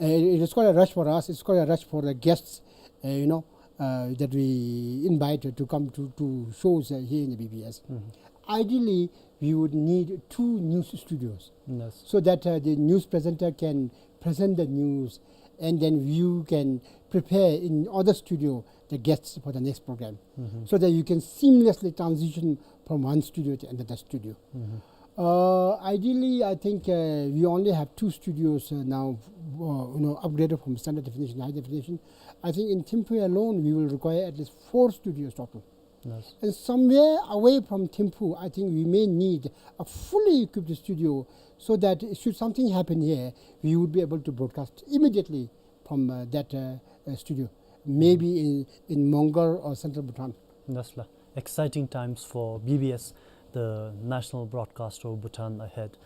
Uh, it is quite a rush for us. It's quite a rush for the guests, uh, you know, uh, that we invite to come to, to shows, uh, here in the B B S. Mm-hmm. Ideally, we would need two news studios, yes, so that, uh, the news presenter can present the news, and then you can prepare in other studio the guests for the next program, mm-hmm, so that you can seamlessly transition from one studio to another studio. Mm-hmm. Uh, ideally, I think, uh, we only have two studios, uh, now, uh, you know, upgraded from standard definition to high definition. I think in Thimphu alone, we will require at least four studios total. Yes. And somewhere away from Thimphu, I think we may need a fully equipped studio, so that should something happen here, we would be able to broadcast immediately from, uh, that, uh, uh, studio, maybe in, in Mongar or Central Bhutan. That's la-, exciting times for B B S, the national broadcaster of Bhutan ahead.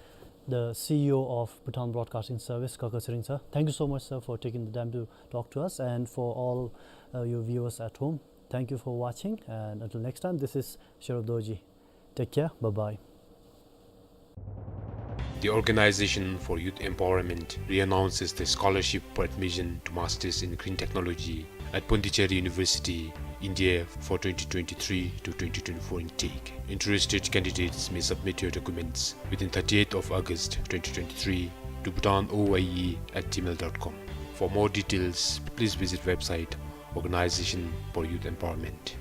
The C E O of Bhutan Broadcasting Service, Kaka Tshering sir, thank you so much, sir, for taking the time to talk to us, and for all, uh, your viewers at home, thank you for watching, and until next time, this is Sherub Dorji. Take care. Bye-bye. The Organization for Youth Empowerment reannounces the scholarship for admission to Masters in Green Technology at Pondicherry University, India for twenty twenty-three to twenty twenty-four intake. Interested candidates may submit your documents within thirtieth of August twenty twenty-three to bhutan O Y E at gmail dot com. For more details, please visit website Organization for Youth Empowerment.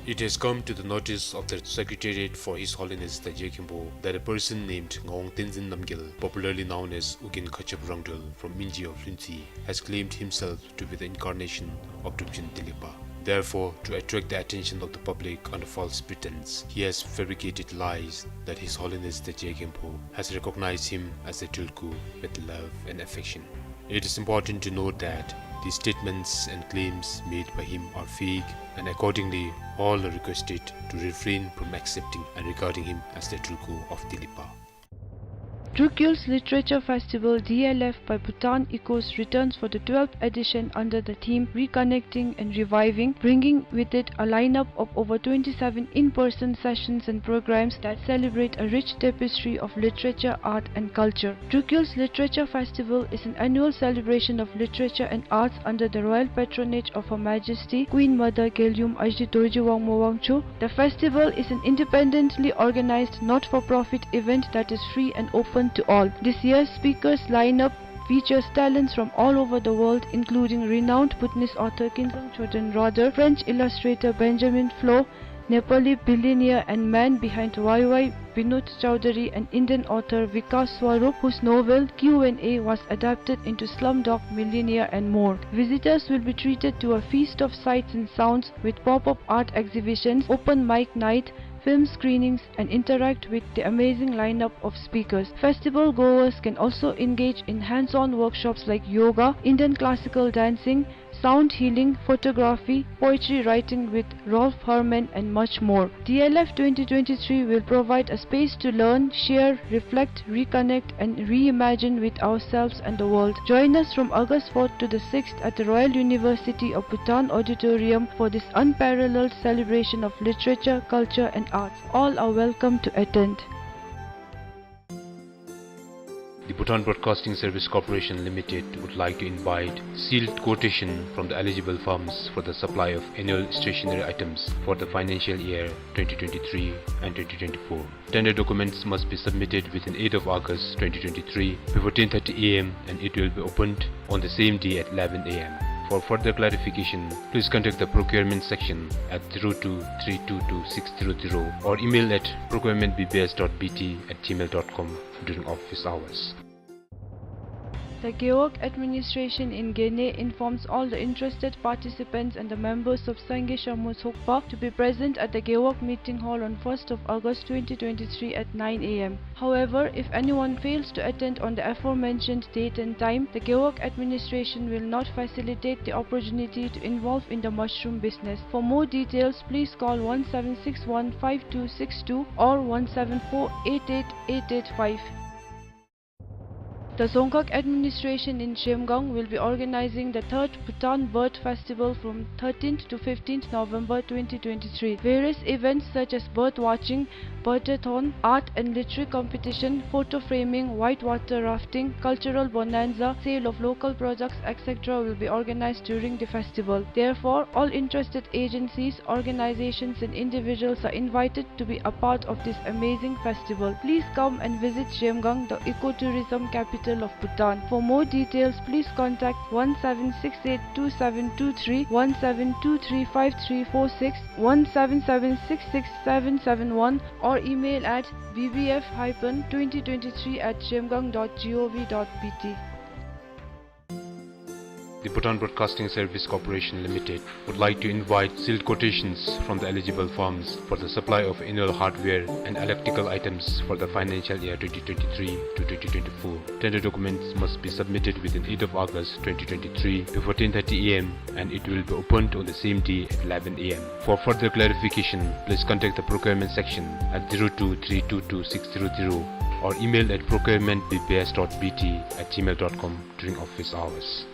It has come to the notice of the Secretariat for His Holiness the Je Khenpo that a person named Ngawang Tenzin Namgyal, popularly known as Ugyen Kachab Rangdrel from Minji of Lhuentse, has claimed himself to be the incarnation of Drupchen Tilikpa. Therefore, to attract the attention of the public under false pretense, he has fabricated lies that His Holiness the Je Khenpo has recognized him as a Tulku with love and affection. It is important to note that these statements and claims made by him are fake, and accordingly, all are requested to refrain from accepting and regarding him as the Tulku of Tilikpa. Drukyul's Literature Festival, D L F, by Bhutan Echoes returns for the twelfth edition under the theme Reconnecting and Reviving, bringing with it a lineup of over twenty-seven in-person sessions and programs that celebrate a rich tapestry of literature, art, and culture. Drukyul's Literature Festival is an annual celebration of literature and arts under the royal patronage of Her Majesty Queen Mother Gelgyum Ajih Dorji Wangmo Wangchuck. The festival is an independently organized, not-for-profit event that is free and open to all. This year's speakers lineup features talents from all over the world, including renowned Bhutanese author Kinzang Choden Rodar, French illustrator Benjamin Floh, Nepali billionaire and man behind Wai Wai, Binod Chaudhary, and Indian author Vikas Swarup, whose novel Q and A was adapted into Slumdog Millionaire, and more. Visitors will be treated to a feast of sights and sounds with pop-up art exhibitions, open mic night, film screenings, and interact with the amazing lineup of speakers. Festival goers can also engage in hands-on workshops like yoga, Indian classical dancing, sound healing, photography, poetry writing with Rolf Herrmann, and much more. D L F twenty twenty-three will provide a space to learn, share, reflect, reconnect, and reimagine with ourselves and the world. Join us from August fourth to the sixth at the Royal University of Bhutan Auditorium for this unparalleled celebration of literature, culture, and arts. All are welcome to attend. The Bhutan Broadcasting Service Corporation Limited would like to invite sealed quotation from the eligible firms for the supply of annual stationery items for the financial year twenty twenty-three and twenty twenty-four. Tender documents must be submitted within eighth of August twenty twenty-three before ten thirty A M and it will be opened on the same day at eleven A M. For further clarification, please contact the procurement section at zero two three two two six zero zero or email at procurement B B S dot B T at gmail dot com during office hours. The Gewog administration in Gene informs all the interested participants and the members of Sangye Sharmo Tshogpa to be present at the Gewog Meeting Hall on first of August twenty twenty-three at nine A M. However, if anyone fails to attend on the aforementioned date and time, the Gewog administration will not facilitate the opportunity to involve in the mushroom business. For more details, please call one seven six one five two six two or one seven four eight eight eight eight five. The Dzongkhag administration in Zhemgang will be organizing the third Bhutan Bird Festival from thirteenth to fifteenth November twenty twenty-three. Various events such as bird watching, birdathon, art and literary competition, photo framing, whitewater rafting, cultural bonanza, sale of local products, et cetera will be organized during the festival. Therefore, all interested agencies, organizations and individuals are invited to be a part of this amazing festival. Please come and visit Zhemgang, the ecotourism capital of Bhutan. For more details, please contact one seven six eight two seven two three, one seven two three five three four six, one seven seven six six seven seven one, or email at B B F hyphen twenty twenty-three at zhemgang dot gov dot B T. The Bhutan Broadcasting Service Corporation Limited would like to invite sealed quotations from the eligible firms for the supply of annual hardware and electrical items for the financial year twenty twenty-three to twenty twenty-four. Tender documents must be submitted within eighth of August twenty twenty-three before ten thirty A M and it will be opened on the same day at eleven A M. For further clarification, please contact the procurement section at zero two three two two six zero zero or email at procurement B B S dot B T at gmail dot com during office hours.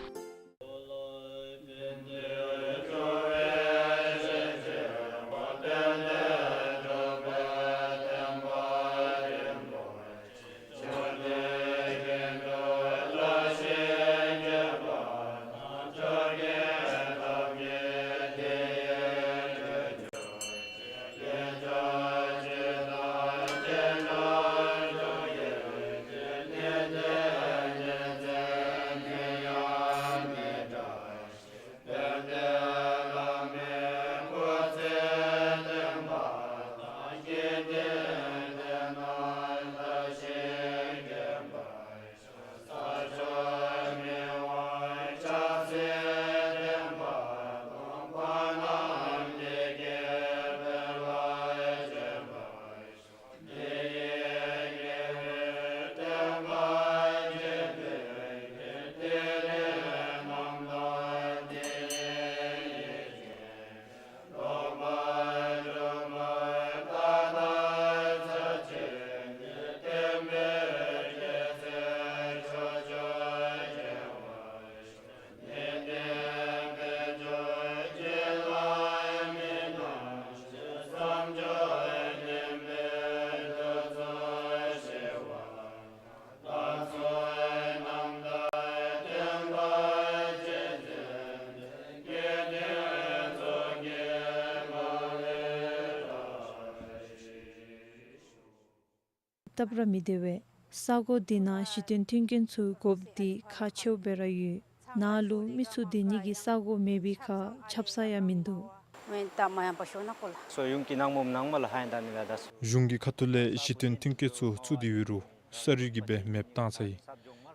སྟབས་ར་མི་བདེ་བས། ས་གོ་འདི་ནང་གཞི་རྟེན་མཐུན་རྐྱེན་ཚུ་དགོཔ་འདི་ཁག་ཆེཝ་སྦེ་ར་ཡོད། ནཱ་ལུ་མི་ཚུ་སྡོད་ནི་གི་ས་གོ་མེད་པའི་ཁར་ཆབ་གསང་ཡང་མིན་འདུག། ཝེན་ཏ་མ་ཡང་པ་ཤོ་ན་ཀོ་ལ། སོ་ཡུང་གི་ནང་མོ་ནང་མ་ལ་ཧ་ཡང་ད་ནི་ལ་ད་སོ། གཞུང་གི་ཁ་ཐུག་ལས་གཞི་རྟེན་མཐུན་རྐྱེན་ཚུ་བཙུགས་ཏེ་ཡོད་རུང་ས་རུད་ཀྱིས་སྦེ་མེདཔ་བཏང་ཚར་ཡི།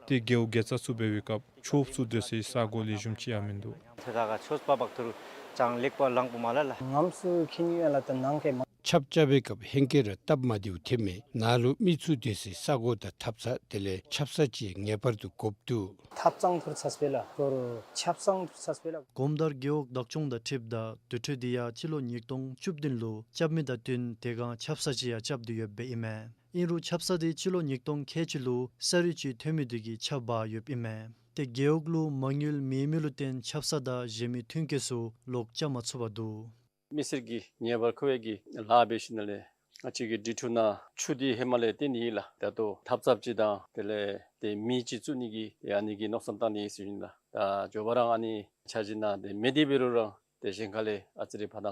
ཏེ་རྒེད་འོག་དགེ་རྩ་ཚུ་འབད་བའི་སྐབས་ཆོསཔ་ཚུ་སྡོད་སའི་ས་གོ་ལེགས་ཤོམ་ཅིག་ཡང་མིན་འདུག། ཐེ་ད་ག་ཆོས་པ་བག་ཐུར་ཅང་ལེགས་པ་ལང་པོ་མ་ལ་ལ། ངམ་སུ་ཁྱི་ཉི་ཡ་ལ་ད་ནང་གི་མ། ཆབ་རྐྱབ་པའི་སྐབས་ཧེང་སྐལ་ར་སྟབས་མ་བདེཝ་ཐོནམ་མས། ནཱ་ལུ་མི་ཚུ་སྡོད་སའི་ས་གོ་དང་ཐབ་ཚང་དེ་ལས་ཆབ་གསང་ཅིག་ངེས་པར་དུ་དགོཔ་འདུག། ཐབ་ཚང་ཐུར་ཚས་པེ་ལ་ཁོ་ར་ཆབ་གསང་ཐུར་ཚས་པེ་ལ། གོམ་དར་རྒེད་འོག་བདག་སྐྱོང་དང་འཁྲིལཝ་ད་དུར་ཁྲོད་འདི་ཡང་སྤྱི་ལོ་ཉིས་སྟོང་བཅུ་བདུན་ལུ་རྐྱབ་མི་དང་བསྟུན་དེ་སྒང་ཆབ་གསང་ཅིག་ཡང་རྐྱབ་སྟེ་ཡོདཔ་ཨིན་མས། ཨིན་རུང་ཆབ་གསང་འདི་སྤྱི་ལོ་ཉིས་སྟོང་ཁལ་གཅིག་ལུ་ས་རུད་ཅིག་ཐོན་མི་འདི་གིས་ཆགཔ་འབག་ཡོདཔ་ཨིན་མས། ཏེ་རྒེད་འོག་ལུ་མ་དངུལ་མེད་མི་ལུ་བརྟེན་ཆབ་གསང་དང་གཞན་མི་མཐུན་རྐྱེན་ཚུ་ལོག་རྐྱབ་མ་ཚུགས་པར་འདུག། མི་སེར་གྱིས་ངེས་པར་ཁོ་བའི་གི་ལཱ་འབད་ཞིནམ་ལས་ང་བཅས་ཀྱི་འབྲི་ཕྲུག་ནང་ཆུ་འདི་ཧེ་མ་ལས་བཏོན་ནི་ཨིན་ལགས། ད་ལྟོ་ཐབ་ཚངཔ་ཅིག་དང་དེ་ལས་ཏེ་མེ་ཅིག་བཙུགས་ནི་གི་ཨ་ནི་གི་མནོ་བསམ་བཏང་ནི་ཨིན་ཟེར་ཨིན་ལགས། ད་མགྱོགས་པ་ར་ཨ་ནི་འཆར་གཞི་ནང་ཏེ་མེ་འདི་འབད་རུང་ར་ཏེ་གཞན་ཁ་ལས་ཨ་ཙི་རེ་ཕར་ད་